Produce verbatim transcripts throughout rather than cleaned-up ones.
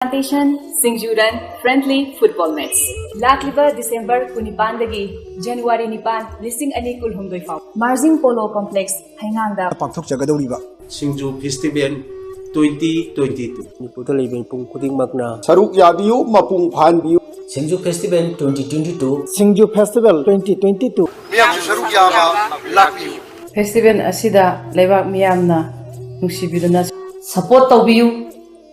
Plantation Singju Run Friendly Football Match ꯂꯥꯛꯂꯤꯕ December ꯀꯨꯟꯅꯤꯄꯥꯟꯗꯒꯤ ꯖꯅꯋꯥꯔꯤ ꯅꯤꯄꯥꯟ, ꯂꯤꯁꯤꯡ ꯑꯅꯤ ꯀꯨꯟꯍꯨꯝꯗꯣꯏ ꯐꯥꯎ ꯃꯥꯔꯖꯤꯡ ꯄꯣꯂꯣ ꯀꯣꯝꯄ꯭ꯂꯦꯛꯁ, ꯍꯩꯉꯥꯡꯗ ꯄꯥꯡꯊꯣꯛꯆꯒꯗꯧꯔꯤꯕ Singju festival twenty twenty two ꯃꯅꯤꯄꯨꯔꯗ ꯂꯩꯕ ꯃꯤꯄꯨꯝ ꯈꯨꯗꯤꯡꯃꯛꯅ ꯁꯔꯨꯛ ꯌꯥꯕꯤꯌꯨ, ꯃꯄꯨꯡ ꯐꯥꯍꯟꯕꯤꯌꯨ꯫ Singju festival twenty twenty two. Singju festival twenty twenty two. ꯃꯤꯌꯥꯝꯁꯨ ꯁꯔꯨꯛ ꯌꯥꯕ ꯂꯥꯛꯄꯤꯌꯨ꯫ ꯐꯦꯁꯇꯤꯚꯦꯜ ꯑꯁꯤꯗ ꯂꯩꯕꯥꯛ ꯃꯤꯌꯥꯝꯅ ꯅꯨꯡꯁꯤꯕꯤꯗꯨꯅ ꯁꯄꯣꯔꯠ ꯇꯧꯕꯤꯌꯨ,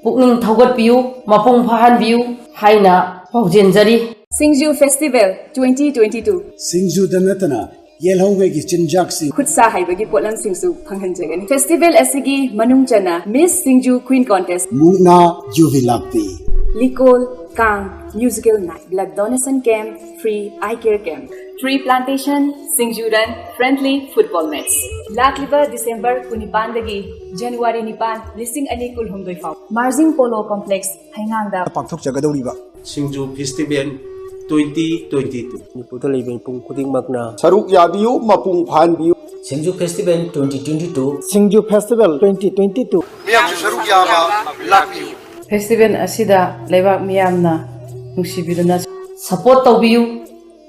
ꯄꯨꯛꯅꯤꯡ ꯊꯧꯒꯠꯄꯤꯌꯨ, ꯃꯄꯨꯡ ꯐꯥꯍꯟꯕꯤꯌꯨ ꯍꯥꯏꯅ ꯄꯥꯎꯖꯦꯟꯖꯔꯤ꯫ ꯁꯤꯡꯖꯨ ꯐꯦꯁꯇꯤꯚꯦꯜ ꯇ꯭ꯋꯦꯟꯇꯤ ꯇ꯭ꯋꯦꯟꯇꯤ ꯇꯨ꯫ ꯁꯤꯡꯖꯨꯗ ꯅꯠꯇꯅ ꯌꯦꯜꯍꯧꯉꯩꯒꯤ ꯆꯤꯟꯖꯥꯛꯁꯤꯡ, ꯈꯨꯠ ꯁꯥ ꯍꯩꯕꯒꯤ ꯄꯣꯠꯂꯝꯁꯤꯡꯁꯨ ꯐꯪꯍꯟꯖꯒꯅꯤ꯫ ꯐꯦꯁꯇꯤꯚꯦꯜ ꯑꯁꯤꯒꯤ ꯃꯅꯨꯡ ꯆꯟꯅ ꯃꯤꯁ ꯁꯤꯡꯖꯨ ꯀ꯭ꯋꯤꯟ ꯀꯣꯟꯇꯦꯁ, ꯃꯨꯛꯅꯥ ꯌꯨꯕꯤ ꯂꯥꯛꯄꯤ, ꯂꯤꯀꯣꯜ, ꯀꯥꯡ, musical night, blood donation camp, free eye care camp, tree plantation, Singju run, friendly football match ꯂꯥꯛꯂꯤꯕ ꯗꯤꯁꯦꯝꯕꯔ ꯀꯨꯟꯅꯤꯄꯥꯟꯗꯒꯤ ꯖꯅꯋꯥꯔꯤ ꯅꯤꯄꯥꯟ, ꯂꯤꯁꯤꯡ ꯑꯅꯤ ꯀꯨꯟꯍꯨꯝꯗꯣꯏ ꯐꯥꯎ ꯃꯥꯔꯖꯤꯡ ꯄꯣꯂꯣ ꯀꯣꯝꯄ꯭ꯂꯦꯛꯁ, ꯍꯩꯉꯥꯡꯗ ꯄꯥꯡꯊꯣꯛꯆꯒꯗꯧꯔꯤꯕ Singju festival twenty twenty two. ꯃꯅꯤꯄꯨꯔꯗ ꯂꯩꯕ ꯃꯤꯄꯨꯝ ꯈꯨꯗꯤꯡꯃꯛꯅ ꯁꯔꯨꯛ ꯌꯥꯕꯤꯌꯨ, ꯃꯄꯨꯡ ꯐꯥꯍꯟꯕꯤꯌꯨ꯫ Singju festival twenty twenty two. Singju festival twenty twenty two. ꯃꯤꯌꯥꯝꯁꯨ ꯁꯔꯨꯛ ꯌꯥꯕ ꯂꯥꯛꯄꯤꯌꯨ꯫ ꯐꯦꯁꯇꯤꯚꯦꯜ ꯑꯁꯤꯗ ꯂꯩꯕꯥꯛ ꯃꯤꯌꯥꯝꯅ ꯅꯨꯡꯁꯤꯕꯤꯗꯨꯅ ꯁꯄꯣꯔꯠ ꯇꯧꯕꯤꯌꯨ,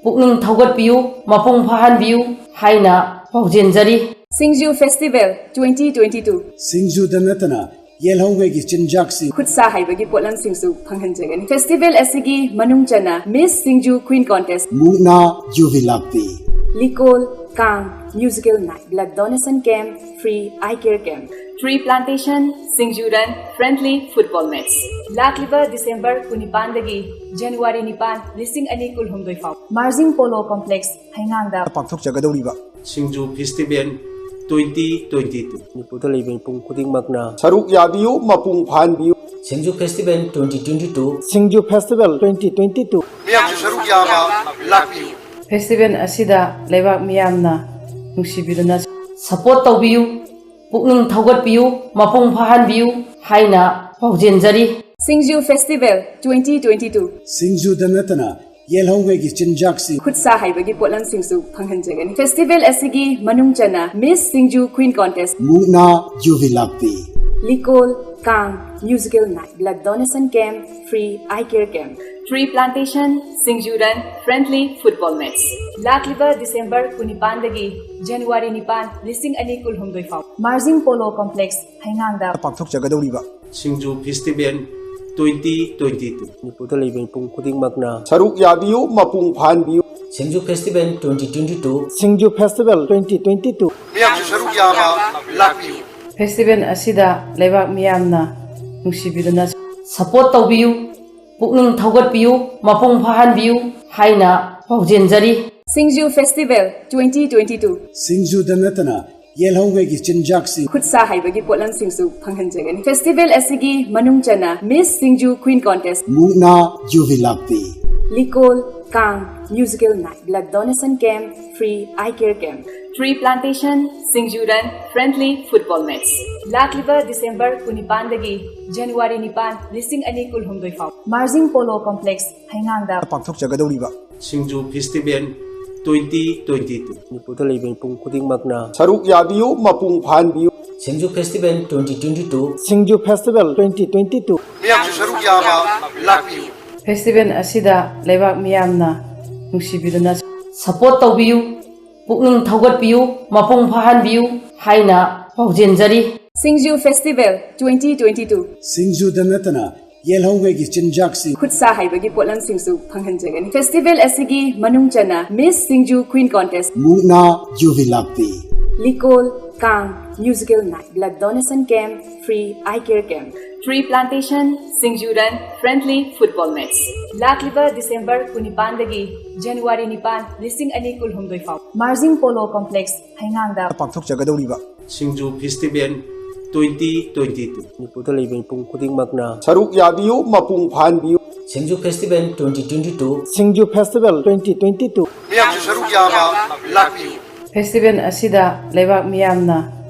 ꯄꯨꯛꯅꯤꯡ ꯊꯧꯒꯠꯄꯤꯌꯨ, ꯃꯄꯨꯡ ꯐꯥꯍꯟꯕꯤꯌꯨ ꯍꯥꯏꯅ ꯄꯥꯎꯖꯦꯟꯖꯔꯤ꯫ ꯁꯤꯡꯖꯨ ꯐꯦꯁꯇꯤꯚꯦꯜ ꯇ꯭ꯋꯦꯟꯇꯤ ꯇ꯭ꯋꯦꯟꯇꯤ ꯇꯨ꯫ ꯁꯤꯡꯖꯨꯗ ꯅꯠꯇꯅ ꯌꯦꯜꯍꯧꯉꯩꯒꯤ ꯆꯤꯟꯖꯥꯛꯁꯤꯡ, ꯈꯨꯠ ꯁꯥ ꯍꯩꯕꯒꯤ ꯄꯣꯠꯂꯝꯁꯤꯡꯁꯨ ꯐꯪꯍꯟꯖꯒꯅꯤ꯫ ꯐꯦꯁꯇꯤꯚꯦꯜ ꯑꯁꯤꯒꯤ ꯃꯅꯨꯡ ꯆꯟꯅ ꯃꯤꯁ ꯁꯤꯡꯖꯨ ꯀ꯭ꯋꯤꯟ ꯀꯣꯟꯇꯦꯁ, ꯃꯨꯛꯅꯥ ꯌꯨꯕꯤ ꯂꯥꯛꯄꯤ, ꯂꯤꯀꯣꯜ, ꯀꯥꯡ, musical night, blood donation camp, free eye care camp, tree plantation, Singju run, friendly football match ꯂꯥꯛꯂꯤꯕ ꯗꯤꯁꯦꯝꯕꯔ ꯀꯨꯟꯅꯤꯄꯥꯟꯗꯒꯤ ꯖꯅꯋꯥꯔꯤ ꯅꯤꯄꯥꯟ, ꯂꯤꯁꯤꯡ ꯑꯅꯤ ꯀꯨꯟꯍꯨꯝꯗꯣꯏ ꯐꯥꯎ ꯃꯥꯔꯖꯤꯡ ꯄꯣꯂꯣ ꯀꯣꯝꯄ꯭ꯂꯦꯛꯁ, ꯍꯩꯉꯥꯡꯗ ꯄꯥꯡꯊꯣꯛꯆꯒꯗꯧꯔꯤꯕ Singju festival twenty twenty two. ꯃꯅꯤꯄꯨꯔꯗ ꯂꯩꯕ ꯃꯤꯄꯨꯝ ꯈꯨꯗꯤꯡꯃꯛꯅ ꯁꯔꯨꯛ ꯌꯥꯕꯤꯌꯨ, ꯃꯄꯨꯡ ꯐꯥꯍꯟꯕꯤꯌꯨ꯫ Singju festival twenty twenty two. Singju festival twenty twenty two. ꯃꯤꯌꯥꯝꯁꯨ ꯁꯔꯨꯛ ꯌꯥꯕ ꯂꯥꯛꯄꯤꯌꯨ꯫ ꯐꯦꯁꯇꯤꯚꯦꯜ ꯑꯁꯤꯗ ꯂꯩꯕꯥꯛ ꯃꯤꯌꯥꯝꯅ ꯅꯨꯡꯁꯤꯕꯤꯗꯨꯅ ꯁꯄꯣꯔꯠ ꯇꯧꯕꯤꯌꯨ, ꯄꯨꯛꯅꯤꯡ ꯊꯧꯒꯠꯄꯤꯌꯨ, ꯃꯄꯨꯡ ꯐꯥꯍꯟꯕꯤꯌꯨ ꯍꯥꯏꯅ ꯄꯥꯎꯖꯦꯟꯖꯔꯤ꯫ ꯁꯤꯡꯖꯨ ꯐꯦꯁꯇꯤꯚꯦꯜ ꯇ꯭ꯋꯦꯟꯇꯤ ꯇ꯭ꯋꯦꯟꯇꯤ ꯇꯨ꯫ ꯁꯤꯡꯖꯨꯗ ꯅꯠꯇꯅ ꯌꯦꯜꯍꯧꯉꯩꯒꯤ ꯆꯤꯟꯖꯥꯛꯁꯤꯡ, ꯈꯨꯠ ꯁꯥ ꯍꯩꯕꯒꯤ ꯄꯣꯠꯂꯝꯁꯤꯡꯁꯨ ꯐꯪꯍꯟꯖꯒꯅꯤ꯫ ꯐꯦꯁꯇꯤꯚꯦꯜ ꯑꯁꯤꯒꯤ ꯃꯅꯨꯡ ꯆꯟꯅ ꯃꯤꯁ ꯁꯤꯡꯖꯨ ꯀ꯭ꯋꯤꯟ ꯀꯣꯟꯇꯦꯁ, ꯃꯨꯛꯅꯥ ꯌꯨꯕꯤ ꯂꯥꯛꯄꯤ, ꯂꯤꯀꯣꯜ, ꯀꯥꯡ, musical night, blood donation camp, free eye care camp, tree plantation, Singju run, friendly football match꯫ ꯂꯥꯛꯂꯤꯕ ꯗꯤꯁꯦꯝꯕꯔ ꯀꯨꯟꯅꯤꯄꯥꯟꯗꯒꯤ ꯖꯅꯋꯥꯔꯤ ꯅꯤꯄꯥꯟ, ꯂꯤꯁꯤꯡ ꯑꯅꯤ ꯀꯨꯟꯍꯨꯝꯗꯣꯏ ꯐꯥꯎ ꯃꯥꯔꯖꯤꯡ ꯄꯣꯂꯣ ꯀꯣꯝꯄ꯭ꯂꯦꯛꯁ, ꯍꯩꯉꯥꯡꯗ ꯄꯥꯡꯊꯣꯛꯆꯒꯗꯧꯔꯤꯕ Singju festival twenty twenty two꯫ ꯃꯅꯤꯄꯨꯔꯗ ꯂꯩꯕ ꯃꯤꯄꯨꯝ ꯈꯨꯗꯤꯡꯃꯛꯅ ꯁꯔꯨꯛ ꯌꯥꯕꯤꯌꯨ, ꯃꯄꯨꯡ ꯐꯥꯍꯟꯕꯤꯌꯨ꯫ Singju festival twenty twenty two꯫ Singju festival twenty twenty two꯫ ꯃꯌꯥꯝꯁꯨ ꯁꯔꯨꯛ ꯌꯥꯕ ꯂꯥꯛꯄꯤꯌꯨ꯫ ꯐꯦꯁꯇꯤꯚꯦꯜ ꯑꯁꯤꯗ ꯂꯩꯕꯥꯛ ꯃꯤꯌꯥꯝꯅ ꯅꯨꯡꯁꯤꯕꯤꯗꯨꯅ ꯁꯄꯣꯔꯠ ꯇꯧꯕꯤꯌꯨ, ꯄꯨꯛꯅꯤꯡ ꯊꯧꯒꯠꯄꯤꯌꯨ, ꯃꯄꯨꯡ ꯐꯥꯍꯟꯕꯤꯌꯨ ꯍꯥꯏꯅ ꯄꯥꯎꯖꯦꯟꯖꯔꯤ꯫ ꯁꯤꯡꯖꯨ ꯐꯦꯁꯇꯤꯚꯦꯜ twenty twenty two꯫ ꯁꯤꯡꯖꯨꯗ ꯅꯠꯇꯅ ꯌꯦꯜꯍꯧꯉꯩꯒꯤ ꯆꯤꯟꯖꯥꯛꯁꯤꯡ, ꯈꯨꯠ ꯁꯥ ꯍꯩꯕꯒꯤ ꯄꯣꯠꯂꯝꯁꯤꯡꯁꯨ ꯐꯪꯍꯟꯖꯒꯅꯤ꯫ ꯐꯦꯁꯇꯤꯚꯦꯜ ꯑꯁꯤꯒꯤ ꯃꯅꯨꯡ ꯆꯟꯅ ꯃꯤꯁ ꯁꯤꯡꯖꯨ ꯀ꯭ꯋꯤꯟ ꯀꯣꯟꯇꯦꯁ, ꯃꯨꯛꯅꯥ ꯌꯨꯕꯤ ꯂꯥꯛꯄꯤ, ꯂꯤꯀꯣꯜ, ꯀꯥꯡ, musical night, blood donation camp, free eye care camp, tree plantation, Singju run, friendly football match꯫ ꯂꯥꯛꯂꯤꯕ ꯗꯤꯁꯦꯝꯕꯔ ꯀꯨꯟꯅꯤꯄꯥꯟꯗꯒꯤ ꯖꯅꯋꯥꯔꯤ ꯅꯤꯄꯥꯟ, ꯂꯤꯁꯤꯡ ꯑꯅꯤ ꯀꯨꯟꯍꯨꯝꯗꯣꯏ ꯐꯥꯎ ꯃꯥꯔꯖꯤꯡ ꯄꯣꯂꯣ ꯀꯣꯝꯄ꯭ꯂꯦꯛꯁ, ꯍꯩꯉꯥꯡꯗ ꯄꯥꯡꯊꯣꯛꯆꯒꯗꯧꯔꯤꯕ Singju festival twenty twenty two꯫ ꯃꯅꯤꯄꯨꯔꯗ ꯂꯩꯕ ꯃꯤꯄꯨꯝ ꯈꯨꯗꯤꯡꯃꯛꯅ ꯁꯔꯨꯛ ꯌꯥꯕꯤꯌꯨ, ꯃꯄꯨꯡ ꯐꯥꯍꯟꯕꯤꯌꯨ꯫ Singju festival twenty twenty two꯫ Singju festival twenty twenty two꯫ ꯃꯌꯥꯝꯁꯨ ꯁꯔꯨꯛ ꯌꯥꯕ ꯂꯥꯛꯄꯤꯌꯨ꯫ ꯐꯦꯁꯇꯤꯚꯦꯜ ꯑꯁꯤꯗ ꯂꯩꯕꯥꯛ ꯃꯤꯌꯥꯝꯅ ꯅꯨꯡꯁꯤꯕꯤꯗꯨꯅ ꯁꯄꯣꯔꯠ ꯇꯧꯕꯤꯌꯨ, ꯄꯨꯛꯅꯤꯡ ꯊꯧꯒꯠꯄꯤꯌꯨ, ꯃꯄꯨꯡ ꯐꯥꯍꯟꯕꯤꯌꯨ ꯍꯥꯏꯅ ꯄꯥꯎꯖꯦꯟꯖꯔꯤ꯫ ꯁꯤꯡꯖꯨ ꯐꯦꯁꯇꯤꯚꯦꯜ twenty twenty two꯫ ꯁꯤꯡꯖꯨꯗ ꯅꯠꯇꯅ ꯌꯦꯜꯍꯧꯉꯩꯒꯤ ꯆꯤꯟꯖꯥꯛꯁꯤꯡ, ꯈꯨꯠ ꯁꯥ ꯍꯩꯕꯒꯤ ꯄꯣꯠꯂꯝꯁꯤꯡꯁꯨ ꯐꯪꯍꯟꯖꯒꯅꯤ꯫ ꯐꯦꯁꯇꯤꯚꯦꯜ ꯑꯁꯤꯒꯤ ꯃꯅꯨꯡ ꯆꯟꯅ ꯃꯤꯁ ꯁꯤꯡꯖꯨ ꯀ꯭ꯋꯤꯟ ꯀꯣꯟꯇꯦꯁ, ꯃꯨꯛꯅꯥ ꯌꯨꯕꯤ ꯂꯥꯛꯄꯤ, ꯂꯤꯀꯣꯜ, ꯀꯥꯡ, musical night, blood donation camp, free eye care camp, tree plantation, Singju run, friendly football match꯫ ꯂꯥꯛꯂꯤꯕ ꯗꯤꯁꯦꯝꯕꯔ ꯀꯨꯟꯅꯤꯄꯥꯟꯗꯒꯤ ꯖꯅꯋꯥꯔꯤ ꯅꯤꯄꯥꯟ, ꯂꯤꯁꯤꯡ ꯑꯅꯤ ꯀꯨꯟꯍꯨꯝꯗꯣꯏ ꯐꯥꯎ ꯃꯥꯔꯖꯤꯡ ꯄꯣꯂꯣ ꯀꯣꯝꯄ꯭ꯂꯦꯛꯁ, ꯍꯩꯉꯥꯡꯗ ꯄꯥꯡꯊꯣꯛꯆꯒꯗꯧꯔꯤꯕ Singju festival twenty twenty two꯫ ꯃꯅꯤꯄꯨꯔꯗ ꯂꯩꯕ ꯃꯤꯄꯨꯝ ꯈꯨꯗꯤꯡꯃꯛꯅ ꯁꯔꯨꯛ ꯌꯥꯕꯤꯌꯨ, ꯃꯄꯨꯡ ꯐꯥꯍꯟꯕꯤꯌꯨ꯫ Singju festival twenty twenty two꯫ Singju festival twenty twenty two꯫ ꯃꯌꯥꯝꯁꯨ ꯁꯔꯨꯛ ꯌꯥꯕ ꯂꯥꯛꯄꯤꯌꯨ꯫ ꯐꯦꯁꯇꯤꯚꯦꯜ ꯑꯁꯤꯗ ꯂꯩꯕꯥꯛ ꯃꯤꯌꯥꯝꯅ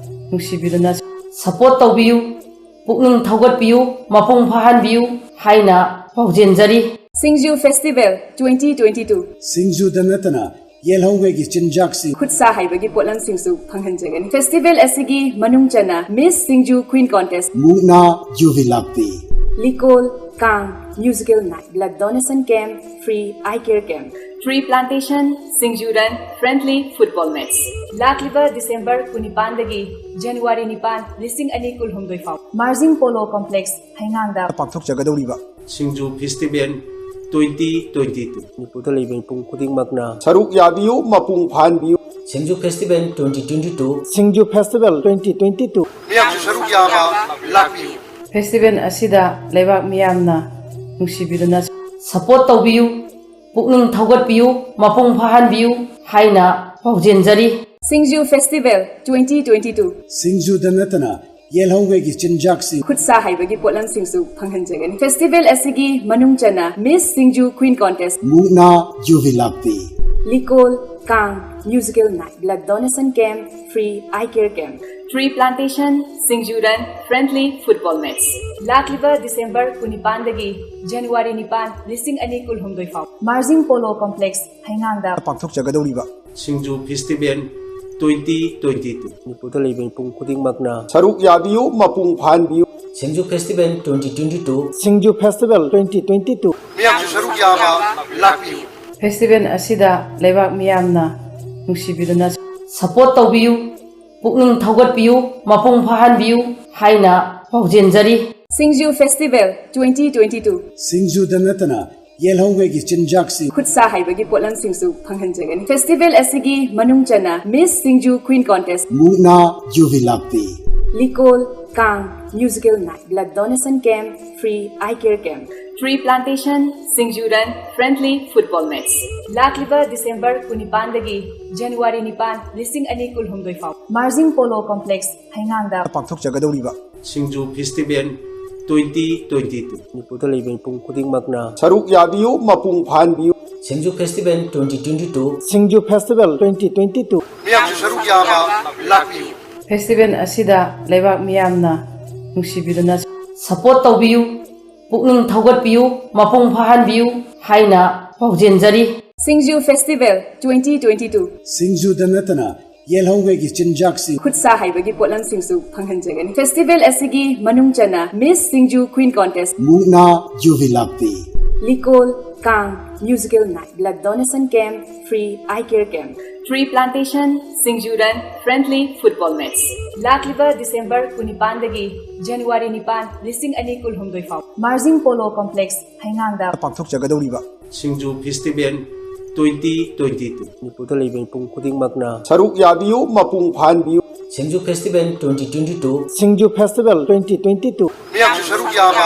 ꯅꯨꯡꯁꯤꯕꯤꯗꯨꯅ ꯁꯄꯣꯔꯠ ꯇꯧꯕꯤꯌꯨ, ꯄꯨꯛꯅꯤꯡ ꯊꯧꯒꯠꯄꯤꯌꯨ, ꯃꯄꯨꯡ ꯐꯥꯍꯟꯕꯤꯌꯨ ꯍꯥꯏꯅ ꯄꯥꯎꯖꯦꯟꯖꯔꯤ꯫ ꯁꯤꯡꯖꯨ ꯐꯦꯁꯇꯤꯚꯦꯜ twenty twenty two꯫ ꯁꯤꯡꯖꯨꯗ ꯅꯠꯇꯅ ꯌꯦꯜꯍꯧꯉꯩꯒꯤ ꯆꯤꯟꯖꯥꯛꯁꯤꯡ, ꯈꯨꯠꯁꯥ ꯍꯩꯕꯒꯤ ꯄꯣꯠꯂꯝꯁꯤꯡꯁꯨ ꯐꯪꯍꯟꯖꯒꯅꯤ꯫ ꯐꯦꯁꯇꯤꯚꯦꯜ ꯑꯁꯤꯒꯤ ꯃꯅꯨꯡ ꯆꯟꯅ ꯃꯤꯁ ꯁꯤꯡꯖꯨ ꯀ꯭ꯋꯤꯟ ꯀꯣꯟꯇꯦꯁ, ꯃꯨꯛꯅꯥ ꯌꯨꯕꯤ ꯂꯥꯛꯄꯤ, ꯂꯤꯀꯣꯜ, ꯀꯥꯡ, musical night, blood donation camp, free eye care camp, tree plantation, Singju run, friendly football match. ꯂꯥꯛꯂꯤꯕ ꯗꯤꯁꯦꯝꯕꯔ ꯀꯨꯟꯅꯤꯄꯥꯟꯗꯒꯤ ꯖꯅꯋꯥꯔꯤ ꯅꯤꯄꯥꯟ, ꯂꯤꯁꯤꯡ ꯑꯅꯤ ꯀꯨꯟꯍꯨꯝꯗꯣꯏ ꯐꯥꯎ ꯃꯥꯔꯖꯤꯡ ꯄꯣꯂꯣ ꯀꯣꯝꯄ꯭ꯂꯦꯛꯁ, ꯍꯩꯉꯥꯡꯗ ꯄꯥꯡꯊꯣꯛꯆꯒꯗꯧꯔꯤꯕ Singju festival twenty twenty two ꯃꯅꯤꯄꯨꯔꯗ ꯂꯩꯕ ꯃꯤꯄꯨꯝ ꯈꯨꯗꯤꯡꯃꯛꯅ ꯁꯔꯨꯛ ꯌꯥꯕꯤꯌꯨ, ꯃꯄꯨꯡ ꯐꯥꯍꯟꯕꯤꯌꯨ꯫ Singju festival twenty twenty two Singju festival twenty twenty two ꯃꯤꯌꯥꯝꯁꯨ ꯁꯔꯨꯛ ꯌꯥꯕ ꯂꯥꯛꯄꯤꯌꯨ꯫ ꯐꯦꯁꯇꯤꯚꯦꯜ ꯑꯁꯤꯗ ꯂꯩꯕꯥꯛ ꯃꯤꯌꯥꯝꯅ ꯅꯨꯡꯁꯤꯕꯤꯗꯨꯅ ꯁꯄꯣꯔꯠ ꯇꯧꯕꯤꯌꯨ, ꯄꯨꯛꯅꯤꯡ ꯊꯧꯒꯠꯄꯤꯌꯨ, ꯃꯄꯨꯡ ꯐꯥꯍꯟꯕꯤꯌꯨ ꯍꯥꯏꯅ ꯄꯥꯎꯖꯦꯟꯖꯔꯤ꯫ ꯁꯤꯡꯖꯨ ꯐꯦꯁꯇꯤꯚꯦꯜ ꯇ꯭ꯋꯦꯟꯇꯤ ꯇ꯭ꯋꯦꯟꯇꯤ ꯇꯨ꯫ ꯁꯤꯡꯖꯨꯗ ꯅꯠꯇꯅ ꯌꯦꯜꯍꯧꯉꯩꯒꯤ ꯆꯤꯟꯖꯥꯛꯁꯤꯡ, ꯈꯨꯠꯁꯥ ꯍꯩꯕꯒꯤ ꯄꯣꯠꯂꯝꯁꯤꯡꯁꯨ ꯐꯪꯍꯟꯖꯒꯅꯤ꯫ ꯐꯦꯁꯇꯤꯚꯦꯜ ꯑꯁꯤꯒꯤ ꯃꯅꯨꯡ ꯆꯟꯅ ꯃꯤꯁ ꯁꯤꯡꯖꯨ ꯀ꯭ꯋꯤꯟ ꯀꯣꯟꯇꯦꯁ, ꯃꯨꯛꯅꯥ ꯌꯨꯕꯤ ꯂꯥꯛꯄꯤ, ꯂꯤꯀꯣꯜ, ꯀꯥꯡ, musical night, blood donation camp, free eye care camp, tree plantation, Singju run, friendly football match. ꯂꯥꯛꯂꯤꯕ ꯗꯤꯁꯦꯝꯕꯔ ꯀꯨꯟꯅꯤꯄꯥꯟꯗꯒꯤ ꯖꯅꯋꯥꯔꯤ ꯅꯤꯄꯥꯟ, ꯂꯤꯁꯤꯡ ꯑꯅꯤ ꯀꯨꯟꯍꯨꯝꯗꯣꯏ ꯐꯥꯎ ꯃꯥꯔꯖꯤꯡ ꯄꯣꯂꯣ ꯀꯣꯝꯄ꯭ꯂꯦꯛꯁ, ꯍꯩꯉꯥꯡꯗ ꯄꯥꯡꯊꯣꯛꯆꯒꯗꯧꯔꯤꯕ Singju festival twenty twenty two ꯃꯅꯤꯄꯨꯔꯗ ꯂꯩꯕ ꯃꯤꯄꯨꯝ ꯈꯨꯗꯤꯡꯃꯛꯅ ꯁꯔꯨꯛ ꯌꯥꯕꯤꯌꯨ, ꯃꯄꯨꯡ ꯐꯥꯍꯟꯕꯤꯌꯨ꯫ Singju festival twenty twenty two Singju festival twenty twenty two ꯃꯤꯌꯥꯝꯁꯨ ꯁꯔꯨꯛ ꯌꯥꯕ ꯂꯥꯛꯄꯤꯌꯨ꯫ ꯐꯦꯁꯇꯤꯚꯦꯜ ꯑꯁꯤꯗ ꯂꯩꯕꯥꯛ ꯃꯤꯌꯥꯝꯅ ꯅꯨꯡꯁꯤꯕꯤꯗꯨꯅ ꯁꯄꯣꯔꯠ ꯇꯧꯕꯤꯌꯨ, ꯄꯨꯛꯅꯤꯡ ꯊꯧꯒꯠꯄꯤꯌꯨ, ꯃꯄꯨꯡ ꯐꯥꯍꯟꯕꯤꯌꯨ ꯍꯥꯏꯅ ꯄꯥꯎꯖꯦꯟꯖꯔꯤ꯫ ꯁꯤꯡꯖꯨ ꯐꯦꯁꯇꯤꯚꯦꯜ ꯇ꯭ꯋꯦꯟꯇꯤ ꯇ꯭ꯋꯦꯟꯇꯤ ꯇꯨ꯫ ꯁꯤꯡꯖꯨꯗ ꯅꯠꯇꯅ ꯌꯦꯜꯍꯧꯉꯩꯒꯤ ꯆꯤꯟꯖꯥꯛꯁꯤꯡ, ꯈꯨꯠꯁꯥ ꯍꯩꯕꯒꯤ ꯄꯣꯠꯂꯝꯁꯤꯡꯁꯨ ꯐꯪꯍꯟꯖꯒꯅꯤ꯫ ꯐꯦꯁꯇꯤꯚꯦꯜ ꯑꯁꯤꯒꯤ ꯃꯅꯨꯡ ꯆꯟꯅ ꯃꯤꯁ ꯁꯤꯡꯖꯨ ꯀ꯭ꯋꯤꯟ ꯀꯣꯟꯇꯦꯁ, ꯃꯨꯛꯅꯥ ꯌꯨꯕꯤ ꯂꯥꯛꯄꯤ, ꯂꯤꯀꯣꯜ, ꯀꯥꯡ, musical night, blood donation camp, free eye care camp, tree plantation, Singju run, friendly football match. ꯂꯥꯛꯂꯤꯕ ꯗꯤꯁꯦꯝꯕꯔ ꯀꯨꯟꯅꯤꯄꯥꯟꯗꯒꯤ ꯖꯅꯋꯥꯔꯤ ꯅꯤꯄꯥꯟ, ꯂꯤꯁꯤꯡ ꯑꯅꯤ ꯀꯨꯟꯍꯨꯝꯗꯣꯏ ꯐꯥꯎ ꯃꯥꯔꯖꯤꯡ ꯄꯣꯂꯣ ꯀꯣꯝꯄ꯭ꯂꯦꯛꯁ, ꯍꯩꯉꯥꯡꯗ ꯄꯥꯡꯊꯣꯛꯆꯒꯗꯧꯔꯤꯕ Singju festival twenty twenty two ꯃꯅꯤꯄꯨꯔꯗ ꯂꯩꯕ ꯃꯤꯄꯨꯝ ꯈꯨꯗꯤꯡꯃꯛꯅ ꯁꯔꯨꯛ ꯌꯥꯕꯤꯌꯨ, ꯃꯄꯨꯡ ꯐꯥꯍꯟꯕꯤꯌꯨ꯫ Singju festival twenty twenty two Singju festival twenty twenty two ꯃꯤꯌꯥꯝꯁꯨ ꯁꯔꯨꯛ ꯌꯥꯕ ꯂꯥꯛꯄꯤꯌꯨ꯫ ꯐꯦꯁꯇꯤꯚꯦꯜ ꯑꯁꯤꯗ ꯂꯩꯕꯥꯛ ꯃꯤꯌꯥꯝꯅ ꯅꯨꯡꯁꯤꯕꯤꯗꯨꯅ ꯁꯄꯣꯔꯠ ꯇꯧꯕꯤꯌꯨ, ꯄꯨꯛꯅꯤꯡ ꯊꯧꯒꯠꯄꯤꯌꯨ, ꯃꯄꯨꯡ ꯐꯥꯍꯟꯕꯤꯌꯨ ꯍꯥꯏꯅ ꯄꯥꯎꯖꯦꯟꯖꯔꯤ꯫ ꯁꯤꯡꯖꯨ ꯐꯦꯁꯇꯤꯚꯦꯜ ꯇ꯭ꯋꯦꯟꯇꯤ ꯇ꯭ꯋꯦꯟꯇꯤ ꯇꯨ꯫ ꯁꯤꯡꯖꯨꯗ ꯅꯠꯇꯅ ꯌꯦꯜꯍꯧꯉꯩꯒꯤ ꯆꯤꯟꯖꯥꯛꯁꯤꯡ, ꯈꯨꯠ ꯁꯥ ꯍꯩꯕꯒꯤ ꯄꯣꯠꯂꯝꯁꯤꯡꯁꯨ ꯐꯪꯍꯟꯖꯒꯅꯤ꯫ ꯐꯦꯁꯇꯤꯚꯦꯜ ꯑꯁꯤꯒꯤ ꯃꯅꯨꯡ ꯆꯟꯅ ꯃꯤꯁ ꯁꯤꯡꯖꯨ ꯀ꯭ꯋꯤꯟ ꯀꯣꯟꯇꯦꯁ, ꯃꯨꯛꯅꯥ ꯌꯨꯕꯤ ꯂꯥꯛꯄꯤ, ꯂꯤꯀꯣꯜ, ꯀꯥꯡ, musical night, blood donation camp, free eye care camp, tree plantation, Singju run, friendly football match. ꯂꯥꯛꯂꯤꯕ ꯗꯤꯁꯦꯝꯕꯔ ꯀꯨꯟꯅꯤꯄꯥꯟꯗꯒꯤ ꯖꯅꯋꯥꯔꯤ ꯅꯤꯄꯥꯟ, ꯂꯤꯁꯤꯡ ꯑꯅꯤ ꯀꯨꯟꯍꯨꯝꯗꯣꯏ ꯐꯥꯎ ꯃꯥꯔꯖꯤꯡ ꯄꯣꯂꯣ ꯀꯣꯝꯄ꯭ꯂꯦꯛꯁ, ꯍꯩꯉꯥꯡꯗ ꯄꯥꯡꯊꯣꯛꯆꯒꯗꯧꯔꯤꯕ Singju festival twenty twenty two. ꯃꯅꯤꯄꯨꯔꯗ ꯂꯩꯕ ꯃꯤꯄꯨꯝ ꯈꯨꯗꯤꯡꯃꯛꯅ ꯁꯔꯨꯛ ꯌꯥꯕꯤꯌꯨ, ꯃꯄꯨꯡ ꯐꯥꯍꯟꯕꯤꯌꯨ꯫ Singju festival twenty twenty two. Singju festival twenty twenty two. ꯃꯤꯌꯥꯝꯁꯨ ꯁꯔꯨꯛ ꯌꯥꯕ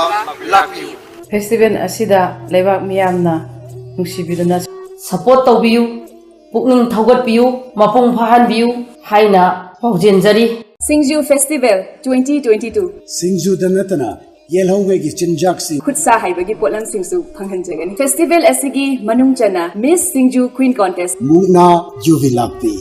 ꯂꯥꯛꯄꯤꯌꯨ꯫ ꯐꯦꯁꯇꯤꯚꯦꯜ ꯑꯁꯤꯗ ꯂꯩꯕꯥꯛ ꯃꯤꯌꯥꯝꯅ ꯅꯨꯡꯁꯤꯕꯤꯗꯨꯅ ꯁꯄꯣꯔꯠ ꯇꯧꯕꯤꯌꯨ, ꯄꯨꯛꯅꯤꯡ ꯊꯧꯒꯠꯄꯤꯌꯨ, ꯃꯄꯨꯡ ꯐꯥꯍꯟꯕꯤꯌꯨ ꯍꯥꯏꯅ ꯄꯥꯎꯖꯦꯟꯖꯔꯤ꯫ ꯁꯤꯡꯖꯨ ꯐꯦꯁꯇꯤꯚꯦꯜ ꯇ꯭ꯋꯦꯟꯇꯤ ꯇ꯭ꯋꯦꯟꯇꯤ ꯇꯨ꯫ ꯁꯤꯡꯖꯨꯗ ꯅꯠꯇꯅ ꯌꯦꯜꯍꯧꯉꯩꯒꯤ ꯆꯤꯟꯖꯥꯛꯁꯤꯡ, ꯈꯨꯠ ꯁꯥ ꯍꯩꯕꯒꯤ ꯄꯣꯠꯂꯝꯁꯤꯡꯁꯨ ꯐꯪꯍꯟꯖꯒꯅꯤ꯫ ꯐꯦꯁꯇꯤꯚꯦꯜ ꯑꯁꯤꯒꯤ ꯃꯅꯨꯡ ꯆꯟꯅ ꯃꯤꯁ ꯁꯤꯡꯖꯨ ꯀ꯭ꯋꯤꯟ ꯀꯣꯟꯇꯦꯁ, ꯃꯨꯛꯅꯥ ꯌꯨꯕꯤ ꯂꯥꯛꯄꯤ,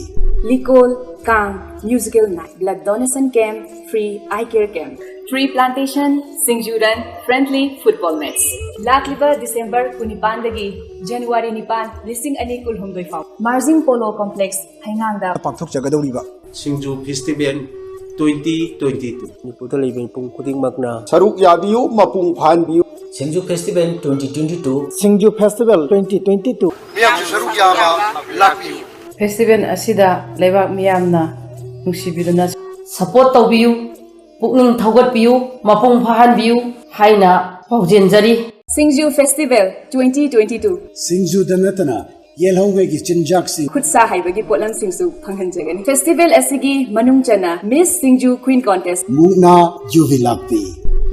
ꯂꯤꯀꯣꯜ, ꯀꯥꯡ, musical night, blood donation camp, free eye care camp, tree plantation, Singju run, friendly football match. ꯂꯥꯛꯂꯤꯕ ꯗꯤꯁꯦꯝꯕꯔ ꯀꯨꯟꯅꯤꯄꯥꯟꯗꯒꯤ ꯖꯅꯋꯥꯔꯤ ꯅꯤꯄꯥꯟ, ꯂꯤꯁꯤꯡ ꯑꯅꯤ ꯀꯨꯟꯍꯨꯝꯗꯣꯏ ꯐꯥꯎ ꯃꯥꯔꯖꯤꯡ ꯄꯣꯂꯣ ꯀꯣꯝꯄ꯭ꯂꯦꯛꯁ, ꯍꯩꯉꯥꯡꯗ ꯄꯥꯡꯊꯣꯛꯆꯒꯗꯧꯔꯤꯕ Singju festival twenty twenty two. ꯃꯅꯤꯄꯨꯔꯗ ꯂꯩꯕ ꯃꯤꯄꯨꯝ ꯈꯨꯗꯤꯡꯃꯛꯅ ꯁꯔꯨꯛ ꯌꯥꯕꯤꯌꯨ, ꯃꯄꯨꯡ ꯐꯥꯍꯟꯕꯤꯌꯨ꯫ Singju festival twenty twenty two. Singju festival twenty twenty two. ꯃꯤꯌꯥꯝꯁꯨ ꯁꯔꯨꯛ ꯌꯥꯕ ꯂꯥꯛꯄꯤꯌꯨ꯫ ꯐꯦꯁꯇꯤꯚꯦꯜ ꯑꯁꯤꯗ ꯂꯩꯕꯥꯛ ꯃꯤꯌꯥꯝꯅ ꯅꯨꯡꯁꯤꯕꯤꯗꯨꯅ ꯁꯄꯣꯔꯠ ꯇꯧꯕꯤꯌꯨ, ꯄꯨꯛꯅꯤꯡ ꯊꯧꯒꯠꯄꯤꯌꯨ, ꯃꯄꯨꯡ ꯐꯥꯍꯟꯕꯤꯌꯨ ꯍꯥꯏꯅ ꯄꯥꯎꯖꯦꯟꯖꯔꯤ꯫ ꯁꯤꯡꯖꯨ ꯐꯦꯁꯇꯤꯚꯦꯜ ꯇ꯭ꯋꯦꯟꯇꯤ ꯇ꯭ꯋꯦꯟꯇꯤ ꯇꯨ꯫ ꯁꯤꯡꯖꯨꯗ ꯅꯠꯇꯅ ꯌꯦꯜꯍꯧꯉꯩꯒꯤ ꯆꯤꯟꯖꯥꯛꯁꯤꯡ, ꯈꯨꯠ ꯁꯥ ꯍꯩꯕꯒꯤ ꯄꯣꯠꯂꯝꯁꯤꯡꯁꯨ ꯐꯪꯍꯟꯖꯒꯅꯤ꯫ ꯐꯦꯁꯇꯤꯚꯦꯜ ꯑꯁꯤꯒꯤ ꯃꯅꯨꯡ ꯆꯟꯅ ꯃꯤꯁ ꯁꯤꯡꯖꯨ ꯀ꯭ꯋꯤꯟ ꯀꯣꯟꯇꯦꯁ, ꯃꯨꯛꯅꯥ ꯌꯨꯕꯤ ꯂꯥꯛꯄꯤ,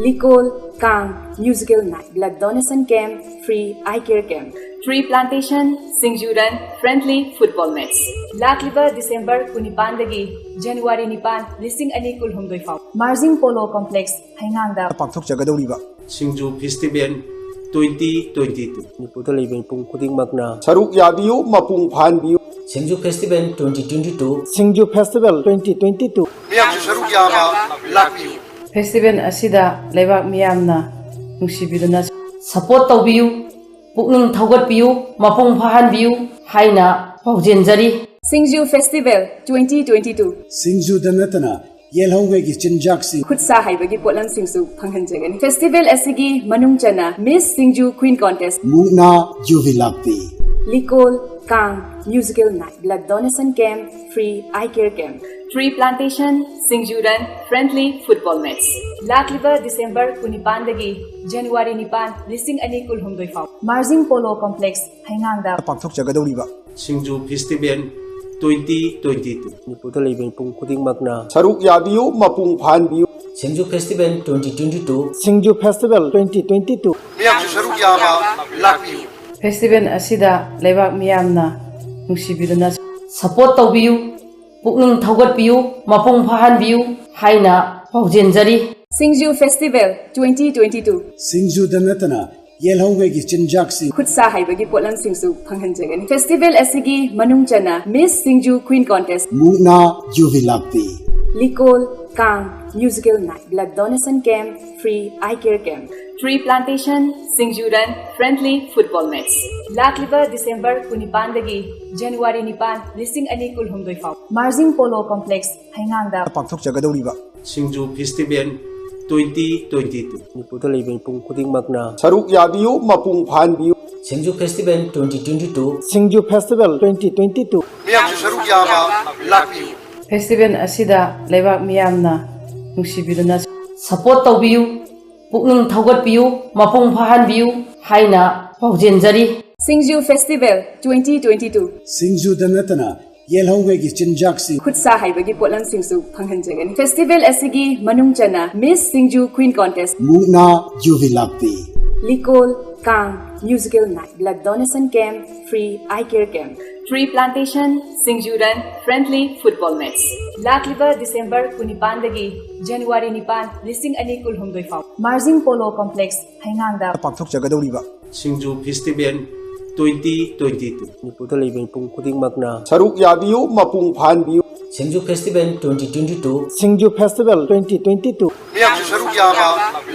ꯂꯤꯀꯣꯜ, ꯀꯥꯡ, musical night, blood donation camp, free eye care camp, tree plantation, Singju run, friendly football match. ꯂꯥꯛꯂꯤꯕ ꯗꯤꯁꯦꯝꯕꯔ ꯀꯨꯟꯅꯤꯄꯥꯟꯗꯒꯤ ꯖꯅꯋꯥꯔꯤ ꯅꯤꯄꯥꯟ, ꯂꯤꯁꯤꯡ ꯑꯅꯤ ꯀꯨꯟꯍꯨꯝꯗꯣꯏ ꯐꯥꯎ ꯃꯥꯔꯖꯤꯡ ꯄꯣꯂꯣ ꯀꯣꯝꯄ꯭ꯂꯦꯛꯁ, ꯍꯩꯉꯥꯡꯗ ꯄꯥꯡꯊꯣꯛꯆꯒꯗꯧꯔꯤꯕ Singju festival twenty twenty two. ꯃꯅꯤꯄꯨꯔꯗ ꯂꯩꯕ ꯃꯤꯄꯨꯝ ꯈꯨꯗꯤꯡꯃꯛꯅ ꯁꯔꯨꯛ ꯌꯥꯕꯤꯌꯨ, ꯃꯄꯨꯡ ꯐꯥꯍꯟꯕꯤꯌꯨ꯫ Singju festival twenty twenty two. Singju festival twenty twenty two. ꯃꯤꯌꯥꯝꯁꯨ ꯁꯔꯨꯛ ꯌꯥꯕ ꯂꯥꯛꯄꯤꯌꯨ꯫ ꯐꯦꯁꯇꯤꯚꯦꯜ ꯑꯁꯤꯗ ꯂꯩꯕꯥꯛ ꯃꯤꯌꯥꯝꯅ ꯅꯨꯡꯁꯤꯕꯤꯗꯨꯅ ꯁꯄꯣꯔꯠ ꯇꯧꯕꯤꯌꯨ, ꯄꯨꯛꯅꯤꯡ ꯊꯧꯒꯠꯄꯤꯌꯨ, ꯃꯄꯨꯡ ꯐꯥꯍꯟꯕꯤꯌꯨ ꯍꯥꯏꯅ ꯄꯥꯎꯖꯦꯟꯖꯔꯤ꯫ ꯁꯤꯡꯖꯨ ꯐꯦꯁꯇꯤꯚꯦꯜ ꯇ꯭ꯋꯦꯟꯇꯤ ꯇ꯭ꯋꯦꯟꯇꯤ ꯇꯨ꯫ ꯁꯤꯡꯖꯨꯗ ꯅꯠꯇꯅ ꯌꯦꯜꯍꯧꯉꯩꯒꯤ ꯆꯤꯟꯖꯥꯛꯁꯤꯡ꯫ ꯈꯨꯠ ꯁꯥ ꯍꯩꯕꯒꯤ ꯄꯣꯠꯂꯝꯁꯤꯡꯁꯨ ꯐꯪꯍꯟꯖꯒꯅꯤ꯫ ꯐꯦꯁꯇꯤꯚꯦꯜ ꯑꯁꯤꯒꯤ ꯃꯅꯨꯡ ꯆꯟꯅ ꯃꯤꯁ ꯁꯤꯡꯖꯨ ꯀ꯭ꯋꯤꯟ ꯀꯣꯟꯇꯦꯁ, ꯃꯨꯛꯅꯥ ꯌꯨꯕꯤ ꯂꯥꯛꯄꯤ꯫ ꯂꯤꯀꯣꯜ, ꯀꯥꯡ, musical night, blood donation camp, free eye care camp, tree plantation, Singju run, friendly football match. ꯂꯥꯛꯂꯤꯕ ꯗꯤꯁꯦꯝꯕꯔ ꯀꯨꯟꯅꯤꯄꯥꯟꯗꯒꯤ ꯖꯅꯋꯥꯔꯤ ꯅꯤꯄꯥꯟ, ꯂꯤꯁꯤꯡ ꯑꯅꯤ ꯀꯨꯟꯍꯨꯝꯗꯣꯏ ꯐꯥꯎ ꯃꯥꯔꯖꯤꯡ ꯄꯣꯂꯣ ꯀꯣꯝꯄ꯭ꯂꯦꯛꯁ, ꯍꯩꯉꯥꯡꯗ ꯄꯥꯡꯊꯣꯛꯆꯒꯗꯧꯔꯤꯕ Singju festival twenty twenty two. ꯃꯅꯤꯄꯨꯔꯗ ꯂꯩꯕ ꯃꯤꯄꯨꯝ ꯈꯨꯗꯤꯡꯃꯛꯅ ꯁꯔꯨꯛ ꯌꯥꯕꯤꯌꯨ, ꯃꯄꯨꯡ ꯐꯥꯍꯟꯕꯤꯌꯨ꯫ Singju festival twenty twenty two. Singju festival twenty twenty two. ꯃꯤꯌꯥꯝꯁꯨ ꯁꯔꯨꯛ ꯌꯥꯕ ꯂꯥꯛꯄꯤꯌꯨ꯫ ꯐꯦꯁꯇꯤꯚꯦꯜ ꯑꯁꯤꯗ ꯂꯩꯕꯥꯛ ꯃꯤꯌꯥꯝꯅ ꯅꯨꯡꯁꯤꯕꯤꯗꯨꯅ ꯁꯄꯣꯔꯠ ꯇꯧꯕꯤꯌꯨ, ꯄꯨꯛꯅꯤꯡ ꯊꯧꯒꯠꯄꯤꯌꯨ, ꯃꯄꯨꯡ ꯐꯥꯍꯟꯕꯤꯌꯨ ꯍꯥꯏꯅ ꯄꯥꯎꯖꯦꯟꯖꯔꯤ꯫ ꯁꯤꯡꯖꯨ ꯐꯦꯁꯇꯤꯚꯦꯜ ꯇ꯭ꯋꯦꯟꯇꯤ ꯇ꯭ꯋꯦꯟꯇꯤ ꯇꯨ꯫ ꯁꯤꯡꯖꯨꯗ ꯅꯠꯇꯅ ꯌꯦꯜꯍꯧꯉꯩꯒꯤ ꯆꯤꯟꯖꯥꯛꯁꯤꯡ꯫ ꯈꯨꯠ ꯁꯥ ꯍꯩꯕꯒꯤ ꯄꯣꯠꯂꯝꯁꯤꯡꯁꯨ ꯐꯪꯍꯟꯖꯒꯅꯤ꯫ ꯐꯦꯁꯇꯤꯚꯦꯜ ꯑꯁꯤꯒꯤ ꯃꯅꯨꯡ ꯆꯟꯅ ꯃꯤꯁ ꯁꯤꯡꯖꯨ ꯀ꯭ꯋꯤꯟ ꯀꯣꯟꯇꯦꯁ, ꯃꯨꯛꯅꯥ ꯌꯨꯕꯤ ꯂꯥꯛꯄꯤ꯫ ꯂꯤꯀꯣꯜ, ꯀꯥꯡ, musical night, blood donation camp, free eye care camp, tree plantation, Singju run, friendly football match. ꯂꯥꯛꯂꯤꯕ ꯗꯤꯁꯦꯝꯕꯔ ꯀꯨꯟꯅꯤꯄꯥꯟꯗꯒꯤ ꯖꯅꯋꯥꯔꯤ ꯅꯤꯄꯥꯟ, ꯂꯤꯁꯤꯡ ꯑꯅꯤ ꯀꯨꯟꯍꯨꯝꯗꯣꯏ ꯐꯥꯎ ꯃꯥꯔꯖꯤꯡ ꯄꯣꯂꯣ ꯀꯣꯝꯄ꯭ꯂꯦꯛꯁ, ꯍꯩꯉꯥꯡꯗ ꯄꯥꯡꯊꯣꯛꯆꯒꯗꯧꯔꯤꯕ Singju festival twenty twenty two. ꯃꯅꯤꯄꯨꯔꯗ ꯂꯩꯕ ꯃꯤꯄꯨꯝ ꯈꯨꯗꯤꯡꯃꯛꯅ ꯁꯔꯨꯛ ꯌꯥꯕꯤꯌꯨ, ꯃꯄꯨꯡ ꯐꯥꯍꯟꯕꯤꯌꯨ꯫ Singju festival twenty twenty two. Singju festival twenty twenty two. ꯃꯤꯌꯥꯝꯁꯨ ꯁꯔꯨꯛ ꯌꯥꯕ ꯂꯥꯛꯄꯤꯌꯨ꯫ ꯐꯦꯁꯇꯤꯚꯦꯜ ꯑꯁꯤꯗ ꯂꯩꯕꯥꯛ ꯃꯤꯌꯥꯝꯅ ꯅꯨꯡꯁꯤꯕꯤꯗꯨꯅ ꯁꯄꯣꯔꯠ ꯇꯧꯕꯤꯌꯨ, ꯄꯨꯛꯅꯤꯡ ꯊꯧꯒꯠꯄꯤꯌꯨ, ꯃꯄꯨꯡ ꯐꯥꯍꯟꯕꯤꯌꯨ ꯍꯥꯏꯅ ꯄꯥꯎꯖꯦꯟꯖꯔꯤ꯫ ꯁꯤꯡꯖꯨ ꯐꯦꯁꯇꯤꯚꯦꯜ ꯇ꯭ꯋꯦꯟꯇꯤ ꯇ꯭ꯋꯦꯟꯇꯤ ꯇꯨ꯫ ꯁꯤꯡꯖꯨꯗ ꯅꯠꯇꯅ ꯌꯦꯜꯍꯧꯉꯩꯒꯤ ꯆꯤꯟꯖꯥꯛꯁꯤꯡ꯫ ꯈꯨꯠ ꯁꯥ ꯍꯩꯕꯒꯤ ꯄꯣꯠꯂꯝꯁꯤꯡꯁꯨ ꯐꯪꯍꯟꯖꯒꯅꯤ꯫ ꯐꯦꯁꯇꯤꯚꯦꯜ ꯑꯁꯤꯒꯤ ꯃꯅꯨꯡ ꯆꯟꯅ ꯃꯤꯁ ꯁꯤꯡꯖꯨ ꯀ꯭ꯋꯤꯟ ꯀꯣꯟꯇꯦꯁ, ꯃꯨꯛꯅꯥ ꯌꯨꯕꯤ ꯂꯥꯛꯄꯤ꯫ ꯂꯤꯀꯣꯜ, ꯀꯥꯡ, musical night, blood donation camp, free eye care camp, tree plantation, Singju run, friendly football match. ꯂꯥꯛꯂꯤꯕ ꯗꯤꯁꯦꯝꯕꯔ ꯀꯨꯟꯅꯤꯄꯥꯟꯗꯒꯤ ꯖꯅꯋꯥꯔꯤ ꯅꯤꯄꯥꯟ, ꯂꯤꯁꯤꯡ ꯑꯅꯤ ꯀꯨꯟꯍꯨꯝꯗꯣꯏ ꯐꯥꯎ ꯃꯥꯔꯖꯤꯡ ꯄꯣꯂꯣ ꯀꯣꯝꯄ꯭ꯂꯦꯛꯁ, ꯍꯩꯉꯥꯡꯗ ꯄꯥꯡꯊꯣꯛꯆꯒꯗꯧꯔꯤꯕ Singju festival twenty twenty two. ꯃꯅꯤꯄꯨꯔꯗ ꯂꯩꯕ ꯃꯤꯄꯨꯝ ꯈꯨꯗꯤꯡꯃꯛꯅ ꯁꯔꯨꯛ ꯌꯥꯕꯤꯌꯨ, ꯃꯄꯨꯡ ꯐꯥꯍꯟꯕꯤꯌꯨ꯫ Singju festival twenty twenty two. Singju festival twenty twenty two. ꯃꯤꯌꯥꯝꯁꯨ ꯁꯔꯨꯛ ꯌꯥꯕ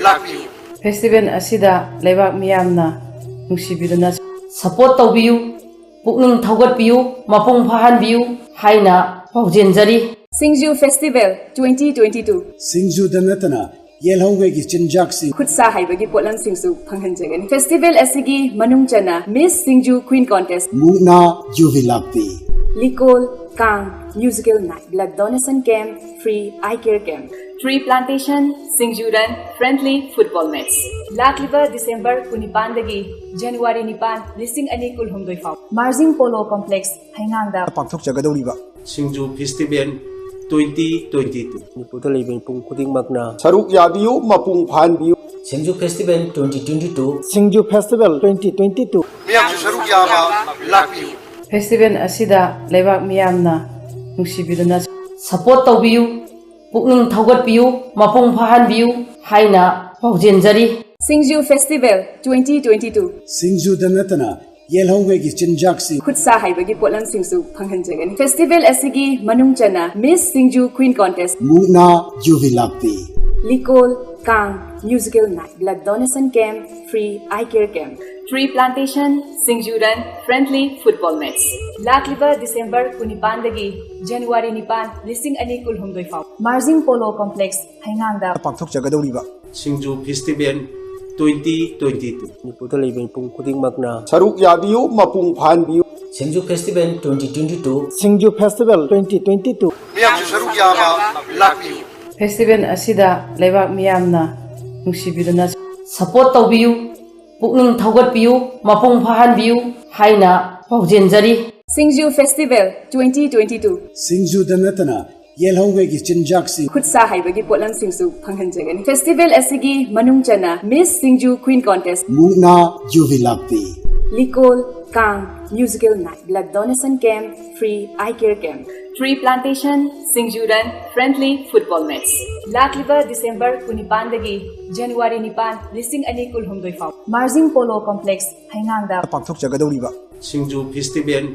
ꯂꯥꯛꯄꯤꯌꯨ꯫ ꯐꯦꯁꯇꯤꯚꯦꯜ ꯑꯁꯤꯗ ꯂꯩꯕꯥꯛ ꯃꯤꯌꯥꯝꯅ ꯅꯨꯡꯁꯤꯕꯤꯗꯨꯅ ꯁꯄꯣꯔꯠ ꯇꯧꯕꯤꯌꯨ, ꯄꯨꯛꯅꯤꯡ ꯊꯧꯒꯠꯄꯤꯌꯨ, ꯃꯄꯨꯡ ꯐꯥꯍꯟꯕꯤꯌꯨ ꯍꯥꯏꯅ ꯄꯥꯎꯖꯦꯟꯖꯔꯤ꯫ ꯁꯤꯡꯖꯨ ꯐꯦꯁꯇꯤꯚꯦꯜ ꯇ꯭ꯋꯦꯟꯇꯤ ꯇ꯭ꯋꯦꯟꯇꯤ ꯇꯨ꯫ ꯁꯤꯡꯖꯨꯗ ꯅꯠꯇꯅ ꯌꯦꯜꯍꯧꯉꯩꯒꯤ ꯆꯤꯟꯖꯥꯛꯁꯤꯡ, ꯈꯨꯠ ꯁꯥ ꯍꯩꯕꯒꯤ ꯄꯣꯠꯂꯝꯁꯤꯡꯁꯨ ꯐꯪꯍꯟꯖꯒꯅꯤ꯫ ꯐꯦꯁꯇꯤꯚꯦꯜ ꯑꯁꯤꯒꯤ ꯃꯅꯨꯡ ꯆꯟꯅ ꯃꯤꯁ ꯁꯤꯡꯖꯨ ꯀ꯭ꯋꯤꯟ ꯀꯣꯟꯇꯦꯁ, ꯃꯨꯛꯅꯥ ꯌꯨꯕꯤ ꯂꯥꯛꯄꯤ, ꯂꯤꯀꯣꯜ, ꯀꯥꯡ, musical night, blood donation camp, free eye care camp, tree plantation, Singju run, friendly football match. ꯂꯥꯛꯂꯤꯕ ꯗꯤꯁꯦꯝꯕꯔ ꯀꯨꯟꯅꯤꯄꯥꯟꯗꯒꯤ ꯖꯅꯋꯥꯔꯤ ꯅꯤꯄꯥꯟ, ꯂꯤꯁꯤꯡ ꯑꯅꯤ ꯀꯨꯟꯍꯨꯝꯗꯣꯏ ꯐꯥꯎ ꯃꯥꯔꯖꯤꯡ ꯄꯣꯂꯣ ꯀꯣꯝꯄ꯭ꯂꯦꯛꯁ, ꯍꯩꯉꯥꯡꯗ ꯄꯥꯡꯊꯣꯛꯆꯒꯗꯧꯔꯤꯕ Singju festival twenty twenty two. ꯃꯅꯤꯄꯨꯔꯗ ꯂꯩꯕ ꯃꯤꯄꯨꯝ ꯈꯨꯗꯤꯡꯃꯛꯅ ꯁꯔꯨꯛ ꯌꯥꯕꯤꯌꯨ, ꯃꯄꯨꯡ ꯐꯥꯍꯟꯕꯤꯌꯨ꯫ Singju festival twenty twenty two. Singju festival twenty twenty two. ꯃꯤꯌꯥꯝꯁꯨ ꯁꯔꯨꯛ ꯌꯥꯕ ꯂꯥꯛꯄꯤꯌꯨ꯫ ꯐꯦꯁꯇꯤꯚꯦꯜ ꯑꯁꯤꯗ ꯂꯩꯕꯥꯛ ꯃꯤꯌꯥꯝꯅ ꯅꯨꯡꯁꯤꯕꯤꯗꯨꯅ ꯁꯄꯣꯔꯠ ꯇꯧꯕꯤꯌꯨ, ꯄꯨꯛꯅꯤꯡ ꯊꯧꯒꯠꯄꯤꯌꯨ, ꯃꯄꯨꯡ ꯐꯥꯍꯟꯕꯤꯌꯨ ꯍꯥꯏꯅ ꯄꯥꯎꯖꯦꯟꯖꯔꯤ꯫ ꯁꯤꯡꯖꯨ ꯐꯦꯁꯇꯤꯚꯦꯜ ꯇ꯭ꯋꯦꯟꯇꯤ ꯇ꯭ꯋꯦꯟꯇꯤ ꯇꯨ꯫ ꯁꯤꯡꯖꯨꯗ ꯅꯠꯇꯅ ꯌꯦꯜꯍꯧꯉꯩꯒꯤ ꯆꯤꯟꯖꯥꯛꯁꯤꯡ, ꯈꯨꯠ ꯁꯥ ꯍꯩꯕꯒꯤ ꯄꯣꯠꯂꯝꯁꯤꯡꯁꯨ ꯐꯪꯍꯟꯖꯒꯅꯤ꯫ ꯐꯦꯁꯇꯤꯚꯦꯜ ꯑꯁꯤꯒꯤ ꯃꯅꯨꯡ ꯆꯟꯅ ꯃꯤꯁ ꯁꯤꯡꯖꯨ ꯀ꯭ꯋꯤꯟ ꯀꯣꯟꯇꯦꯁ, ꯃꯨꯛꯅꯥ ꯌꯨꯕꯤ ꯂꯥꯛꯄꯤ, ꯂꯤꯀꯣꯜ, ꯀꯥꯡ, musical night, blood donation camp, free eye care camp, tree plantation, Singju run, friendly football match. ꯂꯥꯛꯂꯤꯕ ꯗꯤꯁꯦꯝꯕꯔ ꯀꯨꯟꯅꯤꯄꯥꯟꯗꯒꯤ ꯖꯅꯋꯥꯔꯤ ꯅꯤꯄꯥꯟ, ꯂꯤꯁꯤꯡ ꯑꯅꯤ ꯀꯨꯟꯍꯨꯝꯗꯣꯏ ꯐꯥꯎ ꯃꯥꯔꯖꯤꯡ ꯄꯣꯂꯣ ꯀꯣꯝꯄ꯭ꯂꯦꯛꯁ, ꯍꯩꯉꯥꯡꯗ ꯄꯥꯡꯊꯣꯛꯆꯒꯗꯧꯔꯤꯕ Singju festival twenty twenty two. ꯃꯅꯤꯄꯨꯔꯗ ꯂꯩꯕ ꯃꯤꯄꯨꯝ ꯈꯨꯗꯤꯡꯃꯛꯅ ꯁꯔꯨꯛ ꯌꯥꯕꯤꯌꯨ, ꯃꯄꯨꯡ ꯐꯥꯍꯟꯕꯤꯌꯨ꯫ Singju festival twenty twenty two. Singju festival twenty twenty two. ꯃꯤꯌꯥꯝꯁꯨ ꯁꯔꯨꯛ ꯌꯥꯕ ꯂꯥꯛꯄꯤꯌꯨ꯫ ꯐꯦꯁꯇꯤꯚꯦꯜ ꯑꯁꯤꯗ ꯂꯩꯕꯥꯛ ꯃꯤꯌꯥꯝꯅ ꯅꯨꯡꯁꯤꯕꯤꯗꯨꯅ ꯁꯄꯣꯔꯠ ꯇꯧꯕꯤꯌꯨ, ꯄꯨꯛꯅꯤꯡ ꯊꯧꯒꯠꯄꯤꯌꯨ, ꯃꯄꯨꯡ ꯐꯥꯍꯟꯕꯤꯌꯨ ꯍꯥꯏꯅ ꯄꯥꯎꯖꯦꯟꯖꯔꯤ꯫ ꯁꯤꯡꯖꯨ ꯐꯦꯁꯇꯤꯚꯦꯜ ꯇ꯭ꯋꯦꯟꯇꯤ ꯇ꯭ꯋꯦꯟꯇꯤ ꯇꯨ꯫ ꯁꯤꯡꯖꯨꯗ ꯅꯠꯇꯅ ꯌꯦꯜꯍꯧꯉꯩꯒꯤ ꯆꯤꯟꯖꯥꯛꯁꯤꯡ, ꯈꯨꯠ ꯁꯥ ꯍꯩꯕꯒꯤ ꯄꯣꯠꯂꯝꯁꯤꯡꯁꯨ ꯐꯪꯍꯟꯖꯒꯅꯤ꯫ ꯐꯦꯁꯇꯤꯚꯦꯜ ꯑꯁꯤꯒꯤ ꯃꯅꯨꯡ ꯆꯟꯅ ꯃꯤꯁ ꯁꯤꯡꯖꯨ ꯀ꯭ꯋꯤꯟ ꯀꯣꯟꯇꯦꯁ, ꯃꯨꯛꯅꯥ ꯌꯨꯕꯤ ꯂꯥꯛꯄꯤ, ꯂꯤꯀꯣꯜ, ꯀꯥꯡ, musical night, blood donation camp, free eye care camp, tree plantation, Singju run, friendly football match. ꯂꯥꯛꯂꯤꯕ ꯗꯤꯁꯦꯝꯕꯔ ꯀꯨꯟꯅꯤꯄꯥꯟꯗꯒꯤ ꯖꯅꯋꯥꯔꯤ ꯅꯤꯄꯥꯟ, ꯂꯤꯁꯤꯡ ꯑꯅꯤ ꯀꯨꯟꯍꯨꯝꯗꯣꯏ ꯐꯥꯎ ꯃꯥꯔꯖꯤꯡ ꯄꯣꯂꯣ ꯀꯣꯝꯄ꯭ꯂꯦꯛꯁ, ꯍꯩꯉꯥꯡꯗ ꯄꯥꯡꯊꯣꯛꯆꯒꯗꯧꯔꯤꯕ Singju festival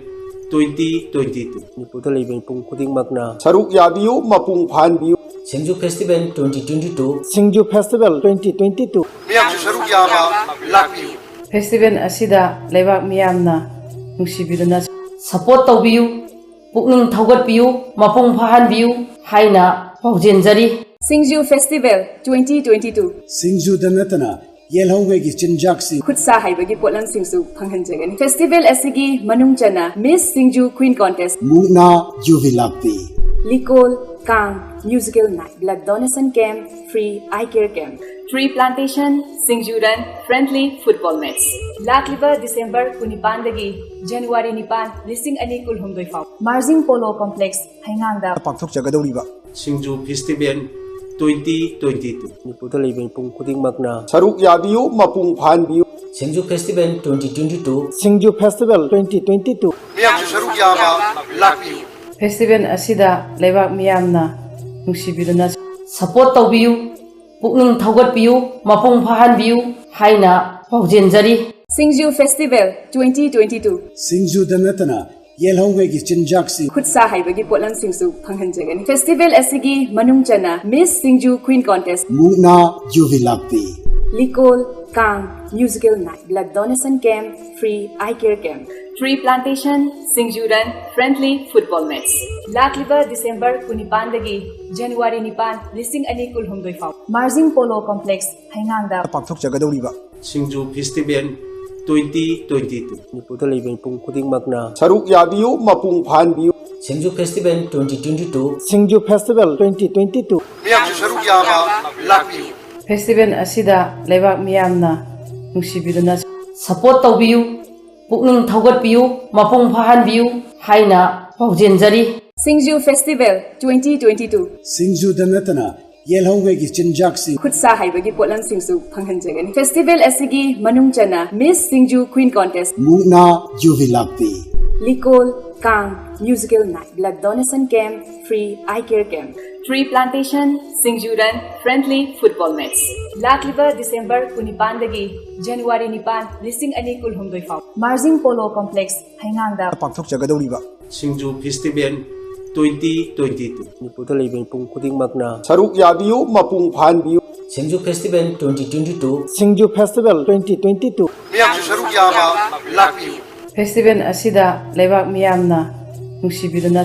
twenty twenty two. ꯃꯅꯤꯄꯨꯔꯗ ꯂꯩꯕ ꯃꯤꯄꯨꯝ ꯈꯨꯗꯤꯡꯃꯛꯅ ꯁꯔꯨꯛ ꯌꯥꯕꯤꯌꯨ, ꯃꯄꯨꯡ ꯐꯥꯍꯟꯕꯤꯌꯨ꯫ Singju festival twenty twenty two. Singju festival twenty twenty two. ꯃꯤꯌꯥꯝꯁꯨ ꯁꯔꯨꯛ ꯌꯥꯕ ꯂꯥꯛꯄꯤꯌꯨ꯫ ꯐꯦꯁꯇꯤꯚꯦꯜ ꯑꯁꯤꯗ ꯂꯩꯕꯥꯛ ꯃꯤꯌꯥꯝꯅ ꯅꯨꯡꯁꯤꯕꯤꯗꯨꯅ ꯁꯄꯣꯔꯠ ꯇꯧꯕꯤꯌꯨ, ꯄꯨꯛꯅꯤꯡ ꯊꯧꯒꯠꯄꯤꯌꯨ, ꯃꯄꯨꯡ ꯐꯥꯍꯟꯕꯤꯌꯨ ꯍꯥꯏꯅ ꯄꯥꯎꯖꯦꯟꯖꯔꯤ꯫ ꯁꯤꯡꯖꯨ ꯐꯦꯁꯇꯤꯚꯦꯜ ꯇ꯭ꯋꯦꯟꯇꯤ ꯇ꯭ꯋꯦꯟꯇꯤ ꯇꯨ꯫ ꯁꯤꯡꯖꯨꯗ ꯅꯠꯇꯅ ꯌꯦꯜꯍꯧꯉꯩꯒꯤ ꯆꯤꯟꯖꯥꯛꯁꯤꯡ, ꯈꯨꯠ ꯁꯥ ꯍꯩꯕꯒꯤ ꯄꯣꯠꯂꯝꯁꯤꯡꯁꯨ ꯐꯪꯍꯟꯖꯒꯅꯤ꯫ ꯐꯦꯁꯇꯤꯚꯦꯜ ꯑꯁꯤꯒꯤ ꯃꯅꯨꯡ ꯆꯟꯅ ꯃꯤꯁ ꯁꯤꯡꯖꯨ ꯀ꯭ꯋꯤꯟ ꯀꯣꯟꯇꯦꯁ, ꯃꯨꯛꯅꯥ ꯌꯨꯕꯤ ꯂꯥꯛꯄꯤ, ꯂꯤꯀꯣꯜ, ꯀꯥꯡ, musical night, blood donation camp, free eye care camp, tree plantation, Singju run, friendly football match. ꯂꯥꯛꯂꯤꯕ ꯗꯤꯁꯦꯝꯕꯔ ꯀꯨꯟꯅꯤꯄꯥꯟꯗꯒꯤ ꯖꯅꯋꯥꯔꯤ ꯅꯤꯄꯥꯟ, ꯂꯤꯁꯤꯡ ꯑꯅꯤ ꯀꯨꯟꯍꯨꯝꯗꯣꯏ ꯐꯥꯎ ꯃꯥꯔꯖꯤꯡ ꯄꯣꯂꯣ ꯀꯣꯝꯄ꯭ꯂꯦꯛꯁ, ꯍꯩꯉꯥꯡꯗ ꯄꯥꯡꯊꯣꯛꯆꯒꯗꯧꯔꯤꯕ Singju festival twenty twenty two. ꯃꯅꯤꯄꯨꯔꯗ ꯂꯩꯕ ꯃꯤꯄꯨꯝ ꯈꯨꯗꯤꯡꯃꯛꯅ ꯁꯔꯨꯛ ꯌꯥꯕꯤꯌꯨ, ꯃꯄꯨꯡ ꯐꯥꯍꯟꯕꯤꯌꯨ꯫ Singju festival twenty twenty two. Singju festival twenty twenty two. ꯃꯌꯥꯝꯁꯨ ꯁꯔꯨꯛ ꯌꯥꯕ ꯂꯥꯛꯄꯤꯌꯨ꯫ ꯐꯦꯁꯇꯤꯚꯦꯜ ꯑꯁꯤꯗ ꯂꯩꯕꯥꯛ ꯃꯤꯌꯥꯝꯅ ꯅꯨꯡꯁꯤꯕꯤꯗꯨꯅ ꯁꯄꯣꯔꯠ ꯇꯧꯕꯤꯌꯨ, ꯄꯨꯛꯅꯤꯡ ꯊꯧꯒꯠꯄꯤꯌꯨ, ꯃꯄꯨꯡ ꯐꯥꯍꯟꯕꯤꯌꯨ ꯍꯥꯏꯅ ꯄꯥꯎꯖꯦꯟꯖꯔꯤ꯫ ꯁꯤꯡꯖꯨ ꯐꯦꯁꯇꯤꯚꯦꯜ ꯇ꯭ꯋꯦꯟꯇꯤ ꯇ꯭ꯋꯦꯟꯇꯤ ꯇꯨ꯫ ꯁꯤꯡꯖꯨꯗ ꯅꯠꯇꯅ ꯌꯦꯜꯍꯧꯉꯩꯒꯤ ꯆꯤꯟꯖꯥꯛꯁꯤꯡ, ꯈꯨꯠ ꯁꯥ ꯍꯩꯕꯒꯤ ꯄꯣꯠꯂꯝꯁꯤꯡꯁꯨ ꯐꯪꯍꯟꯖꯒꯅꯤ꯫ ꯐꯦꯁꯇꯤꯚꯦꯜ ꯑꯁꯤꯒꯤ ꯃꯅꯨꯡ ꯆꯟꯅ ꯃꯤꯁ ꯁꯤꯡꯖꯨ ꯀ꯭ꯋꯤꯟ ꯀꯣꯟꯇꯦꯁ, ꯃꯨꯛꯅꯥ ꯌꯨꯕꯤ ꯂꯥꯛꯄꯤ, ꯂꯤꯀꯣꯜ, ꯀꯥꯡ, musical night, blood donation camp, free eye care camp, tree plantation, Singju run, friendly football match. ꯂꯥꯛꯂꯤꯕ ꯗꯤꯁꯦꯝꯕꯔ ꯀꯨꯟꯅꯤꯄꯥꯟꯗꯒꯤ ꯖꯅꯋꯥꯔꯤ ꯅꯤꯄꯥꯟ, ꯂꯤꯁꯤꯡ ꯑꯅꯤ ꯀꯨꯟꯍꯨꯝꯗꯣꯏ ꯐꯥꯎ ꯃꯥꯔꯖꯤꯡ ꯄꯣꯂꯣ ꯀꯣꯝꯄ꯭ꯂꯦꯛꯁ, ꯍꯩꯉꯥꯡꯗ ꯄꯥꯡꯊꯣꯛꯆꯒꯗꯧꯔꯤꯕ Singju festival twenty twenty two. ꯃꯅꯤꯄꯨꯔꯗ ꯂꯩꯕ ꯃꯤꯄꯨꯝ ꯈꯨꯗꯤꯡꯃꯛꯅ ꯁꯔꯨꯛ ꯌꯥꯕꯤꯌꯨ, ꯃꯄꯨꯡ ꯐꯥꯍꯟꯕꯤꯌꯨ꯫ Singju festival twenty twenty two. Singju festival twenty twenty two. ꯃꯌꯥꯝꯁꯨ ꯁꯔꯨꯛ ꯌꯥꯕ ꯂꯥꯛꯄꯤꯌꯨ꯫ ꯐꯦꯁꯇꯤꯚꯦꯜ ꯑꯁꯤꯗ ꯂꯩꯕꯥꯛ ꯃꯤꯌꯥꯝꯅ ꯅꯨꯡꯁꯤꯕꯤꯗꯨꯅ ꯁꯄꯣꯔꯠ ꯇꯧꯕꯤꯌꯨ, ꯄꯨꯛꯅꯤꯡ ꯊꯧꯒꯠꯄꯤꯌꯨ, ꯃꯄꯨꯡ ꯐꯥꯍꯟꯕꯤꯌꯨ ꯍꯥꯏꯅ ꯄꯥꯎꯖꯦꯟꯖꯔꯤ꯫ ꯁꯤꯡꯖꯨ ꯐꯦꯁꯇꯤꯚꯦꯜ ꯇ꯭ꯋꯦꯟꯇꯤ ꯇ꯭ꯋꯦꯟꯇꯤ ꯇꯨ꯫ ꯁꯤꯡꯖꯨꯗ ꯅꯠꯇꯅ ꯌꯦꯜꯍꯧꯉꯩꯒꯤ ꯆꯤꯟꯖꯥꯛꯁꯤꯡ, ꯈꯨꯠ ꯁꯥ ꯍꯩꯕꯒꯤ ꯄꯣꯠꯂꯝꯁꯤꯡꯁꯨ ꯐꯪꯍꯟꯖꯒꯅꯤ꯫ ꯐꯦꯁꯇꯤꯚꯦꯜ ꯑꯁꯤꯒꯤ ꯃꯅꯨꯡ ꯆꯟꯅ ꯃꯤꯁ ꯁꯤꯡꯖꯨ ꯀ꯭ꯋꯤꯟ ꯀꯣꯟꯇꯦꯁ, ꯃꯨꯛꯅꯥ ꯌꯨꯕꯤ ꯂꯥꯛꯄꯤ, ꯂꯤꯀꯣꯜ, ꯀꯥꯡ, musical night, blood donation camp, free eye care camp, tree plantation, Singju run, friendly football match. ꯂꯥꯛꯂꯤꯕ ꯗꯤꯁꯦꯝꯕꯔ ꯀꯨꯟꯅꯤꯄꯥꯟꯗꯒꯤ ꯖꯅꯋꯥꯔꯤ ꯅꯤꯄꯥꯟ, ꯂꯤꯁꯤꯡ ꯑꯅꯤ ꯀꯨꯟꯍꯨꯝꯗꯣꯏ ꯐꯥꯎ ꯃꯥꯔꯖꯤꯡ ꯄꯣꯂꯣ ꯀꯣꯝꯄ꯭ꯂꯦꯛꯁ, ꯍꯩꯉꯥꯡꯗ ꯄꯥꯡꯊꯣꯛꯆꯒꯗꯧꯔꯤꯕ Singju festival twenty twenty two. ꯃꯅꯤꯄꯨꯔꯗ ꯂꯩꯕ ꯃꯤꯄꯨꯝ ꯈꯨꯗꯤꯡꯃꯛꯅ ꯁꯔꯨꯛ ꯌꯥꯕꯤꯌꯨ, ꯃꯄꯨꯡ ꯐꯥꯍꯟꯕꯤꯌꯨ꯫ Singju festival twenty twenty two. Singju festival twenty twenty two. ꯃꯤꯌꯥꯝꯁꯨ ꯁꯔꯨꯛ ꯌꯥꯕ ꯂꯥꯛꯄꯤꯌꯨ꯫ ꯐꯦꯁꯇꯤꯚꯦꯜ ꯑꯁꯤꯗ ꯂꯩꯕꯥꯛ ꯃꯤꯌꯥꯝꯅ ꯅꯨꯡꯁꯤꯕꯤꯗꯨꯅ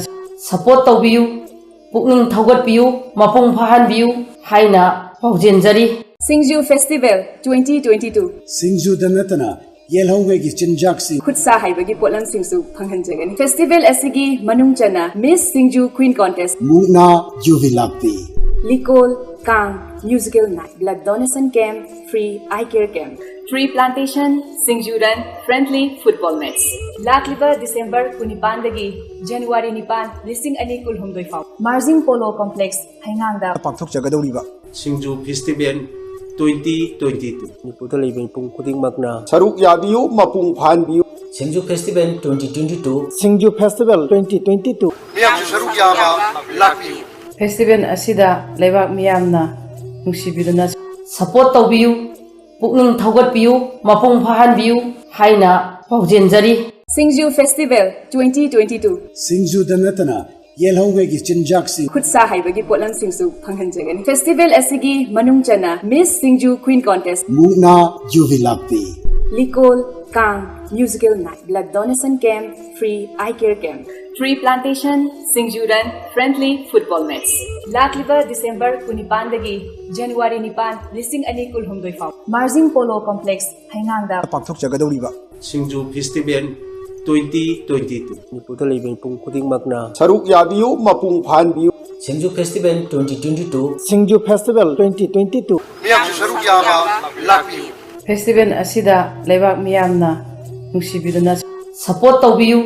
ꯁꯄꯣꯔꯠ ꯇꯧꯕꯤꯌꯨ, ꯄꯨꯛꯅꯤꯡ ꯊꯧꯒꯠꯄꯤꯌꯨ, ꯃꯄꯨꯡ ꯐꯥꯍꯟꯕꯤꯌꯨ ꯍꯥꯏꯅ ꯄꯥꯎꯖꯦꯟꯖꯔꯤ꯫ ꯁꯤꯡꯖꯨ ꯐꯦꯁꯇꯤꯚꯦꯜ ꯇ꯭ꯋꯦꯟꯇꯤ ꯇ꯭ꯋꯦꯟꯇꯤ ꯇꯨ꯫ ꯁꯤꯡꯖꯨꯗ ꯅꯠꯇꯅ ꯌꯦꯜꯍꯧꯉꯩꯒꯤ ꯆꯤꯟꯖꯥꯛꯁꯤꯡ, ꯈꯨꯠ ꯁꯥ ꯍꯩꯕꯒꯤ ꯄꯣꯠꯂꯝꯁꯤꯡꯁꯨ ꯐꯪꯍꯟꯖꯒꯅꯤ꯫ ꯐꯦꯁꯇꯤꯚꯦꯜ ꯑꯁꯤꯒꯤ ꯃꯅꯨꯡ ꯆꯟꯅ ꯃꯤꯁ ꯁꯤꯡꯖꯨ ꯀ꯭ꯋꯤꯟ ꯀꯣꯟꯇꯦꯁ, ꯃꯨꯛꯅꯥ, ꯌꯨꯕꯤ ꯂꯥꯛꯄꯤ, ꯂꯤꯀꯣꯜ, ꯀꯥꯡ, musical night, blood donation camp, free eye care camp, tree plantation, Singju run, friendly football match. ꯂꯥꯛꯂꯤꯕ ꯗꯤꯁꯦꯝꯕꯔ ꯀꯨꯟꯅꯤꯄꯥꯟꯗꯒꯤ ꯖꯅꯋꯥꯔꯤ ꯅꯤꯄꯥꯟ, ꯂꯤꯁꯤꯡ ꯑꯅꯤ ꯀꯨꯟꯍꯨꯝꯗꯣꯏ ꯐꯥꯎ ꯃꯥꯔꯖꯤꯡ ꯄꯣꯂꯣ ꯀꯣꯝꯄ꯭ꯂꯦꯛꯁ, ꯍꯩꯉꯥꯡꯗ꯫ ꯄꯥꯡꯊꯣꯛꯆꯒꯗꯧꯔꯤꯕ Singju festival twenty twenty two. ꯃꯅꯤꯄꯨꯔꯗ ꯂꯩꯕ ꯃꯤꯄꯨꯝ ꯈꯨꯗꯤꯡꯃꯛꯅ ꯁꯔꯨꯛ ꯌꯥꯕꯤꯌꯨ, ꯃꯄꯨꯡ ꯐꯥꯍꯟꯕꯤꯌꯨ꯫ Singju festival twenty twenty two. Singju festival twenty twenty two. ꯃꯤꯌꯥꯝꯁꯨ ꯁꯔꯨꯛ ꯌꯥꯕ ꯂꯥꯛꯄꯤꯌꯨ꯫ ꯐꯦꯁꯇꯤꯚꯦꯜ ꯑꯁꯤꯗ ꯂꯩꯕꯥꯛ ꯃꯤꯌꯥꯝꯅ ꯅꯨꯡꯁꯤꯕꯤꯗꯨꯅ ꯁꯄꯣꯔꯠ ꯇꯧꯕꯤꯌꯨ, ꯄꯨꯛꯅꯤꯡ ꯊꯧꯒꯠꯄꯤꯌꯨ, ꯃꯄꯨꯡ ꯐꯥꯍꯟꯕꯤꯌꯨ ꯍꯥꯏꯅ ꯄꯥꯎꯖꯦꯟꯖꯔꯤ꯫ ꯁꯤꯡꯖꯨ ꯐꯦꯁꯇꯤꯚꯦꯜ ꯇ꯭ꯋꯦꯟꯇꯤ ꯇ꯭ꯋꯦꯟꯇꯤ ꯇꯨ꯫ ꯁꯤꯡꯖꯨꯗ ꯅꯠꯇꯅ ꯌꯦꯜꯍꯧꯉꯩꯒꯤ ꯆꯤꯟꯖꯥꯛꯁꯤꯡ, ꯈꯨꯠ ꯁꯥ ꯍꯩꯕꯒꯤ ꯄꯣꯠꯂꯝꯁꯤꯡꯁꯨ ꯐꯪꯍꯟꯖꯒꯅꯤ꯫ ꯐꯦꯁꯇꯤꯚꯦꯜ ꯑꯁꯤꯒꯤ ꯃꯅꯨꯡ ꯆꯟꯅ ꯃꯤꯁ ꯁꯤꯡꯖꯨ ꯀ꯭ꯋꯤꯟ ꯀꯣꯟꯇꯦꯁ, ꯃꯨꯛꯅꯥ, ꯌꯨꯕꯤ ꯂꯥꯛꯄꯤ, ꯂꯤꯀꯣꯜ, ꯀꯥꯡ, musical night, blood donation camp, free eye care camp, tree plantation, Singju run, friendly football match. ꯂꯥꯛꯂꯤꯕ ꯗꯤꯁꯦꯝꯕꯔ ꯀꯨꯟꯅꯤꯄꯥꯟꯗꯒꯤ ꯖꯅꯋꯥꯔꯤ ꯅꯤꯄꯥꯟ, ꯂꯤꯁꯤꯡ ꯑꯅꯤ ꯀꯨꯟꯍꯨꯝꯗꯣꯏ ꯐꯥꯎ ꯃꯥꯔꯖꯤꯡ ꯄꯣꯂꯣ ꯀꯣꯝꯄ꯭ꯂꯦꯛꯁ, ꯍꯩꯉꯥꯡꯗ꯫ ꯄꯥꯡꯊꯣꯛꯆꯒꯗꯧꯔꯤꯕ Singju festival twenty twenty two. ꯃꯅꯤꯄꯨꯔꯗ ꯂꯩꯕ ꯃꯤꯄꯨꯝ ꯈꯨꯗꯤꯡꯃꯛꯅ ꯁꯔꯨꯛ ꯌꯥꯕꯤꯌꯨ, ꯃꯄꯨꯡ ꯐꯥꯍꯟꯕꯤꯌꯨ꯫ Singju festival twenty twenty two. Singju festival twenty twenty two. ꯃꯤꯌꯥꯝꯁꯨ ꯁꯔꯨꯛ ꯌꯥꯕ ꯂꯥꯛꯄꯤꯌꯨ꯫ ꯐꯦꯁꯇꯤꯚꯦꯜ ꯑꯁꯤꯗ ꯂꯩꯕꯥꯛ ꯃꯤꯌꯥꯝꯅ ꯅꯨꯡꯁꯤꯕꯤꯗꯨꯅ ꯁꯄꯣꯔꯠ ꯇꯧꯕꯤꯌꯨ,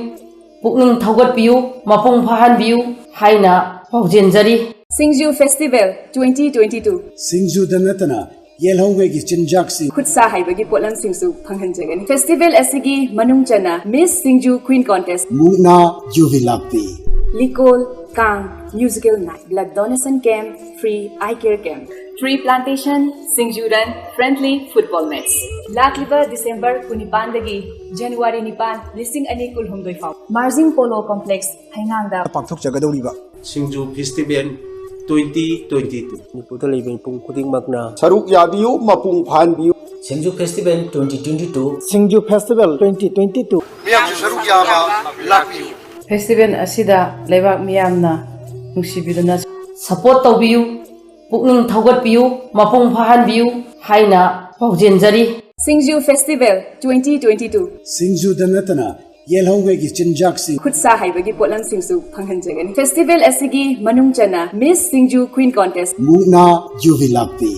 ꯄꯨꯛꯅꯤꯡ ꯊꯧꯒꯠꯄꯤꯌꯨ, ꯃꯄꯨꯡ ꯐꯥꯍꯟꯕꯤꯌꯨ ꯍꯥꯏꯅ ꯄꯥꯎꯖꯦꯟꯖꯔꯤ꯫ ꯁꯤꯡꯖꯨ ꯐꯦꯁꯇꯤꯚꯦꯜ ꯇ꯭ꯋꯦꯟꯇꯤ ꯇ꯭ꯋꯦꯟꯇꯤ ꯇꯨ꯫ ꯁꯤꯡꯖꯨꯗ ꯅꯠꯇꯅ ꯌꯦꯜꯍꯧꯉꯩꯒꯤ ꯆꯤꯟꯖꯥꯛꯁꯤꯡ, ꯈꯨꯠ ꯁꯥ ꯍꯩꯕꯒꯤ ꯄꯣꯠꯂꯝꯁꯤꯡꯁꯨ ꯐꯪꯍꯟꯖꯒꯅꯤ꯫ ꯐꯦꯁꯇꯤꯚꯦꯜ ꯑꯁꯤꯒꯤ ꯃꯅꯨꯡ ꯆꯟꯅ ꯃꯤꯁ ꯁꯤꯡꯖꯨ ꯀ꯭ꯋꯤꯟ ꯀꯣꯟꯇꯦꯁ, ꯃꯨꯛꯅꯥ, ꯌꯨꯕꯤ ꯂꯥꯛꯄꯤ, ꯂꯤꯀꯣꯜ, ꯀꯥꯡ, musical night, blood donation camp, free eye care camp, tree plantation, Singju run, friendly football match. ꯂꯥꯛꯂꯤꯕ ꯗꯤꯁꯦꯝꯕꯔ ꯀꯨꯟꯅꯤꯄꯥꯟꯗꯒꯤ ꯖꯅꯋꯥꯔꯤ ꯅꯤꯄꯥꯟ, ꯂꯤꯁꯤꯡ ꯑꯅꯤ ꯀꯨꯟꯍꯨꯝꯗꯣꯏ ꯐꯥꯎ ꯃꯥꯔꯖꯤꯡ ꯄꯣꯂꯣ ꯀꯣꯝꯄ꯭ꯂꯦꯛꯁ, ꯍꯩꯉꯥꯡꯗ꯫ ꯄꯥꯡꯊꯣꯛꯆꯒꯗꯧꯔꯤꯕ ꯁꯤꯡꯖꯨ ꯐꯦꯁꯇꯤꯚꯦꯜ twenty twenty-two. ꯃꯅꯤꯄꯨꯔꯗ ꯂꯩꯕ ꯃꯤꯄꯨꯝ ꯈꯨꯗꯤꯡꯃꯛꯅ ꯁꯔꯨꯛ ꯌꯥꯕꯤꯌꯨ, ꯃꯄꯨꯡ ꯐꯥꯍꯟꯕꯤꯌꯨ꯫ Singju festival twenty twenty two. Singju festival twenty twenty two. ꯃꯌꯥꯝꯁꯨ ꯁꯔꯨꯛ ꯌꯥꯕ ꯂꯥꯛꯄꯤꯌꯨ꯫ ꯐꯦꯁꯇꯤꯚꯦꯜ ꯑꯁꯤꯗ ꯂꯩꯕꯥꯛ ꯃꯤꯌꯥꯝꯅ ꯅꯨꯡꯁꯤꯕꯤꯗꯨꯅ ꯁꯄꯣꯔꯠ ꯇꯧꯕꯤꯌꯨ, ꯄꯨꯛꯅꯤꯡ ꯊꯧꯒꯠꯄꯤꯌꯨ, ꯃꯄꯨꯡ ꯐꯥꯍꯟꯕꯤꯌꯨ ꯍꯥꯏꯅ ꯄꯥꯎꯖꯦꯟꯖꯔꯤ꯫ ꯁꯤꯡꯖꯨ ꯐꯦꯁꯇꯤꯚꯦꯜ twenty twenty two꯫ ꯁꯤꯡꯖꯨꯗ ꯅꯠꯇꯅ ꯌꯦꯜꯍꯧꯉꯩꯒꯤ ꯆꯤꯟꯖꯥꯛꯁꯤꯡ, ꯈꯨꯠ ꯁꯥ ꯍꯩꯕꯒꯤ ꯄꯣꯠꯂꯝꯁꯤꯡꯁꯨ ꯐꯪꯍꯟꯖꯒꯅꯤ꯫ ꯐꯦꯁꯇꯤꯚꯦꯜ ꯑꯁꯤꯒꯤ ꯃꯅꯨꯡ ꯆꯟꯅ ꯃꯤꯁ ꯁꯤꯡꯖꯨ ꯀ꯭ꯋꯤꯟ ꯀꯣꯟꯇꯦꯁ, ꯃꯨꯛꯅꯥ ꯌꯨꯕꯤ ꯂꯥꯛꯄꯤ,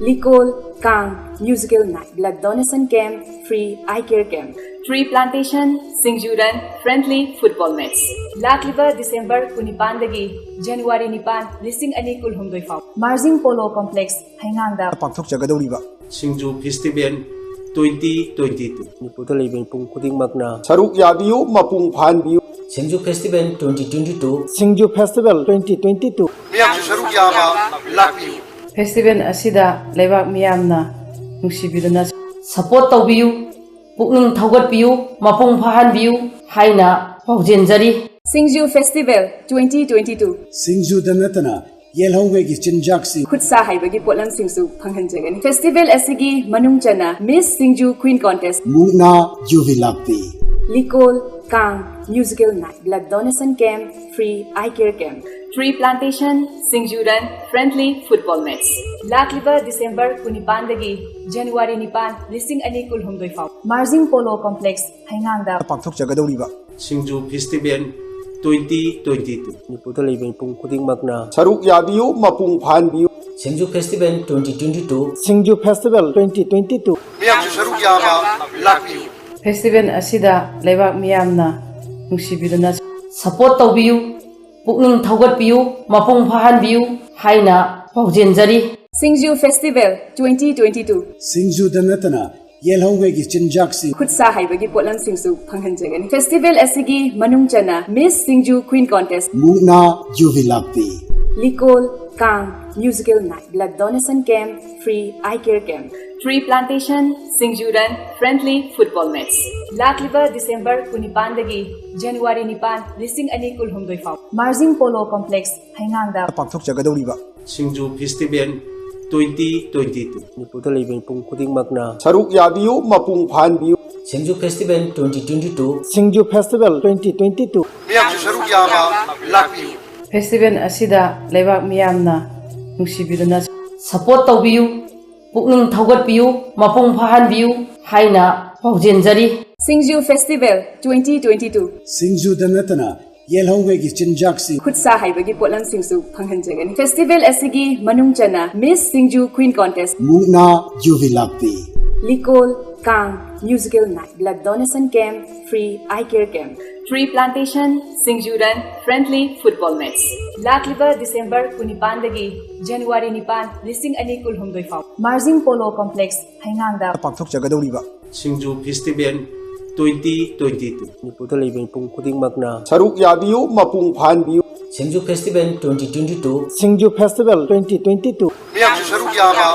ꯂꯤꯀꯣꯜ, ꯀꯥꯡ, musical night, blood donation camp, free eye care camp, tree plantation, Singju run, friendly football match. ꯂꯥꯛꯂꯤꯕ ꯗꯤꯁꯦꯝꯕꯔ ꯀꯨꯟꯅꯤꯄꯥꯟꯗꯒꯤ ꯖꯅꯋꯥꯔꯤ ꯅꯤꯄꯥꯟ, ꯂꯤꯁꯤꯡ ꯑꯅꯤ ꯀꯨꯟꯍꯨꯝꯗꯣꯏ ꯐꯥꯎ ꯃꯥꯔꯖꯤꯡ ꯄꯣꯂꯣ ꯀꯣꯝꯄ꯭ꯂꯦꯛꯁ, ꯍꯩꯉꯥꯡꯗ ꯄꯥꯡꯊꯣꯛꯆꯒꯗꯧꯔꯤꯕ Singju festival twenty twenty two꯫ ꯃꯅꯤꯄꯨꯔꯗ ꯂꯩꯕ ꯃꯤꯄꯨꯝ ꯈꯨꯗꯤꯡꯃꯛꯅ ꯁꯔꯨꯛ ꯌꯥꯕꯤꯌꯨ, ꯃꯄꯨꯡ ꯐꯥꯍꯟꯕꯤꯌꯨ꯫ Singju festival twenty twenty two. Singju festival twenty twenty two꯫ ꯃꯌꯥꯝꯁꯨ ꯁꯔꯨꯛ ꯌꯥꯕ ꯂꯥꯛꯄꯤꯌꯨ꯫ ꯐꯦꯁꯇꯤꯚꯦꯜ ꯑꯁꯤꯗ ꯂꯩꯕꯥꯛ ꯃꯤꯌꯥꯝꯅ ꯅꯨꯡꯁꯤꯕꯤꯗꯨꯅ ꯁꯄꯣꯔꯠ ꯇꯧꯕꯤꯌꯨ, ꯄꯨꯛꯅꯤꯡ ꯊꯧꯒꯠꯄꯤꯌꯨ, ꯃꯄꯨꯡ ꯐꯥꯍꯟꯕꯤꯌꯨ ꯍꯥꯏꯅ ꯄꯥꯎꯖꯦꯟꯖꯔꯤ꯫ ꯁꯤꯡꯖꯨ ꯐꯦꯁꯇꯤꯚꯦꯜ twenty twenty two꯫ ꯁꯤꯡꯖꯨꯗ ꯅꯠꯇꯅ ꯌꯦꯜꯍꯧꯉꯩꯒꯤ ꯆꯤꯟꯖꯥꯛꯁꯤꯡ, ꯈꯨꯠ ꯁꯥ ꯍꯩꯕꯒꯤ ꯄꯣꯠꯂꯝꯁꯤꯡꯁꯨ ꯐꯪꯍꯟꯖꯒꯅꯤ꯫ ꯐꯦꯁꯇꯤꯚꯦꯜ ꯑꯁꯤꯒꯤ ꯃꯅꯨꯡ ꯆꯟꯅ ꯃꯤꯁ ꯁꯤꯡꯖꯨ ꯀ꯭ꯋꯤꯟ ꯀꯣꯟꯇꯦꯁ, ꯃꯨꯛꯅꯥ ꯌꯨꯕꯤ ꯂꯥꯛꯄꯤ, ꯂꯤꯀꯣꯜ, ꯀꯥꯡ, musical night, blood donation camp, free eye care camp, tree plantation, Singju run, friendly football match. ꯂꯥꯛꯂꯤꯕ ꯗꯤꯁꯦꯝꯕꯔ ꯀꯨꯟꯅꯤꯄꯥꯟꯗꯒꯤ ꯖꯅꯋꯥꯔꯤ ꯅꯤꯄꯥꯟ, ꯂꯤꯁꯤꯡ ꯑꯅꯤ ꯀꯨꯟꯍꯨꯝꯗꯣꯏ ꯐꯥꯎ ꯃꯥꯔꯖꯤꯡ ꯄꯣꯂꯣ ꯀꯣꯝꯄ꯭ꯂꯦꯛꯁ, ꯍꯩꯉꯥꯡꯗ ꯄꯥꯡꯊꯣꯛꯆꯒꯗꯧꯔꯤꯕ Singju festival twenty twenty two꯫ ꯃꯅꯤꯄꯨꯔꯗ ꯂꯩꯕ ꯃꯤꯄꯨꯝ ꯈꯨꯗꯤꯡꯃꯛꯅ ꯁꯔꯨꯛ ꯌꯥꯕꯤꯌꯨ, ꯃꯄꯨꯡ ꯐꯥꯍꯟꯕꯤꯌꯨ꯫ Singju festival twenty twenty two. Singju festival twenty twenty two꯫ ꯃꯌꯥꯝꯁꯨ ꯁꯔꯨꯛ ꯌꯥꯕ ꯂꯥꯛꯄꯤꯌꯨ꯫ ꯐꯦꯁꯇꯤꯚꯦꯜ ꯑꯁꯤꯗ ꯂꯩꯕꯥꯛ ꯃꯤꯌꯥꯝꯅ ꯅꯨꯡꯁꯤꯕꯤꯗꯨꯅ ꯁꯄꯣꯔꯠ ꯇꯧꯕꯤꯌꯨ, ꯄꯨꯛꯅꯤꯡ ꯊꯧꯒꯠꯄꯤꯌꯨ, ꯃꯄꯨꯡ ꯐꯥꯍꯟꯕꯤꯌꯨ ꯍꯥꯏꯅ ꯄꯥꯎꯖꯦꯟꯖꯔꯤ꯫ ꯁꯤꯡꯖꯨ ꯐꯦꯁꯇꯤꯚꯦꯜ twenty twenty two꯫ ꯁꯤꯡꯖꯨꯗ ꯅꯠꯇꯅ ꯌꯦꯜꯍꯧꯉꯩꯒꯤ ꯆꯤꯟꯖꯥꯛꯁꯤꯡ, ꯈꯨꯠ ꯁꯥ ꯍꯩꯕꯒꯤ ꯄꯣꯠꯂꯝꯁꯤꯡꯁꯨ ꯐꯪꯍꯟꯖꯒꯅꯤ꯫ ꯐꯦꯁꯇꯤꯚꯦꯜ ꯑꯁꯤꯒꯤ ꯃꯅꯨꯡ ꯆꯟꯅ ꯃꯤꯁ ꯁꯤꯡꯖꯨ ꯀ꯭ꯋꯤꯟ ꯀꯣꯟꯇꯦꯁ, ꯃꯨꯛꯅꯥ ꯌꯨꯕꯤ ꯂꯥꯛꯄꯤ, ꯂꯤꯀꯣꯜ, ꯀꯥꯡ, musical night, blood donation camp, free eye care camp, Tree plantation, Singju run, friendly football match꯫ ꯂꯥꯛꯂꯤꯕ ꯗꯤꯁꯦꯝꯕꯔ ꯀꯨꯟꯅꯤꯄꯥꯟꯗꯒꯤ ꯖꯅꯋꯥꯔꯤ ꯅꯤꯄꯥꯟ, ꯂꯤꯁꯤꯡ ꯑꯅꯤ ꯀꯨꯟꯍꯨꯝꯗꯣꯏ ꯐꯥꯎ ꯃꯥꯔꯖꯤꯡ ꯄꯣꯂꯣ ꯀꯣꯝꯄ꯭ꯂꯦꯛꯁ, ꯍꯩꯉꯥꯡꯗ ꯄꯥꯡꯊꯣꯛꯆꯒꯗꯧꯔꯤꯕ Singju festival twenty twenty two. ꯃꯅꯤꯄꯨꯔꯗ ꯂꯩꯕ ꯃꯤꯄꯨꯝ ꯈꯨꯗꯤꯡꯃꯛꯅ ꯁꯔꯨꯛ ꯌꯥꯕꯤꯌꯨ, ꯃꯄꯨꯡ ꯐꯥꯍꯟꯕꯤꯌꯨ꯫ Singju festival twenty twenty two. Singju festival twenty twenty two. ꯃꯤꯌꯥꯝꯁꯨ ꯁꯔꯨꯛ ꯌꯥꯕ ꯂꯥꯛꯄꯤꯌꯨ꯫ ꯐꯦꯁꯇꯤꯚꯦꯜ ꯑꯁꯤꯗ ꯂꯩꯕꯥꯛ ꯃꯤꯌꯥꯝꯅ ꯅꯨꯡꯁꯤꯕꯤꯗꯨꯅ ꯁꯄꯣꯔꯠ ꯇꯧꯕꯤꯌꯨ, ꯄꯨꯛꯅꯤꯡ ꯊꯧꯒꯠꯄꯤꯌꯨ, ꯃꯄꯨꯡ ꯐꯥꯍꯟꯕꯤꯌꯨ ꯍꯥꯏꯅ ꯄꯥꯎꯖꯦꯟꯖꯔꯤ꯫ ꯁꯤꯡꯖꯨ ꯐꯦꯁꯇꯤꯚꯦꯜ ꯇ꯭ꯋꯦꯟꯇꯤ ꯇ꯭ꯋꯦꯟꯇꯤ ꯇꯨ꯫ ꯁꯤꯡꯖꯨꯗ ꯅꯠꯇꯅ ꯌꯦꯜꯍꯧꯉꯩꯒꯤ ꯆꯤꯟꯖꯥꯛꯁꯤꯡ, ꯈꯨꯠ ꯁꯥ ꯍꯩꯕꯒꯤ ꯄꯣꯠꯂꯝꯁꯤꯡꯁꯨ ꯐꯪꯍꯟꯖꯒꯅꯤ꯫ ꯐꯦꯁꯇꯤꯚꯦꯜ ꯑꯁꯤꯒꯤ ꯃꯅꯨꯡ ꯆꯟꯅ ꯃꯤꯁ ꯁꯤꯡꯖꯨ ꯀ꯭ꯋꯤꯟ ꯀꯣꯟꯇꯦꯁ, ꯃꯨꯛꯅꯥ ꯌꯨꯕꯤ ꯂꯥꯛꯄꯤ, ꯂꯤꯀꯣꯜ, ꯀꯥꯡ, musical night, blood donation camp, free eye care camp, tree plantation, Singju run, friendly football match. ꯂꯥꯛꯂꯤꯕ ꯗꯤꯁꯦꯝꯕꯔ ꯀꯨꯟꯅꯤꯄꯥꯟꯗꯒꯤ ꯖꯅꯋꯥꯔꯤ ꯅꯤꯄꯥꯟ, ꯂꯤꯁꯤꯡ ꯑꯅꯤ ꯀꯨꯟꯍꯨꯝꯗꯣꯏ ꯐꯥꯎ ꯃꯥꯔꯖꯤꯡ ꯄꯣꯂꯣ ꯀꯣꯝꯄ꯭ꯂꯦꯛꯁ, ꯍꯩꯉꯥꯡꯗ ꯄꯥꯡꯊꯣꯛꯆꯒꯗꯧꯔꯤꯕ Singju festival twenty twenty two. ꯃꯅꯤꯄꯨꯔꯗ ꯂꯩꯕ ꯃꯤꯄꯨꯝ ꯈꯨꯗꯤꯡꯃꯛꯅ ꯁꯔꯨꯛ ꯌꯥꯕꯤꯌꯨ, ꯃꯄꯨꯡ ꯐꯥꯍꯟꯕꯤꯌꯨ꯫ Singju festival twenty twenty two. Singju festival twenty twenty two. ꯃꯤꯌꯥꯝꯁꯨ ꯁꯔꯨꯛ ꯌꯥꯕ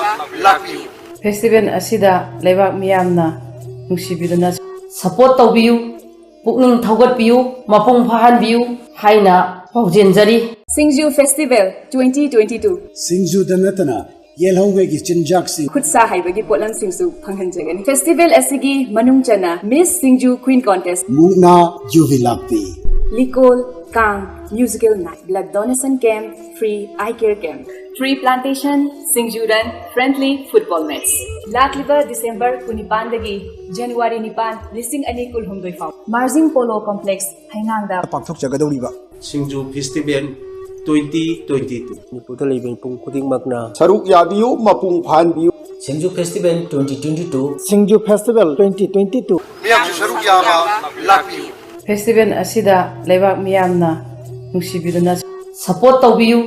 ꯂꯥꯛꯄꯤꯌꯨ꯫ ꯐꯦꯁꯇꯤꯚꯦꯜ ꯑꯁꯤꯗ ꯂꯩꯕꯥꯛ ꯃꯤꯌꯥꯝꯅ ꯅꯨꯡꯁꯤꯕꯤꯗꯨꯅ ꯁꯄꯣꯔꯠ ꯇꯧꯕꯤꯌꯨ, ꯄꯨꯛꯅꯤꯡ ꯊꯧꯒꯠꯄꯤꯌꯨ, ꯃꯄꯨꯡ ꯐꯥꯍꯟꯕꯤꯌꯨ ꯍꯥꯏꯅ ꯄꯥꯎꯖꯦꯟꯖꯔꯤ꯫ ꯁꯤꯡꯖꯨ ꯐꯦꯁꯇꯤꯚꯦꯜ ꯇ꯭ꯋꯦꯟꯇꯤ ꯇ꯭ꯋꯦꯟꯇꯤ ꯇꯨ꯫ ꯁꯤꯡꯖꯨꯗ ꯅꯠꯇꯅ ꯌꯦꯜꯍꯧꯉꯩꯒꯤ ꯆꯤꯟꯖꯥꯛꯁꯤꯡ, ꯈꯨꯠ ꯁꯥ ꯍꯩꯕꯒꯤ ꯄꯣꯠꯂꯝꯁꯤꯡꯁꯨ ꯐꯪꯍꯟꯖꯒꯅꯤ꯫ ꯐꯦꯁꯇꯤꯚꯦꯜ ꯑꯁꯤꯒꯤ ꯃꯅꯨꯡ ꯆꯟꯅ ꯃꯤꯁ ꯁꯤꯡꯖꯨ ꯀ꯭ꯋꯤꯟ ꯀꯣꯟꯇꯦꯁ, ꯃꯨꯛꯅꯥ ꯌꯨꯕꯤ ꯂꯥꯛꯄꯤ, ꯂꯤꯀꯣꯜ, ꯀꯥꯡ, musical night, blood donation camp, free eye care camp, tree plantation, Singju run, friendly football match. ꯂꯥꯛꯂꯤꯕ ꯗꯤꯁꯦꯝꯕꯔ ꯀꯨꯟꯅꯤꯄꯥꯟꯗꯒꯤ ꯖꯅꯋꯥꯔꯤ ꯅꯤꯄꯥꯟ, ꯂꯤꯁꯤꯡ ꯑꯅꯤ ꯀꯨꯟꯍꯨꯝꯗꯣꯏ ꯐꯥꯎ ꯃꯥꯔꯖꯤꯡ ꯄꯣꯂꯣ ꯀꯣꯝꯄ꯭ꯂꯦꯛꯁ, ꯍꯩꯉꯥꯡꯗ ꯄꯥꯡꯊꯣꯛꯆꯒꯗꯧꯔꯤꯕ Singju festival twenty twenty two. ꯃꯅꯤꯄꯨꯔꯗ ꯂꯩꯕ ꯃꯤꯄꯨꯝ ꯈꯨꯗꯤꯡꯃꯛꯅ ꯁꯔꯨꯛ ꯌꯥꯕꯤꯌꯨ, ꯃꯄꯨꯡ ꯐꯥꯍꯟꯕꯤꯌꯨ꯫ Singju festival twenty twenty two. Singju festival twenty twenty two. ꯃꯤꯌꯥꯝꯁꯨ ꯁꯔꯨꯛ ꯌꯥꯕ ꯂꯥꯛꯄꯤꯌꯨ꯫ ꯐꯦꯁꯇꯤꯚꯦꯜ ꯑꯁꯤꯗ ꯂꯩꯕꯥꯛ ꯃꯤꯌꯥꯝꯅ ꯅꯨꯡꯁꯤꯕꯤꯗꯨꯅ ꯁꯄꯣꯔꯠ ꯇꯧꯕꯤꯌꯨ,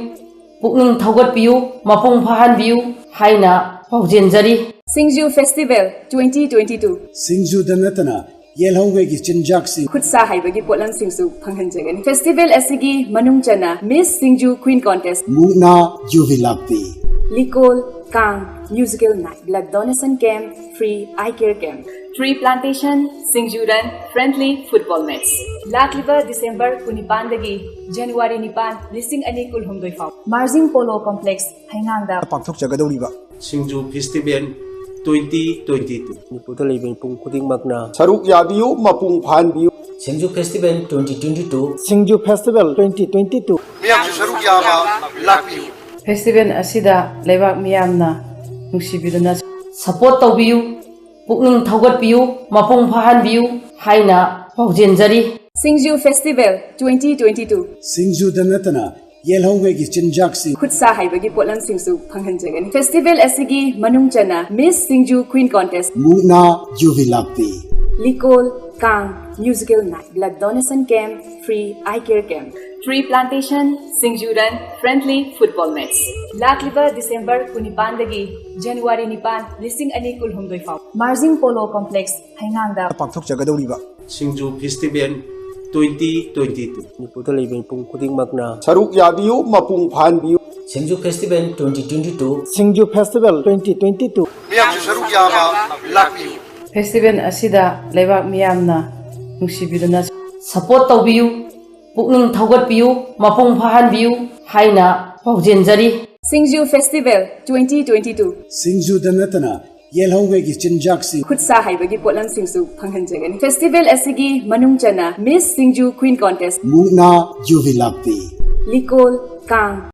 ꯄꯨꯛꯅꯤꯡ ꯊꯧꯒꯠꯄꯤꯌꯨ, ꯃꯄꯨꯡ ꯐꯥꯍꯟꯕꯤꯌꯨ ꯍꯥꯏꯅ ꯄꯥꯎꯖꯦꯟꯖꯔꯤ꯫ ꯁꯤꯡꯖꯨ ꯐꯦꯁꯇꯤꯚꯦꯜ ꯇ꯭ꯋꯦꯟꯇꯤ ꯇ꯭ꯋꯦꯟꯇꯤ ꯇꯨ꯫ ꯁꯤꯡꯖꯨꯗ ꯅꯠꯇꯅ ꯌꯦꯜꯍꯧꯉꯩꯒꯤ ꯆꯤꯟꯖꯥꯛꯁꯤꯡ, ꯈꯨꯠ ꯁꯥ ꯍꯩꯕꯒꯤ ꯄꯣꯠꯂꯝꯁꯤꯡꯁꯨ ꯐꯪꯍꯟꯖꯒꯅꯤ꯫ ꯐꯦꯁꯇꯤꯚꯦꯜ ꯑꯁꯤꯒꯤ ꯃꯅꯨꯡ ꯆꯟꯅ ꯃꯤꯁ ꯁꯤꯡꯖꯨ ꯀ꯭ꯋꯤꯟ ꯀꯣꯟꯇꯦꯁ, ꯃꯨꯛꯅꯥ ꯌꯨꯕꯤ ꯂꯥꯛꯄꯤ, ꯂꯤꯀꯣꯜ, ꯀꯥꯡ, musical night, blood donation camp, free eye care camp, tree plantation, Singju run, friendly football match꯫ ꯂꯥꯛꯂꯤꯕ December ꯀꯨꯟꯅꯤꯄꯥꯟꯗꯒꯤ January ꯅꯤꯄꯥꯟ, ꯂꯤꯁꯤꯡ ꯑꯅꯤ ꯀꯨꯟꯍꯨꯝꯗꯣꯏ ꯐꯥꯎ ꯃꯥꯔꯖꯤꯡ ꯄꯣꯂꯣ ꯀꯣꯝꯄ꯭ꯂꯦꯛꯁ ꯍꯩꯉꯥꯡꯗ ꯄꯥꯡꯊꯣꯛꯆꯒꯗꯧꯔꯤꯕ Singju festival twenty twenty two ꯃꯅꯤꯄꯨꯔꯗ ꯂꯩꯕ ꯃꯤꯄꯨꯝ ꯈꯨꯗꯤꯡꯃꯛꯅ ꯁꯔꯨꯛ ꯌꯥꯕꯤꯌꯨ, ꯃꯄꯨꯡ ꯐꯥꯍꯟꯕꯤꯌꯨ꯫ Singju festival twenty twenty two꯫ Singju festival twenty twenty two꯫ ꯃꯤꯌꯥꯝꯁꯨ ꯁꯔꯨꯛ ꯌꯥꯕ ꯂꯥꯛꯄꯤꯌꯨ꯫ ꯐꯦꯁꯇꯤꯚꯦꯜ ꯑꯁꯤꯗ ꯂꯩꯕꯥꯛ ꯃꯤꯌꯥꯝꯅ ꯅꯨꯡꯁꯤꯕꯤꯗꯨꯅ ꯁꯄꯣꯔꯠ ꯇꯧꯕꯤꯌꯨ, ꯄꯨꯛꯅꯤꯡ ꯊꯧꯒꯠꯄꯤꯌꯨ, ꯃꯄꯨꯡ ꯐꯥꯍꯟꯕꯤꯌꯨ ꯍꯥꯏꯅ ꯄꯥꯎꯖꯦꯟꯖꯔꯤ꯫ ꯁꯤꯡꯖꯨ ꯐꯦꯁꯇꯤꯚꯦꯜ twenty twenty two꯫ ꯁꯤꯡꯖꯨꯗ ꯅꯠꯇꯅ ꯌꯦꯜꯍꯧꯉꯩꯒꯤ ꯆꯤꯟꯖꯥꯛꯁꯤꯡ, ꯈꯨꯠ ꯁꯥ ꯍꯩꯕꯒꯤ ꯄꯣꯠꯂꯝꯁꯤꯡꯁꯨ ꯐꯪꯍꯟꯖꯒꯅꯤ꯫ ꯐꯦꯁꯇꯤꯚꯦꯜ ꯑꯁꯤꯒꯤ ꯃꯅꯨꯡ ꯆꯟꯅ Miss Singju Queen Contest, ꯃꯨꯛꯅꯥ ꯌꯨꯕꯤ ꯂꯥꯛꯄꯤ, ꯂꯤꯀꯣꯜ, ꯀꯥꯡ, musical night, blood donation camp, free eye care camp, tree plantation, Singju run, friendly football match꯫ ꯂꯥꯛꯂꯤꯕ December ꯀꯨꯟꯅꯤꯄꯥꯟꯗꯒꯤ January ꯅꯤꯄꯥꯟ, ꯂꯤꯁꯤꯡ ꯑꯅꯤ ꯀꯨꯟꯍꯨꯝꯗꯣꯏ ꯐꯥꯎ ꯃꯥꯔꯖꯤꯡ ꯄꯣꯂꯣ ꯀꯣꯝꯄ꯭ꯂꯦꯛꯁ ꯍꯩꯉꯥꯡꯗ ꯄꯥꯡꯊꯣꯛꯆꯒꯗꯧꯔꯤꯕ Singju festival twenty twenty two꯫ ꯃꯅꯤꯄꯨꯔꯗ ꯂꯩꯕ ꯃꯤꯄꯨꯝ ꯈꯨꯗꯤꯡꯃꯛꯅ ꯁꯔꯨꯛ ꯌꯥꯕꯤꯌꯨ, ꯃꯄꯨꯡ ꯐꯥꯍꯟꯕꯤꯌꯨ꯫ Singju festival twenty twenty two꯫ Singju festival twenty twenty two꯫ ꯃꯤꯌꯥꯝꯁꯨ ꯁꯔꯨꯛ ꯌꯥꯕ ꯂꯥꯛꯄꯤꯌꯨ꯫ ꯐꯦꯁꯇꯤꯚꯦꯜ ꯑꯁꯤꯗ ꯂꯩꯕꯥꯛ ꯃꯤꯌꯥꯝꯅ ꯅꯨꯡꯁꯤꯕꯤꯗꯨꯅ ꯁꯄꯣꯔꯠ ꯇꯧꯕꯤꯌꯨ, ꯄꯨꯛꯅꯤꯡ ꯊꯧꯒꯠꯄꯤꯌꯨ, ꯃꯄꯨꯡ ꯐꯥꯍꯟꯕꯤꯌꯨ ꯍꯥꯏꯅ ꯄꯥꯎꯖꯦꯟꯖꯔꯤ꯫ ꯁꯤꯡꯖꯨ ꯐꯦꯁꯇꯤꯚꯦꯜ twenty twenty two꯫ ꯁꯤꯡꯖꯨꯗ ꯅꯠꯇꯅ ꯌꯦꯜꯍꯧꯉꯩꯒꯤ ꯆꯤꯟꯖꯥꯛꯁꯤꯡ, ꯈꯨꯠ ꯁꯥ ꯍꯩꯕꯒꯤ ꯄꯣꯠꯂꯝꯁꯤꯡꯁꯨ ꯐꯪꯍꯟꯖꯒꯅꯤ꯫ ꯐꯦꯁꯇꯤꯚꯦꯜ ꯑꯁꯤꯒꯤ ꯃꯅꯨꯡ ꯆꯟꯅ Miss Singju Queen Contest, ꯃꯨꯛꯅꯥ ꯌꯨꯕꯤ ꯂꯥꯛꯄꯤ, ꯂꯤꯀꯣꯜ, ꯀꯥꯡ,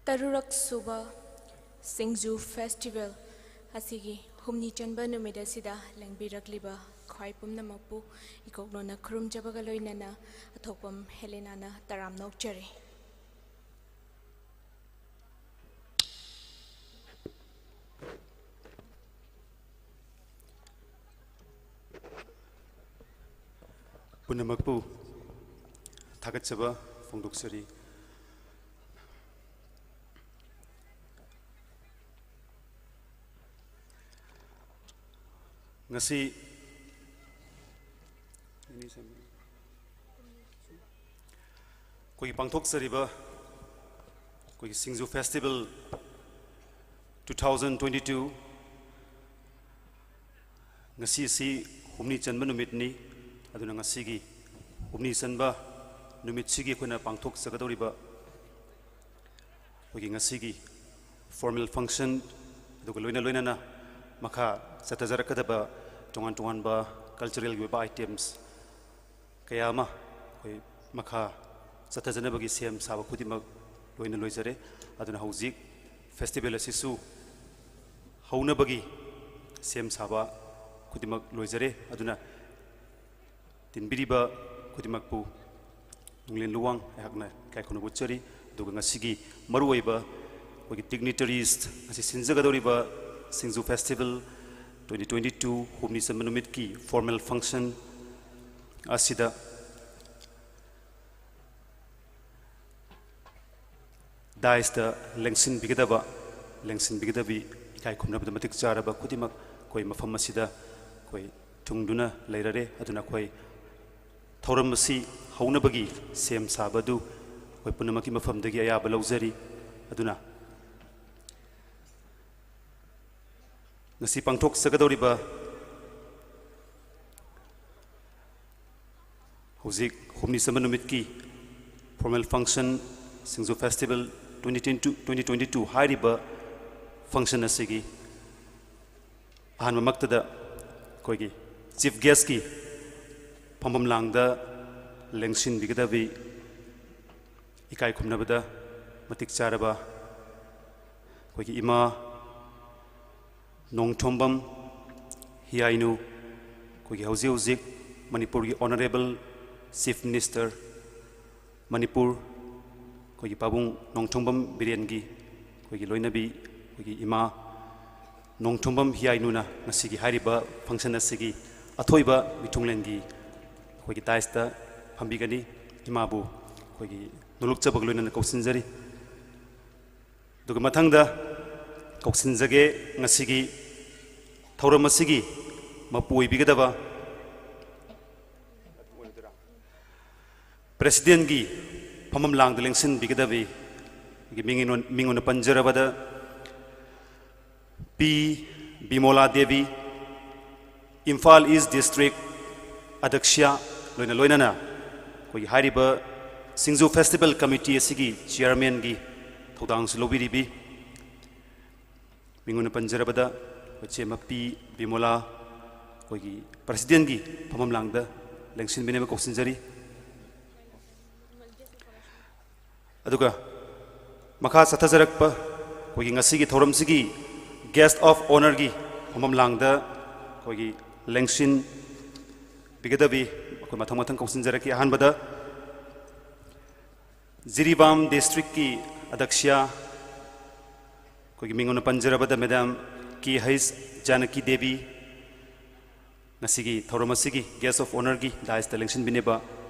ꯇꯔꯨꯔꯛ ꯁꯨꯕ ꯁꯤꯡꯖꯨ ꯐꯦꯁꯇꯤꯚꯦꯜ ꯑꯁꯤꯒꯤ ꯍꯨꯝꯅꯤ ꯆꯟꯕ ꯅꯨꯃꯤꯠ ꯑꯁꯤꯗ ꯂꯦꯡꯕꯤꯔꯛꯂꯤꯕ ꯈ꯭ꯋꯥꯏ ꯄꯨꯝꯅꯃꯛꯄꯨ ꯏꯀꯣꯛꯅꯣꯅ ꯈꯨꯔꯨꯝꯖꯕꯒ ꯂꯣꯏꯅꯅ ꯑꯊꯣꯛꯄꯝ ꯍꯦꯂꯦꯅꯥꯅ ꯇꯔꯥꯝꯅ ꯑꯣꯛꯆꯔꯤ꯫ ꯄꯨꯝꯅꯃꯛꯄꯨ ꯊꯥꯒꯠꯆꯕ ꯐꯣꯡꯗꯣꯛꯆꯔꯤ꯫ ꯉꯁꯤ ꯑꯩꯈꯣꯏꯒꯤ ꯄꯥꯡꯊꯣꯛꯆꯔꯤꯕ ꯑꯩꯈꯣꯏꯒꯤ ꯁꯤꯡꯖꯨ festival two thousand twenty two, ꯉꯁꯤ ꯑꯁꯤ ꯍꯨꯝꯅꯤ ꯆꯟꯕ ꯅꯨꯃꯤꯠꯅꯤ꯫ ꯑꯗꯨꯅ ꯉꯁꯤꯒꯤ ꯍꯨꯝꯅꯤ ꯆꯟꯕ ꯅꯨꯃꯤꯠꯁꯤꯒꯤ ꯑꯩꯈꯣꯏꯅ ꯄꯥꯡꯊꯣꯛꯆꯒꯗꯧꯔꯤꯕ ꯑꯩꯈꯣꯏꯒꯤ ꯉꯁꯤꯒꯤ ꯐꯣꯔꯃꯦꯜ ꯐꯪꯁꯟ, ꯑꯗꯨꯒ ꯂꯣꯏꯅ ꯂꯣꯏꯅꯅ ꯃꯈꯥ ꯆꯠꯊꯖꯔꯛꯀꯗꯕ ꯇꯣꯉꯥꯟ ꯇꯣꯉꯥꯟꯕ ꯀꯜꯆꯔꯦꯜꯒꯤ ꯑꯣꯏꯕ ꯑꯥꯏꯇꯦꯝꯁ ꯀꯌꯥ ꯑꯃ ꯑꯩꯈꯣꯏ ꯃꯈꯥ ꯆꯠꯊꯖꯅꯕꯒꯤ ꯁꯦꯝ ꯁꯥꯕ ꯈꯨꯗꯤꯡꯃꯛ ꯂꯣꯏꯅ ꯂꯣꯏꯖꯔꯦ꯫ ꯑꯗꯨꯅ ꯍꯧꯖꯤꯛ ꯐꯦꯁꯇꯤꯚꯦꯜ ꯑꯁꯤꯁꯨ ꯍꯧꯅꯕꯒꯤ ꯁꯦꯝ ꯁꯥꯕ ꯈꯨꯗꯤꯡꯃꯛ ꯂꯣꯏꯖꯔꯦ꯫ ꯑꯗꯨꯅ ꯇꯤꯟꯕꯤꯔꯤꯕ ꯈꯨꯗꯤꯡꯃꯛꯄꯨ ꯅꯨꯡꯂꯦꯟ ꯂꯨꯋꯥꯡ ꯑꯩꯍꯥꯛꯅ ꯏꯀꯥꯏ ꯈꯨꯝꯅꯕ ꯎꯠꯆꯔꯤ꯫ ꯑꯗꯨꯒ ꯉꯁꯤꯒꯤ ꯃꯔꯨꯑꯣꯏꯕ ꯑꯩꯈꯣꯏꯒꯤ ꯗꯤꯒꯅꯤꯇꯔꯤꯁ, ꯉꯁꯤ ꯁꯤꯟꯖꯒꯗꯧꯔꯤꯕ ꯁꯤꯡꯖꯨ ꯐꯦꯁꯇꯤꯚꯦꯜ twenty twenty two ꯍꯨꯝꯅꯤ ꯆꯟꯕ ꯅꯨꯃꯤꯠꯀꯤ ꯐꯣꯔꯃꯦꯜ ꯐꯪꯁꯟ ꯑꯁꯤꯗ ꯗꯥꯏꯁꯇ ꯂꯦꯡꯁꯤꯟꯕꯤꯒꯗꯕ, ꯂꯦꯡꯁꯤꯟꯕꯤꯒꯗꯕꯤ ꯏꯀꯥꯏ ꯈꯨꯝꯅꯕꯗ ꯃꯇꯤꯛ ꯆꯥꯔꯕ ꯈꯨꯗꯤꯡꯃꯛ ꯑꯩꯈꯣꯏ ꯃꯐꯝ ꯑꯁꯤꯗ ꯑꯩꯈꯣꯏ ꯊꯨꯡꯗꯨꯅ ꯂꯩꯔꯔꯦ꯫ ꯑꯗꯨꯅ ꯑꯩꯈꯣꯏ ꯊꯧꯔꯝ ꯑꯁꯤ ꯍꯧꯅꯕꯒꯤ ꯁꯦꯝ ꯁꯥꯕ ꯑꯗꯨ ꯑꯩꯈꯣꯏ ꯄꯨꯝꯅꯃꯛꯀꯤ ꯃꯐꯝꯗꯒꯤ ꯑꯌꯥꯕ ꯂꯧꯖꯔꯤ꯫ ꯑꯗꯨꯅ ꯉꯁꯤ ꯄꯥꯡꯊꯣꯛꯆꯒꯗꯧꯔꯤꯕ ꯍꯧꯖꯤꯛ ꯍꯨꯝꯅꯤ ꯆꯟꯕ ꯅꯨꯃꯤꯠꯀꯤ ꯐꯣꯔꯃꯦꯜ ꯐꯪꯁꯟ ꯁꯤꯡꯖꯨ festival twenty twenty two, twenty twenty two ꯍꯥꯏꯔꯤꯕ ꯐꯪꯁꯟ ꯑꯁꯤꯒꯤ ꯑꯍꯥꯟꯕꯃꯛꯇꯗ ꯑꯩꯈꯣꯏꯒꯤ ꯆꯤꯐ ꯒꯦꯁꯀꯤ ꯐꯝꯐꯝ ꯂꯥꯡꯗ ꯂꯦꯡꯁꯤꯟꯕꯤꯒꯗꯕꯤ ꯏꯀꯥꯏ ꯈꯨꯝꯅꯕꯗ ꯃꯇꯤꯛ ꯆꯥꯔꯕ ꯑꯩꯈꯣꯏꯒꯤ ꯏꯃꯥ ꯅꯣꯡꯊꯣꯝꯕꯝ ꯍꯤꯌꯥꯏꯅꯨ, ꯑꯩꯈꯣꯏꯒꯤ ꯍꯧꯖꯤꯛ ꯍꯧꯖꯤꯛ ꯃꯅꯤꯄꯨꯔꯒꯤ Honourable Chief Minister, ꯃꯅꯤꯄꯨꯔ, ꯑꯩꯈꯣꯏꯒꯤ ꯄꯥꯕꯨꯡ ꯅꯣꯡꯊꯣꯝꯕꯝ ꯕꯤꯔꯦꯟꯒꯤ ꯑꯩꯈꯣꯏꯒꯤ ꯂꯣꯏꯅꯕꯤ, ꯑꯩꯈꯣꯏꯒꯤ ꯏꯃꯥ ꯅꯣꯡꯊꯣꯝꯕꯝ ꯍꯤꯌꯥꯏꯅꯨꯅ ꯉꯁꯤꯒꯤ ꯍꯥꯏꯔꯤꯕ function ꯑꯁꯤꯒꯤ ꯑꯊꯣꯏꯕ ꯃꯤꯊꯨꯡꯂꯦꯟꯒꯤ ꯑꯩꯈꯣꯏꯒꯤ daisꯇ ꯐꯝꯕꯤꯒꯅꯤ꯫ ꯏꯃꯥꯕꯨ ꯑꯩꯈꯣꯏꯒꯤ ꯅꯣꯂꯨꯛꯆꯕꯒ ꯂꯣꯏꯅꯅ ꯀꯧꯁꯤꯟꯖꯔꯤ꯫ ꯑꯗꯨꯒ ꯃꯊꯪꯗ ꯀꯧꯁꯤꯟꯖꯒꯦ, ꯉꯁꯤꯒꯤ ꯊꯧꯔꯝ ꯑꯁꯤꯒꯤ ꯃꯄꯨ ꯑꯣꯏꯕꯤꯒꯗꯕ Presidentꯀꯤ ꯐꯝꯐꯝ ꯂꯥꯡꯗ ꯂꯦꯡꯁꯤꯟꯕꯤꯒꯗꯕꯤ ꯃꯤꯡ ꯑꯣꯏꯅ, ꯃꯤꯡ ꯑꯣꯏꯅ ꯄꯟꯖꯔꯕꯗ ꯄꯤ ꯕꯤꯃꯣꯂꯥ ꯗꯦꯕꯤ, ꯏꯝꯐꯥꯜ East District ꯑꯗꯛꯁꯤꯌꯥ, ꯂꯣꯏꯅ ꯂꯣꯏꯅꯅ ꯑꯩꯈꯣꯏꯒꯤ ꯍꯥꯏꯔꯤꯕ ꯁꯤꯡꯖꯨ Festival Committee ꯑꯁꯤꯒꯤ Chairmanꯒꯤ ꯊꯧꯗꯥꯡꯁꯨ ꯂꯧꯕꯤꯔꯤꯕꯤ ꯃꯤꯡ ꯑꯣꯏꯅ ꯄꯟꯖꯔꯕꯗ ꯑꯩꯈꯣꯏ ꯆꯦ ꯃꯄꯤ ꯕꯤꯃꯣꯂꯥ, ꯑꯩꯈꯣꯏꯒꯤ Presidentꯀꯤ ꯐꯝꯐꯝ ꯂꯥꯡꯗ ꯂꯦꯡꯁꯤꯟꯕꯤꯅꯕ ꯀꯧꯁꯤꯟꯖꯔꯤ꯫ ꯑꯗꯨꯒ ꯃꯈꯥ ꯆꯠꯊꯖꯔꯛꯄ ꯑꯩꯈꯣꯏꯒꯤ ꯉꯁꯤꯒꯤ ꯊꯧꯔꯝꯁꯤꯒꯤ Guest of Honourꯒꯤ ꯐꯝꯐꯝ ꯂꯥꯡꯗ ꯑꯩꯈꯣꯏꯒꯤ ꯂꯦꯡꯁꯤꯟꯕꯤꯒꯗꯕꯤ ꯑꯩꯈꯣꯏ ꯃꯊꯪ ꯃꯊꯪ ꯀꯧꯁꯤꯟꯖꯔꯛꯀꯦ꯫ ꯑꯍꯥꯟꯕꯗ ꯖꯤꯔꯤꯕꯥꯝ Districtꯀꯤ ꯑꯗꯛꯁꯤꯌꯥ, ꯑꯩꯈꯣꯏꯒꯤ ꯃꯤꯡ ꯑꯣꯏꯅ ꯄꯟꯖꯔꯕꯗ Madam ꯀꯦ ꯍꯩꯁ ꯖꯥꯅꯀꯤ ꯗꯦꯕꯤ, ꯉꯁꯤꯒꯤ ꯊꯧꯔꯝ ꯑꯁꯤꯒꯤ Guest of Honourꯒꯤ daisꯇ ꯂꯦꯡꯁꯤꯟꯕꯤꯅꯕ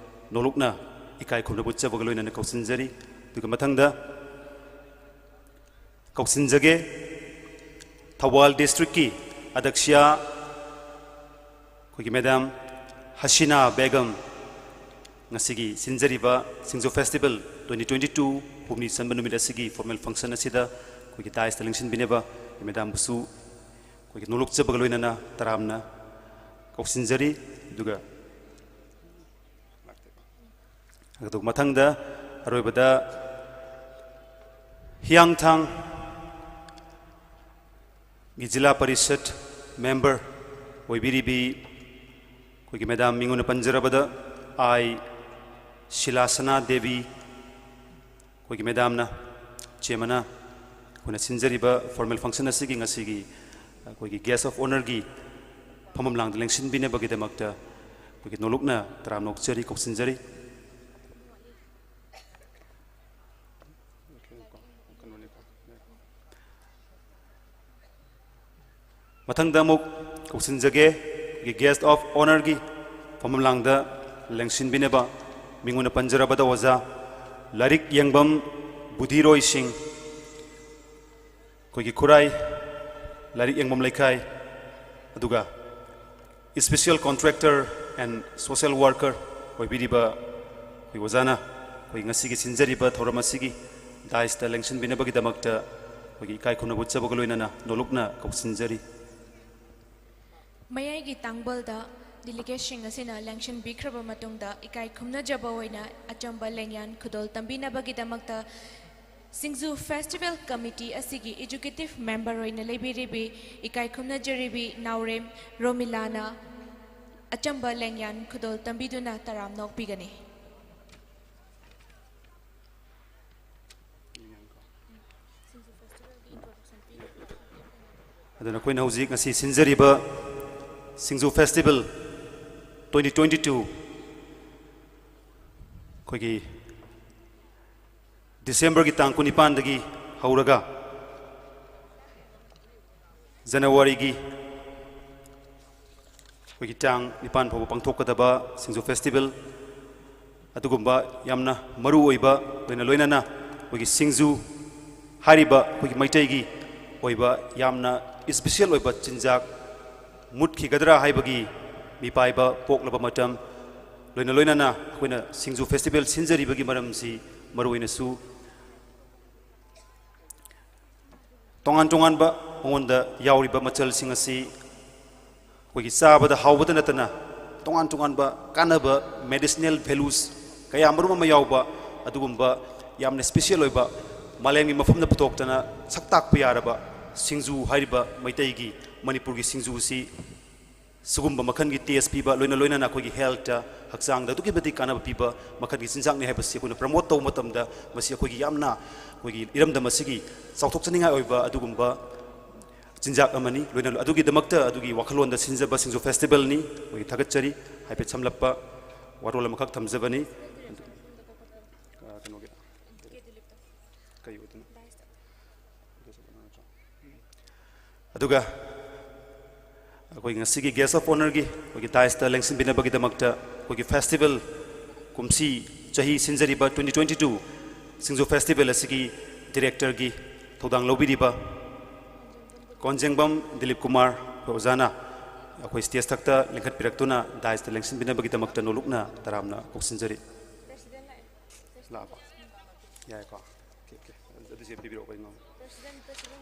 ꯅꯣꯂꯨꯛꯅ ꯏꯀꯥꯏ ꯈꯨꯝꯅꯕ ꯎꯠꯆꯕꯒ ꯂꯣꯏꯅꯅ ꯀꯧꯁꯤꯟꯖꯔꯤ꯫ ꯑꯗꯨꯒ ꯃꯊꯪꯗ ꯀꯧꯁꯤꯟꯖꯒꯦ, ꯊꯧꯕꯥꯜ Districtꯀꯤ ꯑꯗꯛꯁꯤꯌꯥ ꯑꯩꯈꯣꯏꯒꯤ Madam ꯍꯁꯤꯅꯥ ꯕꯦꯒꯝ, ꯉꯁꯤꯒꯤ ꯁꯤꯟꯖꯔꯤꯕ ꯁꯤꯡꯖꯨ Festival twenty twenty two ꯍꯨꯝꯅꯤ ꯆꯟꯕ ꯅꯨꯃꯤꯠ ꯑꯁꯤꯒꯤ formal function ꯑꯁꯤꯗ ꯑꯩꯈꯣꯏꯒꯤ daisꯇ ꯂꯦꯡꯁꯤꯟꯕꯤꯅꯕ Madamꯕꯨꯁꯨ ꯑꯩꯈꯣꯏꯒꯤ ꯅꯣꯂꯨꯛꯆꯕꯒ ꯂꯣꯏꯅꯅ ꯇꯔꯥꯝꯅ ꯀꯧꯁꯤꯟꯖꯔꯤ꯫ ꯑꯗꯨꯒ ꯑꯗꯨꯒ ꯃꯊꯪꯗ ꯑꯔꯣꯏꯕꯗ ꯍꯤꯌꯥꯡꯊꯥꯡꯒꯤ ꯖꯤꯂꯥ ꯄꯔꯤꯁꯠ member ꯑꯣꯏꯕꯤꯔꯤꯕꯤ ꯑꯩꯈꯣꯏꯒꯤ Madam ꯃꯤꯡ ꯑꯣꯏꯅ ꯄꯟꯖꯔꯕꯗ ꯑꯥꯏ ꯁꯤꯂꯥꯁꯅꯥ ꯗꯦꯕꯤ, ꯑꯩꯈꯣꯏꯒꯤ Madamꯅ, ꯆꯦ ꯑꯃꯅ ꯑꯩꯈꯣꯏꯅ ꯁꯤꯟꯖꯔꯤꯕ formal function ꯑꯁꯤꯒꯤ ꯉꯁꯤꯒꯤ ꯑꯩꯈꯣꯏꯒꯤ guest of honourꯒꯤ ꯐꯝꯐꯝ ꯂꯥꯡꯗ ꯂꯦꯡꯁꯤꯟꯕꯤꯅꯕꯒꯤꯗꯃꯛꯇ ꯑꯩꯈꯣꯏꯒꯤ ꯅꯣꯂꯨꯛꯅ ꯇꯔꯥꯝꯅ ꯑꯣꯛꯆꯔꯤ, ꯀꯧꯁꯤꯟꯖꯔꯤ꯫ ꯃꯊꯪꯗ ꯑꯃꯨꯛ ꯀꯧꯁꯤꯟꯖꯒꯦ ꯑꯩꯈꯣꯏꯒꯤ guest of honourꯒꯤ ꯐꯝꯐꯝ ꯂꯥꯡꯗ ꯂꯦꯡꯁꯤꯟꯕꯤꯅꯕ ꯃꯤꯡ ꯑꯣꯏꯅ ꯄꯟꯖꯔꯕꯗ ꯑꯣꯖꯥ ꯂꯥꯏꯔꯤꯛ ꯌꯦꯡꯐꯝ ꯕꯨꯙꯤꯔꯣꯏꯁꯤꯡ, ꯑꯩꯈꯣꯏꯒꯤ ꯈꯨꯔꯥꯏ ꯂꯥꯏꯔꯤꯛ ꯌꯦꯡꯐꯝ ꯂꯩꯀꯥꯏ, ꯑꯗꯨꯒ special contractor and social worker ꯑꯣꯏꯕꯤꯔꯤꯕ ꯑꯩꯈꯣꯏ ꯑꯣꯖꯥꯅ ꯑꯩꯈꯣꯏ ꯉꯁꯤꯒꯤ ꯁꯤꯟꯖꯔꯤꯕ ꯊꯧꯔꯝ ꯑꯁꯤꯒꯤ dais ꯇ ꯂꯦꯡꯁꯤꯟꯕꯤꯅꯕꯒꯤꯗꯃꯛꯇ ꯑꯩꯈꯣꯏꯒꯤ ꯏꯀꯥꯏ ꯈꯨꯝꯅꯕ ꯎꯠꯆꯕꯒ ꯂꯣꯏꯅꯅ ꯅꯣꯂꯨꯛꯅ ꯀꯧꯁꯤꯟꯖꯔꯤ꯫ ꯃꯌꯥꯏꯒꯤ ꯇꯥꯡꯕꯜꯗ delegateꯁꯤꯡ ꯑꯁꯤꯅ ꯂꯦꯡꯁꯤꯟꯕꯤꯈ꯭ꯔꯕ ꯃꯇꯨꯡꯗ, ꯏꯀꯥꯏ ꯈꯨꯝꯅꯖꯕ ꯑꯣꯏꯅ ꯑꯆꯝꯕ ꯂꯦꯡꯌꯥꯟ ꯈꯨꯗꯣꯜ ꯇꯝꯕꯤꯅꯕꯒꯤꯗꯃꯛꯇ ꯁꯤꯡꯖꯨ Festival Committee ꯑꯁꯤꯒꯤ executive member ꯑꯣꯏꯅ ꯂꯩꯕꯤꯔꯤꯕꯤ ꯏꯀꯥꯏ ꯈꯨꯝꯅꯖꯔꯤꯕꯤ ꯅꯥꯎꯔꯦꯝ ꯔꯣꯃꯤꯂꯥꯅ ꯑꯆꯝꯕ ꯂꯦꯡꯌꯥꯟ ꯈꯨꯗꯣꯜ ꯇꯝꯕꯤꯗꯨꯅ ꯇꯔꯥꯝꯅ ꯑꯣꯛꯄꯤꯒꯅꯤ꯫ ꯑꯗꯨꯅ ꯑꯩꯈꯣꯏꯅ ꯍꯧꯖꯤꯛ ꯉꯁꯤ ꯁꯤꯟꯖꯔꯤꯕ ꯁꯤꯡꯖꯨ Festival twenty twenty two ꯑꯩꯈꯣꯏꯒꯤ December ꯒꯤ ꯇꯥꯡ ꯀꯨꯟꯅꯤꯄꯥꯟꯗꯒꯤ ꯍꯧꯔꯒ January ꯒꯤ ꯑꯩꯈꯣꯏꯒꯤ ꯇꯥꯡ ꯅꯤꯄꯥꯟ ꯐꯥꯎꯕ ꯄꯥꯡꯊꯣꯛꯀꯗꯕ ꯁꯤꯡꯖꯨ festival ꯑꯗꯨꯒꯨꯝꯕ ꯌꯥꯝꯅ ꯃꯔꯨ ꯑꯣꯏꯕ, ꯂꯣꯏꯅ ꯂꯣꯏꯅꯅ ꯑꯩꯈꯣꯏꯒꯤ ꯁꯤꯡꯖꯨ ꯍꯥꯏꯔꯤꯕ ꯑꯩꯈꯣꯏꯒꯤ ꯃꯩꯇꯩꯒꯤ ꯑꯣꯏꯕ ꯌꯥꯝꯅ special ꯑꯣꯏꯕ ꯆꯤꯟꯖꯥꯛ ꯃꯨꯠꯈꯤꯒꯗ꯭ꯔꯥ ꯍꯥꯏꯕꯒꯤ ꯃꯤꯄꯥꯏꯕ ꯄꯣꯛꯂꯕ ꯃꯇꯝ, ꯂꯣꯏꯅ ꯂꯣꯏꯅꯅ ꯑꯩꯈꯣꯏꯅ ꯁꯤꯡꯖꯨ festival ꯁꯤꯟꯖꯔꯤꯕꯒꯤ ꯃꯔꯝꯁꯤ ꯃꯔꯨ ꯑꯣꯏꯅꯁꯨ ꯇꯣꯉꯥꯟ ꯇꯣꯉꯥꯟꯕ ꯃꯉꯣꯟꯗ ꯌꯥꯎꯔꯤꯕ ꯃꯆꯜꯁꯤꯡ ꯑꯁꯤ ꯑꯩꯈꯣꯏꯒꯤ ꯆꯥꯕꯗ ꯍꯥꯎꯕꯗ ꯅꯠꯇꯅ ꯇꯣꯉꯥꯟ ꯇꯣꯉꯥꯟꯕ ꯀꯥꯟꯅꯕ medicinal values ꯀꯌꯥ ꯃꯔꯨꯝ ꯑꯃ ꯌꯥꯎꯕ ꯑꯗꯨꯒꯨꯝꯕ ꯌꯥꯝꯅ special ꯑꯣꯏꯕ ꯃꯥꯂꯦꯝꯒꯤ ꯃꯐꯝꯗ ꯄꯨꯊꯣꯛꯇꯅ ꯁꯛ ꯇꯥꯛꯄ ꯌꯥꯔꯕ ꯁꯤꯡꯖꯨ ꯍꯥꯏꯔꯤꯕ ꯃꯩꯇꯩꯒꯤ ꯃꯅꯤꯄꯨꯔꯒꯤ ꯁꯤꯡꯖꯨ ꯑꯁꯤ ꯁꯤꯒꯨꯝꯕ ꯃꯈꯜꯒꯤ taste ꯄꯤꯕ ꯂꯣꯏꯅ ꯂꯣꯏꯅꯅ ꯑꯩꯈꯣꯏꯒꯤ health ꯇ ꯍꯛꯆꯥꯡꯗ ꯑꯗꯨꯛꯀꯤ ꯃꯇꯤꯛ ꯀꯥꯟꯅꯕ ꯄꯤꯕ ꯃꯈꯜꯒꯤ ꯆꯤꯟꯖꯥꯛꯅꯤ ꯍꯥꯏꯕꯁꯤ ꯑꯩꯈꯣꯏꯅ ꯄ꯭ꯔꯃꯣꯠ ꯇꯧꯕ ꯃꯇꯝꯗ ꯃꯁꯤ ꯑꯩꯈꯣꯏꯒꯤ ꯌꯥꯝꯅ ꯑꯩꯈꯣꯏꯒꯤ ꯏꯔꯝꯗꯝ ꯑꯁꯤꯒꯤ ꯆꯥꯎꯊꯣꯛꯆꯅꯤꯡꯉꯥꯏ ꯑꯣꯏꯕ ꯑꯗꯨꯒꯨꯝꯕ ꯆꯤꯟꯖꯥꯛ ꯑꯃꯅꯤ꯫ ꯂꯣꯏꯅ ꯑꯗꯨꯒꯤꯗꯃꯛꯇ ꯑꯗꯨꯒꯤ ꯋꯥꯈꯜꯂꯣꯟꯗ ꯁꯤꯟꯖꯕ ꯁꯤꯡꯖꯨ ꯐꯦꯁꯇꯤꯚꯦꯜꯅꯤ꯫ ꯑꯩꯈꯣꯏꯒꯤ ꯊꯥꯒꯠꯆꯔꯤ꯫ ꯍꯥꯏꯐꯦꯠ ꯁꯝꯂꯞꯄ ꯋꯥꯔꯣꯜ ꯑꯃꯈꯛ ꯊꯝꯖꯕꯅꯤ꯫ ꯑ, ꯀꯩꯅꯣꯒꯤ ꯀꯩ ꯑꯣꯏꯗꯣꯏꯅꯣ? ꯑꯗꯨꯒ ꯑꯩꯈꯣꯏ ꯉꯁꯤꯒꯤ guest of honourꯒꯤ ꯑꯩꯈꯣꯏꯒꯤ dais ꯇ ꯂꯦꯡꯁꯤꯟꯕꯤꯅꯕꯒꯤꯗꯃꯛꯇ ꯑꯩꯈꯣꯏꯒꯤ ꯐꯦꯁꯇꯤꯚꯦꯜ ꯀꯨꯝꯁꯤ ꯆꯍꯤ ꯁꯤꯟꯖꯔꯤꯕ twenty twenty two Singju festival ꯑꯁꯤꯒꯤ director ꯒꯤ ꯊꯧꯗꯥꯡ ꯂꯧꯕꯤꯔꯤꯕ ꯀꯣꯟꯖꯦꯡꯕꯝ ꯗꯤꯂꯤꯞ ꯀꯨꯃꯥꯔ ꯑꯩꯈꯣꯏ ꯑꯣꯖꯥꯅ ꯑꯩꯈꯣꯏ stage ꯊꯛꯇ ꯂꯤꯡꯈꯠꯄꯤꯔꯛꯇꯨꯅ dais ꯇ ꯂꯦꯡꯁꯤꯟꯕꯤꯅꯕꯒꯤꯗꯃꯛꯇ ꯅꯣꯂꯨꯛꯅ ꯇꯔꯥꯝꯅ ꯀꯣꯛꯁꯤꯟꯖꯔꯤ꯫ ꯂꯥꯛꯑꯕꯣ? ꯌꯥꯏꯀꯣ? Okay, okay. ꯑꯗꯨꯁꯦ ꯄꯤꯕꯤꯔꯛꯑꯣ, ꯑꯩꯉꯣꯟꯗ꯫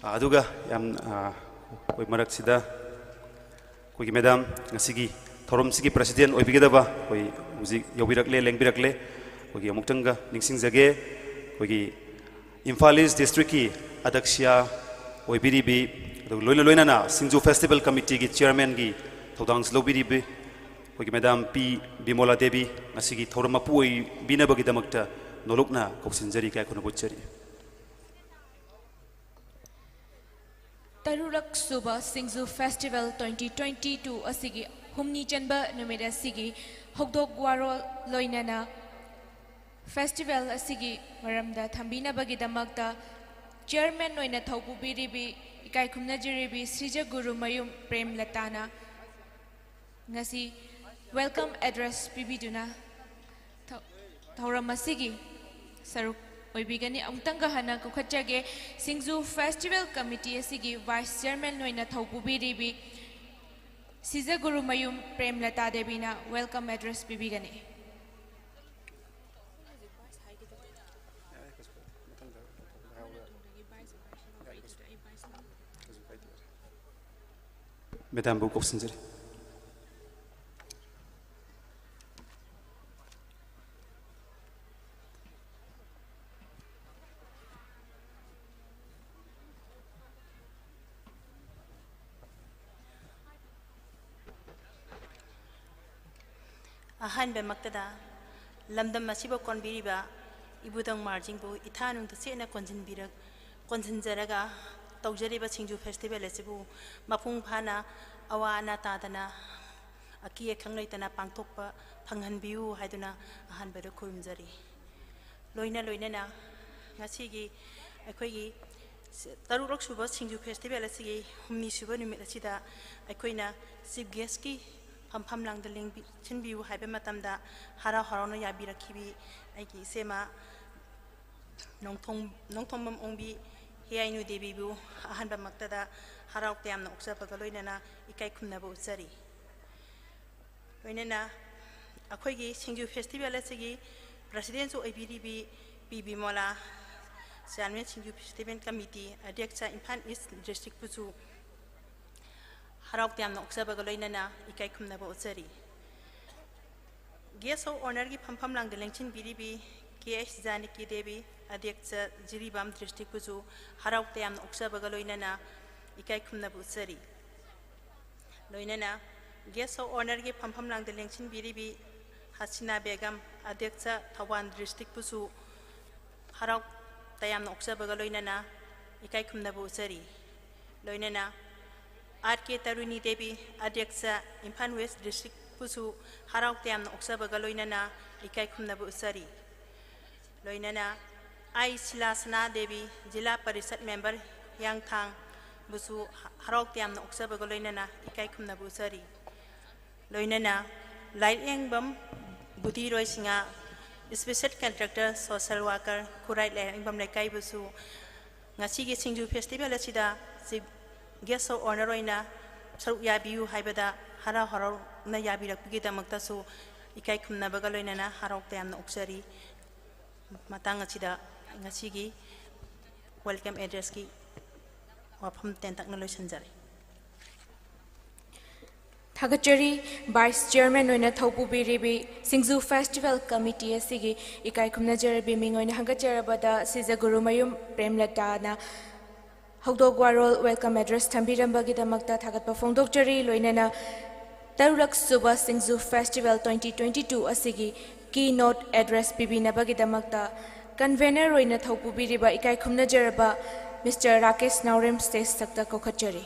ꯑꯥ, ꯑꯗꯨꯒ ꯌꯥꯝ, ꯑꯥ, ꯑꯩꯈꯣꯏ ꯃꯔꯛꯁꯤꯗ ꯑꯩꯈꯣꯏꯒꯤ madam, ꯉꯁꯤꯒꯤ ꯊꯧꯔꯝꯁꯤꯒꯤ president ꯑꯣꯏꯕꯤꯒꯗꯕ ꯑꯩꯈꯣꯏ ꯍꯧꯖꯤꯛ ꯌꯧꯕꯤꯔꯛꯂꯦ, ꯂꯦꯡꯕꯤꯔꯛꯂꯦ꯫ ꯑꯩꯈꯣꯏꯒꯤ ꯑꯃꯨꯛꯇꯪꯒ ꯅꯤꯡꯁꯤꯡꯖꯒꯦ, ꯑꯩꯈꯣꯏꯒꯤ ꯏꯝꯐꯥꯜ East district ꯀꯤ ꯑꯗꯛꯁꯤꯌꯥ ꯑꯣꯏꯕꯤꯔꯤꯕꯤ, ꯑꯗꯨꯒ ꯂꯣꯏꯅ ꯂꯣꯏꯅꯅ ꯁꯤꯡꯖꯨ festival committee ꯒꯤ chairman ꯒꯤ ꯊꯧꯗꯥꯡꯁꯨ ꯂꯧꯕꯤꯔꯤꯕꯤ, ꯑꯩꯈꯣꯏꯒꯤ madam ꯄꯤ ꯕꯤꯃꯣꯂꯥ ꯗꯦꯕꯤ ꯉꯁꯤꯒꯤ ꯊꯧꯔꯝ ꯃꯄꯨ ꯑꯣꯏꯕꯤꯅꯕꯒꯤꯗꯃꯛꯇ ꯅꯣꯂꯨꯛꯅ ꯀꯧꯁꯤꯟꯖꯔꯤ, ꯏꯀꯥꯏ ꯈꯨꯝꯅꯕ ꯎꯠꯆꯔꯤ꯫ ꯇꯔꯨꯛꯂꯛ ꯁꯨꯕ ꯁꯤꯡꯖꯨ ꯐꯦꯁꯇꯤꯚꯦꯜ twenty twenty two ꯑꯁꯤꯒꯤ ꯍꯨꯝꯅꯤ ꯆꯟꯕ ꯅꯨꯃꯤꯠ ꯑꯁꯤꯒꯤ ꯍꯧꯗꯣꯛ ꯋꯥꯔꯣꯜ ꯂꯣꯏꯅꯅ ꯐꯦꯁꯇꯤꯚꯦꯜ ꯑꯁꯤꯒꯤ ꯃꯔꯝꯗ ꯊꯝꯕꯤꯅꯕꯒꯤꯗꯃꯛꯇ chairman ꯑꯣꯏꯅ ꯊꯧꯄꯨꯕꯤꯔꯤꯕꯤ ꯏꯀꯥꯏ ꯈꯨꯝꯅꯖꯔꯤꯕꯤ ꯁ꯭ꯔꯤꯖꯒꯨꯔꯨꯃꯌꯨꯝ ꯄ꯭ꯔꯦꯝꯂꯇꯥꯅ ꯉꯁꯤ welcome address ꯄꯤꯕꯤꯗꯨꯅ ꯊꯧ- ꯊꯧꯔꯝ ꯑꯁꯤꯒꯤ ꯁꯔꯨꯛ ꯑꯣꯏꯕꯤꯒꯅꯤ꯫ ꯑꯃꯨꯛꯇꯪꯒ ꯍꯟꯅ ꯀꯧꯈꯠꯆꯒꯦ, ꯁꯤꯡꯖꯨ ꯐꯦꯁꯇꯤꯚꯦꯜ ꯀꯃꯤꯇꯤ ꯑꯁꯤꯒꯤ vice chairman ꯑꯣꯏꯅ ꯊꯧꯄꯨꯕꯤꯔꯤꯕꯤ ꯁꯤꯖꯒꯨꯔꯨꯃꯌꯨꯝ ꯄ꯭ꯔꯦꯝꯂꯇꯥ ꯗꯦꯕꯤꯅ welcome address ꯄꯤꯕꯤꯒꯅꯤ꯫ Madam ꯕꯨ ꯀꯧꯁꯤꯟꯖꯔꯤ꯫ ꯑꯍꯥꯟꯕꯃꯛꯇꯗ ꯂꯝꯗꯝ ꯑꯁꯤꯕꯨ ꯀꯣꯟꯕꯤꯔꯤꯕ ꯏꯕꯨꯙꯧ ꯃꯥꯔꯖꯤꯡꯕꯨ ꯏꯊꯥꯅꯨꯡ ꯇꯁꯦꯠꯅ ꯀꯣꯟꯁꯤꯟꯕꯤꯔꯛ-, ꯀꯣꯟꯁꯤꯟꯖꯔꯒ ꯇꯧꯖꯔꯤꯕ ꯁꯤꯡꯖꯨ ꯐꯦꯁꯇꯤꯚꯦꯜ ꯑꯁꯤꯕꯨ ꯃꯄꯨꯡ ꯐꯥꯅ ꯑꯋꯥ ꯑꯅꯥ ꯇꯥꯗꯅ ꯑꯀꯤ ꯑꯈꯪ ꯂꯩꯇꯅ ꯄꯥꯡꯊꯣꯛꯄ ꯐꯪꯍꯟꯕꯤꯌꯨ ꯍꯥꯏꯗꯨꯅ ꯑꯍꯥꯟꯕꯗ ꯈꯨꯔꯨꯝꯖꯔꯤ꯫ ꯂꯣꯏꯅ ꯂꯣꯏꯅꯅ ꯉꯁꯤꯒꯤ ꯑꯩꯈꯣꯏꯒꯤ ꯇꯔꯨꯛꯂꯛ ꯁꯨꯕ ꯁꯤꯡꯖꯨ ꯐꯦꯁꯇꯤꯚꯦꯜ ꯑꯁꯤꯒꯤ ꯍꯨꯝꯅꯤ ꯁꯨꯕ ꯅꯨꯃꯤꯠ ꯑꯁꯤꯗ ꯑꯩꯈꯣꯏꯅ ꯆꯤꯐ ꯒꯦꯁꯀꯤ ꯐꯝꯐꯝ ꯂꯥꯡꯗ ꯂꯦꯡꯕꯤ-, ꯁꯤꯟꯕꯤꯌꯨ ꯍꯥꯏꯕ ꯃꯇꯝꯗ ꯍꯔꯥꯎ ꯍꯔꯥꯎꯅ ꯌꯥꯕꯤꯔꯛꯈꯤꯕꯤ ꯑꯩꯒꯤ ꯏꯆꯦꯃ ꯅꯣꯡꯊꯣꯡ-, ꯅꯣꯡꯊꯣꯡꯕꯝ ꯑꯣꯡꯕꯤ ꯍꯤꯌꯥꯏꯅꯨ ꯗꯦꯕꯤꯕꯨ ꯑꯍꯥꯟꯕꯃꯛꯇꯗ ꯍꯔꯥꯎ ꯇꯌꯥꯝꯅ ꯑꯣꯛꯆꯕꯒ ꯂꯣꯏꯅꯅ ꯏꯀꯥꯏ ꯈꯨꯝꯅꯕ ꯎꯠꯆꯔꯤ꯫ ꯂꯣꯏꯅꯅ ꯑꯩꯈꯣꯏꯒꯤ ꯁꯤꯡꯖꯨ ꯐꯦꯁꯇꯤꯚꯦꯜ ꯑꯁꯤꯒꯤ ꯄ꯭ꯔꯁꯤꯗꯦꯟꯁꯨ ꯑꯣꯏꯕꯤꯔꯤꯕꯤ ꯄꯤ ꯕꯤꯃꯣꯂꯥ, ꯆꯤꯌꯥꯔꯃꯦꯟ ꯁꯤꯡꯖꯨ ꯐꯦꯁꯇꯤꯚꯦꯜ ꯀꯃꯤꯇꯤ, ꯑꯗ꯭ꯌꯛꯁ ꯏꯝꯐꯥꯜ ꯏꯁ ꯗꯤꯁꯇ꯭ꯔꯤꯛꯄꯨꯁꯨ ꯍꯔꯥꯎ ꯇꯌꯥꯝꯅ ꯑꯣꯛꯆꯕꯒ ꯂꯣꯏꯅꯅ ꯏꯀꯥꯏ ꯈꯨꯝꯅꯕ ꯎꯠꯆꯔꯤ꯫ ꯒꯦꯁ ꯑꯣꯐ ꯑꯣꯅꯔꯒꯤ ꯐꯝꯐꯝ ꯂꯥꯡꯗ ꯂꯦꯡꯁꯤꯟꯕꯤꯔꯤꯕꯤ ꯀꯦ ꯑꯩꯆ ꯖꯥꯅꯀꯤ ꯗꯦꯕꯤ, ꯑꯗ꯭ꯌꯛꯁ ꯖꯤꯔꯤꯕꯥꯝ ꯗꯤꯁꯇ꯭ꯔꯤꯛꯄꯨꯁꯨ ꯍꯔꯥꯎ ꯇꯌꯥꯝꯅ ꯑꯣꯛꯆꯕꯒ ꯂꯣꯏꯅꯅ ꯏꯀꯥꯏ ꯈꯨꯝꯅꯕ ꯎꯠꯆꯔꯤ꯫ ꯂꯣꯏꯅꯅ ꯒꯦꯁ ꯑꯣꯐ ꯑꯣꯅꯔꯒꯤ ꯐꯝꯐꯝ ꯂꯥꯡꯗ ꯂꯦꯡꯁꯤꯟꯕꯤꯔꯤꯕꯤ ꯍꯁꯤꯅꯥ ꯕꯦꯒꯝ, ꯑꯗ꯭ꯌꯛꯁ ꯊꯧꯕꯥꯜ ꯗꯤꯁꯇ꯭ꯔꯤꯛꯄꯨꯁꯨ ꯍꯔꯥꯎ ꯇꯌꯥꯝꯅ ꯑꯣꯛꯆꯕꯒ ꯂꯣꯏꯅꯅ ꯏꯀꯥꯏ ꯈꯨꯝꯅꯕ ꯎꯠꯆꯔꯤ꯫ ꯂꯣꯏꯅꯅ ꯑꯥꯔ ꯀꯦ ꯇꯔꯨꯅꯤ ꯗꯦꯕꯤ, ꯑꯗ꯭ꯌꯛꯁ ꯏꯝꯐꯥꯜ ꯋꯦꯁ ꯗꯤꯁꯇ꯭ꯔꯤꯛꯄꯨꯁꯨ ꯍꯔꯥꯎ ꯇꯌꯥꯝꯅ ꯑꯣꯛꯆꯕꯒ ꯂꯣꯏꯅꯅ ꯏꯀꯥꯏ ꯈꯨꯝꯅꯕ ꯎꯠꯆꯔꯤ꯫ ꯂꯣꯏꯅꯅ ꯑꯥꯏ ꯁꯤꯂꯥꯁꯅꯥ ꯗꯦꯕꯤ, ꯖꯤꯂꯥ ꯄꯔꯤꯁꯠ ꯃꯦꯝꯕꯔ ꯍꯤꯌꯥꯡꯊꯥꯡꯕꯨꯁꯨ ꯍꯔꯥꯎ ꯇꯌꯥꯝꯅ ꯑꯣꯛꯆꯕꯒ ꯂꯣꯏꯅꯅ ꯏꯀꯥꯏ ꯈꯨꯝꯅꯕ ꯎꯠꯆꯔꯤ꯫ ꯂꯣꯏꯅꯅ Lairembam Budhiroi Singh, special contractor social worker Khurai Lairembam ꯂꯩꯀꯥꯏꯕꯨꯁꯨ ꯉꯁꯤꯒꯤ ꯁꯤꯡꯖꯨ ꯐꯦꯁꯇꯤꯚꯦꯜ ꯑꯁꯤꯗ ꯆꯤꯐ ꯒꯦꯁ ꯑꯣꯐ ꯑꯣꯅꯔ ꯑꯣꯏꯅ ꯁꯔꯨꯛ ꯌꯥꯕꯤꯌꯨ ꯍꯥꯏꯕꯗ ꯍꯔꯥꯎ ꯍꯔꯥꯎꯅ ꯌꯥꯕꯤꯔꯛꯄꯒꯤꯗꯃꯛꯇꯁꯨ ꯏꯀꯥꯏ ꯈꯨꯝꯅꯕꯒ ꯂꯣꯏꯅꯅ ꯍꯔꯥꯎ ꯇꯌꯥꯝꯅ ꯑꯣꯛꯆꯔꯤ꯫ ꯃꯇꯥꯡ ꯑꯁꯤꯗ ꯉꯁꯤꯒꯤ ꯋꯦꯜꯀꯝ ꯑꯦꯗ꯭ꯔꯦꯁꯀꯤ ꯋꯥꯐꯝ ꯇꯦꯟꯇꯛꯅ ꯂꯣꯏꯁꯤꯟꯖꯔꯦ꯫ ꯊꯥꯒꯠꯆꯔꯤ꯫ ꯚꯥꯏꯁ ꯆꯤꯌꯔꯃꯦꯟ ꯑꯣꯏꯅ ꯊꯧꯄꯨꯕꯤꯔꯤꯕꯤ ꯁꯤꯡꯖꯨ ꯐꯦꯁꯇꯤꯚꯦꯜ ꯀꯃꯤꯇꯤ ꯑꯁꯤꯒꯤ ꯏꯀꯥꯏ ꯈꯨꯝꯅꯖꯔꯕꯤ ꯃꯤꯡ ꯑꯣꯏꯅ ꯍꯪꯒꯠꯆꯔꯕꯗ ꯁꯤꯖꯒꯨꯔꯨꯃꯌꯨꯝ ꯄ꯭ꯔꯦꯝꯂꯇꯥꯅ ꯍꯧꯗꯣꯛ ꯋꯥꯔꯣꯜ ꯋꯦꯜꯀꯝ ꯑꯦꯗ꯭ꯔꯦꯁ ꯊꯝꯕꯤꯔꯝꯕꯒꯤꯗꯃꯛꯇ ꯊꯥꯒꯠꯄ ꯐꯣꯡꯗꯣꯛꯆꯔꯤ꯫ ꯂꯣꯏꯅꯅ ꯇꯔꯨꯛꯂꯛ ꯁꯨꯕ ꯁꯤꯡꯖꯨ ꯐꯦꯁꯇꯤꯚꯦꯜ ꯇ꯭ꯋꯦꯟꯇꯤ ꯇ꯭ꯋꯦꯟꯇꯤ ꯇꯨ ꯑꯁꯤꯒꯤ ꯀꯤ ꯅꯣꯠ ꯑꯦꯗ꯭ꯔꯦꯁ ꯄꯤꯕꯤꯅꯕꯒꯤꯗꯃꯛꯇ ꯀꯟꯚꯦꯅꯔ ꯑꯣꯏꯅ ꯊꯧ ꯄꯨꯕꯤꯔꯤꯕ ꯏꯀꯥꯏ ꯈꯨꯝꯅꯖꯔꯕ ꯃꯤꯁꯇꯔ ꯔꯥꯀꯦꯁ ꯅꯥꯎꯔꯦꯝ ꯁ꯭ꯇꯦꯖ ꯊꯛꯇ ꯀꯧꯈꯠꯆꯔꯤ꯫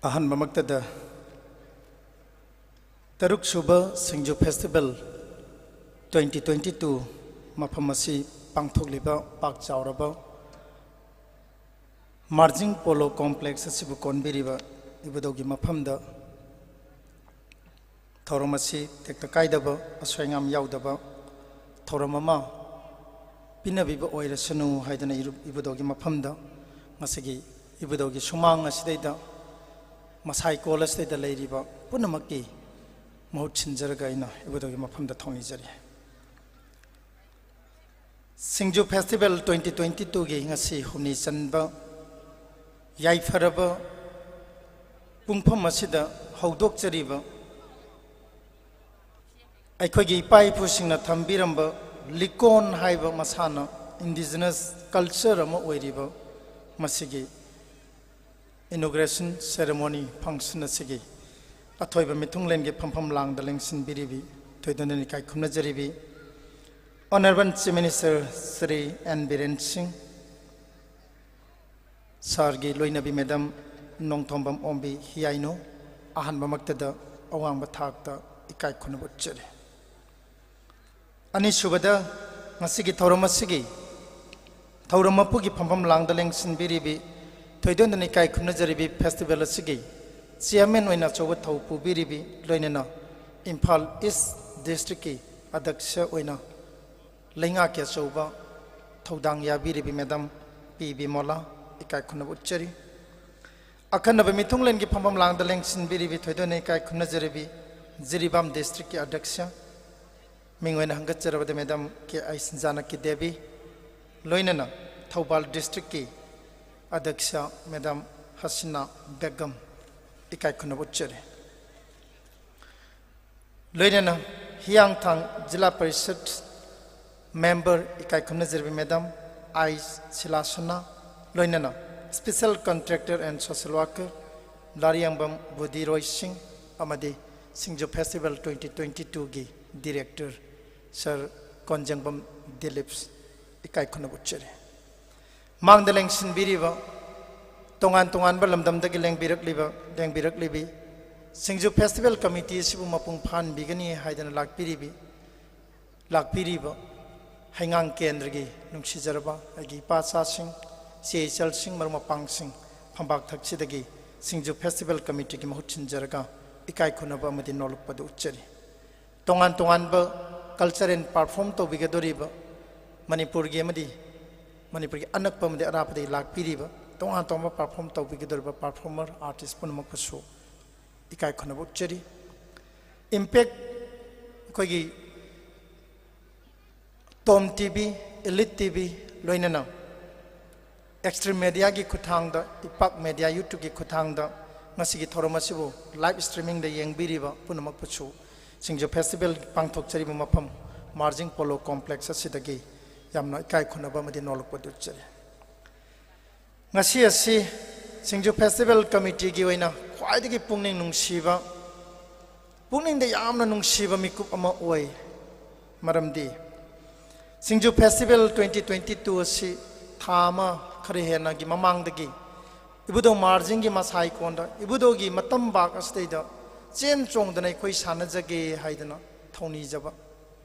ꯑꯍꯥꯟꯕꯃꯛꯇꯗ ꯇꯔꯨꯛ ꯁꯨꯕ ꯁꯤꯡꯖꯨ ꯐꯦꯁꯇꯤꯚꯦꯜ ꯇ꯭ꯋꯦꯟꯇꯤ ꯇ꯭ꯋꯦꯟꯇꯤ ꯇꯨ ꯃꯐꯝ ꯑꯁꯤ ꯄꯥꯡꯊꯣꯛꯂꯤꯕ ꯄꯥꯛ ꯆꯥꯎꯔꯕ ꯃꯥꯔꯖꯤꯡ ꯄꯣꯂꯣ ꯀꯣꯝꯄ꯭ꯂꯦꯛꯁ ꯑꯁꯤꯕꯨ ꯀꯣꯟꯕꯤꯔꯤꯕ ꯏꯕꯨꯙꯧꯒꯤ ꯃꯐꯝꯗ ꯊꯧꯔꯝ ꯑꯁꯤ ꯇꯦꯛꯇ ꯀꯥꯏꯗꯕ, ꯑꯁꯣꯏ ꯑꯉꯥꯝ ꯌꯥꯎꯗꯕ ꯊꯧꯔꯝ ꯑꯃ ꯄꯤꯅꯕꯤꯕ ꯑꯣꯏꯔꯁꯅꯨ ꯍꯥꯏꯗꯅ ꯏꯔꯨꯞ ꯏꯕꯨꯙꯧꯒꯤ ꯃꯐꯝꯗ ꯉꯁꯤꯒꯤ ꯏꯕꯨꯙꯧꯒꯤ ꯁꯨꯃꯥꯡ ꯑꯁꯤꯗꯩꯗ, ꯃꯁꯥꯏꯀꯣꯜ ꯑꯁꯤꯗꯩꯗ ꯂꯩꯔꯤꯕ ꯄꯨꯝꯅꯃꯛꯀꯤ ꯃꯍꯨꯠ ꯁꯤꯟꯖꯔꯒ ꯑꯩꯅ ꯏꯕꯨꯙꯧꯒꯤ ꯃꯐꯝꯗ ꯊꯧꯅꯤꯖꯔꯤ꯫ ꯁꯤꯡꯖꯨ ꯐꯦꯁꯇꯤꯚꯦꯜ ꯇ꯭ꯋꯦꯟꯇꯤ ꯇ꯭ꯋꯦꯟꯇꯤ ꯇꯨꯒꯤ ꯉꯁꯤ ꯍꯨꯝꯅꯤ ꯆꯟꯕ ꯌꯥꯏꯐꯔꯕ ꯄꯨꯡꯐꯝ ꯑꯁꯤꯗ ꯍꯧꯗꯣꯛꯆꯔꯤꯕ ꯑꯩꯈꯣꯏꯒꯤ ꯏꯄꯥ ꯏꯄꯨꯁꯤꯡꯅ ꯊꯝꯕꯤꯔꯝꯕ ꯂꯤꯀꯣꯟ ꯍꯥꯏꯕ ꯃꯁꯥꯟꯅ, ꯏꯟꯗꯤꯖꯤꯅꯁ ꯀꯜꯆꯔ ꯑꯃ ꯑꯣꯏꯔꯤꯕ ꯃꯁꯤꯒꯤ inauguration ceremony function ꯑꯁꯤꯒꯤ ꯑꯊꯣꯏꯕ ꯃꯤꯊꯨꯡꯂꯦꯟꯒꯤ ꯐꯝꯐꯝ ꯂꯥꯡꯗ ꯂꯦꯡꯁꯤꯟꯕꯤꯔꯤꯕꯤ, ꯊꯣꯏꯗꯣꯛꯅ ꯏꯀꯥꯏ ꯈꯨꯝꯅꯖꯔꯤꯕꯤ Honourable Chief Minister Shri N Biren Singh, ꯁꯥꯔꯒꯤ ꯂꯣꯏꯅꯕꯤ ꯃꯦꯗꯥꯝ ꯅꯣꯡꯊꯣꯝꯕꯝ ꯑꯣꯝꯕꯤ ꯍꯤꯌꯥꯏꯅꯨ, ꯑꯍꯥꯟꯕꯃꯛꯇꯗ ꯑꯋꯥꯡꯕ ꯊꯥꯛꯇ ꯏꯀꯥꯏ ꯈꯨꯝꯅꯕ ꯎꯠꯆꯔꯤ꯫ ꯑꯅꯤꯁꯨꯕꯗ, ꯉꯁꯤꯒꯤ ꯊꯧꯔꯝ ꯑꯁꯤꯒꯤ ꯊꯧꯔꯝ ꯃꯄꯨꯒꯤ ꯐꯝꯐꯝ ꯂꯥꯡꯗ ꯂꯦꯡꯁꯤꯟꯕꯤꯔꯤꯕꯤ, ꯊꯣꯏꯗꯣꯛꯅ ꯏꯀꯥꯏ ꯈꯨꯝꯅꯖꯔꯤꯕꯤ ꯐꯦꯁꯇꯤꯚꯦꯜ ꯑꯁꯤꯒꯤ ꯆꯤꯌꯥꯔꯃꯦꯟ ꯑꯣꯏꯅ ꯑꯆꯧꯕ ꯊꯧ ꯄꯨꯕꯤꯔꯤꯕꯤ, ꯂꯣꯏꯅꯅ ꯏꯝꯐꯥꯜ ꯏꯁ ꯗꯤꯁꯇ꯭ꯔꯤꯛꯀꯤ ꯑꯗ꯭ꯌꯛꯁ ꯑꯣꯏꯅ ꯂꯩꯉꯥꯛꯀꯤ ꯑꯆꯧꯕ ꯊꯧꯗꯥꯡ ꯌꯥꯕꯤꯔꯤꯕꯤ ꯃꯦꯗꯥꯝ ꯄꯤ ꯕꯤꯃꯣꯂꯥ, ꯏꯀꯥꯏ ꯈꯨꯝꯅꯕ ꯎꯠꯆꯔꯤ꯫ ꯑꯈꯟꯅꯕ ꯃꯤꯊꯨꯡꯂꯦꯟꯒꯤ ꯐꯝꯐꯝ ꯂꯥꯡꯗ ꯂꯦꯡꯁꯤꯟꯕꯤꯔꯤꯕꯤ, ꯊꯣꯏꯗꯣꯛꯅ ꯏꯀꯥꯏ ꯈꯨꯝꯅꯖꯔꯤꯕꯤ ꯖꯤꯔꯤꯕꯥꯝ ꯗꯤꯁꯇ꯭ꯔꯤꯛꯀꯤ ꯑꯗ꯭ꯌꯛꯁ, ꯃꯤꯡ ꯑꯣꯏꯅ ꯍꯪꯒꯠꯆꯔꯕꯗ ꯃꯦꯗꯥꯝ ꯀꯦ ꯑꯥꯏ ꯁꯤꯟꯖꯥꯅꯀꯤ ꯗꯦꯕꯤ, ꯂꯣꯏꯅꯅ ꯊꯧꯕꯥꯜ ꯗꯤꯁꯇ꯭ꯔꯤꯛꯀꯤ ꯑꯗ꯭ꯌꯛꯁ ꯃꯦꯗꯥꯝ ꯍꯁꯤꯅꯥ ꯕꯦꯒꯝ ꯏꯀꯥꯏ ꯈꯨꯝꯅꯕ ꯎꯠꯆꯔꯤ꯫ ꯂꯣꯏꯅꯅ ꯍꯤꯌꯥꯡꯊꯥꯡ ꯖꯤꯂꯥ ꯄꯔꯤꯁꯠ ꯃꯦꯝꯕꯔ ꯏꯀꯥꯏ ꯈꯨꯝꯅꯖꯔꯕꯤ ꯃꯦꯗꯥꯝ ꯑꯥꯏ ꯁꯤꯂꯥꯁꯅꯥ, ꯂꯣꯏꯅꯅ special contractor and social worker ꯂꯥꯔꯤꯌꯥꯡꯕꯝ Budhiroi Singh ꯑꯃꯗꯤ ꯁꯤꯡꯖꯨ ꯐꯦꯁꯇꯤꯚꯦꯜ twenty twenty twoꯒꯤ director sir ꯀꯣꯟꯖꯪꯕꯝ ꯗꯤꯂꯤꯞꯁ ꯏꯀꯥꯏ ꯈꯨꯝꯅꯕ ꯎꯠꯆꯔꯤ꯫ ꯃꯥꯡꯗ ꯂꯦꯡꯁꯤꯟꯕꯤꯔꯤꯕ, ꯇꯣꯉꯥꯟ ꯇꯣꯉꯥꯟꯕ ꯂꯝꯗꯝꯗꯒꯤ ꯂꯦꯡꯕꯤꯔꯛꯂꯤꯕ, ꯂꯦꯡꯕꯤꯔꯛꯂꯤꯕꯤ, ꯁꯤꯡꯖꯨ ꯐꯦꯁꯇꯤꯚꯦꯜ ꯀꯃꯤꯇꯤ ꯑꯁꯤꯕꯨ ꯃꯄꯨꯡ ꯐꯥꯍꯟꯕꯤꯒꯅꯤ ꯍꯥꯏꯗꯅ ꯂꯥꯛꯄꯤꯔꯤꯕꯤ, ꯂꯥꯛꯄꯤꯔꯤꯕ ꯍꯩꯉꯥꯡ ꯀꯦꯟꯗ꯭ꯔꯒꯤ ꯅꯨꯡꯁꯤꯖꯔꯕ ꯑꯩꯒꯤ ꯏꯄꯥ ꯏꯆꯥꯁꯤꯡ, ꯏꯆꯦ ꯏꯆꯜꯁꯤꯡ, ꯃꯔꯨꯞ ꯃꯄꯥꯡꯁꯤꯡ, ꯐꯝꯕꯥꯛ ꯊꯛꯁꯤꯗꯒꯤ ꯁꯤꯡꯖꯨ ꯐꯦꯁꯇꯤꯚꯦꯜ ꯀꯃꯤꯇꯤꯒꯤ ꯃꯍꯨꯠ ꯁꯤꯟꯖꯔꯒ ꯏꯀꯥꯏ ꯈꯨꯝꯅꯕ ꯑꯃꯗꯤ ꯅꯣꯜꯂꯨꯛꯄꯗꯨ ꯎꯠꯆꯔꯤ꯫ ꯇꯣꯉꯥꯟ ꯇꯣꯉꯥꯟꯕ culture and perform ꯇꯧꯕꯤꯒꯗꯧꯔꯤꯕ ꯃꯅꯤꯄꯨꯔꯒꯤ ꯑꯃꯗꯤ ꯃꯅꯤꯄꯨꯔꯒꯤ ꯑꯅꯛꯄ ꯑꯃꯗꯤ ꯑꯔꯥꯞꯄꯗꯒꯤ ꯂꯥꯛꯄꯤꯔꯤꯕ ꯇꯣꯉꯥꯟ ꯇꯣꯉꯥꯟꯕ perform ꯇꯧꯕꯤꯒꯗꯧꯔꯤꯕ performer artist ꯄꯨꯝꯅꯃꯛꯄꯨꯁꯨ ꯏꯀꯥꯏ ꯈꯨꯝꯅꯕ ꯎꯠꯆꯔꯤ꯫ Impact ꯑꯩꯈꯣꯏꯒꯤ Tom T V, Elite T V, ꯂꯣꯏꯅꯅ Extreme Mediaꯒꯤ ꯈꯨꯠꯊꯥꯡꯗ, ꯏꯄꯥꯛ Media YouTubeꯀꯤ ꯈꯨꯠꯊꯥꯡꯗ ꯉꯁꯤꯒꯤ ꯊꯧꯔꯝ ꯑꯁꯤꯕꯨ live streamingꯗ ꯌꯦꯡꯕꯤꯔꯤꯕ ꯄꯨꯝꯅꯃꯛꯄꯨꯁꯨ ꯁꯤꯡꯖꯨ ꯐꯦꯁꯇꯤꯚꯦꯜ ꯄꯥꯡꯊꯣꯛꯆꯔꯤꯕ ꯃꯐꯝ ꯃꯥꯔꯖꯤꯡ ꯄꯣꯂꯣ ꯀꯣꯝꯄ꯭ꯂꯦꯛꯁ ꯑꯁꯤꯗꯒꯤ ꯌꯥꯝꯅ ꯏꯀꯥꯏ ꯈꯨꯝꯅꯕ ꯑꯃꯗꯤ ꯅꯣꯜꯂꯨꯛꯄ ꯎꯠꯆꯔꯤ꯫ ꯉꯁꯤ ꯑꯁꯤ ꯁꯤꯡꯖꯨ ꯐꯦꯁꯇꯤꯚꯦꯜ ꯀꯃꯤꯇꯤꯒꯤ ꯑꯣꯏꯅ ꯈ꯭ꯋꯥꯏꯗꯒꯤ ꯄꯨꯛꯅꯤꯡ ꯅꯨꯡꯁꯤꯕ, ꯄꯨꯛꯅꯤꯡꯗ ꯌꯥꯝꯅ ꯅꯨꯡꯁꯤꯕ ꯃꯤꯀꯨꯞ ꯑꯃ ꯑꯣꯏ꯫ ꯃꯔꯝꯗꯤ ꯁꯤꯡꯖꯨ ꯐꯦꯁꯇꯤꯚꯦꯜ twenty twenty two ꯑꯁꯤ ꯊꯥ ꯑꯃ ꯈꯔ ꯍꯦꯟꯅꯒꯤ ꯃꯃꯥꯡꯗꯒꯤ ꯏꯕꯨꯙꯧ ꯃꯥꯔꯖꯤꯡꯒꯤ ꯃꯁꯥꯏꯀꯣꯟꯗ ꯏꯕꯨꯙꯧꯒꯤ ꯃꯇꯝꯕꯥꯛ ꯑꯁꯤꯗꯩꯗ ꯆꯦꯟ ꯆꯣꯡꯗꯅ ꯑꯩꯈꯣꯏ ꯁꯥꯟꯅꯖꯒꯦ ꯍꯥꯏꯗꯅ ꯊꯧꯅꯤꯖꯕ,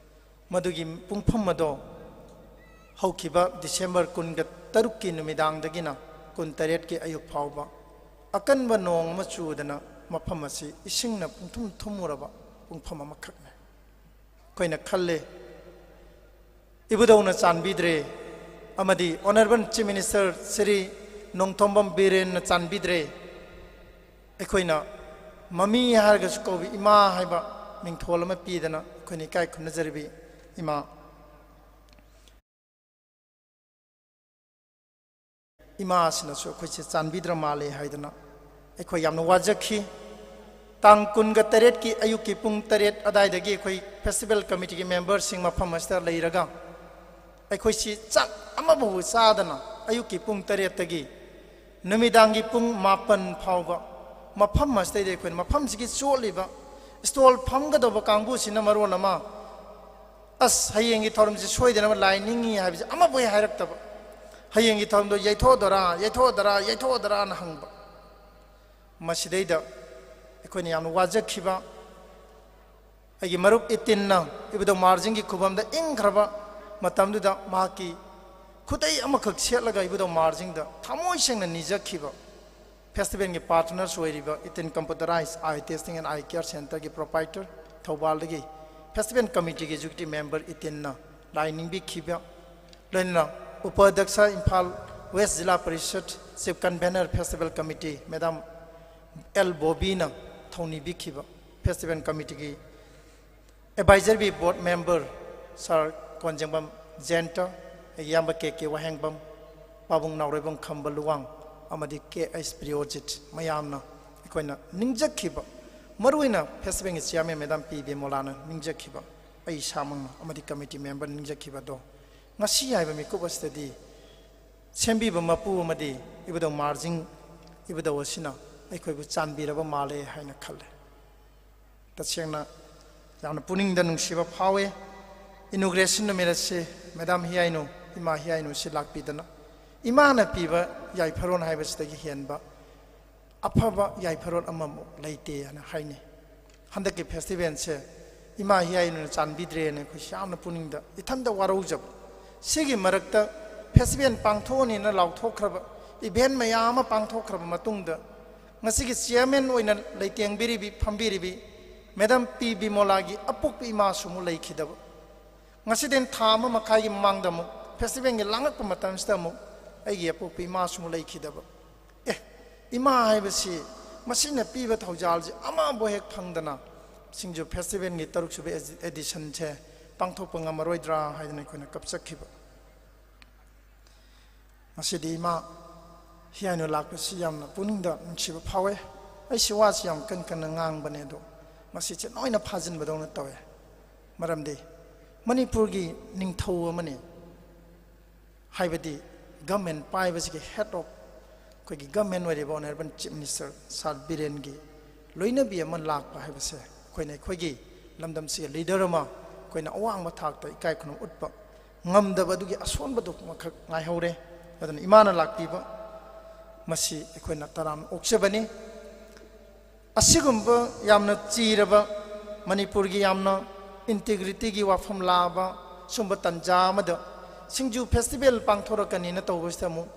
ꯃꯗꯨꯒꯤ ꯄꯨꯡꯐꯝ ꯑꯗꯣ ꯍꯧꯈꯤꯕ ꯗꯤꯁꯦꯝꯕꯔ ꯀꯨꯟꯒ ꯇꯔꯨꯛꯀꯤ ꯅꯨꯃꯤꯗꯥꯡꯗꯒꯤꯅ ꯀꯨꯟ ꯇꯔꯦꯠꯀꯤ ꯑꯌꯨꯛ ꯐꯥꯎꯕ ꯑꯀꯟꯕ ꯅꯣꯡ ꯑꯃ ꯆꯨꯗꯅ ꯃꯐꯝ ꯑꯁꯤ ꯏꯁꯤꯡꯅ ꯄꯨꯡꯊꯨꯝ ꯊꯨꯝꯃꯨꯔꯕ ꯄꯨꯡꯐꯝ ꯑꯃꯈꯛꯅꯤ꯫ ꯑꯩꯈꯣꯏꯅ ꯈꯜꯂꯦ, ꯏꯕꯨꯙꯧꯅ ꯆꯥꯟꯕꯤꯗ꯭ꯔꯦ ꯑꯃꯗꯤ Honourable Chief Minister Shri Nongthombam ꯕꯤꯔꯦꯟꯅ ꯆꯥꯟꯕꯤꯗ꯭ꯔꯦ꯫ ꯑꯩꯈꯣꯏꯅ ꯃꯃꯤ ꯍꯥꯏꯔꯒꯁꯨ ꯀꯧꯕꯤ ꯏꯃꯥ ꯍꯥꯏꯕ ꯃꯤꯡꯊꯣꯜ ꯑꯃ ꯄꯤꯗꯅ ꯑꯩꯈꯣꯏꯅ ꯏꯀꯥꯏ ꯈꯨꯝꯅꯖꯔꯤꯕꯤ ꯏꯃꯥ꯫ ꯏꯃꯥꯁꯤꯅꯁꯨ ꯑꯩꯈꯣꯏꯁꯦ ꯆꯥꯟꯕꯤꯗ꯭ꯔ ꯃꯥꯜꯂꯦ ꯍꯥꯏꯗꯅ ꯑꯩꯈꯣꯏ ꯌꯥꯝꯅ ꯋꯥꯖꯈꯤ꯫ ꯇꯥꯡ ꯀꯨꯟꯒ ꯇꯔꯦꯠꯀꯤ ꯑꯌꯨꯛꯀꯤ ꯄꯨꯡ ꯇꯔꯦꯠ ꯑꯗꯥꯏꯗꯒꯤ ꯑꯩꯈꯣꯏ ꯐꯦꯁꯇꯤꯚꯦꯜ ꯀꯃꯤꯇꯤꯒꯤ ꯃꯦꯝꯕꯔꯁꯤꯡ ꯃꯐꯝ ꯑꯁꯤꯗ ꯂꯩꯔꯒ ꯑꯩꯈꯣꯏꯁꯤ ꯆꯥꯛ ꯑꯃꯐꯥꯎꯕ ꯆꯥꯗꯅ ꯑꯌꯨꯛꯀꯤ ꯄꯨꯡ ꯇꯔꯦꯠꯇꯒꯤ ꯅꯨꯃꯤꯗꯥꯡꯒꯤ ꯄꯨꯡ ꯃꯥꯄꯟ ꯐꯥꯎꯕ ꯃꯐꯝ ꯑꯁꯤꯗꯩꯗ ꯑꯩꯈꯣꯏꯅ ꯃꯐꯝꯁꯤꯒꯤ ꯆꯣꯠꯂꯤꯕ ꯁ꯭ꯇꯣꯜ ꯐꯝꯒꯗꯧꯕ ꯀꯥꯡꯕꯨꯁꯤꯅ ꯃꯔꯣꯟ ꯑꯃ, "ꯑꯁ, ꯍꯌꯦꯡꯒꯤ ꯊꯧꯔꯝꯁꯤ ꯁꯣꯏꯗꯅꯕ ꯂꯥꯏ ꯅꯤꯡꯉꯤ" ꯍꯥꯏꯕꯁꯤ ꯑꯃꯐꯥꯎ ꯍꯦꯛ ꯍꯥꯏꯔꯛꯇꯕ꯫ "ꯍꯌꯦꯡꯒꯤ ꯊꯧꯔꯝꯗꯣ ꯌꯩꯊꯣꯛꯑꯗꯣꯏꯔꯥ, ꯌꯩꯊꯣꯛꯑꯗꯣꯏꯔꯥ, ꯌꯩꯊꯣꯛꯑꯗꯣꯏꯔꯥꯅ" ꯍꯪꯕ꯫ ꯃꯁꯤꯗꯩꯗ ꯑꯩꯈꯣꯏꯅ ꯌꯥꯝꯅ ꯋꯥꯖꯈꯤꯕ꯫ ꯑꯩꯒꯤ ꯃꯔꯨꯞ ꯏꯇꯤꯟꯅ ꯏꯕꯨꯙꯧ ꯃꯥꯔꯖꯤꯡꯒꯤ ꯈꯨꯕꯝꯗ ꯏꯪꯈ꯭ꯔꯕ ꯃꯇꯝꯗꯨꯗ ꯃꯍꯥꯛꯀꯤ ꯈꯨꯗꯩ ꯑꯃꯈꯛ ꯁꯦꯠꯂꯒ ꯏꯕꯨꯙꯧ ꯃꯥꯔꯖꯤꯡꯗ ꯊꯃꯣꯏ ꯁꯦꯡꯅ ꯅꯤꯖꯈꯤꯕ꯫ ꯐꯦꯁꯇꯤꯚꯦꯜꯒꯤ ꯄꯥꯔꯠꯅꯔꯁ ꯑꯣꯏꯔꯤꯕ ꯏꯇꯤꯟ ꯀꯝꯄ꯭ꯌꯨꯇꯔꯥꯏꯖ ꯑꯥꯏ ꯇꯦꯁꯇꯤꯡ ꯑꯦꯟ ꯑꯥꯏ ꯀꯤꯌꯔ ꯁꯦꯟꯇꯔꯒꯤ ꯄ꯭ꯔꯣꯄꯥꯏꯇꯔ ꯊꯧꯕꯥꯜꯗꯒꯤ ꯐꯦꯁꯇꯤꯚꯦꯜ ꯀꯃꯤꯇꯤꯒꯤ ꯑꯦꯛꯖꯤꯀ꯭ꯌꯨꯇꯤꯚ ꯃꯦꯝꯕꯔ ꯏꯇꯤꯟꯅ ꯂꯥꯏ ꯅꯤꯡꯕꯤꯈꯤꯕ, ꯂꯣꯏꯅꯅ ꯎꯄꯥꯙ꯭ꯌꯛꯁ Imphal west Zila Parishad chief convener festival committee madam L ꯕꯣꯕꯤꯅ ꯊꯧꯅꯤꯕꯤꯈꯤꯕ ꯐꯦꯁꯇꯤꯚꯦꯜ ꯀꯃꯤꯇꯤꯒꯤ advisory board member sir Konjengbam Jayanta, ꯑꯩꯒꯤ ꯏꯌꯥꯝꯕ ꯀꯦ ꯀꯦ ꯋꯥꯍꯦꯡꯕꯝ, ꯄꯥꯕꯨꯡ ꯅꯥꯎꯔꯦꯝꯕꯝ ꯈꯝꯕ ꯂꯨꯋꯥꯡ ꯑꯃꯗꯤ ꯀꯦ ꯑꯩꯆ ꯄ꯭ꯔꯤꯌꯣꯖꯤꯠ ꯃꯌꯥꯝꯅ ꯑꯩꯈꯣꯏꯅ ꯅꯤꯡꯖꯈꯤꯕ, ꯃꯔꯨꯑꯣꯏꯅ ꯐꯦꯁꯇꯤꯚꯦꯜꯒꯤ ꯆꯤꯌꯥꯔꯃꯦꯟ ꯃꯦꯗꯥꯝ ꯄꯤ ꯕꯤꯃꯣꯂꯥꯅ ꯅꯤꯡꯖꯈꯤꯕ, ꯑꯩ ꯏꯁꯥꯃꯛꯅ ꯑꯃꯗꯤ ꯀꯃꯤꯇꯤ ꯃꯦꯝꯕꯔ ꯅꯤꯡꯖꯈꯤꯕ ꯑꯗꯣ ꯉꯁꯤ ꯍꯥꯏꯕ ꯃꯤꯀꯨꯞ ꯑꯁꯤꯗꯗꯤ ꯁꯦꯝꯕꯤꯕ ꯃꯄꯨ ꯑꯃꯗꯤ ꯏꯕꯨꯙꯧ ꯃꯥꯔꯖꯤꯡ ꯏꯕꯨꯙꯧ ꯑꯁꯤꯅ ꯑꯩꯈꯣꯏꯕꯨ ꯆꯥꯟꯕꯤꯔꯕ ꯃꯥꯜꯂꯦ ꯍꯥꯏꯅ ꯈꯜꯂꯦ꯫ ꯇꯁꯦꯡꯅ ꯌꯥꯝꯅ ꯄꯨꯛꯅꯤꯡꯗ ꯅꯨꯡꯁꯤꯕ ꯐꯥꯎꯏ꯫ ꯏꯅꯣꯒ꯭ꯔꯦꯁꯟ ꯅꯨꯃꯤꯠ ꯑꯁꯤ ꯃꯦꯗꯥꯝ ꯍꯤꯌꯥꯏꯅꯨ, ꯏꯃꯥ ꯍꯤꯌꯥꯏꯅꯨ ꯑꯁꯤ ꯂꯥꯛꯄꯤꯗꯅ ꯏꯃꯥꯅ ꯄꯤꯕ ꯌꯥꯏꯐꯔꯣꯟ ꯍꯥꯏꯕꯁꯤꯗꯒꯤ ꯍꯦꯟꯕ ꯑꯐꯕ ꯌꯥꯏꯐꯔꯣꯟ ꯑꯃꯃꯨꯛ ꯂꯩꯇꯦ ꯍꯥꯏꯅ ꯍꯥꯏꯅꯩ꯫ ꯍꯟꯗꯛꯀꯤ ꯐꯦꯁꯇꯤꯚꯦꯜꯁꯦ ꯏꯃꯥ ꯍꯤꯌꯥꯏꯅꯨꯅ ꯆꯥꯟꯕꯤꯗ꯭ꯔꯦꯅ ꯑꯩꯈꯣꯏꯁꯨ ꯌꯥꯝꯅ ꯄꯨꯛꯅꯤꯡꯗ ꯏꯊꯟꯇ ꯋꯥꯔꯧꯖꯕ꯫ ꯁꯤꯒꯤ ꯃꯔꯛꯇ ꯐꯦꯁꯇꯤꯚꯦꯜ ꯄꯥꯡꯊꯣꯛꯑꯅꯤꯅ ꯂꯥꯎꯊꯣꯛꯈ꯭ꯔꯕ, ꯏꯚꯦꯟ ꯃꯌꯥꯝ ꯑꯃ ꯄꯥꯡꯊꯣꯛꯈ꯭ꯔꯕ ꯃꯇꯨꯡꯗ ꯉꯁꯤꯒꯤ ꯆꯤꯌꯔꯃꯦꯟ ꯑꯣꯏꯅ ꯂꯩꯇꯦꯡꯕꯤꯔꯤꯕꯤ, ꯐꯝꯕꯤꯔꯤꯕꯤ ꯃꯦꯗꯥꯝ ꯄꯤ ꯕꯤꯃꯣꯂꯥꯒꯤ ꯑꯄꯣꯛꯄ ꯏꯃꯥꯁꯨ ꯑꯃꯨꯛ ꯂꯩꯈꯤꯗꯕ꯫ ꯉꯁꯤꯗꯩꯅ ꯊꯥ ꯑꯃ ꯃꯈꯥꯏꯒꯤ ꯃꯃꯥꯡꯗ ꯑꯃꯨꯛ ꯐꯦꯁꯇꯤꯚꯦꯜꯒꯤ ꯂꯥꯡꯂꯛꯄ ꯃꯇꯝꯁꯤꯗ ꯑꯃꯨꯛ ꯑꯩꯒꯤ ꯑꯄꯣꯛꯄ ꯏꯃꯥꯁꯨ ꯑꯃꯨꯛ ꯂꯩꯈꯤꯗꯕ꯫ ꯑꯦ, ꯏꯃꯥ ꯍꯥꯏꯕꯁꯤ ꯃꯁꯤꯅ ꯄꯤꯕ ꯊꯧꯖꯥꯜꯁꯤ ꯑꯃꯕꯨ ꯍꯦꯛ ꯐꯪꯗꯅ ꯁꯤꯡꯖꯨ ꯐꯦꯁꯇꯤꯚꯦꯜꯒꯤ ꯇꯔꯨꯛꯁꯨꯕ ꯑꯦꯗꯤ-, ꯑꯦꯗꯤꯁꯟꯁꯦ ꯄꯥꯡꯊꯣꯛꯄ ꯉꯝꯃꯔꯣꯏꯗ꯭ꯔꯥ ꯍꯥꯏꯗꯅ ꯑꯩꯈꯣꯏꯅ ꯀꯞꯆꯈꯤꯕ꯫ ꯉꯁꯤꯗꯤ ꯏꯃꯥ ꯍꯤꯌꯥꯏꯅꯨ ꯂꯥꯛꯄꯁꯤ ꯌꯥꯝꯅ ꯄꯨꯛꯅꯤꯡꯗ ꯅꯨꯡꯁꯤꯕ ꯐꯥꯎꯋꯦ꯫ ꯑꯩꯁꯤ ꯋꯥꯁꯤ ꯌꯥꯝ ꯀꯟ ꯀꯟꯅ ꯉꯥꯡꯕꯅꯦ, ꯑꯗꯣ ꯃꯁꯤꯁꯦ ꯂꯣꯏꯅ ꯐꯥꯖꯤꯟꯕꯗꯧꯅ ꯇꯧꯋꯦ꯫ ꯃꯔꯝꯗꯤ ꯃꯅꯤꯄꯨꯔꯒꯤ ꯅꯤꯡꯊꯧ ꯑꯃꯅꯤ, ꯍꯥꯏꯕꯗꯤ government ꯄꯥꯏꯕꯁꯤꯒꯤ head of ꯑꯩꯈꯣꯏꯒꯤ government ꯑꯣꯏꯔꯤꯕ Honourable Chief Minister Sir ꯕꯤꯔꯦꯟꯒꯤ ꯂꯣꯏꯅꯕꯤ ꯑꯃ ꯂꯥꯛꯄ ꯍꯥꯏꯕꯁꯦ, ꯑꯩꯈꯣꯏꯅ ꯑꯩꯈꯣꯏꯒꯤ ꯂꯝꯗꯝꯁꯤꯒꯤ leader ꯑꯃ ꯑꯩꯈꯣꯏꯅ ꯑꯋꯥꯡꯕ ꯊꯥꯛꯇ ꯏꯀꯥꯏ ꯈꯨꯝꯅꯕ ꯎꯠꯄ ꯉꯝꯗꯕ ꯑꯗꯨꯒꯤ ꯑꯁꯣꯟꯕꯗꯨꯃꯈꯛ ꯉꯥꯏꯍꯧꯔꯦ꯫ ꯑꯗꯨꯅ ꯏꯃꯥꯅ ꯂꯥꯛꯄꯤꯕ ꯃꯁꯤ ꯑꯩꯈꯣꯏꯅ ꯇꯔꯥꯝꯅ ꯑꯣꯛꯆꯕꯅꯤ꯫ ꯑꯁꯤꯒꯨꯝꯕ ꯌꯥꯝꯅ ꯆꯤꯔꯕ, ꯃꯅꯤꯄꯨꯔꯒꯤ ꯌꯥꯝꯅ integrityꯒꯤ ꯋꯥꯐꯝ ꯂꯥꯛꯑꯕ ꯁꯨꯝꯕ ꯇꯟꯖꯥ ꯑꯃꯗ ꯁꯤꯡꯖꯨ festival ꯄꯥꯡꯊꯣꯔꯛꯀꯅꯤꯅ ꯇꯧꯕꯁꯤꯗ ꯑꯃꯨꯛ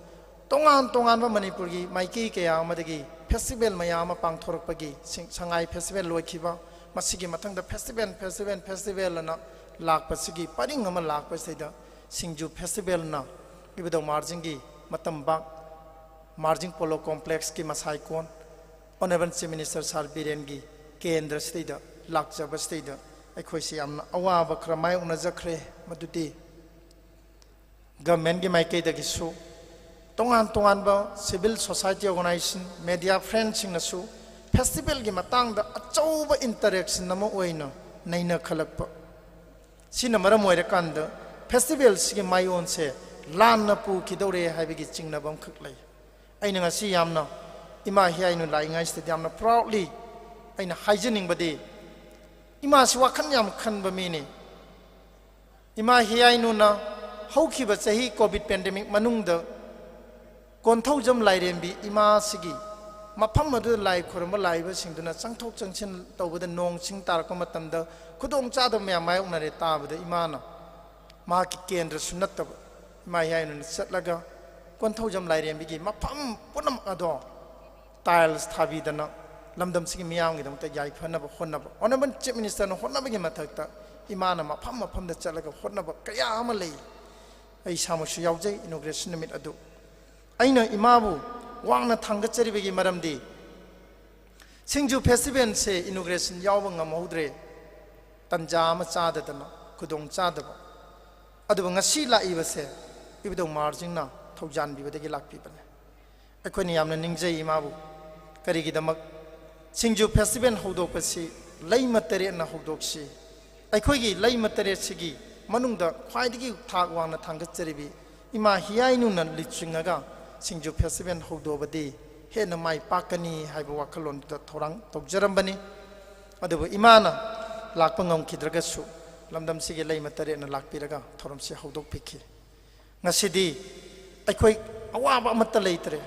ꯇꯣꯉꯥꯟ ꯇꯣꯉꯥꯟꯕ ꯃꯅꯤꯄꯨꯔꯒꯤ ꯃꯥꯏꯀꯩ ꯀꯌꯥ ꯑꯃꯗꯒꯤ festival ꯃꯌꯥꯝ ꯑꯃ ꯄꯥꯡꯊꯣꯔꯛꯄꯒꯤ, ꯁꯤꯡ-, ꯁꯉꯥꯏ festival ꯂꯣꯏꯈꯤꯕ, ꯃꯁꯤꯒꯤ ꯃꯊꯪꯗ festival, festival, festival ꯑꯅ ꯂꯥꯛꯄꯁꯤꯒꯤ ꯄꯔꯤꯡ ꯑꯃ ꯂꯥꯛꯄꯁꯤꯗꯩꯗ ꯁꯤꯡꯖꯨ festivalꯅ ꯏꯕꯨꯙꯧ ꯃꯥꯔꯖꯤꯡꯒꯤ ꯃꯇꯝ ꯕꯥꯛ Marjing Polo Complexꯀꯤ ꯃꯁꯥꯏꯀꯣꯟ Honourable Chief Minister Sir ꯕꯤꯔꯦꯟꯒꯤ ꯀꯦꯟꯗ꯭ꯔꯁꯤꯗꯩꯗ ꯂꯥꯛꯆꯕꯁꯤꯗꯩꯗ ꯑꯩꯈꯣꯏꯁꯤ ꯌꯥꯝꯅ ꯑꯋꯥꯕ ꯈꯔ ꯃꯥꯌꯣꯛꯅꯖꯈ꯭ꯔꯦ꯫ ꯃꯗꯨꯗꯤ governmentꯀꯤ ꯃꯥꯏꯀꯩꯗꯒꯤꯁꯨ, ꯇꯣꯉꯥꯟ ꯇꯣꯉꯥꯟꯕ civil society organisation, media friendꯁꯤꯡꯅꯁꯨ festivalꯒꯤ ꯃꯇꯥꯡꯗ ꯑꯆꯧꯕ interaction ꯑꯃ ꯑꯣꯏꯅ ꯅꯩꯅꯈꯠꯂꯛꯄ꯫ ꯁꯤꯅ ꯃꯔꯝ ꯑꯣꯏꯔꯀꯥꯟꯗ festivalꯁꯤꯒꯤ ꯃꯥꯏꯑꯣꯟꯁꯦ ꯂꯥꯟꯅ ꯄꯨꯈꯤꯗꯧꯔꯦ ꯍꯥꯏꯕꯒꯤ ꯆꯤꯡꯅꯕ ꯑꯃꯈꯛ ꯂꯩ꯫ ꯑꯩꯅ ꯉꯁꯤ ꯌꯥꯝꯅ ꯏꯃꯥ ꯍꯤꯌꯥꯏꯅꯨ ꯂꯥꯛꯏꯉꯩꯁꯤꯗꯗꯤ ꯌꯥꯝꯅ proudly ꯑꯩꯅ ꯍꯥꯏꯖꯅꯤꯡꯕꯗꯤ, ꯏꯃꯥꯁꯤ ꯋꯥꯈꯜ ꯌꯥꯝ ꯈꯟꯕ ꯃꯤꯅꯤ꯫ ꯏꯃꯥ ꯍꯤꯌꯥꯏꯅꯨꯅ ꯍꯧꯈꯤꯕ ꯆꯍꯤ COVID pandemic ꯃꯅꯨꯡꯗ ꯀꯣꯟꯊꯧꯖꯝ ꯂꯥꯏꯔꯦꯝꯕꯤ ꯏꯃꯥꯁꯤꯒꯤ ꯃꯐꯝ ꯑꯗꯨꯗ ꯂꯥꯏ ꯈꯨꯔꯨꯝꯕ ꯂꯥꯛꯏꯕꯁꯤꯡꯗꯨꯅ ꯆꯪꯊꯣꯛ ꯆꯪꯁꯤꯟ ꯇꯧꯕꯗ ꯅꯣꯡ ꯁꯤꯡ ꯇꯥꯔꯛꯄ ꯃꯇꯝꯗ ꯈꯨꯗꯣꯡ ꯆꯥꯗꯕ ꯃꯌꯥꯝ ꯃꯥꯌꯣꯛꯅꯔꯦ ꯇꯥꯕꯗ, ꯏꯃꯥꯅ ꯃꯍꯥꯛꯀꯤ ꯀꯦꯟꯗ꯭ꯔꯁꯨ ꯅꯠꯇꯕ ꯏꯃꯥ ꯍꯤꯌꯥꯏꯅꯨꯅ ꯆꯠꯂꯒ ꯀꯣꯟꯊꯧꯖꯝ ꯂꯥꯏꯔꯦꯝꯕꯤꯒꯤ ꯃꯐꯝ ꯄꯨꯝꯅꯃꯛ ꯑꯗꯣ tiles ꯊꯥꯕꯤꯗꯅ ꯂꯝꯗꯝꯁꯤꯒꯤ ꯃꯤꯌꯥꯝꯒꯤꯗꯃꯛꯇ ꯌꯥꯏꯐꯅꯕ ꯍꯣꯠꯅꯕ, Honourable Chief Ministerꯅ ꯍꯣꯠꯅꯕꯒꯤ ꯃꯊꯛꯇ ꯏꯃꯥꯅ ꯃꯐꯝ ꯃꯐꯝꯗ ꯆꯠꯂꯒ ꯍꯣꯠꯅꯕ ꯀꯌꯥ ꯑꯃ ꯂꯩ꯫ ꯑꯩ ꯏꯁꯥꯃꯛꯁꯨ ꯌꯥꯎꯖꯩ inauguration ꯅꯨꯃꯤꯠ ꯑꯗꯨ꯫ ꯑꯩꯅ ꯏꯃꯥꯕꯨ ꯋꯥꯡꯅ ꯊꯥꯡꯒꯠꯆꯔꯤꯕꯒꯤ ꯃꯔꯝꯗꯤ, ꯁꯤꯡꯖꯨ festivalꯁꯦ inauguration ꯌꯥꯎꯕ ꯉꯝꯍꯧꯗ꯭ꯔꯦ, ꯇꯟꯖꯥ ꯑꯃ ꯆꯥꯗꯗꯅ, ꯈꯨꯗꯣꯡ ꯆꯥꯗꯕ꯫ ꯑꯗꯨꯕꯨ ꯉꯁꯤ ꯂꯥꯛꯏꯕꯁꯦ ꯏꯕꯨꯙꯧ ꯃꯥꯔꯖꯤꯡꯅ ꯊꯧꯖꯥꯟꯕꯤꯕꯗꯒꯤ ꯂꯥꯛꯄꯤꯕꯅꯦ꯫ ꯑꯩꯈꯣꯏꯅ ꯌꯥꯝꯅ ꯅꯤꯡꯖꯩ ꯏꯃꯥꯕꯨ꯫ ꯀꯔꯤꯒꯤꯗꯃꯛ? ꯁꯤꯡꯖꯨ ꯐꯦꯁꯇꯤꯚꯦꯜ ꯍꯧꯗꯣꯛꯄꯁꯤ ꯂꯩꯃ ꯇꯔꯦꯠꯅ ꯍꯧꯗꯣꯛꯁꯤ꯫ ꯑꯩꯈꯣꯏꯒꯤ ꯂꯩꯃ ꯇꯔꯦꯠꯁꯤꯒꯤ ꯃꯅꯨꯡꯗ ꯈ꯭ꯋꯥꯏꯗꯒꯤ ꯊꯥꯛ ꯋꯥꯡꯅ ꯊꯥꯡꯒꯠꯆꯔꯤꯕꯤ ꯏꯃꯥ ꯍꯤꯌꯥꯏꯅꯨꯅ ꯂꯨꯆꯤꯡꯉꯒ ꯁꯤꯡꯖꯨ ꯐꯦꯁꯇꯤꯚꯦꯜ ꯍꯧꯗꯣꯛꯑꯕꯗꯤ ꯍꯦꯟꯅ ꯃꯥꯏ ꯄꯥꯛꯀꯅꯤ ꯍꯥꯏꯕ ꯋꯥꯈꯜꯂꯣꯟꯗꯨꯗ ꯊꯧꯔꯥꯡ ꯇꯧꯖꯔꯝꯕꯅꯤ꯫ ꯑꯗꯨꯕꯨ ꯏꯃꯥꯅ ꯂꯥꯛꯄ ꯉꯝꯈꯤꯗ꯭ꯔꯒꯁꯨ ꯂꯝꯗꯝꯁꯤꯒꯤ ꯂꯩꯃ ꯇꯔꯦꯠꯅ ꯂꯥꯛꯄꯤꯔꯒ ꯊꯧꯔꯝꯁꯤ ꯍꯧꯗꯣꯛꯄꯤꯈꯤ꯫ ꯉꯁꯤꯗꯤ ꯑꯩꯈꯣꯏ ꯑꯋꯥꯕ ꯑꯃꯠꯇ ꯂꯩꯇ꯭ꯔꯦ꯫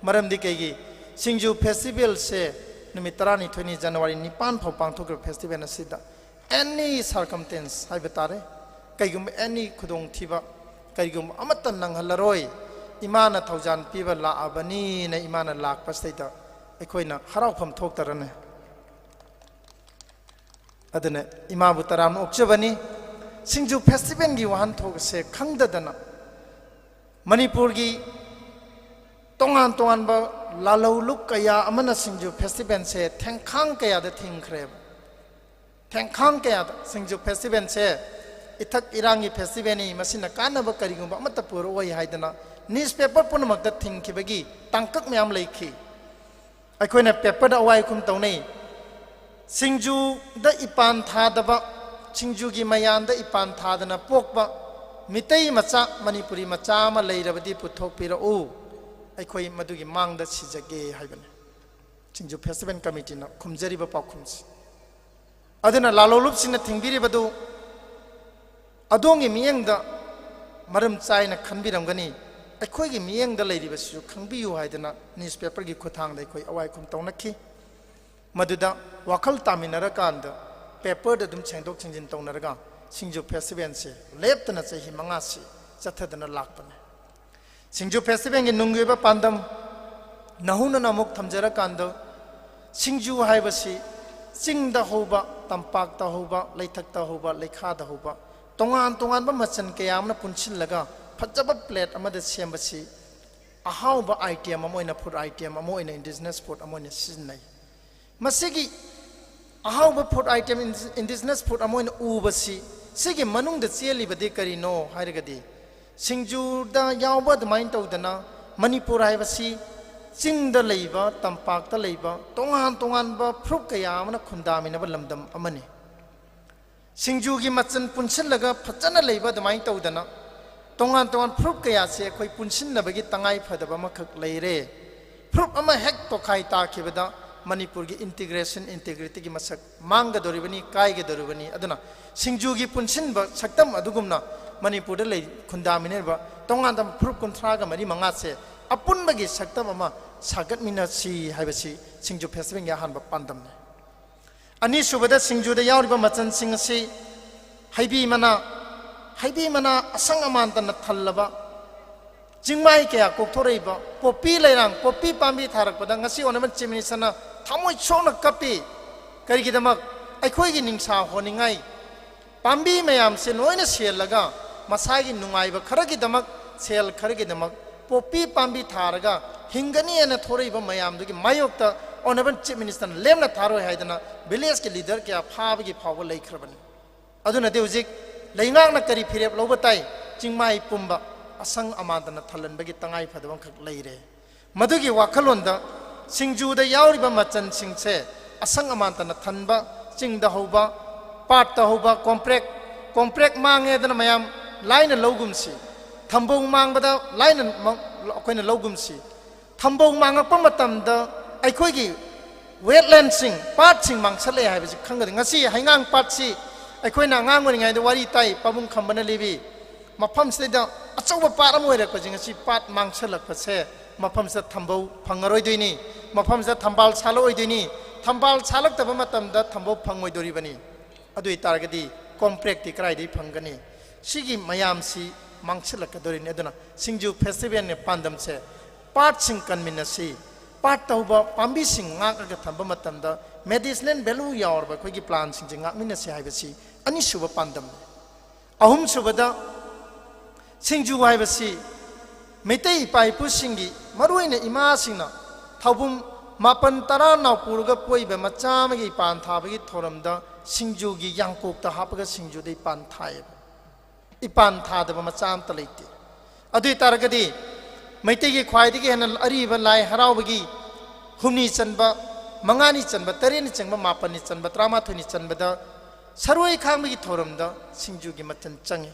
ꯃꯔꯝꯗꯤ ꯀꯩꯒꯤ? ꯁꯤꯡꯖꯨ ꯐꯦꯁꯇꯤꯚꯦꯜꯁꯦ ꯅꯨꯃꯤꯠ ꯇꯔꯥꯅꯤꯊꯣꯏꯅꯤ, ꯖꯅꯋꯥꯔꯤ ꯅꯤꯄꯥꯟ ꯐꯥꯎ ꯄꯥꯡꯊꯣꯛꯈ꯭ꯔꯤꯕ ꯐꯦꯁꯇꯤꯚꯦꯜ ꯑꯁꯤꯗ ꯑꯦꯅꯤ ꯁꯔꯀꯝꯁꯇꯦꯟꯁ ꯍꯥꯏꯕ ꯇꯥꯔꯦ, ꯀꯩꯒꯨꯝꯕ ꯑꯦꯅꯤ ꯈꯨꯗꯣꯡꯊꯤꯕ ꯀꯔꯤꯒꯨꯝꯕ ꯑꯃꯠꯇ ꯅꯪꯍꯜꯂꯔꯣꯏ꯫ ꯏꯃꯥꯅ ꯊꯧꯖꯥꯟ ꯄꯤꯕ ꯂꯥꯛꯑꯕꯅꯤꯅ ꯏꯃꯥꯅ ꯂꯥꯛꯄꯁꯤꯗꯩꯗ ꯑꯩꯈꯣꯏꯅ ꯍꯔꯥꯎꯐꯝ ꯊꯣꯛꯇꯔꯅꯦ꯫ ꯑꯗꯨꯅ ꯏꯃꯥꯕꯨ ꯇꯔꯥꯝꯅ ꯑꯣꯛꯆꯕꯅꯤ꯫ ꯁꯤꯡꯖꯨ ꯐꯦꯁꯇꯤꯚꯦꯜꯒꯤ ꯋꯥꯍꯟꯊꯣꯛ ꯑꯁꯦ ꯈꯪꯗꯗꯅ ꯃꯅꯤꯄꯨꯔꯒꯤ ꯇꯣꯉꯥꯟ ꯇꯣꯉꯥꯟꯕ ꯂꯥꯂꯧꯂꯨꯞ ꯀꯌꯥ ꯑꯃꯅ ꯁꯤꯡꯖꯨ ꯐꯦꯁꯇꯤꯚꯦꯜꯁꯦ ꯊꯦꯡꯈꯥꯡ ꯀꯌꯥꯗ ꯊꯤꯡꯈ꯭ꯔꯦꯕ꯫ ꯊꯦꯡꯈꯥꯡ ꯀꯌꯥꯗ ꯁꯤꯡꯖꯨ ꯐꯦꯁꯇꯤꯚꯦꯜꯁꯦ ꯏꯊꯛ ꯏꯔꯥꯡꯒꯤ ꯐꯦꯁꯇꯤꯚꯦꯜꯅꯤ, ꯃꯁꯤꯅ ꯀꯥꯟꯅꯕ ꯀꯔꯤꯒꯨꯝꯕ ꯑꯃꯠꯇ ꯄꯨꯔꯛꯑꯣꯏ ꯍꯥꯏꯗꯅ ꯅ꯭ꯌꯨꯁꯄꯦꯄꯔ ꯄꯨꯝꯅꯃꯛꯇ ꯊꯤꯡꯈꯤꯕꯒꯤ ꯇꯥꯡꯀꯛ ꯃꯌꯥꯝ ꯂꯩꯈꯤ꯫ ꯑꯩꯈꯣꯏꯅ ꯄꯦꯄꯔꯗ ꯑꯋꯥꯏ ꯑꯈꯨꯝ ꯇꯧꯅꯩ꯫ ꯁꯤꯡꯖꯨꯗ ꯏꯄꯥꯟ ꯊꯥꯗꯕ, ꯁꯤꯡꯖꯨꯒꯤ ꯃꯌꯥꯟꯗ ꯏꯄꯥꯟ ꯊꯥꯗꯅ ꯄꯣꯛꯄ ꯃꯤꯇꯩ ꯃꯆꯥ, ꯃꯅꯤꯄꯨꯔꯤ ꯃꯆꯥ ꯑꯃ ꯂꯩꯔꯕꯗꯤ ꯄꯨꯊꯣꯛꯄꯤꯔꯛꯎ, ꯑꯩꯈꯣꯏ ꯃꯗꯨꯒꯤ ꯃꯥꯡꯗ ꯁꯤꯖꯒꯦ ꯍꯥꯏꯕꯅꯤ꯫ ꯁꯤꯡꯖꯨ ꯐꯦꯁꯇꯤꯚꯦꯜ ꯀꯃꯤꯇꯤꯅ ꯈꯨꯝꯖꯔꯤꯕ ꯄꯥꯎꯈꯨꯝꯁꯤ꯫ ꯑꯗꯨꯅ ꯂꯥꯂꯣꯂꯨꯞꯁꯤꯡꯅ ꯊꯤꯡꯕꯤꯔꯤꯕꯗꯨ ꯑꯗꯣꯝꯒꯤ ꯃꯤꯠꯌꯦꯡꯗ ꯃꯔꯝ ꯆꯥꯏꯅ ꯈꯟꯕꯤꯔꯝꯒꯅꯤ꯫ ꯑꯩꯈꯣꯏꯒꯤ ꯃꯤꯠꯌꯦꯡꯗ ꯂꯩꯔꯤꯕꯁꯤꯁꯨ ꯈꯪꯕꯤꯌꯨ ꯍꯥꯏꯗꯅ ꯅ꯭ꯌꯨꯁꯄꯦꯄꯔꯒꯤ ꯈꯨꯠꯊꯥꯡꯗ ꯑꯩꯈꯣꯏ ꯑꯋꯥꯏ ꯑꯈꯨꯝ ꯇꯧꯅꯈꯤ꯫ ꯃꯗꯨꯗ ꯋꯥꯈꯜ ꯇꯥꯃꯤꯟꯅꯔꯀꯥꯟꯗ ꯄꯦꯄꯔꯗ ꯑꯗꯨꯝ ꯁꯦꯡꯗꯣꯛ ꯁꯦꯡꯖꯤꯟ ꯇꯧꯅꯔꯒ ꯁꯤꯡꯖꯨ ꯐꯦꯁꯇꯤꯚꯦꯜꯁꯦ ꯂꯦꯞꯇꯅ ꯆꯍꯤ ꯃꯉꯥꯁꯤ ꯆꯠꯊꯗꯅ ꯂꯥꯛꯄꯅꯤ꯫ ꯁꯤꯡꯖꯨ ꯐꯦꯁꯇꯤꯚꯦꯜꯒꯤ ꯅꯨꯡꯒꯤ ꯑꯣꯏꯕ ꯄꯥꯟꯗꯝ ꯅꯍꯧꯅꯅ ꯑꯃꯨꯛ ꯊꯝꯖꯔꯀꯥꯟꯗ, ꯁꯤꯡꯖꯨ ꯍꯥꯏꯕꯁꯤ ꯆꯤꯡꯗ ꯍꯧꯕ, ꯇꯝꯄꯥꯛꯇ ꯍꯧꯕ, ꯂꯩꯊꯛꯇ ꯍꯧꯕ, ꯂꯩꯈꯥꯗ ꯍꯧꯕ, ꯇꯣꯉꯥꯟ ꯇꯣꯉꯥꯟꯕ ꯃꯆꯜ ꯀꯌꯥ ꯑꯃꯅ ꯄꯨꯟꯁꯤꯜꯂꯒ ꯐꯖꯕ ꯄ꯭ꯂꯦꯠ ꯑꯃꯗ ꯁꯦꯝꯕꯁꯤ ꯑꯍꯥꯎꯕ ꯑꯥꯏꯇꯦꯝ ꯑꯃ ꯑꯣꯏꯅ, ꯐꯨꯗ ꯑꯥꯏꯇꯦꯝ ꯑꯃ ꯑꯣꯏꯅ, ꯏꯟꯗꯤꯖꯤꯅꯁ ꯐꯨꯗ ꯑꯃ ꯑꯣꯏꯅ ꯁꯤꯖꯤꯟꯅꯩ꯫ ꯃꯁꯤꯒꯤ ꯑꯍꯥꯎꯕ ꯐꯨꯗ ꯑꯥꯏꯇꯦꯝ, ꯏꯟꯗꯤꯖꯤꯅꯁ ꯐꯨꯗ ꯑꯃ ꯑꯣꯏꯅ ꯎꯕꯁꯤ, ꯁꯤꯒꯤ ꯃꯅꯨꯡꯗ ꯆꯦꯜꯂꯤꯕꯗꯤ ꯀꯔꯤꯅꯣ ꯍꯥꯏꯔꯒꯗꯤ, ꯁꯤꯡꯖꯨꯗ ꯌꯥꯎꯕ ꯑꯗꯨꯃꯥꯏꯅ ꯇꯧꯗꯅ ꯃꯅꯤꯄꯨꯔ ꯍꯥꯏꯕꯁꯤ ꯆꯤꯡꯗ ꯂꯩꯕ, ꯇꯝꯄꯥꯛꯇ ꯂꯩꯕ ꯇꯣꯉꯥꯟ ꯇꯣꯉꯥꯟꯕ ꯐꯨꯔꯨꯞ ꯀꯌꯥ ꯑꯃꯅ ꯈꯨꯟꯗꯥꯃꯤꯟꯅꯕ ꯂꯝꯗꯝ ꯑꯃꯅꯤ꯫ ꯁꯤꯡꯖꯨꯒꯤ ꯃꯆꯜ ꯄꯨꯟꯁꯤꯜꯂꯒ ꯐꯖꯅ ꯂꯩꯕ ꯑꯗꯨꯃꯥꯏꯅ ꯇꯧꯗꯅ, ꯇꯣꯉꯥꯟ ꯇꯣꯉꯥꯟ ꯐꯨꯔꯨꯞ ꯀꯌꯥꯁꯦ ꯑꯩꯈꯣꯏ ꯄꯨꯟꯁꯤꯟꯅꯕꯒꯤ ꯇꯉꯥꯏ ꯐꯗꯕ ꯑꯃꯈꯛ ꯂꯩꯔꯦ꯫ ꯐꯨꯔꯨꯞ ꯑꯃ ꯍꯦꯛ ꯇꯣꯈꯥꯏ ꯇꯥꯈꯤꯕꯗ ꯃꯅꯤꯄꯨꯔꯒꯤ integration, integrityꯒꯤ ꯃꯁꯛ ꯃꯥꯡꯒꯗꯧꯔꯤꯕꯅꯤ, ꯀꯥꯏꯒꯗꯧꯔꯤꯕꯅꯤ꯫ ꯑꯗꯨꯅ ꯁꯤꯡꯖꯨꯒꯤ ꯄꯨꯟꯁꯤꯟꯕ ꯁꯛꯇꯝ ꯑꯗꯨꯒꯨꯝꯅ ꯃꯅꯤꯄꯨꯔꯗ ꯂꯩ, ꯈꯨꯟꯗꯥꯃꯤꯟꯅꯔꯤꯕ ꯇꯣꯉꯥꯟ ꯇꯣꯉꯥꯟꯕ ꯐꯨꯔꯨꯞ ꯀꯨꯟꯊ꯭ꯔꯥꯒ ꯃꯔꯤ ꯃꯉꯥꯁꯦ ꯑꯄꯨꯟꯕꯒꯤ ꯁꯛꯇꯝ ꯑꯃ ꯁꯥꯒꯠꯃꯤꯟꯅꯁꯤ ꯍꯥꯏꯕꯁꯤ ꯁꯤꯡꯖꯨ festivalꯒꯤ ꯑꯍꯥꯟꯕ ꯄꯥꯟꯗꯝꯅꯤ꯫ ꯑꯅꯤꯁꯨꯕꯗ, ꯁꯤꯡꯖꯨꯗ ꯌꯥꯎꯔꯤꯕ ꯃꯆꯜꯁꯤꯡ ꯑꯁꯤ ꯍꯩꯕꯤ ꯃꯅꯥ, ꯍꯩꯕꯤ ꯃꯅꯥ ꯑꯁꯪ ꯑꯃꯥꯟꯇꯅ ꯊꯜꯂꯕ, ꯆꯤꯡꯃꯥꯏ ꯀꯌꯥ ꯀꯣꯛꯊꯣꯔꯛꯏꯕ ꯄꯣꯄꯤ ꯂꯩꯔꯥꯡ, ꯄꯣꯄꯤ ꯄꯥꯝꯕꯤ ꯊꯥꯔꯛꯄꯗ ꯉꯁꯤ Honourable Chief Ministerꯅ ꯊꯃꯣꯏ ꯁꯣꯛꯅ ꯀꯞꯄꯤ꯫ ꯀꯔꯤꯒꯤꯗꯃꯛ? ꯑꯩꯈꯣꯏꯒꯤ ꯅꯤꯡꯁꯥ ꯍꯣꯟꯅꯤꯡꯉꯥꯏ ꯄꯥꯝꯕꯤ ꯃꯌꯥꯝꯁꯦ ꯂꯣꯏꯅ ꯁꯦꯜꯂꯒ, ꯃꯁꯥꯒꯤ ꯅꯨꯡꯉꯥꯏꯕ ꯈꯔꯒꯤꯗꯃꯛ, ꯁꯦꯜ ꯈꯔꯒꯤꯗꯃꯛ ꯄꯣꯄꯤ ꯄꯥꯝꯕꯤ ꯊꯥꯔꯒ ꯍꯤꯡꯒꯅꯤ ꯍꯥꯏꯅ ꯊꯣꯔꯛꯏꯕ ꯃꯌꯥꯝꯗꯨꯒꯤ ꯃꯥꯌꯣꯛꯇ Honourable Chief Ministerꯅ ꯂꯦꯝꯅ ꯊꯥꯔꯣꯏ ꯍꯥꯏꯗꯅ villageꯀꯤ leader ꯀꯌꯥ ꯐꯥꯕꯒꯤ ꯐꯥꯎꯕ ꯂꯩꯈ꯭ꯔꯕꯅꯤ꯫ ꯑꯗꯨꯅꯗꯤ ꯍꯧꯖꯤꯛ ꯂꯩꯉꯥꯛꯅ ꯀꯔꯤ ꯐꯤꯔꯦꯞ ꯂꯧꯕ ꯇꯥꯏ? ꯆꯤꯡꯃꯥꯏ ꯄꯨꯝꯕ ꯑꯁꯪ ꯑꯃꯥꯟꯇꯅ ꯊꯜꯍꯟꯕꯒꯤ ꯇꯉꯥꯏ ꯐꯗꯕ ꯑꯃꯈꯛ ꯂꯩꯔꯦ꯫ ꯃꯗꯨꯒꯤ ꯋꯥꯈꯜꯂꯣꯟꯗ ꯁꯤꯡꯖꯨꯗ ꯌꯥꯎꯔꯤꯕ ꯃꯆꯜꯁꯤꯡꯁꯦ ꯑꯁꯪ ꯑꯃꯥꯟꯇꯅ ꯊꯟꯕ, ꯆꯤꯡꯗ ꯍꯧꯕ, ꯄꯥꯠꯇ ꯍꯧꯕ ꯀꯣꯝꯄ꯭ꯔꯦꯛ, ꯀꯣꯝꯄ꯭ꯔꯦꯛ ꯃꯥꯡꯉꯦꯗꯅ ꯃꯌꯥꯝ ꯂꯥꯏꯅ ꯂꯧꯒꯨꯝꯁꯤ, ꯊꯝꯕꯧ ꯃꯥꯡꯕꯗ ꯂꯥꯏꯅ ꯃ-, ꯑꯩꯈꯣꯏꯅ ꯂꯧꯒꯨꯝꯁꯤ꯫ ꯊꯝꯕꯧ ꯃꯥꯡꯉꯛꯄ ꯃꯇꯝꯗ ꯑꯩꯈꯣꯏꯒꯤ wetlandꯁꯤꯡ, ꯄꯥꯠꯁꯤꯡ ꯃꯥꯡꯁꯜꯂꯛꯑꯦ ꯍꯥꯏꯕꯁꯤ ꯈꯪꯒꯗꯕꯅꯤ꯫ ꯉꯁꯤ ꯍꯩꯉꯥꯡ ꯄꯥꯠꯁꯤ ꯑꯩꯈꯣꯏꯅ ꯑꯉꯥꯡ ꯑꯣꯏꯔꯤꯉꯩꯗ ꯋꯥꯔꯤ ꯇꯥꯏ, ꯄꯥꯕꯨꯡ ꯈꯝꯕꯅ ꯂꯤꯕꯤ꯫ ꯃꯐꯝꯁꯤꯗꯩꯗ ꯑꯆꯧꯕ ꯄꯥꯠ ꯑꯃ ꯑꯣꯏꯔꯛꯄꯁꯦ, ꯉꯁꯤ ꯄꯥꯠ ꯃꯥꯡꯁꯜꯂꯛꯄꯁꯦ ꯃꯐꯝꯁꯤꯗ ꯊꯝꯕꯧ ꯐꯪꯉꯔꯣꯏꯗꯣꯏꯅꯤ, ꯃꯐꯝꯁꯤꯗ ꯊꯝꯕꯥꯜ ꯁꯥꯠꯂꯛꯑꯣꯏꯗꯣꯏꯅꯤ꯫ ꯊꯝꯕꯥꯜ ꯁꯥꯠꯂꯛꯇꯕ ꯃꯇꯝꯗ ꯊꯝꯕꯧ ꯐꯪꯉꯣꯏꯗꯣꯔꯤꯕꯅꯤ꯫ ꯑꯗꯨ ꯑꯣꯏꯇꯥꯔꯒꯗꯤ ꯀꯣꯝꯄ꯭ꯔꯦꯛꯇꯤ ꯀꯗꯥꯏꯗꯒꯤ ꯐꯪꯒꯅꯤ? ꯁꯤꯒꯤ ꯃꯌꯥꯝꯁꯤ ꯃꯥꯡꯁꯤꯜꯂꯛꯀꯗꯣꯔꯤꯅꯤ꯫ ꯑꯗꯨꯅ ꯁꯤꯡꯖꯨ festivalꯅ ꯄꯥꯟꯗꯝꯁꯦ ꯄꯥꯠꯁꯤꯡ ꯀꯟꯃꯤꯟꯅꯁꯤ, ꯄꯥꯠꯇ ꯍꯧꯕ ꯄꯥꯝꯕꯤꯁꯤꯡ ꯉꯥꯛꯂꯒ ꯊꯝꯕ ꯃꯇꯝꯗ medicinal value ꯌꯥꯎꯔꯕ ꯑꯩꯈꯣꯏꯒꯤ plantꯁꯤꯡꯁꯦ ꯉꯥꯛꯃꯤꯟꯅꯁꯤ ꯍꯥꯏꯕꯁꯤ ꯑꯅꯤꯁꯨꯕ ꯄꯥꯟꯗꯝꯅꯤ꯫ ꯑꯍꯨꯝꯁꯨꯕꯗ, ꯁꯤꯡꯖꯨ ꯍꯥꯏꯕꯁꯤ ꯃꯩꯇꯩ ꯏꯄꯥ ꯏꯄꯨꯁꯤꯡꯒꯤ, ꯃꯔꯨꯑꯣꯏꯅ ꯏꯃꯥꯁꯤꯡꯅ ꯊꯧꯕꯨꯝ ꯃꯥꯄꯟ ꯇꯔꯥ ꯅꯥꯎ ꯄꯨꯔꯒ ꯄꯣꯛꯏꯕ ꯃꯆꯥ ꯑꯃꯒꯤ ꯏꯄꯥꯟ ꯊꯥꯕꯒꯤ ꯊꯧꯔꯝꯗ ꯁꯤꯡꯖꯨꯒꯤ ꯌꯥꯡꯀꯣꯛꯇ ꯍꯥꯞꯄꯒ ꯁꯤꯡꯖꯨꯗ ꯏꯄꯥꯟ ꯊꯥꯏꯌꯦꯕ꯫ ꯏꯄꯥꯟ ꯊꯥꯗꯕ ꯃꯆꯥ ꯑꯝꯇ ꯂꯩꯇꯦ꯫ ꯑꯗꯨ ꯑꯣꯏ ꯇꯥꯔꯒꯗꯤ ꯃꯩꯇꯩꯒꯤ ꯈ꯭ꯋꯥꯏꯗꯒꯤ ꯍꯦꯟꯅ ꯑꯔꯤꯕ ꯂꯥꯏ ꯍꯔꯥꯎꯕꯒꯤ ꯍꯨꯝꯅꯤ ꯆꯟꯕ, ꯃꯉꯥꯅꯤ ꯆꯟꯕ, ꯇꯔꯦꯠꯅꯤ ꯆꯟꯕ, ꯃꯥꯄꯟꯅꯤ ꯆꯟꯕ, ꯇꯔꯥꯃꯥꯊꯣꯏꯅꯤ ꯆꯟꯕꯗ ꯁꯔꯣꯏ ꯈꯥꯡꯕꯒꯤ ꯊꯧꯔꯝꯗ ꯁꯤꯡꯖꯨꯒꯤ ꯃꯆꯜ ꯆꯪꯉꯤ꯫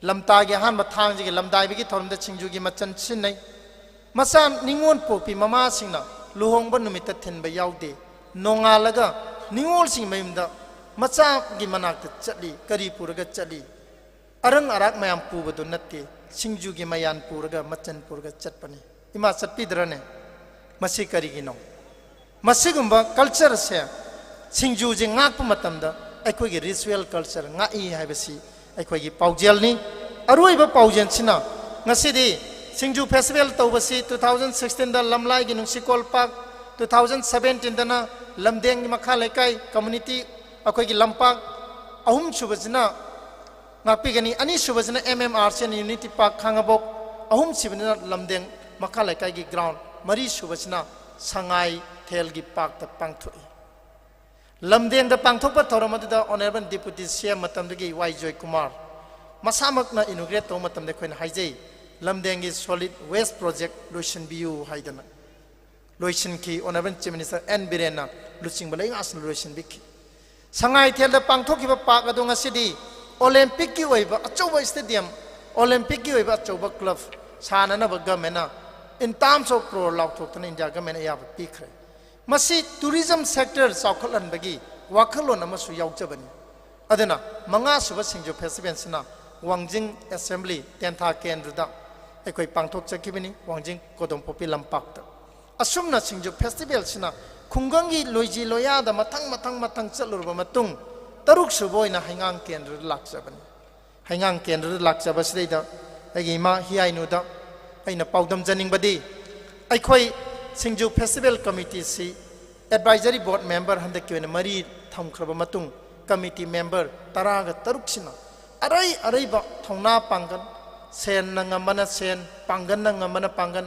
ꯂꯝꯇꯥꯒꯤ ꯑꯍꯥꯟꯕ ꯊꯥꯡꯖꯒꯤ ꯂꯝꯗꯥꯏꯕꯒꯤ ꯊꯧꯔꯝꯗ ꯁꯤꯡꯖꯨꯒꯤ ꯃꯆꯜ ꯁꯤꯖꯤꯟꯅꯩ꯫ ꯃꯆꯥ ꯅꯤꯉꯣꯜ ꯄꯣꯛꯄꯤ ꯃꯃꯥꯁꯤꯡꯅ ꯂꯨꯍꯣꯡꯕ ꯅꯨꯃꯤꯠꯇ ꯊꯤꯟꯕ ꯌꯥꯎꯗꯦ꯫ ꯅꯣꯡꯉꯥꯜꯂꯒ ꯅꯤꯉꯣꯜꯁꯤꯡ ꯃꯌꯨꯝꯗ ꯃꯆꯥꯒꯤ ꯃꯅꯥꯛꯇ ꯆꯠꯂꯤ꯫ ꯀꯔꯤ ꯄꯨꯔꯒ ꯆꯠꯂꯤ? ꯑꯔꯪ ꯑꯔꯥꯛ ꯃꯌꯥꯝ ꯄꯨꯕꯗꯨ ꯅꯠꯇꯦ, ꯁꯤꯡꯖꯨꯒꯤ ꯃꯌꯥꯟ ꯄꯨꯔꯒ, ꯃꯆꯜ ꯄꯨꯔꯒ ꯆꯠꯄꯅꯤ꯫ ꯏꯃꯥ, ꯆꯠꯄꯤꯗ꯭ꯔꯅꯦ? ꯃꯁꯤ ꯀꯔꯤꯒꯤꯅꯣ? ꯃꯁꯤꯒꯨꯝꯕ culture ꯁꯦ, ꯁꯤꯡꯖꯨꯁꯦ ꯉꯥꯛꯄ ꯃꯇꯝꯗ ꯑꯩꯈꯣꯏꯒꯤ ritual culture ꯉꯥꯛꯏ ꯍꯥꯏꯕꯁꯤ ꯑꯩꯈꯣꯏꯒꯤ ꯄꯥꯎꯖꯦꯜꯅꯤ꯫ ꯑꯔꯣꯏꯕ ꯄꯥꯎꯖꯦꯜꯁꯤꯅ, ꯉꯁꯤꯗꯤ ꯁꯤꯡꯖꯨ festival ꯇꯧꯕꯁꯤ two thousand sixteen ꯗ ꯂꯝꯂꯥꯏꯒꯤ ꯅꯨꯡꯁꯤꯀꯣꯜ ꯄꯥꯛ, two thousand seventeen ꯗꯅ ꯂꯝꯗꯦꯡꯒꯤ ꯃꯈꯥ ꯂꯩꯀꯥꯏ community, ꯑꯩꯈꯣꯏꯒꯤ ꯂꯝꯄꯥꯛ, ꯑꯍꯨꯝꯁꯨꯕꯁꯤꯅ ꯉꯥꯛꯄꯤꯒꯅꯤ, ꯑꯅꯤꯁꯨꯕꯁꯤꯅ M M R C N Unity Park ꯈꯥꯡꯉꯕꯣꯛ, ꯑꯍꯨꯝꯁꯨꯕꯁꯤꯅ ꯂꯝꯗꯦꯡ ꯃꯈꯥ ꯂꯩꯀꯥꯏꯒꯤ ground, ꯃꯔꯤꯁꯨꯕꯁꯤꯅ ꯁꯉꯥꯏ ꯊꯦꯜꯒꯤ park ꯇ ꯄꯥꯡꯊꯣꯛꯏ꯫ ꯂꯝꯗꯦꯡꯗ ꯄꯥꯡꯊꯣꯛꯄ ꯊꯧꯔꯝ ꯑꯗꯨꯗ Honourable Deputy C M ꯃꯇꯝꯗꯒꯤ ꯋꯥꯏ ꯖꯣꯏꯀꯨꯃꯥꯔ ꯃꯁꯥꯃꯛꯅ inaugurate ꯇꯧꯕ ꯃꯇꯝꯗ ꯑꯩꯈꯣꯏꯅ ꯍꯥꯏꯖꯩ, "ꯂꯝꯗꯦꯡꯒꯤ solid waste project ꯂꯣꯏꯁꯤꯟꯕꯤꯌꯨ" ꯍꯥꯏꯗꯅ ꯂꯣꯏꯁꯤꯟꯈꯤ꯫ Honourable Chief Minister N ꯕꯤꯔꯦꯟꯅ ꯂꯨꯆꯤꯡꯕ ꯂꯩꯉꯥꯛꯁꯤꯡꯅ ꯂꯣꯏꯁꯤꯟꯕꯤꯈꯤ꯫ ꯁꯉꯥꯏꯊꯦꯜꯗ ꯄꯥꯡꯊꯣꯛꯈꯤꯕ park ꯑꯗꯨ ꯉꯁꯤꯗꯤ Olympic ꯀꯤ ꯑꯣꯏꯕ ꯑꯆꯧꯕ stadium, Olympic ꯀꯤ ꯑꯣꯏꯕ ꯑꯆꯧꯕ club ꯁꯥꯅꯅꯕ government ꯅ in terms of crore ꯂꯥꯎꯊꯣꯛꯇꯨꯅ India government ꯅ ꯑꯌꯥꯕ ꯄꯤꯈ꯭ꯔꯦ꯫ ꯃꯁꯤ tourism sector ꯆꯥꯎꯈꯠꯍꯟꯕꯒꯤ ꯋꯥꯈꯜꯂꯣꯟ ꯑꯃꯁꯨ ꯌꯥꯎꯖꯕꯅꯤ꯫ ꯑꯗꯨꯅ ꯃꯉꯥꯁꯨꯕ ꯁꯤꯡꯖꯨ festival ꯁꯤꯅ ꯋꯥꯡꯖꯤꯡ Assembly ꯇꯦꯟꯊꯥ ꯀꯦꯟꯗ꯭ꯔꯗ ꯑꯩꯈꯣꯏ ꯄꯥꯡꯊꯣꯛꯆꯈꯤꯕꯅꯤ, ꯋꯥꯡꯖꯤꯡ ꯀꯣꯗꯣꯝꯄꯣꯛꯄꯤ ꯂꯝꯄꯥꯛꯇ꯫ ꯑꯁꯨꯝꯅ ꯁꯤꯡꯖꯨ festival ꯁꯤꯅ ꯈꯨꯡꯒꯪꯒꯤ ꯂꯣꯏꯖꯤ ꯂꯣꯏꯌꯥꯗ ꯃꯊꯪ ꯃꯊꯪ ꯃꯊꯪ ꯆꯠꯂꯨꯔꯕ ꯃꯇꯨꯡ, ꯇꯔꯨꯛꯁꯨꯕ ꯑꯣꯏꯅ ꯍꯩꯉꯥꯡ ꯀꯦꯟꯗ꯭ꯔꯗ ꯂꯥꯛꯆꯕꯅꯤ꯫ ꯍꯩꯉꯥꯡ ꯀꯦꯟꯗ꯭ꯔꯗ ꯂꯥꯛꯆꯕꯁꯤꯗꯩꯗ ꯑꯩꯒꯤ ꯏꯃꯥ ꯍꯤꯌꯥꯏꯅꯨꯗ ꯑꯩꯅ ꯄꯥꯎꯗꯝꯖꯅꯤꯡꯕꯗꯤ, ꯑꯩꯈꯣꯏ ꯁꯤꯡꯖꯨ festival committee ꯁꯤ advisory board member ꯍꯟꯗꯛꯀꯤ ꯑꯣꯏꯅ ꯃꯔꯤ ꯊꯝꯈ꯭ꯔꯕ ꯃꯇꯨꯡ, committee member ꯇꯔꯥꯒ ꯇꯔꯨꯛꯁꯤꯅ ꯑꯔꯩ ꯑꯔꯩꯕ ꯊꯧꯅꯥ ꯄꯥꯡꯒꯜ, ꯁꯦꯟꯅ ꯉꯝꯕꯅ ꯁꯦꯟ, ꯄꯥꯡꯒꯜꯅ ꯉꯝꯕꯅ ꯄꯥꯡꯒꯜ,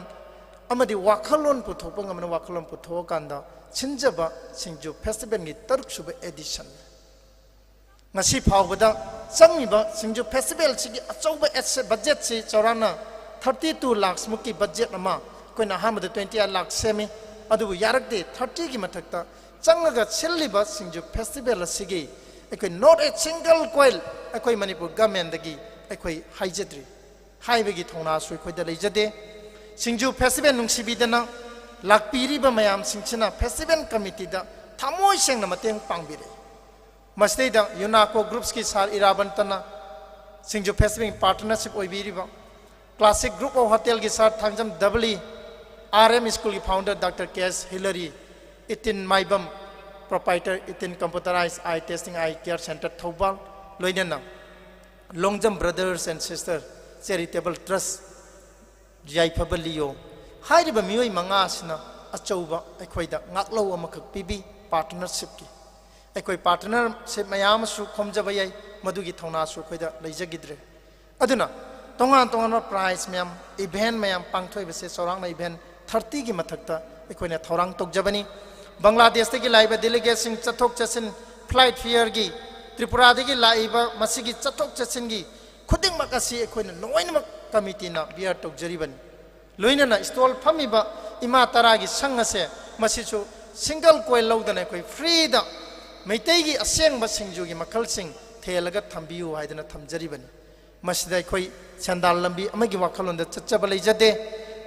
ꯑꯃꯗꯤ ꯋꯥꯈꯜꯂꯣꯟ ꯄꯨꯊꯣꯛꯄ ꯉꯝꯕꯅ ꯋꯥꯈꯜꯂꯣꯟ ꯄꯨꯊꯣꯛꯑꯀꯥꯟꯗ ꯁꯤꯟꯖꯕ ꯁꯤꯡꯖꯨ festival ꯒꯤ ꯇꯔꯨꯛꯁꯨꯕ edition꯫ ꯉꯁꯤ ꯐꯥꯎꯕꯗ ꯆꯪꯉꯤꯕ ꯁꯤꯡꯖꯨ festival ꯁꯤꯒꯤ ꯑꯆꯧꯕ budget ꯁꯤ ꯆꯥꯎꯔꯥꯛꯅ thirty two lakhs ꯃꯨꯛꯀꯤ budget ꯑꯃ ꯑꯩꯈꯣꯏꯅ ꯑꯍꯥꯟꯕꯗ twenty eight lakh ꯁꯦꯝꯃꯤ꯫ ꯑꯗꯨꯕꯨ ꯌꯥꯔꯛꯇꯦ, thirty ꯒꯤ ꯃꯊꯛꯇ ꯆꯪꯉꯒ ꯁꯤꯜꯂꯤꯕ ꯁꯤꯡꯖꯨ festival ꯑꯁꯤꯒꯤ ꯑꯩꯈꯣꯏ not a single koil ꯑꯩꯈꯣꯏ ꯃꯅꯤꯄꯨꯔ government ꯇꯒꯤ ꯑꯩꯈꯣꯏ ꯍꯥꯏꯖꯗ꯭ꯔꯤ꯫ ꯍꯥꯏꯕꯒꯤ ꯊꯧꯅꯥꯁꯨ ꯑꯩꯈꯣꯏꯗ ꯂꯩꯖꯗꯦ꯫ ꯁꯤꯡꯖꯨ festival ꯅꯨꯡꯁꯤꯕꯤꯗꯅ ꯂꯥꯛꯄꯤꯔꯤꯕ ꯃꯌꯥꯝꯁꯤꯡꯁꯤꯅ festival committee ꯗ ꯊꯃꯣꯏ ꯁꯦꯡꯅ ꯃꯇꯦꯡ ꯄꯥꯡꯕꯤꯔꯛꯏ꯫ ꯃꯁꯤꯗꯩꯗ UNACO groups ꯀꯤ sir ꯏꯔꯥꯕꯟꯇꯅ Singju festival partnership ꯑꯣꯏꯕꯤꯔꯤꯕ, Classic Group of Hotel ꯒꯤ sir Thangjam ꯗꯕꯂꯤ, R M School ꯒꯤ founder Doctor K S Hillary, ꯏꯇꯤꯟ ꯃꯥꯏꯕꯝ, proprietor ꯏꯇꯤꯟ Computerized Eye Testing Eye Care Center Thoubal, ꯂꯣꯏꯅꯅ Longjam Brothers and Sister Charitable Trust, ꯌꯥꯏꯐꯕ ꯂꯤꯌꯣ꯫ ꯍꯥꯏꯔꯤꯕ ꯃꯤꯑꯣꯏ ꯃꯉꯥ ꯑꯁꯤꯅ ꯑꯆꯧꯕ ꯑꯩꯈꯣꯏꯗ ꯉꯥꯛꯂꯧ ꯑꯃꯈꯛ ꯄꯤꯕꯤ꯫ Partnership ꯀꯤ ꯑꯩꯈꯣꯏ partnership ꯃꯌꯥꯝ ꯑꯃꯁꯨ ꯈꯣꯝꯖꯕ ꯌꯥꯏ, ꯃꯗꯨꯒꯤ ꯊꯧꯅꯥꯁꯨ ꯑꯩꯈꯣꯏꯗ ꯂꯩꯖꯈꯤꯗ꯭ꯔꯦ꯫ ꯑꯗꯨꯅ ꯇꯣꯉꯥꯟ ꯇꯣꯉꯥꯟꯕ prize ꯃꯌꯥꯝ, event ꯃꯌꯥꯝ ꯄꯥꯡꯊꯣꯛꯏꯕꯁꯦ ꯆꯥꯎꯔꯥꯛꯅ event thirty ꯒꯤ ꯃꯊꯛꯇ ꯑꯩꯈꯣꯏꯅ ꯊꯧꯔꯥꯡ ꯇꯧꯖꯕꯅꯤ꯫ ꯕꯪꯒ꯭ꯂꯥꯗꯦꯁꯇꯒꯤ ꯂꯥꯛꯏꯕ delegates ꯁꯤꯡ ꯆꯠꯊꯣꯛ ꯆꯠꯁꯤꯟ, flight fare ꯒꯤ, ꯇ꯭ꯔꯤꯄꯨꯔꯥꯗꯒꯤ ꯂꯥꯛꯏꯕ ꯃꯁꯤꯒꯤ ꯆꯠꯊꯣꯛ ꯆꯠꯁꯤꯟꯒꯤ ꯈꯨꯗꯤꯡꯃꯛ ꯑꯁꯤ ꯑꯩꯈꯣꯏꯅ ꯂꯣꯏꯅꯃꯛ committee ꯅ bear ꯇꯧꯖꯔꯤꯕꯅꯤ꯫ ꯂꯣꯏꯅꯅ stall ꯐꯝꯃꯤꯕ ꯏꯃꯥ ꯇꯔꯥꯒꯤ ꯁꯪ ꯑꯁꯦ ꯃꯁꯤꯁꯨ single koil ꯂꯧꯗꯅ ꯑꯩꯈꯣꯏ free ꯗ ꯃꯩꯇꯩꯒꯤ ꯑꯁꯦꯡꯕ ꯁꯤꯡꯖꯨꯒꯤ ꯃꯈꯜꯁꯤꯡ ꯊꯦꯜꯂꯒ ꯊꯝꯕꯤꯌꯨ ꯍꯥꯏꯗꯅ ꯊꯝꯖꯔꯤꯕꯅꯤ꯫ ꯃꯁꯤꯗ ꯑꯩꯈꯣꯏ ꯁꯦꯟꯗꯥꯜ ꯂꯝꯕꯤ ꯑꯃꯒꯤ ꯋꯥꯈꯜꯂꯣꯟꯗ ꯆꯠꯆꯕ ꯂꯩꯖꯗꯦ꯫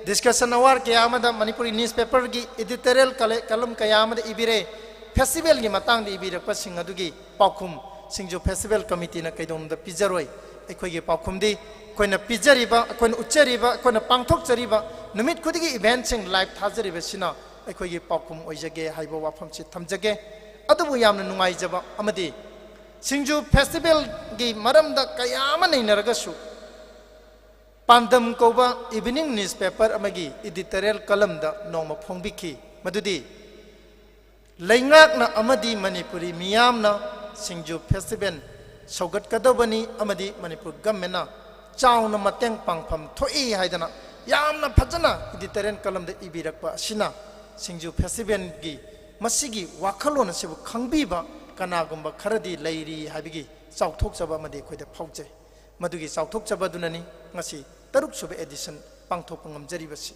Discussion hour ꯀꯌꯥ ꯑꯃꯗ ꯃꯅꯤꯄꯨꯔꯤ newspaper ꯒꯤ editorial ꯀꯂꯦ-, column ꯀꯌꯥ ꯑꯃꯗ ꯏꯕꯤꯔꯦ꯫ Festival ꯒꯤ ꯃꯇꯥꯡꯗ ꯏꯕꯤꯔꯛꯄꯁꯤꯡ ꯑꯗꯨꯒꯤ ꯄꯥꯎꯈꯨꯝ ꯁꯤꯡꯖꯨ festival committee ꯅ ꯀꯩꯗꯧꯅꯨꯡꯗ ꯄꯤꯖꯔꯣꯏ꯫ ꯑꯩꯈꯣꯏꯒꯤ ꯄꯥꯎꯈꯨꯝꯗꯤ ꯑꯩꯈꯣꯏꯅ ꯄꯤꯖꯔꯤꯕ, ꯑꯩꯈꯣꯏꯅ ꯎꯠꯆꯔꯤꯕ, ꯑꯩꯈꯣꯏꯅ ꯄꯥꯡꯊꯣꯛꯆꯔꯤꯕ ꯅꯨꯃꯤꯠ ꯈꯨꯗꯤꯡꯒꯤ event ꯁꯤꯡ live ꯊꯥꯖꯔꯤꯕꯁꯤꯅ ꯑꯩꯈꯣꯏꯒꯤ ꯄꯥꯎꯈꯨꯝ ꯑꯣꯏꯖꯒꯦ ꯍꯥꯏꯕ ꯋꯥꯐꯝꯁꯤ ꯊꯝꯖꯒꯦ꯫ ꯑꯗꯨꯕꯨ ꯌꯥꯝꯅ ꯅꯨꯡꯉꯥꯏꯖꯕ ꯑꯃꯗꯤ ꯁꯤꯡꯖꯨ festival ꯒꯤ ꯃꯔꯝꯗ ꯀꯌꯥ ꯑꯃ ꯅꯩꯅꯔꯒꯁꯨ ꯄꯥꯟꯗꯝ ꯀꯧꯕ evening newspaper ꯑꯃꯒꯤ editorial column ꯗ ꯅꯣꯡꯃ ꯐꯣꯡꯕꯤꯈꯤ꯫ ꯃꯗꯨꯗꯤ ꯂꯩꯉꯥꯛꯅ ꯑꯃꯗꯤ ꯃꯅꯤꯄꯨꯔꯤ ꯃꯤꯌꯥꯝꯅ ꯁꯤꯡꯖꯨ festival ꯁꯧꯒꯠꯀꯗꯕꯅꯤ ꯑꯃꯗꯤ ꯃꯅꯤꯄꯨꯔ government ꯅ ꯆꯥꯎꯅ ꯃꯇꯦꯡ ꯄꯥꯡꯐꯝ ꯊꯣꯛꯏ ꯍꯥꯏꯗꯅ ꯌꯥꯝꯅ ꯐꯖꯅ editorial column ꯗ ꯏꯕꯤꯔꯛꯄ ꯑꯁꯤꯅ ꯁꯤꯡꯖꯨ festival ꯒꯤ ꯃꯁꯤꯒꯤ ꯋꯥꯈꯜꯂꯣꯟ ꯑꯁꯤꯕꯨ ꯈꯪꯕꯤꯕ ꯀꯅꯥꯒꯨꯝꯕ ꯈꯔꯗꯤ ꯂꯩꯔꯤ ꯍꯥꯏꯕꯒꯤ ꯆꯥꯎꯊꯣꯛꯆꯕ ꯑꯃꯗꯤ ꯑꯩꯈꯣꯏꯗ ꯐꯥꯎꯖꯩ꯫ ꯃꯗꯨꯒꯤ ꯆꯥꯎꯊꯣꯛꯆꯕꯗꯨꯅꯅꯤ ꯉꯁꯤ ꯇꯔꯨꯛ ꯁꯨꯕ edition ꯄꯥꯡꯊꯣꯛꯄ ꯉꯝꯖꯔꯤꯕꯁꯤ꯫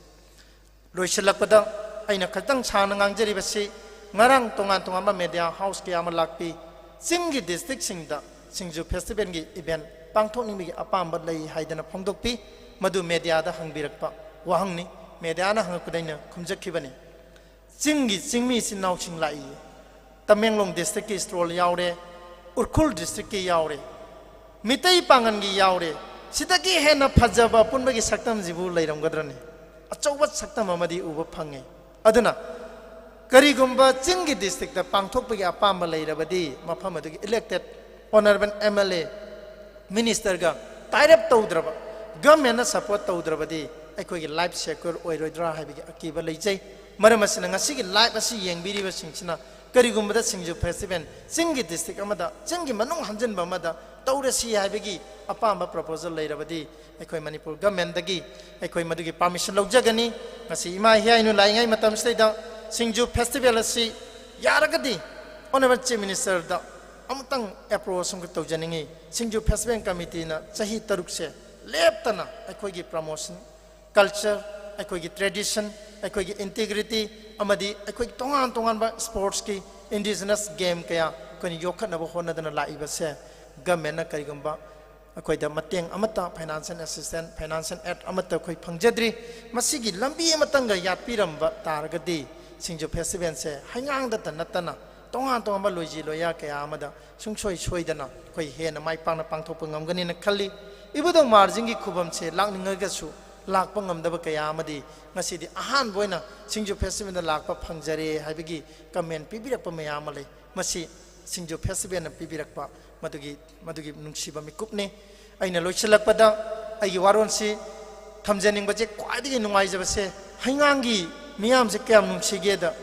ꯂꯣꯏꯁꯤꯜꯂꯛꯄꯗ ꯑꯩꯅ ꯈꯤꯇꯪ ꯁꯥꯡꯅ ꯉꯥꯡꯖꯔꯤꯕꯁꯤ, ꯉꯔꯥꯡ ꯇꯣꯉꯥꯟ ꯇꯣꯉꯥꯟꯕ media house ꯀꯌꯥ ꯑꯃ ꯂꯥꯛꯄꯤ, ꯆꯤꯡꯒꯤ districtꯁꯤꯡꯗ ꯁꯤꯡꯖꯨ festivalꯒꯤ event ꯄꯥꯡꯊꯣꯛꯅꯤꯡꯕꯒꯤ ꯑꯄꯥꯝꯕ ꯂꯩ ꯍꯥꯏꯗꯅ ꯐꯣꯡꯗꯣꯛꯄꯤ꯫ ꯃꯗꯨ mediaꯗ ꯍꯪꯕꯤꯔꯛꯄ ꯋꯥꯍꯪꯅꯤ꯫ Mediaꯅ ꯍꯪꯉꯛꯄꯗ ꯑꯩꯅ ꯈꯨꯝꯖꯈꯤꯕꯅꯤ꯫ ꯆꯤꯡꯒꯤ ꯆꯤꯡꯃꯤ ꯏꯆꯤꯟ ꯏꯅꯥꯎꯁꯤꯡ ꯂꯥꯛꯏ꯫ ꯇꯃꯦꯡꯂꯣꯡ districtꯀꯤ stall ꯌꯥꯎꯔꯦ, ꯎꯈ꯭ꯔꯨꯜ districtꯀꯤ ꯌꯥꯎꯔꯦ, ꯃꯤꯇꯩ ꯄꯥꯉꯜꯒꯤ ꯌꯥꯎꯔꯦ꯫ ꯁꯤꯗꯒꯤ ꯍꯦꯟꯅ ꯐꯖꯕ ꯑꯄꯨꯟꯕꯒꯤ ꯁꯛꯇꯝꯁꯤꯕꯨ ꯂꯩꯔꯝꯒꯗ꯭ꯔꯅꯤ? ꯑꯆꯧꯕ ꯁꯛꯇꯝ ꯑꯃꯗꯤ ꯎꯕ ꯐꯪꯉꯦ꯫ ꯑꯗꯨꯅ ꯀꯔꯤꯒꯨꯝꯕ ꯆꯤꯡꯒꯤ districtꯇ ꯄꯥꯡꯊꯣꯛꯄꯒꯤ ꯑꯄꯥꯝꯕ ꯂꯩꯔꯕꯗꯤ, ꯃꯐꯝ ꯑꯗꯨꯒꯤ elected honourable MLA, ministerꯒ tie up ꯇꯧꯗ꯭ꯔꯕ, governmentꯅ support ꯇꯧꯗ꯭ꯔꯕꯗꯤ ꯑꯩꯈꯣꯏꯒꯤ life secure ꯑꯣꯏꯔꯣꯏꯗ꯭ꯔꯥ ꯍꯥꯏꯕꯒꯤ ꯑꯀꯤꯕ ꯂꯩꯖꯩ꯫ ꯃꯔꯝ ꯑꯁꯤꯅ ꯉꯁꯤꯒꯤ live ꯑꯁꯤ ꯌꯦꯡꯕꯤꯔꯤꯕꯁꯤꯡꯁꯤꯅ ꯀꯔꯤꯒꯨꯝꯕꯗ ꯁꯤꯡꯖꯨ festival ꯆꯤꯡꯒꯤ district ꯑꯃꯗ, ꯆꯤꯡꯒꯤ ꯃꯅꯨꯡ ꯍꯟꯖꯤꯟꯕ ꯑꯃꯗ ꯇꯧꯔꯁꯤ ꯍꯥꯏꯕꯒꯤ ꯑꯄꯥꯝꯕ proposal ꯂꯩꯔꯕꯗꯤ, ꯑꯩꯈꯣꯏ ꯃꯅꯤꯄꯨꯔ governmentꯗꯒꯤ ꯑꯩꯈꯣꯏ ꯃꯗꯨꯒꯤ permission ꯂꯧꯖꯒꯅꯤ꯫ ꯉꯁꯤ ꯏꯃꯥ ꯍꯤꯌꯥꯏꯅꯨ ꯂꯥꯛꯏꯉꯩ ꯃꯇꯝꯁꯤꯗꯩꯗ ꯁꯤꯡꯖꯨ festival ꯑꯁꯤ ꯌꯥꯔꯒꯗꯤ honourable chief ministerꯗ ꯑꯃꯨꯛꯇꯪ approach ꯑꯃꯈꯛ ꯇꯧꯖꯅꯤꯡꯉꯤ꯫ ꯁꯤꯡꯖꯨ festival committeeꯅ ꯆꯍꯤ ꯇꯔꯨꯛꯁꯦ ꯂꯦꯞꯇꯅ ꯑꯩꯈꯣꯏꯒꯤ promotion, culture, ꯑꯩꯈꯣꯏꯒꯤ tradition, ꯑꯩꯈꯣꯏꯒꯤ integrity ꯑꯃꯗꯤ ꯑꯩꯈꯣꯏꯒꯤ ꯇꯣꯉꯥꯟ ꯇꯣꯉꯥꯟꯕ sportsꯀꯤ indigenous game ꯀꯌꯥ ꯑꯩꯈꯣꯏꯅ ꯌꯣꯛꯈꯠꯅꯕ ꯍꯣꯠꯅꯗꯅ ꯂꯥꯛꯏꯕꯁꯦ, governmentꯅ ꯀꯔꯤꯒꯨꯝꯕ ꯑꯩꯈꯣꯏꯗ ꯃꯇꯦꯡ ꯑꯃꯠꯇ, financial assistance, financial aid ꯑꯃꯠꯇ ꯑꯩꯈꯣꯏ ꯐꯪꯖꯗ꯭ꯔꯤ꯫ ꯃꯁꯤꯒꯤ ꯂꯝꯕꯤ ꯑꯃꯇꯪꯒ ꯌꯥꯠꯄꯤꯔꯝꯕ ꯇꯥꯔꯒꯗꯤ ꯁꯤꯡꯖꯨ festivalꯁꯦ ꯍꯩꯉꯥꯡꯗꯇ ꯅꯠꯇꯅ ꯇꯣꯉꯥꯟ ꯇꯣꯉꯥꯟꯕ ꯂꯣꯏꯖꯤ ꯂꯣꯏꯌꯥ ꯀꯌꯥ ꯑꯃꯗ ꯁꯨꯡꯁꯣꯏ ꯁꯣꯏꯗꯅ ꯑꯩꯈꯣꯏ ꯍꯦꯟꯅ ꯃꯥꯏ ꯄꯥꯛꯅ ꯄꯥꯡꯊꯣꯛꯄ ꯉꯝꯒꯅꯤꯅ ꯈꯜꯂꯤ꯫ ꯏꯕꯨꯙꯧ ꯃꯍꯥꯔꯥꯖꯁꯤꯡꯒꯤ ꯈꯨꯕꯝꯁꯦ ꯂꯥꯛꯅꯤꯡꯉꯒꯁꯨ ꯂꯥꯛꯄ ꯉꯝꯗꯕ ꯀꯌꯥ ꯑꯃꯗꯤ ꯉꯁꯤꯗꯤ ꯑꯍꯥꯟꯕ ꯑꯣꯏꯅ ꯁꯤꯡꯖꯨ festivalꯗ ꯂꯥꯛꯄ ꯐꯪꯖꯔꯦ ꯍꯥꯏꯕꯒꯤ comment ꯄꯤꯕꯤꯔꯛꯄ ꯃꯌꯥꯝ ꯑꯃ ꯂꯩ꯫ ꯃꯁꯤ ꯁꯤꯡꯖꯨ festivalꯅ ꯄꯤꯕꯤꯔꯛꯄ ꯃꯗꯨꯒꯤ, ꯃꯗꯨꯒꯤ ꯅꯨꯡꯁꯤꯕ ꯃꯤꯀꯨꯞꯅꯤ꯫ ꯑꯩꯅ ꯂꯣꯏꯁꯤꯜꯂꯛꯄꯗ ꯑꯩꯒꯤ ꯋꯥꯔꯣꯜꯁꯤ ꯊꯝꯖꯅꯤꯡꯕꯁꯦ, ꯈ꯭ꯋꯥꯏꯗꯒꯤ ꯅꯨꯡꯉꯥꯏꯖꯕꯁꯦ ꯍꯩꯉꯥꯡꯒꯤ ꯃꯤꯌꯥꯝꯁꯦ ꯀꯌꯥꯝ ꯅꯨꯡꯁꯤꯒꯦꯗ,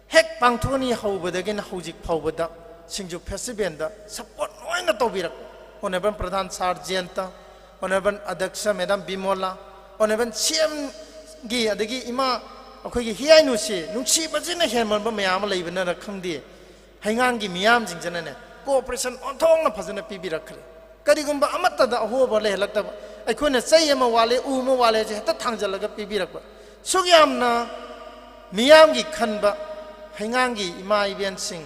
ꯍꯦꯛ ꯄꯥꯡꯊꯣꯛꯑꯅꯤ ꯍꯧꯕꯗꯒꯤꯅ ꯍꯧꯖꯤꯛ ꯐꯥꯎꯕꯗ ꯁꯤꯡꯖꯨ festivalꯗ support ꯂꯣꯏꯅ ꯇꯧꯕꯤꯔꯛꯄ honourable ꯄ꯭ꯔꯙꯥꯟ sir ꯖꯌꯟꯇ, honourable ꯑꯗ꯭ꯌꯛꯁ madam ꯕꯤꯃꯣꯂꯥ, honourable CMꯒꯤ ꯑꯗꯒꯤ ꯏꯃꯥ ꯑꯩꯈꯣꯏꯒꯤ ꯍꯤꯌꯥꯏꯅꯨꯁꯤ ꯅꯨꯡꯁꯤꯕꯁꯤꯅ ꯍꯦꯟꯃꯟꯕ ꯃꯌꯥꯝ ꯑꯃ ꯂꯩꯕꯅꯔ ꯈꯪꯗꯦ, ꯍꯩꯉꯥꯡꯒꯤ ꯃꯤꯌꯥꯝꯁꯤꯡꯁꯤꯅꯅꯦ cooperation ꯑꯣꯟꯊꯣꯛꯅ ꯐꯖꯅ ꯄꯤꯕꯤꯔꯛꯈ꯭ꯔꯦ꯫ ꯀꯔꯤꯒꯨꯝꯕ ꯑꯃꯠꯇꯗ ꯑꯍꯣꯕ ꯂꯩꯍꯜꯂꯛꯇꯕ, ꯑꯩꯈꯣꯏꯅ ꯆꯩ ꯑꯃ ꯋꯥꯠꯂꯦ, ꯎ ꯑꯃ ꯋꯥꯠꯂꯦ ꯍꯥꯏꯁꯦ ꯍꯦꯛꯇ ꯊꯥꯡꯖꯜꯂꯒ ꯄꯤꯕꯤꯔꯛꯄ꯫ ꯁꯨꯛ ꯌꯥꯝꯅ ꯃꯤꯌꯥꯝꯒꯤ ꯈꯟꯕ, ꯍꯩꯉꯥꯡꯒꯤ ꯏꯃꯥ ꯏꯕꯦꯟꯁꯤꯡ,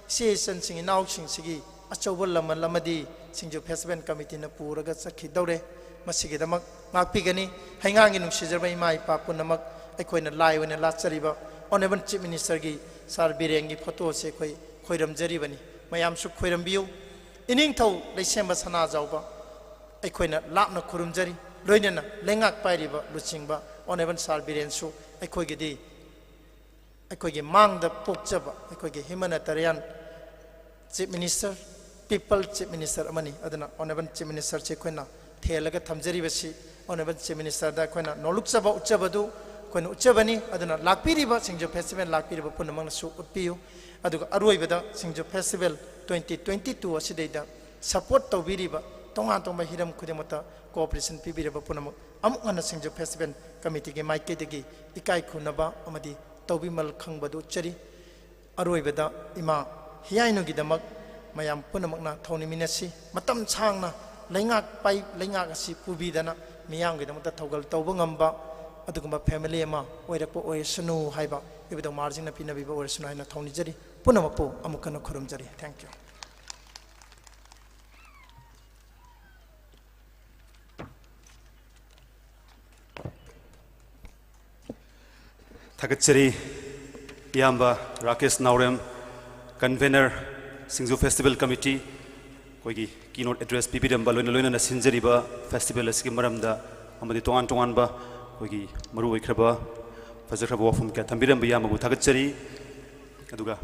ꯏꯆꯦ ꯏꯆꯟꯁꯤꯡ, ꯏꯅꯥꯎꯁꯤꯡꯁꯤꯒꯤ ꯑꯆꯧꯕ ꯂꯃꯟ ꯑꯃꯗꯤ ꯁꯤꯡꯖꯨ ꯐꯦꯁꯇꯤꯚꯦꯜ ꯀꯃꯤꯇꯤꯅ ꯄꯨꯔꯒ ꯆꯠꯈꯤꯗꯧꯔꯦ꯫ ꯃꯁꯤꯒꯤꯗꯃꯛ ꯉꯥꯛꯄꯤꯒꯅꯤ꯫ ꯍꯩꯉꯥꯡꯒꯤ ꯅꯨꯡꯁꯤꯖꯔꯕ ꯏꯃꯥ ꯏꯄꯥ ꯄꯨꯝꯅꯃꯛ ꯑꯩꯈꯣꯏꯅ ꯂꯥꯏ ꯑꯣꯏꯅ ꯂꯥꯠꯆꯔꯤꯕ ꯑꯣꯅꯔꯦꯕꯜ ꯆꯤꯐ ꯃꯤꯅꯤꯁꯇꯔꯒꯤ ꯁꯥꯔ ꯕꯤꯔꯦꯟꯒꯤ ꯐꯣꯇꯣꯁꯦ ꯑꯩꯈꯣꯏ ꯈꯣꯏꯔꯝꯖꯔꯤꯕꯅꯤ꯫ ꯃꯌꯥꯝꯁꯨ ꯈꯣꯏꯔꯝꯕꯤꯌꯨ꯫ ꯏꯅꯤꯡꯊꯧ ꯂꯩꯁꯦꯝꯕ ꯁꯅꯥꯖꯥꯎꯕ ꯑꯩꯈꯣꯏꯅ ꯂꯥꯞꯅ ꯈꯨꯔꯨꯝꯖꯔꯤ꯫ ꯂꯣꯏꯅꯅ ꯂꯩꯉꯥꯛ ꯄꯥꯏꯔꯤꯕ ꯂꯨꯆꯤꯡꯕ ꯑꯣꯅꯔꯦꯕꯜ ꯁꯥꯔ ꯕꯤꯔꯦꯟꯁꯨ ꯑꯩꯈꯣꯏꯒꯤꯗꯤ ꯑꯩꯈꯣꯏꯒꯤ ꯃꯥꯡꯗ ꯄꯣꯛꯆꯕ ꯑꯩꯈꯣꯏꯒꯤ humanitarian chief minister, people chief minister ꯑꯃꯅꯤ꯫ ꯑꯗꯨꯅ ꯑꯣꯅꯔꯦꯕꯜ ꯆꯤꯐ ꯃꯤꯅꯤꯁꯇꯔꯁꯤ ꯑꯩꯈꯣꯏꯅ ꯊꯦꯜꯂꯒ ꯊꯝꯖꯔꯤꯕꯁꯤ ꯑꯣꯅꯔꯦꯕꯜ ꯆꯤꯐ ꯃꯤꯅꯤꯁꯇꯔꯗ ꯑꯩꯈꯣꯏꯅ ꯅꯣꯂꯨꯛꯆꯕ ꯎꯠꯆꯕꯗꯨ ꯑꯩꯈꯣꯏꯅ ꯎꯠꯆꯕꯅꯤ꯫ ꯑꯗꯨꯅ ꯂꯥꯛꯄꯤꯔꯤꯕ ꯁꯤꯡꯖꯨ ꯐꯦꯁꯇꯤꯚꯦꯜ ꯂꯥꯛꯄꯤꯔꯤꯕ ꯄꯨꯝꯅꯃꯛꯅꯁꯨ ꯎꯠꯄꯤꯌꯨ꯫ ꯑꯗꯨꯒ ꯑꯔꯣꯏꯕꯗ Singju festival twenty twenty two ꯑꯁꯤꯗꯩꯗ ꯁꯄꯣꯔꯠ ꯇꯧꯕꯤꯔꯤꯕ ꯇꯣꯉꯥꯟ ꯇꯣꯉꯥꯟꯕ ꯍꯤꯔꯝ ꯈꯨꯗꯤꯡꯃꯛꯇ ꯀꯣꯑꯣꯄꯔꯦꯁꯟ ꯄꯤꯕꯤꯔꯕ ꯄꯨꯝꯅꯃꯛ ꯑꯃꯨꯛ ꯍꯟꯅ ꯁꯤꯡꯖꯨ ꯐꯦꯁꯇꯤꯚꯦꯜ ꯀꯃꯤꯇꯤꯒꯤ ꯃꯥꯏꯀꯩꯗꯒꯤ ꯏꯀꯥꯏ ꯈꯨꯝꯅꯕ ꯑꯃꯗꯤ ꯇꯧꯕꯤꯃꯜ ꯈꯪꯕꯗꯨ ꯎꯠꯆꯔꯤ꯫ ꯑꯔꯣꯏꯕꯗ ꯏꯃꯥ ꯍꯤꯌꯥꯏꯅꯨꯒꯤꯗꯃꯛ ꯃꯌꯥꯝ ꯄꯨꯝꯅꯃꯛꯅ ꯊꯧꯅꯤꯃꯤꯟꯅꯁꯤ꯫ ꯃꯇꯝ ꯁꯥꯡꯅ ꯂꯩꯉꯥꯛ ꯄꯥꯏ-, ꯂꯩꯉꯥꯛ ꯑꯁꯤ ꯄꯨꯕꯤꯗꯅ ꯃꯤꯌꯥꯝꯒꯤꯗꯃꯛꯇ ꯊꯧꯒꯜ ꯇꯧꯕ ꯉꯝꯕ ꯑꯗꯨꯒꯨꯝꯕ ꯐꯦꯃꯤꯂꯤ ꯑꯃ ꯑꯣꯏꯔꯛꯄ ꯑꯣꯏꯔꯁꯅꯨ ꯍꯥꯏꯕ ꯏꯕꯨꯙꯧ ꯃꯍꯥꯔꯥꯖꯁꯤꯡꯅ ꯄꯤꯅꯕꯤꯕ ꯑꯣꯏꯔꯁꯅꯨ ꯍꯥꯏꯅ ꯊꯧꯅꯤꯖꯔꯤ꯫ ꯄꯨꯝꯅꯃꯛꯄꯨ ꯑꯃꯨꯛ ꯍꯟꯅ ꯈꯨꯔꯨꯝꯖꯔꯤ꯫ Thank you꯫ ꯊꯥꯒꯠꯆꯔꯤ ꯏꯌꯥꯝꯕ ꯔꯥꯀꯦꯁ ꯅꯥꯎꯔꯦꯝ, convener, ꯁꯤꯡꯖꯨ ꯐꯦꯁꯇꯤꯚꯦꯜ ꯀꯃꯤꯇꯤ꯫ ꯑꯩꯈꯣꯏꯒꯤ keynote address ꯄꯤꯕꯤꯔꯝꯕ, ꯂꯣꯏꯅ ꯂꯣꯏꯅꯅ ꯁꯤꯟꯖꯔꯤꯕ ꯐꯦꯁꯇꯤꯚꯦꯜ ꯑꯁꯤꯒꯤ ꯃꯔꯝꯗ ꯑꯃꯗꯤ ꯇꯣꯉꯥꯟ ꯇꯣꯉꯥꯟꯕ ꯑꯩꯈꯣꯏꯒꯤ ꯃꯔꯨ ꯑꯣꯏꯈ꯭ꯔꯕ ꯐꯖꯈ꯭ꯔꯕ ꯋꯥꯐꯝ ꯀꯌꯥ ꯊꯝꯕꯤꯔꯝꯕ ꯏꯌꯥꯝꯕꯕꯨ ꯊꯥꯒꯠꯆꯔꯤ꯫ ꯑꯗꯨꯒ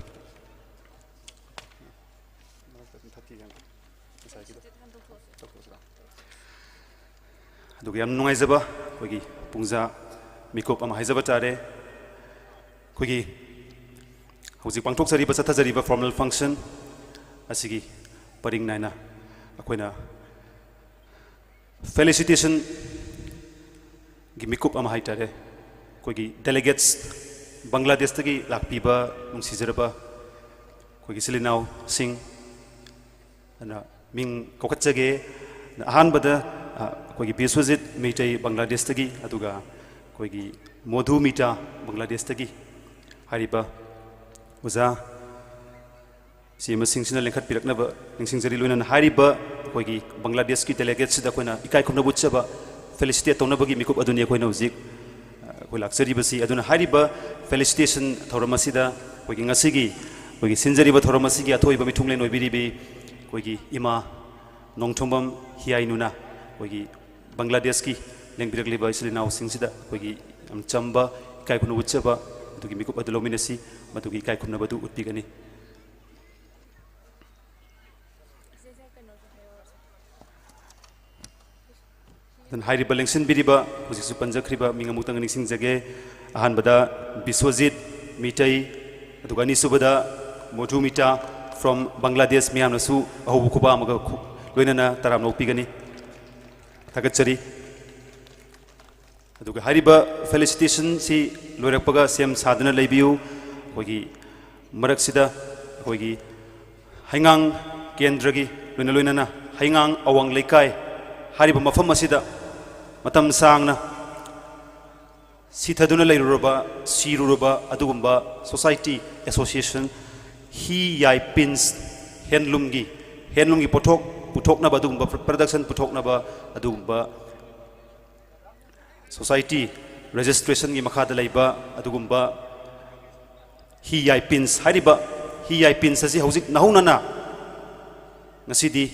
ꯑꯗꯨꯒ ꯌꯥꯝ ꯅꯨꯡꯉꯥꯏꯖꯕ ꯑꯩꯈꯣꯏꯒꯤ ꯄꯨꯡꯖꯥ ꯃꯤꯀꯨꯞ ꯑꯃ ꯍꯥꯏꯖꯕ ꯇꯥꯔꯦ꯫ ꯑꯩꯈꯣꯏꯒꯤ ꯍꯧꯖꯤꯛ ꯄꯥꯡꯊꯣꯛꯆꯔꯤꯕ, ꯆꯠꯊꯖꯔꯤꯕ formal function ꯑꯁꯤꯒꯤ ꯄꯔꯤꯡ ꯅꯥꯏꯅ ꯑꯩꯈꯣꯏꯅ felicitationꯒꯤ ꯃꯤꯀꯨꯞ ꯑꯃ ꯍꯥꯏꯇꯥꯔꯦ꯫ ꯑꯩꯈꯣꯏꯒꯤ delegates, ꯕꯪꯒ꯭ꯂꯥꯗꯦꯁꯇꯒꯤ ꯂꯥꯛꯄꯤꯕ ꯅꯨꯡꯁꯤꯖꯔꯕ ꯑꯩꯈꯣꯏꯒꯤ ꯏꯆꯤꯜ ꯏꯅꯥꯎꯁꯤꯡ, ꯑꯗꯨꯅ ꯃꯤꯡ ꯀꯧꯈꯠꯆꯒꯦ꯫ ꯑꯍꯥꯟꯕꯗ ꯑꯩꯈꯣꯏꯒꯤ ꯕꯤꯁ꯭ꯋꯖꯤꯠ ꯃꯩꯇꯩ ꯕꯪꯒ꯭ꯂꯥꯗꯦꯁꯇꯒꯤ, ꯑꯗꯨꯒ ꯑꯩꯈꯣꯏꯒꯤ ꯃꯣꯙꯨ ꯃꯤꯇꯥ ꯕꯪꯒ꯭ꯂꯥꯗꯦꯁꯇꯒꯤ꯫ ꯍꯥꯏꯔꯤꯕ ꯑꯣꯖꯥ ꯁꯤ ꯑꯃꯁꯤꯡꯁꯤꯅ ꯂꯤꯡꯈꯠꯄꯤꯔꯛꯅꯕ ꯅꯤꯡꯁꯤꯡꯖꯔꯤ꯫ ꯂꯣꯏꯅꯅ ꯍꯥꯏꯔꯤꯕ ꯑꯩꯈꯣꯏꯒꯤ ꯕꯪꯒ꯭ꯂꯥꯗꯦꯁꯀꯤ delegateꯁꯤꯗ ꯑꯩꯈꯣꯏꯅ ꯏꯀꯥꯏ ꯈꯨꯝꯅꯕ ꯎꯠꯆꯕ, felicitate ꯇꯧꯅꯕꯒꯤ ꯃꯤꯀꯨꯞ ꯑꯗꯨꯅꯤ ꯑꯩꯈꯣꯏꯅ ꯍꯧꯖꯤꯛ, ꯑ, ꯑꯩꯈꯣꯏ ꯂꯥꯛꯆꯔꯤꯕꯁꯤ꯫ ꯑꯗꯨꯅ ꯍꯥꯏꯔꯤꯕ felicitation ꯊꯧꯔꯝ ꯑꯁꯤꯗ ꯑꯩꯈꯣꯏꯒꯤ ꯉꯁꯤꯒꯤ ꯑꯩꯈꯣꯏꯒꯤ ꯁꯤꯟꯖꯔꯤꯕ ꯊꯧꯔꯝ ꯑꯁꯤꯒꯤ ꯑꯊꯣꯏꯕ ꯃꯤꯊꯨꯡꯂꯦꯟ ꯑꯣꯏꯕꯤꯔꯤꯕꯤ ꯑꯩꯈꯣꯏꯒꯤ ꯏꯃꯥ ꯅꯣꯡꯊꯣꯝꯕꯝ ꯍꯤꯌꯥꯏꯅꯨꯅ ꯑꯩꯈꯣꯏꯒꯤ ꯕꯪꯒ꯭ꯂꯥꯗꯦꯁꯀꯤ ꯂꯦꯡꯕꯤꯔꯛꯂꯤꯕ ꯏꯆꯤꯜ ꯏꯅꯥꯎꯁꯤꯡꯁꯤꯗ ꯑꯩꯈꯣꯏꯒꯤ ꯌꯥꯝ ꯆꯝꯕ, ꯏꯀꯥꯏ ꯈꯨꯝꯅꯕ ꯎꯠꯆꯕ ꯑꯗꯨꯒꯤ ꯃꯤꯀꯨꯞ ꯑꯗꯨ ꯂꯧꯃꯤꯟꯅꯁꯤ꯫ ꯃꯗꯨꯒꯤ ꯏꯀꯥꯏ ꯈꯨꯝꯅꯕꯗꯨ ꯎꯠꯄꯤꯒꯅꯤ꯫ ꯑꯗꯨꯅ ꯍꯥꯏꯔꯤꯕ ꯂꯦꯡꯁꯤꯟꯕꯤꯔꯤꯕ, ꯍꯧꯖꯤꯛꯁꯨ ꯄꯟꯖꯈ꯭ꯔꯤꯕ ꯃꯤꯡ ꯑꯃꯨꯛꯇꯪ ꯅꯤꯡꯁꯤꯡꯖꯒꯦ꯫ ꯑꯍꯥꯟꯕꯗ ꯕꯤꯁ꯭ꯋꯖꯤꯠ ꯃꯤꯇꯩ, ꯑꯗꯨꯒ ꯑꯅꯤꯁꯨꯕꯗ ꯃꯣꯙꯨꯃꯤꯇꯥ from ꯕꯪꯒ꯭ꯂꯥꯗꯦꯁ꯫ ꯃꯤꯌꯥꯝꯅꯁꯨ ꯑꯍꯧꯕ ꯈꯨꯕꯥꯛ ꯑꯃꯒ ꯈꯨ-, ꯂꯣꯏꯅꯅ ꯇꯔꯥꯝꯅ ꯑꯣꯛꯄꯤꯒꯅꯤ꯫ ꯊꯥꯒꯠꯆꯔꯤ꯫ ꯑꯗꯨꯒ ꯍꯥꯏꯔꯤꯕ felicitationꯁꯤ ꯂꯣꯏꯔꯛꯄꯒ ꯁꯦꯝ ꯁꯥꯗꯨꯅ ꯂꯩꯕꯤꯌꯨ꯫ ꯑꯩꯈꯣꯏꯒꯤ ꯃꯔꯛꯁꯤꯗ ꯑꯩꯈꯣꯏꯒꯤ ꯍꯩꯉꯥꯡ ꯀꯦꯟꯗ꯭ꯔꯒꯤ ꯂꯣꯏꯅ ꯂꯣꯏꯅꯅ ꯍꯩꯉꯥꯡ ꯑꯋꯥꯡ ꯂꯩꯀꯥꯏ ꯍꯥꯏꯔꯤꯕ ꯃꯐꯝ ꯑꯁꯤꯗ ꯃꯇꯝ ꯁꯥꯡꯅ ꯁꯤꯊꯗꯨꯅ ꯂꯩꯔꯨꯔꯕ, ꯁꯤꯔꯨꯔꯕ ꯑꯗꯨꯒꯨꯝꯕ society, association, ꯍꯤ ꯌꯥꯏ ꯄꯤꯟꯁ, handloomꯒꯤ, handloomꯒꯤ ꯄꯣꯠꯊꯣꯛ ꯄꯨꯊꯣꯛꯅꯕ, ꯑꯗꯨꯒꯨꯝꯕ production ꯄꯨꯊꯣꯛꯅꯕ ꯑꯗꯨꯒꯨꯝꯕ society registrationꯒꯤ ꯃꯈꯥꯗ ꯂꯩꯕ ꯑꯗꯨꯒꯨꯝꯕ ꯍꯤ ꯌꯥꯏ ꯄꯤꯟꯁ ꯍꯥꯏꯔꯤꯕ ꯍꯤ ꯌꯥꯏ ꯄꯤꯟꯁ ꯑꯁꯤ ꯍꯧꯖꯤꯛ ꯅꯧꯍꯧꯅꯅ ꯉꯁꯤꯗꯤ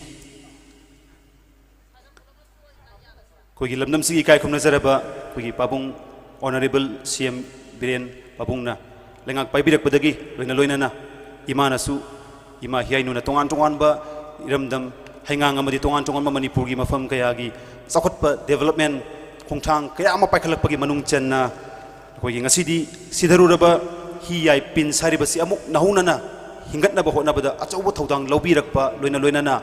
ꯑꯩꯈꯣꯏꯒꯤ ꯂꯝꯗꯝꯁꯤꯒꯤ ꯏꯀꯥꯏ ꯈꯨꯝꯅꯖꯔꯕ ꯑꯩꯈꯣꯏꯒꯤ ꯄꯥꯕꯨꯡ Honourable C M ꯕꯤꯔꯦꯟ ꯄꯥꯕꯨꯡꯅ ꯂꯩꯉꯥꯛ ꯄꯥꯏꯕꯤꯔꯛꯄꯗꯒꯤ ꯂꯣꯏꯅ ꯂꯣꯏꯅꯅ ꯏꯃꯥꯅꯁꯨ, ꯏꯃꯥ ꯍꯤꯌꯥꯏꯅꯨꯅ ꯇꯣꯉꯥꯟ ꯇꯣꯉꯥꯟꯕ ꯏꯔꯝꯗꯝ ꯍꯩꯉꯥꯡ ꯑꯃꯗꯤ ꯇꯣꯉꯥꯟ ꯇꯣꯉꯥꯟꯕ ꯃꯅꯤꯄꯨꯔꯒꯤ ꯃꯐꯝ ꯀꯌꯥꯒꯤ ꯆꯥꯎꯈꯠꯄ, development ꯈꯣꯡꯊꯥꯡ ꯀꯌꯥ ꯑꯃ ꯄꯥꯏꯈꯠꯂꯛꯄꯒꯤ ꯃꯅꯨꯡ ꯆꯟꯅ ꯑꯩꯈꯣꯏꯒꯤ ꯉꯁꯤꯗꯤ ꯁꯤꯊꯔꯨꯔꯕ ꯍꯤ ꯌꯥꯏ ꯄꯤꯟꯁ ꯍꯥꯏꯔꯤꯕꯁꯤ ꯑꯃꯨꯛ ꯅꯧꯍꯧꯅꯅ ꯍꯤꯡꯒꯠꯅꯕ ꯍꯣꯠꯅꯕꯗ ꯑꯆꯧꯕ ꯊꯧꯗꯥꯡ ꯂꯧꯕꯤꯔꯛꯄ ꯂꯣꯏꯅ ꯂꯣꯏꯅꯅ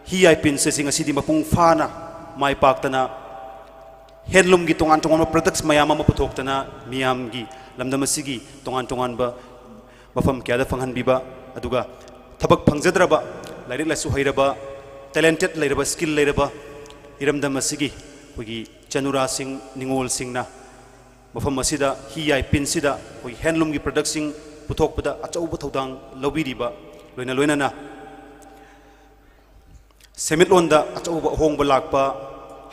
ꯍꯤ ꯌꯥꯏ ꯄꯤꯟꯁ ꯑꯁꯤ ꯉꯁꯤꯗꯤ ꯃꯄꯨꯡ ꯐꯥꯅ ꯃꯥꯏ ꯄꯥꯛꯇꯅ handloomꯒꯤ ꯇꯣꯉꯥꯟ ꯇꯣꯉꯥꯟꯕ products ꯃꯌꯥꯝ ꯑꯃ ꯄꯨꯊꯣꯛꯇꯅ ꯃꯤꯌꯥꯝꯒꯤ ꯂꯝꯗꯝ ꯑꯁꯤꯒꯤ ꯇꯣꯉꯥꯟ ꯇꯣꯉꯥꯟꯕ ꯃꯐꯝ ꯀꯌꯥꯗ ꯐꯪꯍꯟꯕꯤꯕ, ꯑꯗꯨꯒ ꯊꯕꯛ ꯐꯪꯖꯗ꯭ꯔꯕ, ꯂꯥꯏꯔꯤꯛ ꯂꯥꯏꯁꯨ ꯍꯩꯔꯕ, talented ꯂꯩꯔꯕ, skill ꯂꯩꯔꯕ ꯏꯔꯝꯗꯝ ꯑꯁꯤꯒꯤ ꯑꯩꯈꯣꯏꯒꯤ ꯆꯅꯨꯔꯥꯁꯤꯡ, ꯅꯤꯉꯣꯜꯁꯤꯡꯅ ꯃꯐꯝ ꯑꯁꯤꯗ ꯍꯤ ꯌꯥꯏ ꯄꯤꯟꯁꯤꯗ ꯑꯩꯈꯣꯏꯒꯤ ꯍꯦꯟꯂꯨꯝꯒꯤ ꯄ꯭ꯔꯗꯛꯁꯤꯡ ꯄꯨꯊꯣꯛꯄꯗ ꯑꯆꯧꯕ ꯊꯧꯗꯥꯡ ꯂꯧꯕꯤꯔꯤꯕ, ꯂꯣꯏꯅ ꯂꯣꯏꯅꯅ ꯁꯦꯟꯃꯤꯠꯂꯣꯟꯗ ꯑꯆꯧꯕ ꯑꯍꯣꯡꯕ ꯂꯥꯛꯄ,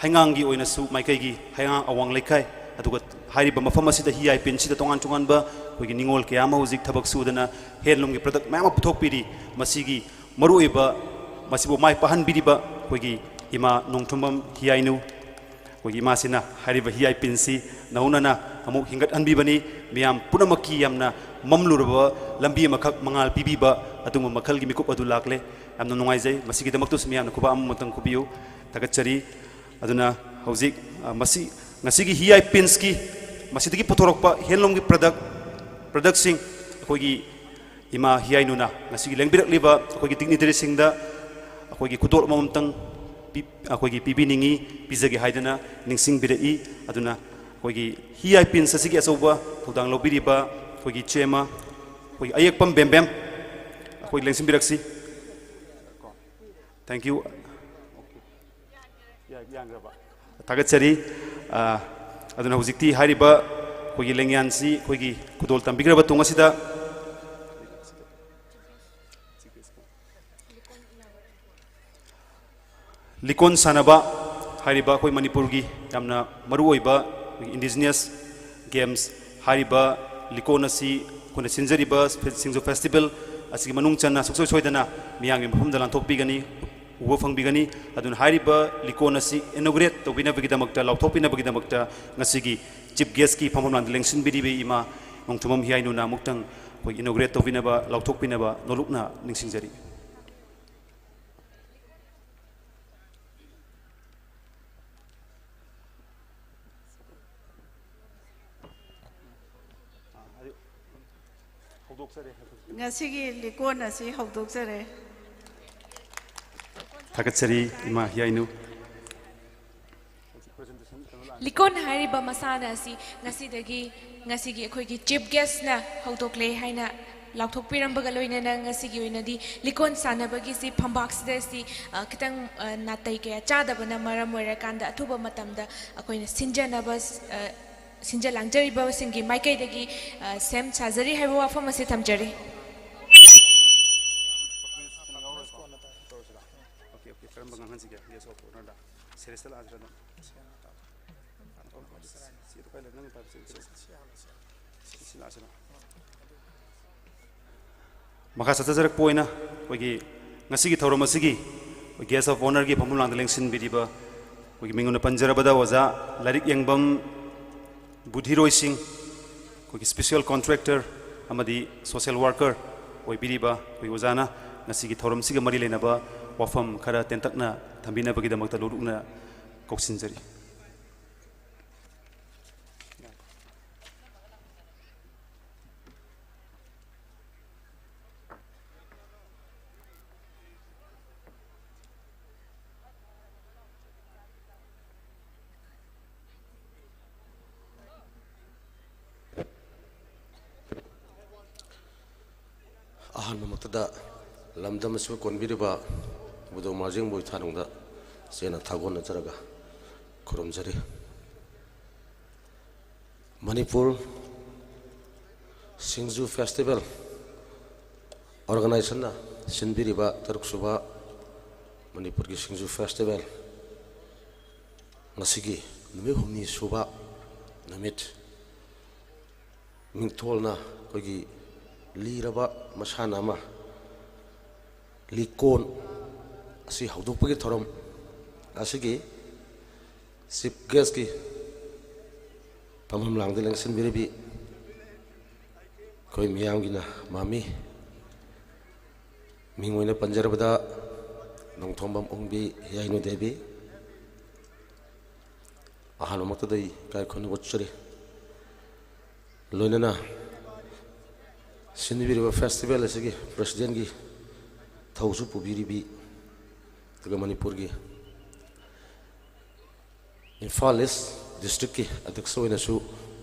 ꯍꯩꯉꯥꯡꯒꯤ ꯑꯣꯏꯅꯁꯨ ꯃꯥꯏꯀꯩꯒꯤ ꯍꯩꯉꯥꯡ ꯑꯋꯥꯡ ꯂꯩꯀꯥꯏ, ꯑꯗꯨꯒ ꯍꯥꯏꯔꯤꯕ ꯃꯐꯝ ꯑꯁꯤꯗ ꯍꯤ ꯌꯥꯏ ꯄꯤꯟꯁꯤꯗ ꯇꯣꯉꯥꯟ ꯇꯣꯉꯥꯟꯕ ꯑꯩꯈꯣꯏꯒꯤ ꯅꯤꯉꯣꯜ ꯀꯌꯥ ꯑꯃ ꯍꯧꯖꯤꯛ ꯊꯕꯛ ꯁꯨꯗꯅ ꯍꯦꯟꯂꯨꯝꯒꯤ ꯄ꯭ꯔꯗꯛ ꯃꯌꯥꯝ ꯑꯃ ꯄꯨꯊꯣꯛꯄꯤꯔꯤ꯫ ꯃꯁꯤꯒꯤ ꯃꯔꯨꯑꯣꯏꯕ, ꯃꯁꯤꯕꯨ ꯃꯥꯏ ꯄꯥꯛꯍꯟꯕꯤꯔꯤꯕ ꯑꯩꯈꯣꯏꯒꯤ ꯏꯃꯥ ꯅꯣꯡꯊꯨꯝꯕꯝ ꯍꯤꯌꯥꯏꯅꯨ, ꯑꯩꯈꯣꯏꯒꯤ ꯏꯃꯥꯁꯤꯅ ꯍꯥꯏꯔꯤꯕ ꯍꯤꯌꯥꯏ ꯄꯤꯟꯁꯤ ꯅꯧꯅꯅ ꯑꯃꯨꯛ ꯍꯤꯡꯒꯠꯍꯟꯕꯤꯕꯅꯤ꯫ ꯃꯤꯌꯥꯝ ꯄꯨꯝꯅꯃꯛꯀꯤ ꯌꯥꯝꯅ ꯃꯝꯂꯨꯔꯕ ꯂꯝꯕꯤ ꯑꯃꯈꯛ ꯃꯉꯥꯜ ꯄꯤꯕꯤꯕ ꯑꯗꯨꯒꯨꯝꯕ ꯃꯈꯜꯒꯤ ꯃꯤꯀꯨꯞ ꯑꯗꯨ ꯂꯥꯛꯂꯦ꯫ ꯌꯥꯝꯅ ꯅꯨꯡꯉꯥꯏꯖꯩ꯫ ꯃꯁꯤꯒꯤꯗꯃꯛꯇꯁꯨ ꯃꯤꯌꯥꯝꯅ ꯈꯨꯕꯥꯛ ꯑꯃꯃꯝꯇꯪ ꯈꯨꯕꯤꯌꯨ꯫ ꯊꯥꯒꯠꯆꯔꯤ꯫ ꯑꯗꯨꯅ ꯍꯧꯖꯤꯛ, ꯑ, ꯃꯁꯤ, ꯉꯁꯤꯒꯤ ꯍꯤꯌꯥꯏ ꯄꯤꯟꯁꯀꯤ, ꯃꯁꯤꯗꯒꯤ ꯄꯨꯊꯣꯔꯛꯄ ꯍꯦꯟꯂꯨꯝꯒꯤ ꯄ꯭ꯔꯗꯛ, ꯄ꯭ꯔꯗꯛꯁꯤꯡ ꯑꯩꯈꯣꯏꯒꯤ ꯏꯃꯥ ꯍꯤꯌꯥꯏꯅꯨꯅ ꯉꯁꯤꯒꯤ ꯂꯦꯡꯕꯤꯔꯛꯂꯤꯕ ꯑꯩꯈꯣꯏꯒꯤ ꯗꯤꯒꯅꯤꯇꯔꯤꯁꯤꯡꯗ ꯑꯩꯈꯣꯏꯒꯤ ꯈꯨꯗꯣꯜ ꯑꯃꯃꯝꯇꯪ ꯄꯤ-, ꯑꯩꯈꯣꯏꯒꯤ ꯄꯤꯕꯤꯅꯤꯡꯉꯤ, ꯄꯤꯖꯒꯦ ꯍꯥꯏꯗꯅ ꯅꯤꯡꯁꯤꯡꯕꯤꯔꯛꯏ꯫ ꯑꯗꯨꯅ ꯑꯩꯈꯣꯏꯒꯤ ꯍꯤꯌꯥꯏ ꯄꯤꯟꯁ ꯑꯁꯤꯒꯤ ꯑꯆꯧꯕ ꯊꯧꯗꯥꯡ ꯂꯧꯕꯤꯔꯤꯕ ꯑꯩꯈꯣꯏꯒꯤ ꯏꯆꯦ ꯑꯃ, ꯑꯩꯈꯣꯏꯒꯤ ꯑꯌꯦꯛꯄꯝ ꯕꯦꯝꯕꯦꯝ, ꯑꯩꯈꯣꯏ ꯂꯦꯡꯁꯤꯟꯕꯤꯔꯛꯁꯤ꯫ Thank you꯫ ꯊꯥꯒꯠꯆꯔꯤ꯫ ꯑ, ꯑꯗꯨꯅ ꯍꯧꯖꯤꯛꯇꯤ ꯍꯥꯏꯔꯤꯕ ꯑꯩꯈꯣꯏꯒꯤ ꯂꯦꯡꯌꯥꯟꯁꯤ ꯑꯩꯈꯣꯏꯒꯤ ꯈꯨꯗꯣꯜ ꯇꯝꯕꯤꯈ꯭ꯔꯕ ꯇꯨꯡ ꯑꯁꯤꯗ ꯂꯤꯀꯣꯟ ꯁꯥꯟꯅꯕ ꯍꯥꯏꯔꯤꯕ ꯑꯩꯈꯣꯏ ꯃꯅꯤꯄꯨꯔꯒꯤ ꯌꯥꯝꯅ ꯃꯔꯨꯑꯣꯏꯕ ꯑꯩꯈꯣꯏꯒꯤ indigenous games ꯍꯥꯏꯔꯤꯕ ꯂꯤꯀꯣꯟ ꯑꯁꯤ ꯑꯩꯈꯣꯏꯅ ꯁꯤꯟꯖꯔꯤꯕ ꯁꯤꯡꯖꯨ festival ꯑꯁꯤꯒꯤ ꯃꯅꯨꯡ ꯆꯟꯅ ꯁꯨꯡꯁꯣꯏ ꯁꯣꯏꯗꯅ ꯃꯤꯌꯥꯝꯒꯤ ꯃꯐꯝꯗ ꯂꯥꯟꯊꯣꯛꯄꯤꯒꯅꯤ, ꯎꯕ ꯐꯪꯕꯤꯒꯅꯤ꯫ ꯑꯗꯨꯅ ꯍꯥꯏꯔꯤꯕ ꯂꯤꯀꯣꯟ ꯑꯁꯤ inaugurate ꯇꯧꯕꯤꯅꯕꯒꯤꯗꯃꯛꯇ, ꯂꯥꯎꯊꯣꯛꯄꯤꯅꯕꯒꯤꯗꯃꯛꯇ ꯉꯁꯤꯒꯤ chief guest ꯀꯤ ꯐꯝꯐꯝ ꯂꯥꯟꯗ ꯂꯦꯡꯁꯤꯟꯕꯤꯔꯤꯕ ꯏꯃꯥ ꯅꯣꯡꯊꯨꯝꯕꯝ ꯍꯤꯌꯥꯏꯅꯨꯅ ꯑꯃꯨꯛꯇꯪ ꯑꯩꯈꯣꯏ inaugurate ꯇꯧꯕꯤꯅꯕ, ꯂꯥꯎꯊꯣꯛꯄꯤꯅꯕ ꯅꯣꯂꯨꯛꯅ ꯅꯤꯡꯁꯤꯡꯖꯔꯤ꯫ ꯉꯁꯤꯒꯤ ꯂꯤꯀꯣꯟ ꯑꯁꯤ ꯍꯧꯗꯣꯛꯆꯔꯦ꯫ ꯊꯥꯒꯠꯆꯔꯤ, ꯏꯃꯥ ꯍꯤꯌꯥꯏꯅꯨ꯫ ꯂꯤꯀꯣꯟ ꯍꯥꯏꯔꯤꯕ ꯃꯁꯥꯟꯅ ꯑꯁꯤ ꯉꯁꯤꯗꯒꯤ, ꯉꯁꯤꯒꯤ ꯑꯩꯈꯣꯏꯒꯤ chief guest ꯅ ꯍꯧꯗꯣꯛꯂꯦ ꯍꯥꯏꯅ ꯂꯥꯎꯊꯣꯛꯄꯤꯔꯝꯕꯒ ꯂꯣꯏꯅꯅ ꯉꯁꯤꯒꯤ ꯑꯣꯏꯅꯗꯤ ꯂꯤꯀꯣꯟ ꯁꯥꯟꯅꯕꯒꯤꯁꯤ ꯐꯝꯕꯥꯛꯁꯤꯗ ꯁꯤ, ꯑ, ꯈꯤꯇꯪ, ꯑ, ꯅꯥꯇꯩ ꯀꯌꯥ ꯆꯥꯗꯕꯅ ꯃꯔꯝ ꯑꯣꯏꯔꯀꯥꯟꯗ ꯑꯊꯨꯕ ꯃꯇꯝꯗ ꯑꯩꯈꯣꯏꯅ ꯁꯤꯟꯖꯅꯕ, ꯑ, ꯁꯤꯟꯖ ꯂꯥꯡꯖꯔꯤꯕꯁꯤꯡꯒꯤ ꯃꯥꯏꯀꯩꯗꯒꯤ, ꯑ, ꯁꯦꯝ ꯁꯥꯖꯔꯤ ꯍꯥꯏꯕ ꯋꯥꯐꯝ ꯑꯁꯤ ꯊꯝꯖꯔꯤ꯫ ꯑꯣꯀꯦ, ꯑꯣꯀꯦ, ꯀꯔꯝꯕ ꯉꯥꯡꯍꯟꯁꯤꯒꯦ? ꯒꯦꯁ ꯑꯣꯐ ꯑꯣꯅꯔꯗ ꯁꯦꯔꯦꯁꯇ ꯂꯥꯛꯑꯁꯤꯔ ꯑꯗꯨꯝ? ꯁꯤ ꯂꯥꯛꯑꯁꯤꯔ? ꯃꯈꯥ ꯆꯠꯊꯖꯔꯛꯄ ꯑꯣꯏꯅ ꯑꯩꯈꯣꯏꯒꯤ ꯉꯁꯤꯒꯤ ꯊꯧꯔꯝ ꯑꯁꯤꯒꯤ ꯒꯦꯁ ꯑꯣꯐ ꯑꯣꯅꯔꯒꯤ ꯐꯝꯐꯝ ꯂꯥꯡꯗ ꯂꯦꯡꯁꯤꯟꯕꯤꯔꯤꯕ ꯑꯩꯈꯣꯏꯒꯤ ꯃꯤꯡ ꯑꯣꯏꯅ ꯄꯟꯖꯔꯕꯗ ꯑꯣꯖꯥ ꯂꯥꯏꯔꯤꯛ ꯌꯦꯡꯕꯝ ꯕꯨꯙꯤꯔꯣꯏꯁꯤꯡ, ꯑꯩꯈꯣꯏꯒꯤ ꯁ꯭ꯄꯦꯁꯤꯌꯦꯜ ꯀꯣꯟꯇ꯭ꯔꯦꯛꯇꯔ ꯑꯃꯗꯤ ꯁꯣꯁꯤꯌꯦꯜ ꯋꯥꯔꯀꯔ ꯑꯣꯏꯕꯤꯔꯤꯕ ꯑꯩꯈꯣꯏ ꯑꯣꯖꯥꯅ ꯉꯁꯤꯒꯤ ꯊꯧꯔꯝꯁꯤꯒ ꯃꯔꯤ ꯂꯩꯅꯕ ꯋꯥꯐꯝ ꯈꯔ ꯇꯦꯟꯇꯛꯅ ꯊꯝꯕꯤꯅꯕꯒꯤꯗꯃꯛꯇ ꯂꯨꯔꯨꯛꯅ ꯀꯧꯁꯤꯟꯖꯔꯤ꯫ ꯑꯍꯥꯟꯕꯃꯛꯇꯗ ꯂꯝꯗꯝ ꯑꯁꯤꯕꯨ ꯀꯣꯟꯕꯤꯔꯤꯕ ꯏꯕꯨꯙꯧ ꯃꯥꯔꯖꯤꯡꯕꯨ ꯏꯊꯥꯅꯨꯡꯗ ꯆꯦꯟꯅ ꯊꯥꯒꯣꯟꯅꯖꯔꯒ ꯈꯨꯔꯨꯝꯖꯔꯤ꯫ ꯃꯅꯤꯄꯨꯔ ꯁꯤꯡꯖꯨ ꯐꯦꯁꯇꯤꯚꯦꯜ ꯑꯣꯔꯒꯅꯥꯏꯖꯦꯁꯟꯅ ꯁꯤꯟꯕꯤꯔꯤꯕ ꯇꯔꯨꯛꯁꯨꯕ ꯃꯅꯤꯄꯨꯔꯒꯤ ꯁꯤꯡꯖꯨ ꯐꯦꯁꯇꯤꯚꯦꯜ ꯉꯁꯤꯒꯤ ꯅꯨꯃꯤꯠ ꯍꯨꯝꯅꯤ ꯁꯨꯕ ꯅꯨꯃꯤꯠ ꯃꯤꯡꯊꯣꯜꯅ ꯑꯩꯈꯣꯏꯒꯤ ꯂꯤꯔꯕ ꯃꯁꯥꯟꯅ ꯑꯃ ꯂꯤꯀꯣꯟ ꯑꯁꯤ ꯍꯧꯗꯣꯛꯄꯒꯤ ꯊꯧꯔꯝ ꯑꯁꯤꯒꯤ ꯆꯤꯐ ꯒꯦꯁꯀꯤ ꯐꯝꯐꯝ ꯂꯥꯡꯗ ꯂꯦꯡꯁꯤꯟꯕꯤꯔꯤꯕꯤ ꯑꯩꯈꯣꯏ ꯃꯤꯌꯥꯝꯒꯤꯅ ꯃꯥꯃꯤ ꯃꯤꯡ ꯑꯣꯏꯅ ꯄꯟꯖꯔꯕꯗ ꯅꯣꯡꯊꯣꯝꯕꯝ ꯑꯣꯡꯕꯤ ꯌꯥꯏꯅꯨ ꯗꯦꯕꯤ ꯑꯍꯥꯟꯕꯃꯛꯇꯗ ꯑꯩ ꯏꯀꯥꯏ ꯈꯨꯝꯅꯕ ꯎꯠꯆꯔꯤ꯫ ꯂꯣꯏꯅꯅ ꯁꯤꯟꯕꯤꯔꯤꯕ ꯐꯦꯁꯇꯤꯚꯦꯜ ꯑꯁꯤꯒꯤ ꯄ꯭ꯔꯦꯁꯤꯗꯦꯟꯒꯤ ꯊꯧꯁꯨ ꯄꯨꯕꯤꯔꯤꯕꯤ ꯑꯗꯨꯒ ꯃꯅꯤꯄꯨꯔꯒꯤ ꯏꯝꯐꯥꯜ ꯏꯁ ꯗꯤꯁꯇ꯭ꯔꯤꯛꯀꯤ ꯑꯗ꯭ꯌꯛꯁ ꯑꯣꯏꯅꯁꯨ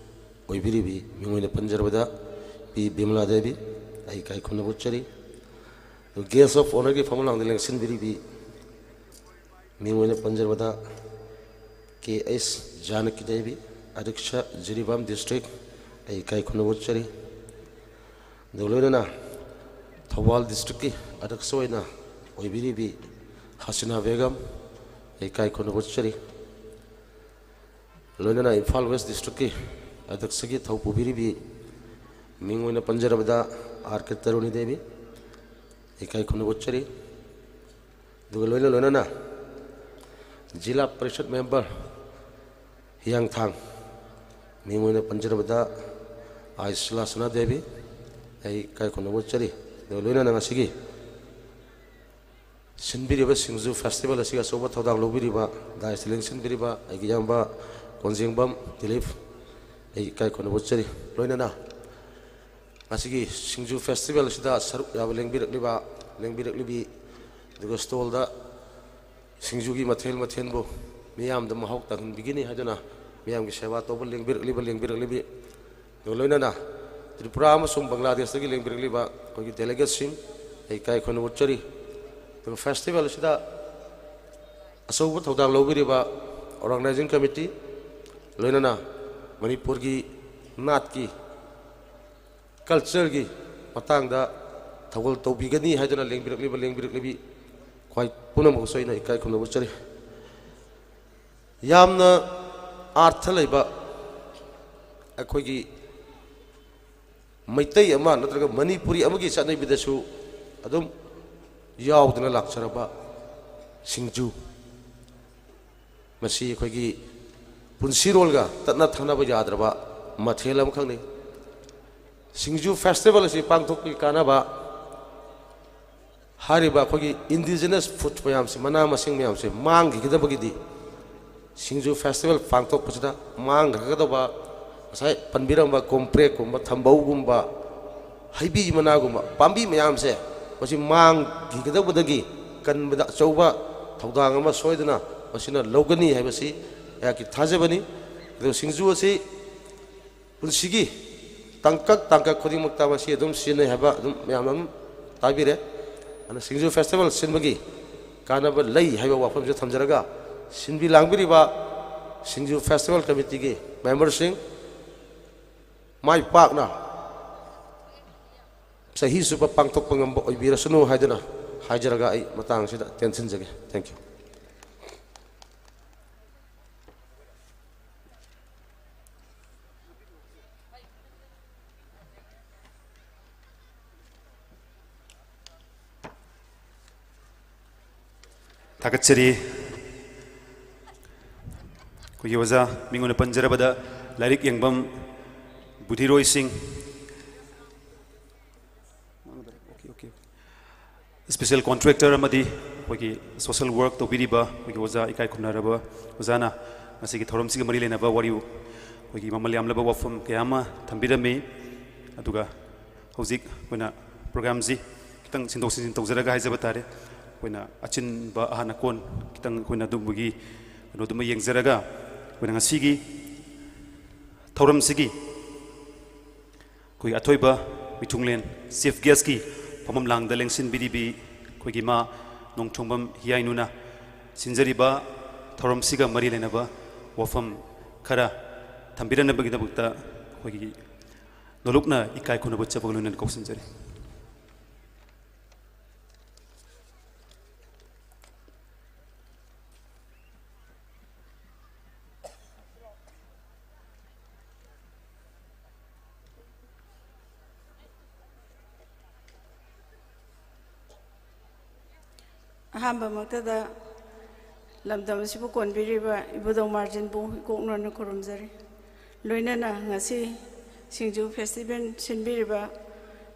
ꯑꯣꯏꯕꯤꯔꯤꯕꯤ ꯃꯤꯡ ꯑꯣꯏꯅ ꯄꯟꯖꯔꯕꯗ ꯄꯤ ꯕꯤꯃꯂꯥ ꯗꯦꯕꯤ, ꯑꯩ ꯏꯀꯥꯏ ꯈꯨꯝꯅꯕ ꯎꯠꯆꯔꯤ꯫ ꯑꯗꯨꯒ guest of honourꯒꯤ ꯐꯝꯐꯝ ꯂꯥꯡꯗ ꯂꯦꯡꯁꯤꯟꯕꯤꯔꯤꯕꯤ, ꯃꯤꯡ ꯑꯣꯏꯅ ꯄꯟꯖꯔꯕꯗ, ꯀꯦ ꯑꯩꯆ ꯖꯥꯅꯀꯤ ꯗꯦꯕꯤ, ꯑꯗ꯭ꯌꯛꯁ ꯖꯤꯔꯤꯕꯥꯝ district, ꯑꯩ ꯏꯀꯥꯏ ꯈꯨꯝꯅꯕ ꯎꯠꯆꯔꯤ꯫ ꯑꯗꯨꯒ ꯂꯣꯏꯅꯅ ꯊꯧꯕꯥꯜ districtꯀꯤ ꯑꯗ꯭ꯌꯛꯁ ꯑꯣꯏꯅ ꯑꯣꯏꯕꯤꯔꯤꯕꯤ ꯍꯁꯤꯅꯥ ꯕꯦꯒꯝ, ꯑꯩ ꯏꯀꯥꯏ ꯈꯨꯝꯅꯕ ꯎꯠꯆꯔꯤ꯫ ꯂꯣꯏꯅꯅ ꯏꯝꯐꯥꯜ West districtꯀꯤ ꯑꯗ꯭ꯌꯛꯁꯒꯤ ꯊꯧ ꯄꯨꯕꯤꯔꯤꯕꯤ, ꯃꯤꯡ ꯑꯣꯏꯅ ꯄꯟꯖꯔꯕꯗ ꯑꯥꯔ ꯀꯦ ꯇꯔꯨꯅꯤ ꯗꯦꯕꯤ, ꯏꯀꯥꯏ ꯈꯨꯝꯅꯕ ꯎꯠꯆꯔꯤ꯫ ꯑꯗꯨꯒ ꯂꯣꯏꯅ ꯂꯣꯏꯅꯅ ꯖꯤꯂꯥ ꯄꯔꯤꯁꯠ member ꯍꯤꯌꯥꯡꯊꯥꯡ, ꯃꯤꯡ ꯑꯣꯏꯅ ꯄꯟꯖꯔꯕꯗ ꯑꯥꯏ ꯁꯤꯂꯥꯁꯅꯥ ꯗꯦꯕꯤ, ꯑꯩ ꯏꯀꯥꯏ ꯈꯨꯝꯅꯕ ꯎꯠꯆꯔꯤ꯫ ꯑꯗꯨꯒ ꯂꯣꯏꯅꯅ ꯉꯁꯤꯒꯤ ꯁꯤꯟꯕꯤꯔꯤꯕ ꯁꯤꯡꯖꯨ festival ꯑꯁꯤꯒꯤ ꯑꯆꯧꯕ ꯊꯧꯗꯥꯡ ꯂꯧꯕꯤꯔꯤꯕ, dais ꯂꯦꯡꯁꯤꯟꯕꯤꯔꯤꯕ ꯑꯩꯒꯤ ꯏꯌꯥꯝꯕ ꯀꯣꯟꯖꯦꯡꯕꯝ ꯗꯤꯂꯤꯞ, ꯑꯩ ꯏꯀꯥꯏ ꯈꯨꯝꯅꯕ ꯎꯠꯆꯔꯤ꯫ ꯂꯣꯏꯅꯅ ꯉꯁꯤꯒꯤ ꯁꯤꯡꯖꯨ festival ꯑꯁꯤꯗ ꯁꯔꯨꯛ ꯌꯥꯕ ꯂꯦꯡꯕꯤꯔꯛꯂꯤꯕ, ꯂꯦꯡꯕꯤꯔꯛꯂꯤꯕꯤ, ꯑꯗꯨꯒ stallꯗ ꯁꯤꯡꯖꯨꯒꯤ ꯃꯊꯦꯜ ꯃꯊꯦꯜꯕꯨ ꯃꯤꯌꯥꯝꯗ ꯃꯍꯥꯎ ꯇꯪꯍꯟꯕꯤꯒꯅꯤ ꯍꯥꯏꯗꯨꯅ ꯃꯤꯌꯥꯝꯒꯤ ꯁꯦꯕꯥ ꯇꯧꯕ ꯂꯦꯡꯕꯤꯔꯛꯂꯤꯕ, ꯂꯦꯡꯕꯤꯔꯛꯂꯤꯕꯤ, ꯑꯗꯨꯒ ꯂꯣꯏꯅꯅ ꯇ꯭ꯔꯤꯄꯨꯔꯥ ꯑꯃꯁꯨꯡ ꯕꯪꯒ꯭ꯂꯥꯗꯦꯁꯇꯒꯤ ꯂꯦꯡꯕꯤꯔꯛꯂꯤꯕ ꯑꯩꯈꯣꯏꯒꯤ delegateꯁꯤꯡ, ꯑꯩ ꯏꯀꯥꯏ ꯈꯨꯝꯅꯕ ꯎꯠꯆꯔꯤ꯫ ꯑꯗꯨꯒ festival ꯑꯁꯤꯗ ꯑꯆꯧꯕ ꯊꯧꯗꯥꯡ ꯂꯧꯕꯤꯔꯤꯕ organizing committee, ꯂꯣꯏꯅꯅ ꯃꯅꯤꯄꯨꯔꯒꯤ ꯅꯥꯠꯀꯤ, cultureꯒꯤ ꯃꯇꯥꯡꯗ ꯊꯧꯒꯜ ꯇꯧꯕꯤꯒꯅꯤ ꯍꯥꯏꯗꯨꯅ ꯂꯦꯡꯕꯤꯔꯛꯂꯤꯕ, ꯂꯦꯡꯕꯤꯔꯛꯂꯤꯕꯤ ꯈ꯭ꯋꯥꯏ ꯄꯨꯝꯅꯃꯛꯁꯨ ꯑꯩꯅ ꯏꯀꯥꯏ ꯈꯨꯝꯅꯕ ꯎꯠꯆꯔꯤ꯫ ꯌꯥꯝꯅ ꯑꯥꯔꯊ ꯂꯩꯕ ꯑꯩꯈꯣꯏꯒꯤ ꯃꯩꯇꯩ ꯑꯃ ꯅꯠꯇ꯭ꯔꯒ ꯃꯅꯤꯄꯨꯔꯤ ꯑꯃꯒꯤ ꯆꯠꯅꯕꯤꯗꯁꯨ ꯑꯗꯨꯝ ꯌꯥꯎꯗꯨꯅ ꯂꯥꯛꯆꯔꯕ ꯁꯤꯡꯖꯨ, ꯃꯁꯤ ꯑꯩꯈꯣꯏꯒꯤ ꯄꯨꯟꯁꯤꯔꯣꯜꯒ ꯇꯠꯅ ꯊꯥꯅꯕ ꯌꯥꯗ꯭ꯔꯕ ꯃꯊꯦꯜ ꯑꯃꯈꯛꯅꯤ꯫ ꯁꯤꯡꯖꯨ festival ꯑꯁꯤ ꯄꯥꯡꯊꯣꯛꯄꯒꯤ ꯀꯥꯟꯅꯕ, ꯍꯥꯏꯔꯤꯕ ꯑꯩꯈꯣꯏꯒꯤ indigenous food ꯃꯌꯥꯝꯁꯦ, ꯃꯅꯥ ꯃꯁꯤꯡ ꯃꯌꯥꯝꯁꯦ ꯃꯥꯡꯈꯤꯒꯗꯕꯒꯤꯗꯤ ꯁꯤꯡꯖꯨ festival ꯄꯥꯡꯊꯣꯛꯄꯁꯤꯗ ꯃꯥꯡꯈ꯭ꯔꯒꯗꯧꯕ, ꯉꯁꯥꯏ ꯄꯟꯕꯤꯔꯝꯕ ꯀꯣꯝꯄ꯭ꯔꯦꯛꯀꯨꯝꯕ, ꯊꯝꯕꯧꯒꯨꯝꯕ, ꯍꯩꯕꯤ ꯃꯅꯥꯒꯨꯝꯕ ꯄꯥꯝꯕꯤ ꯃꯌꯥꯝꯁꯦ, ꯃꯁꯤ ꯃꯥꯡꯈꯤꯒꯗꯧꯕꯗꯒꯤ ꯀꯟꯕꯗ ꯑꯆꯧꯕ ꯊꯧꯗꯥꯡ ꯑꯃ ꯁꯣꯏꯗꯅ ꯃꯁꯤꯅ ꯂꯧꯒꯅꯤ ꯍꯥꯏꯕꯁꯤ ꯑꯩꯍꯥꯛꯀꯤ ꯊꯥꯖꯕꯅꯤ꯫ ꯑꯗꯨꯒ ꯁꯤꯡꯖꯨ ꯑꯁꯤ ꯄꯨꯟꯁꯤꯒꯤ ꯇꯥꯡꯀꯛ ꯇꯥꯡꯀꯛ ꯈꯨꯗꯤꯡꯃꯛꯇ ꯃꯁꯤ ꯑꯗꯨꯝ ꯁꯤꯖꯤꯟꯅꯩ ꯍꯥꯏꯕ ꯑꯗꯨꯝ ꯃꯌꯥꯝꯅ ꯑꯗꯨꯝ ꯇꯥꯕꯤꯔꯦ꯫ ꯑꯗꯨꯅ ꯁꯤꯡꯖꯨ ꯐꯦꯁꯇꯤꯚꯦꯜ ꯁꯤꯟꯕꯒꯤ ꯀꯥꯟꯅꯕ ꯂꯩ ꯍꯥꯏꯕ ꯋꯥꯐꯝꯁꯦ ꯊꯝꯖꯔꯒ, ꯁꯤꯟꯕꯤ ꯂꯥꯡꯕꯤꯔꯤꯕ ꯁꯤꯡꯖꯨ ꯐꯦꯁꯇꯤꯚꯦꯜ ꯀꯃꯤꯇꯤꯒꯤ ꯃꯦꯝꯕꯔꯁꯤꯡ ꯃꯥꯏ ꯄꯥꯛꯅ ꯆꯍꯤ ꯆꯨꯞꯄ ꯄꯥꯡꯊꯣꯛꯄ ꯉꯝꯕ ꯑꯣꯏꯕꯤꯔꯁꯅꯨ ꯍꯥꯏꯗꯨꯅ ꯍꯥꯏꯖꯔꯒ ꯑꯩ ꯃꯇꯥꯡ ꯑꯁꯤꯗ ꯇꯦꯟꯁꯤꯟꯖꯒꯦ꯫ Thank you꯫ ꯊꯥꯒꯠꯆꯔꯤ꯫ ꯑꯩꯈꯣꯏꯒꯤ ꯑꯣꯖꯥ ꯃꯤꯡ ꯑꯣꯏꯅ ꯄꯟꯖꯔꯕꯗ ꯂꯥꯏꯔꯤꯛ ꯌꯦꯡꯐꯝ ꯕꯨꯙꯤꯔꯣꯏꯁꯤꯡ, special contractor ꯑꯃꯗꯤ ꯑꯩꯈꯣꯏꯒꯤ social work ꯇꯧꯕꯤꯔꯤꯕ ꯑꯩꯈꯣꯏꯒꯤ ꯑꯣꯖꯥ, ꯏꯀꯥꯏ ꯈꯨꯝꯅꯔꯕ ꯑꯣꯖꯥꯅ ꯉꯁꯤꯒꯤ ꯊꯧꯔꯝꯁꯤꯒ ꯃꯔꯤ ꯂꯩꯅꯕ ꯋꯥꯔꯤ, ꯑꯩꯈꯣꯏꯒꯤ ꯃꯃꯜ ꯌꯥꯝꯂꯕ ꯋꯥꯐꯝ ꯀꯌꯥ ꯑꯃ ꯊꯝꯕꯤꯔꯝꯃꯤ꯫ ꯑꯗꯨꯒ ꯍꯧꯖꯤꯛ ꯑꯩꯈꯣꯏꯅ programꯁꯤ ꯈꯤꯇꯪ ꯁꯤꯟꯗꯣꯛ ꯁꯤꯟꯖꯤꯟ ꯇꯧꯖꯔꯒ ꯍꯥꯏꯖꯕ ꯇꯥꯔꯦ꯫ ꯑꯩꯈꯣꯏꯅ ꯑꯆꯤꯟꯕ ꯑꯍꯥꯟ ꯑꯀꯣꯟ ꯈꯤꯇꯪ ꯑꯩꯈꯣꯏꯅ ꯑꯗꯨꯝꯕꯒꯤ ꯀꯩꯅꯣꯗꯨꯃ ꯌꯦꯡꯖꯔꯒ, ꯑꯩꯈꯣꯏꯅ ꯉꯁꯤꯒꯤ ꯊꯧꯔꯝꯁꯤꯒꯤ ꯑꯩꯈꯣꯏ ꯑꯊꯣꯏꯕ ꯃꯤꯊꯨꯡꯂꯦꯟ chief guestꯀꯤ ꯐꯝꯐꯝ ꯂꯥꯡꯗ ꯂꯦꯡꯁꯤꯟꯕꯤꯔꯤꯕꯤ ꯑꯩꯈꯣꯏꯒꯤ ꯏꯃꯥ ꯅꯣꯡꯊꯣꯡꯕꯝ ꯍꯤꯌꯥꯏꯅꯨꯅ ꯁꯤꯟꯖꯔꯤꯕ ꯊꯧꯔꯝꯁꯤꯒ ꯃꯔꯤ ꯂꯩꯅꯕ ꯋꯥꯐꯝ ꯈꯔ ꯊꯝꯕꯤꯔꯝꯅꯕꯒꯤꯗꯃꯛꯇ ꯑꯩꯈꯣꯏꯒꯤ ꯅꯣꯂꯨꯛꯅ ꯏꯀꯥꯏ ꯈꯨꯝꯅꯕ ꯎꯠꯆꯕꯒ ꯂꯣꯏꯅꯅ ꯀꯧꯁꯤꯟꯖꯔꯤ꯫ ꯑꯍꯥꯟꯕꯃꯛꯇꯗ ꯂꯝꯗꯝ ꯑꯁꯤꯕꯨ ꯀꯣꯟꯕꯤꯔꯤꯕ ꯏꯕꯨꯙꯧ ꯃꯥꯔꯖꯤꯟꯕꯨ ꯏꯀꯣꯛꯅꯅ ꯈꯨꯔꯨꯝꯖꯔꯤ꯫ ꯂꯣꯏꯅꯅ ꯉꯁꯤ ꯁꯤꯡꯖꯨ festival ꯁꯤꯟꯕꯤꯔꯤꯕ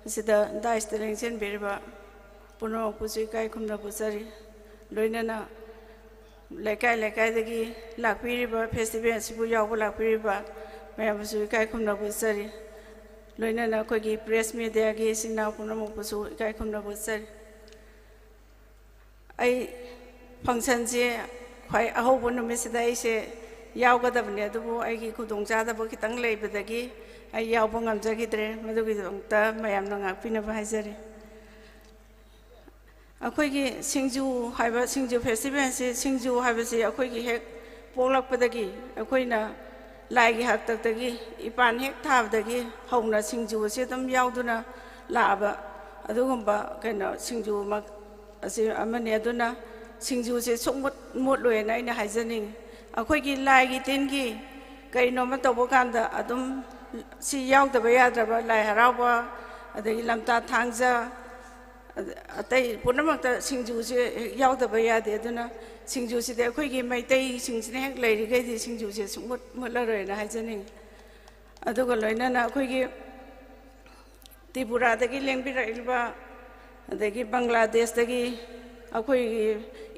ꯑꯁꯤꯗ dais ꯇ ꯂꯦꯡꯁꯤꯟꯕꯤꯔꯤꯕ ꯄꯨꯝꯅꯃꯛꯄꯨꯁꯨ ꯏꯀꯥꯏ ꯈꯨꯝꯅꯕ ꯎꯠꯆꯔꯤ꯫ ꯂꯣꯏꯅꯅ ꯂꯩꯀꯥꯏ ꯂꯩꯀꯥꯏꯗꯒꯤ ꯂꯥꯛꯄꯤꯔꯤꯕ festival ꯑꯁꯤꯕꯨ ꯌꯥꯎꯕ ꯂꯥꯛꯄꯤꯔꯤꯕ ꯃꯌꯥꯝꯕꯨꯁꯨ ꯏꯀꯥꯏ ꯈꯨꯝꯅꯕ ꯎꯠꯆꯔꯤ꯫ ꯂꯣꯏꯅꯅ ꯑꯩꯈꯣꯏꯒꯤ press media ꯒꯤ ꯏꯆꯤꯟ ꯏꯅꯥꯎ ꯄꯨꯝꯅꯃꯛꯄꯨꯁꯨ ꯏꯀꯥꯏ ꯈꯨꯝꯅꯕ ꯎꯠꯆꯔꯤ꯫ ꯑꯩ function ꯁꯦ ꯈ꯭ꯋꯥꯏ ꯑꯍꯧꯕ ꯅꯨꯃꯤꯠꯁꯤꯗ ꯑꯩꯁꯦ ꯌꯥꯎꯒꯗꯕꯅꯦ, ꯑꯗꯨꯕꯨ ꯑꯩꯒꯤ ꯈꯨꯗꯣꯡꯆꯥꯗꯕ ꯈꯤꯇꯪ ꯂꯩꯕꯗꯒꯤ ꯑꯩ ꯌꯥꯎꯕ ꯉꯝꯖꯈꯤꯗ꯭ꯔꯦ꯫ ꯃꯗꯨꯒꯤꯗꯃꯛꯇ ꯃꯌꯥꯝꯅ ꯉꯥꯛꯄꯤꯅꯕ ꯍꯥꯏꯖꯔꯤ꯫ ꯑꯩꯈꯣꯏꯒꯤ ꯁꯤꯡꯖꯨ ꯍꯥꯏꯕ, ꯁꯤꯡꯖꯨ ꯐꯦꯁꯇꯤꯚꯦꯜꯁꯤ, ꯁꯤꯡꯖꯨ ꯍꯥꯏꯕꯁꯤ ꯑꯩꯈꯣꯏꯒꯤ ꯍꯦꯛ ꯄꯣꯛꯂꯛꯄꯗꯒꯤ, ꯑꯩꯈꯣꯏꯅ ꯂꯥꯏꯒꯤ ꯍꯥꯛꯇꯛꯇꯒꯤ, ꯏꯄꯥꯟ ꯍꯦꯛ ꯊꯥꯕꯗꯒꯤ ꯍꯧꯅ ꯁꯤꯡꯖꯨ ꯑꯁꯤ ꯑꯗꯨꯝ ꯌꯥꯎꯗꯨꯅ ꯂꯥꯛꯑꯕ ꯑꯗꯨꯒꯨꯝꯕ ꯀꯩꯅꯣ ꯁꯤꯡꯖꯨꯃꯛ ꯑꯁꯤ ꯑꯃꯅꯤ꯫ ꯑꯗꯨꯅ ꯁꯤꯡꯖꯨꯁꯦ ꯁꯨꯡꯃꯨꯠ ꯃꯨꯠꯂꯣꯏꯅ ꯑꯩꯅ ꯍꯥꯏꯖꯅꯤꯡꯉꯤ꯫ ꯑꯩꯈꯣꯏꯒꯤ ꯂꯥꯏꯒꯤ ꯇꯤꯟꯒꯤ ꯀꯩꯅꯣꯝꯃ ꯇꯧꯕ ꯀꯥꯟꯗ ꯑꯗꯨꯝ ꯁꯤ ꯌꯥꯎꯗꯕ ꯌꯥꯗ꯭ꯔꯕ, ꯂꯥꯏ ꯍꯔꯥꯎꯕ, ꯑꯗꯒꯤ ꯂꯝꯇꯥ ꯊꯥꯡꯖ, ꯑꯇꯩ ꯄꯨꯝꯅꯃꯛꯇ ꯁꯤꯡꯖꯨꯁꯦ ꯍꯦꯛ ꯌꯥꯎꯗꯕ ꯌꯥꯗꯦ꯫ ꯑꯗꯨꯅ ꯁꯤꯡꯖꯨꯁꯤꯗꯤ ꯑꯩꯈꯣꯏꯒꯤ ꯃꯩꯇꯩꯁꯤꯡꯁꯤꯅ ꯍꯦꯛ ꯂꯩꯔꯤꯈꯩꯗꯤ ꯁꯤꯡꯖꯨꯁꯦ ꯁꯨꯡꯃꯨꯠ ꯃꯨꯠꯂꯔꯣꯏꯅ ꯍꯥꯏꯖꯅꯤꯡꯉꯤ꯫ ꯑꯗꯨꯒ ꯂꯣꯏꯅꯅ ꯑꯩꯈꯣꯏꯒꯤ ꯇ꯭ꯔꯤꯄꯨꯔꯥꯗꯒꯤ ꯂꯦꯡꯕꯤꯔꯛꯂꯤꯕ, ꯑꯗꯒꯤ ꯕꯪꯒ꯭ꯂꯥꯗꯦꯁꯇꯒꯤ ꯑꯩꯈꯣꯏꯒꯤ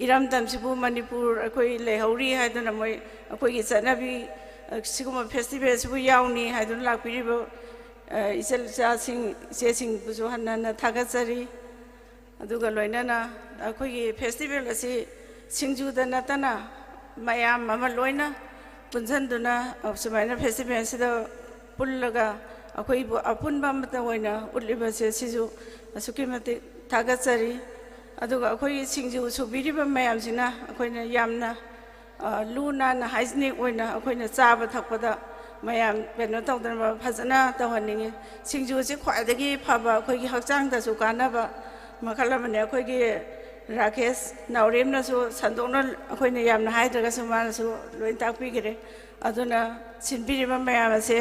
ꯏꯔꯝꯗꯝꯁꯤꯕꯨ, ꯃꯅꯤꯄꯨꯔ ꯑꯩꯈꯣꯏ ꯂꯩꯍꯧꯔꯤ ꯍꯥꯏꯗꯨꯅ, ꯃꯣꯏ ꯑꯩꯈꯣꯏꯒꯤ ꯆꯠꯅꯕꯤ, ꯑ, ꯁꯤꯒꯨꯝꯕ ꯐꯦꯁꯇꯤꯚꯦꯜꯁꯤꯕꯨ ꯌꯥꯎꯅꯤ ꯍꯥꯏꯗꯨꯅ ꯂꯥꯛꯄꯤꯔꯤꯕ, ꯑ, ꯏꯆꯜ ꯏꯆꯥꯁꯤꯡ, ꯏꯆꯦꯁꯤꯡꯕꯨꯁꯨ ꯍꯟꯅ ꯍꯟꯅ ꯊꯥꯒꯠꯆꯔꯤ꯫ ꯑꯗꯨꯒ ꯂꯣꯏꯅꯅ ꯑꯩꯈꯣꯏꯒꯤ ꯐꯦꯁꯇꯤꯚꯦꯜ ꯑꯁꯤ ꯁꯤꯡꯖꯨꯗ ꯅꯠꯇꯅ ꯃꯌꯥꯝ ꯑꯃ ꯂꯣꯏꯅ ꯄꯨꯟꯁꯤꯟꯗꯨꯅ, ꯑ, ꯁꯨꯃꯥꯏꯅ ꯐꯦꯁꯇꯤꯚꯦꯜꯁꯤꯗ ꯄꯨꯜꯂꯒ ꯑꯩꯈꯣꯏꯕꯨ ꯑꯄꯨꯟꯕ ꯑꯃꯠꯇ ꯑꯣꯏꯅ ꯎꯠꯂꯤꯕꯁꯦ, ꯁꯤꯁꯨ ꯑꯁꯨꯛꯀꯤ ꯃꯇꯤꯛ ꯊꯥꯒꯠꯆꯔꯤ꯫ ꯑꯗꯨꯒ ꯑꯩꯈꯣꯏꯒꯤ ꯁꯤꯡꯖꯨ ꯁꯨꯕꯤꯔꯤꯕ ꯃꯌꯥꯝꯁꯤꯅ ꯑꯩꯈꯣꯏꯅ ꯌꯥꯝꯅ, ꯑ, ꯂꯨ ꯅꯥꯟꯅ, ꯍꯥꯏꯖꯤꯅꯤꯛ ꯑꯣꯏꯅ ꯑꯩꯈꯣꯏꯅ ꯆꯥꯕ ꯊꯛꯄꯗ ꯃꯌꯥꯝ ꯀꯩꯅꯣ ꯇꯧꯗꯅꯕ ꯐꯖꯅ ꯇꯧꯍꯟꯅꯤꯡꯉꯤ꯫ ꯁꯤꯡꯖꯨꯁꯤ ꯈ꯭ꯋꯥꯏꯗꯒꯤ ꯐꯕ, ꯑꯩꯈꯣꯏꯒꯤ ꯍꯛꯆꯥꯡꯗꯁꯨ ꯀꯥꯟꯅꯕ ꯃꯈꯜ ꯑꯃꯅꯤ꯫ ꯑꯩꯈꯣꯏꯒꯤ ꯔꯥꯀꯦꯁ ꯅꯥꯎꯔꯦꯝꯅꯁꯨ ꯁꯟꯗꯣꯛꯅ, ꯑꯩꯈꯣꯏꯅ ꯌꯥꯝꯅ ꯍꯥꯏꯗ꯭ꯔꯒꯁꯨ ꯃꯥꯅꯁꯨ ꯂꯣꯏ ꯇꯥꯛꯄꯤꯈꯔꯦ꯫ ꯑꯗꯨꯅ ꯁꯤꯟꯕꯤꯔꯤꯕ ꯃꯌꯥꯝ ꯑꯁꯦ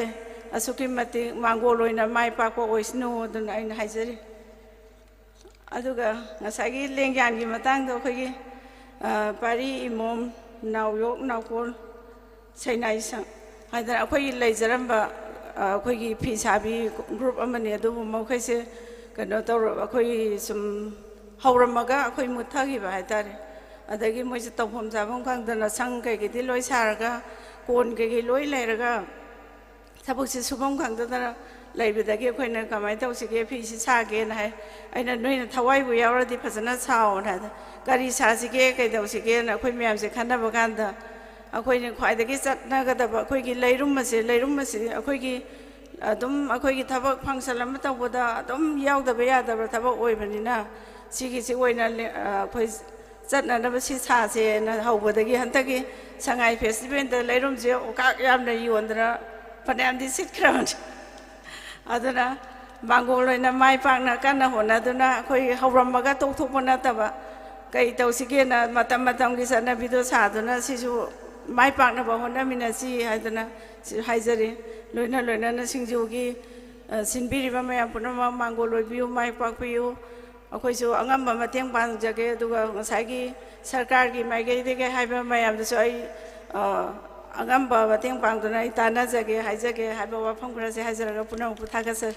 ꯑꯁꯨꯛꯀꯤ ꯃꯇꯤꯛ ꯃꯥꯡꯒꯣꯜ ꯑꯣꯏꯅ ꯃꯥꯏ ꯄꯥꯛꯄ ꯑꯣꯏꯁꯅꯨ ꯑꯗꯨꯅ ꯑꯩꯅ ꯍꯥꯏꯖꯔꯤ꯫ ꯑꯗꯨꯒ ꯉꯁꯥꯏꯒꯤ ꯂꯦꯡꯌꯥꯟꯒꯤ ꯃꯇꯥꯡꯗ ꯑꯩꯈꯣꯏꯒꯤ, ꯑ, ꯄꯥꯔꯤ, ꯏꯃꯣꯝ, ꯅꯥꯎꯌꯣꯛ, ꯅꯥꯎꯀꯣꯜ, ꯁꯩꯅꯥꯏ ꯁꯪ ꯍꯥꯏꯗꯅ ꯑꯩꯈꯣꯏꯒꯤ ꯂꯩꯖꯔꯝꯕ, ꯑ, ꯑꯩꯈꯣꯏꯒꯤ ꯐꯤ ꯁꯥꯕꯤ ꯒ꯭ꯔꯨꯞ ꯑꯃꯅꯤ꯫ ꯑꯗꯨꯕꯨ ꯃꯈꯣꯏꯁꯦ ꯀꯩꯅꯣ ꯇꯧꯔ, ꯑꯩꯈꯣꯏ ꯁꯨꯝ ꯍꯧꯔꯝꯃꯒ ꯑꯩꯈꯣꯏ ꯃꯨꯠꯊꯈꯤꯕ ꯍꯥꯏꯇꯥꯔꯦ꯫ ꯑꯗꯒꯤ ꯃꯣꯏꯁꯦ ꯇꯧꯐꯝ ꯆꯥꯐꯝ ꯈꯪꯗꯅ ꯁꯪ ꯀꯩꯀꯩꯗꯤ ꯂꯣꯏ ꯁꯥꯔꯒ, ꯀꯣꯟ ꯀꯩꯀꯩ ꯂꯣꯏ ꯂꯩꯔꯒ, ꯊꯕꯛꯁꯦ ꯁꯨꯐꯝ ꯈꯪꯗꯗꯅ ꯂꯩꯕꯗꯒꯤ ꯑꯩꯈꯣꯏꯅ ꯀꯃꯥꯏꯅ ꯇꯧꯁꯤꯒꯦ, ꯐꯤꯁꯤ ꯁꯥꯒꯦꯅ ꯍꯥꯏ꯫ ꯑꯩꯅ, "ꯅꯣꯏꯅ ꯊꯋꯥꯏꯕꯨ ꯌꯥꯎꯔꯗꯤ ꯐꯖꯅ ꯁꯥꯎꯑꯣꯅ" ꯍꯥꯏꯗ, "ꯀꯔꯤ ꯁꯥꯁꯤꯒꯦ, ꯀꯩꯗꯧꯁꯤꯒꯦꯅ" ꯑꯩꯈꯣꯏ ꯃꯌꯥꯝꯁꯦ ꯈꯟꯅꯕ ꯀꯥꯟꯗ, ꯑꯩꯈꯣꯏꯅ ꯈ꯭ꯋꯥꯏꯗꯒꯤ ꯆꯠꯅꯒꯗꯕ ꯑꯩꯈꯣꯏꯒꯤ ꯂꯩꯔꯨꯝ ꯑꯁꯦ, ꯂꯩꯔꯨꯝ ꯑꯁꯤ ꯑꯩꯈꯣꯏꯒꯤ ꯑꯗꯨꯝ ꯑꯩꯈꯣꯏꯒꯤ ꯊꯕꯛ function ꯑꯃ ꯇꯧꯕꯗ ꯑꯗꯨꯝ ꯌꯥꯎꯗꯕ ꯌꯥꯗꯕ ꯊꯕꯛ ꯑꯣꯏꯕꯅꯤꯅ, ꯁꯤꯒꯤꯁꯤ ꯑꯣꯏꯅ ꯂꯦ-, ꯑ, ꯑꯩꯈꯣꯏ ꯆꯠꯅꯅꯕ ꯁꯤ ꯁꯥꯁꯦꯅ ꯍꯧꯕꯗꯒꯤ ꯍꯟꯗꯛꯀꯤ ꯁꯉꯥꯏ festivalꯗ ꯂꯩꯔꯨꯝꯁꯦ ꯑꯣꯀꯥꯛ ꯌꯥꯝꯅ ꯌꯣꯟꯗꯅ ꯐꯅꯌꯥꯝꯗꯤ ꯁꯤꯠꯈ꯭ꯔꯕꯅꯤ꯫ ꯑꯗꯨꯅ ꯃꯥꯡꯒꯣꯜ ꯑꯣꯏꯅ ꯃꯥꯏ ꯄꯥꯛꯅ ꯀꯟꯅ ꯍꯣꯠꯅꯗꯨꯅ ꯑꯩꯈꯣꯏ ꯍꯧꯔꯝꯃꯒ ꯇꯣꯛꯊꯣꯛꯄ ꯅꯠꯇꯕ, ꯀꯩ ꯇꯧꯁꯤꯒꯦꯅ ꯃꯇꯝ ꯃꯇꯝꯒꯤ ꯆꯠꯅꯕꯤꯗꯣ ꯁꯥꯗꯨꯅ ꯁꯤꯁꯨ ꯃꯥꯏ ꯄꯥꯛꯅꯕ ꯍꯣꯠꯅꯃꯤꯟꯅꯁꯤ ꯍꯥꯏꯗꯅ ꯁꯤ ꯍꯥꯏꯖꯔꯤ꯫ ꯂꯣꯏꯅ ꯂꯣꯏꯅꯅ ꯁꯤꯡꯖꯨꯒꯤ, ꯑ, ꯁꯤꯟꯕꯤꯔꯤꯕ ꯃꯌꯥꯝ ꯄꯨꯝꯅꯃꯛ ꯃꯥꯡꯒꯣꯜ ꯑꯣꯏꯕꯤꯌꯨ, ꯃꯥꯏ ꯄꯥꯛꯄꯤꯌꯨ꯫ ꯑꯩꯈꯣꯏꯁꯨ ꯑꯉꯝꯕ ꯃꯇꯦꯡ ꯄꯥꯡꯖꯒꯦ, ꯑꯗꯨꯒ ꯉꯁꯥꯏꯒꯤ ꯁꯔꯀꯥꯔꯒꯤ ꯃꯥꯏꯀꯩꯗꯒꯤ ꯍꯥꯏꯕ ꯃꯌꯥꯝꯗꯨꯁꯨ ꯑꯩ, ꯑ, ꯑꯉꯝꯕ ꯃꯇꯦꯡ ꯄꯥꯡꯗꯨꯅ ꯑꯩ ꯇꯥꯟꯅꯖꯒꯦ, ꯍꯥꯏꯖꯒꯦ ꯍꯥꯏꯕ ꯋꯥꯐꯝ ꯈꯔꯁꯦ ꯍꯥꯏꯖꯔꯒ ꯄꯨꯝꯅꯃꯛꯄꯨ ꯊꯥꯒꯠꯆꯔꯤ꯫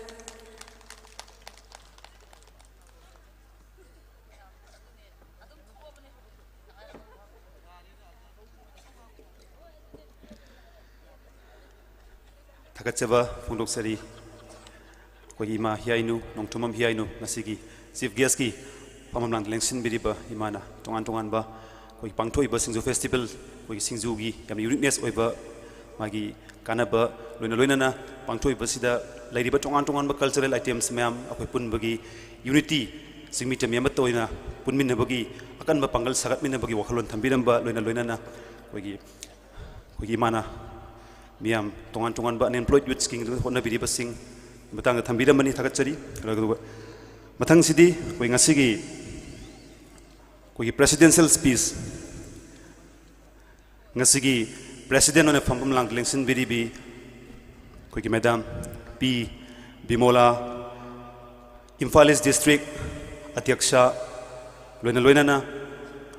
ꯊꯥꯒꯠꯆꯕ ꯐꯣꯡꯗꯣꯛꯆꯔꯤ꯫ ꯑꯩꯈꯣꯏꯒꯤ ꯏꯃꯥ ꯍꯤꯌꯥꯏꯅꯨ, ꯅꯣꯡꯊꯣꯝꯕꯝ ꯍꯤꯌꯥꯏꯅꯨ, ꯉꯁꯤꯒꯤ chief guestꯀꯤ ꯐꯝꯐꯝ ꯂꯥꯡꯗ ꯂꯦꯡꯁꯤꯟꯕꯤꯔꯤꯕ ꯏꯃꯥꯅ ꯇꯣꯉꯥꯟ ꯇꯣꯉꯥꯟꯕ ꯑꯩꯈꯣꯏꯒꯤ ꯄꯥꯡꯊꯣꯛꯏꯕ ꯁꯤꯡꯖꯨ festival, ꯑꯩꯈꯣꯏꯒꯤ ꯁꯤꯡꯖꯨꯒꯤ ꯌꯥꯝꯅ uniqueness ꯑꯣꯏꯕ ꯃꯥꯒꯤ ꯀꯥꯟꯅꯕ, ꯂꯣꯏꯅ ꯂꯣꯏꯅꯅ ꯄꯥꯡꯊꯣꯛꯏꯕꯁꯤꯗ ꯂꯩꯔꯤꯕ ꯇꯣꯉꯥꯟ ꯇꯣꯉꯥꯟꯕ cultural items ꯃꯌꯥꯝ ꯑꯩꯈꯣꯏ ꯄꯨꯟꯕꯒꯤ unity, ꯆꯤꯡꯃꯤ ꯇꯝꯃꯤ ꯑꯃꯠꯇ ꯑꯣꯏꯅ ꯄꯨꯟꯃꯤꯟꯅꯕꯒꯤ ꯑꯀꯟꯕ ꯄꯥꯡꯒꯜ ꯁꯥꯒꯠꯃꯤꯟꯅꯕꯒꯤ ꯋꯥꯈꯜꯂꯣꯟ ꯊꯝꯕꯤꯔꯝꯕ, ꯂꯣꯏꯅ ꯂꯣꯏꯅꯅ ꯑꯩꯈꯣꯏꯒꯤ ꯑꯩꯈꯣꯏꯒꯤ ꯏꯃꯥꯅ ꯃꯤꯌꯥꯝ ꯇꯣꯉꯥꯟ ꯇꯣꯉꯥꯟꯕ unemployed youthꯁꯤꯡ ꯍꯣꯠꯅꯕꯤꯔꯤꯕꯁꯤꯡ ꯃꯇꯥꯡꯗ ꯊꯝꯕꯤꯔꯝꯕꯅꯤ, ꯊꯥꯒꯠꯆꯔꯤ꯫ ꯑꯗꯨꯒ ꯃꯊꯪꯁꯤꯗꯤ ꯑꯩꯈꯣꯏ ꯉꯁꯤꯒꯤ ꯑꯩꯈꯣꯏꯒꯤ presidential speech, ꯉꯁꯤꯒꯤ president ꯑꯣꯏꯅ ꯐꯝꯐꯝ ꯂꯥꯡꯗ ꯂꯦꯡꯁꯤꯟꯕꯤꯔꯤꯕꯤ ꯑꯩꯈꯣꯏꯒꯤ madam ꯄꯤ ꯕꯤꯃꯣꯂꯥ, ꯏꯝꯐꯥꯜ East District ꯑꯗ꯭ꯌꯛꯁ, ꯂꯣꯏꯅ ꯂꯣꯏꯅꯅ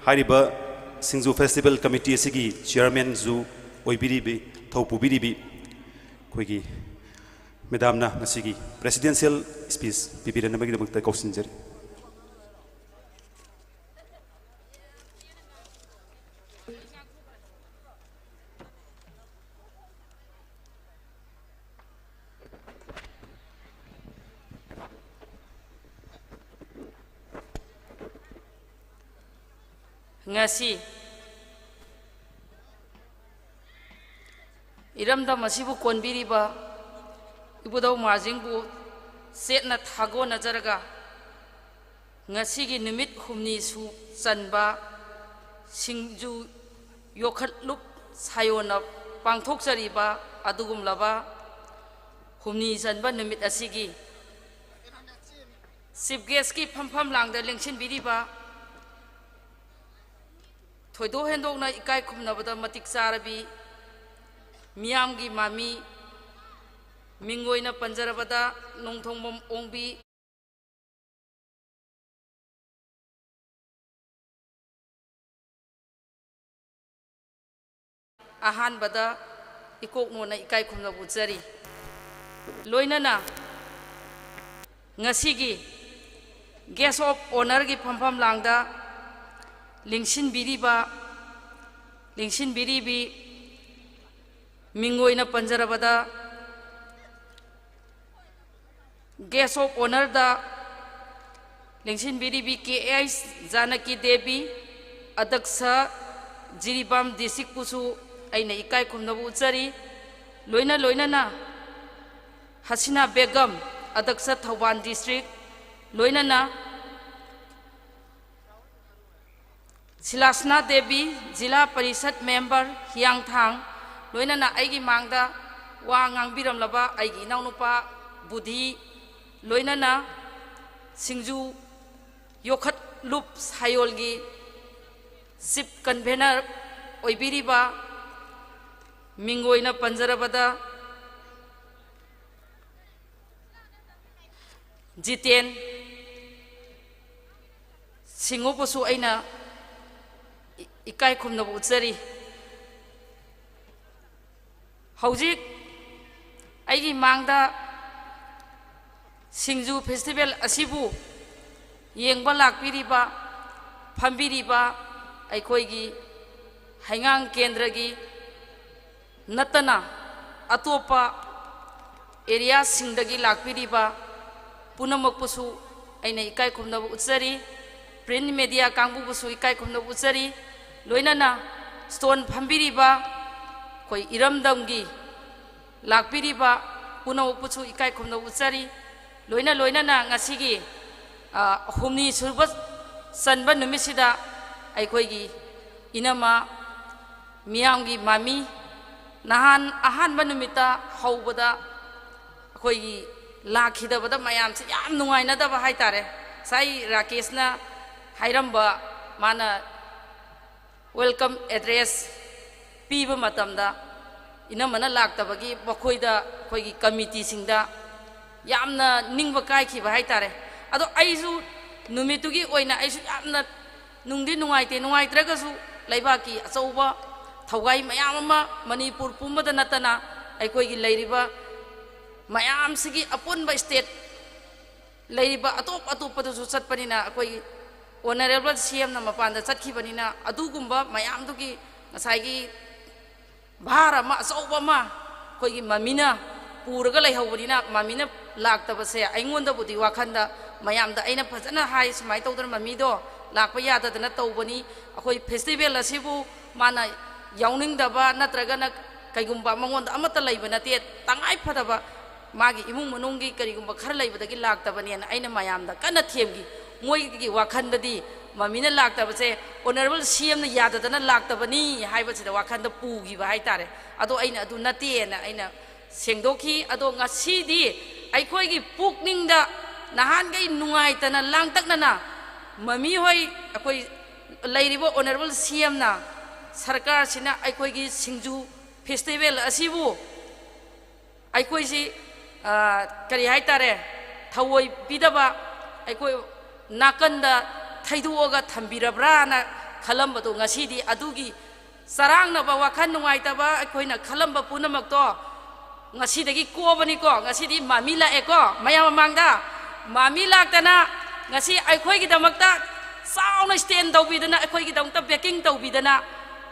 ꯍꯥꯏꯔꯤꯕ ꯁꯤꯡꯖꯨ festival committee ꯑꯁꯤꯒꯤ chairmanꯁꯨ ꯑꯣꯏꯕꯤꯔꯤꯕꯤ, ꯊꯧ ꯄꯨꯕꯤꯔꯤꯕꯤ ꯑꯩꯈꯣꯏꯒꯤ madamꯅ ꯉꯁꯤꯒꯤ presidential speech ꯄꯤꯕꯤꯔꯅꯕꯒꯤꯗꯃꯛꯇ ꯀꯧꯁꯤꯟꯖꯔꯤ꯫ ꯉꯁꯤ ꯏꯔꯝꯗꯝ ꯑꯁꯤꯕꯨ ꯀꯣꯟꯕꯤꯔꯤꯕ ꯏꯕꯨꯙꯧ ꯃꯍꯥꯖꯤꯡꯕꯨ ꯆꯦꯠꯅ ꯊꯥꯒꯣꯟꯅꯖꯔꯒ, ꯉꯁꯤꯒꯤ ꯅꯨꯃꯤꯠ ꯍꯨꯝꯅꯤ ꯁꯨ ꯆꯟꯕ ꯁꯤꯡꯖꯨ ꯌꯣꯛꯈꯠꯂꯨꯞ ꯁꯥꯌꯣꯟꯅ ꯄꯥꯡꯊꯣꯛꯆꯔꯤꯕ ꯑꯗꯨꯒꯨꯝꯂꯕ ꯍꯨꯝꯅꯤ ꯆꯟꯕ ꯅꯨꯃꯤꯠ ꯑꯁꯤꯒꯤ ꯆꯤꯐ ꯒꯦꯁꯀꯤ ꯐꯝꯐꯝ ꯂꯥꯡꯗ ꯂꯦꯡꯁꯤꯟꯕꯤꯔꯤꯕ ꯊꯣꯏꯗꯣꯛ ꯍꯦꯟꯗꯣꯛꯅ ꯏꯀꯥꯏ ꯈꯨꯝꯅꯕꯗ ꯃꯇꯤꯛ ꯆꯥꯔꯕꯤ ꯃꯤꯌꯥꯝꯒꯤ ꯃꯃꯤ, ꯃꯤꯡ ꯑꯣꯏꯅ ꯄꯟꯖꯔꯕꯗ ꯅꯣꯡꯊꯣꯡꯕꯝ ꯑꯣꯡꯕꯤ, ꯑꯍꯥꯟꯕꯗ ꯏꯀꯣꯛꯅꯣꯅ ꯏꯀꯥꯏ ꯈꯨꯝꯅꯕ ꯎꯠꯆꯔꯤ꯫ ꯂꯣꯏꯅꯅ ꯉꯁꯤꯒꯤ Guest of Honourꯒꯤ ꯐꯝꯐꯝ ꯂꯥꯡꯗ ꯂꯦꯡꯁꯤꯟꯕꯤꯔꯤꯕ, ꯂꯦꯡꯁꯤꯟꯕꯤꯔꯤꯕꯤ ꯃꯤꯡ ꯑꯣꯏꯅ ꯄꯟꯖꯔꯕꯗ Guest of Honourꯗ ꯂꯦꯡꯁꯤꯟꯕꯤꯔꯤꯕꯤ ꯀꯦ ꯑꯩꯆ ꯖꯥꯅꯀꯤ ꯗꯦꯕꯤ, ꯑꯗꯛꯁ, ꯖꯤꯔꯤꯕꯥꯝ ꯗꯤꯁꯇ꯭ꯔꯤꯛꯄꯨꯁꯨ ꯑꯩꯅ ꯏꯀꯥꯏ ꯈꯨꯝꯅꯕ ꯎꯠꯆꯔꯤ꯫ ꯂꯣꯏꯅ ꯂꯣꯏꯅꯅ ꯍꯁꯤꯅꯥ ꯕꯦꯒꯝ, ꯑꯗꯛꯁ ꯊꯧꯕꯥꯜ ꯗꯤꯁꯇ꯭ꯔꯤꯛ, ꯂꯣꯏꯅꯅ ꯁꯤꯂꯥꯁꯅꯥ ꯗꯦꯕꯤ, ꯖꯤꯂꯥ ꯄꯔꯤꯁꯠ ꯃꯦꯝꯕꯔ, ꯍꯤꯌꯥꯡꯊꯥꯡ, ꯂꯣꯏꯅꯅ ꯑꯩꯒꯤ ꯃꯥꯡꯗ ꯋꯥ ꯉꯥꯡꯕꯤꯔꯝꯂꯕ ꯑꯩꯒꯤ ꯏꯅꯥꯎꯅꯨꯄꯥ ꯕꯨꯙꯤ, ꯂꯣꯏꯅꯅ ꯁꯤꯡꯖꯨ ꯌꯣꯛꯈꯠꯂꯨꯞ ꯁꯥꯌꯣꯜꯒꯤ ꯆꯤꯐ ꯀꯟꯚꯦꯅꯔ ꯑꯣꯏꯕꯤꯔꯤꯕ, ꯃꯤꯡ ꯑꯣꯏꯅ ꯄꯟꯖꯔꯕꯗ ꯖꯤꯇꯦꯟ ꯁꯤꯡꯍꯕꯨꯁꯨ ꯑꯩꯅ ꯏ-, ꯏꯀꯥꯏ ꯈꯨꯝꯅꯕ ꯎꯠꯆꯔꯤ꯫ ꯍꯧꯖꯤꯛ ꯑꯩꯒꯤ ꯃꯥꯡꯗ ꯁꯤꯡꯖꯨ ꯐꯦꯁꯇꯤꯚꯦꯜ ꯑꯁꯤꯕꯨ ꯌꯦꯡꯕ ꯂꯥꯛꯄꯤꯔꯤꯕ, ꯐꯝꯕꯤꯔꯤꯕ ꯑꯩꯈꯣꯏꯒꯤ ꯍꯩꯉꯥꯡ ꯀꯦꯟꯗ꯭ꯔꯒꯤ ꯅꯠꯇꯅ ꯑꯇꯣꯞꯄ ꯑꯦꯔꯤꯌꯥꯁꯤꯡꯗꯒꯤ ꯂꯥꯛꯄꯤꯔꯤꯕ ꯄꯨꯝꯅꯃꯛꯄꯨꯁꯨ ꯑꯩꯅ ꯏꯀꯥꯏ ꯈꯨꯝꯅꯕ ꯎꯠꯆꯔꯤ꯫ ꯄ꯭ꯔꯤꯟ ꯃꯦꯗꯤꯌꯥ ꯀꯥꯡꯕꯨꯕꯨꯁꯨ ꯏꯀꯥꯏ ꯈꯨꯝꯅꯕ ꯎꯠꯆꯔꯤ꯫ ꯂꯣꯏꯅꯅ ꯁ꯭ꯇꯣꯜ ꯐꯝꯕꯤꯔꯤꯕ ꯑꯩꯈꯣꯏ ꯏꯔꯝꯗꯝꯒꯤ ꯂꯥꯛꯄꯤꯔꯤꯕ ꯄꯨꯝꯅꯃꯛꯄꯨꯁꯨ ꯏꯀꯥꯏ ꯈꯨꯝꯅꯕ ꯎꯠꯆꯔꯤ꯫ ꯂꯣꯏꯅ ꯂꯣꯏꯅꯅ ꯉꯁꯤꯒꯤ, ꯑ, ꯍꯨꯝꯅꯤ ꯁꯨꯕ ꯆꯟꯕ ꯅꯨꯃꯤꯠꯁꯤꯗ ꯑꯩꯈꯣꯏꯒꯤ ꯏꯅꯝꯃ ꯃꯤꯌꯥꯝꯒꯤ ꯃꯃꯤ ꯅꯍꯥꯟ ꯑꯍꯥꯟꯕ ꯅꯨꯃꯤꯠꯇ ꯍꯧꯕꯗ ꯑꯩꯈꯣꯏꯒꯤ ꯂꯥꯛꯈꯤꯗꯕꯗ ꯃꯌꯥꯝꯁꯦ ꯌꯥꯝ ꯅꯨꯡꯉꯥꯏꯅꯗꯕ ꯍꯥꯏꯇꯥꯔꯦ꯫ ꯉꯁꯥꯏ ꯔꯥꯀꯦꯁꯅ ꯍꯥꯏꯔꯝꯕ, ꯃꯥꯅ welcome address ꯄꯤꯕ ꯃꯇꯝꯗ ꯏꯅꯝꯃꯅ ꯂꯥꯛꯇꯕꯒꯤ ꯃꯈꯣꯏꯗ, ꯑꯩꯈꯣꯏꯒꯤ ꯀꯃꯤꯇꯤꯁꯤꯡꯗ ꯌꯥꯝꯅ ꯅꯤꯡꯕ ꯀꯥꯏꯈꯤꯕ ꯍꯥꯏꯇꯥꯔꯦ꯫ ꯑꯗꯣ ꯑꯩꯁꯨ ꯅꯨꯃꯤꯠꯇꯨꯒꯤ ꯑꯣꯏꯅ ꯑꯩꯁꯨ ꯌꯥꯝꯅ ꯅꯨꯡꯗꯤ ꯅꯨꯡꯉꯥꯏꯇꯦ꯫ ꯅꯨꯡꯉꯥꯏꯇ꯭ꯔꯒꯁꯨ ꯂꯩꯕꯥꯛꯀꯤ ꯑꯆꯧꯕ ꯊꯧꯒꯥꯏ ꯃꯌꯥꯝ ꯑꯃ ꯃꯅꯤꯄꯨꯔ ꯄꯨꯝꯕꯗ ꯅꯠꯇꯅ ꯑꯩꯈꯣꯏꯒꯤ ꯂꯩꯔꯤꯕ ꯃꯌꯥꯝꯁꯤꯒꯤ ꯑꯄꯨꯟꯕ state ꯂꯩꯔꯤꯕ ꯑꯇꯣꯞ ꯑꯇꯣꯞꯄꯗꯁꯨ ꯆꯠꯄꯅꯤꯅ, ꯑꯩꯈꯣꯏꯒꯤ honourable C M ꯅ ꯃꯄꯥꯟꯗ ꯆꯠꯈꯤꯕꯅꯤꯅ, ꯑꯗꯨꯒꯨꯝꯕ ꯃꯌꯥꯝꯗꯨꯒꯤ ꯉꯁꯥꯏꯒꯤ ꯚꯥꯔ ꯑꯃ, ꯑꯆꯧꯕ ꯑꯃ ꯑꯩꯈꯣꯏꯒꯤ ꯃꯃꯤꯅ ꯄꯨꯔꯒ ꯂꯩꯍꯧꯕꯅꯤꯅ, ꯃꯃꯤꯅ ꯂꯥꯛꯇꯕꯁꯦ ꯑꯩꯉꯣꯟꯗꯕꯨꯗꯤ ꯋꯥꯈꯜꯗ ꯃꯌꯥꯝꯗ ꯑꯩꯅ ꯐꯖꯅ ꯍꯥꯏ, "ꯁꯨꯃꯥꯏꯅ ꯇꯧꯗꯅ ꯃꯃꯤꯗꯣ ꯂꯥꯛꯄ ꯌꯥꯗꯗꯅ ꯇꯧꯕꯅꯤ, ꯑꯩꯈꯣꯏ festival ꯑꯁꯤꯕꯨ ꯃꯥꯅ ꯌꯥꯎꯅꯤꯡꯗꯕ ꯅꯠꯇ꯭ꯔꯒꯅ ꯀꯩꯒꯨꯝꯕ ꯃꯉꯣꯟꯗ ꯑꯃꯠꯇ ꯂꯩꯕ ꯅꯠꯇꯦ, ꯇꯉꯥꯏ ꯐꯗꯕ ꯃꯥꯒꯤ ꯏꯃꯨꯡ ꯃꯅꯨꯡꯒꯤ ꯀꯔꯤꯒꯨꯝꯕ ꯈꯔ ꯂꯩꯕꯗꯒꯤ ꯂꯥꯛꯇꯕꯅꯦꯅ" ꯑꯩꯅ ꯃꯌꯥꯝꯗ ꯀꯟꯅ ꯊꯦꯝꯈꯤ꯫ ꯃꯣꯏꯒꯤ ꯋꯥꯈꯜꯗꯗꯤ ꯃꯃꯤꯅ ꯂꯥꯛꯇꯕꯁꯦ honourable C M ꯅ ꯌꯥꯗꯗꯅ ꯂꯥꯛꯇꯕꯅꯤ ꯍꯥꯏꯕꯁꯤꯗ ꯋꯥꯈꯜꯗ ꯄꯨꯈꯤꯕ ꯍꯥꯏꯇꯥꯔꯦ꯫ ꯑꯗꯣ ꯑꯩꯅ ꯑꯗꯨ ꯅꯠꯇꯦꯅ ꯑꯩꯅ ꯁꯦꯡꯗꯣꯛꯈꯤ꯫ ꯑꯗꯣ ꯉꯁꯤꯗꯤ ꯑꯩꯈꯣꯏꯒꯤ ꯄꯨꯛꯅꯤꯡꯗ ꯅꯍꯥꯟꯈꯩ ꯅꯨꯡꯉꯥꯏꯇꯅ ꯂꯥꯡꯇꯛꯅꯅ ꯃꯃꯤ ꯍꯣꯏ, ꯑꯩꯈꯣꯏ ꯂꯩꯔꯤꯕ honourable C M ꯅ, ꯁꯔꯀꯥꯔꯁꯤꯅ ꯑꯩꯈꯣꯏꯒꯤ ꯁꯤꯡꯖꯨ festival ꯑꯁꯤꯕꯨ ꯑꯩꯈꯣꯏꯁꯤ, ꯑ, ꯀꯔꯤ ꯍꯥꯏꯇꯥꯔꯦ, ꯊꯑꯣꯏ ꯄꯤꯗꯕ, ꯑꯩꯈꯣꯏ ꯅꯥꯀꯟꯗ ꯊꯩꯗꯣꯛꯑꯒ ꯊꯝꯕꯤꯔꯕ꯭ꯔꯥꯅ ꯈꯜꯂꯝꯕꯗꯣ, ꯉꯁꯤꯗꯤ ꯑꯗꯨꯒꯤ ꯆꯔꯥꯡꯅꯕ, ꯋꯥꯈꯜ ꯅꯨꯡꯉꯥꯏꯇꯕ ꯑꯩꯈꯣꯏꯅ ꯈꯜꯂꯝꯕ ꯄꯨꯝꯅꯃꯛꯇꯣ ꯉꯁꯤꯗꯒꯤ ꯀꯣꯛꯑꯕꯅꯤꯀꯣ꯫ ꯉꯁꯤꯗꯤ ꯃꯃꯤ ꯂꯥꯛꯑꯦꯀꯣ, ꯃꯌꯥꯝ ꯃꯃꯥꯡꯗ ꯃꯃꯤ ꯂꯥꯛꯇꯅ ꯉꯁꯤ ꯑꯩꯈꯣꯏꯒꯤꯗꯃꯛꯇ ꯆꯥꯎꯅ stand ꯇꯧꯕꯤꯗꯅ, ꯑꯩꯈꯣꯏꯒꯤꯗꯃꯛꯇ backing ꯇꯧꯕꯤꯗꯅ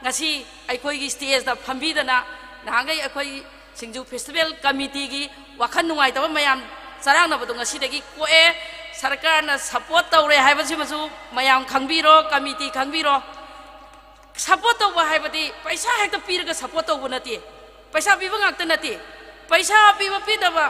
ꯉꯁꯤ ꯑꯩꯈꯣꯏꯒꯤ stage ꯇ ꯐꯝꯕꯤꯗꯅ, ꯅꯍꯥꯟꯈꯩ ꯑꯩꯈꯣꯏ ꯁꯤꯡꯖꯨ festival committee ꯒꯤ ꯋꯥꯈꯜ ꯅꯨꯡꯉꯥꯏꯇꯕ ꯃꯌꯥꯝ ꯆꯔꯥꯡꯅꯕꯗꯣ ꯉꯁꯤꯗꯒꯤ ꯀꯣꯛꯑꯦ꯫ ꯁꯔꯀꯥꯔꯅ support ꯇꯧꯔꯦ ꯍꯥꯏꯕꯁꯤꯃꯁꯨ ꯃꯌꯥꯝ ꯈꯪꯕꯤꯔꯣ, committee ꯈꯪꯕꯤꯔꯣ꯫ Support ꯇꯧꯕ ꯍꯥꯏꯕꯗꯤ ꯄꯩꯁꯥ ꯍꯦꯛꯇ ꯄꯤꯔꯒ support ꯇꯧꯕ ꯅꯠꯇꯦ, ꯄꯩꯁꯥ ꯄꯤꯕ ꯉꯥꯛꯇ ꯅꯠꯇꯦ꯫ ꯄꯩꯁꯥ ꯄꯤꯕ ꯄꯤꯗꯕ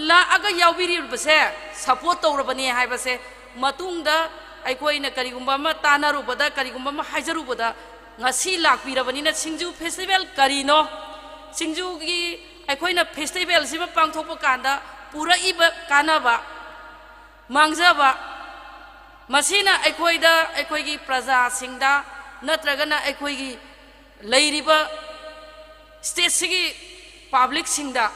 ꯂꯥꯛꯑꯒ ꯌꯥꯎꯕꯤꯔꯤꯕꯁꯦ ꯁꯄꯣꯔꯠ ꯇꯧꯔꯕꯅꯤ ꯍꯥꯏꯕꯁꯦ ꯃꯇꯨꯡꯗ ꯑꯩꯈꯣꯏꯅ ꯀꯔꯤꯒꯨꯝꯕ ꯑꯃ ꯇꯥꯟꯅꯔꯨꯕꯗ, ꯀꯔꯤꯒꯨꯝꯕ ꯑꯃ ꯍꯥꯏꯖꯔꯨꯕꯗ, ꯉꯁꯤ ꯂꯥꯛꯄꯤꯔꯕꯅꯤꯅ ꯁꯤꯡꯖꯨ ꯐꯦꯁꯇꯤꯚꯦꯜ ꯀꯔꯤꯅꯣ, ꯁꯤꯡꯖꯨꯒꯤ ꯑꯩꯈꯣꯏꯅ ꯐꯦꯁꯇꯤꯚꯦꯜꯁꯤꯃ ꯄꯥꯡꯊꯣꯛꯄ ꯀꯥꯟꯗ ꯄꯨꯔꯛꯏꯕ ꯀꯥꯟꯅꯕ, ꯃꯥꯡꯖꯕ, ꯃꯁꯤꯅ ꯑꯩꯈꯣꯏꯗ, ꯑꯩꯈꯣꯏꯒꯤ ꯄ꯭ꯔꯖꯥꯁꯤꯡꯗ ꯅꯠꯇ꯭ꯔꯒꯅ ꯑꯩꯈꯣꯏꯒꯤ ꯂꯩꯔꯤꯕ ꯁ꯭ꯇꯦꯠꯁꯤꯒꯤ ꯄꯥꯕ꯭ꯂꯤꯛꯁꯤꯡꯗ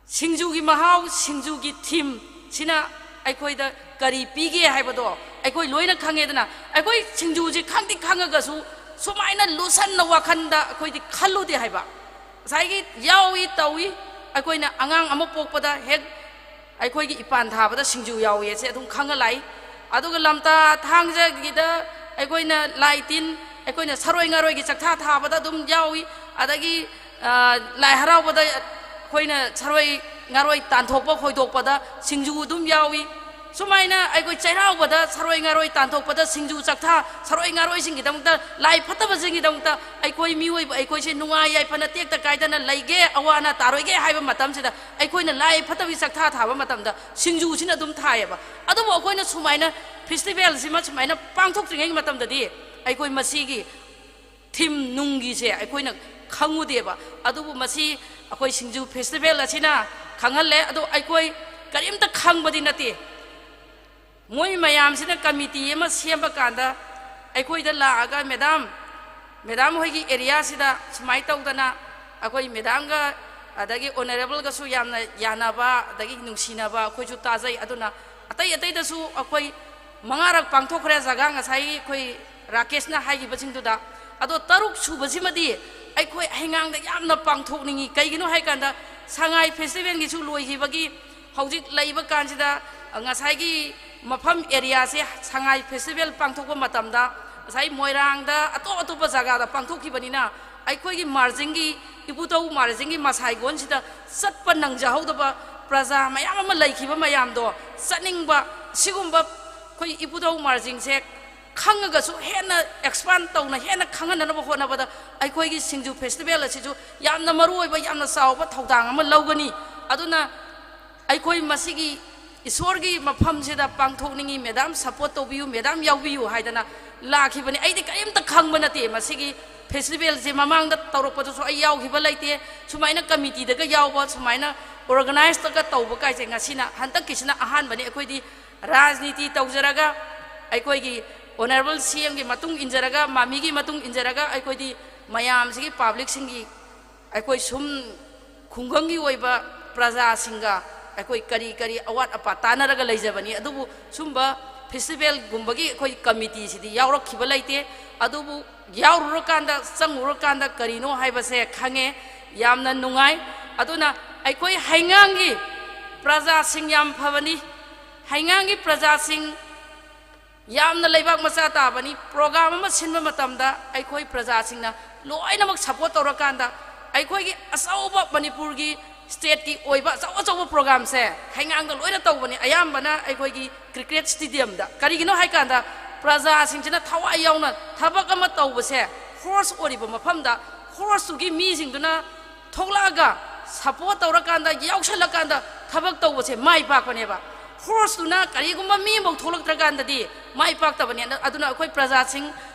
ꯁꯤꯡꯖꯨꯒꯤ ꯃꯍꯥꯎ, ꯁꯤꯡꯖꯨꯒꯤ ꯊꯤꯝꯁꯤꯅ ꯑꯩꯈꯣꯏꯗ ꯀꯔꯤ ꯄꯤꯒꯦ ꯍꯥꯏꯕꯗꯣ ꯑꯩꯈꯣꯏ ꯂꯣꯏꯅ ꯈꯪꯉꯦꯗꯅ꯫ ꯑꯩꯈꯣꯏ ꯁꯤꯡꯖꯨꯁꯤ ꯈꯪꯗꯤ ꯈꯪꯉꯒꯁꯨ ꯁꯨꯃꯥꯏꯅ ꯂꯨꯁꯟꯅ ꯋꯥꯈꯜꯗ ꯑꯩꯈꯣꯏꯗꯤ ꯈꯜꯂꯨꯗꯦ ꯍꯥꯏꯕ꯫ ꯉꯁꯥꯏꯒꯤ ꯌꯥꯎꯏ ꯇꯧꯏ, ꯑꯩꯈꯣꯏꯅ ꯑꯉꯥꯡ ꯑꯃ ꯄꯣꯛꯄꯗ ꯍꯦꯛ ꯑꯩꯈꯣꯏꯒꯤ ꯏꯄꯥꯟ ꯊꯥꯕꯗ ꯁꯤꯡꯖꯨ ꯌꯥꯎꯏ ꯑꯁꯦ ꯑꯗꯨꯝ ꯈꯪꯉ ꯂꯥꯛꯏ꯫ ꯑꯗꯨꯒ ꯂꯝꯇꯥ ꯊꯥꯡꯖꯒꯤꯗ ꯑꯩꯈꯣꯏꯅ ꯂꯥꯏ ꯇꯤꯟ, ꯑꯩꯈꯣꯏꯅ ꯁꯔꯣꯏ ꯉꯥꯔꯣꯏꯒꯤ ꯆꯥꯛꯊꯥ ꯊꯥꯕꯗ ꯑꯗꯨꯝ ꯌꯥꯎꯏ꯫ ꯑꯗꯒꯤ, ꯑ, ꯂꯥꯏ ꯍꯔꯥꯎꯕꯗ ꯑꯩꯈꯣꯏꯅ ꯁꯔꯣꯏ ꯉꯥꯔꯣꯏ ꯇꯥꯟꯊꯣꯛꯄ ꯈꯣꯏꯗꯣꯛꯄꯗ ꯁꯤꯡꯖꯨ ꯑꯗꯨꯝ ꯌꯥꯎꯏ꯫ ꯁꯨꯃꯥꯏꯅ ꯑꯩꯈꯣꯏ ꯆꯩꯔꯥꯎꯕꯗ ꯁꯔꯣꯏ ꯉꯥꯔꯣꯏ ꯇꯥꯟꯊꯣꯛꯄꯗ ꯁꯤꯡꯖꯨ ꯆꯥꯛꯊꯥ, ꯁꯔꯣꯏ ꯉꯥꯔꯣꯏꯁꯤꯡꯒꯤꯗꯃꯛꯇ, ꯂꯥꯏ ꯐꯠꯇꯕꯁꯤꯡꯒꯤꯗꯃꯛꯇ ꯑꯩꯈꯣꯏ ꯃꯤꯑꯣꯏꯕ ꯑꯩꯈꯣꯏꯁꯦ ꯅꯨꯡꯉꯥꯏ ꯌꯥꯏꯐꯅ ꯇꯦꯛꯇ ꯀꯥꯏꯗꯅ ꯂꯩꯒꯦ, ꯑꯋꯥ ꯑꯅꯥ ꯇꯥꯔꯣꯏꯒꯦ ꯍꯥꯏꯕ ꯃꯇꯝꯁꯤꯗ ꯑꯩꯈꯣꯏꯅ ꯂꯥꯏ ꯐꯠꯇꯕꯒꯤ ꯆꯥꯛꯊꯥ ꯊꯥꯕ ꯃꯇꯝꯗ ꯁꯤꯡꯖꯨꯁꯤꯅ ꯑꯗꯨꯝ ꯊꯥꯏꯌꯦꯕ꯫ ꯑꯗꯨꯕꯨ ꯑꯩꯈꯣꯏꯅ ꯁꯨꯃꯥꯏꯅ ꯐꯦꯁꯇꯤꯚꯦꯜꯁꯤꯃ ꯁꯨꯃꯥꯏꯅ ꯄꯥꯡꯊꯣꯛꯇ꯭ꯔꯤꯉꯩ ꯃꯇꯝꯗꯗꯤ ꯑꯩꯈꯣꯏ ꯃꯁꯤꯒꯤ ꯊꯤꯝ ꯅꯨꯡꯒꯤꯁꯦ ꯑꯩꯈꯣꯏꯅ ꯈꯪꯉꯨꯗꯦꯕ꯫ ꯑꯗꯨꯕꯨ ꯃꯁꯤ ꯑꯩꯈꯣꯏ ꯁꯤꯡꯖꯨ ꯐꯦꯁꯇꯤꯚꯦꯜ ꯑꯁꯤꯅ ꯈꯪꯍꯜꯂꯦ꯫ ꯑꯗꯣ ꯑꯩꯈꯣꯏ ꯀꯔꯤꯝꯇ ꯈꯪꯕꯗꯤ ꯅꯠꯇꯦ꯫ ꯃꯣꯏ ꯃꯌꯥꯝꯁꯤꯅ ꯀꯃꯤꯇꯤ ꯑꯃ ꯁꯦꯝꯕ ꯀꯥꯟꯗ ꯑꯩꯈꯣꯏꯗ ꯂꯥꯛꯑꯒ, "ꯃꯦꯗꯥꯝ, ꯃꯦꯗꯥꯝ ꯍꯣꯏꯒꯤ ꯑꯦꯔꯤꯌꯥꯁꯤꯗ ꯁꯨꯃꯥꯏꯅ ꯇꯧꯗꯅ ꯑꯩꯈꯣꯏ ꯃꯦꯗꯥꯝꯒ ꯑꯗꯒꯤ ꯑꯣꯅꯔꯦꯕꯜꯒꯁꯨ ꯌꯥꯝꯅ ꯌꯥꯅꯕ ꯑꯗꯒꯤ ꯅꯨꯡꯁꯤꯅꯕ ꯑꯩꯈꯣꯏꯁꯨ ꯇꯥꯖꯩ, ꯑꯗꯨꯅ ꯑꯇꯩ ꯑꯇꯩꯗꯁꯨ ꯑꯩꯈꯣꯏ ꯃꯉꯥꯔꯛ ꯄꯥꯡꯊꯣꯛꯈ꯭ꯔꯦ ꯖꯒꯥ ꯉꯁꯥꯏꯒꯤ ꯑꯩꯈꯣꯏ ꯔꯥꯀꯦꯁꯅ ꯍꯥꯏꯈꯤꯕꯁꯤꯡꯗꯨꯗ꯫ ꯑꯗꯣ ꯇꯔꯨꯛ ꯁꯨꯕꯁꯤꯃꯗꯤ ꯑꯩꯈꯣꯏ ꯍꯩꯉꯥꯡꯗ ꯌꯥꯝꯅ ꯄꯥꯡꯊꯣꯛꯅꯤꯡꯉꯤ꯫ ꯀꯩꯒꯤꯅꯣ ꯍꯥꯏꯀꯥꯟꯗ ꯁꯉꯥꯏ ꯐꯦꯁꯇꯤꯚꯦꯜꯒꯤꯁꯨ ꯂꯣꯏꯈꯤꯕꯒꯤ ꯍꯧꯖꯤꯛ ꯂꯩꯕ ꯀꯥꯟꯁꯤꯗ ꯉꯁꯥꯏꯒꯤ ꯃꯐꯝ ꯑꯦꯔꯤꯌꯥꯁꯦ ꯁꯉꯥꯏ ꯐꯦꯁꯇꯤꯚꯦꯜ ꯄꯥꯡꯊꯣꯛꯄ ꯃꯇꯝꯗ ꯉꯁꯥꯏ ꯃꯣꯏꯔꯥꯡꯗ ꯑꯇꯣꯞ ꯑꯇꯣꯞꯄ ꯖꯒꯥꯗ ꯄꯥꯡꯊꯣꯛꯈꯤꯕꯅꯤꯅ ꯑꯩꯈꯣꯏꯒꯤ ꯃꯥꯔꯖꯤꯡꯒꯤ, ꯏꯕꯨꯙꯧ ꯃꯥꯔꯖꯤꯡꯒꯤ ꯃꯁꯥꯏꯒꯣꯟꯁꯤꯗ ꯆꯠꯄ ꯅꯪꯖꯍꯧꯗꯕ ꯄ꯭ꯔꯖꯥ ꯃꯌꯥꯝ ꯑꯃ ꯂꯩꯈꯤꯕ ꯃꯌꯥꯝꯗꯣ ꯆꯠꯅꯤꯡꯕ, ꯁꯤꯒꯨꯝꯕ ꯑꯩꯈꯣꯏ ꯏꯕꯨꯙꯧ ꯃꯥꯔꯖꯤꯡꯁꯦ ꯈꯪꯉꯒꯁꯨ ꯍꯦꯟꯅ expand ꯇꯧꯅ ꯍꯦꯟꯅ ꯈꯪꯍꯟꯅꯅꯕ ꯍꯣꯠꯅꯕꯗ ꯑꯩꯈꯣꯏꯒꯤ ꯁꯤꯡꯖꯨ festival ꯑꯁꯤꯁꯨ ꯌꯥꯝꯅ ꯃꯔꯨ ꯑꯣꯏꯕ, ꯌꯥꯝꯅ ꯆꯥꯎꯕ ꯊꯧꯗꯥꯡ ꯑꯃ ꯂꯧꯒꯅꯤ꯫ ꯑꯗꯨꯅ ꯑꯩꯈꯣꯏ ꯃꯁꯤꯒꯤ ꯏꯁꯣꯔꯒꯤ ꯃꯐꯝꯁꯤꯗ ꯄꯥꯡꯊꯣꯛꯅꯤꯡꯉꯤ꯫ ꯃꯦꯗꯥꯝ support ꯇꯧꯕꯤꯌꯨ, ꯃꯦꯗꯥꯝ ꯌꯥꯎꯕꯤꯌꯨ ꯍꯥꯏꯗꯅ ꯂꯥꯛꯈꯤꯕꯅꯤ꯫ ꯑꯩꯗꯤ ꯀꯔꯤꯝꯇ ꯈꯪꯕ ꯅꯠꯇꯦ꯫ ꯃꯁꯤꯒꯤ festivalꯁꯦ ꯃꯃꯥꯡꯗ ꯇꯧꯔꯛꯄꯗꯁꯨ ꯑꯩ ꯌꯥꯎꯈꯤꯕ ꯂꯩꯇꯦ꯫ ꯁꯨꯃꯥꯏꯅ committeeꯗꯒ ꯌꯥꯎꯕ, ꯁꯨꯃꯥꯏꯅ organizeꯇꯒ ꯇꯧꯕ ꯀꯥꯏꯁꯦ ꯉꯁꯤꯅ, ꯍꯟꯗꯛꯀꯤꯁꯤꯅ ꯑꯍꯥꯟꯕꯅꯤ꯫ ꯑꯩꯈꯣꯏꯗꯤ ꯔꯥꯖꯅꯤꯇꯤ ꯇꯧꯖꯔꯒ, ꯑꯩꯈꯣꯏꯒꯤ honourable CMꯒꯤ ꯃꯇꯨꯡ ꯏꯟꯖꯔꯒ, ꯃꯥꯃꯤꯒꯤ ꯃꯇꯨꯡ ꯏꯟꯖꯔꯒ, ꯑꯩꯈꯣꯏꯗꯤ ꯃꯌꯥꯝꯁꯤꯒꯤ, publicꯁꯤꯡꯒꯤ, ꯑꯩꯈꯣꯏ ꯁꯨꯝ ꯈꯨꯡꯒꯪꯒꯤ ꯑꯣꯏꯕ ꯄ꯭ꯔꯖꯥꯁꯤꯡꯒ ꯑꯩꯈꯣꯏ ꯀꯔꯤ ꯀꯔꯤ ꯑꯋꯥꯠ ꯑꯄꯥ ꯇꯥꯟꯅꯔꯒ ꯂꯩꯖꯕꯅꯤ꯫ ꯑꯗꯨꯕꯨ ꯁꯨꯝꯕ festivalꯒꯨꯝꯕꯒꯤ ꯑꯩꯈꯣꯏ committeeꯁꯤꯗꯤ ꯌꯥꯎꯔꯛꯈꯤꯕ ꯂꯩꯇꯦ꯫ ꯑꯗꯨꯕꯨ ꯌꯥꯎꯔꯨꯔꯀꯥꯟꯗ, ꯆꯪꯉꯨꯔꯀꯥꯟꯗ ꯀꯔꯤꯅꯣ ꯍꯥꯏꯕꯁꯦ ꯈꯪꯉꯦ꯫ ꯌꯥꯝꯅ ꯅꯨꯡꯉꯥꯏ꯫ ꯑꯗꯨꯅ ꯑꯩꯈꯣꯏ ꯍꯩꯉꯥꯡꯒꯤ ꯄ꯭ꯔꯖꯥꯁꯤꯡ ꯌꯥꯝ ꯐꯕꯅꯤ꯫ ꯍꯩꯉꯥꯡꯒꯤ ꯄ꯭ꯔꯖꯥꯁꯤꯡ ꯌꯥꯝꯅ ꯂꯩꯕꯥꯛ ꯃꯆꯥ ꯇꯥꯕꯅꯤ꯫ Program ꯑꯃ ꯁꯤꯟꯕ ꯃꯇꯝꯗ ꯑꯩꯈꯣꯏ ꯄ꯭ꯔꯖꯥꯁꯤꯡꯅ ꯂꯣꯏꯅꯃꯛ support ꯇꯧꯔꯀꯥꯟꯗ ꯑꯩꯈꯣꯏꯒꯤ ꯑꯆꯧꯕ ꯃꯅꯤꯄꯨꯔꯒꯤ stateꯀꯤ ꯑꯣꯏꯕ ꯑꯆꯧ ꯑꯆꯧꯕ programꯁꯦ ꯍꯩꯉꯥꯡꯗ ꯂꯣꯏꯅ ꯇꯧꯕꯅꯤ꯫ ꯑꯌꯥꯝꯕꯅ ꯑꯩꯈꯣꯏꯒꯤ cricket stadiumꯗ꯫ ꯀꯔꯤꯒꯤꯅꯣ ꯍꯥꯏꯀꯥꯟꯗ ꯄ꯭ꯔꯖꯥꯁꯤꯡꯁꯤꯅ ꯊꯋꯥꯏ ꯌꯥꯎꯅ ꯊꯕꯛ ꯑꯃ ꯇꯧꯕꯁꯦ, host ꯑꯣꯏꯔꯤꯕ ꯃꯐꯝꯗ hostꯇꯨꯒꯤ ꯃꯤꯁꯤꯡꯗꯨꯅ ꯊꯣꯛꯂꯛꯑꯒ support ꯇꯧꯔꯀꯥꯟꯗ, ꯌꯥꯎꯁꯜꯂꯀꯥꯟꯗ ꯊꯕꯛ ꯇꯧꯕꯁꯦ ꯃꯥꯏ ꯄꯥꯛꯄꯅꯦꯕ꯫ Hostꯇꯨꯅ ꯀꯔꯤꯒꯨꯝꯕ ꯃꯤ ꯑꯃꯐꯥꯎ ꯊꯣꯛꯂꯛꯇ꯭ꯔꯀꯥꯟꯗꯗꯤ ꯃꯥꯏ ꯄꯥꯛꯇꯕꯅꯤ꯫ ꯑꯗꯨꯅ ꯑꯩꯈꯣꯏ ꯄ꯭ꯔꯖꯥꯁꯤꯡ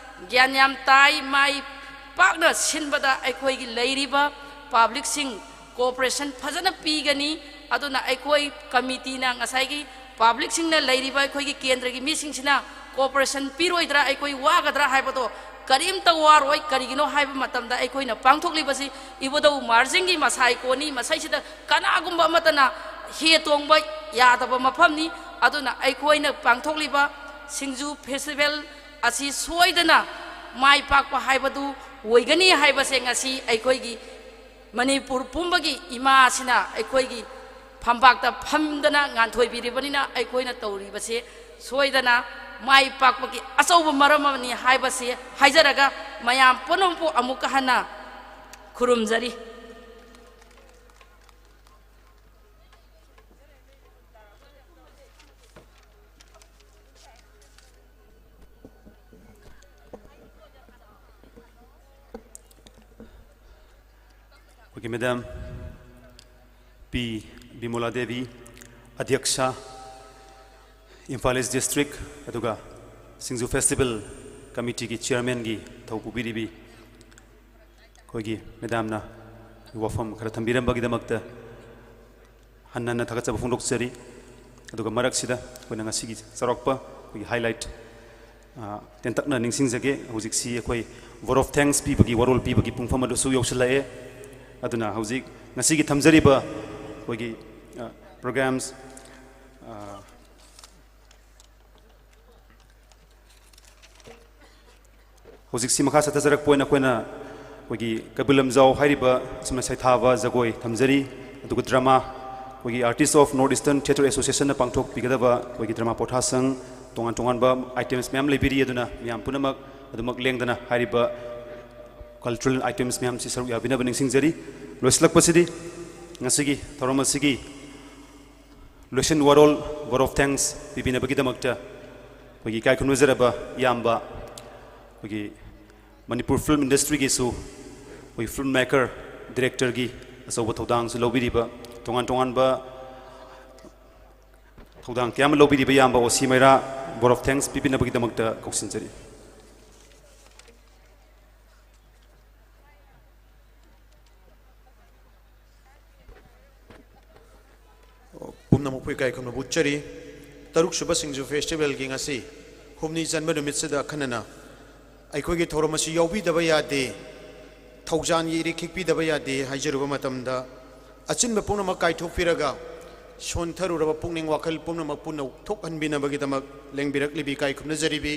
ꯒ꯭ꯌꯥꯟ ꯌꯥꯝ ꯇꯥꯏ꯫ ꯃꯥꯏ ꯄꯥꯛꯅ ꯁꯤꯟꯕꯗ ꯑꯩꯈꯣꯏꯒꯤ ꯂꯩꯔꯤꯕ publicꯁꯤꯡ cooperation ꯐꯖꯅ ꯄꯤꯒꯅꯤ꯫ ꯑꯗꯨꯅ ꯑꯩꯈꯣꯏ committeeꯅ, ꯉꯁꯥꯏꯒꯤ publicꯁꯤꯡꯅ, ꯂꯩꯔꯤꯕ ꯑꯩꯈꯣꯏꯒꯤ ꯀꯦꯟꯗ꯭ꯔꯒꯤ ꯃꯤꯁꯤꯡꯁꯤꯅ cooperation ꯄꯤꯔꯣꯏꯗ꯭ꯔꯥ, ꯑꯩꯈꯣꯏ ꯋꯥꯒꯗ꯭ꯔꯥ ꯍꯥꯏꯕꯗꯣ ꯀꯔꯤꯝꯇ ꯋꯥꯔꯣꯏ꯫ ꯀꯔꯤꯒꯤꯅꯣ ꯍꯥꯏꯕ ꯃꯇꯝꯗ ꯑꯩꯈꯣꯏꯅ ꯄꯥꯡꯊꯣꯛꯂꯤꯕꯁꯤ ꯏꯕꯨꯙꯧ ꯃꯍꯥꯔꯥꯖꯁꯤꯡꯒꯤ ꯃꯁꯥꯏꯀꯣꯟꯅꯤ꯫ ꯃꯁꯤꯁꯤꯗ ꯀꯅꯥꯒꯨꯝꯕ ꯑꯃꯠꯇꯅ ꯍꯦ ꯇꯣꯡꯕ ꯌꯥꯗꯕ ꯃꯐꯝꯅꯤ꯫ ꯑꯗꯨꯅ ꯑꯩꯈꯣꯏꯅ ꯄꯥꯡꯊꯣꯛꯂꯤꯕ ꯁꯤꯡꯖꯨ festival ꯑꯁꯤ ꯁꯣꯏꯗꯅ ꯃꯥꯏ ꯄꯥꯛꯄ ꯍꯥꯏꯕꯗꯨ ꯑꯣꯏꯒꯅꯤ ꯍꯥꯏꯕꯁꯦ ꯉꯁꯤ ꯑꯩꯈꯣꯏꯒꯤ ꯃꯅꯤꯄꯨꯔ ꯄꯨꯝꯕꯒꯤ ꯏꯃꯥꯁꯤꯅ ꯑꯩꯈꯣꯏꯒꯤ ꯐꯝꯄꯥꯛꯇ ꯐꯝꯗꯅ ꯉꯥꯟꯊꯣꯏꯕꯤꯔꯤꯕꯅꯤꯅ, ꯑꯩꯈꯣꯏꯅ ꯇꯧꯔꯤꯕꯁꯦ ꯁꯣꯏꯗꯅ ꯃꯥꯏ ꯄꯥꯛꯄꯒꯤ ꯑꯆꯧꯕ ꯃꯔꯝ ꯑꯃꯅꯤ ꯍꯥꯏꯕꯁꯤ ꯍꯥꯏꯖꯔꯒ, ꯃꯌꯥꯝ ꯄꯨꯝꯅꯃꯛꯄꯨ ꯑꯃꯨꯛꯀ ꯍꯟꯅ ꯈꯨꯔꯨꯝꯖꯔꯤ꯫ ꯑꯩꯈꯣꯏꯒꯤ ꯃꯦꯗꯥꯝ ꯄꯤ ꯕꯤꯃꯣꯂꯥ ꯗꯦꯕꯤ, ꯑꯙ꯭ꯌꯛꯁ, ꯏꯝꯐꯥꯜ ꯏꯁ ꯗꯤꯁꯇ꯭ꯔꯤꯛ, ꯑꯗꯨꯒ ꯁꯤꯡꯖꯨ ꯐꯦꯁꯇꯤꯚꯦꯜ ꯀꯃꯤꯇꯤꯒꯤ ꯆꯤꯌꯔꯃꯦꯟꯒꯤ ꯊꯧ ꯄꯨꯕꯤꯔꯤꯕꯤ ꯑꯩꯈꯣꯏꯒꯤ ꯃꯦꯗꯥꯝꯅ ꯋꯥꯐꯝ ꯈꯔ ꯊꯝꯕꯤꯔꯝꯕꯒꯤꯗꯃꯛꯇ ꯍꯟꯅ ꯍꯟꯅ ꯊꯥꯒꯠꯆꯕ ꯐꯣꯡꯗꯣꯛꯆꯔꯤ꯫ ꯑꯗꯨꯒ ꯃꯔꯛꯁꯤꯗ ꯑꯩꯈꯣꯏꯅ ꯉꯁꯤꯒꯤ ꯆꯥꯎꯔꯥꯛꯄ ꯑꯩꯈꯣꯏꯒꯤ ꯍꯥꯏꯂꯥꯏꯠ, ꯑ, ꯇꯦꯟꯇꯛꯅ ꯅꯤꯡꯁꯤꯡꯖꯒꯦ꯫ ꯍꯧꯖꯤꯛꯁꯤ ꯑꯩꯈꯣꯏ vote of thanks ꯄꯤꯕꯒꯤ, ꯋꯥꯔꯣꯜ ꯄꯤꯕꯒꯤ ꯄꯨꯡꯐꯝ ꯑꯗꯨꯁꯨ ꯌꯧꯁꯤꯜꯂꯛꯑꯦ꯫ ꯑꯗꯨꯅ ꯍꯧꯖꯤꯛ ꯉꯁꯤꯒꯤ ꯊꯝꯖꯔꯤꯕ ꯑꯩꯈꯣꯏꯒꯤ, ꯑ, programs, ꯑ, ꯍꯧꯖꯤꯛꯁꯤ ꯃꯈꯥ ꯆꯠꯊꯖꯔꯛꯄ ꯑꯣꯏꯅ ꯑꯩꯈꯣꯏꯅ ꯑꯩꯈꯣꯏꯒꯤ ꯀꯩꯕꯨꯜ ꯂꯝꯖꯥꯎ ꯍꯥꯏꯔꯤꯕ ꯑꯁꯨꯝꯅ ꯁꯩꯊꯥꯕ ꯖꯒꯣꯏ ꯊꯝꯖꯔꯤ, ꯑꯗꯨꯒ drama, ꯑꯩꯈꯣꯏꯒꯤ Artist of North Eastern Theatre Associationꯅ ꯄꯥꯡꯊꯣꯛꯄꯤꯒꯗꯕ ꯑꯩꯈꯣꯏꯒꯤ drama ꯄꯣꯊꯥꯁꯪ, ꯇꯣꯉꯥꯟ ꯇꯣꯉꯥꯟꯕ items ꯃꯌꯥꯝ ꯂꯩꯕꯤꯔꯤ꯫ ꯑꯗꯨꯅ ꯃꯌꯥꯝ ꯄꯨꯝꯅꯃꯛ ꯑꯗꯨꯃꯛ ꯂꯦꯡꯗꯅ ꯍꯥꯏꯔꯤꯕ cultural items ꯃꯌꯥꯝꯁꯤ ꯁꯔꯨꯛ ꯌꯥꯕꯤꯅꯕ ꯅꯤꯡꯁꯤꯡꯖꯔꯤ꯫ ꯂꯣꯏꯁꯤꯜꯂꯛꯄꯁꯤꯗꯤ ꯉꯁꯤꯒꯤ ꯊꯧꯔꯝ ꯑꯁꯤꯒꯤ ꯂꯣꯏꯁꯤꯟ ꯋꯥꯔꯣꯜ, vote of thanks ꯄꯤꯕꯤꯅꯕꯒꯤꯗꯃꯛꯇ ꯑꯩꯈꯣꯏꯒꯤ ꯏꯀꯥꯏ ꯈꯨꯝꯅꯖꯔꯕ ꯏꯌꯥꯝꯕ, ꯑꯩꯈꯣꯏꯒꯤ ꯃꯅꯤꯄꯨꯔ film industryꯒꯤꯁꯨ ꯑꯩꯈꯣꯏ film maker, directorꯒꯤ ꯑꯆꯧꯕ ꯊꯧꯗꯥꯡꯁꯨ ꯂꯧꯕꯤꯔꯤꯕ, ꯇꯣꯉꯥꯟ ꯇꯣꯉꯥꯟꯕ ꯊꯧꯗꯥꯡ ꯀꯌꯥ ꯑꯃ ꯂꯧꯕꯤꯔꯤꯕ ꯏꯌꯥꯝꯕ ꯑꯣ ꯁꯤ ꯃꯩꯔꯥ vote of thanks ꯄꯤꯕꯤꯅꯕꯒꯤꯗꯃꯛꯇ ꯀꯧꯁꯤꯟꯖꯔꯤ꯫ ꯄꯨꯝꯅꯃꯛꯄꯨ ꯏꯀꯥꯏ ꯈꯨꯝꯅꯕ ꯎꯠꯆꯔꯤ꯫ ꯇꯔꯨꯛꯁꯨꯕ ꯁꯤꯡꯖꯨ ꯐꯦꯁꯇꯤꯚꯦꯜꯒꯤ ꯉꯁꯤ ꯍꯨꯝꯅꯤ ꯆꯟꯕ ꯅꯨꯃꯤꯠꯁꯤꯗ ꯑꯈꯟꯅꯅ ꯑꯩꯈꯣꯏꯒꯤ ꯊꯧꯔꯝ ꯑꯁꯤ ꯌꯥꯎꯕꯤꯗꯕ ꯌꯥꯗꯦ, ꯊꯧꯖꯥꯟꯒꯤ ꯏꯔꯤꯛ ꯈꯤꯛꯄꯤꯗꯕ ꯌꯥꯗꯦ ꯍꯥꯏꯖꯔꯨꯕ ꯃꯇꯝꯗ, ꯑꯆꯤꯟꯕ ꯄꯨꯝꯅꯃꯛ ꯀꯥꯏꯊꯣꯛꯄꯤꯔꯒ ꯁꯣꯟꯊꯔꯨꯔꯕ ꯄꯨꯛꯅꯤꯡ ꯋꯥꯈꯜ ꯄꯨꯝꯅꯃꯛꯄꯨ ꯅꯧꯊꯣꯛꯍꯟꯕꯤꯅꯕꯒꯤꯗꯃꯛ ꯂꯦꯡꯕꯤꯔꯛꯂꯤꯕꯤ ꯏꯀꯥꯏ ꯈꯨꯝꯅꯖꯔꯤꯕꯤ꯫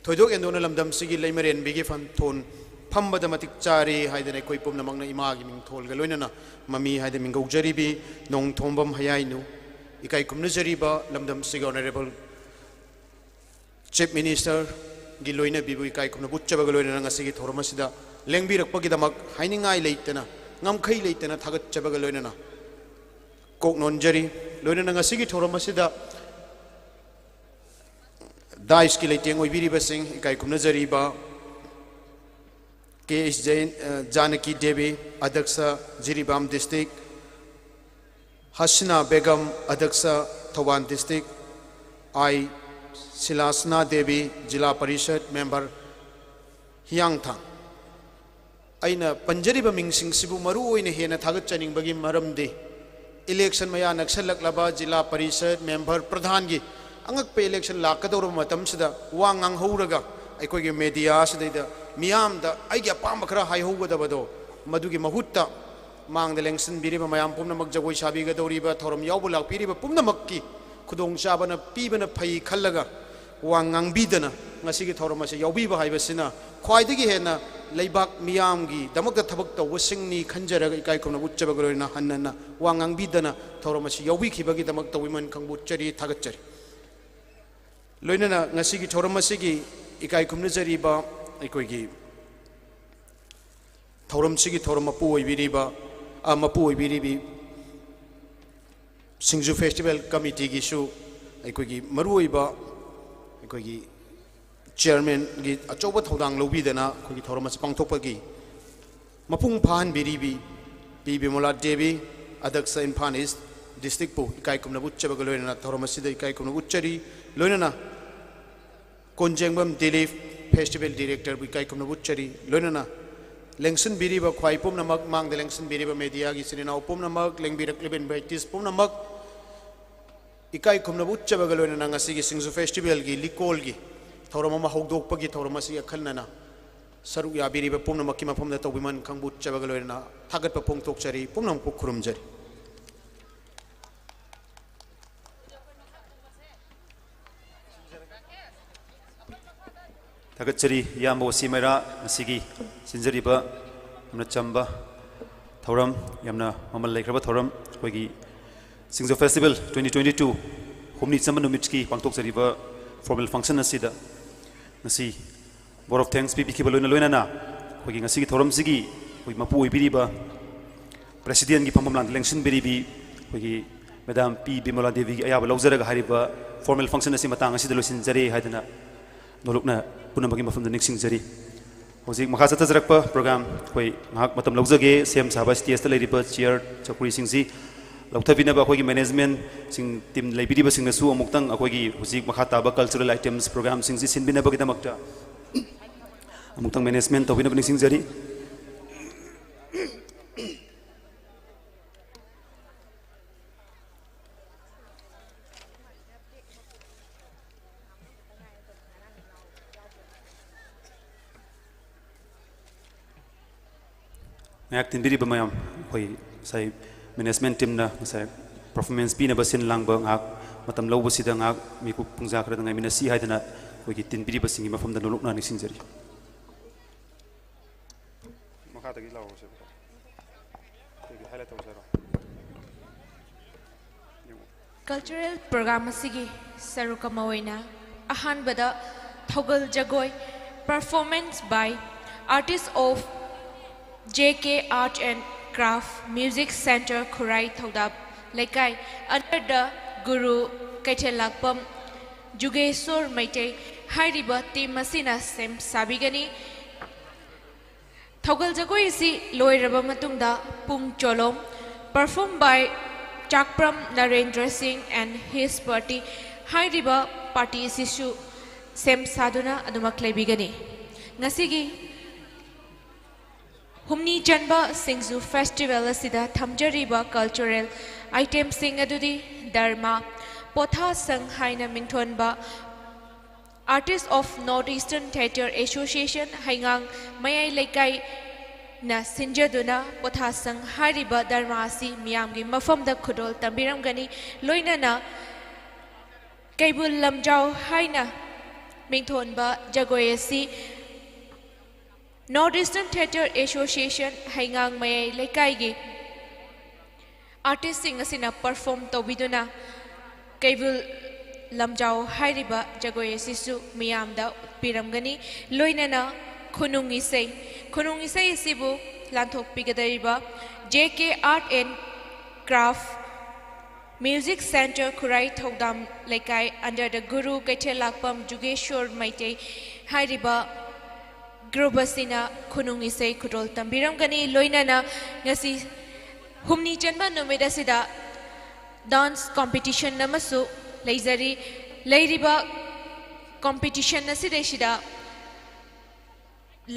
ꯊꯣꯏꯗꯣꯛ ꯍꯦꯟꯗꯣꯛꯅ ꯂꯝꯗꯝꯁꯤꯒꯤ ꯂꯩꯃꯔꯦꯟꯕꯤꯒꯤ ꯐꯝꯊꯣꯟ ꯐꯝꯕꯗ ꯃꯇꯤꯛ ꯆꯥꯔꯦ ꯍꯥꯏꯗꯅ ꯑꯩꯈꯣꯏ ꯄꯨꯝꯅꯃꯛꯅ ꯏꯃꯥꯒꯤ ꯃꯤꯡꯊꯣꯜꯒ ꯂꯣꯏꯅꯅ ꯃꯃꯤ ꯍꯥꯏꯗꯅ ꯃꯤꯡꯒꯧꯖꯔꯤꯕꯤ ꯅꯣꯡꯊꯣꯝꯕꯝ ꯍꯌꯥꯏꯅꯨ, ꯏꯀꯥꯏ ꯈꯨꯝꯅꯖꯔꯤꯕ ꯂꯝꯗꯝꯁꯤꯒꯤ ꯑꯣꯅꯔꯦꯕꯜ ꯆꯤꯐ ꯃꯤꯅꯤꯁꯇꯔꯒꯤ ꯂꯣꯏꯅꯕꯤꯕꯨ ꯏꯀꯥꯏ ꯈꯨꯝꯅꯕ ꯎꯠꯆꯕꯒ ꯂꯣꯏꯅꯅ ꯉꯁꯤꯒꯤ ꯊꯧꯔꯝ ꯑꯁꯤꯗ ꯂꯦꯡꯕꯤꯔꯛꯄꯒꯤꯗꯃꯛ ꯍꯥꯏꯅꯤꯡꯉꯥꯏ ꯂꯩꯇꯅ, ꯉꯝꯈꯩ ꯂꯩꯇꯅ ꯊꯥꯒꯠꯆꯕꯒ ꯂꯣꯏꯅꯅ ꯀꯣꯛ ꯅꯣꯟꯖꯔꯤ꯫ ꯂꯣꯏꯅꯅ ꯉꯁꯤꯒꯤ ꯊꯧꯔꯝ ꯑꯁꯤꯗ ꯗꯥꯏꯁꯀꯤ ꯂꯩꯇꯦꯡ ꯑꯣꯏꯕꯤꯔꯤꯕꯁꯤꯡ, ꯏꯀꯥꯏ ꯈꯨꯝꯅꯖꯔꯤꯕ K H Jain, uh, Janaki Devi, Adhyaksa, Jiribam District, Hasina Begum, Adhyaksa, Thoubal District, I Silasna Devi, Zilla Parishad Member, Hiyangthang꯫ ꯑꯩꯅ ꯄꯟꯖꯔꯤꯕ ꯃꯤꯡꯁꯤꯡꯁꯤꯕꯨ ꯃꯔꯨ ꯑꯣꯏꯅ ꯍꯦꯟꯅ ꯊꯥꯒꯠꯆꯅꯤꯡꯕꯒꯤ ꯃꯔꯝꯗꯤ, election ꯃꯌꯥ ꯅꯛꯁꯜꯂꯛꯂꯕ ꯖꯤꯂꯥ ꯄꯔꯤꯁꯗ ꯃꯦꯝꯕꯔ ꯄ꯭ꯔꯙꯥꯟꯒꯤ ꯑꯉꯛꯄ election ꯂꯥꯛꯀꯗꯧꯔꯕ ꯃꯇꯝꯁꯤꯗ ꯋꯥ ꯉꯥꯡꯍꯧꯔꯒ ꯑꯩꯈꯣꯏꯒꯤ media ꯁꯤꯗꯩꯗ ꯃꯤꯌꯥꯝꯗ ꯑꯩꯒꯤ ꯑꯄꯥꯝꯕ ꯈꯔ ꯍꯥꯏꯍꯧꯒꯗꯕꯗꯣ, ꯃꯗꯨꯒꯤ ꯃꯍꯨꯠꯇ ꯃꯥꯡꯗ ꯂꯦꯡꯁꯤꯟꯕꯤꯔꯤꯕ ꯃꯌꯥꯝ ꯄꯨꯝꯅꯃꯛ, ꯖꯒꯣꯏ ꯁꯥꯕꯤꯒꯗꯧꯔꯤꯕ, ꯊꯧꯔꯝ ꯌꯥꯎꯕ ꯂꯥꯛꯄꯤꯔꯤꯕ ꯄꯨꯝꯅꯃꯛꯀꯤ ꯈꯨꯗꯣꯡꯆꯥꯕꯅ ꯄꯤꯕꯅ ꯐꯩ ꯈꯜꯂꯒ ꯋꯥ ꯉꯥꯡꯕꯤꯗꯅ ꯉꯁꯤꯒꯤ ꯊꯧꯔꯝ ꯑꯁꯤ ꯌꯥꯎꯕꯤꯕ ꯍꯥꯏꯕꯁꯤꯅ ꯈ꯭ꯋꯥꯏꯗꯒꯤ ꯍꯦꯟꯅ ꯂꯩꯕꯥꯛ ꯃꯤꯌꯥꯝꯒꯤꯗꯃꯛꯇ ꯊꯕꯛ ꯇꯧꯕꯁꯤꯡꯅꯤ ꯈꯟꯖꯔꯒ ꯏꯀꯥꯏ ꯈꯨꯝꯅꯕ ꯎꯠꯆꯕꯒ ꯂꯣꯏꯅꯅ ꯍꯟꯅ ꯍꯟꯅ ꯋꯥ ꯉꯥꯡꯕꯤꯗꯅ ꯊꯧꯔꯝ ꯑꯁꯤ ꯌꯥꯎꯕꯤꯈꯤꯕꯒꯤꯗꯃꯛ ꯇꯧꯕꯤꯃꯜ ꯈꯪꯕ ꯎꯠꯆꯔꯤ, ꯊꯥꯒꯠꯆꯔꯤ꯫ ꯂꯣꯏꯅꯅ ꯉꯁꯤꯒꯤ ꯊꯧꯔꯝ ꯑꯁꯤꯒꯤ ꯏꯀꯥꯏ ꯈꯨꯝꯅꯖꯔꯤꯕ ꯑꯩꯈꯣꯏꯒꯤ ꯊꯧꯔꯝꯁꯤꯒꯤ ꯊꯧꯔꯝ ꯃꯄꯨ ꯑꯣꯏꯕꯤꯔꯤꯕ, ꯑ, ꯃꯄꯨ ꯑꯣꯏꯕꯤꯔꯤꯕꯤ ꯁꯤꯡꯖꯨ Festival Committeeꯒꯤꯁꯨ ꯑꯩꯈꯣꯏꯒꯤ ꯃꯔꯨꯑꯣꯏꯕ ꯑꯩꯈꯣꯏꯒꯤ chairmanꯒꯤ ꯑꯆꯧꯕ ꯊꯧꯗꯥꯡ ꯂꯧꯕꯤꯗꯅ ꯑꯩꯈꯣꯏꯒꯤ ꯊꯧꯔꯝ ꯑꯁꯤ ꯄꯥꯡꯊꯣꯛꯄꯒꯤ ꯃꯄꯨꯡ ꯐꯥꯍꯟꯕꯤꯔꯤꯕꯤ ꯄꯤ ꯕꯤꯃꯣꯂꯥ ꯗꯦꯕꯤ, ꯑꯗꯛꯁ ꯏꯝꯐꯥꯜ ꯏꯁ districtꯄꯨ ꯏꯀꯥꯏ ꯈꯨꯝꯅꯕ ꯎꯠꯆꯕꯒ ꯂꯣꯏꯅꯅ ꯊꯧꯔꯝ ꯑꯁꯤꯗ ꯏꯀꯥꯏ ꯈꯨꯝꯅꯕ ꯎꯠꯆꯔꯤ꯫ ꯂꯣꯏꯅꯅ ꯀꯣꯟꯖꯦꯡꯕꯝ ꯗꯤꯂꯤꯞ, Festival Directorꯕꯨ ꯏꯀꯥꯏ ꯈꯨꯝꯅꯕ ꯎꯠꯆꯔꯤ꯫ ꯂꯣꯏꯅꯅ ꯂꯦꯡꯁꯤꯟꯕꯤꯔꯤꯕ ꯈ꯭ꯋꯥꯏ ꯄꯨꯝꯅꯃꯛ, ꯃꯥꯡꯗ ꯂꯦꯡꯁꯤꯟꯕꯤꯔꯤꯕ mediaꯒꯤ ꯏꯆꯤꯟ ꯏꯅꯥꯎ ꯄꯨꯝꯅꯃꯛ, ꯂꯦꯡꯕꯤꯔꯛꯂꯤꯕ invitees ꯄꯨꯝꯅꯃꯛ, ꯏꯀꯥꯏ ꯈꯨꯝꯅꯕ ꯎꯠꯆꯕꯒ ꯂꯣꯏꯅꯅ ꯉꯁꯤꯒꯤ ꯁꯤꯡꯖꯨ Festivalꯒꯤ ꯂꯤꯀꯣꯜꯒꯤ ꯊꯧꯔꯝ ꯑꯃ ꯍꯧꯗꯣꯛꯄꯒꯤ ꯊꯧꯔꯝ ꯑꯁꯤ ꯑꯈꯟꯅꯅ ꯁꯔꯨꯛ ꯌꯥꯕꯤꯔꯤꯕ ꯄꯨꯝꯅꯃꯛꯀꯤ ꯃꯐꯝꯗ ꯇꯧꯕꯤꯃꯜ ꯈꯪꯕ ꯎꯠꯆꯕꯒ ꯂꯣꯏꯅꯅ ꯊꯥꯒꯠꯄ ꯐꯣꯡꯗꯣꯛꯆꯔꯤ, ꯄꯨꯝꯅꯃꯛꯄꯨ ꯈꯨꯔꯨꯝꯖꯔꯤ꯫ ꯊꯥꯒꯠꯆꯔꯤ ꯏꯌꯥꯝꯕ ꯑꯣꯁꯤ ꯃꯩꯔꯥ, ꯉꯁꯤꯒꯤ ꯁꯤꯟꯖꯔꯤꯕ ꯌꯥꯝꯅ ꯆꯝꯕ ꯊꯧꯔꯝ, ꯌꯥꯝꯅ ꯃꯃꯜ ꯂꯩꯈ꯭ꯔꯕ ꯊꯧꯔꯝ, ꯑꯩꯈꯣꯏꯒꯤ ꯁꯤꯡꯖꯨ Festival twenty twenty two ꯍꯨꯝꯅꯤ ꯆꯟꯕ ꯅꯨꯃꯤꯠꯀꯤ ꯄꯥꯡꯊꯣꯛꯆꯔꯤꯕ formal function ꯑꯁꯤꯗ ꯉꯁꯤ vote of thanks ꯄꯤꯕꯤꯈꯤꯕ ꯂꯣꯏꯅ ꯂꯣꯏꯅꯅ ꯑꯩꯈꯣꯏꯒꯤ ꯉꯁꯤꯒꯤ ꯊꯧꯔꯝꯁꯤꯒꯤ ꯑꯩꯈꯣꯏ ꯃꯄꯨ ꯑꯣꯏꯕꯤꯔꯤꯕ Presidentꯀꯤ ꯐꯝꯐꯝ ꯂꯥꯡꯗ ꯂꯦꯡꯁꯤꯟꯕꯤꯔꯤꯕꯤ ꯑꯩꯈꯣꯏꯒꯤ Madam ꯄꯤ ꯕꯤꯃꯣꯂꯥ ꯗꯦꯕꯤꯒꯤ ꯑꯌꯥꯕ ꯂꯧꯖꯔꯒ ꯍꯥꯏꯔꯤꯕ formal function ꯑꯁꯤ ꯃꯇꯥꯡ ꯑꯁꯤꯗ ꯂꯣꯏꯁꯤꯟꯖꯔꯦ ꯍꯥꯏꯗꯅ ꯅꯣꯂꯨꯛꯅ ꯄꯨꯝꯅꯃꯛꯀꯤ ꯃꯐꯝꯗ ꯅꯤꯡꯁꯤꯡꯖꯔꯤ꯫ ꯍꯧꯖꯤꯛ ꯃꯈꯥ ꯆꯠꯊꯖꯔꯛꯄ ꯄ꯭ꯔꯣꯒ꯭ꯔꯥꯝ ꯑꯩꯈꯣꯏ ꯉꯥꯏꯍꯥꯛ ꯃꯇꯝ ꯂꯧꯖꯒꯦ꯫ ꯁꯦꯝ ꯁꯥꯕ ꯁ꯭ꯇꯦꯖꯇ ꯂꯩꯔꯤꯕ ꯆꯤꯌꯔ ꯆꯧꯀ꯭ꯔꯤꯁꯤꯡꯁꯤ ꯂꯧꯊꯕꯤꯅꯕ ꯑꯩꯈꯣꯏꯒꯤ ꯃꯦꯅꯦꯖꯃꯦꯟꯁꯤꯡ, ꯇꯤꯝ ꯂꯩꯕꯤꯔꯤꯕꯁꯤꯡꯅꯁꯨ ꯑꯃꯨꯛꯇꯪ ꯑꯩꯈꯣꯏꯒꯤ ꯍꯧꯖꯤꯛ ꯃꯈꯥ ꯇꯥꯕ ꯀꯜꯆꯔꯦꯜ ꯑꯥꯏꯇꯦꯝꯁ ꯄ꯭ꯔꯣꯒ꯭ꯔꯥꯝꯁꯤꯡꯁꯤ ꯁꯤꯟꯕꯤꯅꯕꯒꯤꯗꯃꯛꯇ ꯑꯃꯨꯛꯇꯪ ꯃꯦꯅꯦꯖꯃꯦꯟ ꯇꯧꯕꯤꯅꯕ ꯅꯤꯡꯁꯤꯡꯖꯔꯤ꯫ ꯉꯥꯏꯍꯥꯛ ꯇꯤꯟꯕꯤꯔꯤꯕ ꯃꯌꯥꯝ, ꯑꯩꯈꯣꯏ ꯉꯁꯥꯏ ꯃꯦꯅꯦꯖꯃꯦꯟ ꯇꯤꯝꯅ ꯉꯁꯥꯏ ꯄꯔꯐꯣꯔꯃꯦꯟꯁ ꯄꯤꯅꯕ ꯁꯤꯟ ꯂꯥꯡꯕ ꯉꯥꯏꯍꯥꯛ ꯃꯇꯝ ꯂꯧꯕꯁꯤꯗ ꯉꯥꯏꯍꯥꯛ ꯃꯤꯀꯨꯞ ꯄꯨꯡꯖꯥ ꯈꯔꯗ ꯉꯥꯏꯃꯤꯟꯅꯁꯤ ꯍꯥꯏꯗꯅ ꯑꯩꯈꯣꯏꯒꯤ ꯇꯤꯟꯕꯤꯔꯤꯕꯁꯤꯡꯒꯤ ꯃꯐꯝꯗ ꯅꯣꯂꯨꯛꯅ ꯅꯤꯡꯁꯤꯡꯖꯔꯤ꯫ ꯃꯈꯥꯗꯒꯤ ꯂꯥꯎꯔꯁꯦꯕꯀꯣ꯫ ꯑꯩꯈꯣꯏꯒꯤ ꯍꯥꯏꯂꯥꯏꯠ ꯇꯧꯁꯦ ꯍꯥꯏꯔꯣ? ꯌꯦꯡꯉꯣ꯫ ꯀꯜꯆꯔꯦꯜ ꯄ꯭ꯔꯣꯒ꯭ꯔꯥꯝ ꯑꯁꯤꯒꯤ ꯁꯔꯨꯛ ꯑꯃ ꯑꯣꯏꯅ ꯑꯍꯥꯟꯕꯗ ꯊꯧꯒꯜ ꯖꯒꯣꯏ, performance by artist of J K Art and Craft, Music Center, ꯈꯨꯔꯥꯏ ꯊꯧꯗꯥꯝ ꯂꯩꯀꯥꯏ, under the ꯒꯨꯔꯨ ꯀꯩꯊꯦꯜꯂꯥꯛꯄꯝ ꯖꯨꯒꯦꯁꯣꯔ ꯃꯩꯇꯩ ꯍꯥꯏꯔꯤꯕ ꯇꯤꯝ ꯑꯁꯤꯅ ꯁꯦꯝ ꯁꯥꯕꯤꯒꯅꯤ꯫ ꯊꯧꯒꯜ ꯖꯒꯣꯏ ꯑꯁꯤ ꯂꯣꯏꯔꯕ ꯃꯇꯨꯡꯗ ꯄꯨꯡ ꯆꯣꯂꯣꯝ, perform by ꯆꯥꯛꯄ꯭ꯔꯝ ꯅꯔꯦꯟꯗ꯭ꯔ ꯁꯤꯡ and his party ꯍꯥꯏꯔꯤꯕ ꯄꯥꯔꯇꯤ ꯑꯁꯤꯁꯨ ꯁꯦꯝ ꯁꯥꯗꯨꯅ ꯑꯗꯨꯃꯛ ꯂꯩꯕꯤꯒꯅꯤ꯫ ꯉꯁꯤꯒꯤ ꯍꯨꯝꯅꯤ ꯆꯟꯕ ꯁꯤꯡꯖꯨ ꯐꯦꯁꯇꯤꯚꯦꯜ ꯑꯁꯤꯗ ꯊꯝꯖꯔꯤꯕ ꯀꯜꯆꯔꯦꯜ ꯑꯥꯏꯇꯦꯝꯁꯤꯡ ꯑꯗꯨꯗꯤ ꯗꯔꯃꯥ, ꯄꯣꯊꯥꯁꯪ ꯍꯥꯏꯅ ꯃꯤꯡꯊꯣꯟꯕ Artist of North Eastern Theatre Association, ꯍꯩꯉꯥꯡ ꯃꯌꯥꯏ ꯂꯩꯀꯥꯏꯅ ꯁꯤꯟꯖꯗꯨꯅ ꯄꯣꯊꯥꯁꯪ ꯍꯥꯏꯔꯤꯕ ꯗꯔꯃꯥ ꯑꯁꯤ ꯃꯤꯌꯥꯝꯒꯤ ꯃꯐꯝꯗ ꯈꯨꯗꯣꯜ ꯇꯝꯕꯤꯔꯝꯒꯅꯤ꯫ ꯂꯣꯏꯅꯅ ꯀꯩꯕꯨꯜ ꯂꯝꯖꯥꯎ ꯍꯥꯏꯅ ꯃꯤꯡꯊꯣꯟꯕ ꯖꯒꯣꯏ ꯑꯁꯤ North Eastern Theatre Association, ꯍꯩꯉꯥꯡ ꯃꯌꯥꯏ ꯂꯩꯀꯥꯏꯒꯤ ꯑꯥꯔꯇꯤꯁꯁꯤꯡ ꯑꯁꯤꯅ ꯄꯔꯐꯣꯔꯝ ꯇꯧꯕꯤꯗꯨꯅ ꯀꯩꯕꯨꯜ ꯂꯝꯖꯥꯎ ꯍꯥꯏꯔꯤꯕ ꯖꯒꯣꯏ ꯑꯁꯤꯁꯨ ꯃꯤꯌꯥꯝꯗ ꯎꯠꯄꯤꯔꯝꯒꯅꯤ꯫ ꯂꯣꯏꯅꯅ ꯈꯨꯅꯨꯡ ꯏꯁꯩ, ꯈꯨꯅꯨꯡ ꯏꯁꯩ ꯑꯁꯤꯕꯨ ꯂꯥꯟꯊꯣꯛꯄꯤꯒꯗꯧꯔꯤꯕ J K Art and Craft, Music Center, ꯈꯨꯔꯥꯏ ꯊꯧꯗꯥꯝ ꯂꯩꯀꯥꯏ, under the ꯒꯨꯔꯨ ꯀꯩꯊꯦꯜꯂꯥꯛꯄꯝ ꯖꯨꯒꯦꯁꯣꯔ ꯃꯩꯇꯩ ꯍꯥꯏꯔꯤꯕ ꯒ꯭ꯔꯨꯞ ꯑꯁꯤꯅ ꯈꯨꯅꯨꯡ ꯏꯁꯩ ꯈꯨꯗꯣꯜ ꯇꯝꯕꯤꯔꯝꯒꯅꯤ꯫ ꯂꯣꯏꯅꯅ ꯉꯁꯤ ꯍꯨꯝꯅꯤ ꯆꯟꯕ ꯅꯨꯃꯤꯠ ꯑꯁꯤꯗ ꯗꯥꯟꯁ ꯀꯣꯝꯄꯤꯇꯤꯁꯟ ꯑꯃꯁꯨ ꯂꯩꯖꯔꯤ꯫ ꯂꯩꯔꯤꯕ ꯀꯣꯝꯄꯤꯇꯤꯁꯟ ꯑꯁꯤꯗꯩꯁꯤꯗ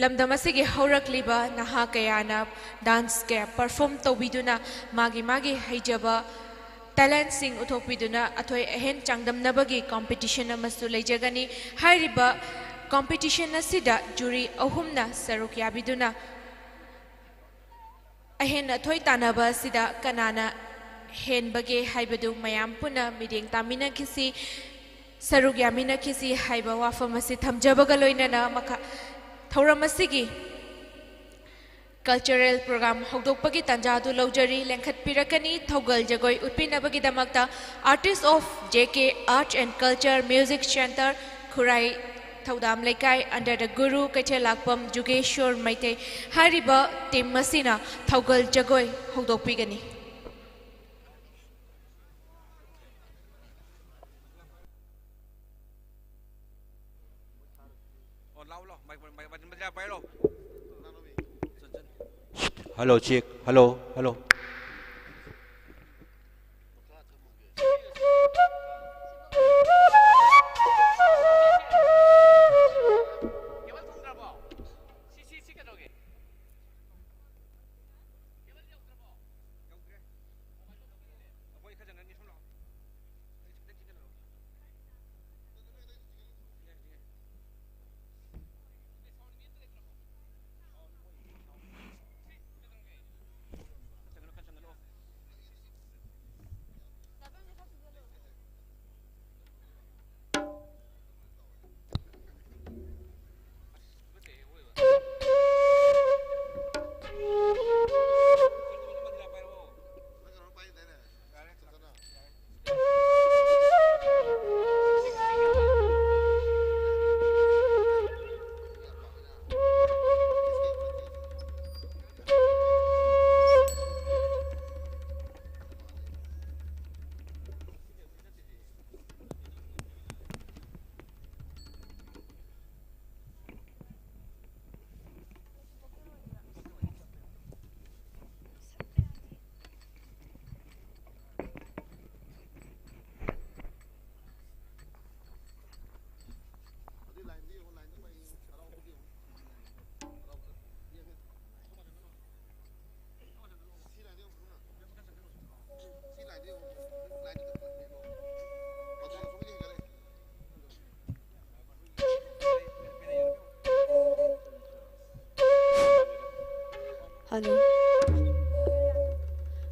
ꯂꯝꯗꯝ ꯑꯁꯤꯒꯤ ꯍꯧꯔꯛꯂꯤꯕ ꯅꯍꯥ ꯀꯌꯥꯅ ꯗꯥꯟꯁ ꯀꯌꯥ ꯄꯔꯐꯣꯝ ꯇꯧꯕꯤꯗꯨꯅ ꯃꯥꯒꯤ ꯃꯥꯒꯤ ꯍꯩꯖꯕ ꯇꯦꯂꯦꯟꯁꯤꯡ ꯎꯠꯊꯣꯛꯄꯤꯗꯨꯅ ꯑꯊꯣꯏ ꯑꯍꯦꯟ ꯆꯥꯡꯗꯝꯅꯕꯒꯤ ꯀꯣꯝꯄꯤꯇꯤꯁꯟ ꯑꯃꯁꯨ ꯂꯩꯖꯒꯅꯤ꯫ ꯍꯥꯏꯔꯤꯕ ꯀꯣꯝꯄꯤꯇꯤꯁꯟ ꯑꯁꯤꯗ ꯖꯨꯔꯤ ꯑꯍꯨꯝꯅ ꯁꯔꯨꯛ ꯌꯥꯕꯤꯗꯨꯅ ꯑꯍꯦꯟ ꯑꯊꯣꯏ ꯇꯥꯟꯅꯕ ꯑꯁꯤꯗ ꯀꯅꯥꯅ ꯍꯦꯟꯕꯒꯦ ꯍꯥꯏꯕꯗꯨ ꯃꯌꯥꯝ ꯄꯨꯟꯅ ꯃꯤꯠꯌꯦꯡ ꯇꯥꯃꯤꯟꯅꯈꯤꯁꯤ, ꯁꯔꯨꯛ ꯌꯥꯃꯤꯟꯅꯈꯤꯁꯤ ꯍꯥꯏꯕ ꯋꯥꯐꯝ ꯑꯁꯤ ꯊꯝꯖꯕꯒ ꯂꯣꯏꯅꯅ ꯃꯈꯥ ꯊꯧꯔꯝ ꯑꯁꯤꯒꯤ ꯀꯜꯆꯔꯦꯜ ꯄ꯭ꯔꯣꯒ꯭ꯔꯥꯝ ꯍꯧꯗꯣꯛꯄꯒꯤ ꯇꯥꯟꯖꯥ ꯑꯗꯨ ꯂꯧꯖꯔꯤ꯫ ꯂꯦꯡꯈꯠꯄꯤꯔꯛꯀꯅꯤ꯫ ꯊꯧꯒꯜ ꯖꯒꯣꯏ ꯎꯠꯄꯤꯅꯕꯒꯤꯗꯃꯛꯇ Artist of J K Arts and Culture Music Centre, ꯈꯨꯔꯥꯏ ꯊꯧꯗꯥꯝ ꯂꯩꯀꯥꯏ, under the ꯒꯨꯔꯨ ꯀꯩꯊꯦꯜꯂꯥꯛꯄꯝ ꯖꯨꯒꯦꯁꯣꯔ ꯃꯩꯇꯩ ꯍꯥꯏꯔꯤꯕ ꯇꯤꯝ ꯑꯁꯤꯅ ꯊꯧꯒꯜ ꯖꯒꯣꯏ ꯍꯧꯗꯣꯛꯄꯤꯒꯅꯤ꯫ Hello, check. Hello, hello.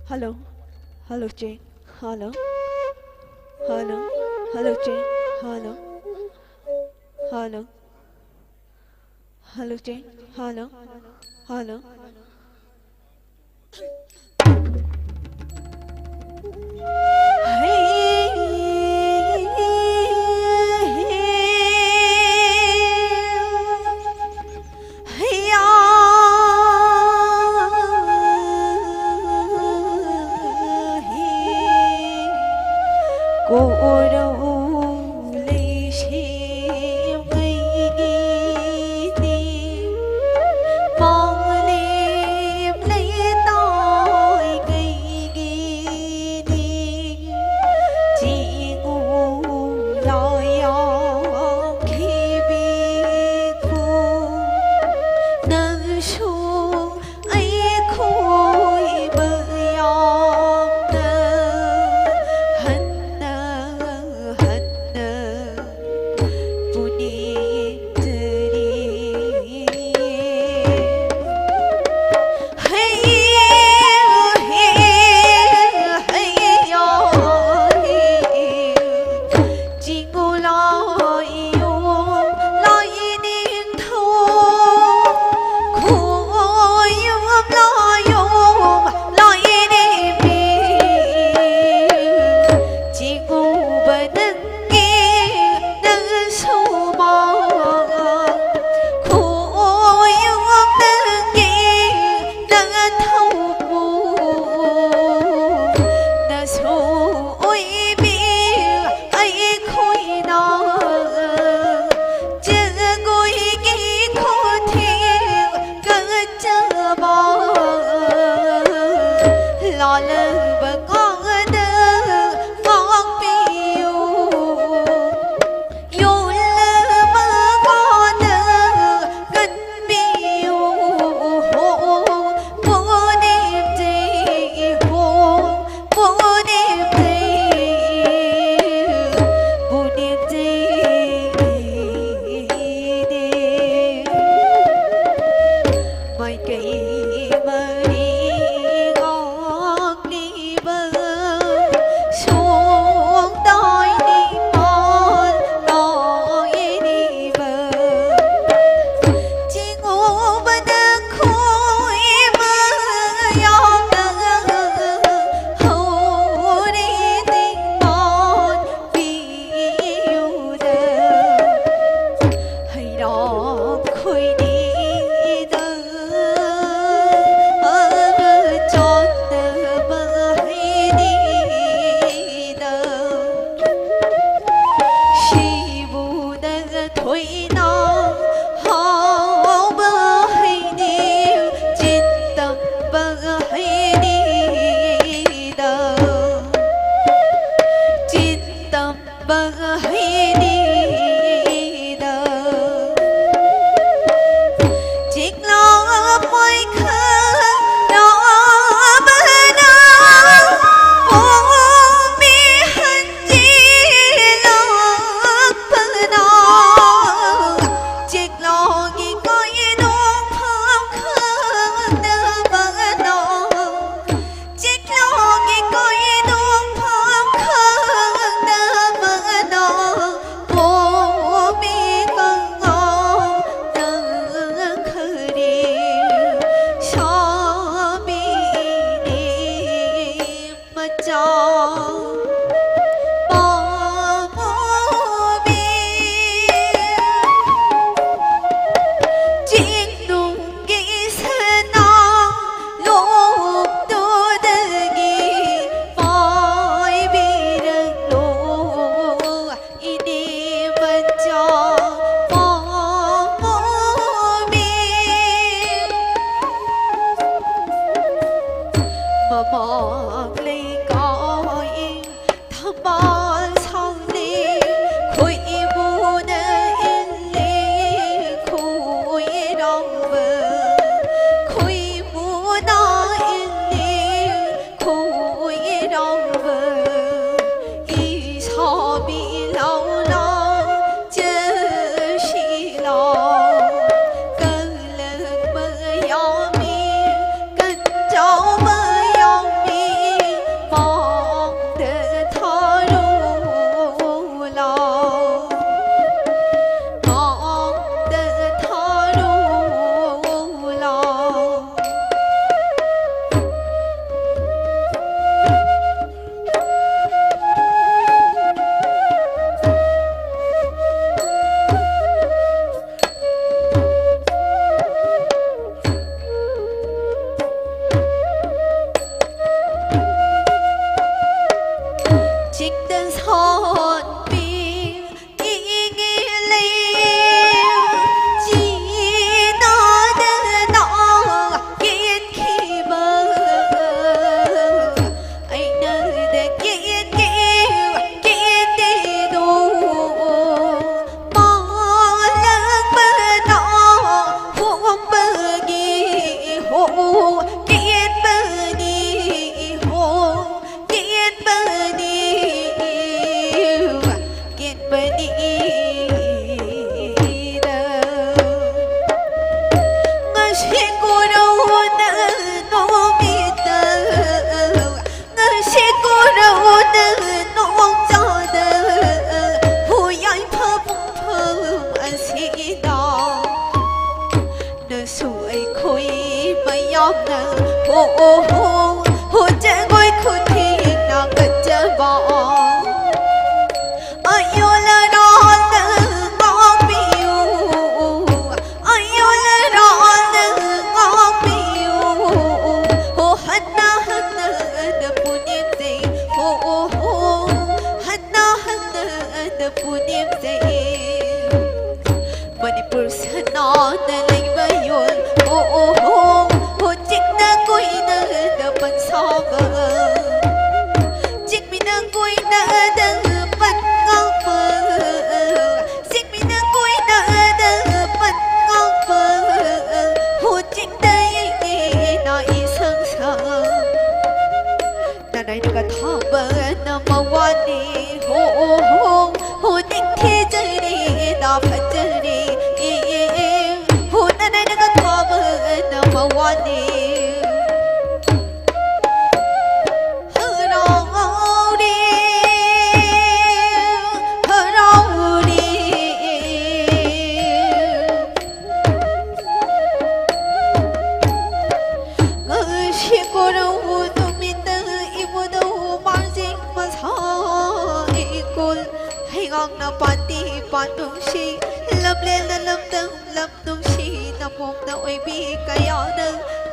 Hello. Hello, check. Hello. Hello. Hello, check. Hello. Hello. Hello, check. Hello. Hello. ꯑꯣꯍꯣ, ꯍꯣ ꯖꯒꯣꯏ ꯈꯨꯊꯦꯡꯅ ꯀꯠꯆꯕ꯫ ꯑꯌꯣꯜ ꯑꯔꯥꯜꯗ ꯉꯥꯛꯄꯤꯌꯨ, ꯑꯌꯣꯜ ꯑꯔꯥꯜꯗ ꯉꯥꯛꯄꯤꯌꯨ꯫ ꯍꯣ ꯍꯟꯅ ꯍꯟꯅꯅ ꯄꯨꯅꯦꯝꯖꯩ, ꯍꯣ ꯑꯣꯍꯣ, ꯍꯟꯅ ꯍꯟꯅꯅ ꯄꯨꯅꯦꯝꯖꯩ꯫ ꯃꯅꯤꯄꯨꯔ ꯁꯅꯥꯅ ꯂꯩꯃꯌꯣꯜ, ꯑꯣ ꯑꯣ ꯍꯣ, ꯍꯣ ꯆꯤꯡꯅ ꯀꯣꯏꯅꯗ ꯄꯟ ꯁꯥꯕ, ꯆꯤꯡꯃꯤꯅ ꯀꯣꯏꯅꯗ ꯄꯟ ꯉꯥꯡꯕ, ꯆꯤꯡꯃꯤꯅ ꯀꯣꯏꯅꯗ ꯄꯟ ꯉꯥꯡꯕ, ꯍꯣ ꯆꯤꯡꯗ ꯌꯦꯡꯉꯦꯅ ꯏꯁꯪ ꯁꯪ꯫ ꯅꯅꯥꯏꯅꯒ ꯊꯥꯕꯅ ꯃꯋꯥꯅꯤ꯫ ꯍꯣ, ꯍꯣ, ꯍꯣ, ꯍꯣ, ꯅꯤꯡꯊꯤꯖꯔꯦ, ꯗꯥ ꯐꯖꯔꯦ꯫ ꯑꯦ, ꯑꯦ, ꯑꯦ, ꯍꯣ, ꯅꯅꯥꯏꯅꯒ ꯊꯥꯕꯅ ꯃꯋꯥꯅꯤ꯫ ꯍꯔꯥꯎꯔꯦ, ꯍꯔꯥꯎꯔꯦ꯫ ꯉꯁꯤ ꯀꯣꯔꯧ ꯅꯨꯃꯤꯠꯇ ꯏꯕꯨꯙꯧ ꯃꯥꯔꯖꯤꯡ ꯃꯁꯥ ꯏꯀꯣꯜ ꯍꯩꯉꯥꯡꯅ ꯄꯥꯟꯗꯤ ꯄꯥꯟꯗꯨꯡꯁꯤ ꯂꯝꯂꯦꯟꯗ ꯂꯝꯗꯝ ꯂꯝ ꯅꯨꯡꯁꯤ ꯅꯄꯣꯝꯅ ꯑꯣꯏꯕꯤ ꯀꯌꯥꯅ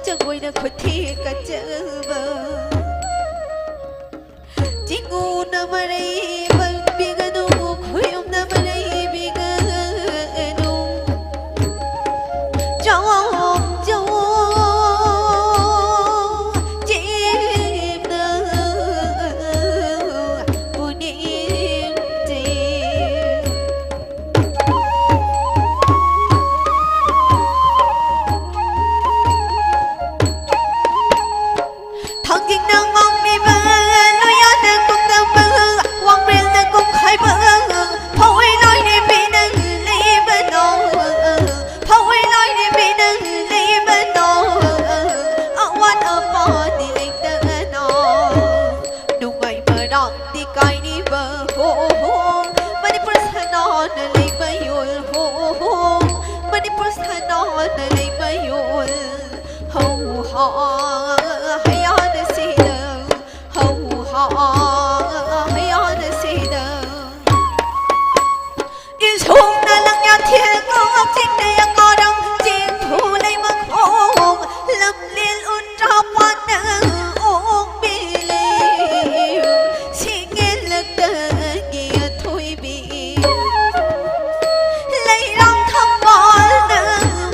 ꯖꯒꯣꯏꯅ ꯈꯨꯠꯊꯦꯛ ꯀꯠꯆꯕ꯫ ꯆꯤꯡꯉꯨꯅ ꯃꯔꯩ ꯄꯟꯕꯤꯒꯅꯨ, ꯈꯣꯏꯌꯨꯝꯅ ꯃꯔꯩ ꯄꯤꯒꯅꯨ꯫ ꯆꯥꯎ, ꯆꯥꯎ, ꯆꯦꯝꯅ ꯄꯨꯅꯦꯝꯖꯩ꯫ ꯊꯥꯡꯖꯤꯡꯅ ꯉꯥꯡꯂꯤꯕ, ꯂꯣꯌꯥꯅ ꯀꯨꯝꯅꯕ, ꯋꯥꯡꯕ꯭ꯔꯦꯜꯅ ꯀꯨꯝꯈꯥꯏꯕ, ꯐꯧꯏ ꯂꯣꯏꯔꯦꯝꯕꯤꯅ ꯂꯩꯕꯅꯣ, ꯐꯧꯏ ꯂꯣꯏꯔꯦꯝꯕꯤꯅ ꯂꯩꯕꯅꯣ, ꯑꯋꯥꯠ ꯑꯄꯥꯗꯤ ꯂꯩꯇꯅ, ꯅꯨꯡꯉꯥꯏ ꯃꯔꯥꯡꯗꯤ ꯀꯥꯏꯔꯤꯕ, ꯍꯣ, ꯍꯣ, ꯃꯅꯤꯄꯨꯔ ꯁꯅꯥꯅ ꯂꯩꯃꯌꯣꯜ, ꯍꯣ, ꯍꯣ, ꯃꯅꯤꯄꯨꯔ ꯁꯅꯥꯅ ꯂꯩꯃꯌꯣꯜ꯫ ꯍꯧ ꯍꯥ ꯍꯌꯥꯅ ꯁꯤꯗ, ꯍꯧ ꯍꯥ ꯍꯌꯥꯅ ꯁꯤꯗ꯫ ꯏꯟꯁꯣꯡꯅ ꯂꯪꯌꯥ ꯊꯦꯜ ꯀꯣ ꯆꯤꯡꯅ ꯌꯥ ꯀꯥꯔꯝ ꯆꯤꯡ ꯊꯨ ꯂꯩ ꯃꯈꯣꯡ ꯂꯝꯂꯦꯜ ꯎꯟꯗ꯭ꯔꯥ ꯄꯥꯠꯅ ꯑꯣꯛꯄꯤ ꯂꯩ ꯁꯤꯡꯉꯦꯜꯂꯛꯇꯒꯤ ꯑꯊꯣꯏꯕꯤ꯫ ꯂꯩꯔꯥꯡ ꯊꯝꯕꯥꯜꯅ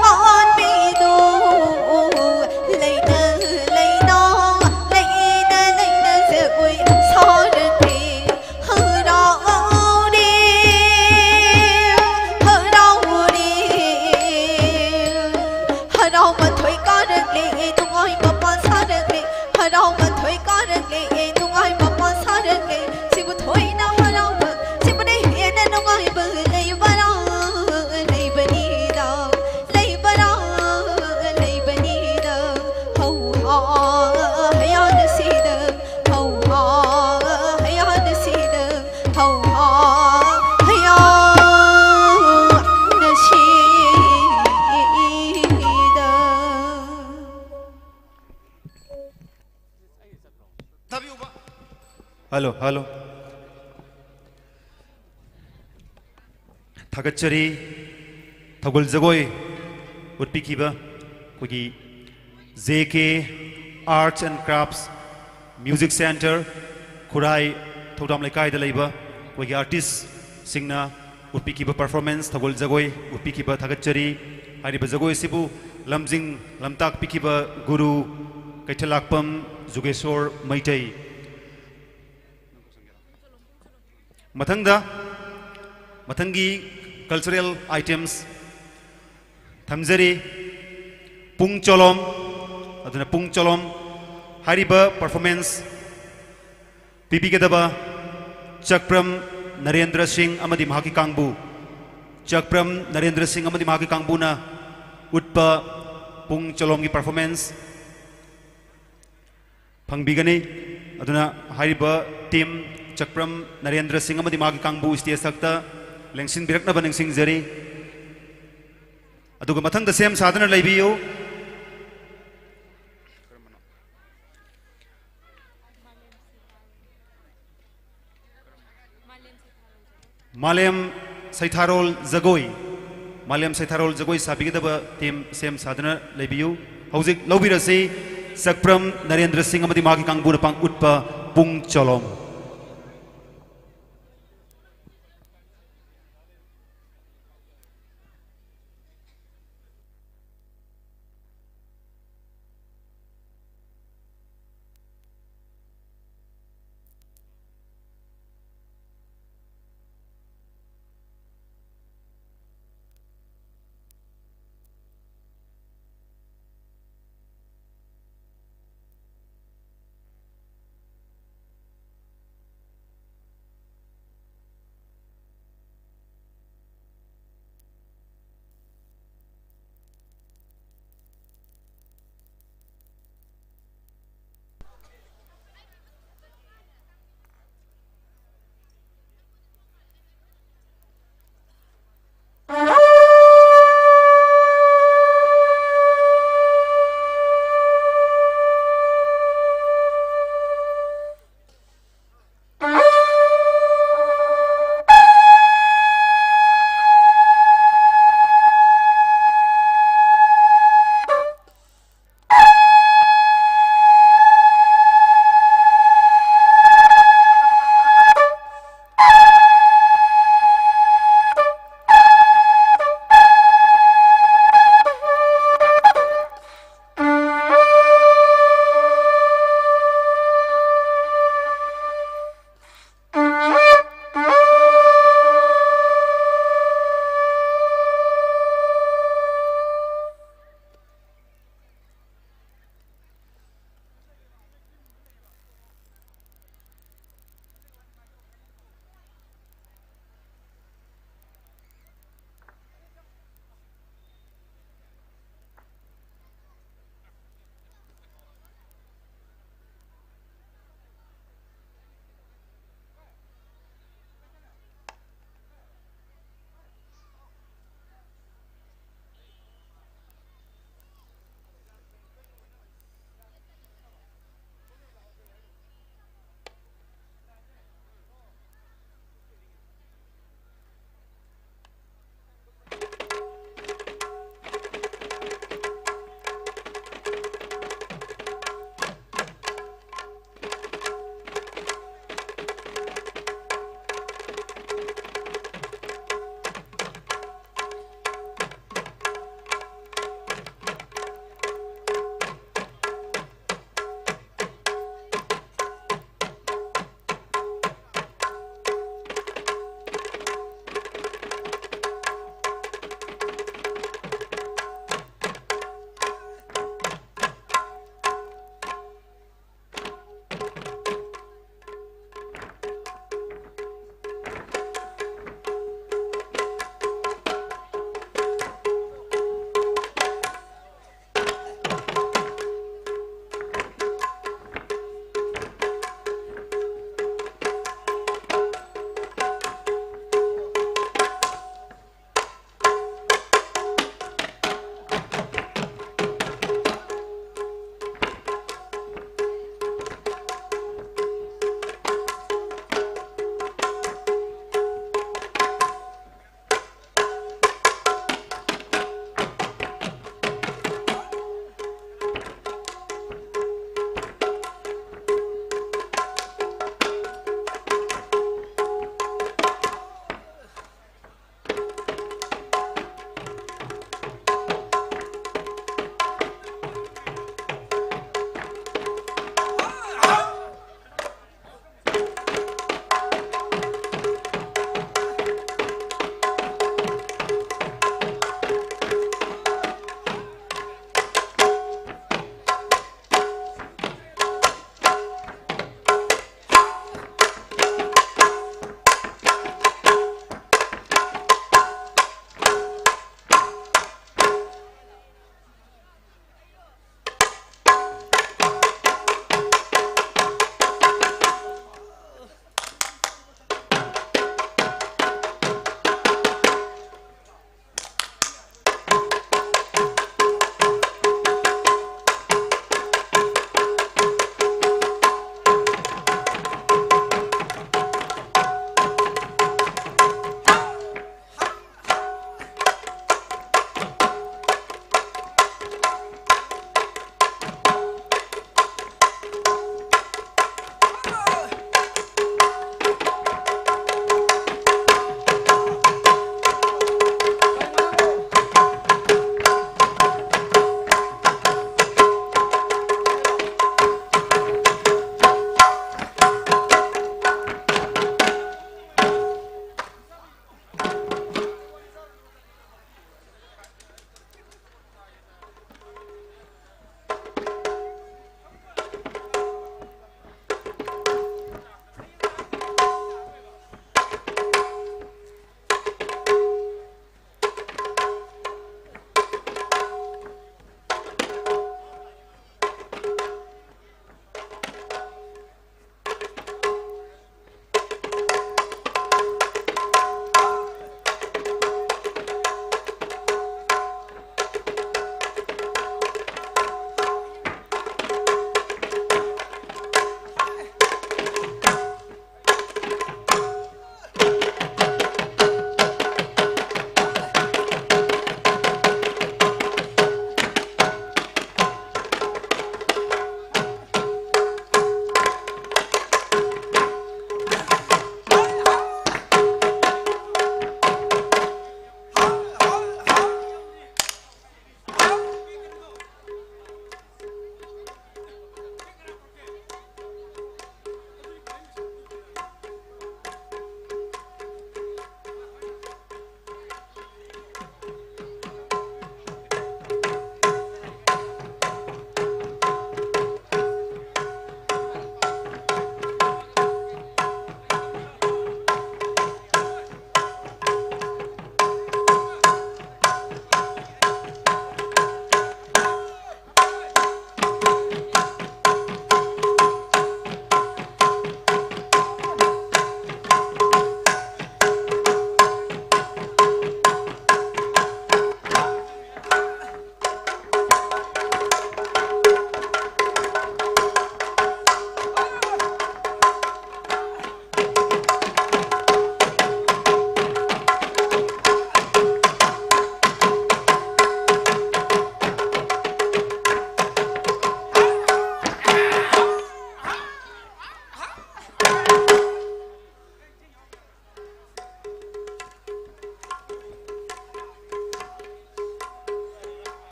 ꯄꯥꯟꯕꯤꯗꯣ ꯂꯩꯅ ꯂꯩꯅ ꯂꯩꯅ ꯂꯩꯅ ꯖꯒꯣꯏ ꯁꯥꯔꯛꯂꯤ꯫ ꯍꯔꯥꯎꯔꯤ ꯍꯔꯥꯎꯔꯤ ꯍꯔꯥꯎ ꯃꯊꯣꯏ ꯀꯥꯔꯛꯂꯤ ꯅꯨꯡꯉꯥꯏ ꯃꯄꯥꯟ ꯁꯥꯔꯛꯂꯤ꯫ ꯍꯔꯥꯎ ꯃꯊꯣꯏ ꯀꯥꯔꯛꯂꯤ ꯅꯨꯡꯉꯥꯏ ꯃꯄꯥꯟ ꯁꯥꯔꯛꯂꯤ꯫ ꯁꯤꯕꯨ ꯊꯣꯏꯅ ꯍꯔꯥꯎꯕ ꯁꯤꯕꯨꯅ ꯍꯦꯟꯅ ꯅꯨꯡꯉꯥꯏꯕ ꯂꯩꯕꯔꯥ? ꯂꯩꯕꯅꯤꯗ ꯂꯩꯕꯔꯥ? ꯂꯩꯕꯅꯤꯗ ꯍꯧ ꯍꯥ ꯍꯌꯥꯅ ꯁꯤꯗ ꯍꯧ ꯍꯥ ꯍꯌꯥꯅ ꯁꯤꯗ ꯍꯧ ꯍꯥ ꯍꯌꯥꯅ ꯁꯤꯗ꯫ Hello hello. ꯊꯥꯒꯠꯆꯔꯤ꯫ ꯊꯧꯒꯜ ꯖꯒꯣꯏ ꯎꯠꯄꯤꯈꯤꯕ ꯑꯩꯈꯣꯏꯒꯤ J K Arts and Crafts Music Centre, ꯈꯨꯔꯥꯏ ꯊꯧꯗꯥꯝ ꯂꯩꯀꯥꯏꯗ ꯂꯩꯕ ꯑꯩꯈꯣꯏꯒꯤ ꯑꯥꯔꯇꯤꯁꯁꯤꯡꯅ ꯎꯠꯄꯤꯈꯤꯕ ꯄꯔꯐꯣꯔꯃꯦꯟꯁ, ꯊꯧꯒꯜ ꯖꯒꯣꯏ ꯎꯠꯄꯤꯈꯤꯕ ꯊꯥꯒꯠꯆꯔꯤ꯫ ꯍꯥꯏꯔꯤꯕ ꯖꯒꯣꯏ ꯑꯁꯤꯕꯨ ꯂꯝꯖꯤꯡ ꯂꯝꯇꯥꯛꯄꯤꯈꯤꯕ ꯒꯨꯔꯨ ꯀꯩꯊꯦꯜꯂꯥꯛꯄꯝ ꯖꯨꯒꯦꯁꯣꯔ ꯃꯩꯇꯩ꯫ ꯃꯊꯪꯗ ꯃꯊꯪꯒꯤ cultural items ꯊꯝꯖꯔꯤ꯫ ꯄꯨꯡ ꯆꯣꯂꯣꯝ, ꯑꯗꯨꯅ ꯄꯨꯡ ꯆꯣꯂꯣꯝ ꯍꯥꯏꯔꯤꯕ ꯄꯔꯐꯣꯔꯃꯦꯟꯁ ꯄꯤꯕꯤꯒꯗꯕ ꯆꯀ꯭ꯔꯝ ꯅꯔꯦꯟꯗ꯭ꯔ ꯁꯤꯡ ꯑꯃꯗꯤ ꯃꯍꯥꯛꯀꯤ ꯀꯥꯡꯕꯨ꯫ ꯆꯀ꯭ꯔꯝ ꯅꯔꯦꯟꯗ꯭ꯔ ꯁꯤꯡ ꯑꯃꯗꯤ ꯃꯍꯥꯛꯀꯤ ꯀꯥꯡꯕꯨꯅ ꯎꯠꯄ ꯄꯨꯡ ꯆꯣꯂꯣꯝꯒꯤ ꯄꯔꯐꯣꯔꯃꯦꯟꯁ ꯐꯪꯕꯤꯒꯅꯤ꯫ ꯑꯗꯨꯅ ꯍꯥꯏꯔꯤꯕ ꯇꯤꯝ ꯆꯀ꯭ꯔꯝ ꯅꯔꯦꯟꯗ꯭ꯔ ꯁꯤꯡ ꯑꯃꯗꯤ ꯃꯥꯒꯤ ꯀꯥꯡꯕꯨ ꯁ꯭ꯇꯦꯖ ꯊꯛꯇ ꯂꯦꯡꯁꯤꯟꯕꯤꯔꯛꯅꯕ ꯅꯤꯡꯁꯤꯡꯖꯔꯤ꯫ ꯑꯗꯨꯒ ꯃꯊꯪꯗ ꯁꯦꯝ ꯁꯥꯗꯨꯅ ꯂꯩꯕꯤꯌꯨ꯫ ꯃꯥꯂꯦꯝ ꯁꯩꯊꯥꯔꯣꯜ ꯖꯒꯣꯏ, ꯃꯥꯂꯦꯝ ꯁꯩꯊꯥꯔꯣꯜ ꯖꯒꯣꯏ ꯁꯥꯕꯤꯒꯗꯕ ꯇꯤꯝ ꯁꯦꯝ ꯁꯥꯗꯨꯅ ꯂꯩꯕꯤꯌꯨ꯫ ꯍꯧꯖꯤꯛ ꯂꯧꯕꯤꯔꯁꯤ ꯆꯛꯄ꯭ꯔꯝ ꯅꯔꯦꯟꯗ꯭ꯔ ꯁꯤꯡ ꯑꯃꯗꯤ ꯃꯍꯥꯛꯀꯤ ꯀꯥꯡꯕꯨꯅ ꯄꯥꯡ ꯎꯠꯄ ꯄꯨꯡ ꯆꯣꯂꯣꯝ꯫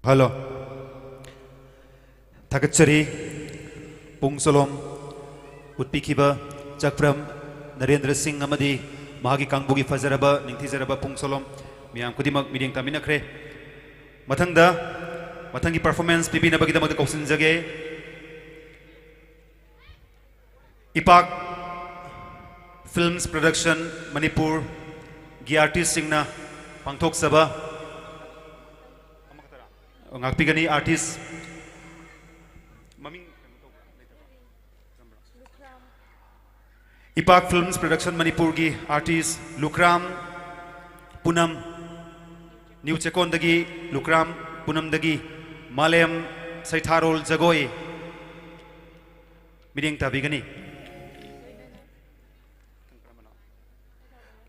ꯍꯜꯂꯣ꯫ ꯊꯥꯒꯠꯆꯔꯤ꯫ ꯄꯨꯡ ꯆꯣꯂꯣꯝ ꯎꯠꯄꯤꯈꯤꯕ ꯆꯛꯄ꯭ꯔꯝ ꯅꯔꯦꯟꯗ꯭ꯔ ꯁꯤꯡ ꯑꯃꯗꯤ ꯃꯍꯥꯛꯀꯤ ꯀꯥꯡꯕꯨꯒꯤ ꯐꯖꯔꯕ, ꯅꯤꯡꯊꯤꯖꯔꯕ ꯄꯨꯡ ꯆꯣꯂꯣꯝ꯫ ꯃꯤꯌꯥꯝ ꯈꯨꯗꯤꯡꯃꯛ ꯃꯤꯠꯌꯦꯡ ꯇꯥꯃꯤꯟꯅꯈ꯭ꯔꯦ꯫ ꯃꯊꯪꯗ, ꯃꯊꯪꯒꯤ performance ꯄꯤꯕꯤꯅꯕꯒꯤꯗꯃꯛꯇ ꯀꯧꯁꯤꯟꯖꯒꯦ꯫ ꯏꯄꯥꯛ Films Production ꯃꯅꯤꯄꯨꯔꯒꯤ artistꯁꯤꯡꯅ ꯄꯥꯡꯊꯣꯛꯆꯕ, ꯉꯥꯛꯄꯤꯒꯅꯤ artist ꯃꯃꯤꯡ, ꯏꯄꯥꯛ Films Production ꯃꯅꯤꯄꯨꯔꯒꯤ artist ꯂꯨꯈ꯭ꯔꯥꯝ ꯄꯨꯅꯝ, ꯅ꯭ꯌꯨ ꯆꯦꯛꯀꯣꯟꯗꯒꯤ ꯂꯨꯈ꯭ꯔꯥꯝ ꯄꯨꯅꯝꯗꯒꯤ ꯃꯥꯂꯦꯝ ꯁꯩꯊꯥꯔꯣꯜ ꯖꯒꯣꯏ꯫ ꯃꯤꯠꯌꯦꯡ ꯇꯥꯕꯤꯒꯅꯤ꯫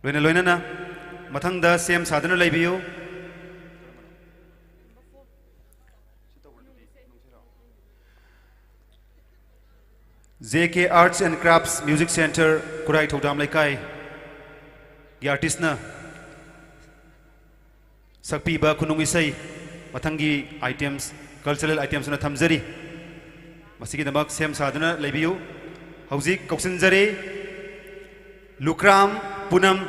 ꯂꯣꯏꯅ ꯂꯣꯏꯅꯅ ꯃꯊꯪꯗ ꯁꯦꯝ ꯁꯥꯗꯨꯅ ꯂꯩꯕꯤꯌꯨ꯫ J K Arts and Crafts Music Centre, ꯈꯨꯔꯥꯏ ꯊꯧꯗꯥꯝ ꯂꯩꯀꯥꯏꯒꯤ artistꯅ ꯁꯛꯄꯤꯕ ꯈꯨꯅꯨꯡ ꯏꯁꯩ, ꯃꯊꯪꯒꯤ items, cultural itemsꯅ ꯊꯝꯖꯔꯤ꯫ ꯃꯁꯤꯒꯤꯗꯃꯛ ꯁꯦꯝ ꯁꯥꯗꯨꯅ ꯂꯩꯕꯤꯌꯨ꯫ ꯍꯧꯖꯤꯛ ꯀꯧꯁꯤꯟꯖꯔꯤ ꯂꯨꯀ꯭ꯔꯥꯝ ꯄꯨꯅꯝ,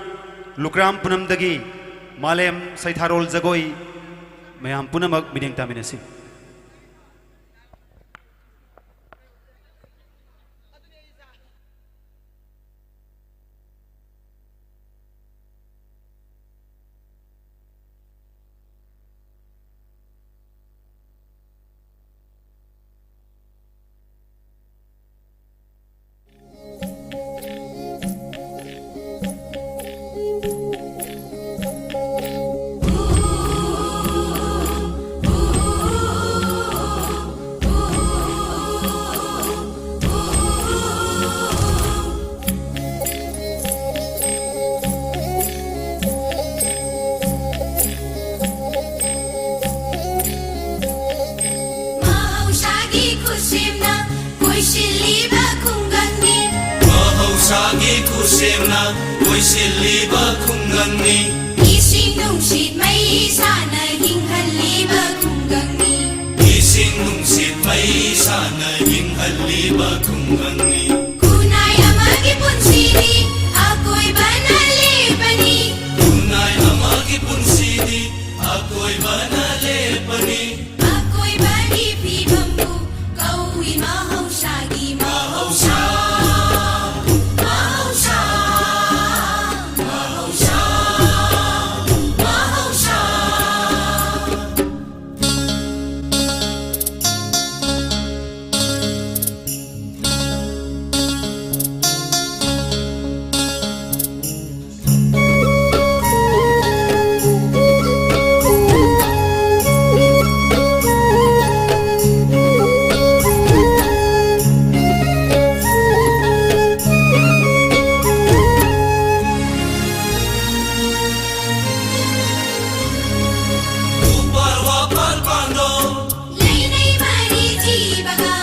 ꯂꯨꯀ꯭ꯔꯥꯝ ꯄꯨꯅꯝꯗꯒꯤ ꯃꯥꯂꯦꯝ ꯁꯩꯊꯥꯔꯣꯜ ꯖꯒꯣꯏ꯫ ꯃꯌꯥꯝ ꯄꯨꯝꯅꯃꯛ ꯃꯤꯠꯌꯦꯡ ꯇꯥꯃꯤꯟꯅꯁꯤ꯫ ꯃꯍꯧꯁꯥꯒꯤ ꯈꯨꯠꯁꯦꯝꯅ ꯀꯣꯏꯁꯤꯜꯂꯤꯕ ꯈꯨꯡꯒꯪꯅꯤ꯫ ꯃꯍꯧꯁꯥꯒꯤ ꯈꯨꯠꯁꯦꯝꯅ ꯀꯣꯏꯁꯤꯜꯂꯤꯕ ꯈꯨꯡꯒꯪꯅꯤ꯫ ꯏꯁꯤꯡ ꯅꯨꯡꯁꯤꯠ ꯃꯩ ꯏꯁꯥꯅ ꯍꯤꯡꯍꯜꯂꯤ꯫ ꯈꯨꯡꯒꯪꯅꯤ꯫ ꯏꯁꯤꯡ ꯅꯨꯡꯁꯤꯠ ꯃꯩꯁꯥꯅ ꯏꯪꯍꯜꯂꯤꯕ ꯈꯨꯡꯒꯪꯅꯤ꯫ ꯈꯨꯟꯅꯥꯏ ꯑꯃꯒꯤ ꯄꯨꯟꯁꯤꯅꯤ ꯑꯀꯣꯏꯕꯅ ꯂꯦꯞꯄꯅꯤ꯫ ꯈꯨꯟꯅꯥꯏ ꯑꯃꯒꯤ ꯄꯨꯟꯁꯤꯅꯤ ꯑꯀꯣꯏꯕꯅ ꯂꯦꯞꯄꯅꯤ꯫ ꯑꯀꯣꯏꯕꯒꯤ ꯐꯤꯕꯝꯕꯨ ꯀꯧꯏ ꯃꯍꯧꯁꯥꯒꯤ ꯃꯍꯧꯁꯥ꯫ ꯃꯍꯧꯁꯥ, ꯃꯍꯧꯁꯥ, ꯃꯍꯧꯁꯥ꯫ ꯎꯄꯔ ꯋꯥꯄꯔ ꯄꯥꯟꯗꯣ ꯂꯩꯅꯩ ꯃꯔꯤ ꯖꯤꯕꯒ꯫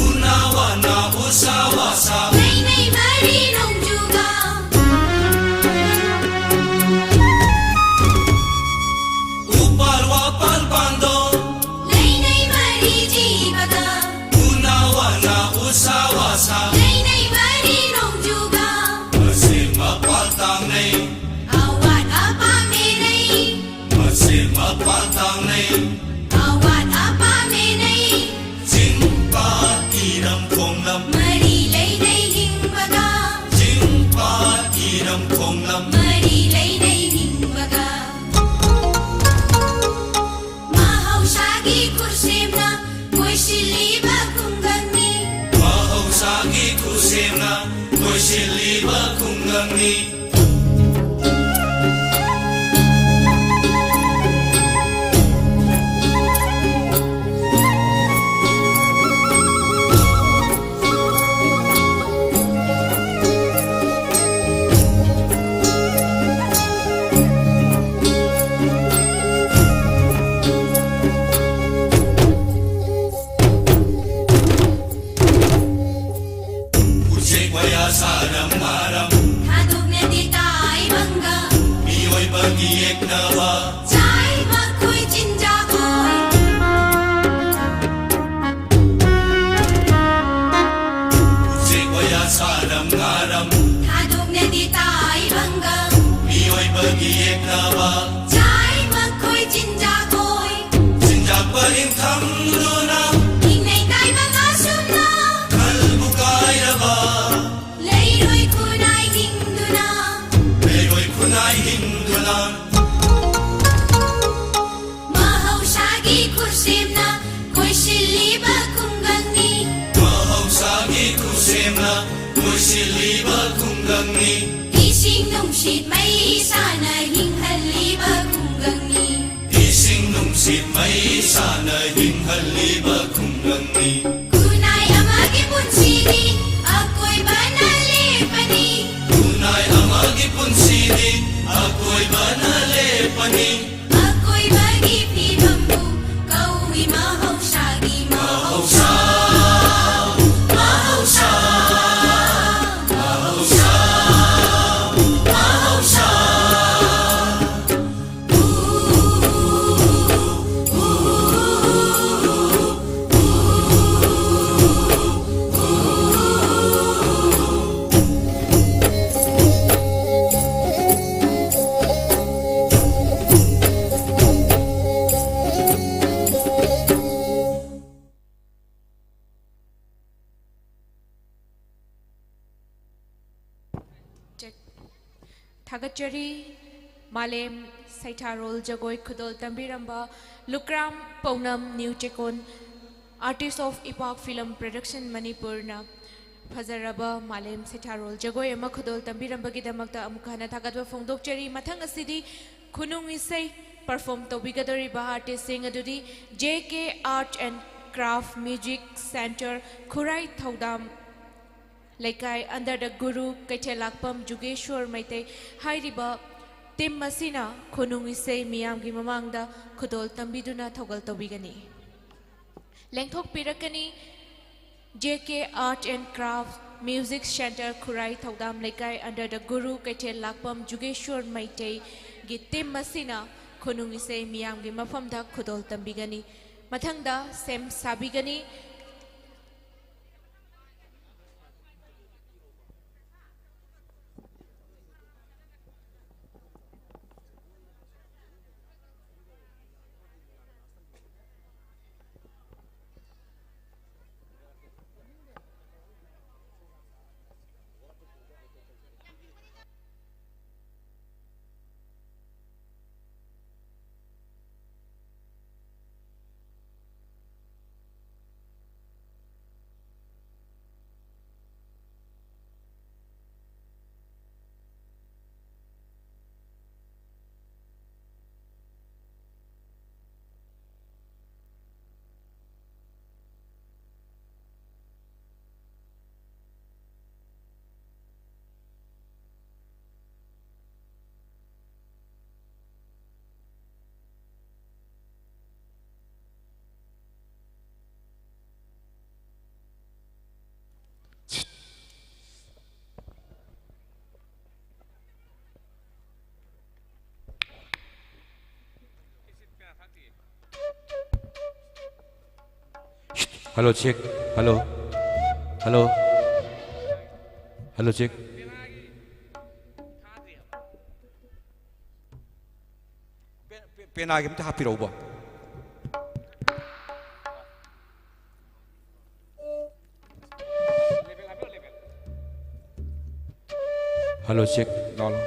ꯎꯅꯥ ꯋꯥꯅꯥ ꯎꯁꯥ ꯋꯥꯁꯥ ꯂꯩꯅꯩ ꯃꯔꯤ ꯅꯣꯡꯖꯨꯒ꯫ ꯎꯄꯔ ꯋꯥꯄꯔ ꯄꯥꯟꯗꯣ ꯂꯩꯅꯩ ꯃꯔꯤ ꯖꯤꯕꯒ꯫ ꯎꯅꯥ ꯋꯥꯅꯥ ꯎꯁꯥ ꯋꯥꯁꯥ ꯂꯩꯅꯩ ꯃꯔꯤ ꯅꯣꯡꯖꯨꯒ꯫ ꯃꯁꯤꯡ ꯃꯄꯥꯜ ꯇꯥꯡꯅꯩ꯫ ꯑꯋꯥꯠ ꯑꯄꯥ ꯃꯦꯟꯅꯩ꯫ ꯃꯁꯤꯡ ꯃꯄꯥꯜ ꯇꯥꯡꯅꯩ꯫ ꯑꯋꯥꯠ ꯑꯄꯥ ꯃꯦꯟꯅꯩ꯫ ꯆꯤꯡ ꯄꯥꯠ ꯏꯔꯝ ꯈꯣꯡꯂꯝ ꯃꯔꯤ ꯂꯩꯅꯩ ꯍꯤꯡꯕꯒ꯫ ꯆꯤꯡ ꯄꯥꯠ ꯏꯔꯝ ꯈꯣꯡꯂꯝ ꯃꯔꯤ ꯂꯩꯅꯩ ꯍꯤꯡꯕꯒ꯫ ꯃꯍꯧꯁꯥꯒꯤ ꯈꯨꯠꯁꯦꯝꯅ ꯀꯣꯏꯁꯤꯜꯂꯤꯕ ꯈꯨꯡꯒꯪꯅꯤ꯫ ꯃꯍꯧꯁꯥꯒꯤ ꯈꯨꯠꯁꯦꯝꯅ ꯀꯣꯏꯁꯤꯜꯂꯤꯕ ꯈꯨꯡꯒꯪꯅꯤ꯫ ꯎꯆꯦꯛ ꯋꯥꯌꯥ ꯁꯥꯔꯝ ꯃꯥꯔꯝ ꯊꯥꯗꯣꯛꯅꯗꯦ ꯈꯨꯡꯒꯪꯅꯤ꯫ ꯏꯁꯤꯡ ꯅꯨꯡꯁꯤꯠ ꯃꯩꯁꯥꯅ ꯍꯤꯡꯍꯜꯂꯤꯕ ꯈꯨꯡꯒꯪꯅꯤ꯫ ꯏꯁꯤꯡ ꯅꯨꯡꯁꯤꯠ ꯃꯩꯁꯥꯅ ꯍꯤꯡꯍꯜꯂꯤꯕ ꯈꯨꯡꯒꯪꯅꯤ꯫ ꯈꯨꯟꯅꯥꯏ ꯑꯃꯒꯤ ꯄꯨꯟꯁꯤꯗꯤ ꯑꯀꯣꯏꯕꯅ ꯂꯦꯞꯄꯅꯤ꯫ ꯈꯨꯟꯅꯥꯏ ꯑꯃꯒꯤ ꯄꯨꯟꯁꯤꯗꯤ ꯑꯀꯣꯏꯕꯅ ꯂꯦꯞꯄꯅꯤ꯫ ꯑꯀꯣꯏꯕꯒꯤ ꯐꯤꯕꯝꯕꯨ ꯀꯧꯏ ꯃꯍꯧꯁꯥꯒꯤ ꯃꯍꯧꯁꯥ꯫ ꯃꯍꯧꯁꯥ, ꯃꯍꯧꯁꯥ, ꯃꯍꯧꯁꯥ꯫ ꯊꯥꯒꯠꯆꯔꯤ꯫ ꯃꯥꯂꯦꯝ ꯁꯩꯊꯥꯔꯣꯜ ꯖꯒꯣꯏ ꯈꯨꯗꯣꯜ ꯇꯝꯕꯤꯔꯝꯕ ꯂꯨꯀ꯭ꯔꯥꯝ ꯄꯧꯅꯝ new ꯆꯦꯀꯣꯟ, Artist of Ipak Film Production ꯃꯅꯤꯄꯨꯔꯅ ꯐꯖꯔꯕ ꯃꯥꯂꯦꯝ ꯁꯩꯊꯥꯔꯣꯜ ꯖꯒꯣꯏ ꯑꯃ ꯈꯨꯗꯣꯜ ꯇꯝꯕꯤꯔꯝꯕꯒꯤꯗꯃꯛꯇ ꯑꯃꯨꯛ ꯍꯟꯅ ꯊꯥꯒꯠꯄ ꯐꯣꯡꯗꯣꯛꯆꯔꯤ꯫ ꯃꯊꯪ ꯑꯁꯤꯗꯤ ꯈꯨꯅꯨꯡ ꯏꯁꯩ perform ꯇꯧꯕꯤꯒꯗꯧꯔꯤꯕ artistꯁꯤꯡ ꯑꯗꯨꯗꯤ J K Art and Craft Music Centre, ꯈꯨꯔꯥꯏ ꯊꯧꯗꯥꯝ ꯂꯩꯀꯥꯏ, under the ꯒꯨꯔꯨ ꯀꯩꯊꯦꯜꯂꯥꯛꯄꯝ ꯖꯨꯒꯦꯁ꯭ꯋꯔ ꯃꯩꯇꯩ ꯍꯥꯏꯔꯤꯕ team ꯑꯁꯤꯅ ꯈꯨꯅꯨꯡ ꯏꯁꯩ ꯃꯤꯌꯥꯝꯒꯤ ꯃꯃꯥꯡꯗ ꯈꯨꯗꯣꯜ ꯇꯝꯕꯤꯗꯨꯅ ꯊꯧꯒꯜ ꯇꯧꯕꯤꯒꯅꯤ꯫ ꯂꯦꯡꯊꯣꯛꯄꯤꯔꯛꯀꯅꯤ J K Art and Craft Music Centre, ꯈꯨꯔꯥꯏ ꯊꯧꯗꯥꯝ ꯂꯩꯀꯥꯏ, under the ꯒꯨꯔꯨ ꯀꯩꯊꯦꯜꯂꯥꯛꯄꯝ ꯖꯨꯒꯦꯁ꯭ꯋꯔ ꯃꯩꯇꯩꯒꯤ team ꯑꯁꯤꯅ ꯈꯨꯅꯨꯡ ꯏꯁꯩ ꯃꯤꯌꯥꯝꯒꯤ ꯃꯐꯝꯗ ꯈꯨꯗꯣꯜ ꯇꯝꯕꯤꯒꯅꯤ꯫ ꯃꯊꯪꯗ ꯁꯦꯝ ꯁꯥꯕꯤꯒꯅꯤ꯫ Hello, check. Hello. Hello. Hello, check. ꯄꯦ-, ꯄꯦ-, ꯄꯦꯅꯥꯒꯤ ꯑꯝꯇ ꯍꯥꯞꯄꯤꯔꯛꯎꯕ꯫ Hello, check. ꯂꯥꯎ, ꯂꯥꯎ꯫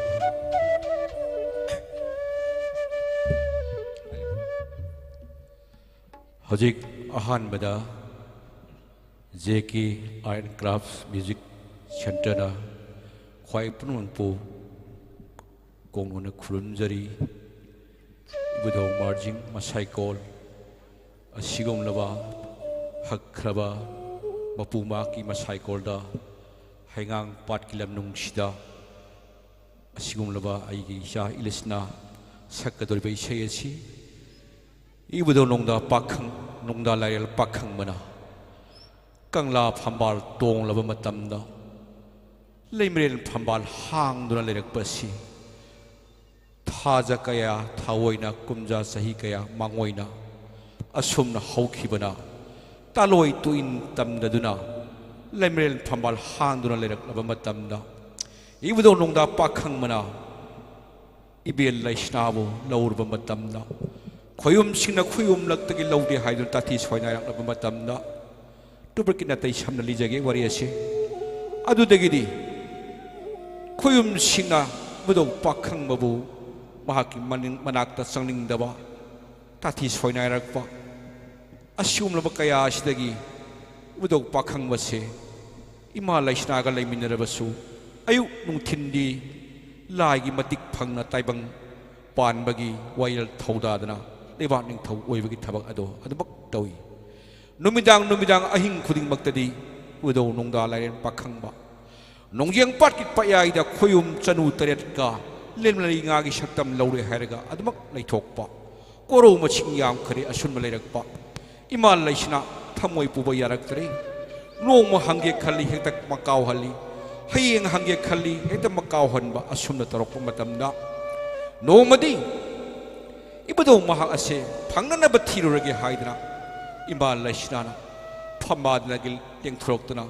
ꯍꯧꯖꯤꯛ ꯑꯍꯥꯟꯕꯗ J K Art and Crafts Music Centreꯅ ꯈ꯭ꯋꯥꯏ ꯄꯨꯝꯅꯃꯛꯄꯨ ꯀꯣꯡꯅꯣꯟꯅ ꯈꯨꯔꯨꯝꯖꯔꯤ꯫ ꯏꯕꯨꯙꯧ ꯃꯥꯔꯖꯤꯡ ꯃꯁꯥꯏꯀꯣꯜ ꯑꯁꯤꯒꯨꯝꯂꯕ ꯍꯛꯈ꯭ꯔꯕ ꯃꯄꯨ ꯃꯍꯥꯛꯀꯤ ꯃꯁꯥꯏꯀꯣꯜꯗ ꯍꯩꯉꯥꯡ ꯄꯥꯠꯀꯤ ꯂꯝꯅꯨꯡꯁꯤꯗ ꯑꯁꯤꯒꯨꯝꯂꯕ ꯑꯩꯒꯤ ꯏꯆꯥ ꯏꯂꯤꯁꯅ ꯁꯛꯀꯗꯧꯔꯤꯕ ꯏꯁꯩ ꯑꯁꯤ ꯏꯕꯨꯙꯧ ꯅꯣꯡꯗꯥ ꯄꯥꯈꯪ, ꯅꯣꯡꯗꯥ ꯂꯥꯏꯔꯦꯜ ꯄꯥꯈꯪꯕꯅ ꯀꯪꯂꯥ ꯐꯝꯕꯥꯜ ꯇꯣꯡꯂꯕ ꯃꯇꯝꯗ ꯂꯩꯃꯔꯦꯜ ꯐꯝꯕꯥꯜ ꯍꯥꯡꯗꯨꯅ ꯂꯩꯔꯛꯄ ꯑꯁꯤ ꯊꯥꯖ ꯀꯌꯥ ꯊꯥꯑꯣꯏꯅ, ꯀꯨꯝꯖꯥ ꯆꯍꯤ ꯀꯌꯥ ꯃꯥꯡꯑꯣꯏꯅ ꯑꯁꯨꯝꯅ ꯍꯧꯈꯤꯕꯅ ꯇꯥꯂꯣꯏ ꯇꯨꯏꯟ ꯇꯝꯗꯗꯨꯅ ꯂꯩꯃꯔꯦꯜ ꯐꯝꯕꯥꯜ ꯍꯥꯡꯗꯨꯅ ꯂꯩꯔꯛꯂꯕ ꯃꯇꯝꯗ ꯏꯕꯨꯙꯧ ꯅꯣꯡꯗꯥ ꯄꯥꯈꯪꯕꯅ ꯏꯕꯦꯜ ꯂꯩꯁꯅꯥꯕꯨ ꯂꯧꯔꯕ ꯃꯇꯝꯗ, ꯈꯣꯌꯨꯝꯁꯤꯡꯅ ꯈꯣꯌꯨꯝꯂꯛꯇꯒꯤ ꯂꯧꯗꯦ ꯍꯥꯏꯗꯨꯅ ꯇꯥꯊꯤ ꯁꯣꯏꯅꯥꯏꯔꯛꯂꯕ ꯃꯇꯝꯗ, ꯇꯨꯕ꯭ꯔꯀꯤ ꯅꯥꯇꯩ ꯁꯝꯅ ꯂꯤꯖꯒꯦ ꯋꯥꯔꯤ ꯑꯁꯤ꯫ ꯑꯗꯨꯗꯒꯤꯗꯤ ꯈꯣꯌꯨꯝꯁꯤꯡꯅ ꯏꯕꯨꯙꯧ ꯄꯥꯈꯪꯕꯕꯨ ꯃꯍꯥꯛꯀꯤ ꯃꯅꯤꯡ-, ꯃꯅꯥꯛꯇ ꯆꯪꯅꯤꯡꯗꯕ, ꯇꯥꯊꯤ ꯁꯣꯏꯅꯥꯏꯔꯛꯄ, ꯑꯁꯤꯒꯨꯝꯂꯕ ꯀꯌꯥ ꯑꯁꯤꯗꯒꯤ ꯏꯕꯨꯙꯧ ꯄꯥꯈꯪꯕꯁꯦ ꯏꯃꯥ ꯂꯩꯁꯅꯥꯒ ꯂꯩꯃꯤꯟꯅꯔꯕꯁꯨ, ꯑꯌꯨꯛ ꯅꯨꯡꯊꯤꯟꯗꯤ ꯂꯥꯏꯒꯤ ꯃꯇꯤꯛ ꯐꯪꯅ ꯇꯥꯏꯕꯪ ꯄꯥꯟꯕꯒꯤ ꯋꯥꯌꯦꯜ ꯊꯧꯗꯥꯗꯅ ꯂꯩꯕꯥꯛ ꯅꯤꯡꯊꯧ ꯑꯣꯏꯕꯒꯤ ꯊꯕꯛ ꯑꯗꯣ ꯑꯗꯨꯃꯛ ꯇꯧꯏ꯫ ꯅꯨꯃꯤꯗꯥꯡ ꯅꯨꯃꯤꯗꯥꯡ ꯑꯍꯤꯡ ꯈꯨꯗꯤꯡꯃꯛꯇꯗꯤ ꯏꯕꯨꯙꯧ ꯅꯣꯡꯗꯥ ꯂꯥꯏꯔꯦꯟ ꯄꯥꯈꯪꯕ ꯅꯣꯡꯖꯦꯡ ꯄꯥꯠꯀꯤ ꯄꯌꯥꯏꯗ ꯈꯣꯌꯨꯝ ꯆꯅꯨ ꯇꯔꯦꯠꯀ ꯂꯦꯝꯂꯩ ꯉꯥꯒꯤ ꯁꯛꯇꯝ ꯂꯧꯔꯦ ꯍꯥꯏꯔꯒ ꯑꯗꯨꯃꯛ ꯂꯩꯊꯣꯛꯄ, ꯀꯣꯔꯧ ꯃꯁꯤꯡ ꯌꯥꯝꯈ꯭ꯔꯦ ꯑꯁꯨꯝꯅ ꯂꯩꯔꯛꯄ꯫ ꯏꯃꯥ ꯂꯩꯁꯅꯥ ꯊꯃꯣꯏ ꯄꯨꯕ ꯌꯥꯔꯛꯇ꯭ꯔꯦ꯫ ꯅꯣꯡꯃ ꯍꯪꯒꯦ ꯈꯜꯂꯤ, ꯍꯦꯛꯇ ꯃꯀꯥꯎꯍꯜꯂꯤ꯫ ꯍꯌꯦꯡ ꯍꯪꯒꯦ ꯈꯜꯂꯤ, ꯍꯦꯛꯇ ꯃꯀꯥꯎꯍꯟꯕ꯫ ꯑꯁꯨꯝꯅ ꯇꯧꯔꯛꯄ ꯃꯇꯝꯗ ꯅꯣꯡꯃꯗꯤ ꯏꯕꯨꯙꯧ ꯃꯍꯥꯛ ꯑꯁꯦ ꯐꯪꯅꯅꯕ ꯊꯤꯔꯨꯔꯒꯦ ꯍꯥꯏꯗꯅ ꯏꯃꯥ ꯂꯩꯁꯅꯥꯅ ꯐꯝꯕꯥꯜꯗꯒꯤ ꯂꯦꯡꯊꯣꯔꯛꯇꯨꯅ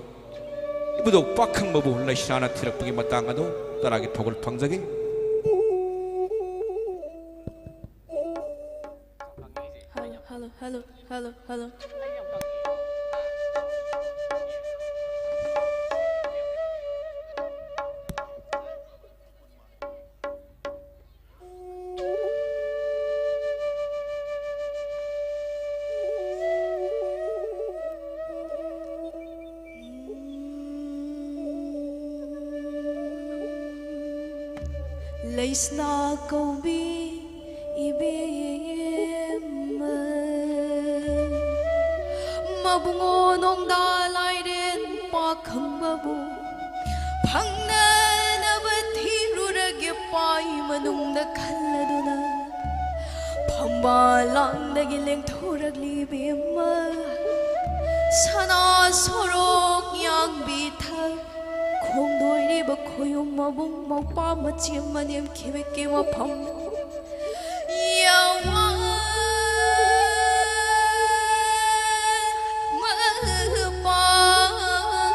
ꯏꯕꯨꯙꯧ ꯄꯥꯈꯪꯕꯕꯨ ꯂꯩꯁꯅꯥꯅ ꯊꯤꯔꯛꯄꯒꯤ ꯃꯇꯥꯡ ꯑꯗꯨ ꯇꯔꯥꯒꯤ ꯊꯧꯒꯜ ꯐꯪꯖꯒꯦ꯫ Hello, hello, hello, hello, hello. ꯂꯩꯁꯅꯥ ꯀꯧꯕꯤ ꯏꯕꯦꯝꯃ, ꯃꯕꯨꯡꯉꯣ ꯅꯣꯡꯗꯥ ꯂꯥꯏꯔꯦꯟ ꯄꯥꯈꯪꯕꯕꯨ ꯐꯪꯅꯅꯕ ꯊꯤꯔꯨꯔꯒꯦ ꯄꯥꯏ ꯃꯅꯨꯡꯗ ꯈꯜꯂꯗꯨꯅ ꯐꯝꯕꯥꯜ ꯂꯥꯡꯗꯒꯤ ꯂꯦꯡꯊꯣꯔꯛꯂꯤ ꯏꯕꯦꯝꯃ꯫ ꯁꯅꯥ ꯁꯣꯔꯣꯛ ꯌꯥꯡꯕꯤ ꯊꯛ ꯈꯣꯡꯗꯣꯏꯔꯤꯕ ꯈꯣꯌꯨꯝ ꯃꯕꯨꯡ ꯃꯧꯄ꯭ꯋꯥ ꯃꯆꯦꯝ ꯃꯅꯦꯝ ꯈꯤꯕꯤꯛꯀꯤ ꯃꯐꯝ ꯌꯥꯋꯥ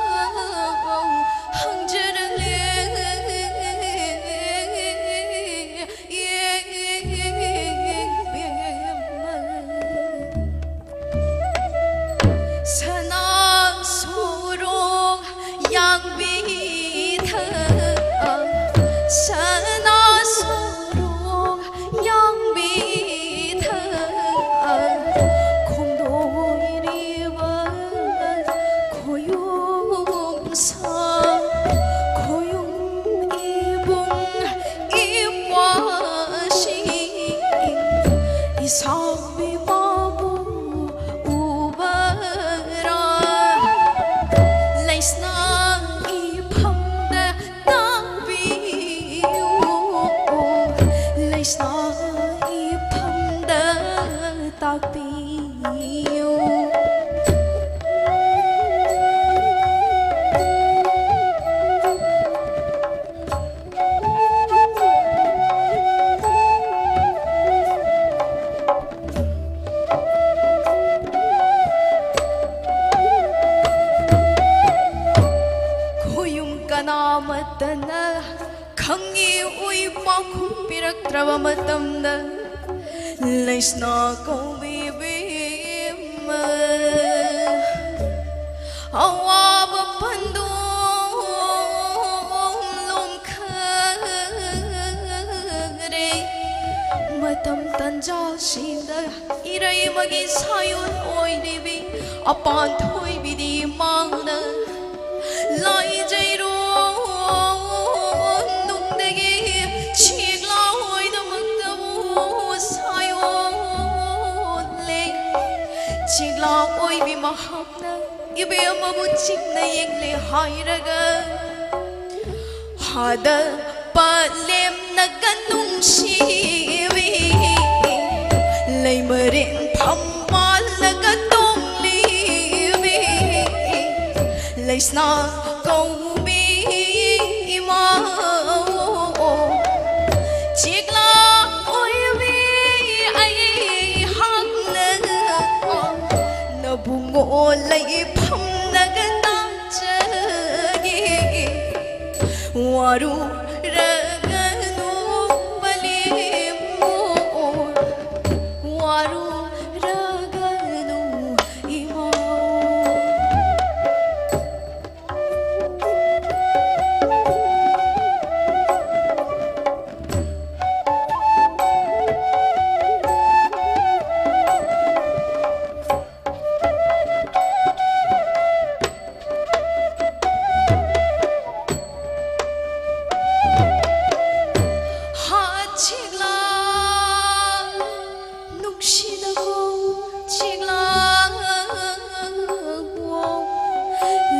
ꯃꯄꯥꯎ ꯍꯪꯖꯔꯛꯂꯦ꯫ ꯁꯅꯥ ꯁꯣꯔꯣꯛ ꯌꯥꯡꯕꯤꯗ, ꯁꯅꯥ ꯁꯣꯔꯣꯛ ꯇꯥꯃꯠꯇꯅ ꯈꯪꯉꯤ ꯎꯏ ꯄꯥꯎꯈꯨꯝ ꯄꯤꯔꯛꯇ꯭ꯔꯕ ꯃꯇꯝꯗ, ꯂꯩꯁꯅꯥ ꯀꯧꯕꯤ ꯏꯕꯦꯝꯃ, ꯑꯋꯥꯕ ꯄꯟꯗꯣꯝ ꯂꯣꯝꯈꯔꯦ꯫ ꯃꯇꯝ ꯇꯟꯖꯥꯁꯤꯗ ꯏꯔꯩꯃꯒꯤ ꯁꯥꯌꯣꯟ ꯑꯣꯏꯔꯤꯕꯤ ꯑꯄꯥꯟ ꯊꯣꯏꯕꯤꯗꯤ ꯃꯥꯅ ꯂꯥꯏꯖꯩꯔꯣꯟ ꯅꯨꯡꯗꯒꯤ ꯆꯦꯛꯂꯥ ꯑꯣꯏꯗꯃꯛꯇꯕꯨ ꯁꯥꯌꯣꯜꯂꯦ꯫ ꯆꯦꯛꯂꯥ ꯑꯣꯏꯕꯤ ꯃꯍꯥꯛꯅ ꯏꯕꯦꯝꯃꯕꯨ ꯆꯤꯡꯅ ꯌꯦꯡꯂꯦ ꯍꯥꯏꯔꯒ, ꯍꯥꯗ ꯄꯂꯦꯝꯅꯒ ꯅꯨꯡꯁꯤꯕꯤ, ꯂꯩꯃꯔꯦꯟ ꯐꯝꯃꯥꯜꯂꯒ ꯇꯣꯡꯂꯤꯕꯤ, ꯂꯩꯁꯅꯥ ꯀꯧꯕꯤ ꯏꯃꯥ꯫ ꯆꯦꯛꯂꯥ ꯑꯣꯏꯕꯤ ꯑꯩꯍꯥꯛꯅ ꯅꯕꯨꯡꯉꯣ ꯂꯩꯐꯝꯅꯒ ꯇꯥꯖꯒꯦ꯫ ꯋꯥꯔꯨꯔꯒꯅꯨ ꯕꯂꯦꯝꯃꯣ, ꯋꯥꯔꯨꯔꯒꯅꯨ ꯏꯃꯥ꯫ ꯍꯥ ꯆꯦꯛꯂꯥ ꯅꯨꯡꯁꯤꯅꯕꯣ, ꯆꯦꯛꯂꯥꯕꯣ,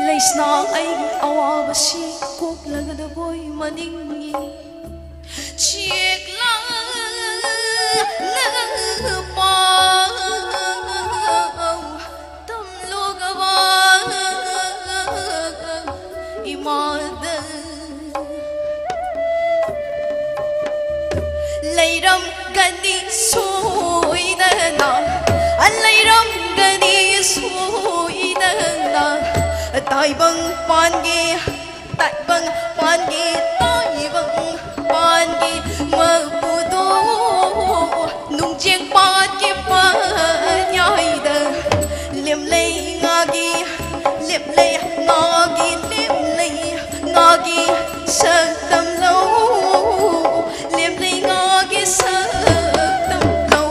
ꯂꯩꯁꯅꯥ ꯑꯩꯒꯤ ꯑꯋꯥꯕꯁꯤ ꯀꯣꯛꯂꯒ ꯅꯕꯣꯏ ꯃꯅꯤꯡꯉꯤ꯫ ꯆꯦꯛꯂꯥ ꯅꯪ ꯄꯥꯎ ꯇꯝꯂꯨꯒꯕ ꯏꯃꯥꯗ ꯂꯩꯔꯝꯒꯅꯤ ꯁꯣꯏꯗꯅ, ꯂꯩꯔꯝꯒꯅꯤ ꯁꯣꯏꯗꯅ꯫ ꯇꯥꯏꯕꯪ ꯄꯥꯟꯒꯦ ꯇꯥꯏꯕꯪ ꯄꯥꯟꯒꯤ, ꯇꯥꯏꯕꯪ ꯄꯥꯟꯒꯤ ꯃꯄꯨꯗꯣ, ꯅꯨꯡꯖꯦꯡ ꯄꯥꯠꯀꯤ ꯄꯥꯟꯌꯥꯏꯗ ꯂꯦꯝꯂꯩ ꯉꯥꯒꯤ, ꯂꯦꯝꯂꯩ ꯉꯥꯒꯤ, ꯂꯦꯝꯂꯩ ꯉꯥꯒꯤ ꯁꯛꯇꯝꯂꯧ, ꯂꯦꯝꯂꯩ ꯉꯥꯒꯤ ꯁꯛꯇꯝꯂꯧ꯫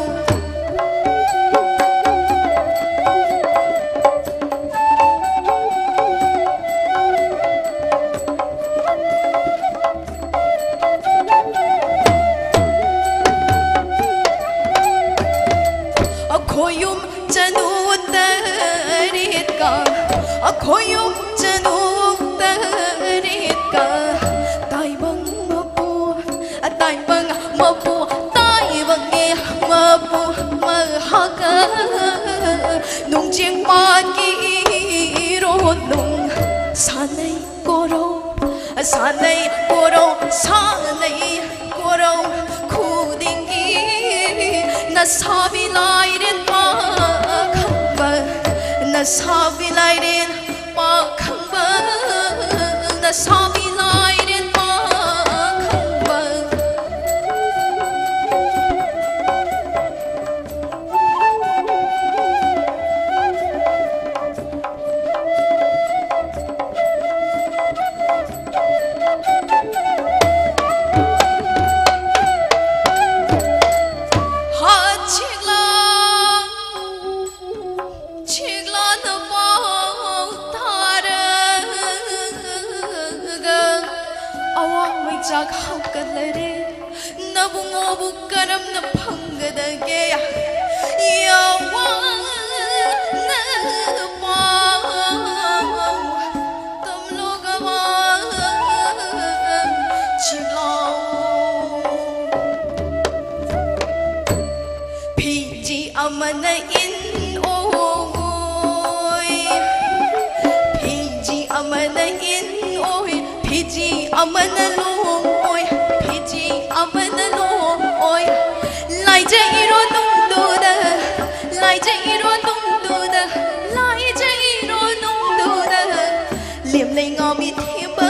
ꯑꯈꯣꯏꯌꯨꯝ ꯆꯅꯨ ꯇꯔꯦꯠꯀ, ꯑꯈꯣꯏꯌꯨꯝ ꯆꯅꯨ ꯇꯔꯦꯠꯀ, ꯇꯥꯏꯕꯪ ꯃꯄꯨ, ꯇꯥꯏꯕꯪ ꯃꯄꯨ, ꯇꯥꯏꯕꯪꯒꯤ ꯃꯄꯨ ꯃꯍꯥꯛꯀ, ꯅꯨꯡꯖꯦꯡ ꯄꯥꯠꯀꯤ ꯏꯔꯣꯟ ꯅꯨꯡ ꯁꯥꯟꯅꯩ ꯀꯣꯔꯧ, ꯁꯥꯟꯅꯩ ꯀꯣꯔꯧ, ꯁꯥꯟꯅꯩ ꯀꯣꯔꯧ ꯈꯨꯗꯤꯡꯒꯤ ꯅꯁꯥꯕꯤ ꯂꯥꯏꯔꯦꯟ ꯄꯥꯈꯪꯕ, ꯅꯁꯥꯕꯤ ꯂꯥꯏꯔꯦꯟ ꯄꯥꯈꯪꯕ, ꯅꯁꯥꯕꯤ ꯂꯥꯏꯔꯦꯟ ꯄꯥꯈꯪꯕ꯫ ꯍꯥ ꯆꯤꯛꯂꯥ, ꯆꯤꯛꯂꯥꯅ ꯄꯥꯎ ꯇꯥꯔꯒ ꯑꯋꯥꯡ ꯃꯩꯆꯥꯛ ꯍꯥꯞꯀꯠꯂꯔꯦ꯫ ꯅꯕꯨꯡꯉꯣꯕꯨ ꯀꯔꯝꯅ ꯐꯪꯒꯗꯒꯦ? ꯌꯥꯋꯥꯅ ꯄꯥꯎ ꯇꯝꯂꯣꯒꯕ ꯆꯤꯛꯂꯥꯎ꯫ ꯐꯤꯖꯤ ꯑꯃꯅ ꯏꯟ ꯑꯣꯏ, ꯐꯤꯖꯤ ꯑꯃꯅ ꯏꯟ ꯑꯣꯏ, ꯐꯤꯖꯤ ꯑꯃꯅ ꯂꯣꯡ ꯑꯣꯏ, ꯐꯤꯖꯤ ꯑꯃꯅ ꯂꯣꯡ ꯑꯣꯏ꯫ ꯂꯥꯏꯖ ꯏꯔꯣ ꯅꯨꯡꯗꯨꯗ, ꯂꯥꯏꯖ ꯏꯔꯣ ꯅꯨꯡꯗꯨꯗ, ꯂꯥꯏꯖ ꯏꯔꯣ ꯅꯨꯡꯗꯨꯗ꯫ ꯂꯦꯝꯂꯩ ꯉꯥꯃꯤ ꯊꯦꯝꯕ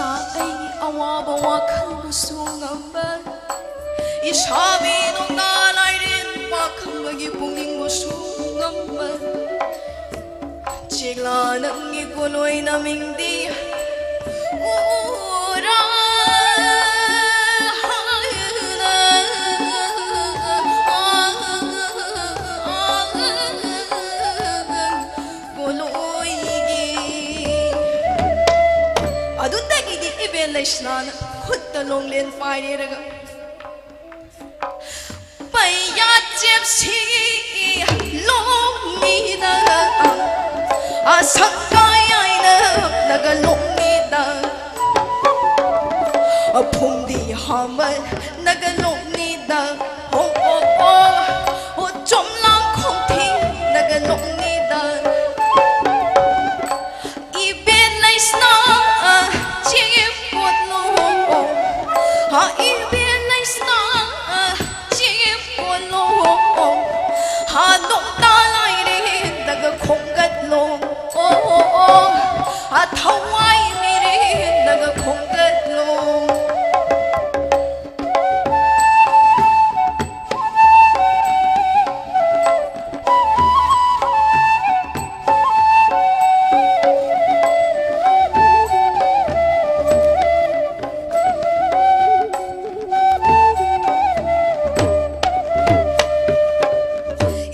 ꯑꯩꯒꯤ ꯑꯋꯥꯕ ꯋꯥꯈꯜꯕꯨꯁꯨ ꯉꯝꯕ, ꯏꯁꯥꯕꯤ ꯅꯣꯡꯗꯥ ꯂꯥꯏꯔꯦꯟ ꯄꯥꯈꯪꯕꯒꯤ ꯄꯨꯛꯅꯤꯡꯕꯨꯁꯨ ꯉꯝꯕ꯫ ꯆꯦꯛꯂꯥ ꯅꯪꯒꯤ ꯀꯣꯂꯣꯏ ꯅꯃꯤꯡꯗꯤ ꯎꯔꯥ ꯍꯥꯏꯅ꯫ ꯀꯣꯂꯣꯏꯒꯤ꯫ ꯑꯗꯨꯗꯒꯤꯗꯤ ꯏꯕꯦꯟ ꯂꯩꯁꯅꯥꯅ ꯈꯨꯠꯇ ꯂꯣꯡꯂꯦꯟ ꯄꯥꯏꯔꯦꯔꯒ, ꯄꯩꯌꯥ ꯆꯦꯞꯁꯤ ꯂꯣꯡꯅꯤꯗ, ꯑꯁꯪꯀꯥꯏ ꯍꯥꯏꯅ ꯅꯒ ꯂꯣꯡꯅꯤꯗ, ꯑꯐꯨꯝꯗꯤ ꯍꯥꯃꯜ ꯅꯒ ꯂꯣꯡꯅꯤꯗ, ꯍꯣ ꯍꯣ ꯍꯣ, ꯍꯣ ꯆꯣꯝꯂꯥꯡ ꯈꯣꯡꯊꯤ ꯅꯒ ꯂꯣꯡꯅꯤꯗ꯫ ꯏꯕꯦꯟ ꯂꯩꯁꯅꯥ ꯆꯦꯞ ꯀꯣꯠꯂꯣ꯫ ꯍꯥ ꯏꯕꯦꯟ ꯂꯩꯁꯅꯥ ꯆꯦꯞ ꯀꯣꯠꯂꯣ꯫ ꯍꯥ ꯅꯣꯡꯇꯥ ꯂꯥꯏꯔꯦꯟꯗꯒ ꯈꯣꯡꯒꯠꯂꯣ꯫ ꯑꯣ ꯑꯣ ꯑꯣ꯫ ꯍꯥ ꯊꯋꯥꯏ ꯃꯤꯔꯦꯟꯗꯒ ꯈꯣꯡꯒꯠꯂꯣ꯫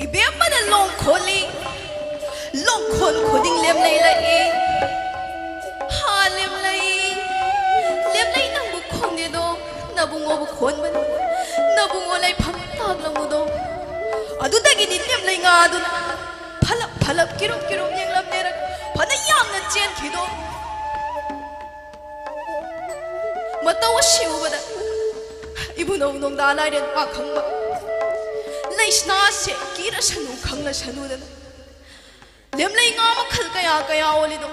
ꯏꯕꯦꯝꯃꯅ ꯂꯣꯡ ꯈꯣꯠꯂꯤ, ꯂꯣꯡ ꯈꯣꯟ ꯈꯨꯗꯤꯡ ꯂꯦꯝꯂꯩ ꯂꯥꯛꯏ꯫ ꯍꯥ ꯂꯦꯝꯂꯩ, ꯂꯦꯝꯂꯩ ꯅꯪꯕꯨ ꯈꯣꯟꯗꯦꯗꯣ, ꯅꯕꯨꯡꯉꯣꯕꯨ ꯈꯣꯟꯕꯅꯤ, ꯅꯕꯨꯡꯉꯣ ꯂꯩꯐꯝ ꯇꯥꯛꯂꯝꯃꯨꯗꯣ꯫ ꯑꯗꯨꯗꯒꯤꯗꯤ ꯂꯦꯝꯂꯩ ꯉꯥꯗꯨꯅ ꯐꯂꯞ ꯐꯂꯞ ꯀꯤꯔꯨꯝ ꯀꯤꯔꯨꯝ ꯌꯦꯡꯂꯝꯂꯦꯔꯒ ꯐꯅ ꯌꯥꯝꯅ ꯆꯦꯟꯈꯤꯗꯣ꯫ ꯃꯇꯧ ꯑꯁꯤ ꯎꯕꯗ ꯏꯕꯨꯙꯧ ꯅꯣꯡꯗꯥ ꯂꯥꯏꯔꯦꯟ ꯄꯥꯈꯪꯕ ꯂꯩꯁꯅꯥꯁꯦ ꯀꯤꯔꯁꯅꯨ ꯈꯪꯂꯁꯅꯨꯗꯅ ꯂꯦꯝꯂꯩ ꯉꯥ ꯃꯈꯜ ꯀꯌꯥ ꯀꯌꯥ ꯑꯣꯜꯂꯤꯗꯣ꯫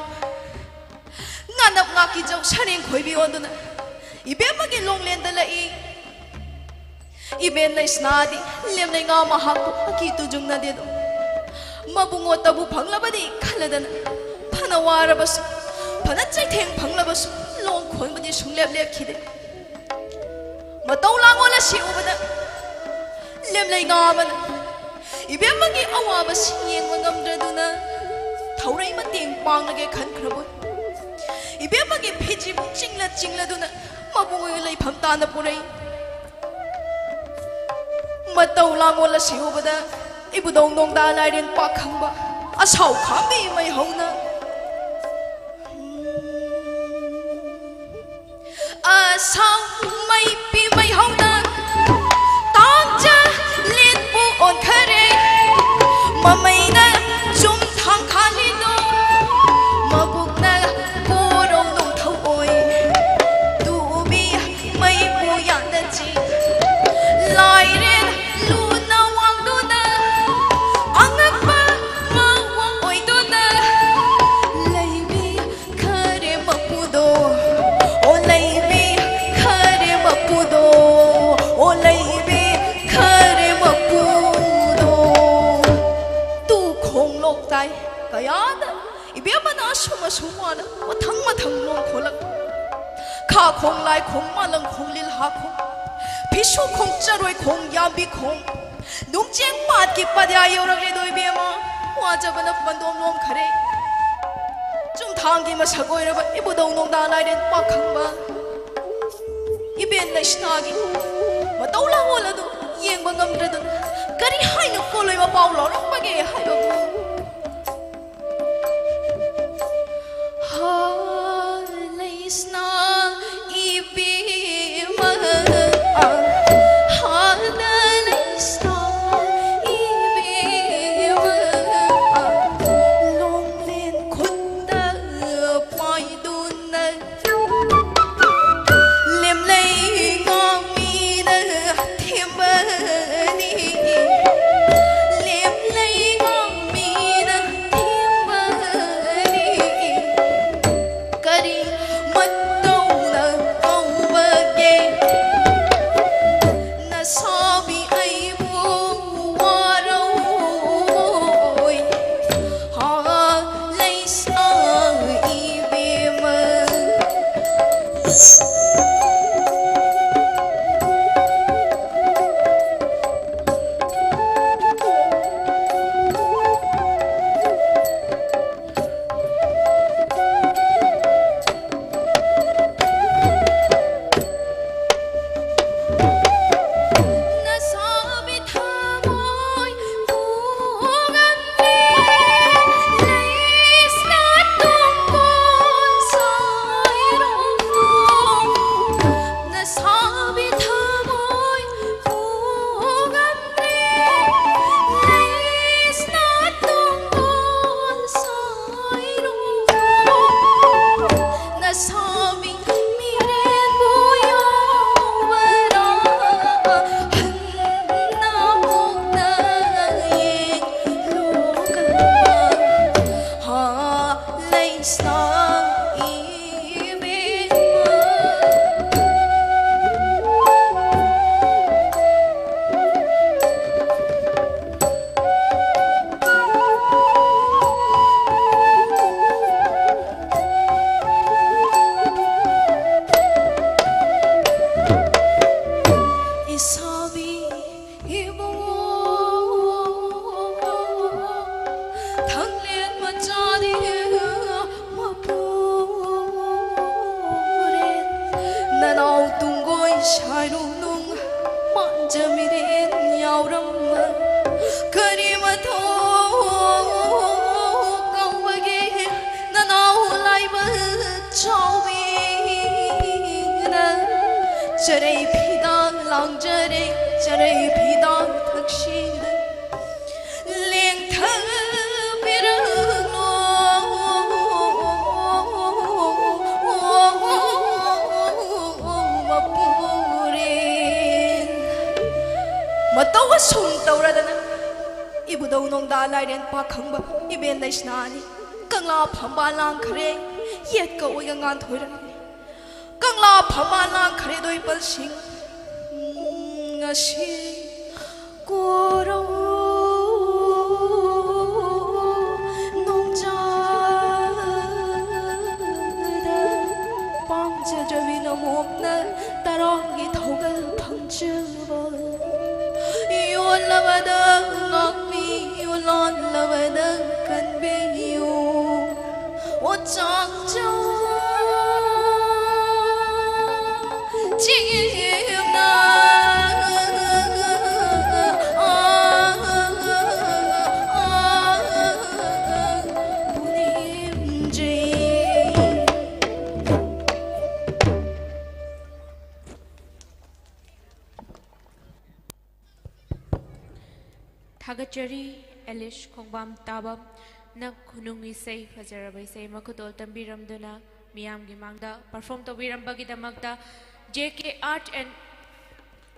ꯉꯥꯅꯞ, ꯉꯥꯀꯤꯖꯧ, ꯁꯔꯦꯡ ꯈꯣꯏꯕꯤ ꯑꯣꯟꯗꯨꯅ ꯏꯕꯦꯝꯃꯒꯤ ꯂꯣꯡꯂꯦꯟꯗ ꯂꯛꯏ꯫ ꯏꯕꯦꯟ ꯂꯩꯁꯅꯥꯗꯤ ꯂꯦꯝꯂꯩ ꯉꯥ ꯃꯍꯥꯛꯄꯨ ꯑꯀꯤ ꯇꯨꯖꯨꯡꯅꯗꯦꯗꯣ꯫ ꯃꯕꯨꯡꯉꯣꯇꯕꯨ ꯐꯪꯂꯕꯗꯤ ꯈꯜꯂꯗꯅ ꯐꯅ ꯋꯥꯔꯕꯁꯨ, ꯐꯅ ꯆꯩꯊꯦꯡ ꯐꯪꯂꯕꯁꯨ ꯂꯣꯡ ꯈꯣꯟꯕꯗꯤ ꯁꯨꯡꯂꯦꯞ ꯂꯦꯞꯈꯤꯗꯦ꯫ ꯃꯇꯧ ꯂꯥꯡꯉꯣꯜ ꯑꯁꯤ ꯎꯕꯗ ꯂꯦꯝꯂꯩ ꯉꯥ ꯑꯃꯅ ꯏꯕꯦꯝꯃꯒꯤ ꯑꯋꯥꯕꯁꯤꯡ ꯌꯦꯡꯕ ꯉꯝꯗ꯭ꯔꯗꯨꯅ ꯊꯧꯔꯩ ꯃꯇꯦꯡ ꯄꯥꯡꯂꯒꯦ ꯈꯟꯈ꯭ꯔꯕꯣꯏ ꯏꯕꯦꯝꯃꯒꯤ ꯐꯤꯖꯤꯕꯨ ꯆꯤꯡꯂ ꯆꯤꯡꯂꯗꯨꯅ ꯃꯕꯨꯡꯒꯤ ꯂꯩꯐꯝ ꯇꯥꯅ ꯄꯨꯔꯛꯏ꯫ ꯃꯇꯧ ꯂꯥꯡꯉꯣꯜ ꯑꯁꯤ ꯎꯕꯗ ꯏꯕꯨꯙꯧ ꯅꯣꯡꯗꯥ ꯂꯥꯏꯔꯦꯟ ꯄꯥꯈꯪꯕ ꯑꯁꯥꯎ ꯈꯥꯡꯕꯤ ꯃꯩꯍꯧꯅ ꯑꯁꯥꯎ ꯃꯩꯄꯤ ꯃꯩꯍꯧꯅ ꯇꯥꯡꯖ ꯂꯤꯠꯄꯨ ꯑꯣꯟꯈꯔꯦ꯫ ꯃꯃꯩꯅ ꯆꯨꯝꯊꯥꯡ ꯈꯥꯜꯂꯤꯗꯣ ꯃꯕꯨꯛꯅ ꯀꯣꯔꯧ ꯅꯣꯡꯊꯧ ꯑꯣꯏ꯫ ꯇꯨꯕꯤ ꯃꯩꯄꯨ ꯌꯥꯅ ꯆꯤ ꯂꯥꯏꯔꯦꯟ ꯂꯨꯅ ꯋꯥꯡꯗꯨꯅ ꯑꯉꯛꯄ ꯃꯑꯣꯡ ꯑꯣꯏꯗꯨꯅ ꯂꯩꯕꯤ ꯈꯔꯦ ꯃꯄꯨꯗꯣ꯫ ꯑꯣ ꯂꯩꯕꯤ ꯈꯔꯦ ꯃꯄꯨꯗꯣ꯫ ꯑꯣ ꯂꯩꯕꯤ ꯈꯔꯦ ꯃꯄꯨꯗꯣ꯫ ꯇꯨ ꯈꯣꯡꯂꯣꯛ ꯇꯥꯏ ꯀꯌꯥꯗ ꯏꯕꯦꯝꯃꯅ ꯑꯁꯨꯝ ꯑꯁꯨꯝ ꯋꯥꯅ ꯃꯊꯪ ꯃꯊꯪ ꯂꯣꯡ ꯈꯣꯂꯛ ꯈꯥ ꯈꯣꯡ ꯂꯥꯏ ꯈꯣꯡ ꯃꯥꯂꯪ ꯈꯣꯡ ꯂꯤꯜꯍꯥ ꯈꯣꯡ ꯐꯤꯁꯨ ꯈꯣꯡ ꯆꯔꯣꯏ ꯈꯣꯡ ꯌꯥꯝꯕꯤ ꯈꯣꯡ ꯅꯨꯡꯆꯦꯡ ꯄꯥꯠꯀꯤ ꯄꯗ꯭ꯌꯥ ꯌꯧꯔꯛꯂꯦꯗꯣ ꯏꯕꯦꯝꯃ꯫ ꯋꯥꯖꯕꯅ ꯄꯟꯗꯣꯝ ꯂꯣꯝꯈꯔꯦ꯫ ꯆꯨꯝꯊꯥꯡꯒꯤ ꯃꯁꯛ ꯑꯣꯏꯔꯕ ꯏꯕꯨꯙꯧ ꯅꯣꯡꯗꯥ ꯂꯥꯏꯔꯦꯟ ꯄꯥꯈꯪꯕ ꯏꯕꯦꯟ ꯂꯩꯁꯅꯥꯒꯤ ꯃꯇꯧ ꯂꯥꯡꯑꯣꯜ ꯑꯗꯨ ꯌꯦꯡꯕ ꯉꯝꯗ꯭ꯔꯗꯨꯅ ꯀꯔꯤ ꯍꯥꯏꯅ ꯀꯣꯜꯂꯣꯏ ꯃꯄꯥꯎ ꯂꯥꯎꯔꯛꯄꯒꯦ ꯍꯥꯏꯕꯕꯨ ꯍꯥ ꯂꯩꯁꯅꯥ ꯏꯕꯦꯝꯃ, ꯍꯥ ꯂꯩꯁꯅꯥ ꯏꯕꯦꯝꯃ, ꯂꯣꯡꯂꯦꯟ ꯈꯨꯠꯇ ꯄꯥꯏꯗꯨꯅ ꯂꯦꯝꯂꯩ ꯉꯥꯃꯤꯅ ꯊꯦꯝꯕꯅꯤ꯫ ꯂꯦꯝꯂꯩ ꯉꯥꯃꯤ ꯆꯔꯩ ꯐꯤꯗꯥꯡ ꯂꯥꯡꯖꯔꯦ, ꯆꯔꯩ ꯐꯤꯗꯥꯡ ꯊꯛꯁꯤꯗ ꯂꯦꯡꯊꯕꯤꯔꯛꯂꯣ꯫ ꯃꯄꯨꯔꯦꯟ꯫ ꯃꯇꯧ ꯑꯁꯨꯝ ꯇꯧꯔꯗꯅ ꯏꯕꯨꯙꯧ ꯅꯣꯡꯗꯥ ꯂꯥꯏꯔꯦꯟ ꯄꯥꯈꯪꯕ ꯏꯕꯦꯟ ꯂꯩꯁꯅꯥꯅꯤ꯫ ꯀꯪꯂꯥ ꯐꯝꯕꯥꯜ ꯂꯥꯡꯈꯔꯦ, ꯌꯦꯠꯀ ꯑꯣꯏꯒ ꯉꯥꯟꯊꯣꯏꯔꯛꯂꯦ꯫ ꯀꯪꯂꯥ ꯐꯝꯕꯥꯜ ꯂꯥꯡꯈꯔꯦ ꯗꯣꯏꯄꯜꯁꯤꯡ ꯉꯁꯤ ꯀꯣꯔꯧ ꯅꯣꯡꯖꯥꯗ ꯄꯥꯝꯖꯗ꯭ꯔꯕꯤ ꯅꯃꯣꯝꯅ ꯇꯔꯥꯝꯒꯤ ꯊꯧꯒꯜ ꯐꯪꯖꯕ꯫ ꯌꯣꯜꯂꯕꯗ ꯉꯥꯛꯄꯤꯌꯨ, ꯂꯣꯜꯂꯕꯗ ꯀꯟꯕꯤꯌꯨ꯫ ꯑꯣ ꯆꯥꯛꯆꯥ ꯆꯤꯡꯅ ꯄꯨꯅꯦꯝꯖꯩ꯫ ꯊꯥꯒꯠꯆꯔꯤ ꯑꯦꯂꯤꯁ ꯈꯣꯡꯕꯥꯝ ꯇꯥꯕꯝ, ꯅꯪ ꯈꯨꯅꯨꯡ ꯏꯁꯩ, ꯐꯖꯔꯕ ꯏꯁꯩ ꯃꯈꯨꯗꯣꯜ ꯇꯝꯕꯤꯔꯝꯗꯨꯅ ꯃꯤꯌꯥꯝꯒꯤ ꯃꯥꯡꯗ ꯄꯔꯐꯣꯔꯝ ꯇꯧꯕꯤꯔꯝꯕꯒꯤꯗꯃꯛꯇ꯫ J K Art and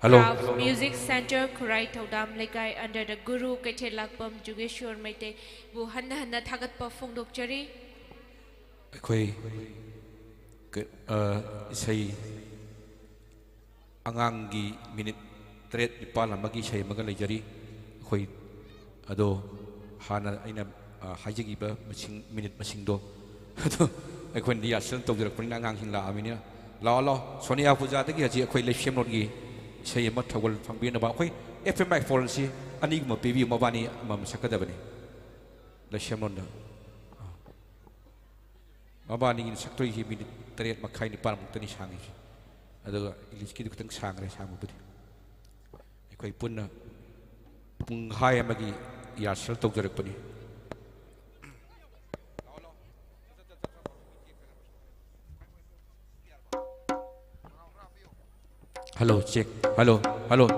Hello. Craft Music Center, ꯈꯨꯔꯥꯏ ꯊꯧꯗꯥꯝ ꯂꯩꯀꯥꯏ, under the ꯒꯨꯔꯨ ꯀꯩꯊꯦꯜ ꯂꯥꯛꯄꯝ ꯖꯨꯒꯦꯁꯣꯔ ꯃꯩꯇꯩꯕꯨ ꯍꯟꯅ ꯍꯟꯅ ꯊꯥꯒꯠꯄ ꯐꯣꯡꯗꯣꯛꯆꯔꯤ꯫ ꯑꯩꯈꯣꯏ ꯀ-, ꯑ, ꯏꯁꯩ ꯑꯉꯥꯡꯒꯤ ꯃꯤꯅꯤꯠ ꯇꯔꯦꯠ ꯅꯤꯄꯥꯜ ꯑꯃꯒꯤ ꯏꯁꯩ ꯑꯃꯒ ꯂꯩꯖꯔꯤ꯫ ꯑꯩꯈꯣꯏ ꯑꯗꯣ ꯍꯥꯟꯅ ꯑꯩꯅ, ꯑ, ꯍꯥꯏꯖꯈꯤꯕ ꯃꯁꯤꯡ, ꯃꯤꯅꯤꯠ ꯃꯁꯤꯡꯗꯣ ꯑꯗꯣ ꯑꯩꯈꯣꯏꯅ rehearsal ꯇꯧꯖꯔꯛꯄꯅꯤꯅ ꯑꯉꯥꯡꯁꯤꯡ ꯂꯥꯛꯑꯕꯅꯤꯅ꯫ ꯂꯥꯛꯑꯣ, ꯂꯥꯛꯑꯣ꯫ ꯁꯣꯅꯤꯌꯥ ꯄꯨꯖꯥꯗꯒꯤ ꯍꯧꯖꯤꯛ ꯑꯩꯈꯣꯏ ꯂꯩꯁꯦꯝꯂꯣꯟꯒꯤ ꯏꯁꯩ ꯑꯃ ꯊꯧꯒꯜ ꯐꯪꯕꯤꯅꯕ꯫ ꯑꯩꯈꯣꯏ F M I four ꯁꯤ ꯑꯅꯤꯒꯨꯝꯕ ꯄꯤꯕꯤꯌꯨ, ꯃꯕꯥꯅꯤ ꯑꯃꯃꯝ ꯁꯛꯀꯗꯕꯅꯤ꯫ ꯂꯩꯁꯦꯝꯂꯣꯟꯗ꯫ ꯑ꯫ ꯃꯕꯥꯅꯤꯒꯤꯅ ꯁꯛꯇꯣꯏꯁꯤ ꯃꯤꯅꯤꯠ ꯇꯔꯦꯠ ꯃꯈꯥꯏ ꯅꯤꯄꯥꯜꯃꯨꯛꯇꯅꯤ ꯁꯥꯡꯉꯤꯁꯤ꯫ ꯑꯗꯨꯒ ꯏꯪꯂꯤꯁꯀꯤꯗꯨ ꯈꯤꯇꯪ ꯁꯥꯡꯈ꯭ꯔꯦ ꯁꯥꯡꯕꯕꯨꯗꯤ꯫ ꯑꯩꯈꯣꯏ ꯄꯨꯟꯅ ꯄꯨꯡꯈꯥꯏ ꯑꯃꯒꯤ rehearsal ꯇꯧꯖꯔꯛꯄꯅꯤ꯫ Hello, check. Hello, hello.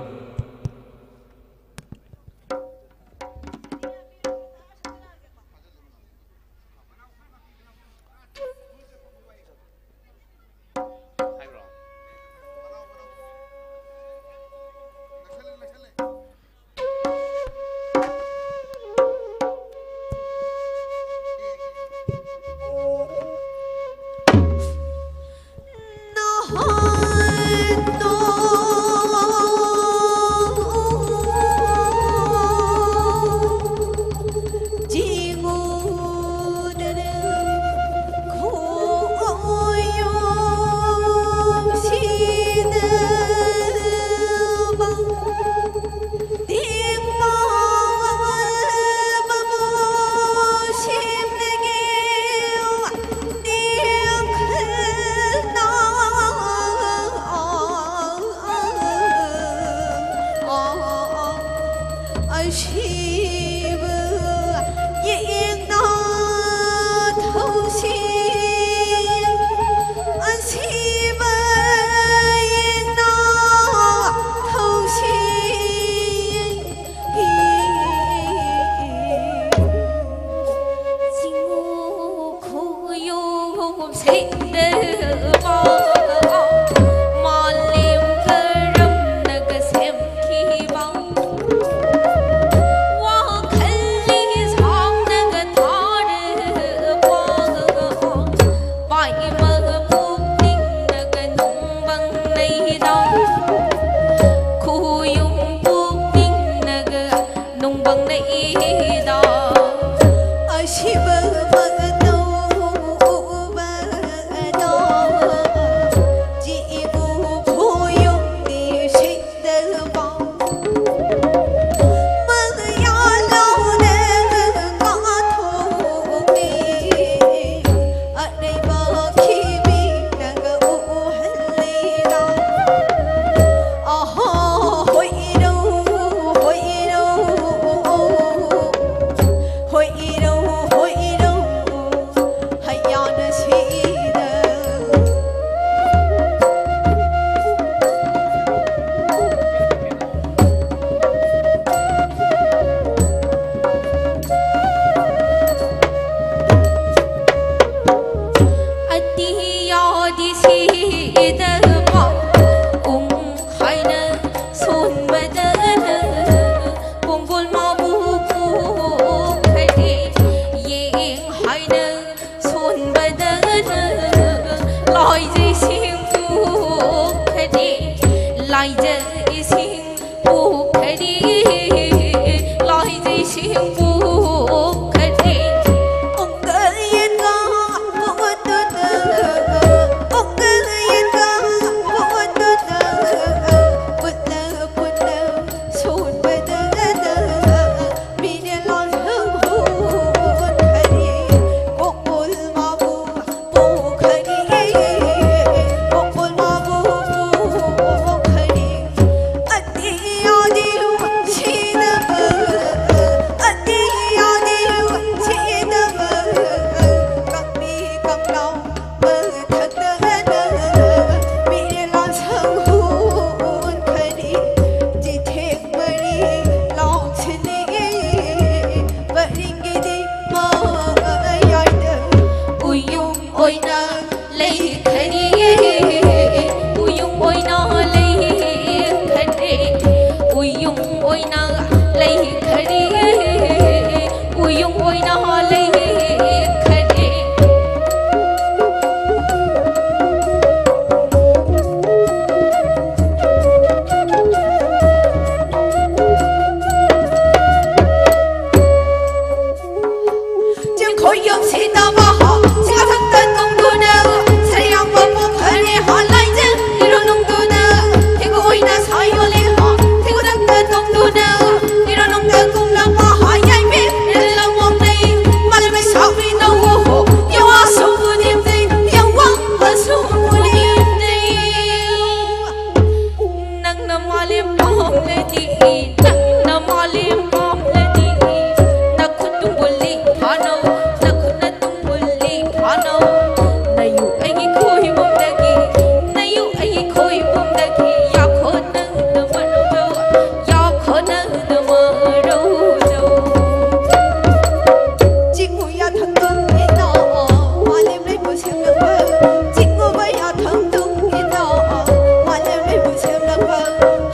ꯑꯁꯤꯕ ꯌꯦꯡꯅ ꯊꯧꯁꯤ, ꯑꯁꯤꯕ ꯌꯦꯡꯅ ꯊꯧꯁꯤ꯫ ꯆꯤꯡꯉꯨ ꯈꯣꯡꯌꯣꯝ ꯁꯦꯡꯗꯕ, ꯃꯥꯂꯦꯝ ꯀꯔꯝꯅꯒ ꯁꯦꯝꯈꯤꯕ? ꯋꯥꯈꯜ ꯁꯥꯡꯅꯒ ꯊꯥꯔꯕ, ꯄꯥꯏꯕ ꯄꯨꯛꯅꯤꯡꯅꯒ ꯅꯨꯡꯕꯪ ꯂꯩꯔꯥ? ꯈꯣꯌꯨꯝ ꯄꯨꯛꯅꯤꯡꯅꯒ ꯅꯨꯡꯕꯪ ꯂꯩꯗꯥ? ꯑꯁꯤꯕ ꯃꯇꯧ ꯎꯕꯗ ꯆꯤꯛꯏꯕꯨ ꯈꯣꯌꯨꯝꯗꯤ ꯁꯤꯠꯇꯕ꯫ ꯃꯪ ꯌꯥꯜꯂꯧꯗ ꯀꯥꯊꯣꯛꯄꯤ ꯑꯔꯩꯕ ꯈꯤꯕꯤꯅꯒ ꯎꯍꯜꯂꯤꯔꯥ? ꯑꯍꯣ, ꯍꯣꯏꯔꯣ, ꯍꯣꯏꯔꯣ, ꯍꯣꯏꯔꯣ, ꯍꯣꯏꯔꯣ꯫ ꯑꯣꯏꯅ ꯂꯩꯈꯔꯤ, ꯎꯌꯨꯡ ꯑꯣꯏꯅ ꯂꯩꯈꯔꯦ, ꯎꯌꯨꯡ ꯑꯣꯏꯅ ꯂꯩꯈꯔꯤ, ꯎꯌꯨꯡ ꯑꯣꯏꯅ ꯂꯩꯈꯔꯦ꯫ ꯆꯤꯡꯈꯣꯏ ꯌꯨꯝꯁꯤꯗ ꯃꯍꯥꯛ ꯁꯤꯒꯊꯛꯇ ꯇꯣꯡꯗꯨꯅ, ꯁꯔꯌꯥꯝꯕ ꯄꯣꯛꯈꯔꯦ ꯍꯥ ꯂꯥꯏꯖꯦꯜ ꯏꯔꯣ ꯅꯨꯡꯗꯨꯅ, ꯊꯦꯡꯒꯨ ꯑꯣꯏꯅ ꯁꯥ ꯌꯣꯜꯂꯦ ꯍꯥ ꯊꯦꯡꯒꯨꯊꯛꯇ ꯇꯣꯡꯗꯨꯅ, ꯏꯔꯣ ꯅꯨꯡꯗ ꯀꯨꯝꯂꯛꯄ ꯍꯥ ꯌꯥꯏꯕꯤ ꯏꯔ ꯂꯝꯃꯣꯡ ꯂꯩ, ꯃꯥꯂꯦꯝ ꯂꯩꯁꯥꯕꯤ ꯅꯧꯕ ꯍꯣ ꯌꯧꯋꯥ ꯁꯨꯝꯕꯨ ꯅꯤꯝꯗꯩ, ꯌꯧꯋꯥ ꯁꯨꯝꯕꯨ ꯅꯤꯝꯗꯩ꯫ ꯅꯪꯅ ꯃꯥꯂꯦꯝ ꯄꯥꯝꯂꯗꯤ, ꯅꯪꯅ ꯃꯥꯂꯦꯝ ꯄꯥꯝꯂꯗꯤ, ꯅꯈꯨꯠ ꯇꯨꯝꯕꯨꯜꯂꯤ ꯐꯥꯅꯧ, ꯅꯈꯨꯠꯅ ꯇꯨꯝꯕꯨꯜꯂꯤ ꯐꯥꯅꯧ꯫ ꯅꯌꯨ ꯑꯩꯒꯤ ꯈꯣꯏꯕꯨꯝꯗꯒꯤ, ꯅꯌꯨ ꯑꯩꯒꯤ ꯈꯣꯏꯕꯨꯝꯗꯒꯤ, ꯌꯥꯈꯣ ꯅꯪꯅ ꯃꯔꯧ, ꯌꯥꯈꯣ ꯅꯪꯅ ꯃꯔꯧ꯫ ꯆꯤꯡꯉꯨ ꯌꯥꯊꯪ ꯇꯨꯝ ꯏꯇꯥꯎ, ꯃꯥꯂꯦꯝ ꯂꯩꯕꯨ ꯁꯦꯝꯂꯛꯄ꯫ ꯆꯤꯡꯉꯨꯕ ꯌꯥꯊꯪ ꯇꯨꯝ ꯏꯇꯥꯎ, ꯃꯥꯂꯦꯝ ꯂꯩꯕꯨ ꯁꯦꯝꯂꯛꯄ꯫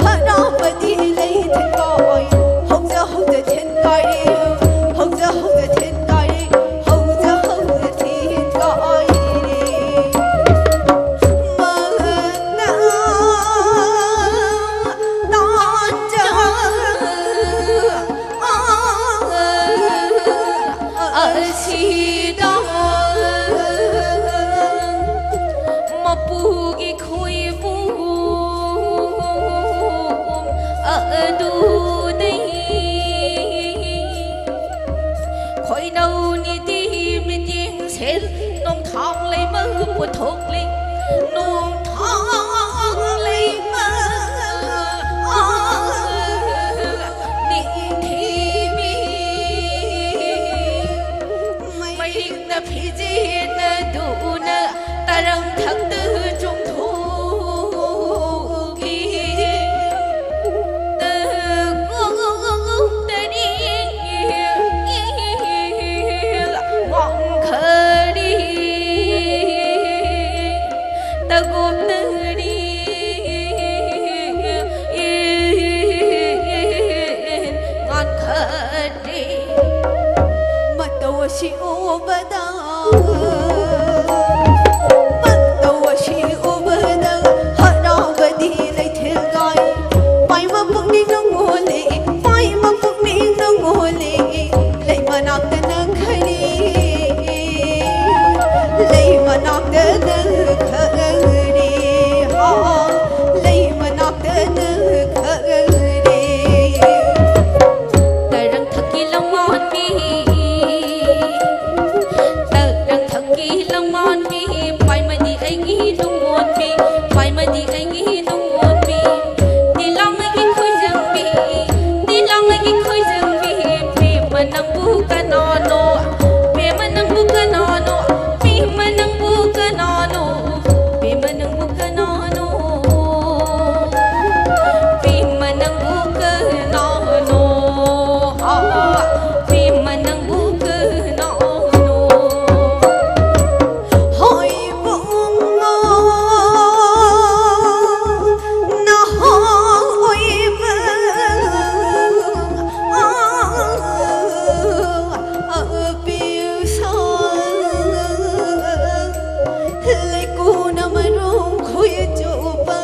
ꯍꯔꯥꯎꯕꯗꯤ ꯂꯩ ꯊꯦꯟꯀꯥꯏ, ꯍꯧꯖ ꯍꯧꯖ ꯊꯦꯟꯀꯥꯏꯔꯤ, ꯍꯧꯖ ꯍꯧꯖ ꯊꯦꯟꯀꯥꯏꯔꯤ, ꯍꯧꯖ ꯍꯧꯖ ꯊꯦꯟꯀꯥꯏꯔꯤ꯫ ꯃꯅ ꯇꯥꯟꯖ ꯑꯁꯤꯗ ꯃꯄꯨꯒꯤ ꯈꯣꯏꯕꯨ ꯑꯗꯨꯗꯩ ꯈꯣꯏꯅꯧ ꯅꯤꯇꯤ ꯃꯤꯇꯤꯡ ꯁꯦꯜ ꯅꯣꯡꯊꯥꯡ ꯂꯩꯃ ꯄꯨꯊꯣꯛꯂꯤ꯫ ꯅꯣꯡꯊꯥꯡ ꯂꯩꯃ ꯅꯤꯡꯊꯤꯕꯤ ꯃꯩꯅ ꯐꯤꯖꯤꯟꯅꯗꯨꯅ ꯇꯔꯪ ꯊꯛꯇ ꯆꯣꯡꯊꯣꯛꯈꯤ꯫ ꯋꯥꯡꯈꯔꯤ ꯁꯤ ꯎꯕꯗ, ꯄꯟꯇꯧ ꯑꯁꯤ ꯎꯕꯗ ꯍꯔꯥꯎꯕꯗꯤ ꯂꯩꯊꯤꯜ ꯀꯥꯏ꯫ ꯄꯥꯏꯃ ꯄꯨꯛꯅꯤꯡ ꯅꯪ ꯑꯣꯜꯂꯤ, ꯄꯥꯏꯃ ꯄꯨꯛꯅꯤꯡ ꯅꯪ ꯑꯣꯜꯂꯤ꯫ ꯂꯩ ꯃꯅꯥꯛꯇ ꯅꯪ ꯈꯔꯤ, ꯂꯩ ꯃꯅꯥꯛꯇ ꯅꯪ ꯈꯔꯤ, ꯍꯥ, ꯂꯩ ꯃꯅꯥꯛꯇ ꯅꯪ ꯈꯔꯤ꯫ ꯇꯔꯪ ꯊꯛꯀꯤ ꯂꯝꯃꯥꯟꯕꯤ, ꯇꯔꯪ ꯊꯛꯀꯤ ꯂꯝꯃꯥꯟꯕꯤ, ꯄꯥꯏꯃꯗꯤ ꯑꯩꯒꯤ ꯅꯨꯡꯉꯣꯟꯕꯤ, ꯄꯥꯏꯃꯗꯤ ꯑꯩꯒꯤ ꯅꯨꯡꯉꯣꯟꯕꯤ꯫ ꯗꯤꯂꯥꯡ ꯑꯩꯒꯤ ꯈꯣꯏꯖꯪꯕꯤ, ꯗꯤꯂꯥꯡ ꯑꯩꯒꯤ ꯈꯣꯏꯖꯪꯕꯤ꯫ ꯄꯦꯝꯃ ꯅꯪꯕꯨ ꯀꯅꯥꯅꯣ, ꯄꯦꯝꯃ ꯅꯪꯕꯨ ꯀꯅꯥꯅꯣ, ꯄꯦꯝꯃ ꯅꯪꯕꯨ ꯀꯅꯥꯅꯣ, ꯄꯦꯝꯃ ꯅꯪꯕꯨ ꯀꯅꯥꯅꯣ? ꯄꯦꯝꯃ ꯅꯪꯕꯨ ꯀꯅꯥꯅꯣ? ꯍꯥ, ꯄꯦꯝꯃ ꯅꯪꯕꯨ ꯀꯅꯥꯅꯣ? ꯍꯣꯏ ꯄꯨꯡꯉꯣ ꯅꯍꯥ ꯑꯣꯏꯕ ꯑꯄꯤꯁꯥ꯫ ꯂꯩꯀꯣꯟꯅ ꯃꯔꯨꯝ ꯈꯣꯏ ꯆꯨꯞꯄ,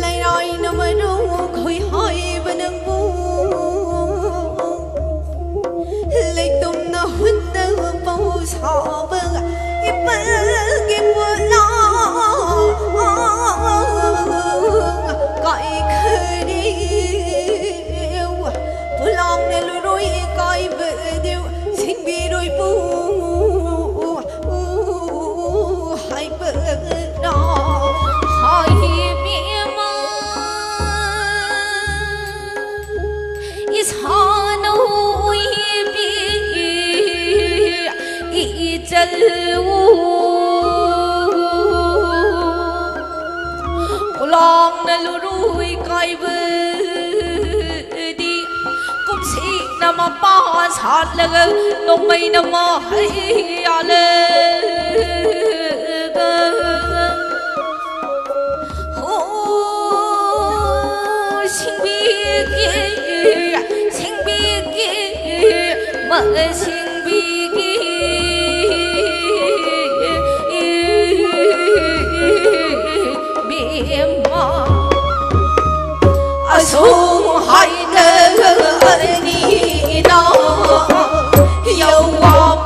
ꯂꯩꯔꯥꯏꯅ ꯃꯔꯨꯝ ꯈꯣꯏ ꯍꯥꯏꯕ ꯅꯪꯕꯨ꯫ ꯂꯩꯇꯨꯝꯅ ꯍꯨꯟꯅ ꯄꯧ ꯁꯥꯕ ꯏꯄꯥꯒꯤ ꯄꯣꯂꯥꯡ ꯀꯥꯏꯈꯔꯦ꯫ ꯄꯣꯂꯥꯡꯅ ꯂꯨꯔꯣꯏ ꯀꯥꯏꯕꯗꯨ ꯁꯤꯡꯕꯤꯔꯣꯏꯕꯨ ꯍꯥꯏꯕꯔꯥ? ꯍꯥꯏꯕꯤꯃ ꯏꯁꯥꯅ ꯎꯏꯕꯤ ꯏꯆꯜ ꯎ ꯄꯣꯂꯥꯡꯅ ꯂꯨꯔꯣꯏ ꯀꯥꯏꯕ ꯗꯤ ꯀꯨꯝꯁꯤꯅ ꯃꯄꯥ ꯁꯥꯠꯂꯒ ꯅꯣꯡꯃꯩꯅ ꯃꯍꯩ ꯌꯥꯜꯂꯒ꯫ ꯍꯣ, ꯁꯤꯡꯕꯤꯒꯦ, ꯁꯤꯡꯕꯤꯒꯦ, ꯃ-, ꯁꯤꯡꯕꯤꯒꯦ꯫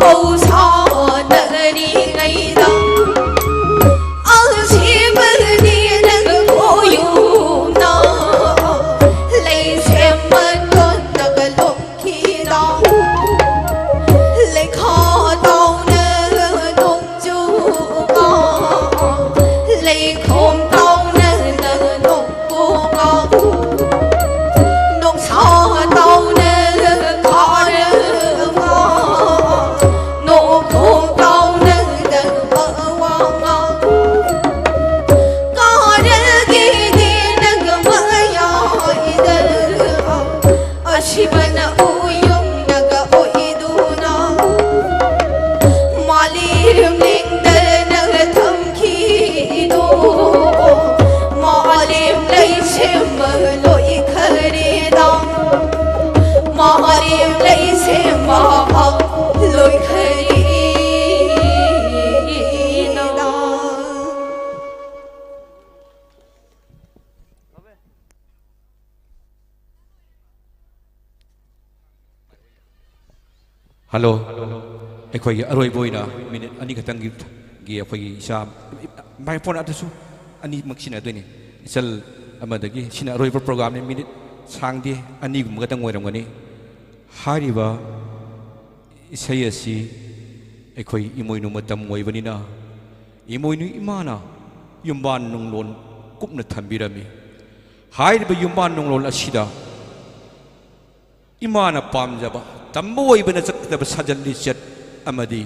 ꯄꯧ ꯁꯥꯟꯅꯔꯤꯉꯩꯗ ꯑꯁꯤꯕꯗꯤ ꯅꯪ ꯈꯣꯏꯌꯨꯝꯅ ꯂꯩꯁꯦꯝꯕ ꯇꯣꯟꯗꯒ ꯂꯣꯝꯈꯤꯗ ꯂꯩꯈꯥ ꯇꯧꯅ ꯅꯣꯡꯖꯨꯒ ꯂꯩꯈꯣꯝ ꯇꯧꯅ ꯅꯣꯡ ꯅꯣꯡꯁꯥ ꯇꯧꯅ ꯈꯥꯔꯒ ꯅꯣꯡꯈꯣꯡ ꯇꯧꯅ ꯋꯥꯉꯥꯡ ꯀꯥꯔꯒꯤꯗꯤ ꯅꯪ ꯃꯌꯥꯏꯗ ꯑꯁꯤꯕꯅ ꯎꯌꯨꯡꯅꯒ ꯑꯣꯏꯗꯨꯅ ꯃꯥꯂꯦꯝ ꯅꯤꯡꯗꯅ ꯊꯝ ꯈꯤꯗꯣ ꯃꯥꯂꯦꯝ ꯂꯩꯁꯦꯝꯕ ꯂꯣꯏꯈꯔꯦꯗ ꯃꯥꯂꯦꯝ ꯂꯩꯁꯦꯝꯕ ꯂꯣꯏꯈꯔꯦꯗ꯫ ꯍꯜꯂꯣ꯫ ꯑꯩꯈꯣꯏꯒꯤ ꯑꯔꯣꯏꯕ ꯑꯣꯏꯅ ꯃꯤꯅꯤꯠ ꯑꯅꯤ ꯈꯛꯇꯪꯒꯤ ꯒꯤ ꯑꯩꯈꯣꯏꯒꯤ ꯏꯆꯥ ꯃꯥꯏꯀ꯭ꯔꯣꯐꯣꯟ ꯑꯗꯨꯁꯨ ꯑꯅꯤꯃꯛ ꯁꯤꯟꯅꯗꯣꯏꯅꯤ꯫ ꯏꯆꯜ ꯑꯃꯗꯒꯤ ꯁꯤꯅ ꯑꯔꯣꯏꯕ ꯄ꯭ꯔꯣꯒ꯭ꯔꯥꯝꯅꯤ꯫ ꯃꯤꯅꯤꯠ ꯁꯥꯡꯗꯦ, ꯑꯅꯤꯒꯨꯝꯕ ꯈꯛꯇꯪ ꯑꯣꯏꯔꯝꯒꯅꯤ꯫ ꯍꯥꯏꯔꯤꯕ ꯏꯁꯩ ꯑꯁꯤ ꯑꯩꯈꯣꯏ ꯏꯃꯣꯏꯅꯨ ꯃꯇꯝ ꯑꯣꯏꯕꯅꯤꯅ ꯏꯃꯣꯏꯅꯨ ꯏꯃꯥꯅ ꯌꯨꯝꯕꯥꯟ ꯅꯨꯡꯂꯣꯟ ꯀꯨꯞꯅ ꯊꯝꯕꯤꯔꯝꯃꯤ꯫ ꯍꯥꯏꯔꯤꯕ ꯌꯨꯝꯕꯥꯟ ꯅꯨꯡꯂꯣꯟ ꯑꯁꯤꯗ ꯏꯃꯥꯅ ꯄꯥꯝꯖꯕ ꯇꯝꯕ ꯑꯣꯏꯕꯅ ꯆꯠꯀꯗꯕ ꯁꯥꯖꯠ ꯂꯤꯆꯠ ꯑꯃꯗꯤ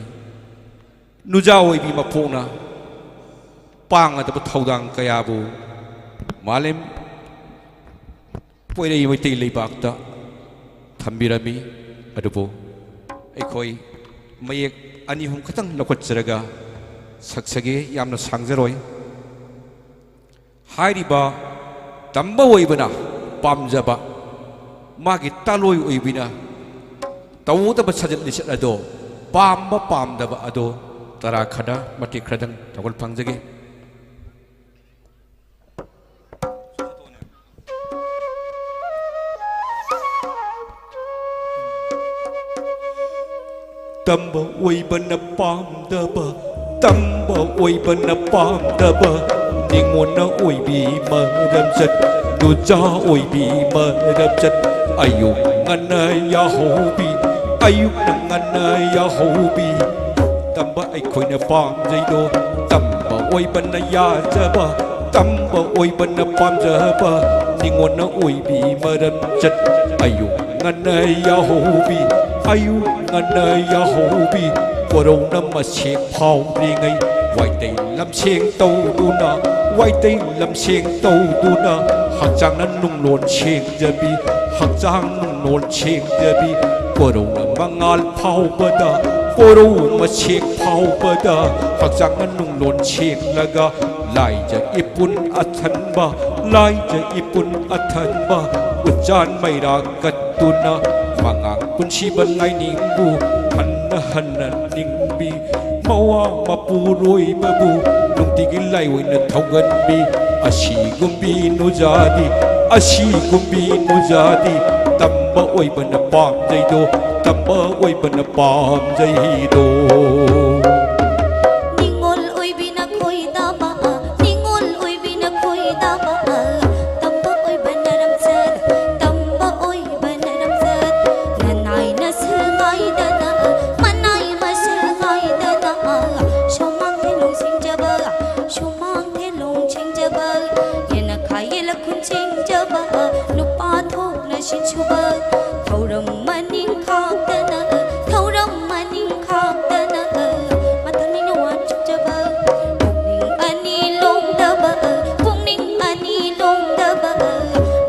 ꯅꯨꯖꯥ ꯑꯣꯏꯕꯤ ꯃꯄꯣꯛꯅ ꯄꯥꯡꯒꯗꯕ ꯊꯧꯗꯥꯡ ꯀꯌꯥꯕꯨ ꯃꯥꯂꯦꯝ ꯄꯣꯏꯔꯩ ꯃꯩꯇꯩ ꯂꯩꯕꯥꯛꯇ ꯊꯝꯕꯤꯔꯝꯃꯤ꯫ ꯑꯗꯨꯕꯨ ꯑꯩꯈꯣꯏ ꯃꯌꯦꯛ ꯑꯅꯤ ꯑꯍꯨꯝ ꯈꯛꯇꯪ ꯂꯧꯈꯠꯆꯔꯒ ꯁꯛꯆꯒꯦ꯫ ꯌꯥꯝꯅ ꯁꯥꯡꯖꯔꯣꯏ꯫ ꯍꯥꯏꯔꯤꯕ ꯇꯝꯕ ꯑꯣꯏꯕꯅ ꯄꯥꯝꯖꯕ ꯃꯥꯒꯤ ꯇꯥꯂꯣꯏ ꯑꯣꯏꯕꯤꯅ ꯇꯧꯒꯗꯕ ꯁꯥꯖꯠ ꯂꯤꯆꯠ ꯑꯗꯣ ꯄꯥꯝꯕ ꯄꯥꯝꯗꯕ ꯑꯗꯣ ꯇꯔꯥ ꯈꯔ ꯃꯇꯦꯛ ꯈꯔꯗꯪ ꯊꯧꯒꯜ ꯐꯪꯖꯒꯦ꯫ ꯇꯝꯕ ꯑꯣꯏꯕꯅ ꯄꯥꯝꯗꯕ, ꯇꯝꯕ ꯑꯣꯏꯕꯅ ꯄꯥꯝꯗꯕ, ꯅꯤꯉꯣꯟꯅ ꯑꯣꯏꯕꯤ ꯃꯔꯝꯆꯠ, ꯅꯨꯖꯥ ꯑꯣꯏꯕꯤ ꯃꯔꯝꯆꯠ, ꯑꯌꯨꯛ ꯉꯟꯅ ꯌꯥꯍꯧꯕꯤ, ꯑꯌꯨꯛꯅ ꯉꯟꯅ ꯌꯥꯍꯧꯕꯤ꯫ ꯇꯝꯕ ꯑꯩꯈꯣꯏꯅ ꯄꯥꯝꯖꯩꯗꯣ, ꯇꯝꯕ ꯑꯣꯏꯕꯅ ꯌꯥꯖꯕ, ꯇꯝꯕ ꯑꯣꯏꯕꯅ ꯄꯥꯝꯖꯕ, ꯅꯤꯉꯣꯟꯅ ꯑꯣꯏꯕꯤ ꯃꯔꯝꯆꯠ, ꯑꯌꯨꯛ ꯉꯟꯅ ꯌꯥꯍꯧꯕꯤ, ꯑꯌꯨꯛ ꯉꯟꯅ ꯌꯥꯍꯧꯕꯤ꯫ ꯀꯣꯔꯧꯅ ꯃꯁꯦꯛ ꯐꯥꯎꯗ꯭ꯔꯤꯉꯩ ꯋꯥꯏꯇꯩ ꯂꯝꯁꯦꯡ ꯇꯧꯗꯨꯅ, ꯋꯥꯏꯇꯩ ꯂꯝꯁꯦꯡ ꯇꯧꯗꯨꯅ, ꯍꯛꯆꯥꯡꯅ ꯅꯨꯡꯂꯣꯟ ꯁꯦꯡꯖꯕꯤ, ꯍꯛꯆꯥꯡ ꯅꯨꯡꯂꯣꯟ ꯁꯦꯡꯖꯕꯤ꯫ ꯀꯣꯔꯧꯅ ꯃꯉꯥꯜ ꯐꯥꯎꯕꯗ, ꯀꯣꯔꯧ ꯃꯁꯦꯛ ꯐꯥꯎꯕꯗ, ꯍꯛꯆꯥꯡꯅ ꯅꯨꯡꯂꯣꯟ ꯁꯦꯡꯂꯒ, ꯂꯥꯏꯖ ꯏꯄꯨꯟ ꯑꯊꯟꯕ, ꯂꯥꯏꯖ ꯏꯄꯨꯟ ꯑꯊꯟꯕ, ꯎꯆꯥꯟ ꯃꯩꯔꯥ ꯀꯠꯇꯨꯅ, ꯃꯉꯥꯡ ꯄꯨꯟꯁꯤꯕ ꯂꯥꯏꯅꯤꯡꯕꯨ ꯍꯟꯅ ꯍꯟꯅ ꯅꯤꯡꯕꯤ꯫ ꯃꯋꯥ ꯃꯄꯨꯔꯣꯏꯕꯕꯨ ꯅꯨꯡꯇꯤꯒꯤ ꯂꯥꯏꯑꯣꯏꯅ ꯊꯧꯒꯟꯕꯤ꯫ ꯑꯁꯤꯒꯨꯝꯕꯤ ꯅꯨꯖꯥꯗꯤ, ꯑꯁꯤꯒꯨꯝꯕꯤ ꯅꯨꯖꯥꯗꯤ, ꯇꯝꯕ ꯑꯣꯏꯕꯅ ꯄꯥꯝꯖꯩꯗꯣ, ꯇꯝꯕ ꯑꯣꯏꯕꯅ ꯄꯥꯝꯖꯩꯗꯣ꯫ ꯅꯤꯡꯉꯣꯜ ꯑꯣꯏꯕꯤꯅ ꯈꯣꯏꯗꯥꯕ, ꯅꯤꯡꯉꯣꯜ ꯑꯣꯏꯕꯤꯅ ꯈꯣꯏꯗꯥꯕ, ꯇꯝꯕ ꯑꯣꯏꯕ ꯅꯔꯝꯆꯠ, ꯇꯝꯕ ꯑꯣꯏꯕ ꯅꯔꯝꯆꯠ꯫ ꯅꯅꯥꯏꯅ ꯁꯤꯜ ꯉꯥꯏꯗꯅ, ꯃꯅꯥꯏ ꯃꯁꯤꯜ ꯉꯥꯏꯗꯅ, ꯁꯨꯃꯥꯡ ꯊꯦꯂꯣꯡ ꯁꯤꯡꯖꯕ, ꯁꯨꯃꯥꯡ ꯊꯦꯂꯣꯡ ꯁꯤꯡꯖꯕ, ꯌꯦꯅꯈꯥ ꯌꯦꯂꯈꯨꯟ ꯁꯤꯡꯖꯕ, ꯅꯨꯄꯥ ꯊꯣꯛꯅ ꯁꯤꯟꯁꯨꯕ, ꯊꯧꯔꯝ ꯃꯅꯤꯡ ꯈꯥꯛꯇꯅ, ꯊꯧꯔꯝ ꯃꯅꯤꯡ ꯈꯥꯛꯇꯅ, ꯃꯊꯪꯅꯤꯅ ꯋꯥꯟ ꯆꯨꯞꯆꯕ, ꯄꯨꯛꯅꯤꯡ ꯑꯅꯤ ꯂꯣꯡꯗꯕ, ꯄꯨꯛꯅꯤꯡ ꯑꯅꯤ ꯂꯣꯡꯗꯕ,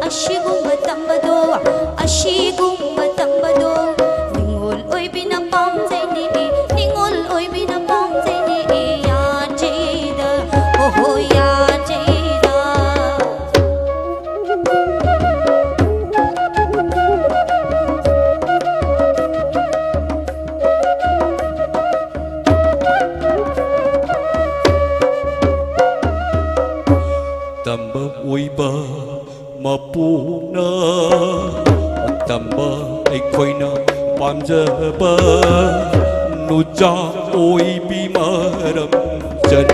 ꯑꯁꯤꯒꯨꯝꯕ ꯇꯝꯕꯗꯣ, ꯑꯁꯤꯒꯨꯝꯕ ꯇꯝꯕꯗꯣ, ꯅꯤꯡꯉꯣꯜ ꯑꯣꯏꯕꯤꯅ ꯄꯥꯝꯖꯩꯅꯦ, ꯅꯤꯡꯉꯣꯜ ꯑꯣꯏꯕꯤꯅ ꯄꯥꯝꯖꯩꯅꯦ, ꯌꯥꯖꯩꯗ, ꯍꯣ ꯍꯣ ꯌꯥꯖꯩꯗ꯫ ꯇꯝꯕ ꯑꯣꯏꯕ ꯃꯄꯨꯅ ꯇꯝꯕ ꯑꯩꯈꯣꯏꯅ ꯄꯥꯝꯖꯕ, ꯅꯨꯖꯥ ꯑꯣꯏꯕꯤ ꯃꯔꯝ ꯆꯠ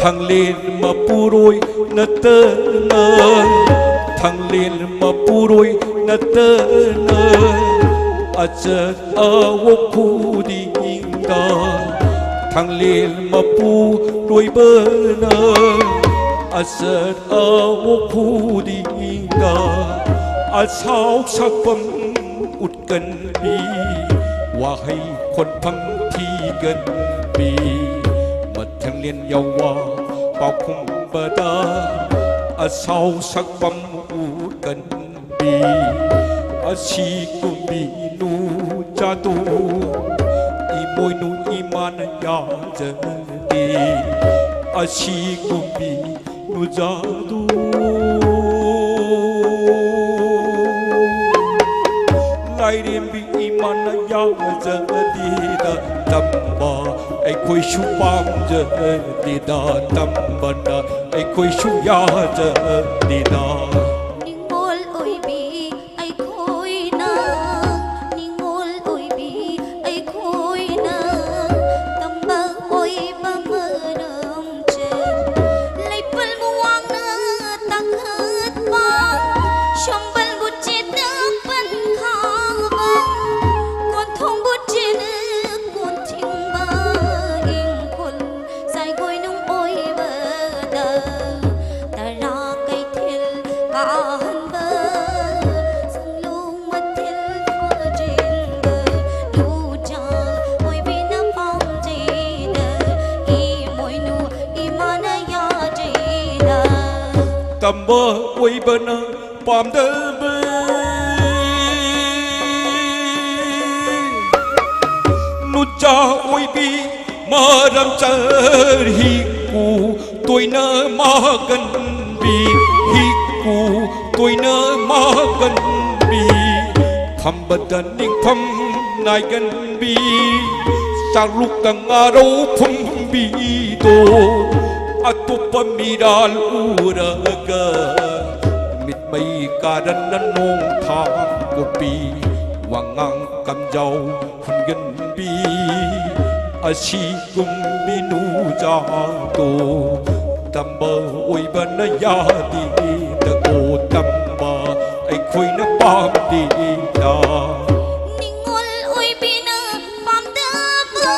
ꯊꯥꯡꯂꯦꯟ ꯃꯄꯨꯔꯣꯏ ꯅꯠꯇꯅ, ꯊꯥꯡꯂꯦꯟ ꯃꯄꯨꯔꯣꯏ ꯅꯠꯇꯅ, ꯑꯆꯠ ꯑꯋꯣꯛ ꯈꯨꯗꯤꯡꯗ ꯊꯥꯡꯂꯦꯟ ꯃꯄꯨꯔꯣꯏꯕꯅ ꯑꯆꯠ ꯑꯋꯣꯛ ꯈꯨꯗꯤꯡꯗ ꯑꯁꯥꯎ ꯁꯛꯐꯝ ꯎꯠꯀꯟꯕꯤ, ꯋꯥꯍꯩ ꯈꯣꯟꯐꯝ ꯊꯤꯒꯟꯕꯤ, ꯃꯊꯪꯂꯦꯟ ꯌꯥꯋꯥ ꯄꯥꯎꯈꯨꯝꯕꯗ ꯑꯁꯥꯎ ꯁꯛꯐꯝ ꯎꯠꯀꯟꯕꯤ, ꯑꯁꯤ ꯀꯨꯝꯕꯤ ꯅꯨꯖꯥꯗꯨ ꯏꯃꯣꯏꯅꯨ ꯏꯃꯥꯅ ꯌꯥꯖꯗꯦ, ꯑꯁꯤ ꯀꯨꯝꯕꯤ ꯅꯨꯖꯥꯗꯨ ꯂꯥꯏꯔꯦꯝꯕꯤ ꯏꯃꯥꯅ ꯌꯥꯖꯗꯦꯗ ꯇꯝꯕ, ꯑꯩꯈꯣꯏꯁꯨ ꯄꯥꯝꯖꯗꯦꯗ ꯇꯝꯕꯅ ꯑꯩꯈꯣꯏꯁꯨ ꯌꯥꯖꯗꯦꯗ꯫ ꯅꯤꯡꯉꯣꯜ ꯑꯣꯏꯕꯤ ꯑꯩꯈꯣꯏꯅ, ꯅꯤꯡꯉꯣꯜ ꯑꯣꯏꯕꯤ ꯑꯩꯈꯣꯏꯅ ꯇꯝꯕ ꯑꯣꯏꯕ ꯃꯔꯝ ꯂꯩꯄꯜ ꯃꯨꯋꯥꯡꯅ ꯇꯥꯡꯈꯠꯄ, ꯁꯝꯕꯜꯕꯨ ꯆꯦꯠꯅ ꯄꯟꯈꯥꯕ, ꯀꯣꯟꯊꯣꯡꯕꯨ ꯆꯦꯠꯅ ꯀꯣꯟꯊꯤꯡꯕ, ꯏꯪꯈꯣꯜ ꯁꯥꯏꯒꯣꯏꯅꯨꯡ ꯑꯣꯏꯕꯗ ꯇꯔꯥ ꯀꯩꯊꯦꯜ ꯀꯥꯍꯟꯕ, ꯁꯪꯂꯣꯡ ꯃꯊꯦꯜ ꯊꯥꯖꯤꯟꯕ, ꯅꯨꯖꯥ ꯑꯣꯏꯕꯤꯅ ꯄꯥꯝꯖꯩꯗ, ꯏꯃꯣꯏꯅꯨ ꯏꯃꯥꯅ ꯌꯥꯖꯩꯗ꯫ ꯇꯝꯕ ꯑꯣꯏꯕꯅ ꯄꯥꯝꯗꯕ ꯅꯨꯖꯥ ꯑꯣꯏꯕꯤ ꯃꯔꯝ ꯆꯠ ꯍꯤꯀꯨ ꯇꯣꯏꯅ ꯃꯥꯒꯟꯕꯤ, ꯍꯤꯀꯨ ꯇꯣꯏꯅ ꯃꯥꯒꯟꯕꯤ, ꯐꯝꯕꯗ ꯅꯤꯡꯐꯝ ꯅꯥꯏꯒꯟꯕꯤ, ꯆꯥꯛꯂꯨꯛꯇ ꯉꯥꯔꯧ ꯐꯨꯝꯕꯤꯗꯣ ꯑꯇꯣꯞꯄ ꯃꯤꯔꯥꯜ ꯎꯔꯒ ꯃꯤꯠꯃꯩ ꯀꯥꯔꯟꯅ ꯅꯣꯡ ꯊꯥꯡ ꯀꯣꯄꯤ, ꯋꯥꯉꯥꯡ ꯀꯝꯖꯥꯎ ꯍꯨꯟꯒꯟꯕꯤ꯫ ꯄꯤ꯫ ꯑꯁꯤꯒꯨꯝꯕꯤ ꯅꯨꯖꯥꯗꯣ ꯇꯝꯕ ꯑꯣꯏꯕꯅ ꯌꯥꯗꯦꯗꯀꯣ, ꯇꯝꯕ ꯑꯩꯈꯣꯏꯅ ꯄꯥꯝꯗꯦꯗ꯫ ꯅꯤꯡꯉꯣꯜ ꯑꯣꯏꯕꯤꯅ ꯄꯥꯝꯗꯕ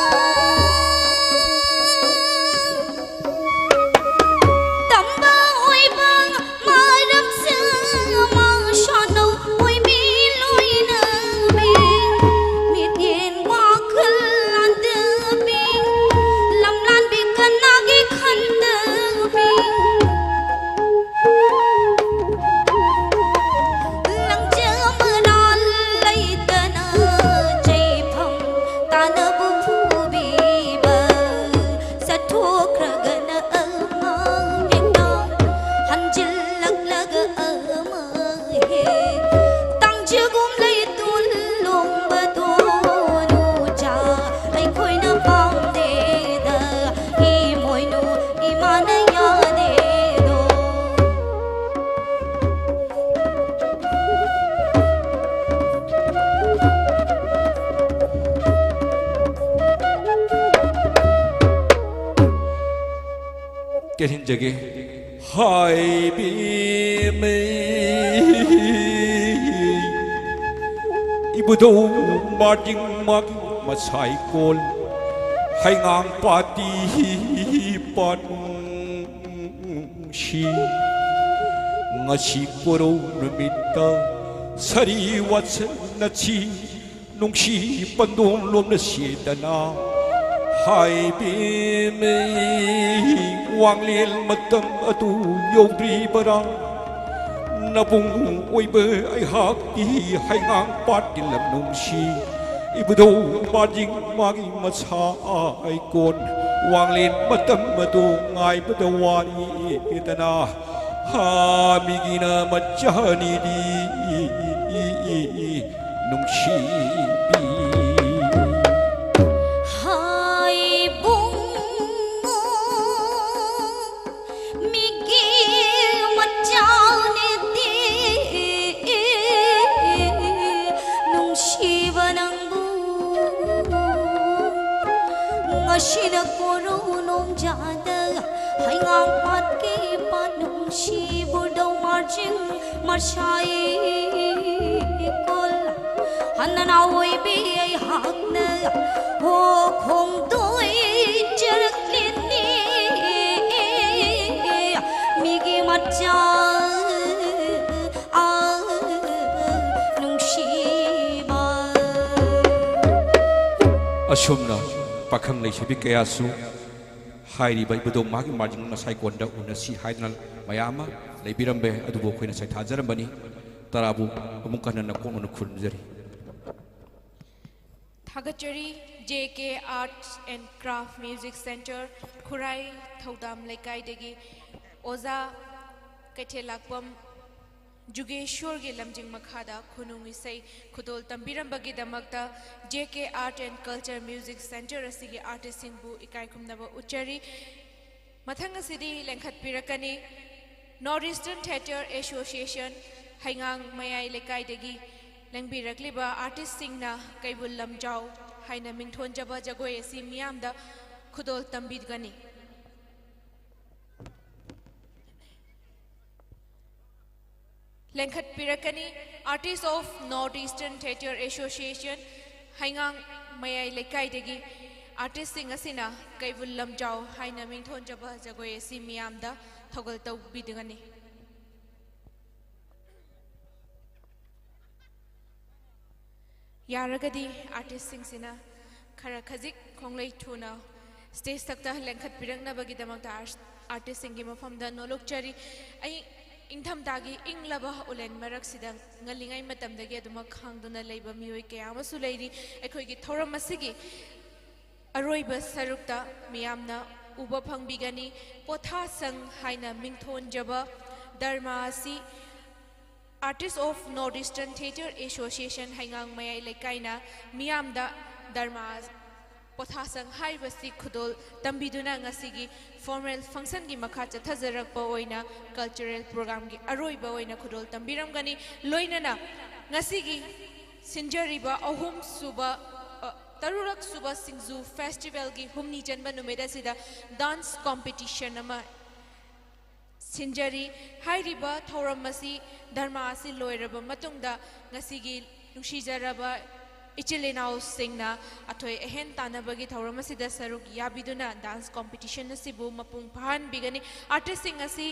ꯇꯝꯕ ꯑꯣꯏꯕ ꯃꯔꯝꯁꯨ ꯃꯥ ꯁꯥꯟꯅꯧ ꯑꯣꯏꯕꯤ ꯂꯣꯏꯅꯕꯤ꯫ ꯃꯤꯠꯌꯦꯡ ꯋꯥꯈꯜ ꯂꯥꯟꯗꯕꯤ, ꯂꯝꯂꯥꯟꯕꯤ ꯀꯅꯥꯒꯤ ꯈꯟꯗꯕꯤ꯫ ꯂꯪꯖ ꯃꯔꯥꯜ ꯂꯩꯇꯅ ꯆꯩꯐꯝ ꯇꯥꯅꯕꯨ ꯐꯨꯕꯤꯕ꯫ ꯆꯠꯊꯣꯛꯈ꯭ꯔꯒꯅ ꯑꯃ ꯍꯦꯛꯇ, ꯍꯟꯖꯤꯜꯂꯛꯂꯒ ꯑꯃ ꯍꯦꯛ꯫ ꯇꯥꯡꯖꯒꯨꯝ ꯂꯩꯇꯣꯟ ꯂꯣꯡꯕꯗꯣ ꯅꯨꯆꯥ ꯑꯩꯈꯣꯏꯅ ꯄꯥꯝꯗꯦꯗ, ꯏꯃꯣꯏꯅꯨ ꯏꯃꯥꯅ ꯌꯥꯗꯦꯗꯣ꯫ ꯀꯦꯜꯍꯟꯖꯒꯦ꯫ ꯍꯥꯏꯕꯤꯃꯩ ꯏꯕꯨꯙꯧ ꯃꯥꯔꯖꯤꯡ ꯃꯥꯒꯤ ꯃꯁꯥꯏꯀꯣꯜ ꯍꯩꯉꯥꯡ ꯄꯥꯇꯤ ꯄꯥꯅꯨꯡ ꯅꯨꯡꯁꯤ꯫ ꯉꯁꯤ ꯀꯣꯔꯧ ꯅꯨꯃꯤꯠꯇ ꯁꯥꯔꯤ ꯋꯥꯁꯟꯅꯁꯤ ꯅꯨꯡꯁꯤ ꯄꯟꯗꯣꯝ ꯂꯣꯝꯅ ꯁꯦꯗꯅ ꯍꯥꯏꯕꯤꯃꯤ꯫ ꯋꯥꯡꯂꯦꯟ ꯃꯇꯝ ꯑꯗꯨ ꯌꯧꯗ꯭ꯔꯤꯕꯔꯥ? ꯅꯕꯨꯡ ꯑꯣꯏꯕ ꯑꯩꯍꯥꯛꯀꯤ ꯍꯩꯉꯥꯡ ꯄꯥꯠꯀꯤ ꯂꯝ ꯅꯨꯡꯁꯤ ꯏꯕꯨꯙꯧ ꯃꯥꯔꯖꯤꯡ ꯃꯥꯒꯤ ꯃꯁꯥ ꯑꯥꯏꯀꯣꯟ ꯋꯥꯡꯂꯦꯟ ꯃꯇꯝ ꯑꯗꯨ ꯉꯥꯏꯕꯗ ꯋꯥꯔꯤꯗꯅ ꯍꯥ ꯃꯤꯒꯤꯅ ꯃꯆꯥꯅꯤꯗꯤ ꯅꯨꯡꯁꯤꯕꯤ꯫ ꯍꯥꯏꯕꯨꯡꯉꯣ ꯃꯤꯒꯤ ꯃꯆꯥꯅꯤꯗꯤ ꯅꯨꯡꯁꯤꯕ ꯅꯪꯕꯨ ꯑꯁꯤꯅ ꯀꯣꯔꯧ ꯅꯣꯡꯖꯥꯗ ꯍꯩꯉꯥꯡ ꯄꯥꯠꯀꯤ ꯄꯥꯠ ꯅꯨꯡꯁꯤ ꯕꯨꯔꯗꯧ ꯃꯥꯔꯖꯤꯡ ꯃꯔꯁꯥꯏ ꯀꯣꯜ ꯍꯟꯅꯅ ꯑꯣꯏꯕꯤ ꯑꯩꯍꯥꯛꯅ ꯍꯣ ꯈꯣꯡꯗꯣꯏ ꯆꯔꯛꯂꯤꯅꯤ ꯃꯤꯒꯤ ꯃꯆꯥ ꯑ ꯅꯨꯡꯁꯤꯕ꯫ ꯑꯁꯨꯝꯅ ꯄꯥꯈꯪ ꯂꯩꯁꯥꯕꯤ ꯀꯌꯥꯁꯨ ꯍꯥꯏꯔꯤꯕ ꯏꯕꯨꯙꯧ ꯃꯥꯒꯤ ꯃꯥꯔꯖꯤꯡ ꯃꯁꯥꯏꯀꯣꯟꯗ ꯎꯅꯁꯤ ꯍꯥꯏꯗꯨꯅ ꯃꯌꯥꯝ ꯑꯃ ꯂꯩꯕꯤꯔꯝꯕ ꯌꯥꯏ꯫ ꯑꯗꯨꯕꯨ ꯑꯩꯈꯣꯏꯅ ꯁꯩꯊꯥꯖꯔꯝꯕꯅꯤ꯫ ꯇꯔꯥꯕꯨ ꯑꯃꯨꯛ ꯍꯟꯅ ꯅꯀꯣꯛꯅꯅ ꯈꯨꯔꯨꯝꯖꯔꯤ꯫ ꯊꯥꯒꯠꯆꯔꯤ꯫ J K Arts and Craft Music Centre, ꯈꯨꯔꯥꯏ ꯊꯧꯗꯥꯝ ꯂꯩꯀꯥꯏꯗꯒꯤ ꯑꯣꯖꯥ ꯀꯩꯊꯦꯜꯂꯥꯛꯄꯝ ꯖꯨꯒꯦꯁꯣꯔꯒꯤ ꯂꯝꯖꯤꯡ ꯃꯈꯥꯗ ꯈꯨꯅꯨꯡ ꯏꯁꯩ ꯈꯨꯗꯣꯜ ꯇꯝꯕꯤꯔꯝꯕꯒꯤꯗꯃꯛꯇ J K Art and Culture Music Centre ꯑꯁꯤꯒꯤ artistꯁꯤꯡꯕꯨ ꯏꯀꯥꯏ ꯈꯨꯝꯅꯕ ꯎꯠꯆꯔꯤ꯫ ꯃꯊꯪ ꯑꯁꯤꯗꯤ ꯂꯦꯡꯈꯠꯄꯤꯔꯛꯀꯅꯤ North Eastern Theatre Association, ꯍꯩꯉꯥꯡ ꯃꯌꯥꯏ ꯂꯩꯀꯥꯏꯗꯒꯤ ꯂꯦꯡꯕꯤꯔꯛꯂꯤꯕ artistꯁꯤꯡꯅ ꯀꯩꯕꯨꯜ ꯂꯝꯖꯥꯎ ꯍꯥꯏꯅ ꯃꯤꯡꯊꯣꯟꯖꯕ ꯖꯒꯣꯏ ꯑꯁꯤ ꯃꯤꯌꯥꯝꯗ ꯈꯨꯗꯣꯜ ꯇꯝꯕꯤꯒꯅꯤ꯫ ꯂꯦꯡꯈꯠꯄꯤꯔꯛꯀꯅꯤ Artist of North Eastern Theatre Association, ꯍꯩꯉꯥꯡ ꯃꯌꯥꯏ ꯂꯩꯀꯥꯏꯗꯒꯤ artistꯁꯤꯡ ꯑꯁꯤꯅ ꯀꯩꯕꯨꯜ ꯂꯝꯖꯥꯎ ꯍꯥꯏꯅ ꯃꯤꯡꯊꯣꯟꯖꯕ ꯖꯒꯣꯏ ꯑꯁꯤ ꯃꯤꯌꯥꯝꯗ ꯊꯧꯒꯜ ꯇꯧꯕꯤꯒꯅꯤ꯫ ꯌꯥꯔꯒꯗꯤ artistꯁꯤꯡꯁꯤꯅ ꯈꯔ ꯈꯖꯤꯛ ꯈꯣꯡꯂꯩ ꯊꯨꯅ stage ꯊꯛꯇ ꯂꯦꯡꯈꯠꯄꯤꯔꯛꯅꯕꯒꯤꯗꯃꯛꯇ artistꯁꯤꯡꯒꯤ ꯃꯐꯝꯗ ꯅꯣꯂꯨꯛꯆꯔꯤ꯫ ꯑꯩ ꯏꯪꯊꯝꯊꯥꯒꯤ ꯏꯪꯂꯕ ꯎꯂꯦꯟ ꯃꯔꯛꯁꯤꯗ ꯉꯜꯂꯤꯉꯩ ꯃꯇꯝꯗꯒꯤ ꯑꯗꯨꯃꯛ ꯈꯥꯡꯗꯨꯅ ꯂꯩꯕ ꯃꯤꯑꯣꯏ ꯀꯌꯥ ꯑꯃꯁꯨ ꯂꯩꯔꯤ꯫ ꯑꯩꯈꯣꯏꯒꯤ ꯊꯧꯔꯝ ꯑꯁꯤꯒꯤ ꯑꯔꯣꯏꯕ ꯁꯔꯨꯛꯇ ꯃꯤꯌꯥꯝꯅ ꯎꯕ ꯐꯪꯕꯤꯒꯅꯤ꯫ ꯄꯣꯊꯥꯁꯪ ꯍꯥꯏꯅ ꯃꯤꯡꯊꯣꯟꯖꯕ ꯗꯔꯃꯥ ꯑꯁꯤ Artist of North Eastern Theatre Association ꯍꯩꯉꯥꯡ ꯃꯌꯥꯏ ꯂꯩꯀꯥꯏꯅ ꯃꯤꯌꯥꯝꯗ ꯗꯔꯃꯥ ꯄꯣꯊꯥꯁꯪ ꯍꯥꯏꯕꯁꯤ ꯈꯨꯗꯣꯜ ꯇꯝꯕꯤꯗꯨꯅ ꯉꯁꯤꯒꯤ formal functionꯒꯤ ꯃꯈꯥ ꯆꯠꯊꯖꯔꯛꯄ ꯑꯣꯏꯅ cultural programꯒꯤ ꯑꯔꯣꯏꯕ ꯑꯣꯏꯅ ꯈꯨꯗꯣꯜ ꯇꯝꯕꯤꯔꯝꯒꯅꯤ꯫ ꯂꯣꯏꯅꯅ ꯉꯁꯤꯒꯤ ꯁꯤꯟꯖꯔꯤꯕ ꯑꯍꯨꯝꯁꯨꯕ, ꯑ, ꯇꯔꯨꯛꯂꯛ ꯁꯨꯕ ꯁꯤꯡꯖꯨ ꯐꯦꯁꯇꯤꯚꯦꯜꯒꯤ ꯍꯨꯝꯅꯤ ꯆꯟꯕ ꯅꯨꯃꯤꯠ ꯑꯁꯤꯗ ꯗꯥꯟꯁ ꯀꯣꯝꯄꯤꯇꯤꯁꯟ ꯑꯃ ꯁꯤꯟꯖꯔꯤ꯫ ꯍꯥꯏꯔꯤꯕ ꯊꯧꯔꯝ ꯑꯁꯤ ꯙꯔꯃ ꯑꯁꯤ ꯂꯣꯏꯔꯕ ꯃꯇꯨꯡꯗ ꯉꯁꯤꯒꯤ ꯅꯨꯡꯁꯤꯖꯔꯕ ꯏꯆꯤꯜ ꯏꯅꯥꯎꯁꯤꯡꯅ ꯑꯊꯣꯏ ꯑꯍꯦꯟ ꯇꯥꯟꯅꯕꯒꯤ ꯊꯧꯔꯝ ꯑꯁꯤꯗ ꯁꯔꯨꯛ ꯌꯥꯕꯤꯗꯨꯅ ꯗꯥꯟꯁ ꯀꯣꯝꯄꯤꯇꯤꯁꯟ ꯑꯁꯤꯕꯨ ꯃꯄꯨꯡ ꯐꯥꯍꯟꯕꯤꯒꯅꯤ꯫ ꯑꯥꯔꯇꯤꯁꯁꯤꯡ ꯑꯁꯤ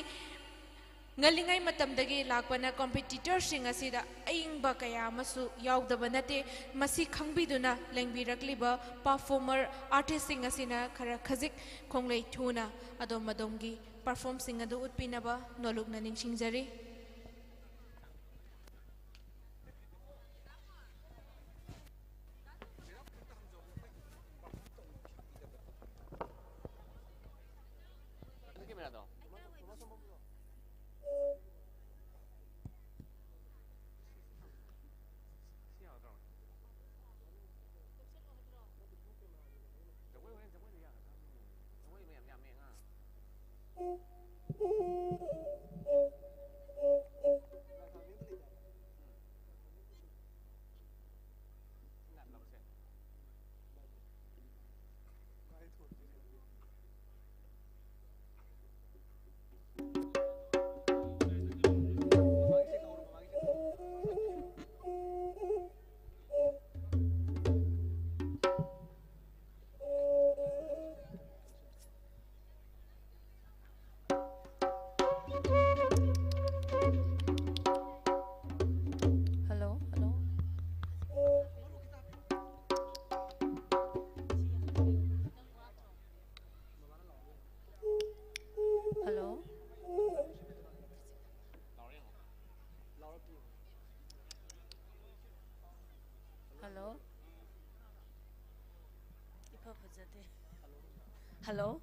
ꯉꯜꯂꯤꯉꯩ ꯃꯇꯝꯗꯒꯤ ꯂꯥꯛꯄꯅ ꯀꯣꯝꯄꯤꯇꯤꯇꯔꯁꯤꯡ ꯑꯁꯤꯗ ꯑꯏꯪꯕ ꯀꯌꯥ ꯑꯃꯁꯨ ꯌꯥꯎꯗꯕ ꯅꯠꯇꯦ꯫ ꯃꯁꯤ ꯈꯪꯕꯤꯗꯨꯅ ꯂꯦꯡꯕꯤꯔꯛꯂꯤꯕ ꯄꯔꯐꯣꯔꯃꯔ ꯑꯥꯔꯇꯤꯁꯁꯤꯡ ꯑꯁꯤꯅ ꯈꯔ ꯈꯖꯤꯛ ꯈꯣꯡꯂꯩ ꯊꯨꯅ ꯑꯗꯣꯝ ꯑꯗꯣꯝꯒꯤ ꯄꯔꯐꯣꯔꯝꯁꯤꯡ ꯑꯗꯨ ꯎꯠꯄꯤꯅꯕ ꯅꯣꯂꯨꯛꯅ ꯅꯤꯡꯁꯤꯡꯖꯔꯤ꯫ Hello, hello. Hello. Hello. ꯏꯐ ꯐꯖꯗꯦ꯫ Hello.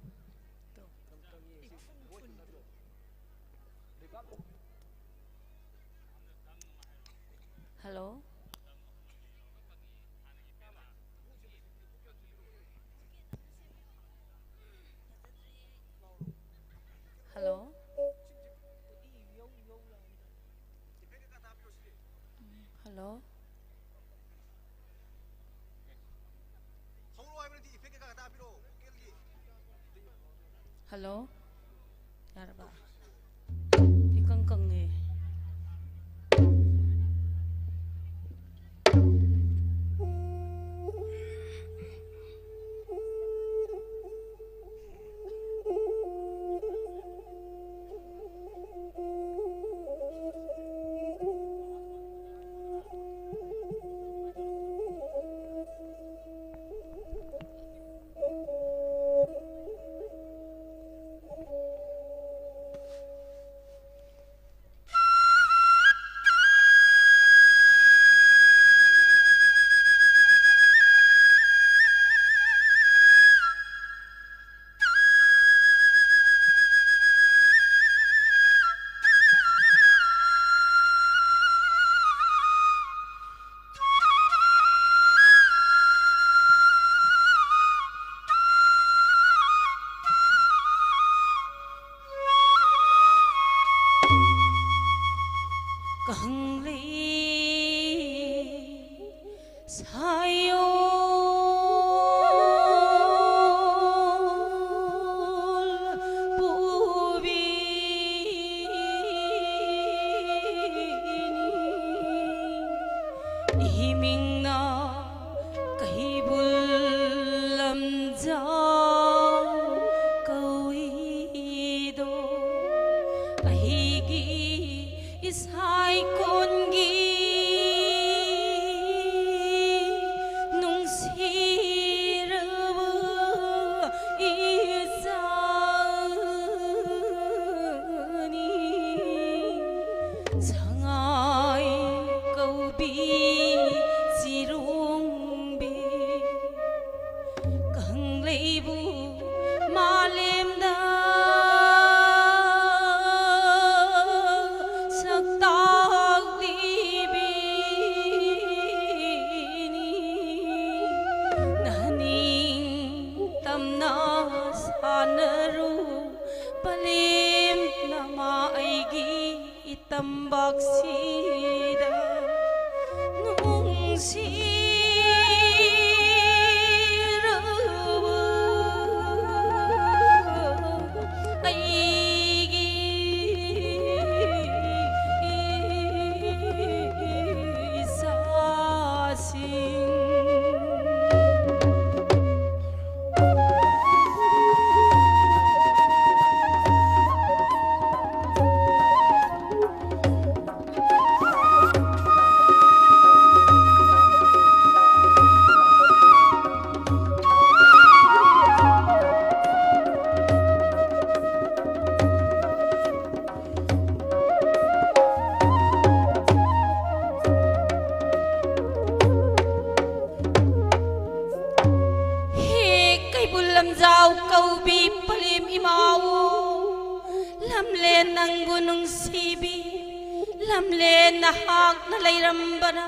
ꯇꯣ꯫ Hello. Hello. Hello. ꯍꯜꯂꯣ꯫ ꯌꯥꯔꯕ? ꯏꯀꯪ ꯀꯪꯉꯦ꯫ ꯀꯪꯂꯩ ꯁꯥꯌꯣꯜ ꯄꯨꯕꯤꯅꯤ꯫ ꯏꯍꯤꯃꯤꯡꯅ ꯀꯩꯕꯨꯜ ꯂꯝꯖꯥꯎ ꯀꯧꯏꯗꯣ꯫ ꯑꯩꯒꯤ ꯏꯁꯥ ꯏꯀꯣꯟꯒꯤ ꯅꯨꯡꯁꯤꯔꯕ ꯏꯆꯥꯅꯤ꯫ ꯁꯉꯥꯏ ꯀꯧꯕꯤ ꯆꯤꯔꯣꯡꯕꯤ ꯀꯪꯂꯩꯕꯨ ꯃꯥꯂꯦꯝꯗ ꯁꯛ ꯇꯥꯛꯂꯤꯕꯤꯅꯤ꯫ ꯅꯍꯥꯅꯤꯡ ꯇꯝꯅ ꯁꯥꯟꯅꯔꯨ ꯄꯂꯦꯝ ꯅꯃꯥ ꯑꯩꯒꯤ ꯏꯇꯝꯕꯥꯛꯁꯤꯗ ꯅꯨꯡꯁꯤꯔꯕ ꯂꯝꯖꯥꯎ ꯀꯧꯕꯤ ꯄꯂꯦꯝ ꯏꯃꯥꯋꯣ, ꯂꯝꯂꯦꯟ ꯅꯪꯕꯨ ꯅꯨꯡꯁꯤꯕꯤ, ꯂꯝꯂꯦꯟ ꯅꯍꯥꯛꯅ ꯂꯩꯔꯝꯕꯅ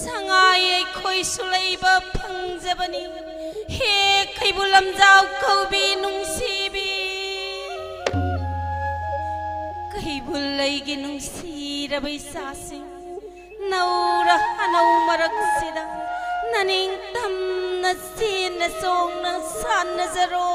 ꯁꯉꯥꯏ ꯑꯩꯈꯣꯏꯁꯨ ꯂꯩꯕ ꯐꯪꯖꯕꯅꯤ꯫ ꯍꯦ ꯀꯩꯕꯨꯜ ꯂꯝꯖꯥꯎ ꯀꯧꯕꯤ ꯅꯨꯡꯁꯤꯕꯤ, ꯀꯩꯕꯨꯜ ꯂꯩꯒꯤ ꯅꯨꯡꯁꯤꯔꯕ ꯏꯆꯥꯁꯤꯡ, ꯅꯧꯔ ꯑꯅꯧ ꯃꯔꯛꯁꯤꯗ ꯅꯅꯤꯡꯇꯝꯅ ꯆꯦꯟꯅ ꯆꯣꯡꯅ ꯁꯥꯟꯅꯖꯔꯣ꯫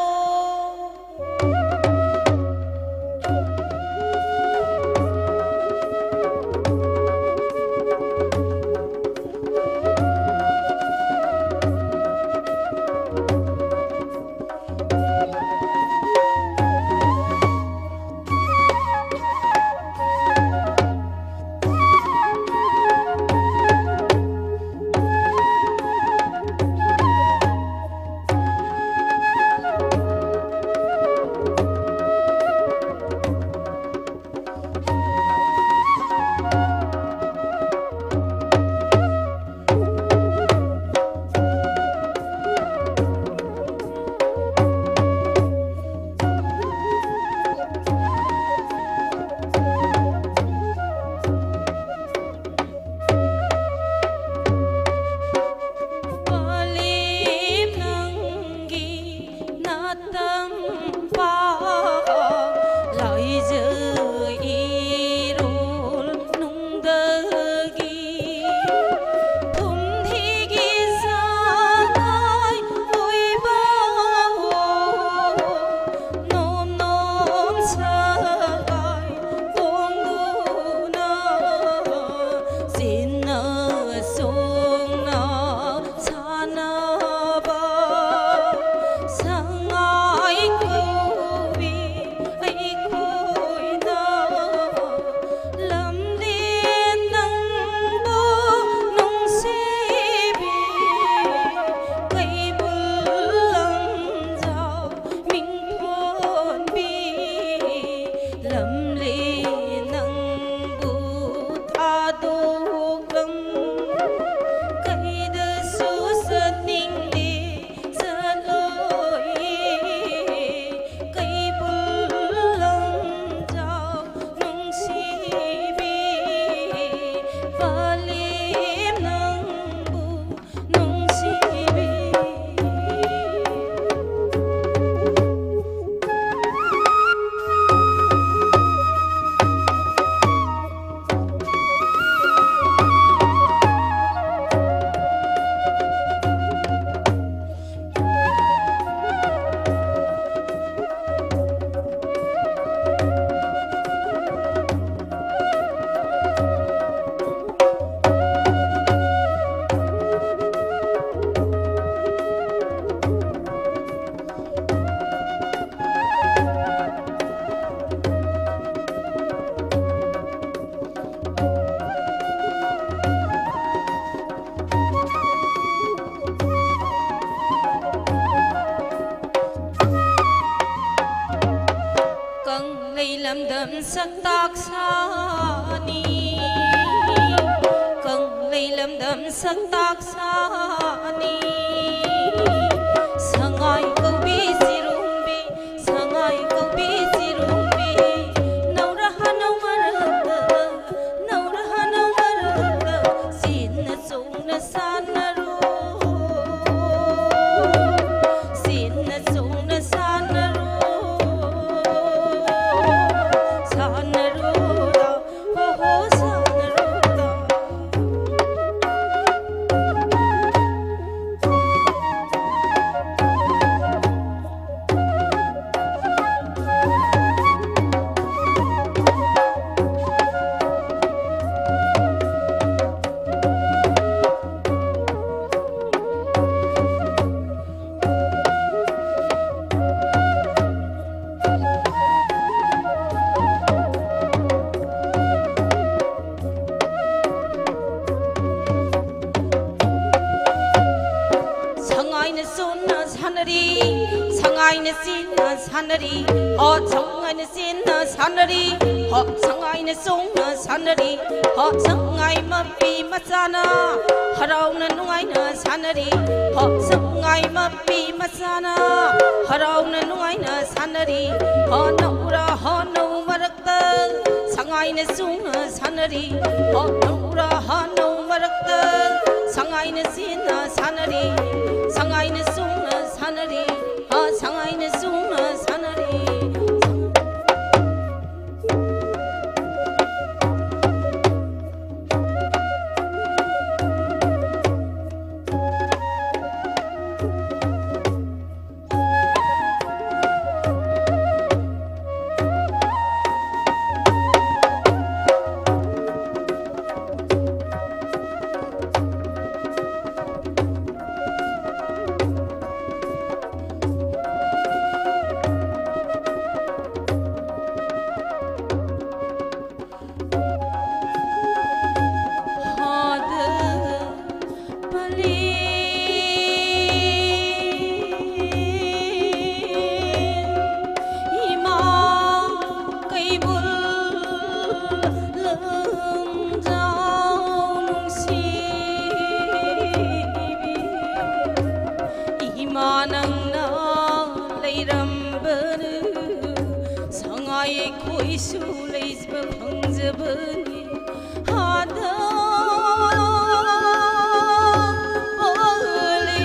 ꯂꯝꯗꯝ ꯁꯛꯇꯥꯛ ꯁꯥꯅꯤ, ꯀꯪꯂꯩ ꯂꯝꯗꯝ ꯁꯛꯇꯥꯛ ꯁꯥꯅꯤ꯫ ꯁꯉꯥꯏ ꯀꯧꯕꯤ ꯆꯤꯔꯨꯝꯕꯤ, ꯁꯉꯥꯏ ꯀꯧꯕꯤ ꯆꯤꯔꯨꯝꯕꯤ, ꯅꯧꯔ ꯍꯅꯧ ꯃꯔꯛꯇ, ꯅꯧꯔ ꯍꯅꯧ ꯃꯔꯛꯇ, ꯆꯦꯟꯅ ꯆꯣꯡꯅ ꯁꯥꯟꯅꯔꯨ, ꯆꯦꯟꯅ ꯆꯣꯡꯅ ꯁꯥꯟꯅꯔꯨ, ꯁꯥꯟꯅꯔꯨ ꯂꯥꯎ, ꯍꯣ ꯍꯣ, ꯁꯥꯟꯅꯔꯨ ꯂꯥꯎ꯫ ꯁꯉꯥꯏꯅ ꯆꯣꯡꯅ ꯁꯥꯟꯅꯔꯤ, ꯁꯉꯥꯏꯅ ꯆꯦꯟꯅ ꯁꯥꯟꯅꯔꯤ, ꯍꯣ ꯁꯉꯥꯏꯅ ꯆꯦꯟꯅ ꯁꯥꯟꯅꯔꯤ, ꯍꯣ ꯁꯉꯥꯏꯅ ꯆꯣꯡꯅ ꯁꯥꯟꯅꯔꯤ, ꯍꯣ ꯁꯉꯥꯏ ꯃꯄꯤ ꯃꯆꯥꯅ ꯍꯔꯥꯎꯅ ꯅꯨꯡꯉꯥꯏꯅ ꯁꯥꯟꯅꯔꯤ, ꯍꯣ ꯁꯉꯥꯏ ꯃꯄꯤ ꯃꯆꯥꯅ ꯍꯔꯥꯎꯅ ꯅꯨꯡꯉꯥꯏꯅ ꯁꯥꯟꯅꯔꯤ, ꯍꯣ ꯅꯧꯔ ꯍꯣ ꯅꯧ ꯃꯔꯛ ꯁꯉꯥꯏꯅ ꯆꯣꯡꯅ ꯁꯥꯟꯅꯔꯤ, ꯍꯣ ꯅꯧꯔ ꯍꯥꯅꯧ ꯃꯔꯛꯇ ꯁꯉꯥꯏꯅ ꯆꯦꯟꯅ ꯁꯥꯟꯅꯔꯤ, ꯁꯉꯥꯏꯅ ꯆꯣꯡꯅ ꯁꯥꯟꯅꯔꯤ, ꯍꯥ ꯁꯉꯥꯏꯅ ꯆꯣꯡꯅ ꯁꯥꯟꯅꯔꯤ꯫ ꯔꯝꯕꯅ ꯁꯉꯥꯏ ꯑꯩꯈꯣꯏꯁꯨ ꯂꯩꯖꯕ ꯐꯪꯖꯕꯅꯤ꯫ ꯍꯥꯗ ꯄꯣꯂꯤ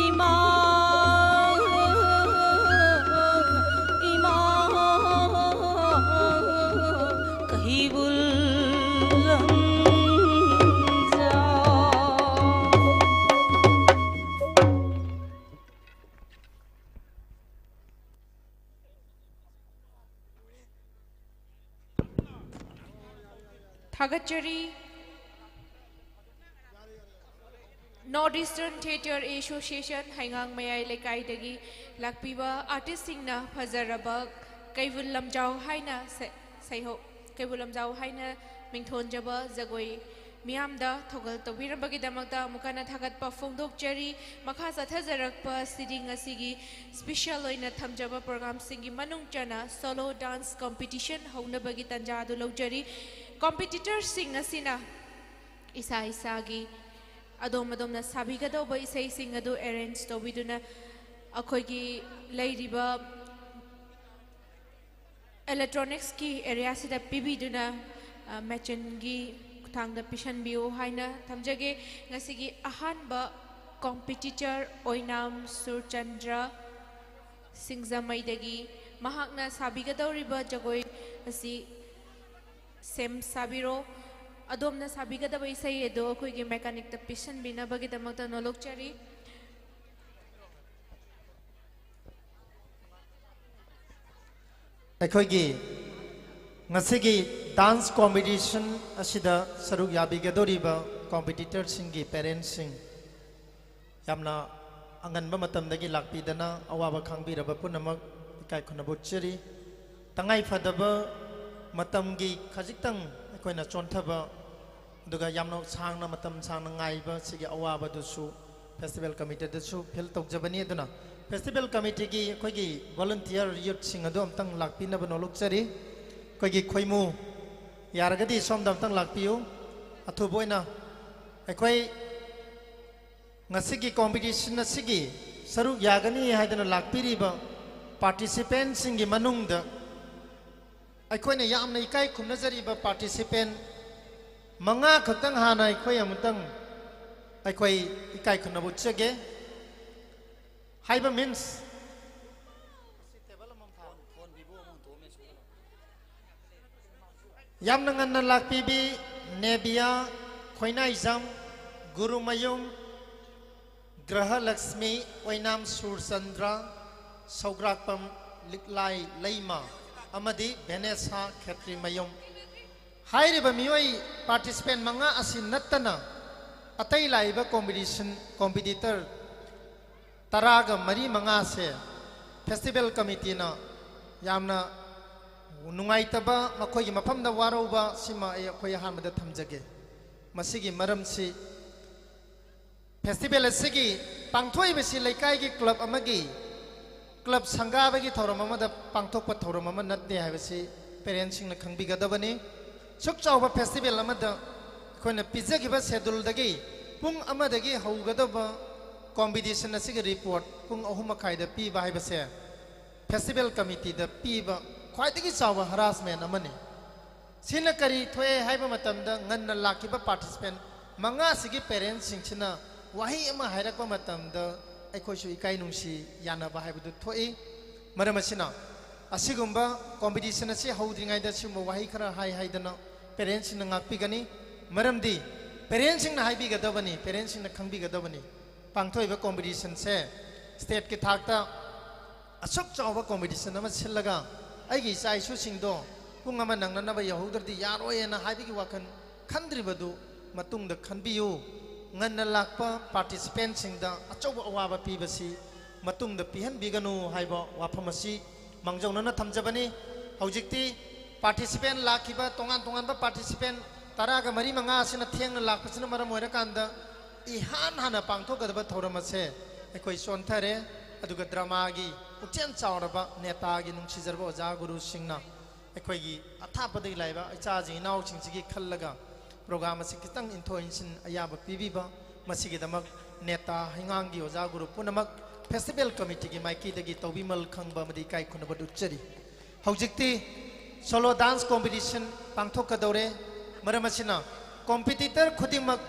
ꯏꯃꯥ, ꯏꯃꯥ ꯀꯩꯕꯨꯜ ꯂꯝꯖꯥꯎ꯫ ꯊꯥꯒꯠꯆꯔꯤ꯫ North Eastern Theatre Association ꯍꯩꯉꯥꯡ ꯃꯌꯥꯏ ꯂꯩꯀꯥꯏꯗꯒꯤ ꯂꯥꯛꯄꯤꯕ ꯑꯥꯔꯇꯤꯁꯁꯤꯡꯅ ꯐꯖꯔꯕ ꯀꯩꯕꯨꯜ ꯂꯝꯖꯥꯎ ꯍꯥꯏꯅ ꯁꯩ-, ꯁꯩꯍꯧ-, ꯀꯩꯕꯨꯜ ꯂꯝꯖꯥꯎ ꯍꯥꯏꯅ ꯃꯤꯡꯊꯣꯟꯖꯕ ꯖꯒꯣꯏ ꯃꯤꯌꯥꯝꯗ ꯊꯧꯒꯜ ꯇꯧꯕꯤꯔꯝꯕꯒꯤꯗꯃꯛꯇ ꯑꯃꯨꯛ ꯍꯟꯅ ꯊꯥꯒꯠꯄ ꯐꯣꯡꯗꯣꯛꯆꯔꯤ꯫ ꯃꯈꯥ ꯆꯠꯊꯖꯔꯛꯄ ꯑꯁꯤꯗꯤ ꯉꯁꯤꯒꯤ special ꯑꯣꯏꯅ ꯊꯝꯖꯕ programꯁꯤꯡꯒꯤ ꯃꯅꯨꯡ ꯆꯟꯅ solo dance competition ꯍꯧꯅꯕꯒꯤ ꯇꯥꯟꯖꯥ ꯑꯗꯨ ꯂꯧꯖꯔꯤ꯫ Competitorꯁꯤꯡ ꯑꯁꯤꯅ ꯏꯁꯥ ꯏꯁꯥꯒꯤ ꯑꯗꯣꯝ ꯑꯗꯣꯝꯅ ꯁꯥꯕꯤꯒꯗꯧꯕ ꯏꯁꯩꯁꯤꯡ ꯑꯗꯨ arrange ꯇꯧꯕꯤꯗꯨꯅ ꯑꯩꯈꯣꯏꯒꯤ ꯂꯩꯔꯤꯕ electronicsꯀꯤ areaꯁꯤꯗ ꯄꯤꯕꯤꯗꯨꯅ, ꯑ, ꯃꯦꯆꯤꯟꯒꯤ ꯈꯨꯠꯊꯥꯡꯗ ꯄꯤꯁꯟꯕꯤꯌꯨ ꯍꯥꯏꯅ ꯊꯝꯖꯒꯦ꯫ ꯉꯁꯤꯒꯤ ꯑꯍꯥꯟꯕ competitor ꯑꯣꯏꯅꯥꯝ ꯁꯨꯔꯆꯟꯗ꯭ꯔ ꯁꯤꯡꯖꯃꯩꯗꯒꯤ ꯃꯍꯥꯛꯅ ꯁꯥꯕꯤꯒꯗꯧꯔꯤꯕ ꯖꯒꯣꯏ ꯑꯁꯤ ꯁꯦꯝ ꯁꯥꯕꯤꯔꯣ꯫ ꯑꯗꯣꯝꯅ ꯁꯥꯕꯤꯒꯗꯕ ꯏꯁꯩ ꯑꯗꯨ ꯑꯩꯈꯣꯏꯒꯤ mechanicꯇ ꯄꯤꯁꯟꯕꯤꯅꯕꯒꯤꯗꯃꯛꯇ ꯅꯣꯂꯣꯛꯆꯔꯤ꯫ ꯑꯩꯈꯣꯏꯒꯤ ꯉꯁꯤꯒꯤ dance competition ꯑꯁꯤꯗ ꯁꯔꯨꯛ ꯌꯥꯕꯤꯒꯗꯧꯔꯤꯕ competitorꯁꯤꯡꯒꯤ parentsꯁꯤꯡ, ꯌꯥꯝꯅ ꯑꯉꯟꯕ ꯃꯇꯝꯗꯒꯤ ꯂꯥꯛꯄꯤꯗꯅ ꯑꯋꯥꯕ ꯈꯪꯕꯤꯔꯕ ꯄꯨꯝꯅꯃꯛ ꯏꯀꯥꯏ ꯈꯨꯝꯅꯕ ꯎꯠꯆꯔꯤ꯫ ꯇꯉꯥꯏ ꯐꯗꯕ ꯃꯇꯝꯒꯤ ꯈꯖꯤꯛꯇꯪ ꯑꯩꯈꯣꯏꯅ ꯆꯣꯟꯊꯕ, ꯑꯗꯨꯒ ꯌꯥꯝꯅ ꯁꯥꯡꯅ, ꯃꯇꯝ ꯁꯥꯡꯅ ꯉꯥꯏꯕ ꯁꯤꯒꯤ ꯑꯋꯥꯕꯗꯨꯁꯨ festival committeeꯗꯁꯨ feel ꯇꯧꯖꯕꯅꯤ꯫ ꯑꯗꯨꯅ festival committeeꯒꯤ ꯑꯩꯈꯣꯏꯒꯤ volunteer youthꯁꯤꯡ ꯑꯗꯨ ꯑꯝꯇꯪ ꯂꯥꯛꯄꯤꯅꯕ ꯅꯣꯂꯣꯛꯆꯔꯤ꯫ ꯑꯩꯈꯣꯏꯒꯤ ꯈꯣꯏꯃꯨ, ꯌꯥꯔꯒꯗꯤ ꯁꯣꯝꯗ ꯑꯝꯇꯪ ꯂꯥꯛꯄꯤꯌꯨ꯫ ꯑꯊꯨꯕ ꯑꯣꯏꯅ ꯑꯩꯈꯣꯏ ꯉꯁꯤꯒꯤ ꯀꯣꯝꯄꯤꯇꯤꯁꯟ ꯑꯁꯤꯒꯤ ꯁꯔꯨꯛ ꯌꯥꯒꯅꯤ ꯍꯥꯏꯗꯅ ꯂꯥꯛꯄꯤꯔꯤꯕ ꯄꯥꯔꯇꯤꯁꯤꯄꯦꯟꯁꯤꯡꯒꯤ ꯃꯅꯨꯡꯗ ꯑꯩꯈꯣꯏꯅ ꯌꯥꯝꯅ ꯏꯀꯥꯏ ꯈꯨꯝꯅꯖꯔꯤꯕ ꯄꯥꯔꯇꯤꯁꯤꯄꯦꯟ ꯃꯉꯥ ꯈꯛꯇꯪ ꯍꯥꯟꯅ ꯑꯩꯈꯣꯏ ꯑꯃꯨꯛꯇꯪ ꯑꯩꯈꯣꯏ ꯏꯀꯥꯏ ꯈꯨꯝꯅꯕ ꯎꯠꯆꯒꯦ꯫ ꯍꯥꯏꯕ ꯃꯤꯟꯁ ꯌꯥꯝꯅ ꯉꯟꯅ ꯂꯥꯛꯄꯤꯕꯤ ꯅꯦꯕꯤꯌꯥ ꯈꯣꯏꯅꯥꯏꯖꯝ, ꯒꯨꯔꯨꯃꯌꯨꯝ ꯒ꯭ꯔꯍꯂꯛꯁꯃꯤ, ꯑꯣꯏꯅꯥꯝ ꯁꯨꯔꯆꯟꯗ꯭ꯔ, ꯁꯧꯒ꯭ꯔꯥꯛꯄꯝ ꯂꯤꯛꯂꯥꯏ ꯂꯩꯃ ꯑꯃꯗꯤ ꯚꯦꯅꯦꯁꯥ ꯈꯦꯇ꯭ꯔꯤꯃꯌꯨꯝ꯫ ꯍꯥꯏꯔꯤꯕ ꯃꯤꯑꯣꯏ ꯄꯥꯔꯇꯤꯁꯤꯄꯦꯟ ꯃꯉꯥ ꯑꯁꯤ ꯅꯠꯇꯅ ꯑꯇꯩ ꯂꯥꯛꯏꯕ ꯀꯣꯝꯄꯤꯇꯤꯁꯟ ꯀꯣꯝꯄꯤꯇꯤꯇꯔ ꯇꯔꯥꯒ ꯃꯔꯤ ꯃꯉꯥꯁꯦ ꯐꯦꯁꯇꯤꯚꯦꯜ ꯀꯃꯤꯇꯤꯅ ꯌꯥꯝꯅ ꯅꯨꯡꯉꯥꯏꯇꯕ, ꯃꯈꯣꯏꯒꯤ ꯃꯐꯝꯗ ꯋꯥꯔꯧꯕ ꯁꯤꯃ ꯑꯩ ꯑꯩꯈꯣꯏ ꯑꯍꯥꯟꯕꯗ ꯊꯝꯖꯒꯦ꯫ ꯃꯁꯤꯒꯤ ꯃꯔꯝꯁꯤ ꯐꯦꯁꯇꯤꯚꯦꯜ ꯑꯁꯤꯒꯤ ꯄꯥꯡꯊꯣꯛꯏꯕꯁꯤ ꯂꯩꯀꯥꯏꯒꯤ ꯀ꯭ꯂꯕ ꯑꯃꯒꯤ ꯀ꯭ꯂꯕ ꯁꯪꯒꯥꯕꯒꯤ ꯊꯧꯔꯝ ꯑꯃꯗ ꯄꯥꯡꯊꯣꯛꯄ ꯊꯧꯔꯝ ꯑꯃ ꯅꯠꯇꯦ ꯍꯥꯏꯕꯁꯤ ꯄꯦꯔꯦꯟꯁꯁꯤꯡꯅ ꯈꯪꯕꯤꯒꯗꯕꯅꯤ꯫ ꯁꯨꯛ ꯆꯥꯎꯕ ꯐꯦꯁꯇꯤꯚꯦꯜ ꯑꯃꯗ ꯑꯩꯈꯣꯏꯅ ꯄꯤꯖꯈꯤꯕ ꯁꯦꯗꯨꯜꯗꯒꯤ ꯄꯨꯡ ꯑꯃꯗꯒꯤ ꯍꯧꯒꯗꯕ ꯀꯣꯝꯄꯤꯇꯤꯁꯟ ꯑꯁꯤꯒꯤ ꯔꯤꯄꯣꯔꯠ ꯄꯨꯡ ꯑꯍꯨꯝ ꯃꯈꯥꯏꯗ ꯄꯤꯕ ꯍꯥꯏꯕꯁꯦ ꯐꯦꯁꯇꯤꯚꯦꯜ ꯀꯃꯤꯇꯤꯗ ꯄꯤꯕ ꯈ꯭ꯋꯥꯏꯗꯒꯤ ꯆꯥꯎꯕ ꯍꯔꯥꯁꯃꯦꯟ ꯑꯃꯅꯤ꯫ ꯁꯤꯅ ꯀꯔꯤ ꯊꯣꯛꯑꯦ ꯍꯥꯏꯕ ꯃꯇꯝꯗ, ꯉꯟꯅ ꯂꯥꯛꯈꯤꯕ ꯄꯥꯔꯇꯤꯁꯤꯄꯦꯟ ꯃꯉꯥꯁꯤꯒꯤ ꯄꯦꯔꯦꯟꯁꯁꯤꯡꯁꯤꯅ ꯋꯥꯍꯩ ꯑꯃ ꯍꯥꯏꯔꯛꯄ ꯃꯇꯝꯗ ꯑꯩꯈꯣꯏꯁꯨ ꯏꯀꯥꯏ ꯅꯨꯡꯁꯤ ꯌꯥꯅꯕ ꯍꯥꯏꯕꯗꯨ ꯊꯣꯛꯏ꯫ ꯃꯔꯝ ꯑꯁꯤꯅ ꯑꯁꯤꯒꯨꯝꯕ ꯀꯣꯝꯄꯤꯇꯤꯁꯟ ꯑꯁꯤ ꯍꯧꯗ꯭ꯔꯤꯉꯩꯗ ꯁꯤꯒꯨꯝꯕ ꯋꯥꯍꯩ ꯈꯔ ꯍꯥꯏ ꯍꯥꯏꯗꯅ ꯄꯦꯔꯦꯟꯁꯁꯤꯡꯅ ꯉꯥꯛꯄꯤꯒꯅꯤ꯫ ꯃꯔꯝꯗꯤ ꯄꯦꯔꯦꯟꯁꯁꯤꯡꯅ ꯍꯥꯏꯕꯤꯒꯗꯕꯅꯤ, ꯄꯦꯔꯦꯟꯁꯁꯤꯡꯅ ꯈꯪꯕꯤꯒꯗꯕꯅꯤ꯫ ꯄꯥꯡꯊꯣꯛꯏꯕ ꯀꯣꯝꯄꯤꯇꯤꯁꯟꯁꯦ ꯁ꯭ꯇꯦꯠꯀꯤ ꯊꯥꯛꯇ ꯑꯁꯨꯛ ꯆꯥꯎꯕ ꯀꯣꯝꯄꯤꯇꯤꯁꯟ ꯑꯃ ꯁꯤꯜꯂꯒ ꯑꯩꯒꯤ ꯏꯆꯥ ꯏꯁꯨꯁꯤꯡꯗꯣ ꯄꯨꯡ ꯑꯃ ꯅꯪꯅꯅꯕ ꯌꯧꯍꯧꯗ꯭ꯔꯗꯤ ꯌꯥꯔꯣꯏꯅ ꯍꯥꯏꯕꯒꯤ ꯋꯥꯈꯜ ꯈꯟꯗ꯭ꯔꯤꯕꯗꯨ ꯃꯇꯨꯡꯗ ꯈꯟꯕꯤꯌꯨ꯫ ꯉꯟꯅ ꯂꯥꯛꯄ ꯄꯥꯔꯇꯤꯁꯤꯄꯦꯟꯁꯤꯡꯗ ꯑꯆꯧꯕ ꯑꯋꯥꯕ ꯄꯤꯕꯁꯤ ꯃꯇꯨꯡꯗ ꯄꯤꯍꯟꯕꯤꯒꯅꯨ ꯍꯥꯏꯕ ꯋꯥꯐꯝ ꯑꯁꯤ ꯃꯥꯡꯖꯧꯅꯅ ꯊꯝꯖꯕꯅꯤ꯫ ꯍꯧꯖꯤꯛꯇꯤ ꯄꯥꯔꯇꯤꯁꯤꯄꯦꯟ ꯂꯥꯛꯈꯤꯕ ꯇꯣꯉꯥꯟ ꯇꯣꯉꯥꯟꯕ ꯄꯥꯔꯇꯤꯁꯤꯄꯦꯟ ꯇꯔꯥꯒ ꯃꯔꯤ ꯃꯉꯥ ꯑꯁꯤꯅ ꯊꯦꯡꯅ ꯂꯥꯛꯄꯁꯤꯅ ꯃꯔꯝ ꯑꯣꯏꯔꯀꯥꯟꯗ ꯏꯍꯥꯟ ꯍꯥꯟꯅ ꯄꯥꯡꯊꯣꯛꯀꯗꯕ ꯊꯧꯔꯝ ꯑꯁꯦ ꯑꯩꯈꯣꯏ ꯆꯣꯟꯊꯔꯦ꯫ ꯑꯗꯨꯒ ꯗ꯭ꯔꯃꯥꯒꯤ ꯄꯨꯛꯆꯦꯜ ꯆꯥꯎꯔꯕ ꯅꯦꯇꯥꯒꯤ ꯅꯨꯡꯁꯤꯖꯔꯕ ꯑꯣꯖꯥ ꯒꯨꯔꯨꯁꯤꯡꯅ ꯑꯩꯈꯣꯏꯒꯤ ꯑꯊꯥꯞꯄꯗꯒꯤ ꯂꯥꯛꯏꯕ ꯏꯆꯥꯁꯤꯡ ꯏꯅꯥꯎꯁꯤꯡꯁꯤꯒꯤ ꯈꯜꯂꯒ ꯄ꯭ꯔꯣꯒ꯭ꯔꯥꯝ ꯑꯁꯤ ꯈꯤꯇꯪ ꯏꯟꯊꯣꯛ ꯏꯟꯁꯤꯟ ꯑꯌꯥꯕ ꯄꯤꯕꯤꯕ, ꯃꯁꯤꯒꯤꯗꯃꯛ ꯅꯦꯇꯥ ꯍꯩꯉꯥꯡꯒꯤ ꯑꯣꯖꯥ ꯒꯨꯔꯨ ꯄꯨꯝꯅꯃꯛ ꯐꯦꯁꯇꯤꯚꯦꯜ ꯀꯃꯤꯇꯤꯒꯤ ꯃꯥꯏꯀꯩꯗꯒꯤ ꯇꯧꯕꯤꯃꯜ ꯈꯪꯕ ꯑꯃꯗꯤ ꯏꯀꯥꯏ ꯈꯨꯝꯅꯕ ꯎꯠꯆꯔꯤ꯫ ꯍꯧꯖꯤꯛꯇꯤ ꯁꯣꯂꯣ ꯗꯥꯟꯁ ꯀꯣꯝꯄꯤꯇꯤꯁꯟ ꯄꯥꯡꯊꯣꯛꯀꯗꯧꯔꯦ꯫ ꯃꯔꯝ ꯑꯁꯤꯅ ꯀꯣꯝꯄꯤꯇꯤꯇꯔ ꯈꯨꯗꯤꯡꯃꯛ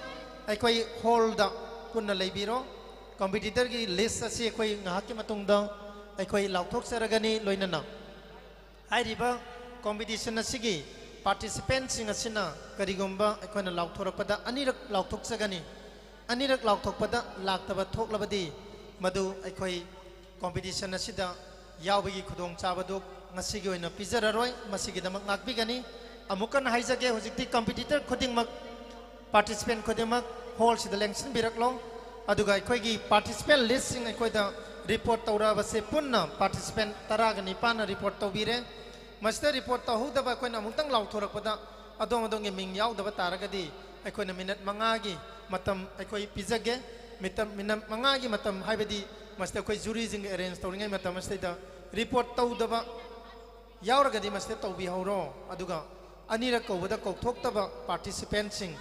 ꯑꯩꯈꯣꯏ ꯍꯣꯜꯗ ꯄꯨꯟꯅ ꯂꯩꯕꯤꯔꯣ꯫ ꯀꯣꯝꯄꯤꯇꯤꯇꯔꯒꯤ ꯂꯤꯁ ꯑꯁꯤ ꯑꯩꯈꯣꯏ ꯉꯥꯏꯍꯥꯛꯀꯤ ꯃꯇꯨꯡꯗ ꯑꯩꯈꯣꯏ ꯂꯥꯎꯊꯣꯛꯆꯔꯒꯅꯤ꯫ ꯂꯣꯏꯅꯅ ꯍꯥꯏꯔꯤꯕ ꯀꯣꯝꯄꯤꯇꯤꯁꯟ ꯑꯁꯤꯒꯤ ꯄꯥꯔꯇꯤꯁꯤꯄꯦꯟꯁꯤꯡ ꯑꯁꯤꯅ ꯀꯔꯤꯒꯨꯝꯕ ꯑꯩꯈꯣꯏꯅ ꯂꯥꯎꯊꯣꯔꯛꯄꯗ ꯑꯅꯤꯔꯛ ꯂꯥꯎꯊꯣꯛꯆꯒꯅꯤ꯫ ꯑꯅꯤꯔꯛ ꯂꯥꯎꯊꯣꯛꯄꯗ ꯂꯥꯛꯇꯕ ꯊꯣꯛꯂꯕꯗꯤ ꯃꯗꯨ ꯑꯩꯈꯣꯏ ꯀꯣꯝꯄꯤꯇꯤꯁꯟ ꯑꯁꯤꯗ ꯌꯥꯎꯕꯒꯤ ꯈꯨꯗꯣꯡꯆꯥꯕꯗꯨ ꯉꯁꯤꯒꯤ ꯑꯣꯏꯅ ꯄꯤꯖꯔꯔꯣꯏ꯫ ꯃꯁꯤꯒꯤꯗꯃꯛ ꯉꯥꯛꯄꯤꯒꯅꯤ꯫ ꯑꯃꯨꯛ ꯍꯟꯅ ꯍꯥꯏꯖꯒꯦ, ꯍꯧꯖꯤꯛꯇꯤ ꯀꯝꯄꯤꯇꯤꯇꯔ ꯈꯨꯗꯤꯡꯃꯛ, ꯄꯥꯔꯇꯤꯁꯤꯄꯦꯟ ꯈꯨꯗꯤꯡꯃꯛ ꯍꯣꯜꯁꯤꯗ ꯂꯦꯡꯁꯤꯟꯕꯤꯔꯛꯂꯣ꯫ ꯑꯗꯨꯒ ꯑꯩꯈꯣꯏꯒꯤ ꯄꯥꯔꯇꯤꯁꯤꯄꯦꯟ ꯂꯤꯁꯁꯤꯡ ꯑꯩꯈꯣꯏꯗ ꯔꯤꯄꯣꯔꯠ ꯇꯧꯔꯛꯑꯕꯁꯦ ꯄꯨꯟꯅ ꯄꯥꯔꯇꯤꯁꯤꯄꯦꯟ ꯇꯔꯥꯒ ꯅꯤꯄꯥꯟꯅ ꯔꯤꯄꯣꯔꯠ ꯇꯧꯕꯤꯔꯦ꯫ ꯃꯁꯤꯗ ꯔꯤꯄꯣꯔꯠ ꯇꯧꯍꯧꯗꯕ ꯑꯩꯈꯣꯏꯅ ꯑꯃꯨꯛꯇꯪ ꯂꯥꯎꯊꯣꯔꯛꯄꯗ ꯑꯗꯣꯝ ꯑꯗꯣꯝꯒꯤ ꯃꯤꯡ ꯌꯥꯎꯗꯕ ꯇꯥꯔꯒꯗꯤ ꯑꯩꯈꯣꯏꯅ ꯃꯤꯅꯠ ꯃꯉꯥꯒꯤ ꯃꯇꯝ ꯑꯩꯈꯣꯏ ꯄꯤꯖꯒꯦ꯫ ꯃꯤꯇꯝ-, ꯃꯤꯅꯠ ꯃꯉꯥꯒꯤ ꯃꯇꯝ ꯍꯥꯏꯕꯗꯤ ꯃꯁꯤꯗ ꯑꯩꯈꯣꯏ ꯖꯨꯔꯤꯁꯤꯡꯒ ꯑꯦꯔꯦꯟꯖ ꯇꯧꯔꯤꯉꯩ ꯃꯇꯝ ꯑꯁꯤꯗꯩꯗ ꯔꯤꯄꯣꯔꯠ ꯇꯧꯗꯕ ꯌꯥꯎꯔꯒꯗꯤ ꯃꯁꯤꯗ ꯇꯧꯕꯤꯍꯧꯔꯣ꯫ ꯑꯗꯨꯒ ꯑꯅꯤꯔꯛ ꯀꯧꯕꯗ ꯀꯧꯊꯣꯛꯇꯕ ꯄꯥꯔꯇꯤꯁꯤꯄꯦꯟꯁꯤꯡ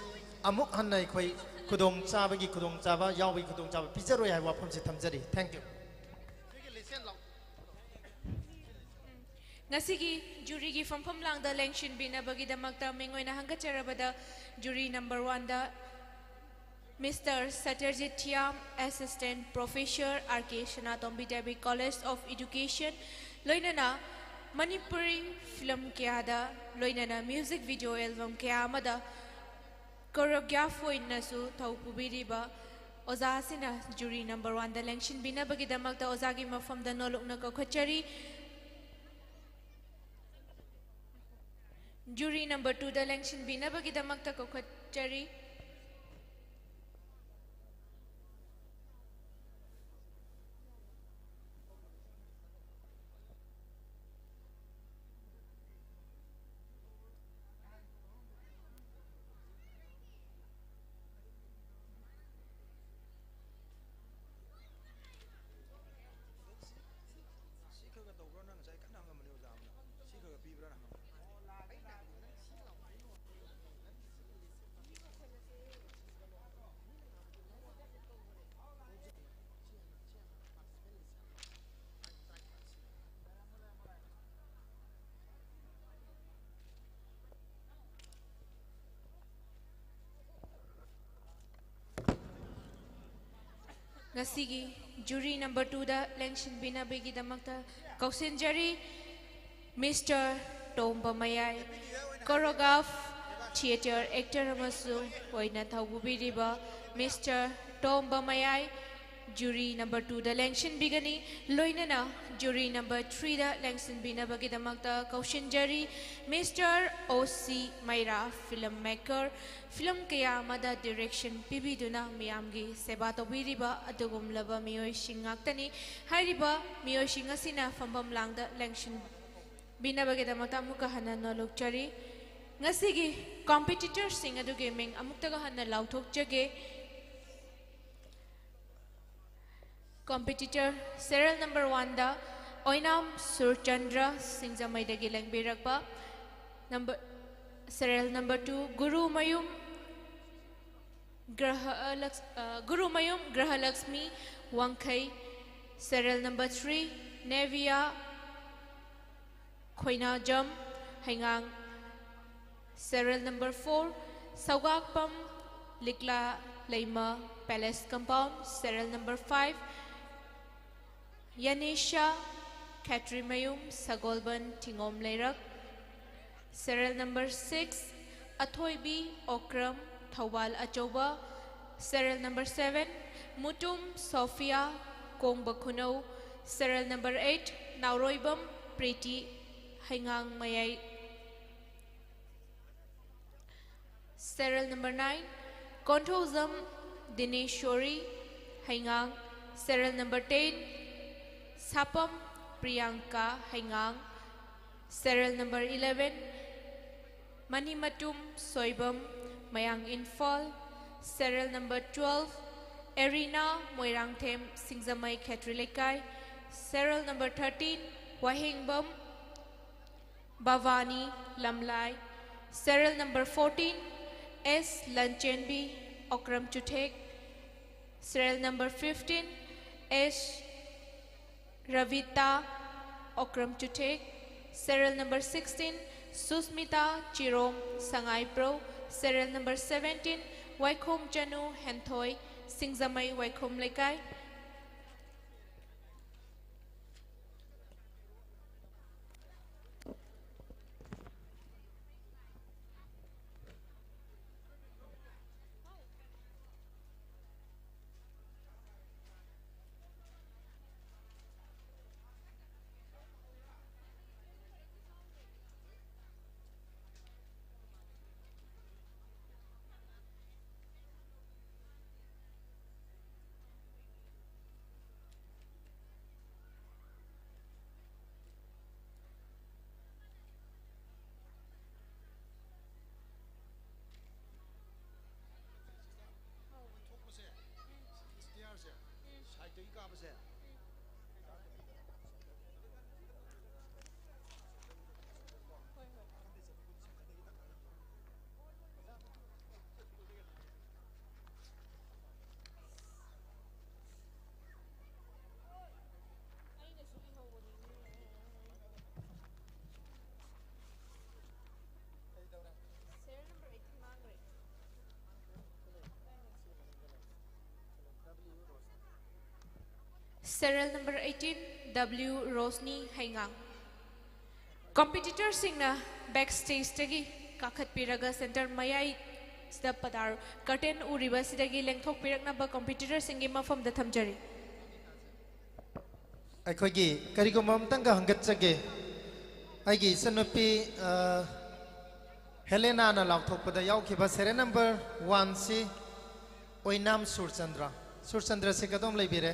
ꯑꯃꯨꯛ ꯍꯟꯅ ꯑꯩꯈꯣꯏ ꯈꯨꯗꯣꯡꯆꯥꯕꯒꯤ ꯈꯨꯗꯣꯡꯆꯥꯕ ꯌꯥꯎꯕꯒꯤ ꯈꯨꯗꯣꯡꯆꯥꯕ ꯄꯤꯖꯔꯣꯏ ꯍꯥꯏꯕ ꯋꯥꯐꯝꯁꯤ ꯊꯝꯖꯔꯤ꯫ Thank you꯫ ꯉꯁꯤꯒꯤ ꯖꯨꯔꯤꯒꯤ ꯐꯝꯐꯝ ꯂꯥꯡꯗ ꯂꯦꯡꯁꯤꯟꯕꯤꯅꯕꯒꯤꯗꯃꯛꯇ ꯃꯤꯡ ꯑꯣꯏꯅ ꯍꯪꯒꯠꯆꯔꯕꯗ ꯖꯨꯔꯤ ꯅꯝꯕꯔ ꯋꯥꯟꯗ mister Satyajit Thiyam, assistant professor, R K Sanatombi Devi college of education, ꯂꯣꯏꯅꯅ ꯃꯅꯤꯄꯨꯔꯤ ꯐꯤꯂꯝ ꯀꯌꯥꯗ, ꯂꯣꯏꯅꯅ ꯃ꯭ꯌꯨꯖꯤꯛ ꯚꯤꯗꯤꯑꯣ ꯑꯦꯜꯕꯝ ꯀꯌꯥ ꯑꯃꯗ ꯀꯣꯔꯤꯌꯣꯒ꯭ꯔꯥꯐ ꯑꯣꯏꯅꯁꯨ ꯊꯧ ꯄꯨꯕꯤꯔꯤꯕ ꯑꯣꯖꯥ ꯑꯁꯤꯅ ꯖꯨꯔꯤ ꯅꯝꯕꯔ ꯋꯥꯟꯗ ꯂꯦꯡꯁꯤꯟꯕꯤꯅꯕꯒꯤꯗꯃꯛꯇ ꯑꯣꯖꯥꯒꯤ ꯃꯐꯝꯗ ꯅꯣꯂꯨꯛꯅ ꯀꯧꯈꯠꯆꯔꯤ꯫ ꯖꯨꯔꯤ ꯅꯝꯕꯔ ꯇꯨꯗ ꯂꯦꯡꯁꯤꯟꯕꯤꯅꯕꯒꯤꯗꯃꯛꯇ ꯀꯧꯈꯠꯆꯔꯤ꯫ ꯉꯁꯤꯒꯤ ꯖꯨꯔꯤ ꯅꯝꯕꯔ ꯇꯨꯗ ꯂꯦꯡꯁꯤꯟꯕꯤꯅꯕꯒꯤꯗꯃꯛꯇ ꯀꯧꯁꯤꯟꯖꯔꯤ ꯃꯤꯁꯇꯔ ꯇꯣꯝꯕ ꯃꯌꯥꯏ, ꯀꯣꯔꯣꯒꯥꯐ ꯊꯤꯌꯦꯇꯔ ꯑꯦꯛꯇꯔ ꯑꯃꯁꯨ ꯑꯣꯏꯅ ꯊꯧꯕꯨꯕꯤꯔꯤꯕ ꯃꯤꯁꯇꯔ ꯇꯣꯝꯕ ꯃꯌꯥꯏ ꯖꯨꯔꯤ ꯅꯝꯕꯔ ꯇꯨꯗ ꯂꯦꯡꯁꯤꯟꯕꯤꯒꯅꯤ꯫ ꯂꯣꯏꯅꯅ ꯖꯨꯔꯤ ꯅꯝꯕꯔ ꯊ꯭ꯔꯤꯗ ꯂꯦꯡꯁꯤꯟꯕꯤꯅꯕꯒꯤꯗꯃꯛꯇ ꯀꯧꯁꯤꯟꯖꯔꯤ ꯃꯤꯁꯇꯔ ꯑꯣ ꯁꯤ ꯃꯩꯔꯥ, ꯐꯤꯂꯝ ꯃꯦꯀꯔ, ꯐꯤꯂꯝ ꯀꯌꯥ ꯑꯃꯗ ꯗꯤꯔꯦꯛꯁꯟ ꯄꯤꯕꯤꯗꯨꯅ ꯃꯤꯌꯥꯝꯒꯤ ꯁꯦꯕꯥ ꯇꯧꯕꯤꯔꯤꯕ ꯑꯗꯨꯒꯨꯝꯂꯕ ꯃꯤꯑꯣꯏꯁꯤꯡ ꯉꯥꯛꯇꯅꯤ꯫ ꯍꯥꯏꯔꯤꯕ ꯃꯤꯑꯣꯏꯁꯤꯡ ꯑꯁꯤꯅ ꯐꯝꯐꯝ ꯂꯥꯡꯗ ꯂꯦꯡꯁꯤꯟꯕꯤꯅꯕꯒꯤꯗꯃꯛꯇ ꯑꯃꯨꯛꯀ ꯍꯟꯅ ꯅꯣꯜꯂꯨꯛꯆꯔꯤ꯫ ꯉꯁꯤꯒꯤ ꯀꯣꯝꯄꯤꯇꯤꯇꯔꯁꯤꯡ ꯑꯗꯨꯒꯤ ꯃꯤꯡ ꯑꯃꯨꯛꯇꯒ ꯍꯟꯅ ꯂꯥꯎꯊꯣꯛꯆꯒꯦ꯫ ꯀꯣꯝꯄꯤꯇꯤꯇꯔ ꯁꯦꯔꯤꯌꯦꯜ ꯅꯝꯕꯔ ꯋꯥꯟꯗ ꯑꯣꯏꯅꯥꯝ ꯁꯨꯔꯆꯟꯗ꯭ꯔ, ꯁꯤꯡꯖꯃꯩꯗꯒꯤ ꯂꯦꯡꯕꯤꯔꯛꯄ꯫ Number, serial number two, Gurumayum ꯒ꯭ꯔꯍ-, ꯂꯛꯁ-, ꯑ, Gurumayum Grahalakshmi, Wangkhei. Serial number three, Neviya Khoinajam, ꯍꯩꯉꯥꯡ꯫ Serial number four, Saugakpam Likla Leima, palace compound. Serial number five, Yanisha Khetrimayum, Sagolband Thingom ꯂꯩꯔꯛ꯫ Serial number six, Athoibi Okram, Thoubal ꯑꯆꯧꯕ꯫ Serial number seven, Mutum Sophia, Kongba ꯈꯨꯅꯧ꯫ Serial number eight, Naoroibam Priti, ꯍꯩꯉꯥꯡ ꯃꯌꯥꯏ꯫ Serial number nine, Konthoujam Dineshori, ꯍꯩꯉꯥꯡ꯫ Serial number ten, Sapam Priyanka, ꯍꯩꯉꯥꯡ꯫ Serial number eleven, Manimutum Soibam, Mayang Imphal. Serial number twelve, Erina Moirangthem, Singjamei Khetri Leikai. Serial number thirteen, Wahengbam Bhabani, Lamlai. Serial number fourteen, S Lanchenbi, Okram Chuthek. Serial number fifteen, S Rabita, Okram Chuthek. Serial number sixteen, Susmita Chirom, Sangaiprou. Serial number seventeen, Waikhom Chanu, ꯍꯦꯟꯊꯣꯏ꯫ ꯁꯤꯡꯖꯃꯩ ꯋꯥꯏꯈꯣꯝ ꯂꯩꯀꯥꯏ꯫ Serial number eighteen, W Roshni ꯍꯩꯉꯥꯡ꯫ Competitorꯁꯤꯡꯅ backstageꯇꯒꯤ ꯀꯥꯈꯠꯄꯤꯔꯒ center ꯃꯌꯥꯏꯁꯤꯗ ꯄꯗꯥꯔ curtain ꯎꯔꯤꯕꯁꯤꯗꯒꯤ ꯂꯦꯡꯊꯣꯛꯄꯤꯔꯛꯅꯕ competitorꯁꯤꯡꯒꯤ ꯃꯐꯝꯗ ꯊꯝꯖꯔꯤ꯫ ꯑꯩꯈꯣꯏꯒꯤ ꯀꯔꯤꯒꯨꯝꯕ ꯑꯃꯇꯪꯒ ꯍꯪꯒꯠꯆꯒꯦ꯫ ꯑꯩꯒꯤ ꯏꯆꯟꯅꯨꯄꯤ, ꯑ, ꯍꯦꯂꯦꯅꯥꯅ ꯂꯥꯎꯊꯣꯛꯄꯗ ꯌꯥꯎꯈꯤꯕ serial number one ꯁꯤ ꯑꯣꯏꯅꯥꯝ ꯁꯨꯔꯆꯟꯗ꯭ꯔ꯫ ꯁꯨꯔꯆꯟꯗ꯭ꯔꯁꯤ ꯀꯗꯣꯝ ꯂꯩꯕꯤꯔꯦ?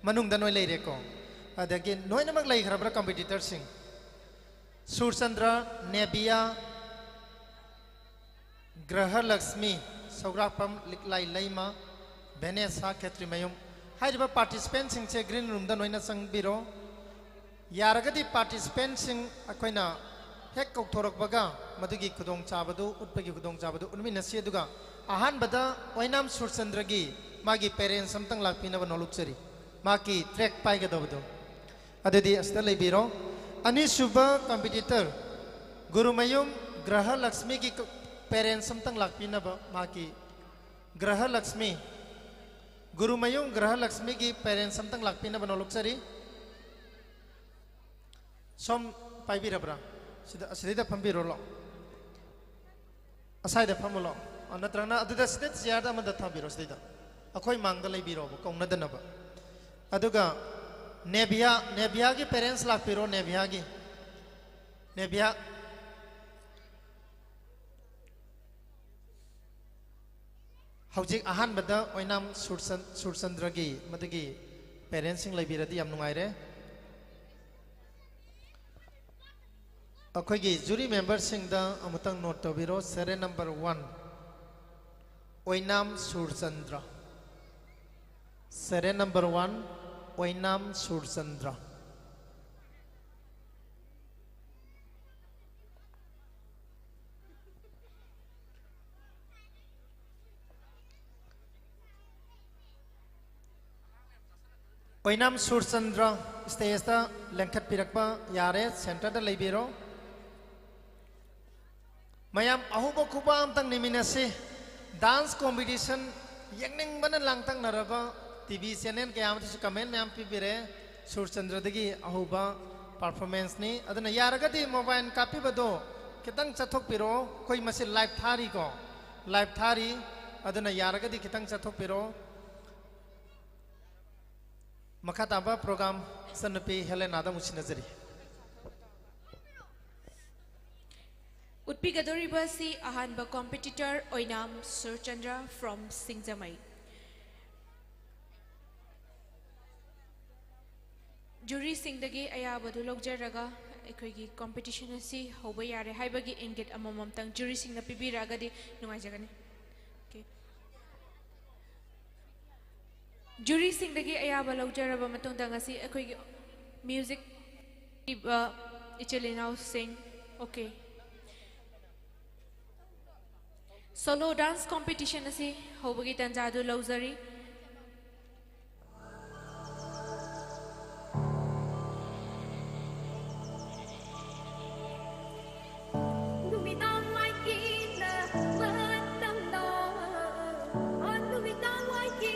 ꯃꯅꯨꯡꯗ ꯅꯣꯏ ꯂꯩꯔꯦꯀꯣ꯫ ꯑꯗꯒꯤ ꯂꯣꯏꯅꯃꯛ ꯂꯩꯈ꯭ꯔꯕ꯭ꯔꯥ competitorꯁꯤꯡ? ꯁꯨꯔꯆꯟꯗ꯭ꯔ, ꯅꯦꯕꯤꯌꯥ, ꯒ꯭ꯔꯍꯂꯛꯁꯃꯤ, ꯁꯧꯒ꯭ꯔꯥꯛꯄꯝ, ꯂꯤꯛꯂꯥꯏ ꯂꯩꯃ, ꯚꯦꯅꯦꯁꯥ ꯈꯦꯇ꯭ꯔꯤꯃꯌꯨꯝ꯫ ꯍꯥꯏꯔꯤꯕ participantꯁꯤꯡꯁꯦ green roomꯗ ꯂꯣꯏꯅ ꯆꯪꯕꯤꯔꯣ꯫ ꯌꯥꯔꯒꯗꯤ participantꯁꯤꯡ ꯑꯩꯈꯣꯏꯅ ꯍꯦꯛ ꯀꯧꯊꯣꯔꯛꯄꯒ ꯃꯗꯨꯒꯤ ꯈꯨꯗꯣꯡꯆꯥꯕꯗꯨ ꯎꯠꯄꯒꯤ ꯈꯨꯗꯣꯡꯆꯥꯕꯗꯨ ꯎꯠꯃꯤꯟꯅꯁꯤ꯫ ꯑꯗꯨꯒ ꯑꯍꯥꯟꯕꯗ ꯑꯣꯏꯅꯥꯝ ꯁꯨꯔꯆꯟꯗ꯭ꯔꯒꯤ ꯃꯥꯒꯤ parents ꯑꯝꯇꯪ ꯂꯥꯛꯄꯤꯅꯕ ꯅꯣꯂꯨꯛꯆꯔꯤ꯫ ꯃꯍꯥꯛꯀꯤ track ꯄꯥꯏꯒꯗꯧꯕꯗꯨ꯫ ꯑꯗꯨꯗꯤ ꯑꯁꯤꯗ ꯂꯩꯕꯤꯔꯣ꯫ ꯑꯅꯤꯁꯨꯕ competitor ꯒꯨꯔꯨꯃꯌꯨꯝ ꯒ꯭ꯔꯍꯂꯛꯁꯃꯤꯒꯤ ꯀ-, parents ꯑꯝꯇꯪ ꯂꯥꯛꯄꯤꯅꯕ ꯃꯍꯥꯛꯀꯤ ꯒ꯭ꯔꯍꯂꯛꯁꯃꯤ꯫ ꯒꯨꯔꯨꯃꯌꯨꯝ ꯒ꯭ꯔꯍꯂꯛꯁꯃꯤꯒꯤ parents ꯑꯝꯇꯪ ꯂꯥꯛꯄꯤꯅꯕ ꯅꯣꯂꯨꯛꯆꯔꯤ꯫ ꯁꯣꯝ ꯄꯥꯏꯕꯤꯔꯕ꯭ꯔꯥ? ꯁꯤꯗ, ꯑꯁꯤꯗꯩꯗ ꯐꯝꯕꯤꯔꯣ ꯂꯥꯎ꯫ ꯑꯁꯥꯏꯗ ꯐꯝꯃꯨ ꯂꯥꯎ꯫ ꯑ, ꯅꯠꯇ꯭ꯔꯒꯅ ꯑꯗꯨꯗ ꯁꯤꯗ chairꯗ ꯑꯃꯗ ꯊꯥꯕꯤꯔꯣ ꯁꯤꯗꯩꯗ꯫ ꯑꯩꯈꯣꯏ ꯃꯥꯡꯗ ꯂꯩꯕꯤꯔꯣꯕ, ꯀꯧꯅꯗꯅꯕ꯫ ꯑꯗꯨꯒ ꯅꯦꯕꯤꯌꯥ, ꯅꯦꯕꯤꯌꯥꯒꯤ parents ꯂꯥꯛꯄꯤꯔꯣ, ꯅꯦꯕꯤꯌꯥꯒꯤ꯫ ꯅꯦꯕꯤꯌꯥ꯫ ꯍꯧꯖꯤꯛ ꯑꯍꯥꯟꯕꯗ ꯑꯣꯏꯅꯥꯝ ꯁꯨꯔꯆꯟ-, ꯁꯨꯔꯆꯟꯗ꯭ꯔꯒꯤ ꯃꯗꯨꯒꯤ parentsꯁꯤꯡ ꯂꯩꯕꯤꯔꯗꯤ ꯌꯥꯝ ꯅꯨꯡꯉꯥꯏꯔꯦ꯫ ꯑꯩꯈꯣꯏꯒꯤ jury memberꯁꯤꯡꯗ ꯑꯃꯨꯛꯇꯪ note ꯇꯧꯕꯤꯔꯣ, serial number one, ꯑꯣꯏꯅꯥꯝ ꯁꯨꯔꯆꯟꯗ꯭ꯔ꯫ Serial number one, ꯑꯣꯏꯅꯥꯝ ꯁꯨꯔꯆꯟꯗ꯭ꯔ꯫ ꯑꯣꯏꯅꯥꯝ ꯁꯨꯔꯆꯟꯗ꯭ꯔ, stageꯇ ꯂꯦꯡꯈꯠꯄꯤꯔꯛꯄ ꯌꯥꯔꯦ, centreꯗ ꯂꯩꯕꯤꯔꯣ꯫ ꯃꯌꯥꯝ ꯑꯍꯧꯕ ꯈꯨꯕꯥꯛ ꯑꯝꯇꯪ ꯅꯤꯃꯤꯟꯅꯁꯤ꯫ Dance competition ꯌꯦꯡꯅꯤꯡꯕꯅ ꯂꯥꯡꯇꯛꯅꯔꯕ TV channel ꯀꯌꯥ ꯑꯃꯗꯁꯨ comment ꯃꯌꯥꯝ ꯄꯤꯕꯤꯔꯦ꯫ ꯁꯨꯔꯆꯟꯗ꯭ꯔꯗꯒꯤ ꯑꯍꯧꯕ performanceꯅꯤ꯫ ꯑꯗꯨꯅ ꯌꯥꯔꯒꯗꯤ mobile ꯀꯥꯞꯄꯤꯕꯗꯣ ꯈꯤꯇꯪ ꯆꯠꯊꯣꯛꯄꯤꯔꯛꯑꯣ꯫ ꯑꯩꯈꯣꯏ ꯃꯁꯤ live ꯊꯥꯔꯤꯀꯣ, live ꯊꯥꯔꯤ꯫ ꯑꯗꯨꯅ ꯌꯥꯔꯒꯗꯤ ꯈꯤꯇꯪ ꯆꯠꯊꯣꯛꯄꯤꯔꯛꯑꯣ꯫ ꯃꯈꯥ ꯇꯥꯕ program ꯏꯆꯟꯅꯨꯄꯤ ꯍꯦꯂꯦꯅꯥꯗ ꯑꯃꯨꯛ ꯁꯤꯟꯅꯖꯔꯤ꯫ ꯎꯠꯄꯤꯒꯗꯧꯔꯤꯕ ꯑꯁꯤ ꯑꯍꯥꯟꯕ competitor ꯑꯣꯏꯅꯥꯝ ꯁꯨꯔꯆꯟꯗ꯭ꯔ from ꯁꯤꯡꯖꯃꯩ꯫ Juryꯁꯤꯡꯗꯒꯤ ꯑꯌꯥꯕꯗꯨ ꯂꯧꯖꯔꯒ ꯑꯩꯈꯣꯏꯒꯤ competition ꯑꯁꯤ ꯍꯧꯕ ꯌꯥꯔꯦ ꯍꯥꯏꯕꯒꯤ ꯏꯪꯒꯤꯠ ꯑꯃꯃꯝꯇꯪ juryꯁꯤꯡꯅ ꯄꯤꯕꯤꯔꯛꯑꯒꯗꯤ ꯅꯨꯡꯉꯥꯏꯖꯒꯅꯤ꯫ Okay꯫ Juryꯁꯤꯡꯗꯒꯤ ꯑꯌꯥꯕ ꯂꯧꯖꯔꯕ ꯃꯇꯨꯡꯗ ꯉꯁꯤ ꯑꯩꯈꯣꯏꯒꯤ music ꯏꯕ ꯏꯆꯤꯜ ꯏꯅꯥꯎꯁꯤꯡ, okay, solo dance competition ꯑꯁꯤ ꯍꯧꯕꯒꯤ ꯇꯥꯟꯖꯥ ꯑꯗꯨ ꯂꯧꯖꯔꯤ꯫ ꯅꯨꯃꯤꯗꯥꯡ ꯋꯥꯏꯒꯤ ꯃꯇꯝꯗ, ꯅꯨꯃꯤꯗꯥꯡ ꯋꯥꯏꯒꯤ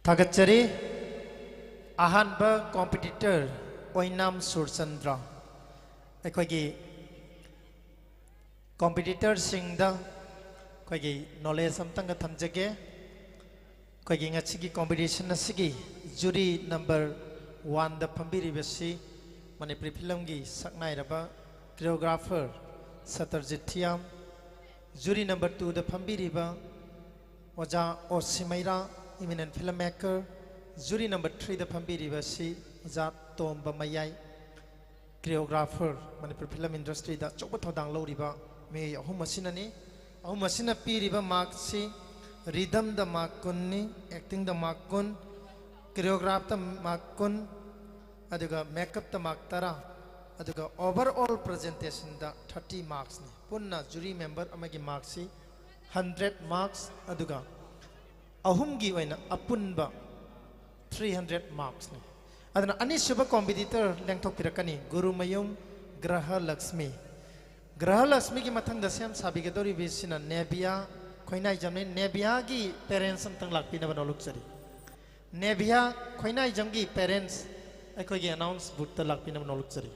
ꯊꯥꯒꯠꯆꯔꯤ꯫ ꯑꯍꯥꯟꯕ ꯀꯣꯝꯄꯤꯇꯤꯇꯔ ꯑꯣꯏꯅꯥꯝ ꯁꯨꯔꯆꯟꯗ꯭ꯔ꯫ ꯑꯩꯈꯣꯏꯒꯤ ꯀꯣꯝꯄꯤꯇꯤꯇꯔꯁꯤꯡꯗ ꯑꯩꯈꯣꯏꯒꯤ ꯅꯣꯂꯦꯖ ꯑꯝꯇꯪꯒ ꯊꯝꯖꯒꯦ꯫ ꯑꯩꯈꯣꯏꯒꯤ ꯉꯁꯤꯒꯤ ꯀꯣꯝꯄꯤꯇꯤꯁꯟ ꯑꯁꯤꯒꯤ ꯖꯨꯔꯤ ꯅꯝꯕꯔ ꯋꯥꯟꯗ ꯐꯝꯕꯤꯔꯤꯕꯁꯤ ꯃꯅꯤꯄꯨꯔꯤ ꯐꯤꯂꯝꯒꯤ ꯁꯛꯅꯥꯏꯔꯕ ꯀ꯭ꯔꯤꯌꯣꯒ꯭ꯔꯥꯐꯔ ꯁꯇꯔꯖꯤꯠ ꯊꯤꯌꯥꯝ, ꯖꯨꯔꯤ ꯅꯝꯕꯔ ꯇꯨꯗ ꯐꯝꯕꯤꯔꯤꯕ ꯑꯣꯖꯥ ꯑꯣ ꯁꯤꯃꯩꯔꯥ, ꯏꯃꯤꯅꯦꯟ ꯐꯤꯂꯝ ꯃꯦꯀꯔ, ꯖꯨꯔꯤ ꯅꯝꯕꯔ ꯊ꯭ꯔꯤꯗ ꯐꯝꯕꯤꯔꯤꯕꯁꯤ ꯑꯣꯖꯥ ꯇꯣꯝꯕ ꯃꯌꯥꯏ, ꯀ꯭ꯔꯤꯌꯣꯒ꯭ꯔꯥꯐꯔ, ꯃꯅꯤꯄꯨꯔ ꯐꯤꯂꯝ ꯏꯟꯗꯁꯇ꯭ꯔꯤꯗ ꯑꯆꯧꯕ ꯊꯧꯗꯥꯡ ꯂꯧꯔꯤꯕ ꯃꯤꯑꯣꯏ ꯑꯍꯨꯝ ꯑꯁꯤꯅꯅꯤ꯫ ꯑꯍꯨꯝ ꯑꯁꯤꯅ ꯄꯤꯔꯤꯕ ꯃꯥꯔꯛꯁꯤ ꯔꯤꯗꯝꯗ ꯃꯥꯔꯛ ꯀꯨꯟꯅꯤ, ꯑꯦꯛꯇꯤꯡꯗ ꯃꯥꯔꯛ ꯀꯨꯟ, ꯀ꯭ꯔꯤꯌꯣꯒ꯭ꯔꯥꯐꯇ ꯃꯥꯔꯛ ꯀꯨꯟ, ꯑꯗꯨꯒ ꯃꯦꯀꯞꯇ ꯃꯥꯔꯛ ꯇꯔꯥ, ꯑꯗꯨꯒ ꯑꯣꯚꯔ ꯑꯣꯜ ꯄ꯭ꯔꯖꯦꯟꯇꯦꯁꯟꯗ ꯊꯥꯔꯇꯤ ꯃꯥꯔꯛꯁꯅꯤ꯫ ꯄꯨꯟꯅ ꯖꯨꯔꯤ ꯃꯦꯝꯕꯔ ꯑꯃꯒꯤ ꯃꯥꯔꯛꯁꯤ ꯍꯟꯗ꯭ꯔꯦꯠ ꯃꯥꯔꯛꯁ, ꯑꯗꯨꯒ ꯑꯍꯨꯝꯒꯤ ꯑꯣꯏꯅ ꯑꯄꯨꯟꯕ ꯊ꯭ꯔꯤ ꯍꯟꯗ꯭ꯔꯦꯠ ꯃꯥꯔꯛꯁꯅꯤ꯫ ꯑꯗꯨꯅ ꯑꯅꯤꯁꯨꯕ ꯀꯣꯝꯄꯤꯇꯤꯇꯔ ꯂꯦꯡꯊꯣꯛꯄꯤꯔꯛꯀꯅꯤ, ꯒꯨꯔꯨꯃꯌꯨꯝ ꯒ꯭ꯔꯍꯂꯛꯁꯃꯤ꯫ ꯒ꯭ꯔꯍꯂꯛꯁꯃꯤꯒꯤ ꯃꯊꯪꯗ ꯁꯦꯝ ꯁꯥꯕꯤꯒꯗꯧꯔꯤꯕꯁꯤꯅ ꯅꯦꯕꯤꯌꯥ ꯈꯣꯏꯅꯥꯏꯖꯝꯅꯤ꯫ ꯅꯦꯕꯤꯌꯥꯒꯤ ꯄꯦꯔꯦꯟꯁ ꯑꯝꯇꯪ ꯂꯥꯛꯄꯤꯅꯕ ꯅꯣꯂꯨꯛꯆꯔꯤ꯫ ꯅꯦꯕꯤꯌꯥ ꯈꯣꯏꯅꯥꯏꯖꯝꯒꯤ ꯄꯦꯔꯦꯟꯁ ꯑꯩꯈꯣꯏꯒꯤ ꯑꯦꯅꯥꯎꯟꯁ ꯕꯨꯠꯇ ꯂꯥꯛꯄꯤꯅꯕ ꯅꯣꯂꯨꯛꯆꯔꯤ꯫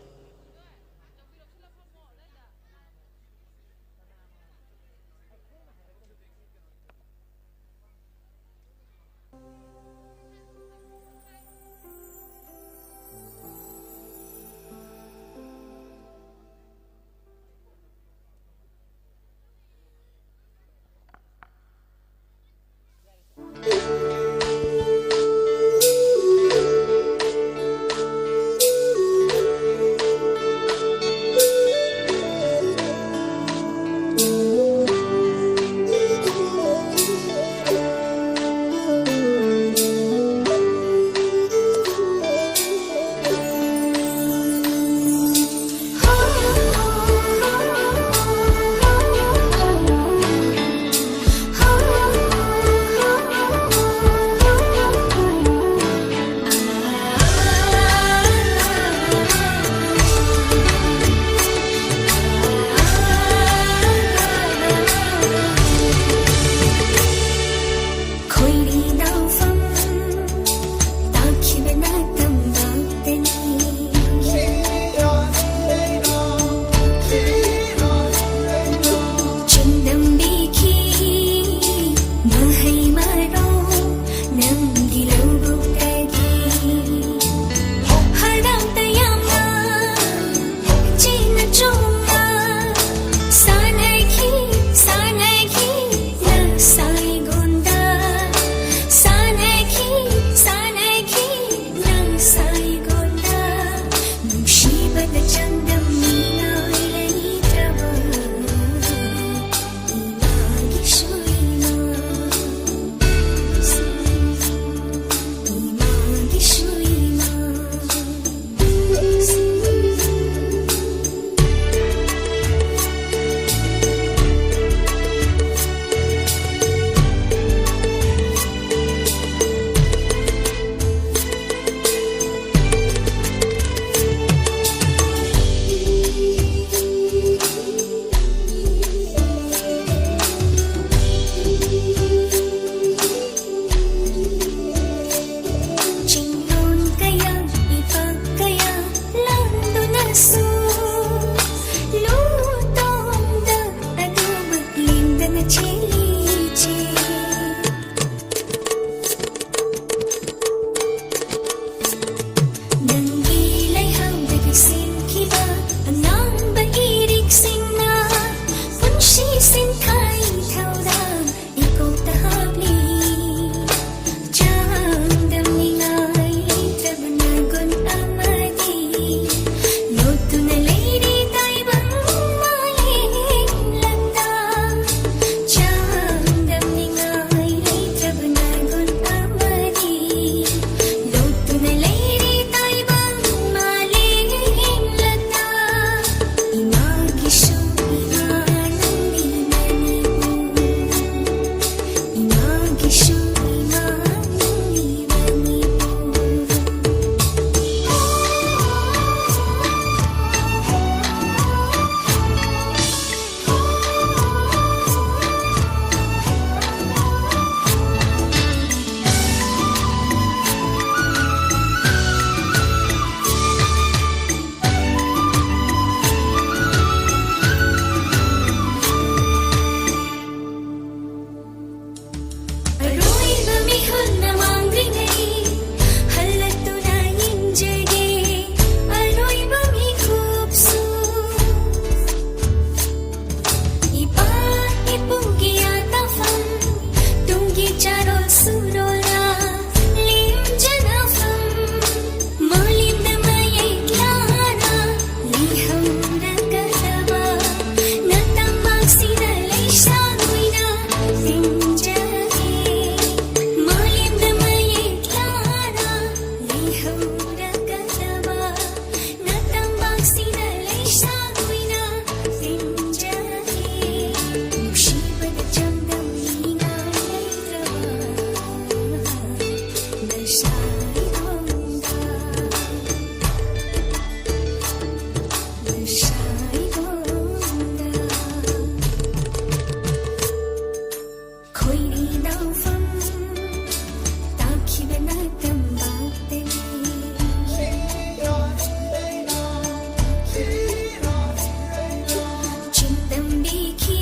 ꯆꯤꯡꯗꯝꯕꯤꯈꯤ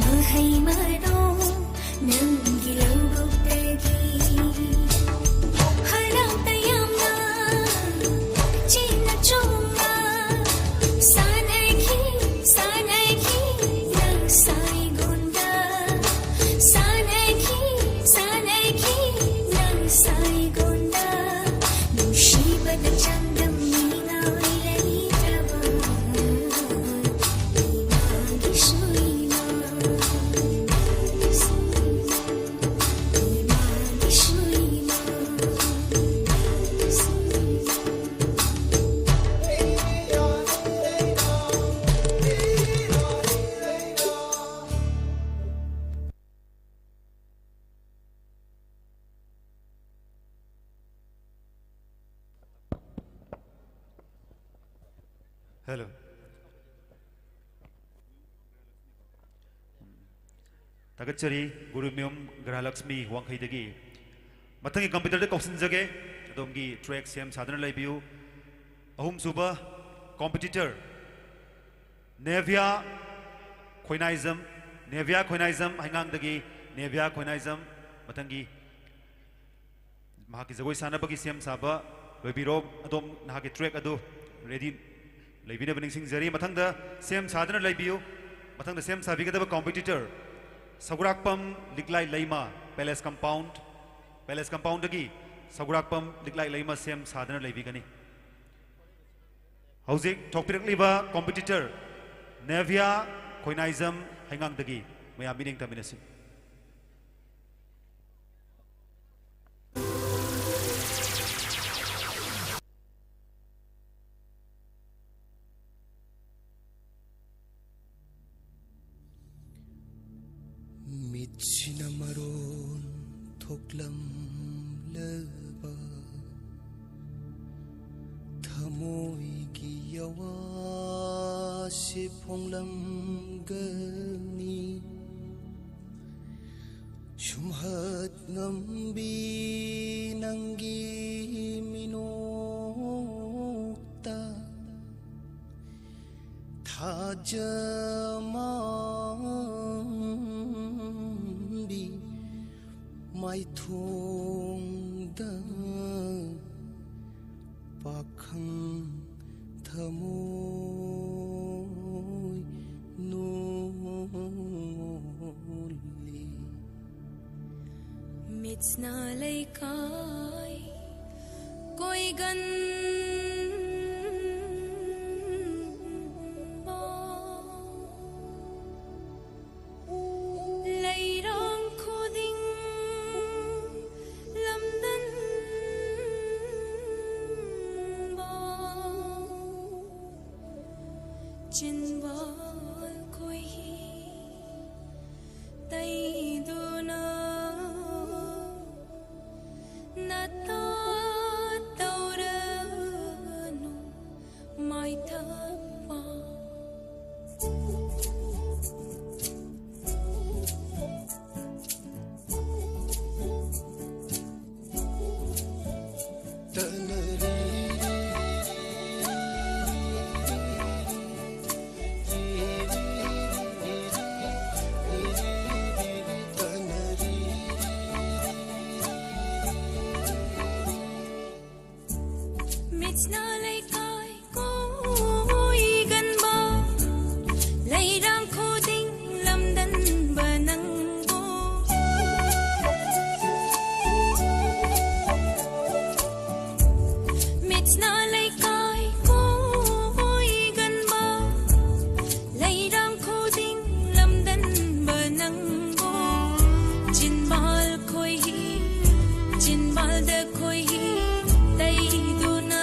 ꯃꯍꯩ ꯃꯔꯣꯡ ꯅꯪꯒꯤ ꯂꯧꯕꯨꯛꯇꯒꯤ꯫ ꯍꯔꯥꯎ ꯇꯌꯥꯝꯅ ꯆꯦꯟꯅ ꯆꯣꯡꯅ ꯁꯥꯟꯅꯈꯤ, ꯁꯥꯟꯅꯈꯤ ꯅꯪ ꯁꯥꯏꯒꯣꯟꯗ꯫ ꯁꯥꯟꯅꯈꯤ, ꯁꯥꯟꯅꯈꯤ ꯅꯪ ꯁꯥꯏꯒꯣꯟꯗ꯫ ꯅꯨꯡꯁꯤꯕꯗ ꯆꯥꯡꯗꯝ ꯃꯤꯉꯥꯏ ꯂꯩꯇ꯭ꯔꯕ ꯏꯃꯥꯒꯤꯁꯨ ꯏꯃꯥ꯫ Hello. ꯊꯥꯒꯠꯆꯔꯤ ꯒꯨꯔꯨꯃꯌꯨꯝ ꯒ꯭ꯔꯍꯂꯛꯁꯃꯤ ꯋꯥꯡꯈꯩꯗꯒꯤ꯫ ꯃꯊꯪꯒꯤ ꯀꯝꯄꯤꯇꯤꯇꯔꯗ ꯀꯧꯁꯤꯟꯖꯒꯦ꯫ ꯑꯗꯣꯝꯒꯤ ꯇ꯭ꯔꯦꯛ ꯁꯦꯝ ꯁꯥꯗꯨꯅ ꯂꯩꯕꯤꯌꯨ꯫ ꯑꯍꯨꯝꯁꯨꯕ ꯀꯝꯄꯤꯇꯤꯇꯔ ꯅꯦꯚꯤꯌꯥ ꯈꯣꯏꯅꯥꯏꯖꯝ, ꯅꯦꯚꯤꯌꯥ ꯈꯣꯏꯅꯥꯏꯖꯝ ꯍꯩꯉꯥꯡꯗꯒꯤ ꯅꯦꯚꯤꯌꯥ ꯈꯣꯏꯅꯥꯏꯖꯝ꯫ ꯃꯊꯪꯒꯤ ꯃꯍꯥꯛꯀꯤ ꯖꯒꯣꯏ ꯁꯥꯟꯅꯕꯒꯤ ꯁꯦꯝ ꯁꯥꯕ ꯂꯣꯏꯕꯤꯔꯣ꯫ ꯑꯗꯣꯝ ꯅꯍꯥꯛꯀꯤ ꯇ꯭ꯔꯦꯛ ꯑꯗꯨ ꯔꯦꯗꯤ ꯂꯩꯕꯤꯅꯕ ꯅꯤꯡꯁꯤꯡꯖꯔꯤ꯫ ꯃꯊꯪꯗ ꯁꯦꯝ ꯁꯥꯗꯨꯅ ꯂꯩꯕꯤꯌꯨ꯫ ꯃꯊꯪꯗ ꯁꯦꯝ ꯁꯥꯕꯤꯒꯗꯕ ꯀꯝꯄꯤꯇꯤꯇꯔ ꯁꯧꯒ꯭ꯔꯥꯛꯄꯝ ꯂꯤꯛꯂꯥꯏ ꯂꯩꯃ, ꯄꯦꯂꯦꯁ ꯀꯝꯄꯥꯎꯟ, ꯄꯦꯂꯦꯁ ꯀꯝꯄꯥꯎꯟꯗꯒꯤ ꯁꯧꯒ꯭ꯔꯥꯛꯄꯝ ꯂꯤꯛꯂꯥꯏ ꯂꯩꯃ ꯁꯦꯝ ꯁꯥꯗꯨꯅ ꯂꯩꯕꯤꯒꯅꯤ꯫ ꯍꯧꯖꯤꯛ ꯊꯣꯛꯄꯤꯔꯛꯂꯤꯕ ꯀꯝꯄꯤꯇꯤꯇꯔ ꯅꯦꯚꯤꯌꯥ ꯈꯣꯏꯅꯥꯏꯖꯝ ꯍꯩꯉꯥꯡꯗꯒꯤ ꯃꯌꯥꯝ ꯃꯤꯠꯌꯦꯡ ꯇꯝꯃꯤꯟꯅꯁꯤ꯫ ꯃꯤꯠꯁꯤꯅ ꯃꯔꯣꯟ ꯊꯣꯛꯂꯝ ꯊꯃꯣꯏꯒꯤ ꯑꯋꯥꯁꯦ ꯐꯣꯡꯂꯝꯒꯅꯤ꯫ ꯁꯨꯝꯍꯠ ꯉꯝꯕꯤ ꯅꯪꯒꯤ ꯃꯤꯅꯣꯛꯇ ꯊꯥꯖꯃꯝꯕꯤ ꯃꯥꯏꯊꯣꯡꯗ ꯄꯥꯈꯪ ꯊꯃꯣꯏ ꯅꯣꯜꯂꯤ꯫ ꯃꯤꯠꯅ ꯂꯩꯀꯥꯏ ꯀꯣꯏꯒꯟꯕ ꯂꯩꯔꯥꯡ ꯈꯨꯗꯤꯡ ꯂꯝꯗꯟꯕ ꯆꯤꯟꯕꯥꯜ ꯈꯣꯏꯍꯤ ꯇꯩꯗꯨꯅ ꯅꯇꯥ ꯇꯧꯔꯅꯨ ꯃꯥꯏꯊꯛꯄ꯫ ꯃꯤꯠꯅ ꯂꯩꯀꯥꯏ ꯀꯣꯏꯒꯟꯕ ꯂꯩꯔꯥꯡ ꯈꯨꯗꯤꯡ ꯂꯝꯗꯟꯕ ꯅꯪꯕꯨ꯫ ꯃꯤꯠꯅ ꯂꯩꯀꯥꯏ ꯀꯣꯏꯒꯟꯕ ꯂꯩꯔꯥꯡ ꯈꯨꯗꯤꯡ ꯂꯝꯗꯟꯕ ꯅꯪꯕꯨ꯫ ꯆꯤꯟꯕꯥꯜ ꯈꯣꯏꯍꯤ, ꯆꯤꯟꯕꯥꯜꯗ ꯈꯣꯏꯍꯤ ꯇꯩꯗꯨꯅ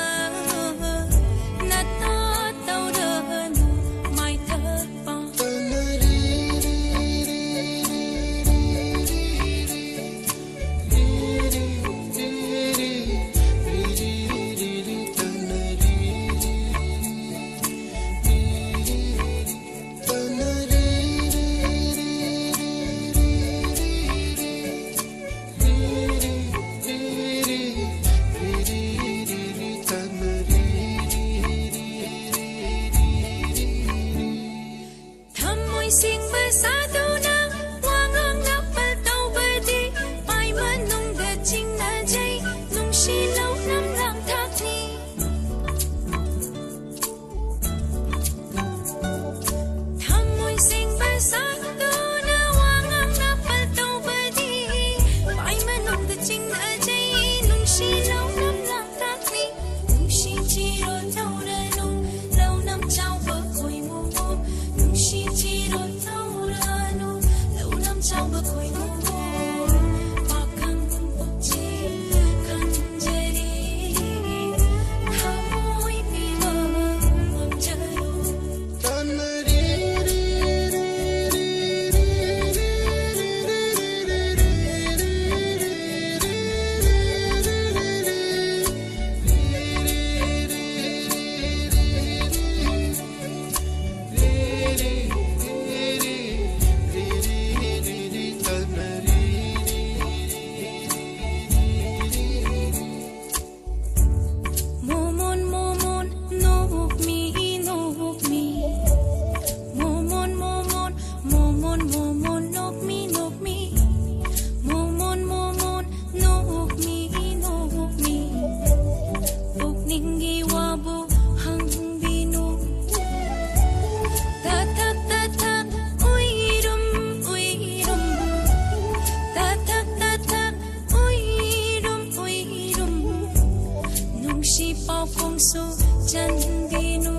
ꯆꯥꯟꯕꯤꯅꯨ꯫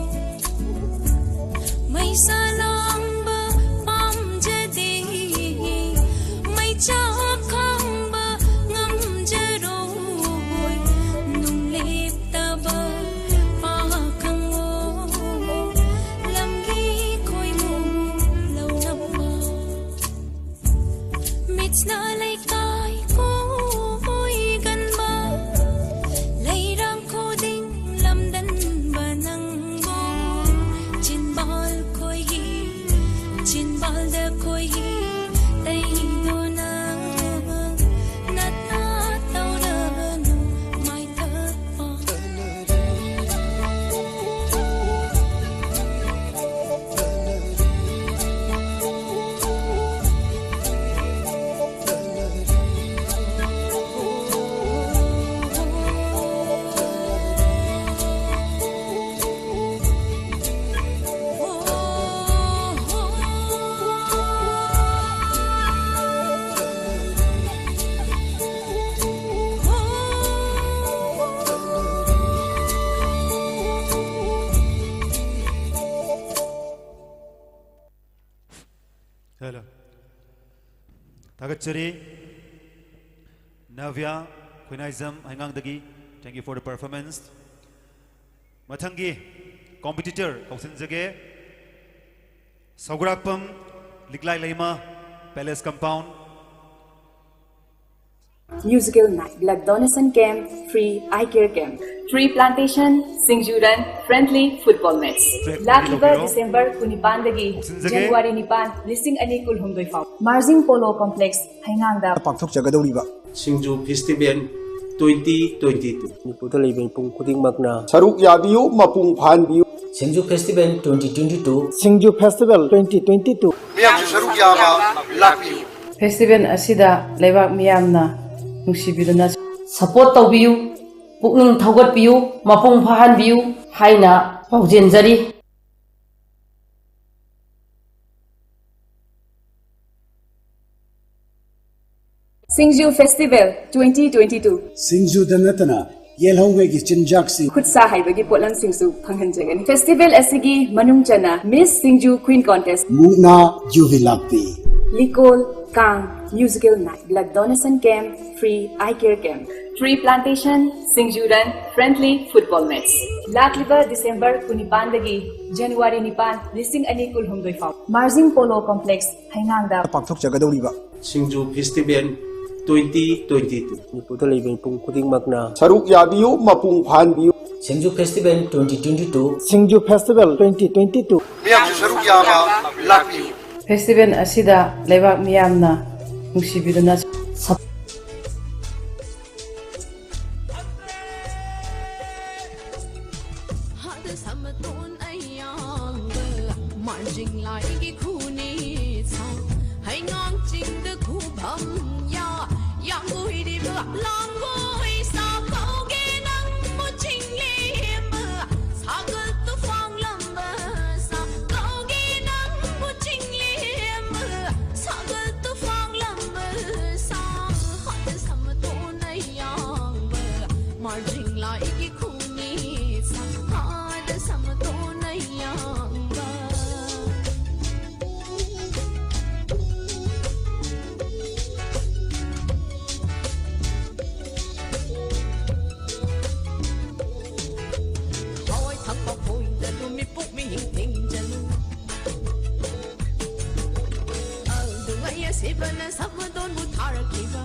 ꯃꯩꯁꯥ ꯂꯥꯡꯕ ꯄꯥꯝꯖꯗꯦ, ꯃꯩꯆꯥꯛ ꯈꯥꯡꯕ ꯉꯝꯖꯔꯣꯏ꯫ ꯅꯨꯡꯂꯦꯞꯇꯕ ꯄꯥꯈꯪꯑꯣ, ꯂꯝꯒꯤ ꯈꯣꯏꯃꯨ ꯂꯧꯅꯕ꯫ ꯃꯤꯠꯁꯅ ꯂꯩꯀꯥꯏ ꯀꯣꯏꯒꯟꯕ, ꯂꯩꯔꯥꯡ ꯈꯨꯗꯤꯡ ꯂꯝꯗꯟꯕ ꯅꯪꯕꯨ꯫ ꯆꯤꯟꯕꯥꯜ ꯈꯣꯏꯒꯤ, ꯆꯤꯟꯕꯥꯜꯗ ꯈꯣꯏꯒꯤ ꯇꯩꯗꯨꯅ, ꯅꯠꯅ ꯇꯧꯔꯕꯅꯨ ꯃꯥꯏꯊꯠꯄ꯫ Hello. ꯊꯥꯒꯠꯆꯔꯤ꯫ ꯅꯚ꯭ꯌꯥ ꯈꯨꯅꯥꯏꯖꯝ ꯍꯩꯉꯥꯡꯗꯒꯤ, thank you for the performance. ꯃꯊꯪꯒꯤ competitor ꯀꯧꯁꯤꯟꯖꯒꯦ꯫ ꯁꯧꯒ꯭ꯔꯥꯛꯄꯝ ꯂꯤꯛꯂꯥꯏ ꯂꯩꯃ, Palace Compound. Musical night, blood donation camp, free eye care camp, tree plantation, Singju run, friendly football match. ꯂꯥꯛꯂꯤꯕ ꯗꯤꯁꯦꯝꯕꯔ ꯀꯨꯟꯅꯤꯄꯥꯟꯗꯒꯤ ꯖꯅꯋꯥꯔꯤ ꯅꯤꯄꯥꯟ, ꯂꯤꯁꯤꯡ ꯑꯅꯤ ꯀꯨꯟꯍꯨꯝꯗꯣꯏ ꯐꯥꯎ ꯃꯥꯔꯖꯤꯡ ꯄꯣꯂꯣ ꯀꯣꯝꯄ꯭ꯂꯦꯛꯁ ꯍꯩꯉꯥꯡꯗ ꯄꯥꯡꯊꯣꯛꯆꯒꯗꯧꯔꯤꯕ Singju festival twenty twenty two. ꯃꯅꯤꯄꯨꯔꯗ ꯂꯩꯕ ꯃꯤꯄꯨꯝ ꯈꯨꯗꯤꯡꯃꯛꯅ ꯁꯔꯨꯛ ꯌꯥꯕꯤꯌꯨ, ꯃꯄꯨꯡ ꯐꯥꯍꯟꯕꯤꯌꯨ꯫ Singju festival twenty twenty two. Singju festival twenty twenty two. ꯃꯤꯌꯥꯝꯁꯨ ꯁꯔꯨꯛ ꯌꯥꯕ ꯂꯥꯛꯄꯤꯌꯨ꯫ ꯐꯦꯁꯇꯤꯚꯦꯜ ꯑꯁꯤꯗ ꯂꯩꯕꯥꯛ ꯃꯤꯌꯥꯝꯅ ꯅꯨꯡꯁꯤꯕꯤꯗꯨꯅ ꯁꯄꯣꯔꯠ ꯇꯧꯕꯤꯌꯨ, ꯄꯨꯛꯅꯤꯡ ꯊꯧꯒꯠꯄꯤꯌꯨ, ꯃꯄꯨꯡ ꯐꯥꯍꯟꯕꯤꯌꯨ ꯍꯥꯏꯅ ꯄꯥꯎꯖꯦꯟꯖꯔꯤ꯫ ꯁꯤꯡꯖꯨ ꯐꯦꯁꯇꯤꯚꯦꯜ ꯇ꯭ꯋꯦꯟꯇꯤ ꯇ꯭ꯋꯦꯟꯇꯤ ꯇꯨ꯫ ꯁꯤꯡꯖꯨꯗ ꯅꯠꯇꯅ ꯌꯦꯜꯍꯧꯉꯩꯒꯤ ꯆꯤꯟꯖꯥꯛꯁꯤꯡ, ꯈꯨꯠ ꯁꯥ ꯍꯩꯕꯒꯤ ꯄꯣꯠꯂꯝꯁꯤꯡꯁꯨ ꯐꯪꯍꯟꯖꯒꯅꯤ꯫ ꯐꯦꯁꯇꯤꯚꯦꯜ ꯑꯁꯤꯒꯤ ꯃꯅꯨꯡ ꯆꯟꯅ ꯃꯤꯁ ꯁꯤꯡꯖꯨ ꯀ꯭ꯋꯤꯟ ꯀꯣꯟꯇꯦꯁ, ꯃꯨꯛꯅꯥ ꯌꯨꯕꯤ ꯂꯥꯛꯄꯤ, ꯂꯤꯀꯣꯜ, ꯀꯥꯡ, musical night, blood donation camp, free eye care camp, tree plantation, Singju run, friendly football match. ꯂꯥꯛꯂꯤꯕ ꯗꯤꯁꯦꯝꯕꯔ ꯀꯨꯟꯅꯤꯄꯥꯟꯗꯒꯤ ꯖꯅꯋꯥꯔꯤ ꯅꯤꯄꯥꯟ, ꯂꯤꯁꯤꯡ ꯑꯅꯤ ꯀꯨꯟꯍꯨꯝꯗꯣꯏ ꯐꯥꯎ ꯃꯥꯔꯖꯤꯡ ꯄꯣꯂꯣ ꯀꯣꯝꯄ꯭ꯂꯦꯛꯁ, ꯍꯩꯉꯥꯡꯗ ꯄꯥꯡꯊꯣꯛꯆꯒꯗꯧꯔꯤꯕ Singju festival twenty twenty two. ꯃꯅꯤꯄꯨꯔꯗ ꯂꯩꯕ ꯃꯤꯄꯨꯝ ꯈꯨꯗꯤꯡꯃꯛꯅ ꯁꯔꯨꯛ ꯌꯥꯕꯤꯌꯨ, ꯃꯄꯨꯡ ꯐꯥꯍꯟꯕꯤꯌꯨ꯫ Singju festival twenty twenty two. Singju festival twenty twenty two. ꯃꯌꯥꯝꯁꯨ ꯁꯔꯨꯛ ꯌꯥꯕ ꯂꯥꯛꯄꯤꯌꯨ꯫ ꯐꯦꯁꯇꯤꯚꯦꯜ ꯑꯁꯤꯗ ꯂꯩꯕꯥꯛ ꯃꯤꯌꯥꯝꯅ ꯅꯨꯡꯁꯤꯕꯤꯗꯨꯅ ꯁꯞ- ꯍꯥꯗ ꯁꯃꯇꯣꯟ ꯑꯌꯥꯡꯕ, ꯃꯥꯔꯖꯤꯡ ꯂꯥꯏꯒꯤ ꯈꯨꯅꯤ ꯁꯥ, ꯍꯩꯉꯥꯡ ꯆꯤꯡꯗ ꯈꯨꯕꯝ ꯌꯥ, ꯌꯥꯡꯒꯣꯏꯔꯤꯕ ꯂꯥꯡꯒꯣꯏ ꯁꯥ ꯀꯧꯒꯦ ꯅꯪꯕꯨ ꯆꯤꯡꯂꯦꯝꯕ, ꯁꯥꯒꯠꯇꯨ ꯐꯥꯡꯂꯝꯕ ꯁꯥ ꯀꯧꯒꯦ ꯅꯪꯕꯨ ꯆꯤꯡꯂꯦꯝꯕ, ꯁꯥꯒꯠꯇꯨ ꯐꯥꯡꯂꯝꯕ ꯁꯥ, ꯍꯥꯗ ꯁꯃꯇꯣꯟ ꯑꯌꯥꯡꯕ, ꯃꯥꯔꯖꯤꯡ ꯂꯥꯏꯒꯤ ꯈꯨꯅꯤ ꯁꯥ, ꯍꯥꯗ ꯁꯃꯇꯣꯟ ꯑꯌꯥꯡꯕ꯫ ꯍꯋꯥꯏ ꯊꯛꯄ ꯈꯣꯏꯗ ꯇꯨꯝꯃꯤ ꯄꯨꯛ ꯃꯤꯍꯤꯡ ꯊꯤꯡꯖꯅꯨ꯫ ꯑꯗꯨ ꯑꯩ ꯑꯁꯤꯕꯅ ꯁꯛꯃꯗꯣꯟꯕꯨ ꯊꯥꯔꯛꯈꯤꯕ꯫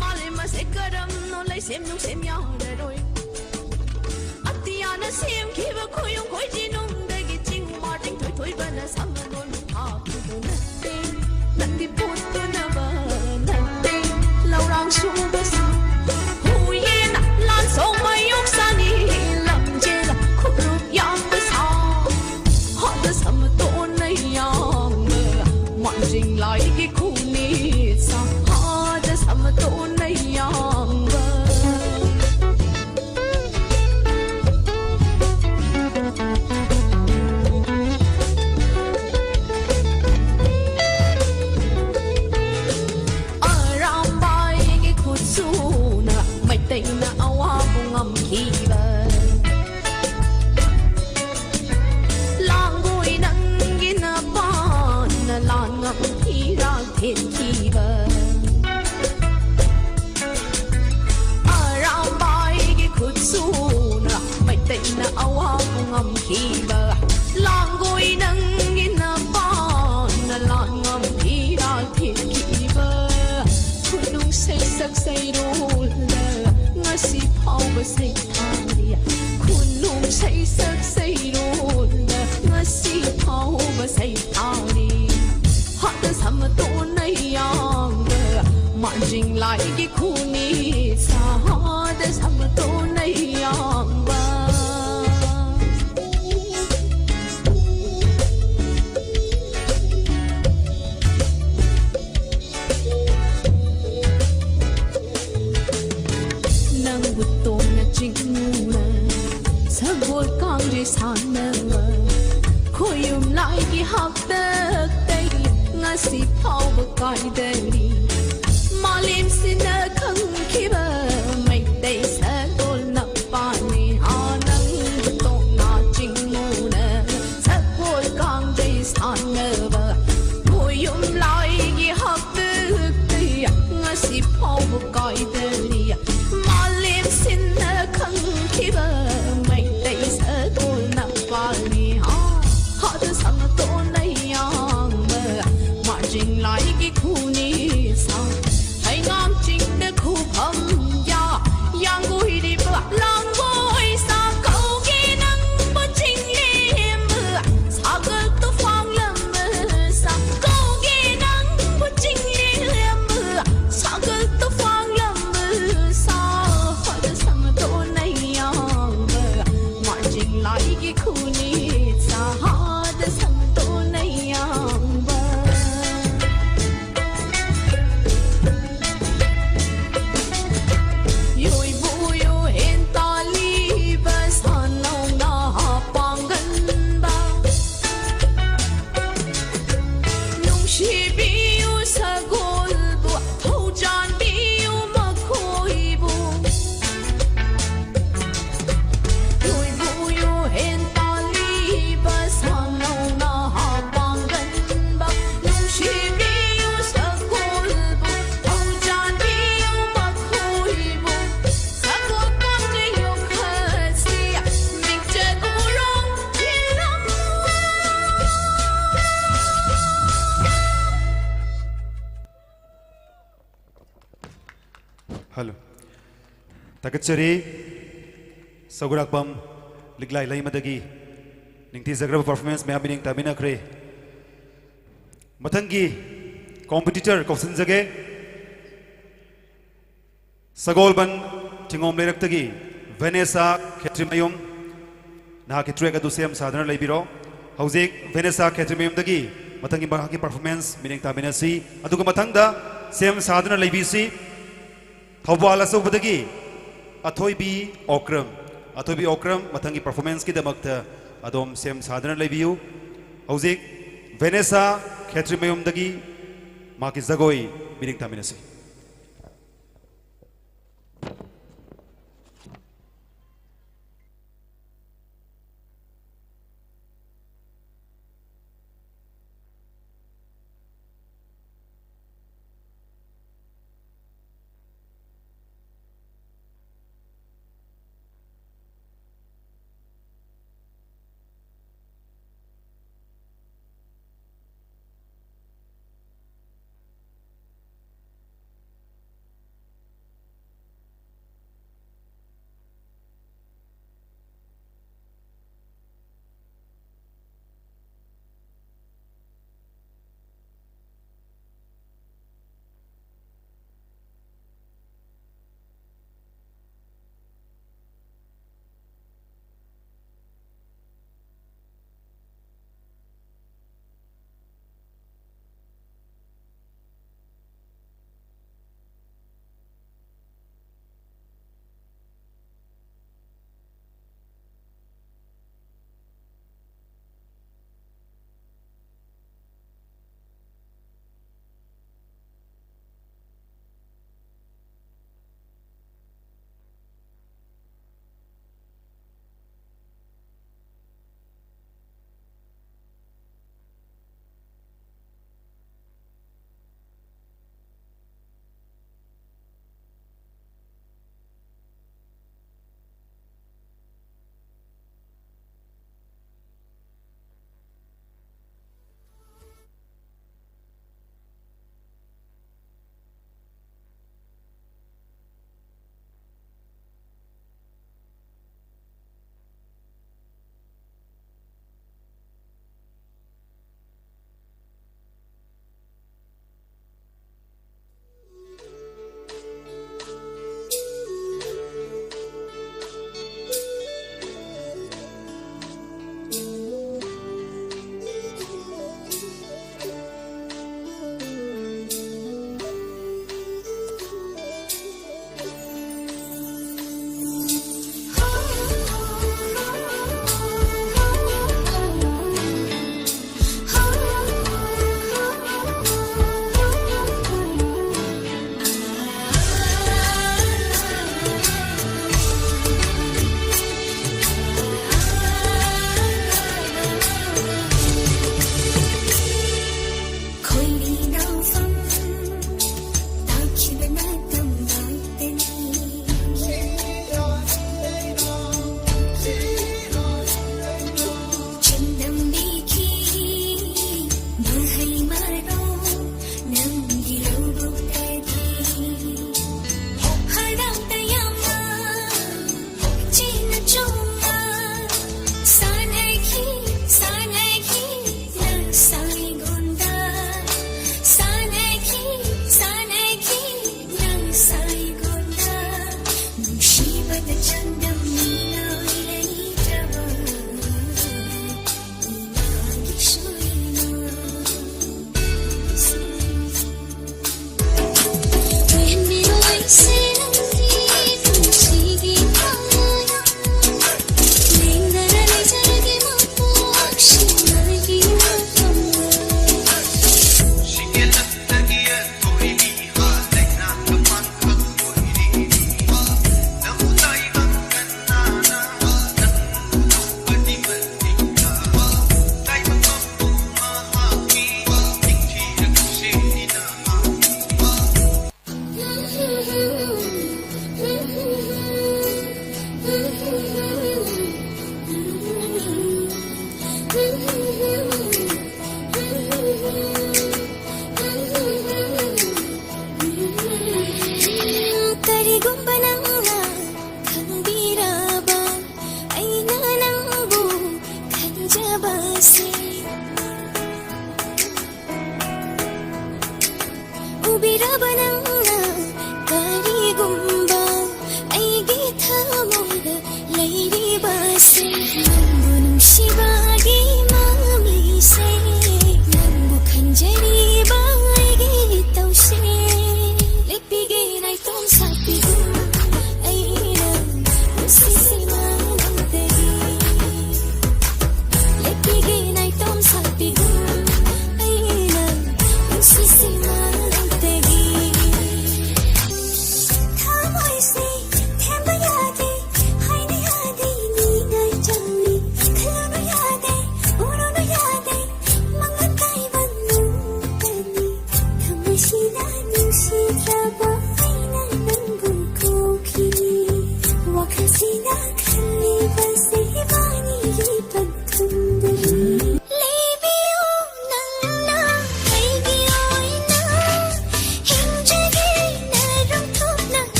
ꯃꯥꯂꯦꯝ ꯑꯁꯦ ꯀꯔꯝꯅꯣ ꯂꯩꯁꯦꯝ ꯅꯨꯡꯁꯦꯝ ꯌꯥꯔꯔꯣꯏ꯫ ꯑꯇꯤꯌꯥꯅ ꯁꯦꯝꯈꯤꯕ ꯈꯣꯏꯌꯨꯝ ꯈꯣꯏꯖꯤꯅꯨꯡꯗꯒꯤ ꯆꯤꯡ ꯃꯥꯔꯇꯤꯡ ꯊꯣꯏꯊꯣꯏꯕꯅ ꯁꯛꯃꯗꯣꯟꯕꯨ ꯊꯥꯈꯤꯕ ꯅꯠꯇꯦ꯫ ꯅꯪꯗꯤ ꯄꯣꯠꯇꯨꯅꯕ ꯅꯠꯇꯦ꯫ ꯂꯧꯔꯥꯡ ꯁꯨꯕꯁꯨ ꯍꯨꯌꯦꯅ ꯂꯥꯟ ꯁꯣꯡ ꯃꯌꯣꯛ ꯁꯥꯅꯤ ꯂꯝꯖꯦꯜ ꯈꯨꯠꯇꯨ ꯌꯥꯝꯕ ꯁꯥ꯫ ꯍꯥꯗ ꯁꯃꯇꯣꯟ ꯑꯌꯥꯡꯕ, ꯃꯥꯔꯖꯤꯡ ꯂꯥꯏꯒꯤ ꯈꯨꯅꯤ ꯁꯥ, ꯍꯥꯗ ꯁꯃꯇꯣꯟ ꯑꯌꯥꯡꯕ꯫ ꯁꯩꯊꯥꯔꯤ꯫ ꯈꯨꯅꯨꯡ ꯁꯩꯁꯛ ꯁꯩꯔꯣꯟꯗ ꯉꯁꯤ ꯐꯥꯎꯕ ꯁꯩꯊꯥꯔꯤ꯫ ꯍꯥꯠꯇ ꯁꯃꯇꯣꯟꯅ ꯌꯥꯡꯕ ꯃꯥꯔꯖꯤꯡ ꯂꯥꯏꯒꯤ ꯈꯨꯅꯤ ꯁꯥꯍꯥꯗ ꯁꯃꯇꯣꯟꯅ ꯌꯥꯡꯕ꯫ ꯅꯪꯕꯨ ꯇꯣꯡꯅ ꯆꯤꯡꯅ ꯁꯒꯣꯜ ꯀꯥꯡꯖꯩ ꯁꯥꯟꯅꯕ ꯈꯣꯌꯨꯝ ꯂꯥꯏꯒꯤ ꯍꯥꯛꯇꯛꯇꯒꯤ ꯉꯁꯤ ꯐꯥꯎꯕ ꯀꯥꯏꯗꯔꯤ꯫ ꯃꯥꯂꯦꯝꯁꯤꯅ ꯈꯪꯈꯤꯕ ꯃꯩꯇꯩ ꯁꯒꯣꯜ ꯅꯄꯥꯅꯤ꯫ ꯍꯥ, ꯅꯪꯕꯨ ꯇꯣꯡꯅ ꯆꯤꯡꯅ ꯁꯒꯣꯜ ꯀꯥꯡꯖꯩ ꯁꯥꯟꯅꯕ ꯈꯣꯌꯨꯝ ꯂꯥꯏꯒꯤ ꯍꯥꯛꯇꯛꯇꯒꯤ ꯉꯁꯤ ꯐꯥꯎꯕ ꯀꯥꯏꯗꯔꯤ꯫ ꯃꯥꯂꯦꯝ ꯁꯤꯟꯅ ꯈꯪꯈꯤꯕ ꯃꯩꯇꯩ ꯁꯒꯣꯜ ꯅꯄꯥꯅꯤ꯫ ꯍꯥ, ꯍꯥꯗ ꯁꯪꯇꯣꯟꯅ ꯌꯥꯡꯕ ꯃꯥꯔꯖꯤꯡ ꯂꯥꯏꯒꯤ ꯈꯨꯅꯤ ꯁꯥ꯫ ꯍꯩꯉꯥꯡ ꯆꯤꯡꯗ ꯈꯨꯐꯝ ꯌꯥ ꯌꯥꯡꯒꯣꯏꯔꯤꯕ ꯂꯥꯡꯒꯣꯏ ꯁꯥ꯫ ꯀꯧꯒꯦ ꯅꯪꯕꯨ ꯆꯤꯡꯂꯦꯝꯕ ꯁꯥꯒꯜ ꯇꯨꯐꯥꯡ ꯂꯝꯕ ꯁꯥ꯫ ꯀꯧꯒꯦ ꯅꯪꯕꯨ ꯆꯤꯡꯂꯦꯝꯕ ꯁꯥꯒꯜ ꯇꯨꯐꯥꯡ ꯂꯝꯕ ꯁꯥ꯫ ꯍꯣꯏꯗ ꯁꯪꯗꯣꯟꯅ ꯌꯥꯡꯕ ꯃꯥꯔꯖꯤꯡ ꯂꯥꯏꯒꯤ ꯈꯨꯅꯤ ꯁꯥ꯫ ꯍꯥꯗ ꯁꯪꯗꯣꯟꯅ ꯌꯥꯡꯕ꯫ ꯌꯣꯏꯕꯨ ꯌꯣꯍꯦꯟ ꯇꯥꯂꯤꯕ ꯁꯥꯟꯅꯧ ꯅꯍꯥ ꯄꯥꯡꯒꯟꯕ꯫ ꯅꯨꯡꯁꯤꯕꯤꯌꯨ ꯁꯒꯣꯜꯕꯨ, ꯊꯧꯖꯥꯟꯕꯤꯌꯨ ꯃꯈꯣꯏꯕꯨ꯫ ꯌꯣꯏꯕꯨ ꯌꯣꯍꯦꯟ ꯇꯥꯂꯤꯕ ꯁꯥꯟꯅꯧ ꯅꯍꯥ ꯄꯥꯡꯒꯟꯕ꯫ ꯅꯨꯡꯁꯤꯕꯤꯌꯨ ꯁꯒꯣꯜꯕꯨ, ꯊꯧꯖꯥꯟꯕꯤꯌꯨ ꯃꯈꯣꯏꯕꯨ꯫ ꯁꯒꯣꯜ ꯀꯥꯡꯖꯩ ꯌꯣꯛꯈꯠꯁꯤ, ꯃꯤꯡꯆꯠ ꯎꯔꯣꯡ ꯊꯤꯔꯝꯃꯨ꯫ ꯍꯜꯂꯣ꯫ ꯊꯥꯒꯠꯆꯔꯤ꯫ ꯁꯒꯣꯜꯔꯥꯛꯄꯝ ꯂꯤꯛꯂꯥꯏ ꯂꯩꯃꯗꯒꯤ ꯅꯤꯡꯊꯤꯖꯈ꯭ꯔꯕ performance ꯃꯌꯥꯝ ꯃꯤꯠꯌꯦꯡ ꯇꯥꯃꯤꯟꯅꯈ꯭ꯔꯦ꯫ ꯃꯊꯪꯒꯤ competitor ꯀꯧꯁꯤꯟꯖꯒꯦ꯫ ꯁꯒꯣꯜꯕꯟ ꯊꯤꯡꯒꯣꯝ ꯂꯩꯔꯛꯇꯒꯤ ꯚꯦꯅꯦꯁꯥ ꯈꯦꯇ꯭ꯔꯤꯃꯌꯨꯝ, ꯅꯍꯥꯛꯀꯤ track ꯑꯗꯨ ꯁꯦꯝ ꯁꯥꯗꯨꯅ ꯂꯩꯕꯤꯔꯣ꯫ ꯍꯧꯖꯤꯛ ꯚꯦꯅꯦꯁꯥ ꯈꯦꯇ꯭ꯔꯤꯃꯌꯨꯝꯗꯒꯤ ꯃꯊꯪꯒꯤ ꯃꯍꯥꯛꯀꯤ performance ꯃꯤꯠꯌꯦꯡ ꯇꯥꯃꯤꯟꯅꯁꯤ꯫ ꯑꯗꯨꯒ ꯃꯊꯪꯗ ꯁꯦꯝ ꯁꯥꯗꯨꯅ ꯂꯩꯕꯤꯁꯤ꯫ ꯊꯧꯕꯥꯜ ꯑꯆꯧꯕꯗꯒꯤ ꯑꯊꯣꯏꯕꯤ ꯑꯣꯀ꯭ꯔꯝ, ꯑꯊꯣꯏꯕꯤ ꯑꯣꯀ꯭ꯔꯝ ꯃꯊꯪꯒꯤ performanceꯀꯤꯗꯃꯛꯇ ꯑꯗꯣꯝ ꯁꯦꯝ ꯁꯥꯗꯨꯅ ꯂꯩꯕꯤꯌꯨ꯫ ꯍꯧꯖꯤꯛ ꯚꯦꯅꯦꯁꯥ ꯈꯦꯇ꯭ꯔꯤꯃꯌꯨꯝꯗꯒꯤ ꯃꯍꯥꯛꯀꯤ ꯖꯒꯣꯏ ꯃꯤꯠꯌꯦꯡ ꯇꯥꯃꯤꯟꯅꯁꯤ꯫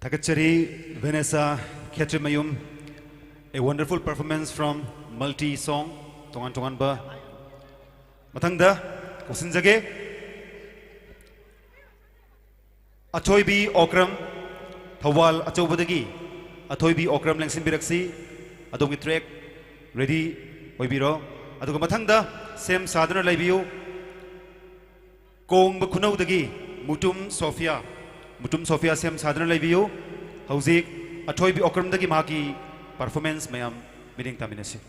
ꯊꯥꯒꯠꯆꯔꯤ, ꯚꯦꯅꯦꯁꯥ ꯈꯦꯇ꯭ꯔꯤꯃꯌꯨꯝ꯫ A wonderful performance from multi song, ꯇꯣꯉꯥꯟ ꯇꯣꯉꯥꯟꯕ꯫ ꯃꯊꯪꯗ ꯀꯧꯁꯤꯟꯖꯒꯦ꯫ ꯑꯊꯣꯏꯕꯤ ꯑꯣꯀ꯭ꯔꯝ, ꯊꯧꯕꯥꯜ ꯑꯆꯧꯕꯗꯒꯤ ꯑꯊꯣꯏꯕꯤ ꯑꯣꯀ꯭ꯔꯝ ꯂꯦꯡꯁꯤꯟꯕꯤꯔꯛꯁꯤ꯫ ꯑꯗꯣꯝꯒꯤ track ready ꯑꯣꯏꯕꯤꯔꯣ꯫ ꯑꯗꯨꯒ ꯃꯊꯪꯗ ꯁꯦꯝ ꯁꯥꯗꯨꯅ ꯂꯩꯕꯤꯌꯨ꯫ ꯀꯣꯡꯕ ꯈꯨꯅꯧꯗꯒꯤ ꯃꯨꯇꯨꯝ ꯁꯣꯐꯤꯌꯥ, ꯃꯨꯇꯨꯝ ꯁꯣꯐꯤꯌꯥ ꯁꯦꯝ ꯁꯥꯗꯨꯅ ꯂꯩꯕꯤꯌꯨ꯫ ꯍꯧꯖꯤꯛ ꯑꯊꯣꯏꯕꯤ ꯑꯣꯀ꯭ꯔꯝꯗꯒꯤ ꯃꯍꯥꯛꯀꯤ performance ꯃꯌꯥꯝ ꯃꯤꯠꯌꯦꯡ ꯇꯥꯃꯤꯟꯅꯁꯤ꯫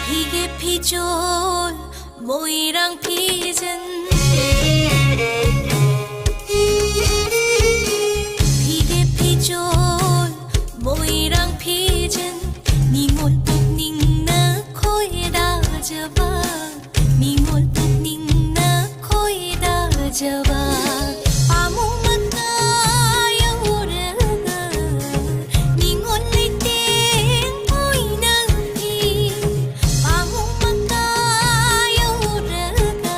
ꯐꯤꯒꯦ ꯐꯤꯖꯣꯜ ꯃꯣꯏꯔꯥꯡ ꯐꯤꯖꯟ, ꯐꯤꯒꯦ ꯐꯤꯖꯣꯜ ꯃꯣꯏꯔꯥꯡ ꯐꯤꯖꯟ, ꯅꯤꯉꯣꯜ ꯄꯨꯛꯅꯤꯡꯅ ꯈꯣꯏꯗꯥꯖꯕ, ꯅꯤꯉꯣꯜ ꯄꯨꯛꯅꯤꯡꯅ ꯈꯣꯏꯗꯥꯖꯕ꯫ ꯄꯥꯃꯨꯡ ꯃꯇꯥ ꯌꯧꯔꯒ ꯅꯤꯉꯣꯜ ꯂꯩꯇꯦꯡ ꯑꯣꯏꯅ ꯐꯤ, ꯄꯥꯃꯨꯡ ꯃꯇꯥ ꯌꯧꯔꯒ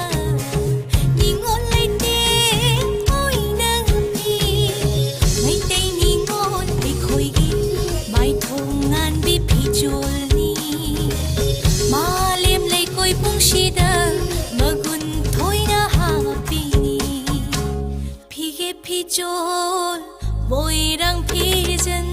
Chol, Moirang Pigeon.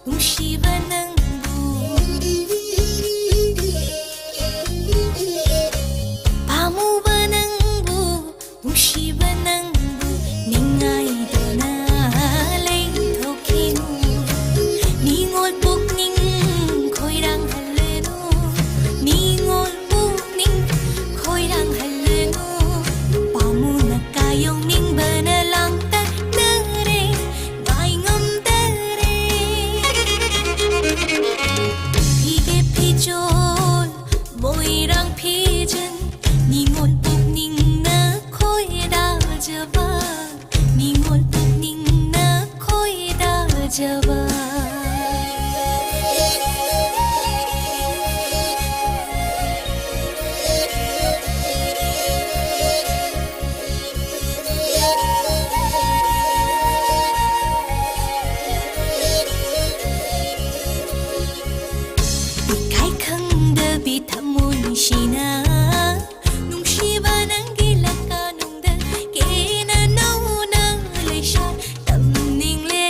ꯅꯨꯡꯁꯤꯕ ꯅꯪꯕꯨ, ꯄꯥꯝꯃꯨꯕ ꯅꯪꯕꯨ, ꯅꯨꯡꯁꯤꯕ ꯅꯪꯕꯨ, ꯅꯤꯡꯉꯥꯏꯗꯅ ꯂꯩꯊꯣꯛꯈꯤꯅꯨ꯫ ꯅꯤꯡꯉꯣꯜ ꯄꯨꯛꯅꯤꯡ ꯈꯣꯏꯔꯥꯡꯍꯜꯂꯅꯨ, ꯅꯤꯡꯉꯣꯜ ꯄꯨꯛꯅꯤꯡ ꯈꯣꯏꯔꯥꯡꯍꯜꯂꯅꯨ꯫ ꯄꯥꯝꯃꯨꯅ ꯀꯥꯏꯌꯧꯅꯤꯡꯕꯅ ꯂꯥꯡꯇꯛꯅꯔꯦ, ꯉꯥꯏꯉꯝꯗꯔꯦ꯫ ꯐꯤꯒꯦ ꯐꯤꯖꯣꯜ, ꯃꯣꯏꯔꯥꯡ ꯐꯤꯖꯟ, ꯅꯤꯡꯉꯣꯜ ꯄꯨꯛꯅꯤꯡꯅ ꯈꯣꯏꯗꯥꯖꯕ, ꯅꯤꯡꯉꯣꯜ ꯄꯨꯛꯅꯤꯡꯅ ꯈꯣꯏꯗꯥꯖꯕ꯫ ꯏꯀꯥꯏ ꯈꯪꯗꯕꯤ ꯊꯃꯣꯏꯁꯤꯅ ꯅꯨꯡꯁꯤꯕ ꯅꯪꯒꯤ ꯂꯀꯥꯅꯨꯡꯗ ꯀꯦꯅ ꯅꯧꯅ ꯂꯩꯁꯥ ꯇꯝꯅꯤꯡꯂꯦ꯫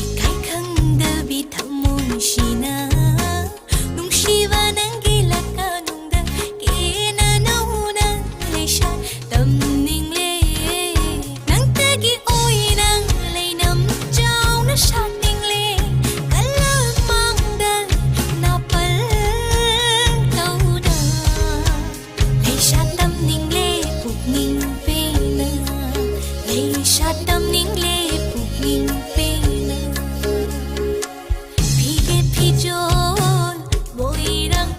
ꯏꯀꯥꯏ ꯈꯪꯗꯕꯤ ꯊꯃꯣꯏꯁꯤꯅ ꯅꯨꯡꯁꯤꯕ ꯅꯪꯒꯤ ꯂꯀꯥꯅꯨꯡꯗ ꯀꯦꯅ ꯅꯧꯅ ꯂꯩꯁꯥ ꯇꯝꯅꯤꯡꯂꯦ꯫ ꯅꯪꯇꯒꯤ ꯑꯣꯏꯅ ꯂꯩꯅꯝ ꯆꯥꯎꯅ ꯁꯥꯠꯅꯤꯡꯂꯦ꯫ ꯀꯜꯂ ꯃꯥꯡꯗ ꯅꯥꯄꯜ ꯇꯧꯅ ꯂꯩꯁꯥ ꯇꯝꯅꯤꯡꯂꯦ ꯄꯨꯛꯅꯤꯡ ꯄꯦꯟꯅ, ꯂꯩꯁꯥ ꯇꯝꯅꯤꯡꯂꯦ ꯄꯨꯛꯅꯤꯡ ꯄꯦꯟꯅ꯫ ꯐꯤꯒꯦ ꯐꯤꯖꯣꯜ ꯃꯣꯏꯔꯥꯡ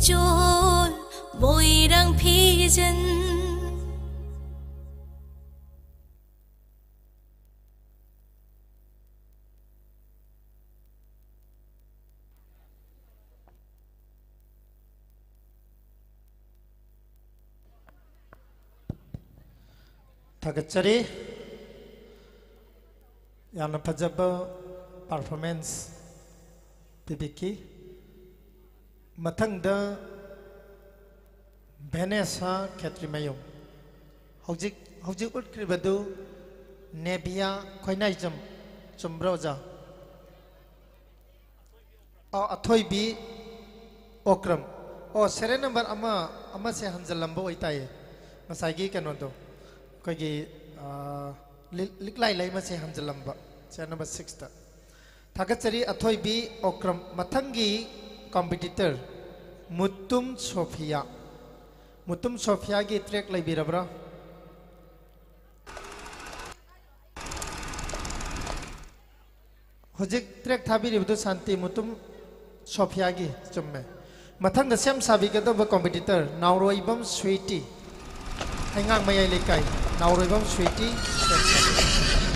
ꯆꯣꯜ ꯃꯣꯏꯔꯥꯡ ꯐꯤꯖꯟ꯫ ꯊꯥꯒꯠꯆꯔꯤ꯫ ꯌꯥꯝꯅ ꯐꯖꯕ performance ꯄꯤꯕꯤꯈꯤ꯫ ꯃꯊꯪꯗ ꯚꯦꯅꯦꯁꯥ ꯈꯦꯇ꯭ꯔꯤꯃꯌꯨꯝ꯫ ꯍꯧꯖꯤꯛ, ꯍꯧꯖꯤꯛ ꯎꯠꯈ꯭ꯔꯤꯕꯗꯨ ꯅꯦꯕꯤꯌꯥ ꯈꯣꯏꯅꯥꯏꯖꯝ ꯆꯨꯝꯕ꯭ꯔꯥ, ꯑꯣꯖꯥ? ꯑꯣ, ꯑꯊꯣꯏꯕꯤ ꯑꯣꯀ꯭ꯔꯝ꯫ ꯑꯣ, serial number ꯑꯃ, ꯑꯃꯁꯦ ꯍꯟꯖꯜꯂꯝꯕ ꯑꯣꯏꯇꯥꯏꯌꯦ꯫ ꯉꯁꯥꯏꯒꯤ ꯀꯩꯅꯣꯗꯣ, ꯑꯩꯈꯣꯏꯒꯤ, ꯑꯥ, ꯂꯤ-, ꯂꯤꯛꯂꯥꯏ ꯂꯩꯃꯁꯦ ꯍꯟꯖꯜꯂꯝꯕ, serial number sixꯇ꯫ ꯊꯥꯒꯠꯆꯔꯤ ꯑꯊꯣꯏꯕꯤ ꯑꯣꯀ꯭ꯔꯝ꯫ ꯃꯊꯪꯒꯤ competitor ꯃꯨꯇꯨꯝ ꯁꯣꯐꯤꯌꯥ꯫ ꯃꯨꯇꯨꯝ ꯁꯣꯐꯤꯌꯥꯒꯤ track ꯂꯩꯕꯤꯔꯕ꯭ꯔꯥ? ꯍꯧꯖꯤꯛ track ꯊꯥꯕꯤꯔꯤꯕꯗꯨ ꯁꯥꯟꯇꯤ ꯃꯨꯇꯨꯝ ꯁꯣꯐꯤꯌꯥꯒꯤ ꯆꯨꯝꯃꯦ꯫ ꯃꯊꯪꯗ ꯁꯦꯝ ꯁꯥꯕꯤꯒꯗꯧꯕ competitor ꯅꯥꯎꯔꯣꯏꯕꯝ ꯁ꯭ꯋꯤꯇꯤ, ꯍꯩꯉꯥꯡ ꯃꯌꯥꯏ ꯂꯩꯀꯥꯏ꯫ ꯅꯥꯎꯔꯣꯏꯕꯝ ꯁ꯭ꯋꯤꯇꯤ, ꯁꯦꯝ ꯁꯥꯕꯤ꯫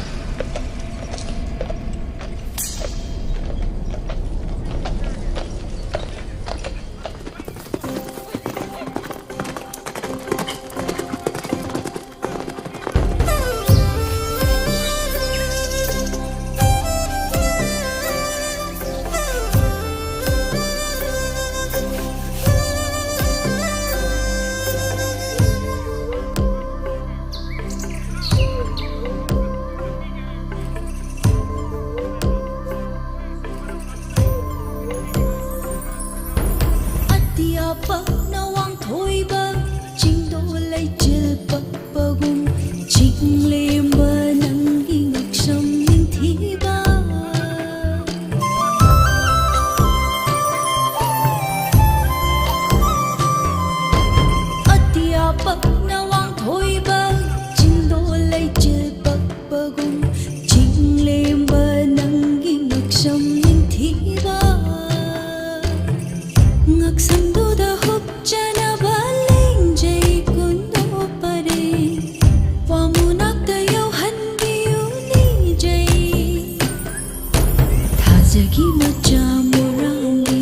ꯊꯥꯖꯒꯤ ꯃꯆꯥ ꯃꯣꯔꯥꯡꯕꯤ,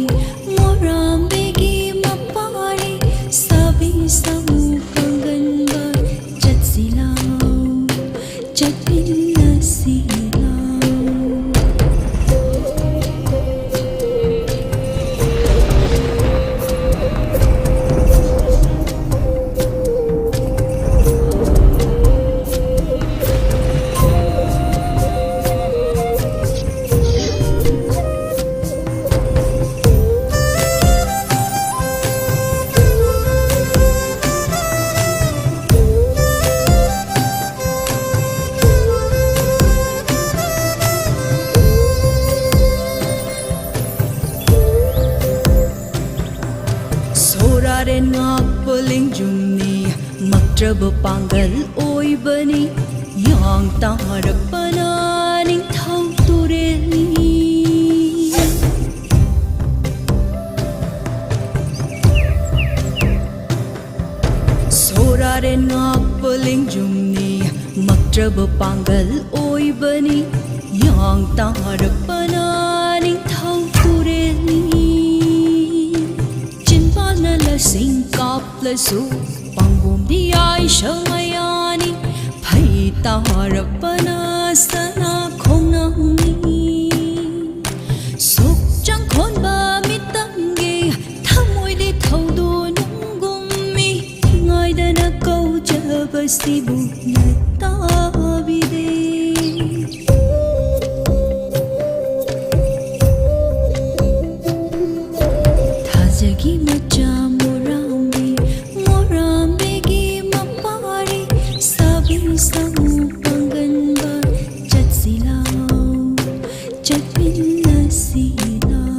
ꯃꯣꯔꯥꯡꯕꯤꯒꯤ ꯃꯄꯥꯔꯤ, ꯁꯥꯕꯤ ꯁꯥꯃꯨ ꯄꯥꯡꯒꯟꯕ, ꯆꯠꯁꯤ ꯂꯥꯎ, ꯆꯠꯃꯤꯟꯅꯁꯤ ꯂꯥꯎ꯫ ꯁꯣꯔꯥꯔꯦꯟ ꯉꯥꯛꯄ ꯂꯦꯡꯖꯨꯝꯅꯤ, ꯃꯛꯇ꯭ꯔꯕ ꯄꯥꯡꯒꯜ ꯑꯣꯏꯕꯅꯤ, ꯌꯥꯡ ꯇꯥꯔꯛꯄꯅ ꯅꯤꯡꯊꯧ ꯇꯨꯔꯦꯜꯅꯤ꯫ ꯁꯣꯔꯥꯔꯦꯟ ꯉꯥꯛꯄ ꯂꯦꯡꯖꯨꯝꯅꯤ, ꯃꯛꯇ꯭ꯔꯕ ꯄꯥꯡꯒꯜ ꯑꯣꯏꯕꯅꯤ, ꯌꯥꯡ ꯇꯥꯔꯛꯄꯅ ꯅꯤꯡꯊꯧ ꯇꯨꯔꯦꯜꯅꯤ꯫ ꯆꯤꯟꯕꯥꯜꯅ ꯂꯁꯤꯡ ꯀꯥꯞꯂꯁꯨ, ꯄꯥꯡꯕꯣꯝꯗꯤ ꯌꯥꯏꯁꯪ ꯃꯌꯥꯅꯤ, ꯐꯩ ꯇꯥꯔꯛꯄꯅ ꯁꯅꯥ ꯈꯣꯡꯅꯥꯡꯅꯤ꯫ ꯁꯨꯛ ꯆꯪꯈꯣꯟꯕ ꯃꯤꯇꯝꯒꯤ ꯊꯃꯣꯏꯗꯤ ꯊꯧꯗꯣ ꯅꯨꯡꯒꯨꯝꯃꯤ, ꯉꯥꯏꯗꯅ ꯀꯧꯖꯕꯁꯤꯕꯨ ꯅꯇꯥꯕꯤꯗꯦ꯫ ꯊꯥꯖꯒꯤ ꯃꯆꯥ ꯃꯣꯔꯥꯡꯕꯤ, ꯃꯣꯔꯥꯡꯕꯤꯒꯤ ꯃꯄꯥꯔꯤ, ꯁꯥꯕꯤ ꯁꯥꯃꯨ ꯄꯥꯡꯒꯟꯕ, ꯆꯠꯁꯤ ꯂꯥꯎ, ꯆꯠꯃꯤꯟꯅꯁꯤ ꯂꯥꯎ꯫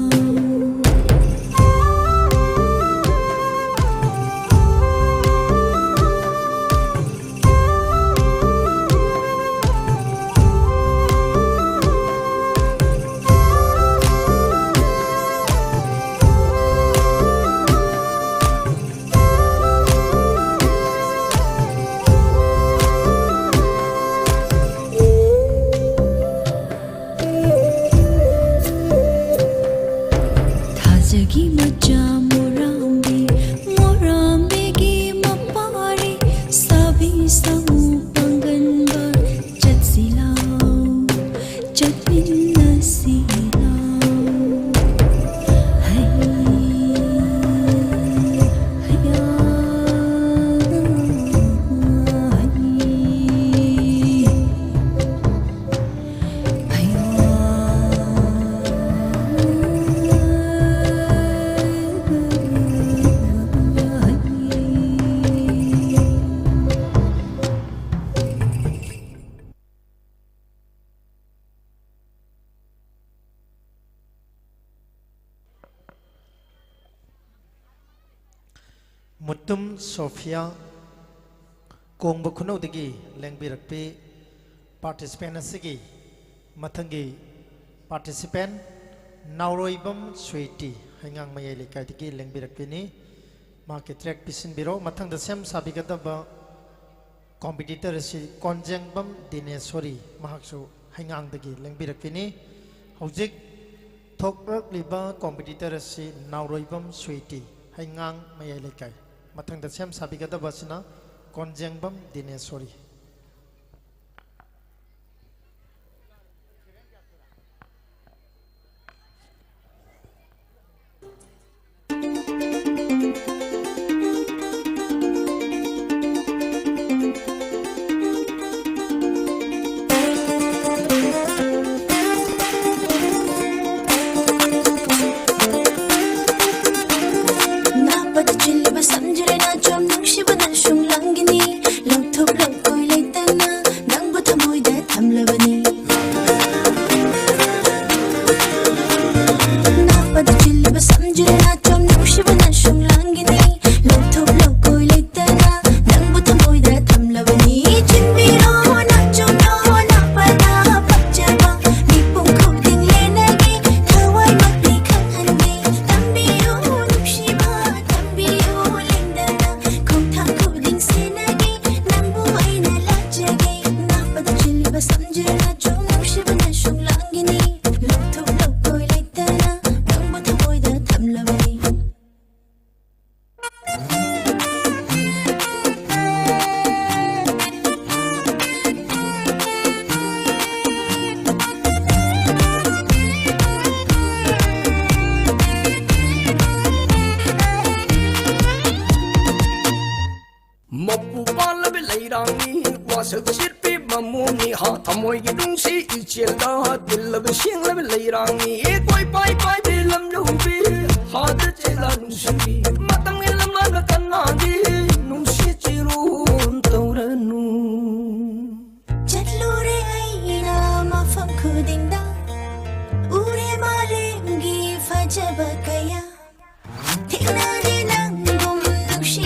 ꯃꯨꯇꯨꯝ ꯁꯣꯐꯤꯌꯥ ꯀꯣꯡꯕ ꯈꯨꯅꯧꯗꯒꯤ ꯂꯦꯡꯕꯤꯔꯛꯄꯤ꯫ Participant ꯑꯁꯤꯒꯤ ꯃꯊꯪꯒꯤ participant ꯅꯥꯎꯔꯣꯏꯕꯝ ꯁ꯭ꯋꯦꯇꯤ, ꯍꯩꯉꯥꯡ ꯃꯌꯥꯏ ꯂꯩꯀꯥꯏꯗꯒꯤ ꯂꯦꯡꯕꯤꯔꯛꯄꯤꯅꯤ꯫ ꯃꯍꯥꯛꯀꯤ track ꯄꯤꯁꯤꯟꯕꯤꯔꯣ꯫ ꯃꯊꯪꯗ ꯁꯦꯝ ꯁꯥꯕꯤꯒꯗꯕ competitor ꯑꯁꯤ ꯀꯣꯟꯖꯦꯡꯕꯝ ꯗꯤꯅꯦꯁꯣꯔꯤ, ꯃꯍꯥꯛꯁꯨ ꯍꯩꯉꯥꯡꯗꯒꯤ ꯂꯦꯡꯕꯤꯔꯛꯄꯤꯅꯤ꯫ ꯍꯧꯖꯤꯛ ꯊꯣꯛꯂꯛꯂꯤꯕ competitor ꯑꯁꯤ ꯅꯥꯎꯔꯣꯏꯕꯝ ꯁ꯭ꯋꯦꯇꯤ, ꯍꯩꯉꯥꯡ ꯃꯌꯥꯏ ꯂꯩꯀꯥꯏ꯫ ꯃꯊꯪꯗ ꯁꯦꯝ ꯁꯥꯕꯤꯒꯗꯕ ꯑꯁꯤꯅ ꯀꯣꯟꯖꯦꯡꯕꯝ ꯗꯤꯅꯦꯁꯣꯔꯤ꯫ ꯅꯥꯞꯄꯗ ꯆꯤꯜꯂꯤꯕ ꯁꯝꯖꯤꯔꯦ ꯅꯥꯆꯣꯝ ꯅꯨꯡꯁꯤꯕꯅ ꯁꯨꯡꯂꯥꯡꯒꯤꯅꯤ꯫ ꯂꯧꯊꯣꯛꯂꯣ ꯀꯣꯏ ꯂꯩꯇꯅ ꯅꯪꯕꯨ ꯊꯃꯣꯏꯗ ꯊꯝꯂꯕꯅꯤ꯫ ꯅꯥꯞꯄꯗ ꯆꯤꯜꯂꯤꯕ ꯁꯝꯖꯤꯔꯦ ꯅꯥꯆꯣꯝ ꯅꯨꯡꯁꯤꯕꯅ ꯁꯨꯡꯂꯥꯡꯒꯤꯅꯤ꯫ ꯂꯧꯊꯣꯛꯂꯣ ꯀꯣꯏ ꯂꯩꯇꯅ ꯅꯪꯕꯨ ꯊꯃꯣꯏꯗ ꯊꯝꯂꯕꯅꯤ꯫ ꯆꯤꯟꯕꯤꯔꯣ ꯅꯥꯆꯣꯝꯂꯣ ꯅꯥꯞꯄꯗ ꯄꯛꯆꯕ ꯃꯤꯄꯨꯝ ꯈꯨꯗꯤꯡ ꯂꯦꯟꯅꯒꯦ꯫ ꯊꯋꯥꯏꯃꯛꯇꯤ ꯈꯪꯍꯟꯒꯦ꯫ ꯇꯝꯕꯤꯌꯨ ꯅꯨꯡꯁꯤꯕ ꯇꯝꯕꯤꯌꯨ ꯂꯦꯡꯗꯅ ꯈꯣꯡꯊꯥꯡ ꯈꯨꯗꯤꯡ ꯁꯦꯟꯅꯒꯦ꯫ ꯅꯪꯕꯨ ꯑꯩꯅ ꯂꯥꯠꯆꯒꯦ꯫ ꯅꯥꯞꯄꯗ ꯆꯤꯜꯂꯤꯕ ꯁꯝꯖꯤꯔ ꯅꯥꯆꯣꯝ ꯅꯨꯡꯁꯤꯕꯅ ꯁꯨꯡꯂꯥꯡꯒꯤꯅꯤ꯫ ꯂꯧꯊꯣꯛꯂꯣ ꯀꯣꯏ ꯂꯩꯇꯅ ꯅꯪꯕꯨ ꯊꯃꯣꯏꯗ ꯊꯝꯂꯕꯅꯤ꯫ ꯃꯄꯨ ꯄꯥꯜꯂꯕ ꯂꯩꯔꯥꯡꯅꯤ, ꯋꯥꯁꯛ ꯁꯤꯠꯄꯤ ꯃꯃꯣꯅꯤ ꯍꯥ, ꯊꯃꯣꯏꯒꯤ ꯅꯨꯡꯁꯤ ꯏꯆꯦꯜꯗ ꯇꯤꯜꯂꯕ ꯁꯦꯡꯂꯕ ꯂꯩꯔꯥꯡꯅꯤ꯫ ꯑꯦ ꯀꯣꯏ ꯄꯥꯏ ꯄꯥꯏꯕꯤ ꯂꯝꯂꯧꯕꯤ, ꯍꯥꯗ ꯆꯦꯜꯂ ꯅꯨꯡꯁꯤꯕꯤ, ꯃꯇꯝꯒꯤ ꯂꯝꯂꯥꯟꯗ ꯀꯅꯥꯒꯤ ꯅꯨꯡꯁꯤ ꯆꯤꯔꯣꯟ ꯇꯧꯔꯅꯨ꯫ ꯆꯠꯂꯨꯔꯦ ꯑꯩꯅ ꯃꯐꯝ ꯈꯨꯗꯤꯡꯗ, ꯎꯔꯦ ꯃꯥꯂꯦꯝꯒꯤ ꯐꯖꯕ ꯀꯌꯥ, ꯊꯦꯡꯅꯔꯦ ꯅꯪꯒꯨꯝ ꯅꯨꯡꯁꯤ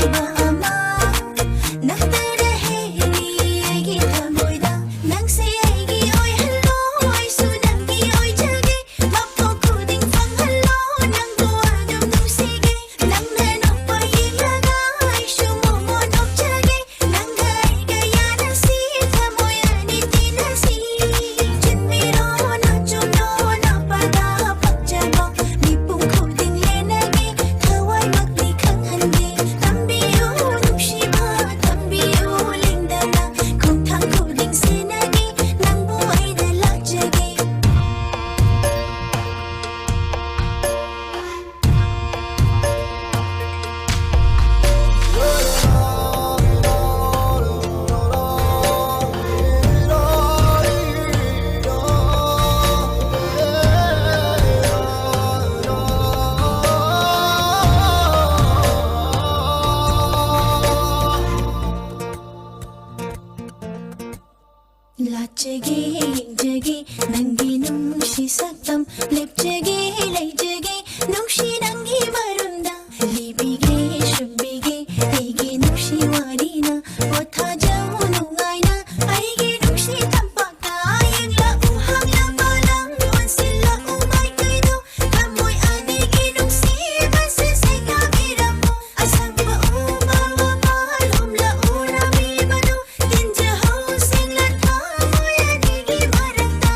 ꯂꯩꯖꯒꯦ, ꯂꯩꯖꯒꯦ, ꯅꯨꯡꯁꯤ ꯅꯪꯒꯤ ꯃꯔꯝꯗ ꯂꯤꯕꯤꯒꯦ, ꯁꯨꯝꯕꯤꯒꯦ, ꯑꯩꯒꯤ ꯅꯨꯡꯁꯤ ꯋꯥꯔꯤꯅ ꯄꯣꯊꯥꯖꯧ ꯅꯨꯡꯉꯥꯏꯅ ꯑꯩꯒꯤ ꯅꯨꯡꯁꯤ ꯇꯝꯄꯥꯛꯇ꯫ ꯌꯦꯡꯂꯛꯎ ꯍꯥꯡꯂꯕ ꯂꯝ, ꯑꯣꯟꯁꯤꯜꯂꯛꯎ ꯃꯥꯏꯀꯩꯗꯣ, ꯊꯃꯣꯏ ꯑꯅꯤꯒꯤ ꯅꯨꯡꯁꯤꯕꯁꯦ ꯁꯩꯗꯥꯕꯤꯔꯝꯃꯨ꯫ ꯑꯁꯪꯕ ꯎꯃꯪ ꯋꯥꯃꯪ ꯍꯨꯝꯂꯛꯎ ꯔꯥꯃꯤꯕꯗꯨ, ꯇꯤꯟꯖꯍꯧ ꯁꯤꯡꯂ ꯊꯃꯣꯏ ꯑꯅꯤꯒꯤ ꯃꯔꯛꯇ꯫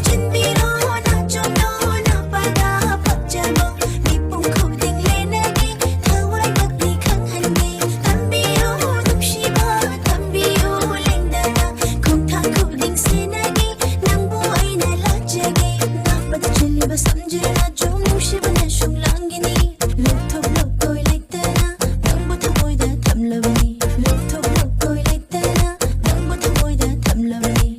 ꯆꯤꯟꯕꯤꯔꯣ ꯅꯥꯆꯣꯝꯗꯣ ꯅꯄꯥꯗ ꯐꯛꯆꯕ, ꯃꯤꯄꯨꯝ ꯈꯨꯗꯤꯡ ꯂꯦꯟꯅꯒꯦ ꯊꯋꯥꯏꯃꯛꯅꯤ ꯈꯪꯍꯟꯒꯦ꯫ ꯇꯝꯕꯤꯌꯨ ꯅꯨꯡꯁꯤꯕ, ꯇꯝꯕꯤꯌꯨ ꯂꯦꯡꯗꯅ, ꯈꯣꯡꯊꯥꯡ ꯈꯨꯗꯤꯡ ꯁꯦꯟꯅꯒꯦ ꯅꯪꯕꯨ ꯑꯩꯅ ꯂꯥꯠꯆꯒꯦ꯫ ꯅꯄꯥꯗ ꯆꯤꯜꯂꯤꯕ ꯁꯝꯖꯦꯠ ꯅꯥꯆꯣꯝ ꯅꯨꯡꯁꯤꯕꯅ ꯁꯨꯝ ꯂꯥꯡꯒꯅꯤ꯫ ꯂꯧꯊꯣꯛꯂꯣ ꯀꯣꯏ ꯂꯩꯇꯅ ꯅꯪꯕꯨ ꯊꯃꯣꯏꯗ ꯊꯝꯂꯕꯅꯤ꯫ ꯂꯧꯊꯣꯛꯂꯣ ꯀꯣꯏ ꯂꯩꯇꯅ ꯅꯪꯕꯨ ꯊꯃꯣꯏꯗ ꯊꯝꯂꯕꯅꯤ꯫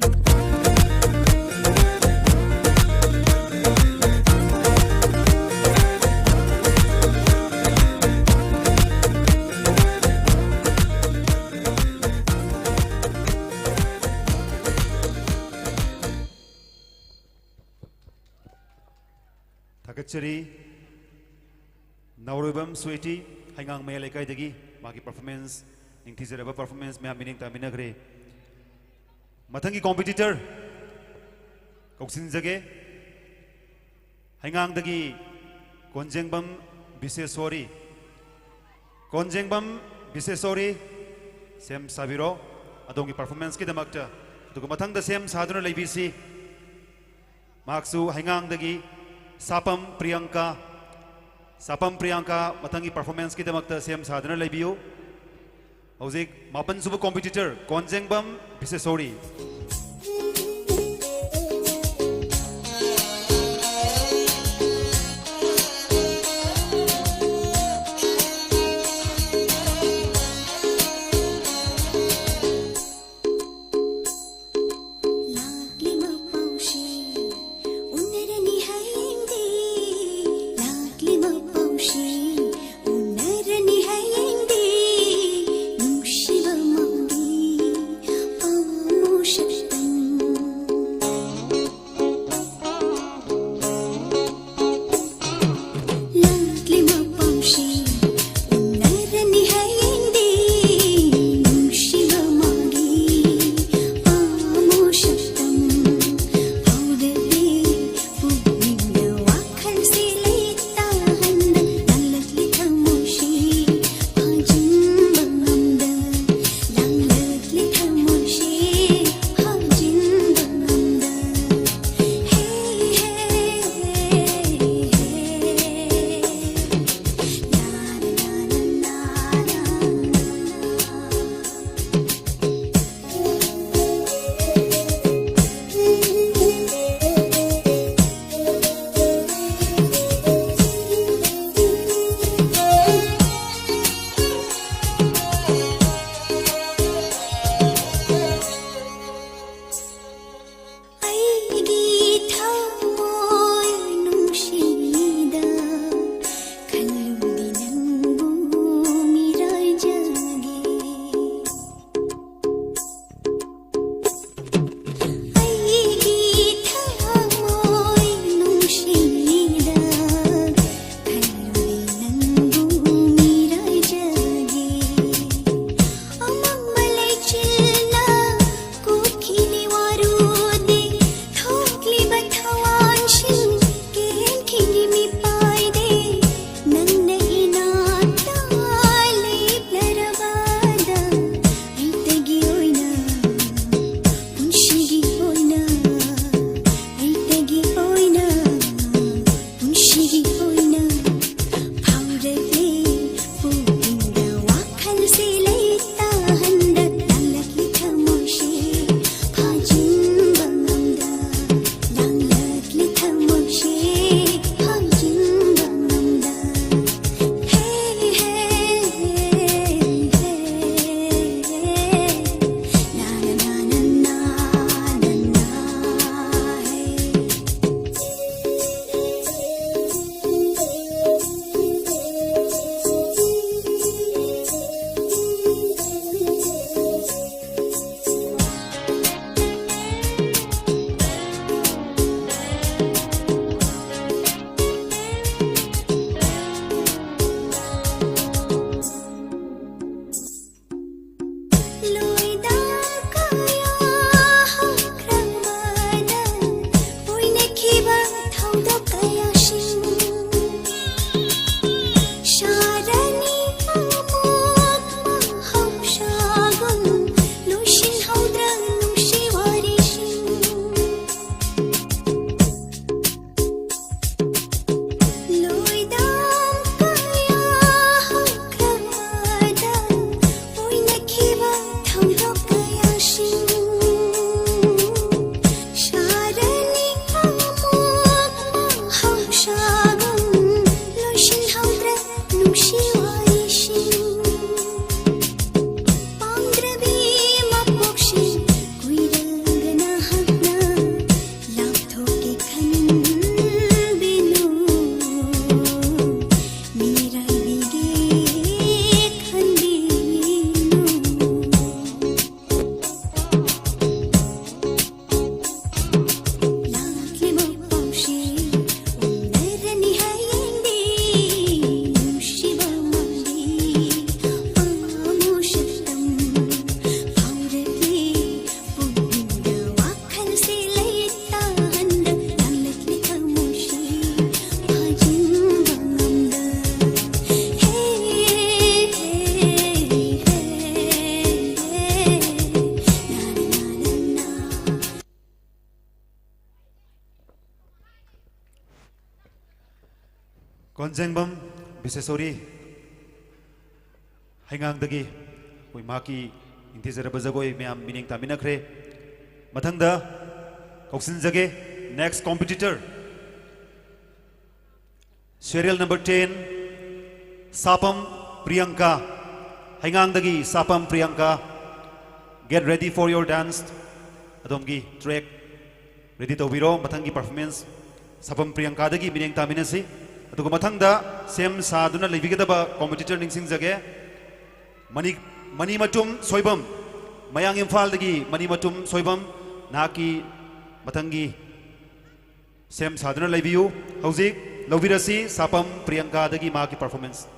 ꯊꯥꯒꯠꯆꯔꯤ꯫ ꯅꯥꯎꯔꯣꯏꯕꯝ ꯁ꯭ꯋꯦꯇꯤ, ꯍꯩꯉꯥꯡ ꯃꯌꯥꯏ ꯂꯩꯀꯥꯏꯗꯒꯤ ꯃꯥꯒꯤ performance, ꯅꯤꯡꯊꯤꯖꯔꯕ performance ꯃꯌꯥꯝ ꯃꯤꯠꯌꯦꯡ ꯇꯥꯃꯤꯟꯅꯈ꯭ꯔꯦ꯫ ꯃꯊꯪꯒꯤ competitor ꯀꯧꯁꯤꯟꯖꯒꯦ꯫ ꯍꯩꯉꯥꯡꯗꯒꯤ ꯀꯣꯟꯖꯦꯡꯕꯝ ꯕꯤꯁꯦꯁꯣꯔꯤ꯫ ꯀꯣꯟꯖꯦꯡꯕꯝ ꯕꯤꯁꯦꯁꯣꯔꯤ, ꯁꯦꯝ ꯁꯥꯕꯤꯔꯣ ꯑꯗꯣꯝꯒꯤ performanceꯀꯤꯗꯃꯛꯇ꯫ ꯑꯗꯨꯒ ꯃꯊꯪꯗ ꯁꯦꯝ ꯁꯥꯗꯨꯅ ꯂꯩꯕꯤꯁꯤ꯫ ꯃꯍꯥꯛꯁꯨ ꯍꯩꯉꯥꯡꯗꯒꯤ ꯁꯥꯄꯝ ꯄ꯭ꯔꯤꯌꯥꯡꯀꯥ꯫ ꯁꯥꯄꯝ ꯄ꯭ꯔꯤꯌꯥꯡꯀꯥ ꯃꯊꯪꯒꯤ performanceꯀꯤꯗꯃꯛꯇ ꯁꯦꯝ ꯁꯥꯗꯨꯅ ꯂꯩꯕꯤꯌꯨ꯫ ꯍꯧꯖꯤꯛ ꯃꯥꯄꯟꯁꯨꯕ competitor ꯀꯣꯟꯖꯦꯡꯕꯝ ꯕꯤꯁꯦꯁꯣꯔꯤ꯫ ꯂꯥꯛꯂꯤ ꯃꯄꯥꯎꯁꯤ ꯎꯅꯔꯅꯤ ꯍꯌꯦꯡꯗꯤ꯫ ꯂꯥꯛꯂꯤ ꯃꯄꯥꯎꯁꯤ ꯎꯅꯔꯅꯤ ꯍꯌꯦꯡꯗꯤ꯫ ꯅꯨꯡꯁꯤꯕ ꯃꯪꯒꯤ ꯄꯥꯎꯁꯛꯇꯝ ꯀꯣꯟꯖꯦꯡꯕꯝ ꯕꯤꯁꯦꯁꯣꯔꯤ ꯍꯩꯉꯥꯡꯗꯒꯤ ꯑꯩꯈꯣꯏ ꯃꯍꯥꯛꯀꯤ ꯅꯤꯡꯊꯤꯖꯔꯕ ꯖꯒꯣꯏ ꯃꯌꯥꯝ ꯃꯤꯠꯌꯦꯡ ꯇꯥꯃꯤꯟꯅꯈ꯭ꯔꯦ꯫ ꯃꯊꯪꯗ ꯀꯧꯁꯤꯟꯖꯒꯦ next competitor, serial number ten, ꯁꯥꯄꯝ ꯄ꯭ꯔꯤꯌꯪꯀꯥ, ꯍꯩꯉꯥꯡꯗꯒꯤ ꯁꯥꯄꯝ ꯄ꯭ꯔꯤꯌꯪꯀꯥ, get ready for your dance꯫ ꯑꯗꯣꯝꯒꯤ track ready ꯇꯧꯕꯤꯔꯣ꯫ ꯃꯊꯪꯒꯤ performance ꯁꯥꯄꯝ ꯄ꯭ꯔꯤꯌꯪꯀꯥꯗꯒꯤ ꯃꯤꯠꯌꯦꯡ ꯇꯥꯃꯤꯟꯅꯁꯤ꯫ ꯑꯗꯨꯒ ꯃꯊꯪꯗ ꯁꯦꯝ ꯁꯥꯗꯨꯅ ꯂꯩꯕꯤꯒꯗꯕ competitor ꯅꯤꯡꯁꯤꯡꯖꯒꯦ꯫ ꯃꯅꯤ, ꯃꯅꯤꯃꯆꯨꯝ ꯁꯣꯏꯕꯝ, ꯃꯌꯥꯡ ꯏꯝꯐꯥꯜꯗꯒꯤ ꯃꯅꯤꯃꯆꯨꯝ ꯁꯣꯏꯕꯝ, ꯅꯍꯥꯛꯀꯤ ꯃꯊꯪꯒꯤ ꯁꯦꯝ ꯁꯥꯗꯨꯅ ꯂꯩꯕꯤꯌꯨ꯫ ꯍꯧꯖꯤꯛ ꯂꯧꯕꯤꯔꯁꯤ ꯁꯥꯄꯝ ꯄ꯭ꯔꯤꯌꯪꯀꯥꯗꯒꯤ ꯃꯍꯥꯛꯀꯤ performance꯫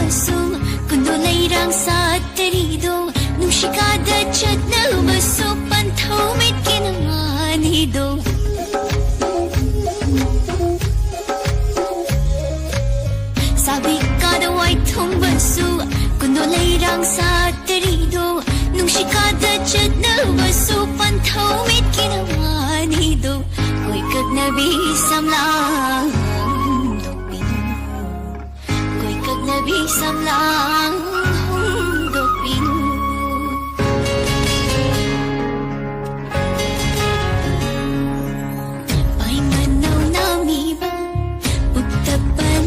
ꯁꯨ ꯀꯨꯟꯗꯣ ꯂꯩꯔꯥꯡ ꯁꯥꯠꯇꯔꯤꯗꯣ, ꯅꯨꯡꯁꯤꯀꯥꯗ ꯆꯠꯅꯕꯁꯨ ꯄꯟꯊꯧ ꯃꯤꯠꯀꯤ ꯅꯃꯥꯅꯤꯗꯣ꯫ ꯁꯥꯕꯤꯀꯥꯗ ꯋꯥꯏꯊꯨꯝꯕꯁꯨ ꯀꯨꯟꯗꯣ ꯂꯩꯔꯥꯡ ꯁꯥꯠꯇꯔꯤꯗꯣ, ꯅꯨꯡꯁꯤꯀꯥꯗ ꯆꯠꯅꯕꯁꯨ ꯄꯟꯊꯧ ꯃꯤꯠꯀꯤ ꯅꯃꯥꯅꯤꯗꯣ꯫ ꯀꯣꯏꯀꯛꯅꯕꯤ ꯁꯝꯂꯥꯡ ꯀꯣꯏ ꯀꯛꯅꯕꯤ ꯁꯝꯂꯥꯡ ꯍꯣꯡꯗꯣꯛꯄꯤꯅꯨ꯫ ꯄꯥꯏꯃꯅꯧ ꯅꯥꯃꯤꯕ ꯎꯠꯇꯄꯟ꯫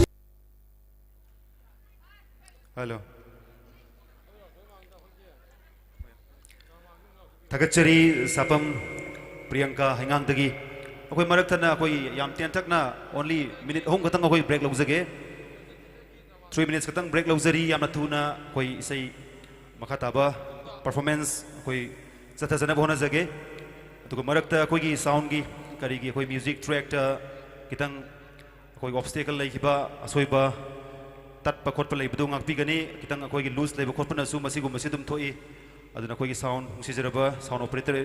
Hello. ꯊꯥꯒꯠꯆꯔꯤ ꯁꯥꯄꯝ ꯄ꯭ꯔꯤꯌꯪꯀꯥ ꯍꯩꯉꯥꯡꯗꯒꯤ꯫ ꯑꯩꯈꯣꯏ ꯃꯔꯛ ꯊꯠꯅ ꯑꯩꯈꯣꯏ ꯌꯥꯝ ꯇꯦꯟꯇꯛꯅ only minute ꯑꯍꯨꯝ ꯈꯛꯇꯪ ꯑꯩꯈꯣꯏ break ꯂꯧꯖꯒꯦ꯫ Three minutes ꯈꯛꯇꯪ break ꯂꯧꯖꯔꯤ꯫ ꯌꯥꯝꯅ ꯊꯨꯅ ꯑꯩꯈꯣꯏ ꯏꯁꯩ ꯃꯈꯥ ꯇꯥꯕ performance ꯑꯩꯈꯣꯏ ꯆꯠꯊꯖꯅꯕ ꯍꯣꯠꯅꯖꯒꯦ꯫ ꯑꯗꯨꯒ ꯃꯔꯛꯇ ꯑꯩꯈꯣꯏꯒꯤ soundꯒꯤ ꯀꯔꯤꯒꯤ ꯑꯩꯈꯣꯏ music trackꯇ ꯈꯤꯇꯪ ꯑꯩꯈꯣꯏꯒꯤ obstacle ꯂꯩꯈꯤꯕ, ꯑꯁꯣꯏꯕ ꯇꯠꯄ ꯈꯣꯠꯄ ꯂꯩꯕꯗꯨ ꯉꯥꯛꯄꯤꯒꯅꯤ꯫ ꯈꯤꯇꯪ ꯑꯩꯈꯣꯏꯒꯤ loose ꯂꯩꯕ ꯈꯣꯠꯄꯅꯁꯨ ꯃꯁꯤꯒꯨꯝꯕꯁꯤ ꯑꯗꯨꯝ ꯊꯣꯛꯏ꯫ ꯑꯗꯨꯅ ꯑꯩꯈꯣꯏꯒꯤ sound ꯅꯨꯡꯁꯤꯖꯔꯕ sound operator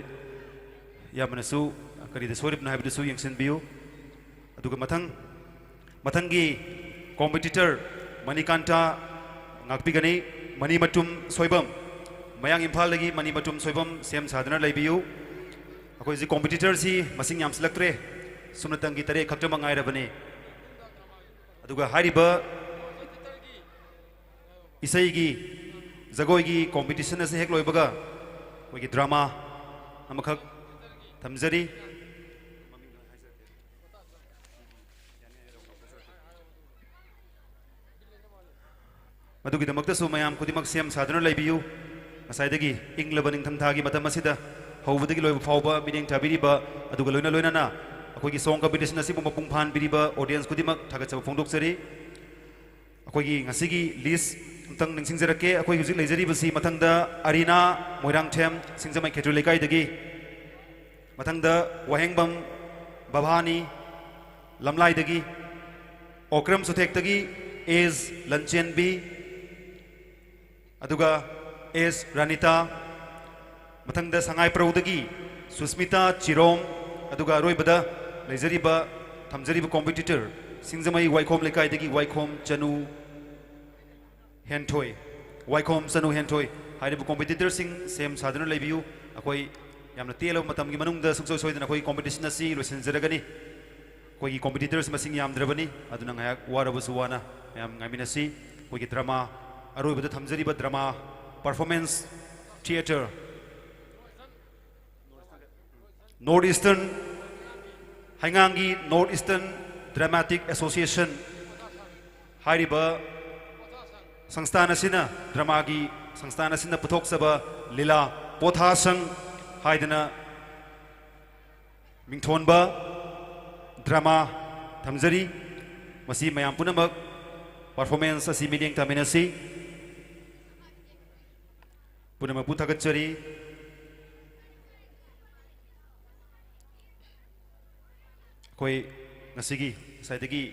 ꯏꯌꯥꯝꯕꯅꯁꯨ ꯀꯔꯤꯗ ꯁꯣꯏꯔꯤꯕꯅꯣ ꯍꯥꯏꯕꯗꯨꯁꯨ ꯌꯦꯡꯁꯤꯟꯕꯤꯌꯨ꯫ ꯑꯗꯨꯒ ꯃꯊꯪ, ꯃꯊꯪꯒꯤ competitor ꯃꯅꯤꯀꯥꯟꯇ ꯉꯥꯛꯄꯤꯒꯅꯤ꯫ ꯃꯅꯤꯃꯇꯨꯝ ꯁꯣꯏꯕꯝ, ꯃꯌꯥꯡ ꯏꯝꯐꯥꯜꯗꯒꯤ ꯃꯅꯤꯃꯇꯨꯝ ꯁꯣꯏꯕꯝ ꯁꯦꯝ ꯁꯥꯗꯨꯅ ꯂꯩꯕꯤꯌꯨ꯫ ꯑꯩꯈꯣꯏ ꯍꯧꯖꯤꯛ competitorꯁꯤ ꯃꯁꯤꯡ ꯌꯥꯝꯁꯤꯜꯂꯛꯇ꯭ꯔꯦ, ꯁꯨꯞꯅꯇꯪꯒꯤ ꯇꯔꯦꯠ ꯈꯛꯇꯃꯛ ꯉꯥꯏꯔꯕꯅꯤ꯫ ꯑꯗꯨꯒ ꯍꯥꯏꯔꯤꯕ ꯏꯁꯩꯒꯤ, ꯖꯒꯣꯏꯒꯤ competition ꯑꯁꯤ ꯍꯦꯛ ꯂꯣꯏꯕꯒ ꯑꯩꯈꯣꯏꯒꯤ drama ꯑꯃꯈꯛ ꯊꯝꯖꯔꯤ꯫ ꯃꯗꯨꯒꯤꯗꯃꯛꯇꯁꯨ ꯃꯌꯥꯝ ꯈꯨꯗꯤꯡꯃꯛ ꯁꯦꯝ ꯁꯥꯗꯨꯅ ꯂꯩꯕꯤꯌꯨ꯫ ꯉꯁꯥꯏꯗꯒꯤ ꯏꯪꯂꯕ ꯅꯤꯡꯊꯝꯊꯥꯒꯤ ꯃꯇꯝ ꯑꯁꯤꯗ ꯍꯧꯕꯗꯒꯤ ꯂꯣꯏꯕ ꯐꯥꯎꯕ ꯃꯤꯠꯌꯦꯡ ꯊꯥꯕꯤꯔꯤꯕ, ꯑꯗꯨꯒ ꯂꯣꯏꯅ ꯂꯣꯏꯅꯅ ꯑꯩꯈꯣꯏꯒꯤ song competition ꯑꯁꯤꯕꯨ ꯃꯄꯨꯡ ꯐꯥꯍꯟꯕꯤꯔꯤꯕ audience ꯈꯨꯗꯤꯡꯃꯛ ꯊꯥꯒꯠꯆꯕ ꯐꯣꯡꯗꯣꯛꯆꯔꯤ꯫ ꯑꯩꯈꯣꯏꯒꯤ ꯉꯁꯤꯒꯤ list ꯑꯝꯇꯪ ꯅꯤꯡꯁꯤꯡꯖꯔꯛꯀꯦ꯫ ꯑꯩꯈꯣꯏ ꯍꯧꯖꯤꯛ ꯂꯩꯖꯔꯤꯕꯁꯤ ꯃꯊꯪꯗ ꯑꯔꯤꯅꯥ ꯃꯣꯏꯔꯥꯡꯊꯦꯝ ꯁꯤꯡꯖꯃꯩ ꯈꯦꯇ꯭ꯔꯤ ꯂꯩꯀꯥꯏꯗꯒꯤ, ꯃꯊꯪꯗ ꯋꯥꯍꯦꯡꯕꯝ ꯕꯚꯥꯅꯤ ꯂꯝꯂꯥꯏꯗꯒꯤ, ꯑꯣꯀ꯭ꯔꯝ ꯁꯨꯊꯦꯛꯇꯒꯤ ꯑꯦꯁ ꯂꯟꯆꯦꯟꯕꯤ, ꯑꯗꯨꯒ ꯑꯦꯁ ꯔꯥꯅꯤꯇꯥ, ꯃꯊꯪꯗ ꯁꯉꯥꯏ ꯄ꯭ꯔꯧꯗꯒꯤ ꯁꯨꯁꯃꯤꯇꯥ ꯆꯤꯔꯣꯝ, ꯑꯗꯨꯒ ꯑꯔꯣꯏꯕꯗ ꯂꯩꯖꯔꯤꯕ, ꯊꯝꯖꯔꯤꯕ competitor ꯁꯤꯡꯖꯃꯩ ꯋꯥꯏꯈꯣꯝ ꯂꯩꯀꯥꯏꯗꯒꯤ ꯋꯥꯏꯈꯣꯝ ꯆꯅꯨ ꯍꯦꯟꯊꯣꯏ, ꯋꯥꯏꯈꯣꯝ ꯆꯅꯨ ꯍꯦꯟꯊꯣꯏ꯫ ꯍꯥꯏꯔꯤꯕ competitorꯁꯤꯡ ꯁꯦꯝ ꯁꯥꯗꯨꯅ ꯂꯩꯕꯤꯌꯨ꯫ ꯑꯩꯈꯣꯏ ꯌꯥꯝꯅ ꯇꯦꯜꯂꯕ ꯃꯇꯝꯒꯤ ꯃꯅꯨꯡꯗ ꯁꯨꯡꯁꯣꯏ ꯁꯣꯏꯗꯅ ꯑꯩꯈꯣꯏꯒꯤ competition ꯑꯁꯤ ꯂꯣꯏꯁꯤꯟꯖꯔꯒꯅꯤ꯫ ꯑꯩꯈꯣꯏꯒꯤ competitors ꯃꯁꯤꯡ ꯌꯥꯝꯗ꯭ꯔꯕꯅꯤ, ꯑꯗꯨꯅ ꯉꯥꯏꯍꯥꯛ ꯋꯥꯔꯕꯁꯨ ꯋꯥꯅ ꯃꯌꯥꯝ ꯉꯥꯏꯃꯤꯟꯅꯁꯤ꯫ ꯑꯩꯈꯣꯏꯒꯤ drama, ꯑꯔꯣꯏꯕꯗ ꯊꯝꯖꯔꯤꯕ drama performance theatre, North Eastern, ꯍꯩꯉꯥꯡꯒꯤ North Eastern Dramatic Association ꯍꯥꯏꯔꯤꯕ ꯁꯪꯁꯊꯥꯟ ꯑꯁꯤꯅ, dramaꯒꯤ ꯁꯪꯁꯊꯥꯟ ꯑꯁꯤꯅ ꯄꯨꯊꯣꯛꯆꯕ ꯂꯤꯂꯥ ꯄꯣꯊꯥꯁꯪ ꯍꯥꯏꯗꯅ ꯃꯤꯡꯊꯣꯟꯕ drama ꯊꯝꯖꯔꯤ꯫ ꯃꯁꯤ ꯃꯌꯥꯝ ꯄꯨꯝꯅꯃꯛ performance ꯑꯁꯤ ꯃꯤꯠꯌꯦꯡ ꯇꯥꯃꯤꯟꯅꯁꯤ꯫ ꯄꯨꯝꯅꯃꯛꯄꯨ ꯊꯥꯒꯠꯆꯔꯤ꯫ ꯑꯩꯈꯣꯏ ꯉꯁꯤꯒꯤ ꯉꯁꯥꯏꯗꯒꯤ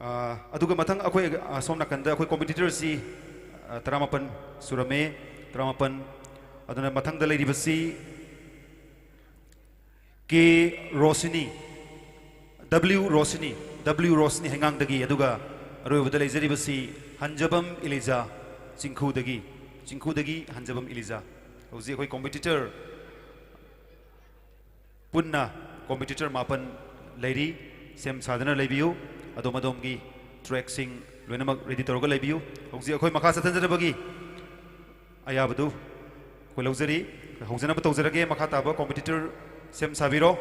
ꯑꯥ, ꯑꯗꯨꯒ ꯃꯊꯪ ꯑꯩꯈꯣꯏ, ꯑꯥ, ꯁꯣꯝ ꯅꯥꯀꯟꯗ ꯑꯩꯈꯣꯏ competitorꯁꯤ, ꯑꯥ, ꯇꯔꯥꯃꯥꯄꯟ ꯁꯨꯔꯝꯃꯦ, ꯇꯔꯥꯃꯥꯄꯟ꯫ ꯑꯗꯨꯅ ꯃꯊꯪꯗ ꯂꯩꯔꯤꯕꯁꯤ ꯀꯦ ꯔꯣꯁꯤꯅꯤ, W ꯔꯣꯁꯤꯅꯤ, W ꯔꯣꯁꯤꯅꯤ ꯍꯩꯉꯥꯡꯗꯒꯤ, ꯑꯗꯨꯒ ꯑꯔꯣꯏꯕꯗ ꯂꯩꯖꯔꯤꯕꯁꯤ ꯍꯟꯖꯕꯝ ꯏꯂꯤꯖꯥ, ꯆꯤꯡꯈꯨꯗꯒꯤ, ꯆꯤꯡꯈꯨꯗꯒꯤ ꯍꯟꯖꯕꯝ ꯏꯂꯤꯖꯥ꯫ ꯍꯧꯖꯤꯛ ꯑꯩꯈꯣꯏ competitor ꯄꯨꯟꯅ competitor ꯃꯥꯄꯟ ꯂꯩꯔꯤ, ꯁꯦꯝ ꯁꯥꯗꯨꯅ ꯂꯩꯕꯤꯌꯨ꯫ ꯑꯗꯣꯝ ꯑꯗꯣꯝꯒꯤ trackꯁꯤꯡ ꯂꯣꯏꯅꯃꯛ ready ꯇꯧꯔꯒ ꯂꯩꯕꯤꯌꯨ꯫ ꯍꯧꯖꯤꯛ ꯑꯩꯈꯣꯏ ꯃꯈꯥ ꯆꯠꯊꯖꯔꯕꯒꯤ ꯑꯌꯥꯕꯗꯨ ꯑꯩꯈꯣꯏ ꯂꯧꯖꯔꯤ꯫ ꯍꯧꯖꯅꯕ ꯇꯧꯖꯔꯒꯦ꯫ ꯃꯈꯥ ꯇꯥꯕ competitor ꯁꯦꯝ ꯁꯥꯕꯤꯔꯣ꯫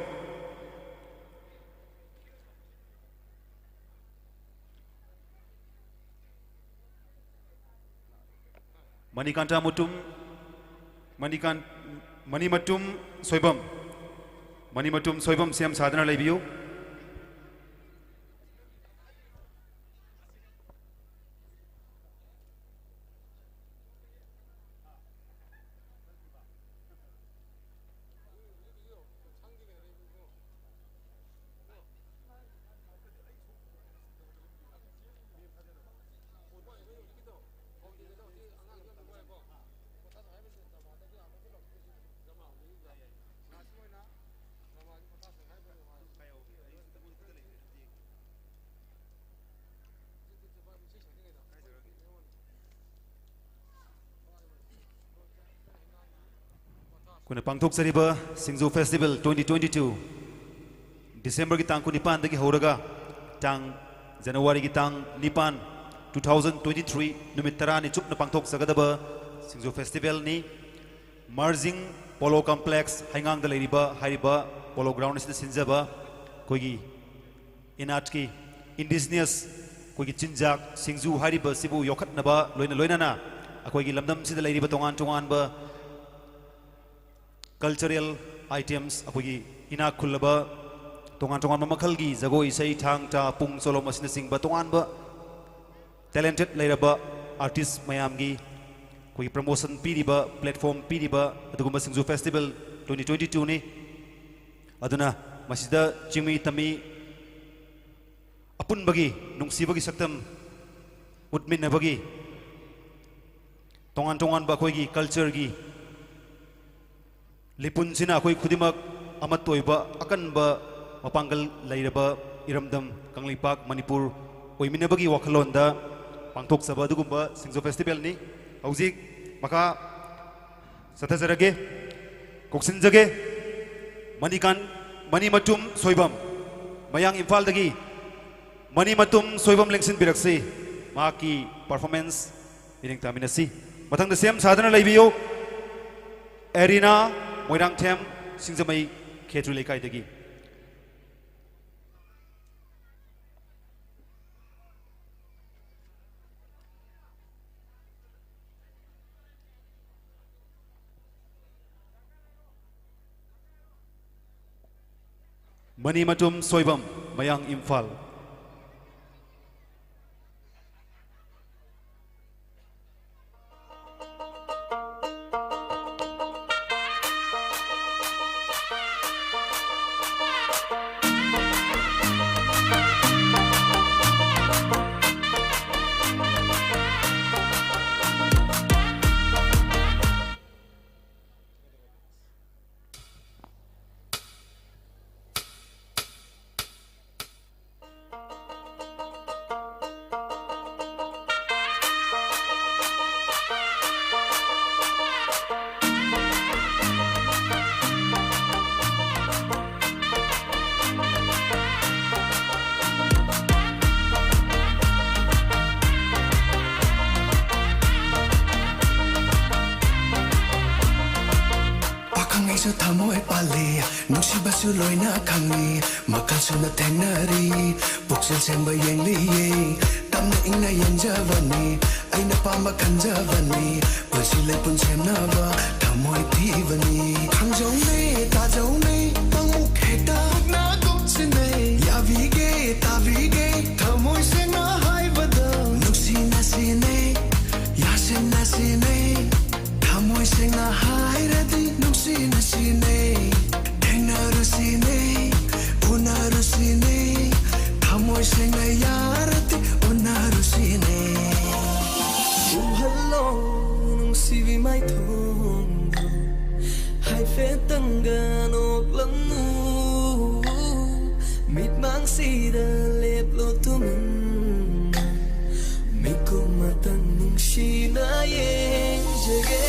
ꯃꯅꯤꯀꯥꯟꯇ ꯃꯨꯇꯨꯝ, ꯃꯅꯤꯀꯥꯟ-, ꯃꯅꯤꯃꯇꯨꯝ ꯁꯣꯏꯕꯝ, ꯃꯅꯤꯃꯇꯨꯝ ꯁꯣꯏꯕꯝ ꯁꯦꯝ ꯁꯥꯗꯨꯅ ꯂꯩꯕꯤꯌꯨ꯫ ꯑꯩꯈꯣꯏꯅ ꯄꯥꯡꯊꯣꯛꯆꯔꯤꯕ ꯁꯤꯡꯖꯨ ꯐꯦꯁꯇꯤꯚꯦꯜ ꯇ꯭ꯋꯦꯟꯇꯤ ꯇ꯭ꯋꯦꯟꯇꯤ ꯇꯨ, ꯗꯤꯁꯦꯝꯕꯔꯒꯤ ꯇꯥꯡ ꯀꯨꯟꯅꯤꯄꯥꯟꯗꯒꯤ ꯍꯧꯔꯒ ꯇꯥꯡ, ꯖꯅꯋꯥꯔꯤꯒꯤ ꯇꯥꯡ ꯅꯤꯄꯥꯟ, ꯇꯨ ꯊꯥꯎꯖꯟ ꯇ꯭ꯋꯦꯟꯇꯤ ꯊ꯭ꯔꯤ, ꯅꯨꯃꯤꯠ ꯇꯔꯥꯅꯤ ꯆꯨꯞꯅ ꯄꯥꯡꯊꯣꯛꯆꯒꯗꯕ ꯁꯤꯡꯖꯨ ꯐꯦꯁꯇꯤꯚꯦꯜꯅꯤ꯫ ꯃꯥꯔꯖꯤꯡ ꯄꯣꯂꯣ ꯀꯝꯄ꯭ꯂꯦꯛꯁ ꯍꯩꯉꯥꯡꯗ ꯂꯩꯔꯤꯕ ꯍꯥꯏꯔꯤꯕ ꯄꯣꯂꯣ ꯒ꯭ꯔꯥꯎꯟ ꯑꯁꯤꯗ ꯁꯤꯟꯖꯕ ꯑꯩꯈꯣꯏꯒꯤ ꯏꯅꯥꯠꯀꯤ ꯏꯟꯗꯤꯖꯤꯅꯁ ꯑꯩꯈꯣꯏꯒꯤ ꯆꯤꯟꯖꯥꯛ ꯁꯤꯡꯖꯨ ꯍꯥꯏꯔꯤꯕꯁꯤꯕꯨ ꯌꯣꯛꯈꯠꯅꯕ ꯂꯣꯏꯅ ꯂꯣꯏꯅꯅ ꯑꯩꯈꯣꯏꯒꯤ ꯂꯝꯗꯝꯁꯤꯗ ꯂꯩꯔꯤꯕ ꯇꯣꯉꯥꯟ ꯇꯣꯉꯥꯟꯕ ꯀꯜꯆꯔꯦꯜ ꯑꯥꯏꯇꯦꯝꯁ, ꯑꯩꯈꯣꯏꯒꯤ ꯏꯅꯥꯛ ꯈꯨꯜꯂꯕ ꯇꯣꯉꯥꯟ ꯇꯣꯉꯥꯟꯕ ꯃꯈꯜꯒꯤ ꯖꯒꯣꯏ, ꯏꯁꯩ, ꯊꯥꯡ ꯇꯥ, ꯄꯨꯡ ꯆꯣꯂꯣꯝ ꯑꯁꯤꯅꯆꯤꯡꯕ ꯇꯣꯉꯥꯟꯕ ꯇꯦꯂꯦꯟꯇꯦꯠ ꯂꯩꯔꯕ ꯑꯥꯔꯇꯤꯁ ꯃꯌꯥꯝꯒꯤ ꯑꯩꯈꯣꯏꯒꯤ ꯄ꯭ꯔꯃꯣꯁꯟ ꯄꯤꯔꯤꯕ, ꯄ꯭ꯂꯦꯠꯐꯣꯝ ꯄꯤꯔꯤꯕ ꯑꯗꯨꯒꯨꯝꯕ ꯁꯤꯡꯖꯨ ꯐꯦꯁꯇꯤꯚꯦꯜ ꯇ꯭ꯋꯦꯟꯇꯤ ꯇ꯭ꯋꯦꯟꯇꯤ ꯇꯨꯅꯤ꯫ ꯑꯗꯨꯅ ꯃꯁꯤꯗ ꯆꯤꯡꯃꯤ ꯇꯝꯃꯤ ꯑꯄꯨꯟꯕꯒꯤ ꯅꯨꯡꯁꯤꯕꯒꯤ ꯁꯛꯇꯝ ꯎꯠꯃꯤꯟꯅꯕꯒꯤ ꯇꯣꯉꯥꯟ ꯇꯣꯉꯥꯟꯕ ꯑꯩꯈꯣꯏꯒꯤ ꯀꯜꯆꯔꯒꯤ ꯂꯤꯄꯨꯟꯁꯤꯅ ꯑꯩꯈꯣꯏ ꯈꯨꯗꯤꯡꯃꯛ ꯑꯃꯠꯇ ꯑꯣꯏꯕ ꯑꯀꯟꯕ ꯃꯄꯥꯡꯒꯜ ꯂꯩꯔꯕ ꯏꯔꯝꯗꯝ ꯀꯪꯂꯩꯄꯥꯛ ꯃꯅꯤꯄꯨꯔ ꯑꯣꯏꯃꯤꯟꯅꯕꯒꯤ ꯋꯥꯈꯜꯂꯣꯟꯗ ꯄꯥꯡꯊꯣꯛꯆꯕ ꯑꯗꯨꯒꯨꯝꯕ ꯁꯤꯡꯖꯨ ꯐꯦꯁꯇꯤꯚꯦꯜꯅꯤ꯫ ꯍꯧꯖꯤꯛ ꯃꯈꯥ ꯆꯠꯊꯖꯔꯒꯦ, ꯀꯧꯁꯤꯟꯖꯒꯦ꯫ ꯃꯅꯤꯀꯥꯟ, ꯃꯅꯤꯃꯇꯨꯝ ꯁꯣꯏꯕꯝ, ꯃꯌꯥꯡ ꯏꯝꯐꯥꯜꯗꯒꯤ ꯃꯅꯤꯃꯇꯨꯝ ꯁꯣꯏꯕꯝ ꯂꯦꯡꯁꯤꯟꯕꯤꯔꯛꯁꯤ꯫ ꯃꯍꯥꯛꯀꯤ ꯄꯔꯐꯣꯔꯃꯦꯟꯁ ꯌꯦꯡ ꯇꯥꯃꯤꯟꯅꯁꯤ꯫ ꯃꯊꯪꯗ ꯁꯦꯝ ꯁꯥꯗꯨꯅ ꯂꯩꯕꯤꯌꯨ, ꯑꯦꯔꯤꯅꯥ ꯃꯣꯏꯔꯥꯡꯊꯦꯝ, ꯁꯤꯡꯖꯃꯩ ꯈꯦꯇ꯭ꯔꯤ ꯂꯩꯀꯥꯏꯗꯒꯤ꯫ ꯃꯅꯤꯃꯇꯨꯝ ꯁꯣꯏꯕꯝ, ꯃꯌꯥꯡ ꯏꯝꯐꯥꯜ꯫ ꯁꯨ ꯊꯃꯣꯏ ꯄꯥꯜꯂꯤ, ꯅꯨꯡꯁꯤꯕꯁꯨ ꯂꯣꯏꯅ ꯈꯪꯉꯤ, ꯃꯈꯜ ꯁꯨꯅ ꯊꯦꯡꯅꯔꯤ, ꯄꯨꯛꯆꯦꯜ ꯁꯦꯡꯕ ꯌꯦꯡꯂꯤꯌꯦ, ꯇꯞꯅ ꯏꯪꯅ ꯌꯦꯡꯖꯕꯅꯤ, ꯑꯩꯅ ꯄꯥꯝꯕ ꯈꯟꯖꯕꯅꯤ, ꯄꯨꯟꯁꯤ ꯂꯩꯄꯨꯟ ꯁꯦꯝꯅꯕ ꯊꯃꯣꯏ ꯊꯤꯕꯅꯤ꯫ ꯈꯪꯖꯧꯅꯦ, ꯇꯥꯖꯧꯅꯦ, ꯄꯥꯡꯃꯨꯛ ꯍꯦꯛꯇ ꯄꯨꯛꯅ ꯀꯨꯞꯁꯤꯟꯅꯩ, ꯌꯥꯕꯤꯒꯦ, ꯇꯥꯕꯤꯒꯦ, ꯊꯃꯣꯏ ꯁꯦꯡꯅ ꯍꯥꯏꯕꯗ ꯅꯨꯡꯁꯤꯅ ꯁꯤꯅꯩ, ꯌꯥꯁꯤꯟꯅ ꯁꯤꯅꯩ꯫ ꯊꯃꯣꯏ ꯁꯦꯡꯅ ꯍꯥꯏꯔꯗꯤ ꯅꯨꯡꯁꯤꯅ ꯁꯤꯅꯩ, ꯊꯦꯡꯅꯔꯨꯁꯤꯅꯦ, ꯎꯅꯔꯨꯁꯤꯅꯦ꯫ ꯊꯃꯣꯏ ꯁꯦꯡꯅ ꯌꯥꯔꯗꯤ ꯎꯅꯔꯨꯁꯤꯅꯦ꯫ ꯎꯍꯜꯂꯣ ꯅꯨꯡꯁꯤꯕꯤ ꯃꯥꯏꯊꯣꯡꯗꯣ, ꯍꯥꯏꯐꯦꯠꯇꯪꯒ ꯅꯣꯛꯂꯝꯃꯨ꯫ ꯃꯤꯠꯃꯥꯡꯁꯤꯗ ꯂꯦꯞꯂꯣ ꯇꯨꯃꯤꯟꯅ, ꯃꯤꯀꯨꯞ ꯃꯇꯪ ꯅꯨꯡꯁꯤꯅ ꯌꯦꯡꯖꯒꯦ꯫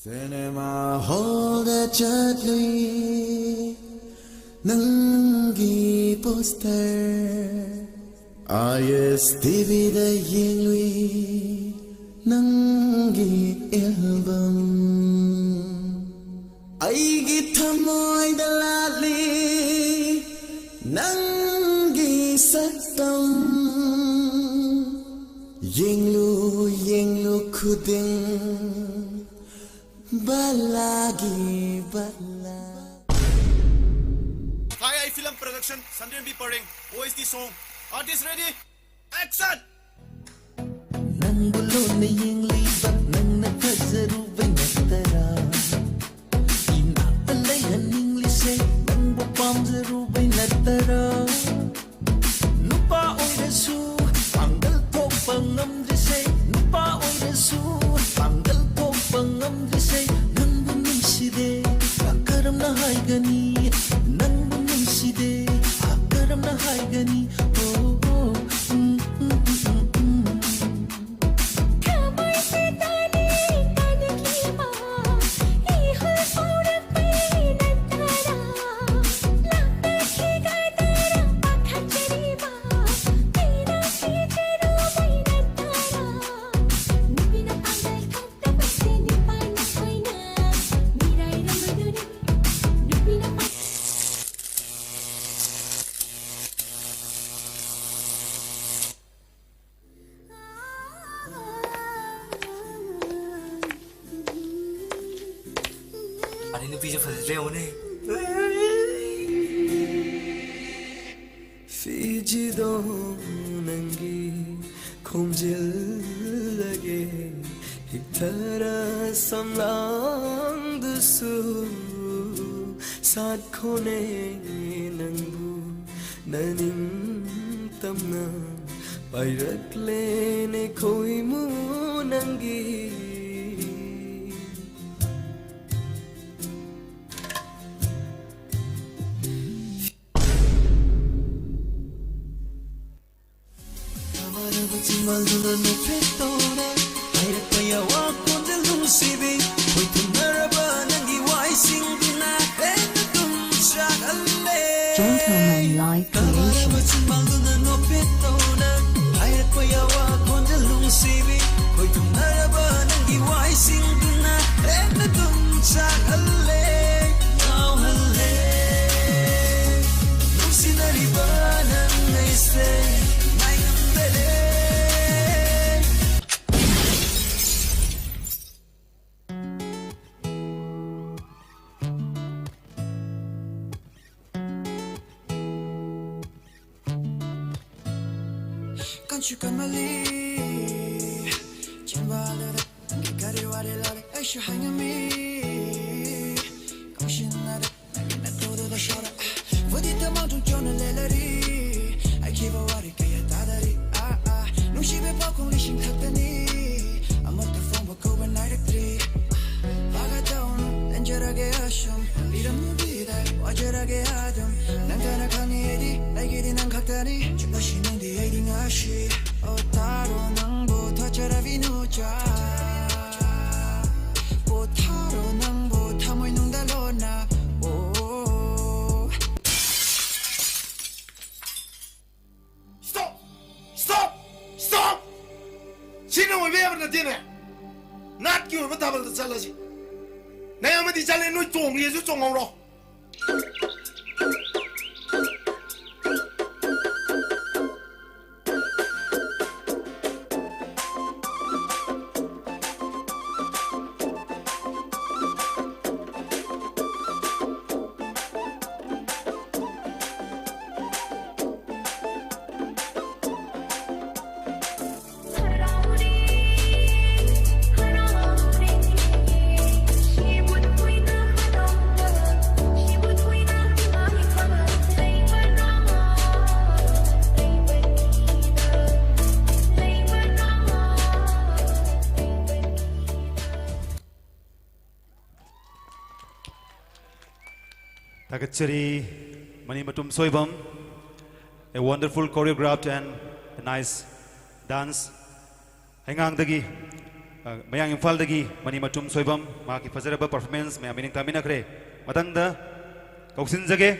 ꯁꯤꯅꯦꯃꯥ ꯍꯣꯜꯗ ꯆꯠꯂꯨꯏ, ꯅꯪꯒꯤ ꯄꯣꯁꯇꯔ꯫ ꯑꯥꯏ ꯑꯦꯁ ꯇꯤ ꯚꯤꯗ ꯌꯦꯡꯂꯨꯏ, ꯅꯪꯒꯤ ꯑꯦꯜꯕꯝ꯫ ꯑꯩꯒꯤ ꯊꯃꯣꯏꯗ ꯂꯥꯠꯂꯤ ꯅꯪꯒꯤ ꯁꯛꯇꯝ꯫ ꯌꯦꯡꯂꯨ, ꯌꯦꯡꯂꯨ ꯈꯨꯗꯤꯡ ꯕꯂꯥꯒꯤ ꯕꯂꯥ꯫ Kai Ai Film Production, Sanrenbi Pareng, O S T song. Artist ready? Action! ꯅꯪꯕꯨ ꯂꯣꯟꯅ ꯌꯦꯡꯂꯤꯕ ꯅꯪꯅ ꯐꯖꯔꯨꯕꯩ ꯅꯠꯇꯔꯥ? ꯏꯅꯥꯛꯇ ꯂꯩꯍꯟꯅꯤꯡꯂꯤꯁꯦ ꯅꯪꯕꯨ ꯄꯥꯝꯖꯔꯨꯕꯩ ꯅꯠꯇꯔꯥ? ꯅꯨꯄꯥ ꯑꯣꯏꯔꯁꯨ ꯄꯥꯡꯒꯜ ꯊꯣꯛꯄ ꯉꯝꯗ꯭ꯔꯤꯁꯦ, ꯅꯨꯄꯥ ꯑꯣꯏꯔꯁꯨ ꯄꯥꯡꯒꯜ ꯊꯣꯛꯄ ꯉꯝꯗ꯭ꯔꯤꯁꯦ ꯅꯪꯕꯨ ꯅꯨꯡꯁꯤꯗꯦ꯫ ꯀꯔꯝꯅ ꯍꯥꯏꯒꯅꯤ ꯅꯪꯕꯨ ꯅꯨꯡꯁꯤꯗꯦ? ꯀꯔꯝꯅ ꯍꯥꯏꯒꯅꯤ? ꯑꯣ, ꯑꯣ, ꯎꯝ, ꯎꯝ, ꯎꯝ, ꯎꯝ, ꯎꯝ꯫ ꯅꯨꯄꯤꯁꯦ ꯐꯖꯗ꯭ꯔꯥ ꯌꯦꯡꯉꯨꯅꯦ꯫ ꯐꯤꯖꯤꯗꯣ ꯅꯪꯒꯤ ꯈꯣꯝꯖꯤꯜꯂꯒꯦ, ꯍꯤꯛꯊꯔ ꯁꯝꯂꯥꯡꯗꯨꯁꯨ ꯁꯥꯠꯈꯣꯅꯦ ꯅꯪꯕꯨ ꯅꯅꯤꯡꯇꯝꯅ ꯄꯥꯏꯔꯛꯂꯦꯅꯦ ꯈꯣꯏꯃꯨ ꯅꯪꯒꯤ꯫ ꯀꯃꯔꯕ ꯆꯤꯡꯕꯥꯜꯗꯨꯅ ꯅꯣꯛꯐꯦꯠꯇꯧꯅ ꯍꯥꯏꯔꯛꯄ ꯌꯥꯋꯥ ꯈꯣꯟꯖꯦꯜ ꯅꯨꯡꯁꯤꯕꯤ, ꯈꯣꯏ ꯊꯨꯡꯅꯔꯕ ꯅꯪꯒꯤ ꯋꯥꯍꯩꯁꯤꯡꯗꯨꯅ ꯍꯦꯟꯅ ꯇꯨꯝ ꯆꯥꯛꯍꯜꯂꯦ꯫ Gentleman Live ꯀꯃꯔꯕ Creation꯫ ꯆꯤꯡꯕꯥꯜꯗꯨꯅ ꯅꯣꯛꯐꯦꯠꯇꯧꯅ ꯍꯥꯏꯔꯛꯄ ꯌꯥꯋꯥ ꯈꯣꯟꯖꯦꯜ ꯅꯨꯡꯁꯤꯕꯤ, ꯈꯣꯏ ꯊꯨꯡꯅꯔꯕ ꯅꯪꯒꯤ ꯋꯥꯍꯩꯁꯤꯡꯗꯨꯅ ꯍꯦꯟꯅ ꯇꯨꯝ ꯆꯥꯛꯍꯜꯂꯦ, ꯉꯥꯎꯍꯜꯂꯦ꯫ ꯅꯨꯡꯁꯤꯅꯔꯤꯕ ꯅꯪ ꯑꯩꯁꯦ ꯉꯥꯏꯉꯝꯗꯔꯦ꯫ ꯀꯟꯁꯨ ꯀꯟꯃꯜꯂꯤ ꯆꯤꯟꯕꯥꯜꯗꯨꯗ ꯅꯪꯒꯤ ꯀꯔꯤ ꯋꯥꯔꯤ ꯂꯥꯛꯂꯦ ꯑꯩꯁꯨ ꯍꯥꯏꯉꯝꯃꯤ꯫ ꯀꯧꯁꯤꯟꯅꯗ ꯅꯪꯒꯤ ꯅꯇꯧꯗꯨꯗ ꯁꯥꯎꯔ ꯐꯨꯗꯤꯠꯇ ꯃꯥꯡ ꯇꯨꯡ ꯆꯣꯟꯅ ꯂꯦꯂꯔꯤ꯫ ꯑꯩꯈꯤꯕ ꯋꯥꯔꯤ ꯀꯌꯥ ꯇꯥꯗꯔꯤ꯫ ꯑꯥ, ꯑꯥ, ꯅꯨꯡꯁꯤꯕ ꯄꯥꯎꯈꯣꯡ ꯂꯤꯁꯤꯡ ꯊꯛꯇꯅꯤ꯫ ꯑꯃꯠꯇ ꯐꯣꯡꯕ ꯀꯧꯕ ꯅꯥꯏꯔꯛꯇ꯭ꯔꯤ꯫ ꯐꯥꯒꯗꯧꯅ ꯂꯦꯟꯖꯔꯒꯦ ꯑꯁꯨꯝ ꯏꯔꯝ ꯅꯨꯕꯤꯗ ꯋꯥꯖꯔꯒꯦ ꯑꯗꯨꯝ꯫ ꯅꯪ ꯈꯛꯅ ꯈꯪꯉꯤ ꯑꯩꯗꯤ ꯑꯩꯒꯤꯗꯤ ꯅꯪ ꯈꯛꯇꯅꯤ꯫ ꯆꯨꯝꯕꯁꯤ ꯅꯪꯗꯤ ꯑꯩꯗꯤ ꯉꯁꯤ꯫ ꯑꯣ ꯇꯥꯔꯣ ꯅꯪꯕꯨ ꯊꯣꯠꯆꯔꯕꯤ ꯅꯨꯆꯥ꯫ ꯄꯣꯊꯥꯔꯣ ꯅꯪꯕꯨ ꯊꯃꯣꯏꯅꯨꯡꯗ ꯂꯣꯟꯅ꯫ ꯑꯣ꯫ Stop! Stop! Stop! ꯁꯤꯅ ꯑꯣꯏꯕ ꯌꯥꯕ ꯅꯠꯇꯦꯅꯦ꯫ ꯅꯥꯠꯀꯤ ꯑꯣꯏꯕ ꯊꯥꯕꯜꯗ ꯆꯠꯂꯁꯤ꯫ ꯅꯌꯥꯝꯕꯗꯤ ꯆꯠꯂꯦ, ꯅꯣꯏ ꯆꯣꯡꯒꯦꯁꯨ ꯆꯣꯡꯍꯧꯔꯣ꯫ Kachari, Mani Matum Soibam, a wonderful choreographed and a nice dance. ꯍꯩꯉꯥꯡꯗꯒꯤ, ꯑ, ꯃꯌꯥꯡ ꯏꯝꯐꯥꯜꯗꯒꯤ ꯃꯅꯤ ꯃꯇꯨꯝ ꯁꯣꯏꯕꯝ, ꯃꯍꯥꯛꯀꯤ ꯐꯖꯔꯕ performance ꯃꯌꯥꯝ ꯃꯤꯠꯌꯦꯡ ꯇꯥꯃꯤꯟꯅꯈ꯭ꯔꯦ꯫ ꯃꯊꯪꯗ ꯀꯧꯁꯤꯟꯖꯒꯦ,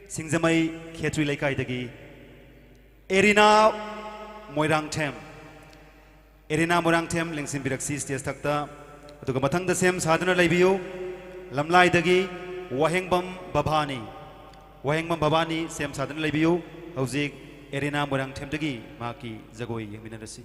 ꯁꯤꯡꯖꯃꯩ ꯈꯦꯇ꯭ꯔꯤ ꯂꯩꯀꯥꯏꯗꯒꯤ ꯑꯦꯔꯤꯅꯥ ꯃꯣꯏꯔꯥꯡꯊꯦꯝ꯫ ꯑꯦꯔꯤꯅꯥ ꯃꯣꯏꯔꯥꯡꯊꯦꯝ, ꯂꯦꯡꯁꯤꯟꯕꯤꯔꯛꯁꯤ stage ꯊꯛꯇ꯫ ꯑꯗꯨꯒ ꯃꯊꯪꯗ ꯁꯦꯝ ꯁꯥꯗꯨꯅ ꯂꯩꯕꯤꯌꯨ, ꯂꯝꯂꯥꯏꯗꯒꯤ ꯋꯥꯍꯦꯡꯕꯝ ꯕꯕꯥꯅꯤ꯫ ꯋꯥꯍꯦꯡꯕꯝ ꯕꯕꯥꯅꯤ, ꯁꯦꯝ ꯁꯥꯗꯨꯅ ꯂꯩꯕꯤꯌꯨ꯫ ꯍꯧꯖꯤꯛ ꯑꯦꯔꯤꯅꯥ ꯃꯣꯏꯔꯥꯡꯊꯦꯝꯗꯒꯤ ꯃꯍꯥꯛꯀꯤ ꯖꯒꯣꯏ ꯌꯦꯡꯃꯤꯟꯅꯔꯁꯤ꯫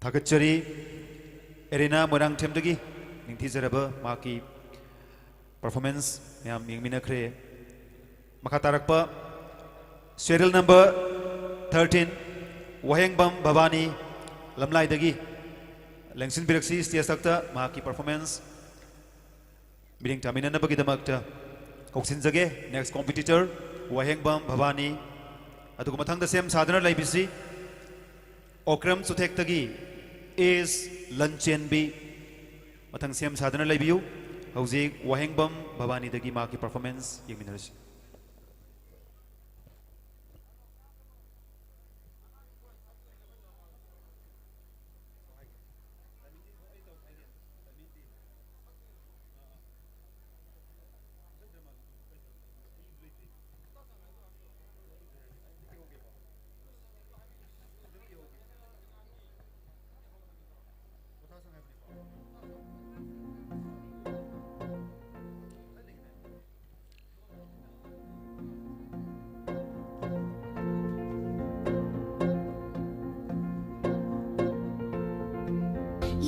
ꯊꯥꯒꯠꯆꯔꯤ꯫ ꯑꯦꯔꯤꯅꯥ ꯃꯣꯏꯔꯥꯡꯊꯦꯝꯗꯒꯤ ꯅꯤꯡꯊꯤꯖꯔꯕ ꯃꯍꯥꯛꯀꯤ performance ꯃꯌꯥꯝ ꯌꯦꯡꯃꯤꯟꯅꯈ꯭ꯔꯦ꯫ ꯃꯈꯥ ꯇꯥꯔꯛꯄ serial number thirteen, ꯋꯥꯍꯦꯡꯕꯝ ꯚꯕꯥꯅꯤ, ꯂꯝꯂꯥꯏꯗꯒꯤ ꯂꯦꯡꯁꯤꯟꯕꯤꯔꯛꯁꯤ stage ꯊꯛꯇ ꯃꯍꯥꯛꯀꯤ performance ꯃꯤꯠꯌꯦꯡ ꯇꯥꯃꯤꯟꯅꯅꯕꯒꯤꯗꯃꯛꯇ ꯀꯧꯁꯤꯟꯖꯒꯦ꯫ Next competitor, ꯋꯥꯍꯦꯡꯕꯝ ꯚꯕꯥꯅꯤ꯫ ꯑꯗꯨꯒ ꯃꯊꯪꯗ ꯁꯦꯝ ꯁꯥꯗꯨꯅ ꯂꯩꯕꯤꯁꯤ ꯑꯣꯀ꯭ꯔꯝ ꯆꯨꯊꯦꯛꯇꯒꯤ ꯑꯦꯁ ꯂꯟꯆꯦꯟꯕꯤ꯫ ꯃꯊꯪ ꯁꯦꯝ ꯁꯥꯗꯨꯅ ꯂꯩꯕꯤꯌꯨ꯫ ꯍꯧꯖꯤꯛ ꯋꯥꯍꯦꯡꯕꯝ ꯚꯕꯥꯅꯤꯗꯒꯤ ꯃꯍꯥꯛꯀꯤ performance ꯌꯦꯡꯃꯤꯟꯅꯔꯁꯤ꯫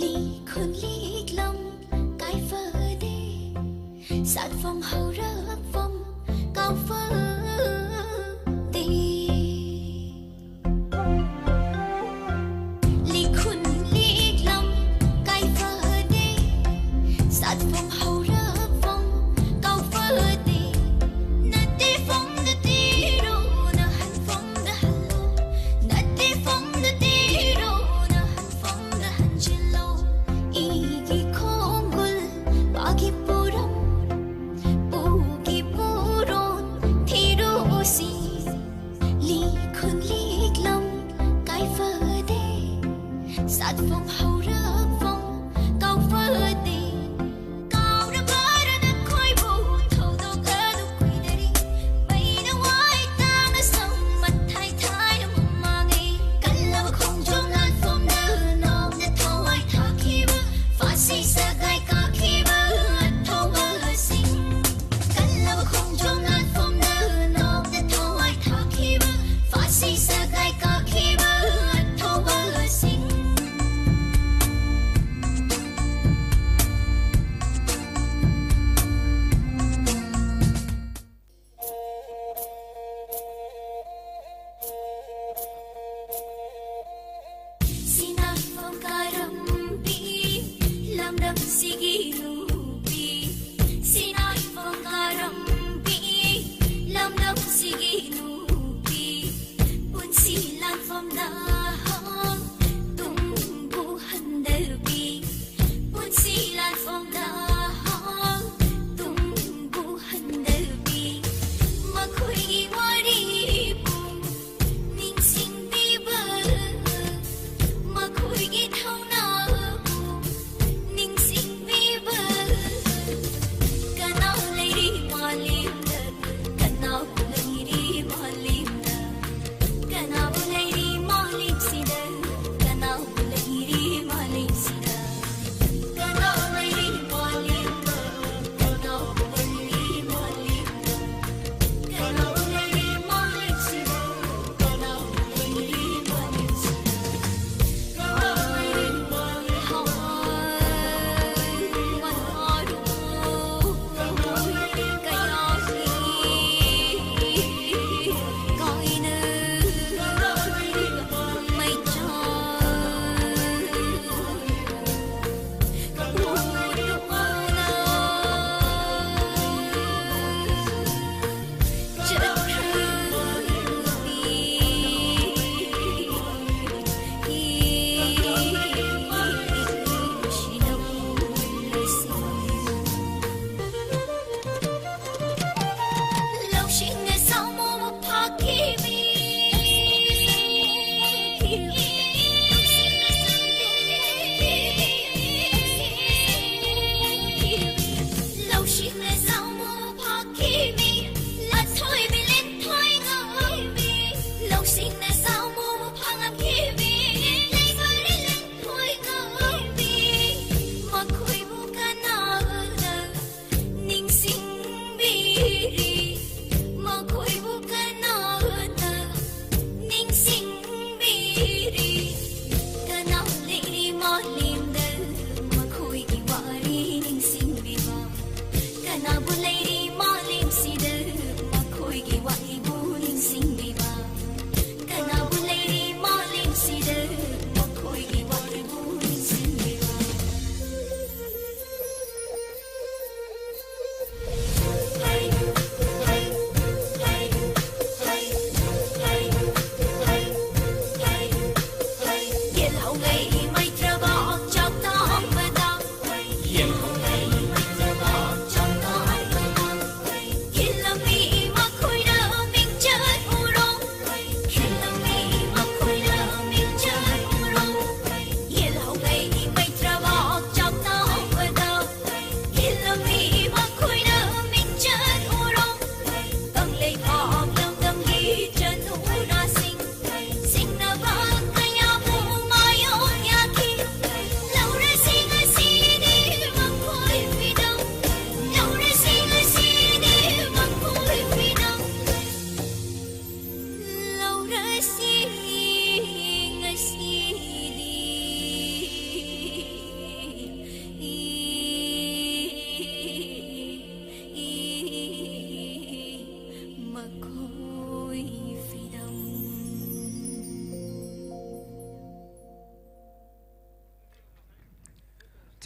ꯂꯤꯛ ꯈꯨꯟ ꯂꯤꯛꯂꯝ ꯀꯥꯏꯐꯗꯦ, ꯁꯥꯠꯐꯝ ꯍꯧꯔꯛꯐꯝ ꯀꯥꯎꯐꯗꯦ꯫ ꯂꯤꯛ ꯈꯨꯟ ꯂꯤꯛꯂꯝ ꯀꯥꯏꯐꯗꯦ, ꯁꯥꯠꯐꯝ ꯍꯧꯔꯛꯐꯝ ꯀꯥꯎꯐꯗꯦ꯫ ꯅꯠꯇꯦꯐꯝꯗ ꯊꯤꯔꯣ, ꯅꯍꯟꯐꯝꯗ ꯍꯜꯂꯣ꯫ ꯅꯠꯇꯦꯐꯝꯗ ꯊꯤꯔꯣ, ꯅꯍꯟꯐꯝꯗ ꯍꯟꯖꯤꯜꯂꯣ꯫ ꯏꯒꯤ ꯈꯣꯡꯒꯨꯜ, ꯄꯥꯒꯤ ꯄꯨꯔꯝ, ꯄꯨꯒꯤ ꯄꯨꯔꯣꯟ ꯊꯤꯔꯨꯁꯤ꯫ ꯂꯤꯛ ꯈꯨꯟ ꯂꯤꯛꯂꯝ ꯀꯥꯏꯐꯗꯦ, ꯁꯥꯠꯐꯝ ꯍꯧꯔꯛꯐꯝ ꯀꯥꯎꯐꯗꯦ꯫ ꯀꯥꯎꯔꯕꯔꯥ ꯅꯈꯣꯏꯕꯨ ꯊꯧꯗꯣꯛ ꯑꯗꯨ ꯀꯨꯏꯗꯔꯤ, ꯃꯩꯅ ꯋꯥꯏ ꯇꯥꯅ ꯁꯝ ꯃꯊꯥꯏ ꯊꯥꯏꯅ ꯃꯃꯥꯡꯉꯩ꯫ ꯀꯜꯂꯕ ꯈꯣꯡꯖꯣꯝ ꯂꯥꯟꯐꯝꯗ ꯅꯣꯛꯅ ꯊꯋꯥꯏ ꯊꯥꯈꯤꯕ, ꯐꯥꯁꯤ ꯁꯒꯥꯏ ꯀꯥꯈꯤꯕ ꯑꯊꯧꯕꯁꯤꯡ꯫ ꯀꯜꯂꯕ ꯈꯣꯡꯖꯣꯝ ꯂꯥꯟꯐꯝꯗ ꯅꯣꯛꯅ ꯊꯋꯥꯏ ꯊꯥꯈꯤꯕ, ꯐꯥꯁꯤ ꯁꯒꯥꯏ ꯀꯥꯈꯤꯕ ꯑꯊꯧꯕꯁꯤꯡ꯫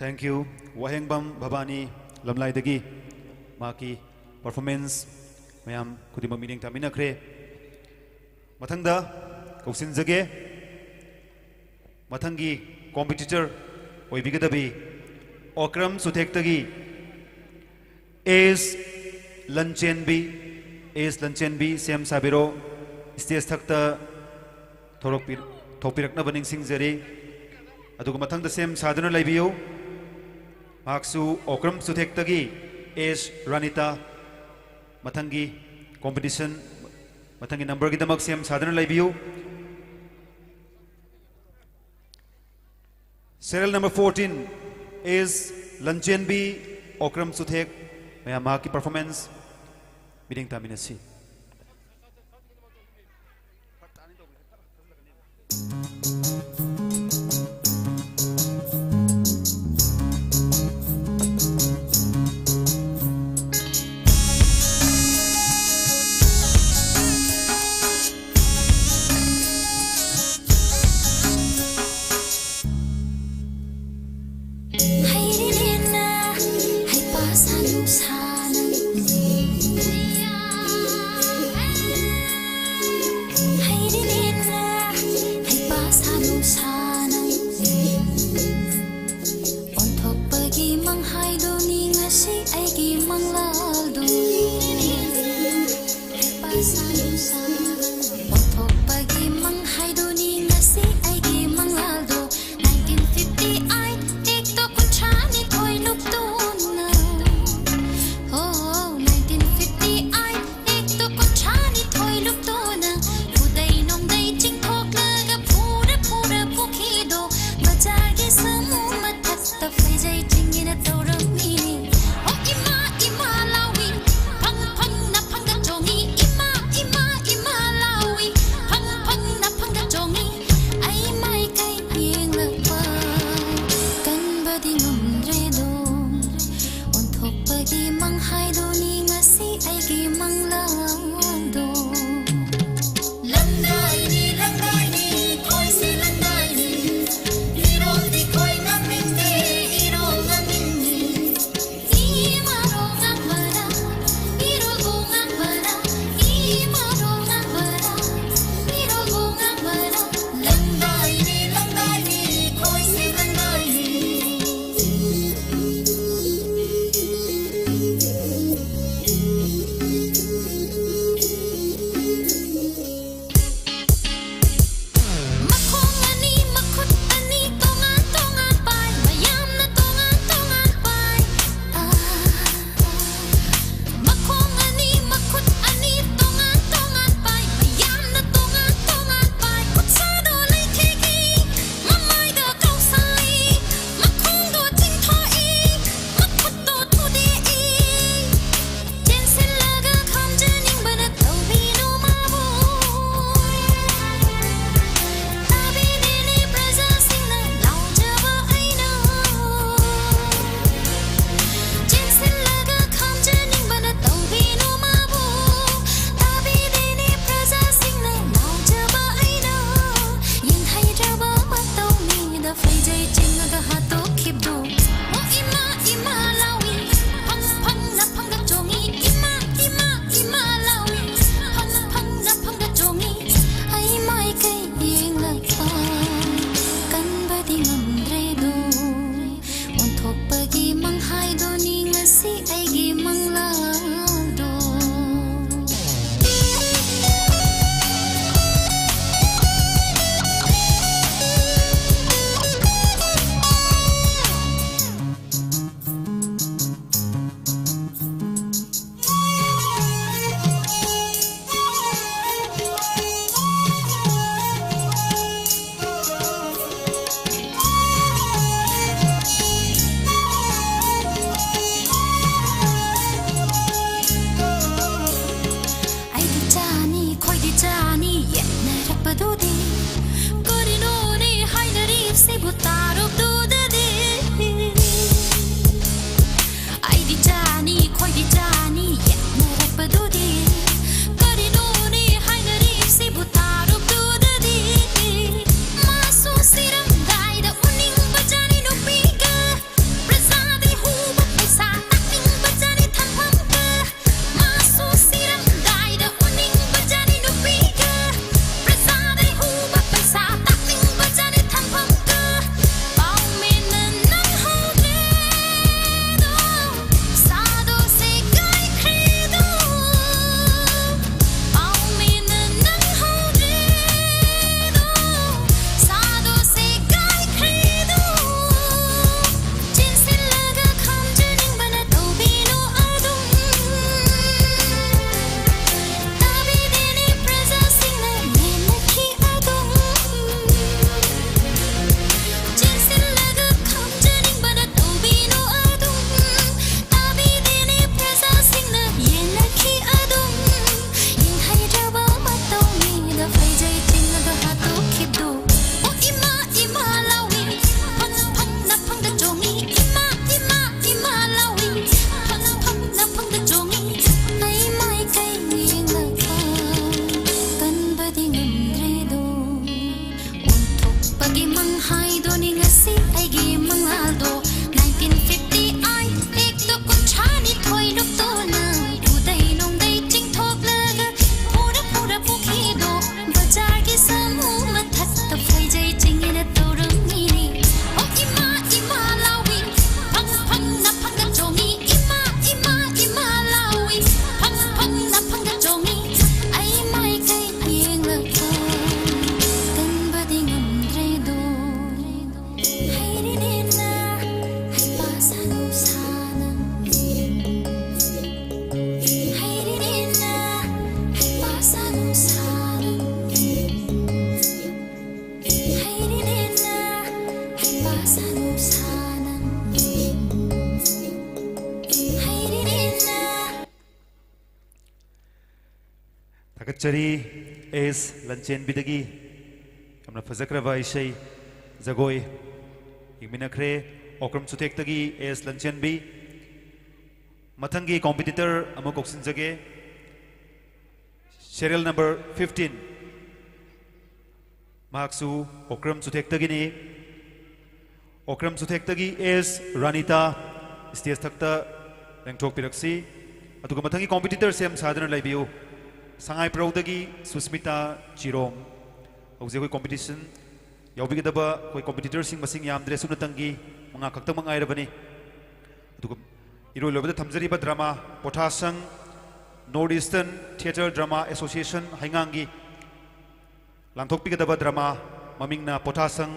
Thank you. ꯋꯥꯍꯦꯡꯕꯝ ꯚꯕꯥꯅꯤ ꯂꯝꯂꯥꯏꯗꯒꯤ ꯃꯍꯥꯛꯀꯤ performance ꯃꯌꯥꯝ ꯈꯨꯗꯤꯡꯃꯛ ꯃꯤꯠꯌꯦꯡ ꯇꯥꯃꯤꯟꯅꯈ꯭ꯔꯦ꯫ ꯃꯊꯪꯗ ꯀꯧꯁꯤꯟꯖꯒꯦ꯫ ꯃꯊꯪꯒꯤ competitor ꯑꯣꯏꯕꯤꯒꯗꯕꯤ ꯑꯣꯀ꯭ꯔꯝ ꯆꯨꯊꯦꯛꯇꯒꯤ ꯑꯦꯁ ꯂꯟꯆꯦꯟꯕꯤ, ꯑꯦꯁ ꯂꯟꯆꯦꯟꯕꯤ, ꯁꯦꯝ ꯁꯥꯕꯤꯔꯣ꯫ Stage ꯊꯛꯇ ꯊꯣꯔꯛꯄꯤ-, ꯊꯣꯛꯄꯤꯔꯛꯅꯕ ꯅꯤꯡꯁꯤꯡꯖꯔꯤ꯫ ꯑꯗꯨꯒ ꯃꯊꯪꯗ ꯁꯦꯝ ꯁꯥꯗꯨꯅ ꯂꯩꯕꯤꯌꯨ꯫ ꯃꯍꯥꯛꯁꯨ ꯑꯣꯀ꯭ꯔꯝ ꯆꯨꯊꯦꯛꯇꯒꯤ ꯑꯦꯁ ꯔꯥꯅꯤꯇꯥ꯫ ꯃꯊꯪꯒꯤ competition, ꯃꯊꯪꯒꯤ numberꯒꯤꯗꯃꯛ ꯁꯦꯝ ꯁꯥꯗꯨꯅ ꯂꯩꯕꯤꯌꯨ꯫ Serial number fourteen, ꯑꯦꯁ ꯂꯟꯆꯦꯟꯕꯤ, ꯑꯣꯀ꯭ꯔꯝ ꯆꯨꯊꯦꯛ꯫ ꯃꯌꯥꯝ ꯃꯍꯥꯛꯀꯤ performance ꯃꯤꯠꯌꯦꯡ ꯇꯥꯃꯤꯟꯅꯁꯤ꯫ ꯆꯔꯤ ꯑꯦꯁ ꯂꯟꯆꯦꯟꯕꯤꯗꯒꯤ ꯌꯥꯝꯅ ꯐꯖꯈ꯭ꯔꯕ ꯏꯁꯩ ꯖꯒꯣꯏ ꯌꯦꯡꯃꯤꯟꯅꯈ꯭ꯔꯦ꯫ ꯑꯣꯀ꯭ꯔꯝ ꯆꯨꯊꯦꯛꯇꯒꯤ ꯑꯦꯁ ꯂꯟꯆꯦꯟꯕꯤ꯫ ꯃꯊꯪꯒꯤ ꯀꯣꯝꯄꯤꯇꯤꯇꯔ ꯑꯃ ꯀꯧꯁꯤꯟꯖꯒꯦ꯫ Serial number fifteen. ꯃꯍꯥꯛꯁꯨ ꯑꯣꯀ꯭ꯔꯝ ꯆꯨꯊꯦꯛꯇꯒꯤꯅꯤ꯫ ꯑꯣꯀ꯭ꯔꯝ ꯆꯨꯊꯦꯛꯇꯒꯤ ꯑꯦꯁ ꯔꯥꯅꯤꯇꯥ ꯁ꯭ꯇꯦꯖ ꯊꯛꯇ ꯂꯦꯡꯊꯣꯛꯄꯤꯔꯛꯁꯤ꯫ ꯑꯗꯨꯒ ꯃꯊꯪꯒꯤ ꯀꯣꯝꯄꯤꯇꯤꯇꯔ ꯁꯦꯝ ꯁꯥꯗꯨꯅ ꯂꯩꯕꯤꯌꯨ꯫ ꯁꯉꯥꯏ ꯄ꯭ꯔꯧꯗꯒꯤ ꯁꯨꯁꯃꯤꯇꯥ ꯆꯤꯔꯣꯝ꯫ ꯍꯧꯖꯤꯛ ꯑꯩꯈꯣꯏ ꯀꯣꯝꯄꯤꯇꯤꯁꯟ ꯌꯥꯎꯕꯤꯒꯗꯕ ꯑꯩꯈꯣꯏ ꯀꯣꯝꯄꯤꯇꯤꯇꯔꯁꯤꯡ ꯃꯁꯤꯡ ꯌꯥꯝꯗ꯭ꯔꯦ, ꯁꯨꯞꯅꯇꯪꯒꯤ ꯃꯉꯥ ꯈꯛꯇꯃꯛ ꯉꯥꯏꯔꯕꯅꯤ꯫ ꯑꯗꯨꯒ ꯏꯔꯣꯏ ꯂꯣꯏꯕꯗ ꯊꯝꯖꯔꯤꯕ drama Pothashang, north eastern theatre drama association ꯍꯩꯉꯥꯡꯒꯤ ꯂꯥꯡꯊꯣꯛꯄꯤꯒꯗꯕ ꯗ꯭ꯔꯃꯥ ꯃꯃꯤꯡꯅ ꯄꯣꯊꯥꯁꯪ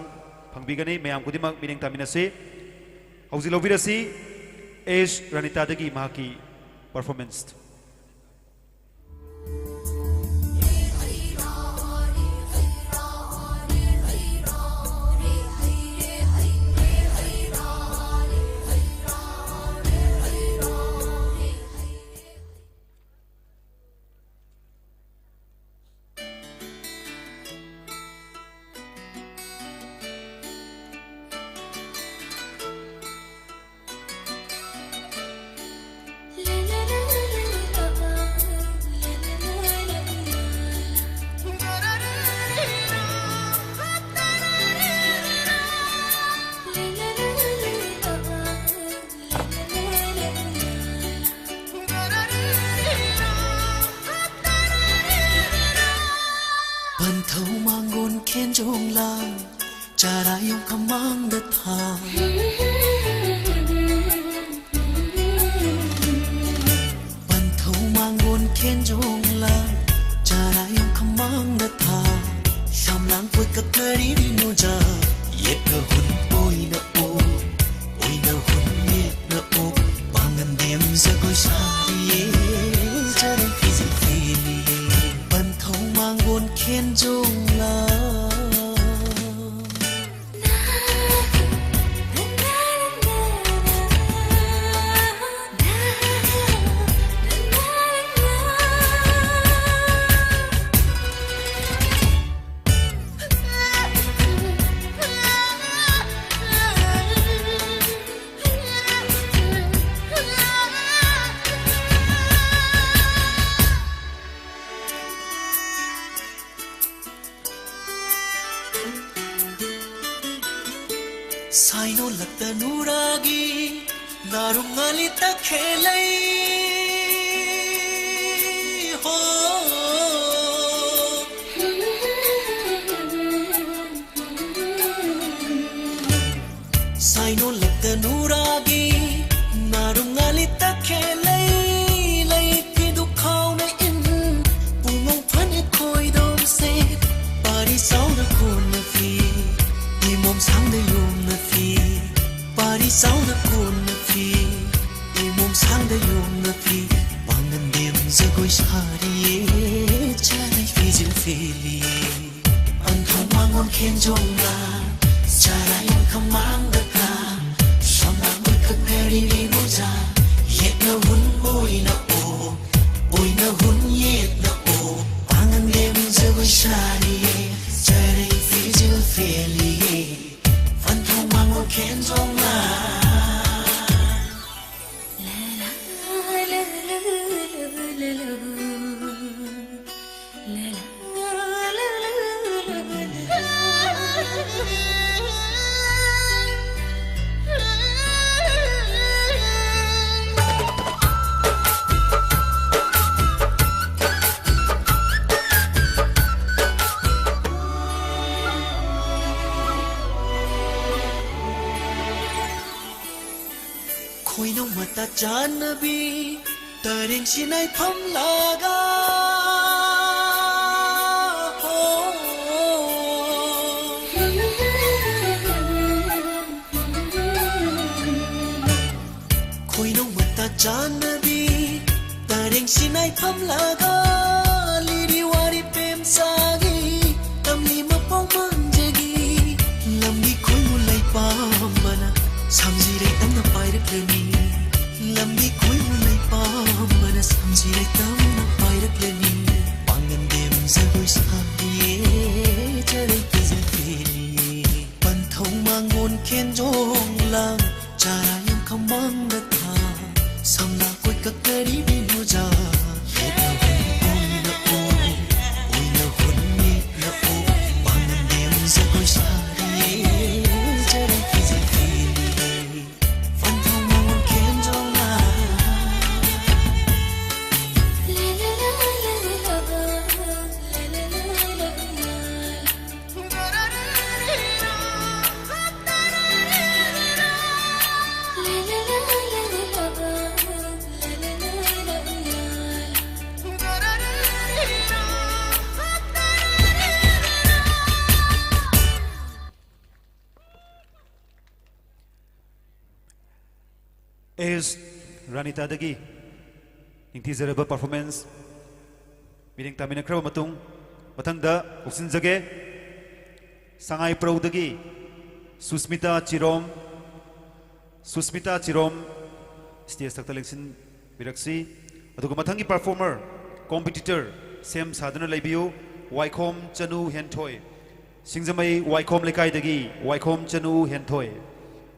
ꯐꯪꯕꯤꯒꯅꯤ꯫ ꯃꯌꯥꯝ ꯈꯨꯗꯤꯡꯃꯛ ꯃꯤꯠꯌꯦꯡ ꯇꯥꯃꯤꯟꯅꯁꯤ꯫ ꯍꯧꯖꯤꯛ ꯂꯧꯕꯤꯔꯁꯤ ꯑꯦꯁ ꯔꯥꯅꯤꯇꯥꯗꯒꯤ ꯃꯍꯥꯛꯀꯤ performance. Ban thau manggon khen jong lang, chara yong kamang da tha. Ban thau manggon khen jong lang, chara yong kamang da tha. Sham lang put ka kari di no ja, yet ka hun poi na o, oi na hun yet na o, pangan dem sa ko sa ye, chara kisi fili. Ban thau manggon khen jong lang. ꯎꯔꯥꯒꯤ ꯅꯥꯔꯨꯡ ꯉꯥꯂꯤ ꯇꯛꯈꯦꯂꯩ ꯍꯣ꯫ ꯁꯥꯏꯅꯣ ꯂꯛꯇ ꯅꯨꯔꯥꯒꯤ ꯅꯥꯔꯨꯡ ꯉꯥꯂꯤ ꯇꯛꯈꯦꯂꯩ ꯂꯩ ꯐꯤꯗꯨ ꯈꯥꯎꯅ ꯏꯟ ꯄꯨꯡꯉꯧ ꯐꯅꯦꯛ ꯈꯣꯏꯗꯧꯁꯦ ꯄꯥꯔꯤ ꯆꯥꯎꯅ ꯀꯣꯟꯅ ꯐꯤ ꯏꯃꯣꯝ ꯁꯥꯡꯗ ꯌꯣꯝꯅ ꯐꯤ ꯄꯥꯔꯤ ꯆꯥꯎꯅ ꯀꯣꯟꯅ ꯐꯤ ꯏꯃꯣꯝ ꯁꯥꯡꯗ ꯌꯣꯝꯅ ꯐꯤ ꯄꯥꯡꯒꯟꯗꯦꯝ ꯖꯒꯣꯏ ꯁꯥꯔꯤꯌꯦ ꯆꯥꯅꯩ ꯐꯤꯖꯤꯜ ꯐꯦꯜꯂꯤꯌꯦ꯫ ꯄꯟꯊꯧ ꯃꯉꯣꯟ ꯈꯦꯟꯖꯣꯡꯅ ꯆꯔꯥ ꯌꯥꯝꯈ ꯃꯥꯡꯗ ꯈꯥ ꯁꯝꯅ ꯃꯨꯠꯈꯛ ꯅꯔꯤꯕꯤ ꯃꯨꯖꯥ ꯌꯦꯠꯅ ꯍꯨꯟ ꯑꯣꯏꯅ ꯑꯣ ꯑꯣꯏꯅ ꯍꯨꯟ ꯌꯦꯠꯅ ꯑꯣ ꯄꯥꯡꯒꯟꯗꯦꯝ ꯖꯒꯣꯏ ꯁꯥꯔꯤꯌꯦ ꯆꯔꯩ ꯐꯤꯖꯤꯜ ꯐꯦꯜꯂꯤꯌꯦ꯫ ꯄꯟꯊꯧ ꯃꯉꯣꯟ ꯈꯦꯟꯖꯣꯡꯅ ꯈꯣꯏꯅꯧ ꯃꯇꯥ ꯆꯥꯟꯅꯕꯤ ꯇꯔꯦꯡ ꯁꯤꯅꯥꯏ ꯐꯝꯂꯒ ꯍꯣ꯫ ꯈꯣꯏꯅꯧ ꯃꯇꯥ ꯆꯥꯟꯅꯕꯤ ꯇꯔꯦꯡ ꯁꯤꯅꯥꯏ ꯐꯝꯂꯒ ꯂꯤꯔꯤ ꯋꯥꯔꯤ ꯄꯦꯝ ꯆꯥꯒꯤ ꯇꯝꯂꯤ ꯃꯄꯥꯎ ꯃꯥꯡꯖꯒꯤ ꯂꯝꯕꯤ ꯈꯣꯏꯃꯨ ꯂꯩꯄꯥꯝꯕꯅ ꯁꯝꯖꯤꯔꯩ ꯇꯝꯅ ꯄꯥꯏꯔꯛꯂꯅꯤ꯫ ꯂꯝꯕꯤ ꯈꯣꯏꯃꯨ ꯂꯩꯄꯥꯝꯕꯅ ꯁꯝꯖꯤꯔꯩ ꯇꯝꯅ ꯄꯥꯏꯔꯛꯂꯅꯤ꯫ ꯄꯥꯡꯒꯟꯗꯦꯝ ꯖꯒꯣꯏ ꯁꯥꯕꯤꯌꯦ ꯆꯔꯩ ꯐꯤꯖꯤꯜ ꯐꯦꯜꯂꯤꯌꯦ꯫ ꯄꯟꯊꯧ ꯃꯥꯡꯒꯣꯟ ꯈꯦꯟꯖꯣꯡ ꯂꯥꯡ ꯆꯔꯥ ꯌꯥꯝꯈ ꯃꯥꯡꯗ ꯊꯥ ꯁꯝꯂꯥ ꯀꯣꯏ ꯀꯛꯇꯔꯤ ꯕꯤꯅꯨꯖꯥ ꯌꯦꯠꯅ ꯍꯨꯟ ꯑꯣꯏꯅ ꯑꯣ ꯑꯣꯏꯅ ꯍꯨꯟ ꯌꯦꯠꯅ ꯑꯣ ꯄꯥꯡꯒꯟꯗꯦꯝ ꯖꯒꯣꯏ ꯁꯥꯔꯤꯌꯦ ꯆꯔꯩ ꯐꯤꯖꯤꯜ ꯐꯦꯜꯂꯤꯌꯦ꯫ ꯑꯦꯁ ꯔꯥꯅꯤꯇꯥꯗꯒꯤ ꯅꯤꯡꯊꯤꯖꯔꯕ performance ꯃꯤꯠꯌꯦꯡ ꯇꯥꯃꯤꯟꯅꯈ꯭ꯔꯕ ꯃꯇꯨꯡ, ꯃꯊꯪꯗ ꯀꯧꯁꯤꯟꯖꯒꯦ ꯁꯉꯥꯏ ꯄ꯭ꯔꯧꯗꯒꯤ ꯁꯨꯁꯃꯤꯇꯥ ꯆꯤꯔꯣꯝ꯫ ꯁꯨꯁꯃꯤꯇꯥ ꯆꯤꯔꯣꯝ stage ꯊꯛꯇ ꯂꯦꯡꯁꯤꯟꯕꯤꯔꯛꯁꯤ꯫ ꯑꯗꯨꯒ ꯃꯊꯪꯒꯤ performer, competitor ꯁꯦꯝ ꯁꯥꯗꯨꯅ ꯂꯩꯕꯤꯌꯨ, ꯋꯥꯏꯈꯣꯝ ꯆꯅꯨ ꯍꯦꯟꯊꯣꯏ꯫ ꯁꯤꯡꯖꯃꯩ ꯋꯥꯏꯈꯣꯝ ꯂꯩꯀꯥꯏꯗꯒꯤ ꯋꯥꯏꯈꯣꯝ ꯆꯅꯨ ꯍꯦꯟꯊꯣꯏ꯫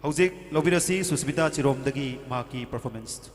ꯍꯧꯖꯤꯛ ꯂꯧꯕꯤꯔꯁꯤ ꯁꯨꯁꯃꯤꯇꯥ ꯆꯤꯔꯣꯝꯗꯒꯤ ꯃꯍꯥꯛꯀꯤ performance꯫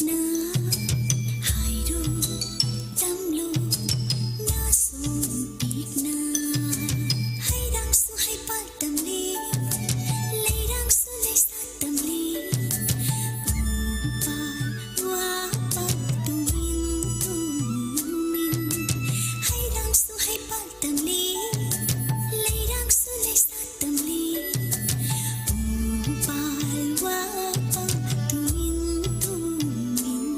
ꯅ ꯍꯥꯏꯔꯣ, ꯇꯝꯂꯣ, ꯅꯥꯁꯣꯝ ꯄꯤꯛꯅ꯫ ꯍꯩꯔꯥꯡꯁꯨ ꯍꯩꯄꯥꯜ ꯇꯝꯂꯤ, ꯂꯩꯔꯥꯡꯁꯨ ꯂꯩꯁꯥ ꯇꯝꯂꯤ꯫ ꯎꯄꯥꯜ ꯋꯥꯄꯥꯜ ꯇꯨꯃꯤꯟ ꯇꯨꯃꯤꯟ, ꯍꯩꯔꯥꯡꯁꯨ ꯍꯩꯄꯥꯜ ꯇꯝꯂꯤ, ꯂꯩꯔꯥꯡꯁꯨ ꯂꯩꯁꯥ ꯇꯝꯂꯤ꯫ ꯎꯄꯥꯜ ꯋꯥꯄꯥꯜ ꯇꯨꯃꯤꯟ ꯇꯨꯃꯤꯟ꯫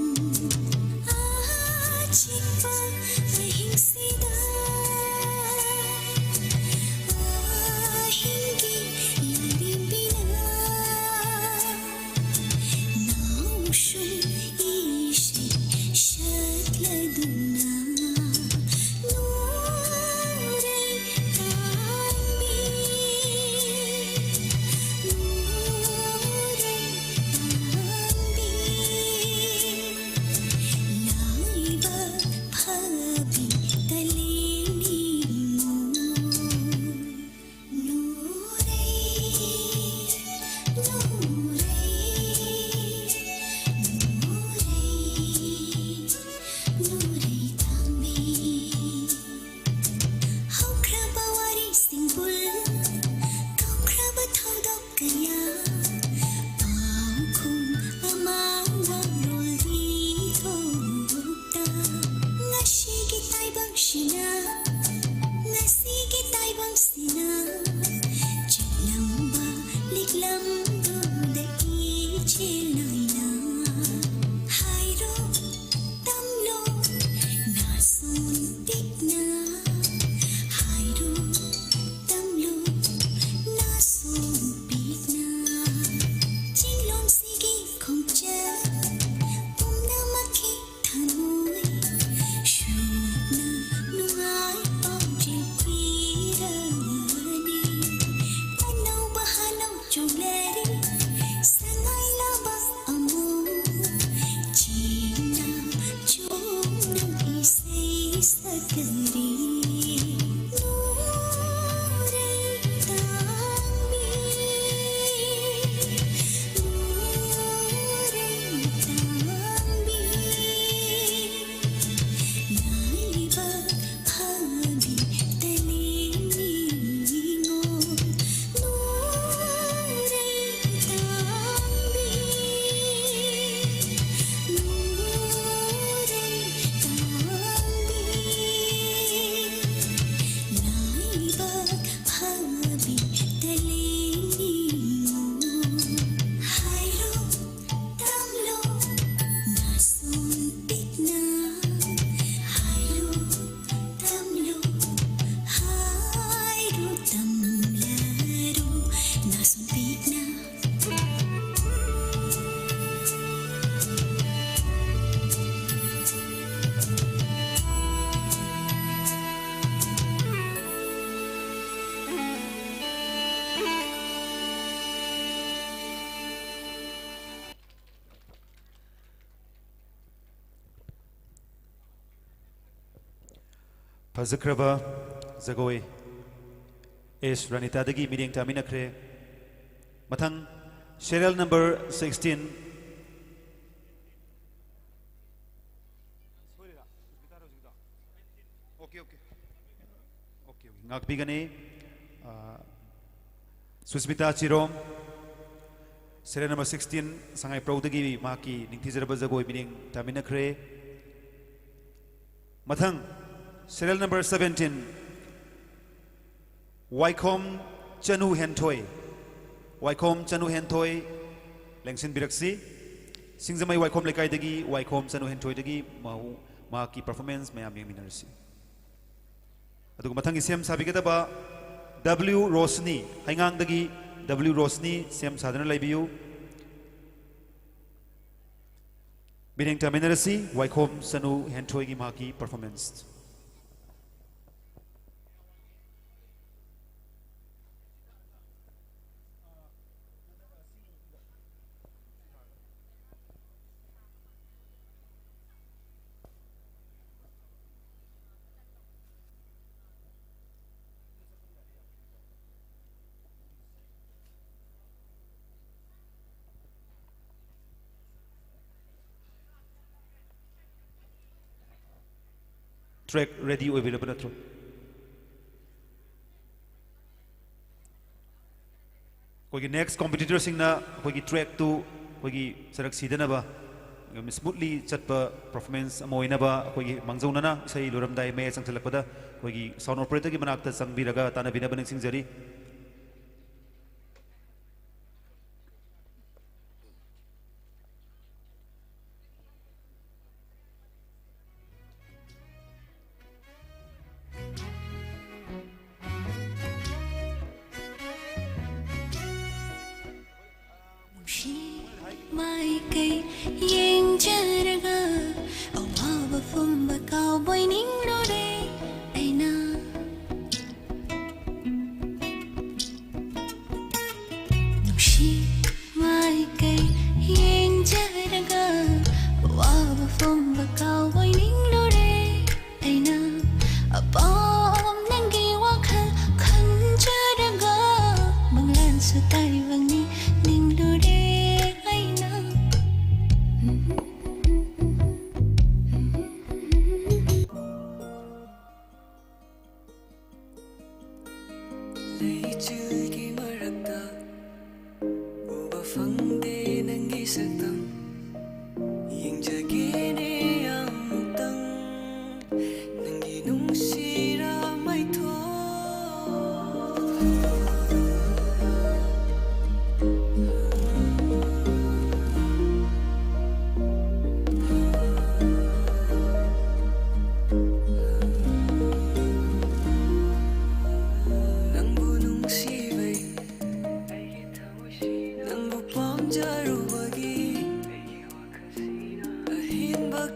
ꯐꯖꯈ꯭ꯔꯕ ꯖꯒꯣꯏ ꯑꯦꯁ ꯔꯥꯅꯤꯇꯥꯗꯒꯤ ꯃꯤꯠꯌꯦꯡ ꯇꯥꯃꯤꯟꯅꯈ꯭ꯔꯦ꯫ ꯃꯊꯪ serial number sixteen꯫ ꯉꯥꯛꯄꯤꯒꯅꯤ꯫ ꯑ, ꯁꯨꯁꯃꯤꯇꯥ ꯆꯤꯔꯣꯝ, serial number sixteen, ꯁꯉꯥꯏꯄ꯭ꯔꯧꯗꯒꯤ ꯃꯍꯥꯛꯀꯤ ꯅꯤꯡꯊꯤꯖꯔꯕ ꯖꯒꯣꯏ ꯃꯤꯠꯌꯦꯡ ꯇꯥꯃꯤꯟꯅꯈ꯭ꯔꯦ꯫ ꯃꯊꯪ, serial number seventeen, ꯋꯥꯏꯈꯣꯝ ꯆꯅꯨ ꯍꯦꯟꯊꯣꯏ꯫ ꯋꯥꯏꯈꯣꯝ ꯆꯅꯨ ꯍꯦꯟꯊꯣꯏ, ꯂꯦꯡꯁꯤꯟꯕꯤꯔꯛꯁꯤ꯫ ꯁꯤꯡꯖꯃꯩ ꯋꯥꯏꯈꯣꯝ ꯂꯩꯀꯥꯏꯗꯒꯤ ꯋꯥꯏꯈꯣꯝ ꯆꯅꯨ ꯍꯦꯟꯊꯣꯏꯗꯒꯤ ꯃꯍꯥꯛ, ꯃꯍꯥꯛꯀꯤ performance ꯃꯌꯥꯝ ꯌꯦꯡꯃꯤꯟꯅꯔꯁꯤ꯫ ꯑꯗꯨꯒ ꯃꯊꯪꯒꯤ ꯁꯦꯝ ꯁꯥꯕꯤꯒꯗꯕ W ꯔꯣꯁꯅꯤ, ꯍꯩꯉꯥꯡꯗꯒꯤ W ꯔꯣꯁꯅꯤ ꯁꯦꯝ ꯁꯥꯗꯨꯅ ꯂꯩꯕꯤꯌꯨ꯫ ꯃꯤꯠꯌꯦꯡ ꯇꯥꯃꯤꯟꯅꯔꯁꯤ, ꯋꯥꯏꯈꯣꯝ ꯆꯅꯨ ꯍꯦꯟꯊꯣꯏꯒꯤ ꯃꯍꯥꯛꯀꯤ performance꯫ Track ready ꯑꯣꯏꯕꯤꯔꯕ ꯅꯠꯇ꯭ꯔꯣ? ꯑꯩꯈꯣꯏꯒꯤ next competitorꯁꯤꯡꯅ ꯑꯩꯈꯣꯏꯒꯤ trackꯇꯨ ꯑꯩꯈꯣꯏꯒꯤ ꯆꯔꯛ ꯁꯤꯗꯅꯕ, smoothly ꯆꯠꯄ performance ꯑꯃ ꯑꯣꯏꯅꯕ ꯑꯩꯈꯣꯏꯒꯤ ꯃꯥꯡꯖꯧꯅꯅ ꯏꯁꯩ ꯂꯣꯏꯔꯝꯗꯥꯏ ꯃꯌꯥꯏ ꯆꯪꯁꯤꯜꯂꯛꯄꯗ ꯑꯩꯈꯣꯏꯒꯤ sound operatorꯒꯤ ꯃꯅꯥꯛꯇ ꯆꯪꯕꯤꯔꯒ ꯇꯥꯟꯅꯕꯤꯅꯕ ꯅꯤꯡꯁꯤꯡꯖꯔꯤ꯫ ꯅꯨꯡꯁꯤ ꯃꯥꯏꯀꯩ ꯌꯦꯡꯖꯔꯒ ꯑꯋꯥꯕ ꯄꯨꯝꯕ ꯀꯥꯎꯕꯣꯏ ꯅꯤꯡꯂꯨꯔꯦ ꯑꯩꯅ꯫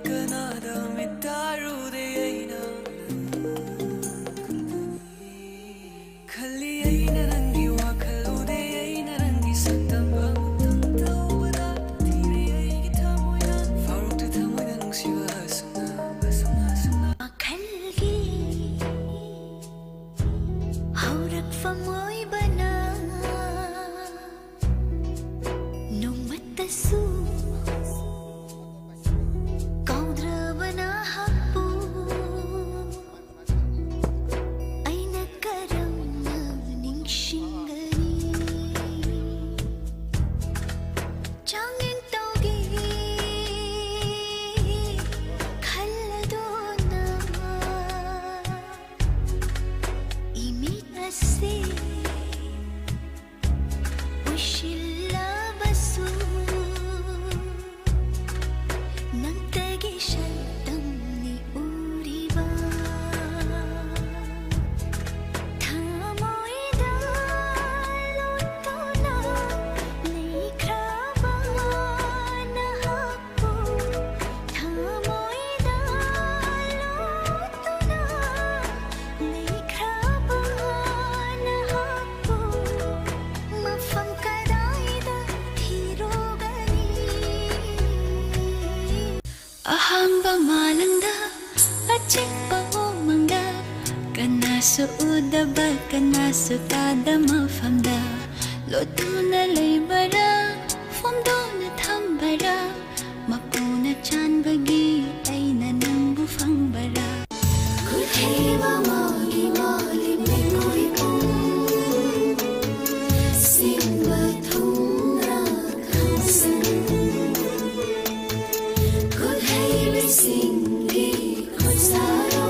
ꯀꯅꯥꯗ ꯃꯤꯠ ꯇꯥꯔꯨꯗꯦ ꯑꯩꯅ꯫ ꯈꯜꯂꯤ ꯑꯩꯅ ꯅꯪꯒꯤ ꯋꯥꯈꯜ ꯎꯗꯦ ꯑꯩꯅ ꯅꯪꯒꯤ ꯁꯛꯇꯝ ꯑꯃꯨꯛꯇꯪ ꯇꯧꯕꯗ ꯊꯤꯔꯦ ꯑꯩꯒꯤ ꯊꯃꯣꯏꯅ ꯐꯥꯎꯔꯛꯇ꯭ꯔꯦ ꯊꯃꯣꯏꯅ ꯅꯨꯡꯁꯤꯕ ꯑꯁꯨꯝꯅ ꯑꯁꯨꯝꯅ ꯑꯁꯨꯝꯅ ꯋꯥꯈꯜꯒꯤ ꯍꯧꯔꯛꯐꯝ ꯑꯣꯏꯕꯅ ꯅꯣꯡꯃꯇꯁꯨ ꯀꯥꯎꯗ꯭ꯔꯕ ꯅꯍꯥꯛꯄꯨ ꯑꯩꯅ ꯀꯔꯝꯅ ꯅꯤꯡꯁꯤꯡꯒꯅꯤ? ꯆꯥꯡꯌꯦꯡ ꯇꯧꯒꯦ ꯈꯜꯂꯗꯨꯅ ꯏꯃꯤꯠ ꯑꯁꯤ ꯎꯏꯁꯤꯜꯂꯕꯁꯨ ꯅꯪꯇꯒꯤ ꯁꯛꯇꯝꯅꯤ ꯎꯔꯤꯕ꯫ ꯊꯃꯣꯏꯗ ꯂꯣꯠꯇꯨꯅ ꯂꯩꯈ꯭ꯔꯕ ꯅꯍꯥꯛꯄꯨ ꯊꯃꯣꯏꯗ ꯂꯣꯠꯇꯨꯅ ꯂꯩꯈ꯭ꯔꯕ ꯅꯍꯥꯛꯄꯨ ꯃꯐꯝ ꯀꯗꯥꯏꯗ ꯊꯤꯔꯨꯒꯅꯤ? ꯑꯍꯥꯡꯕ ꯃꯥꯂꯪꯗ, ꯑꯆꯤꯛꯄ ꯎꯃꯪꯗ, ꯀꯅꯥꯁꯨ ꯎꯗꯕ, ꯀꯅꯥꯁꯨ ꯇꯥꯗ ꯃꯐꯝꯗ ꯂꯣꯠꯇꯨꯅ ꯂꯩꯕꯔꯥ, ꯐꯣꯝꯗꯨꯅ ꯊꯝꯕꯔꯥ, ꯃꯄꯨꯅ ꯆꯥꯟꯕꯒꯤ ꯑꯩꯅ ꯅꯪꯕꯨ ꯐꯪꯕꯔꯥ? ꯈꯨꯠꯍꯩꯕ ꯃꯥꯒꯤ ꯃꯥꯒꯤ ꯃꯤꯑꯣꯏ ꯄꯨꯝ ꯁꯤꯟꯕ ꯊꯨꯡꯅ ꯈꯪꯁꯤꯟ꯫ ꯈꯨꯠꯍꯩꯕꯁꯤꯡꯒꯤ ꯈꯨꯠꯁꯥꯔꯣ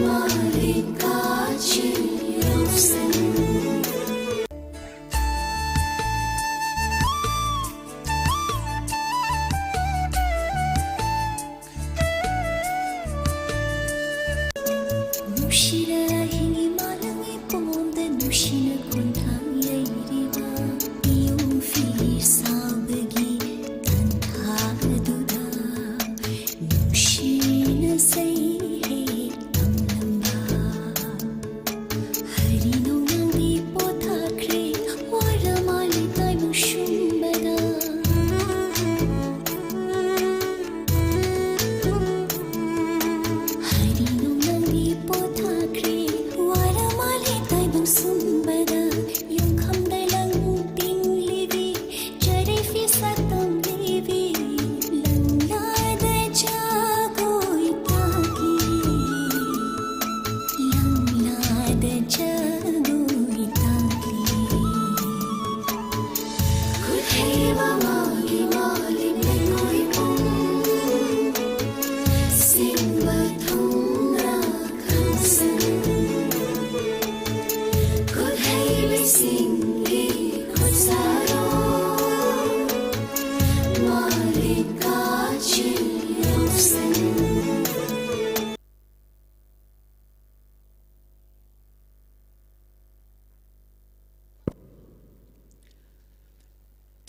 ꯃꯥꯂꯦꯝ ꯀꯥꯆꯤꯟ ꯌꯧꯁꯤꯟ꯫ ꯅꯨꯡꯁꯤꯅ ꯍꯤꯡꯉꯤ ꯃꯥꯂꯪꯒꯤ ꯄꯣꯝꯗ ꯅꯨꯡꯁꯤꯅ ꯈꯣꯟꯊꯥꯡ ꯌꯩꯔꯤꯕ ꯄꯤꯌꯣꯡ ꯐꯤ ꯁꯥꯕꯒꯤ ꯇꯟꯊꯥ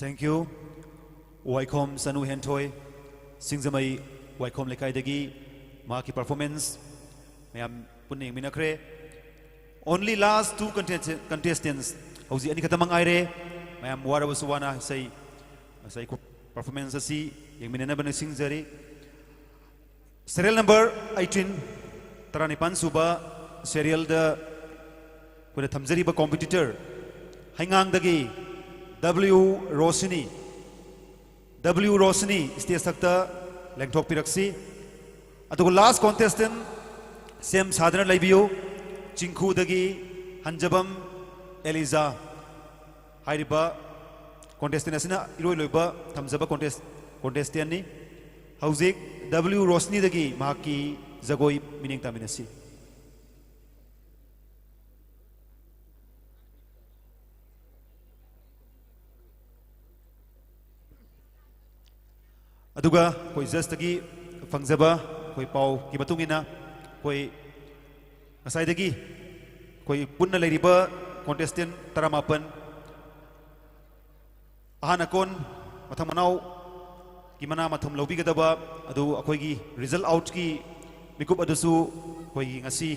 Thank you. ꯋꯥꯏꯈꯣꯝ ꯆꯅꯨ ꯍꯦꯟꯊꯣꯏ, ꯁꯤꯡꯖꯃꯩ ꯋꯥꯏꯈꯣꯝ ꯂꯩꯀꯥꯏꯗꯒꯤ ꯃꯍꯥꯛꯀꯤ performance ꯃꯌꯥꯝ ꯄꯨꯟꯅ ꯌꯦꯡꯃꯤꯟꯅꯈ꯭ꯔꯦ꯫ Only last two contest-, contestants, ꯍꯧꯖꯤꯛ ꯑꯅꯤꯈꯛꯇꯃꯛ ꯉꯥꯏꯔꯦ꯫ ꯃꯌꯥꯝ ꯋꯥꯔꯕꯁꯨ ꯋꯥꯅ ꯏꯁꯩ, ꯉꯁꯥꯏ performance ꯑꯁꯤ ꯌꯦꯡꯃꯤꯟꯅꯅꯕ ꯅꯤꯡꯁꯤꯡꯖꯔꯤ꯫ Serial number eighteen, ꯇꯔꯥꯅꯤꯄꯥꯟ ꯁꯨꯕ serialꯗ ꯑꯩꯈꯣꯏꯅ ꯊꯝꯖꯔꯤꯕ competitor, ꯍꯩꯉꯥꯡꯗꯒꯤ W ꯔꯣꯁꯤꯅꯤ꯫ W ꯔꯣꯁꯤꯅꯤ, stage ꯊꯛꯇ ꯂꯦꯡꯊꯣꯛꯄꯤꯔꯛꯁꯤ꯫ ꯑꯗꯨꯒ last contestant, ꯁꯦꯝ ꯁꯥꯗꯨꯅ ꯂꯩꯕꯤꯌꯨ, ꯆꯤꯡꯈꯨꯗꯒꯤ ꯍꯟꯖꯕꯝ ꯑꯦꯂꯤꯖꯥ꯫ ꯍꯥꯏꯔꯤꯕ contestant ꯑꯁꯤꯅ ꯏꯔꯣꯏ ꯂꯣꯏꯕ ꯊꯝꯖꯕ contest-, contestantꯅꯤ꯫ ꯍꯧꯖꯤꯛ W ꯔꯣꯁꯅꯤꯗꯒꯤ ꯃꯍꯥꯛꯀꯤ ꯖꯒꯣꯏ ꯃꯤꯠꯌꯦꯡ ꯇꯥꯃꯤꯟꯅꯁꯤ꯫ ꯑꯗꯨꯒ ꯑꯩꯈꯣꯏ judgeꯇꯒꯤ ꯐꯪꯖꯕ ꯑꯩꯈꯣꯏ ꯄꯥꯎꯒꯤ ꯃꯇꯨꯡ ꯏꯟꯅ, ꯑꯩꯈꯣꯏ ꯉꯁꯥꯏꯗꯒꯤ ꯑꯩꯈꯣꯏ ꯄꯨꯟꯅ ꯂꯩꯔꯤꯕ contestant ꯇꯔꯥꯃꯥꯄꯟ, ꯑꯍꯥꯟ ꯑꯀꯣꯟ, ꯃꯊꯪ ꯃꯅꯥꯎꯒꯤ ꯃꯅꯥ ꯃꯊꯨꯝ ꯂꯧꯕꯤꯒꯗꯕ ꯑꯗꯨ ꯑꯩꯈꯣꯏꯒꯤ result outꯀꯤ ꯃꯤꯀꯨꯞ ꯑꯗꯨꯁꯨ ꯑꯩꯈꯣꯏꯒꯤ ꯉꯁꯤ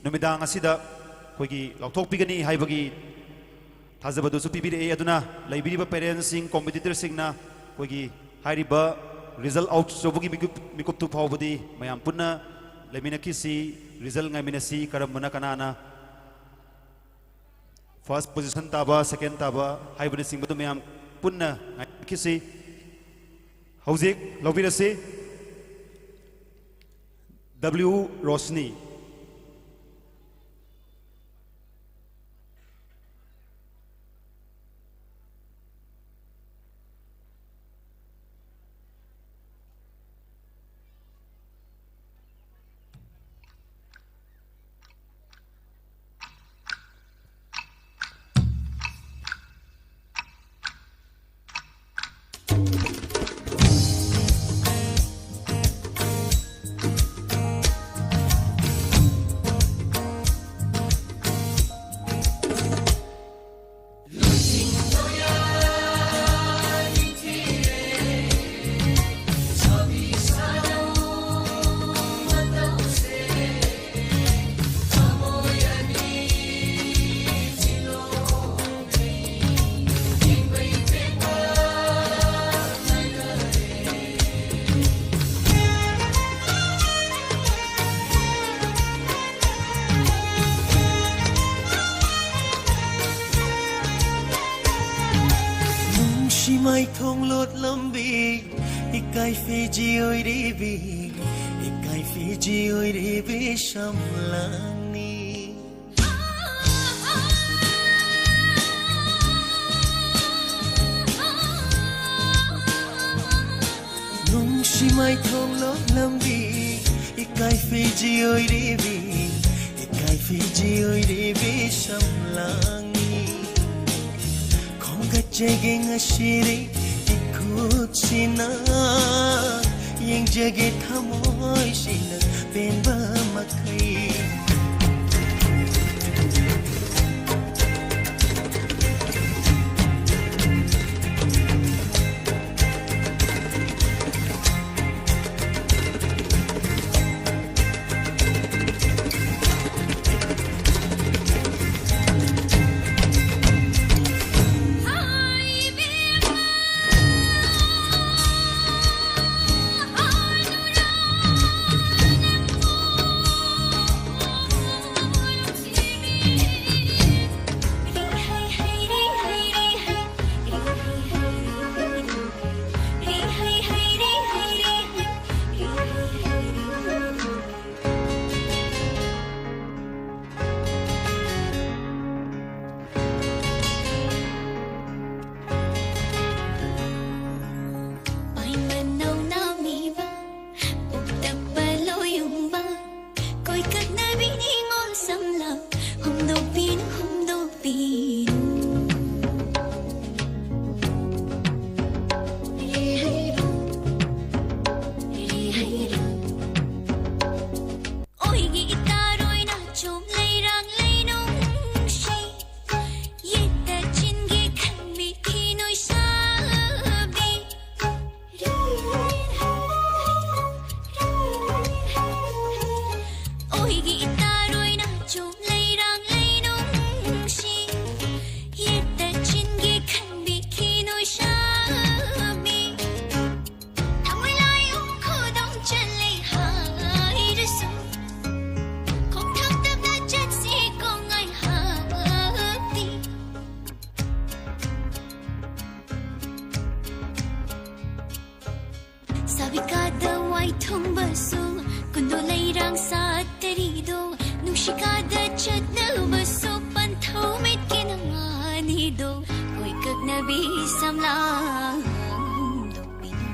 ꯅꯨꯃꯤꯗꯥꯡ ꯑꯁꯤꯗ ꯑꯩꯈꯣꯏꯒꯤ ꯂꯥꯎꯊꯣꯛꯄꯤꯒꯅꯤ ꯍꯥꯏꯕꯒꯤ ꯊꯥꯖꯕꯗꯨꯁꯨ ꯄꯤꯕꯤꯔꯛꯑꯦ꯫ ꯑꯗꯨꯅ ꯂꯩꯕꯤꯔꯤꯕ parentsꯁꯤꯡ, competitorꯁꯤꯡꯅ ꯑꯩꯈꯣꯏꯒꯤ ꯍꯥꯏꯔꯤꯕ result out ꯇꯧꯕꯒꯤ ꯃꯤꯀꯨꯞ, ꯃꯤꯀꯨꯞꯇꯨ ꯐꯥꯎꯕꯗꯤ ꯃꯌꯥꯝ ꯄꯨꯟꯅ ꯂꯩꯃꯤꯟꯅꯈꯤꯁꯤ, result ꯉꯥꯏꯃꯤꯟꯅꯁꯤ, ꯀꯔꯝꯕꯅ ꯀꯅꯥꯅ first position ꯇꯥꯕ, second ꯇꯥꯕ ꯍꯥꯏꯕꯅꯆꯤꯡꯕꯗꯨ ꯃꯌꯥꯝ ꯄꯨꯟꯅ ꯉꯥꯏꯃꯤꯟꯅꯈꯤꯁꯤ꯫ ꯍꯧꯖꯤꯛ ꯂꯧꯕꯤꯔꯁꯤ W ꯔꯣꯁꯅꯤ꯫ ꯂꯝꯕꯤ, ꯏꯀꯥꯏ ꯐꯤꯖꯤ ꯑꯣꯏꯔꯤꯕꯤ, ꯏꯀꯥꯏ ꯐꯤꯖꯤ ꯑꯣꯏꯔꯤꯕꯤ ꯁꯝꯂꯥꯡꯅꯤ꯫ ꯅꯨꯡꯁꯤ ꯃꯥꯏꯊꯣꯡꯂꯣ ꯂꯝꯕꯤ, ꯏꯀꯥꯏ ꯐꯤꯖꯤ ꯑꯣꯏꯔꯤꯕꯤ, ꯏꯀꯥꯏ ꯐꯤꯖꯤ ꯑꯣꯏꯔꯤꯕꯤ ꯁꯝꯂꯥꯡꯅꯤ꯫ ꯈꯣꯝꯒꯠꯆꯒꯦ ꯉꯁꯤꯗꯤ ꯏꯈꯨꯠꯁꯤꯅ, ꯌꯦꯡꯖꯒꯦ ꯊꯃꯣꯏꯁꯤꯅ ꯄꯦꯟꯕ ꯃꯈꯩ꯫ ꯊꯨꯡꯕꯁꯨ ꯀꯨꯟꯗꯣ ꯂꯩꯔꯥꯡ ꯁꯥꯠꯇꯔꯤꯗꯣ, ꯅꯨꯡꯁꯤꯀꯥꯗ ꯆꯠꯅꯕꯁꯨ ꯄꯟꯊꯧ ꯃꯤꯠꯀꯤ ꯅꯉꯥꯅꯤꯗꯣ, ꯀꯣꯏꯀꯛꯅꯕꯤ ꯁꯝꯂꯥꯡ ꯍꯣꯡꯗꯣꯛꯄꯤꯅꯨ,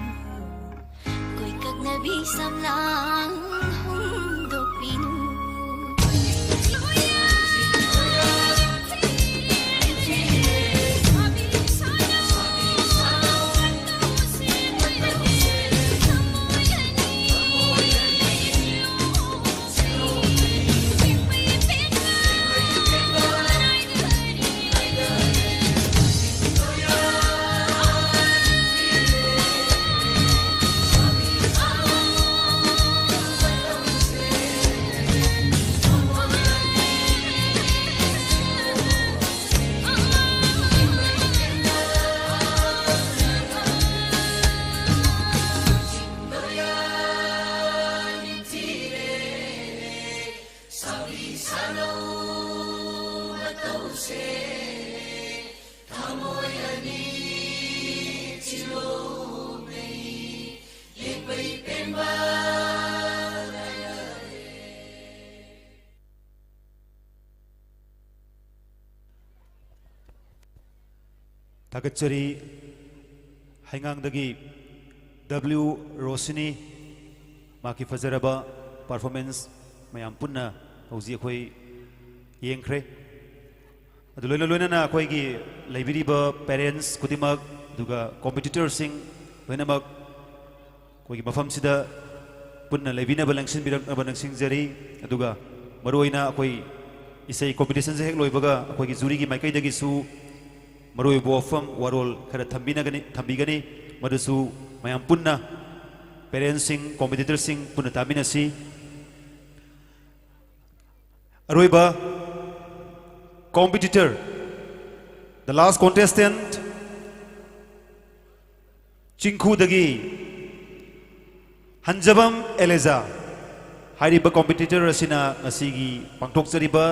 ꯀꯣꯏꯀꯛꯅꯕꯤ ꯁꯝꯂꯥꯡ ꯍꯣꯡꯗꯣꯛꯄꯤꯅꯨ꯫ ꯊꯥꯒꯠꯆꯔꯤ꯫ ꯍꯩꯉꯥꯡꯗꯒꯤ ꯗꯕ꯭ꯂꯤꯎ ꯔꯣꯁꯤꯅꯤ, ꯃꯍꯥꯛꯀꯤ ꯐꯖꯔꯕ performance ꯃꯌꯥꯝ ꯄꯨꯟꯅ ꯍꯧꯖꯤꯛ ꯑꯩꯈꯣꯏ ꯌꯦꯡꯈ꯭ꯔꯦ꯫ ꯑꯗꯨ ꯂꯣꯏꯅ ꯂꯣꯏꯅꯅ ꯑꯩꯈꯣꯏꯒꯤ ꯂꯩꯕꯤꯔꯤꯕ parents ꯈꯨꯗꯤꯡꯃꯛ, ꯑꯗꯨꯒ competitorꯁꯤꯡ ꯂꯣꯏꯅꯃꯛ ꯑꯩꯈꯣꯏꯒꯤ ꯃꯐꯝꯁꯤꯗ ꯄꯨꯟꯅ ꯂꯩꯕꯤꯅꯕ ꯂꯦꯡꯁꯤꯟꯕꯤꯔꯛꯅꯕ ꯅꯤꯡꯁꯤꯡꯖꯔꯤ꯫ ꯑꯗꯨꯒ ꯃꯔꯨꯑꯣꯏꯅ ꯑꯩꯈꯣꯏ ꯏꯁꯩ competitionꯁꯦ ꯍꯦꯛ ꯂꯣꯏꯕꯒ ꯑꯩꯈꯣꯏꯒꯤ juryꯒꯤ ꯃꯥꯏꯀꯩꯗꯒꯤꯁꯨ ꯃꯔꯨꯑꯣꯏꯕ ꯋꯥꯐꯝ, ꯋꯥꯔꯣꯜ ꯈꯔ ꯊꯝꯕꯤꯅꯒꯅꯤ, ꯊꯝꯕꯤꯒꯅꯤ꯫ ꯃꯗꯨꯁꯨ ꯃꯌꯥꯝ ꯄꯨꯟꯅ, parentsꯁꯤꯡ, competitorꯁꯤꯡ ꯄꯨꯟꯅ ꯇꯥꯃꯤꯟꯅꯁꯤ꯫ ꯑꯔꯣꯏꯕ competitor, the last contestant, ꯆꯤꯡꯈꯨꯗꯒꯤ ꯍꯟꯖꯕꯝ ꯑꯦꯂꯦꯖꯥ ꯍꯥꯏꯔꯤꯕ competitor ꯑꯁꯤꯅ ꯉꯁꯤꯒꯤ ꯄꯥꯡꯊꯣꯛꯆꯔꯤꯕ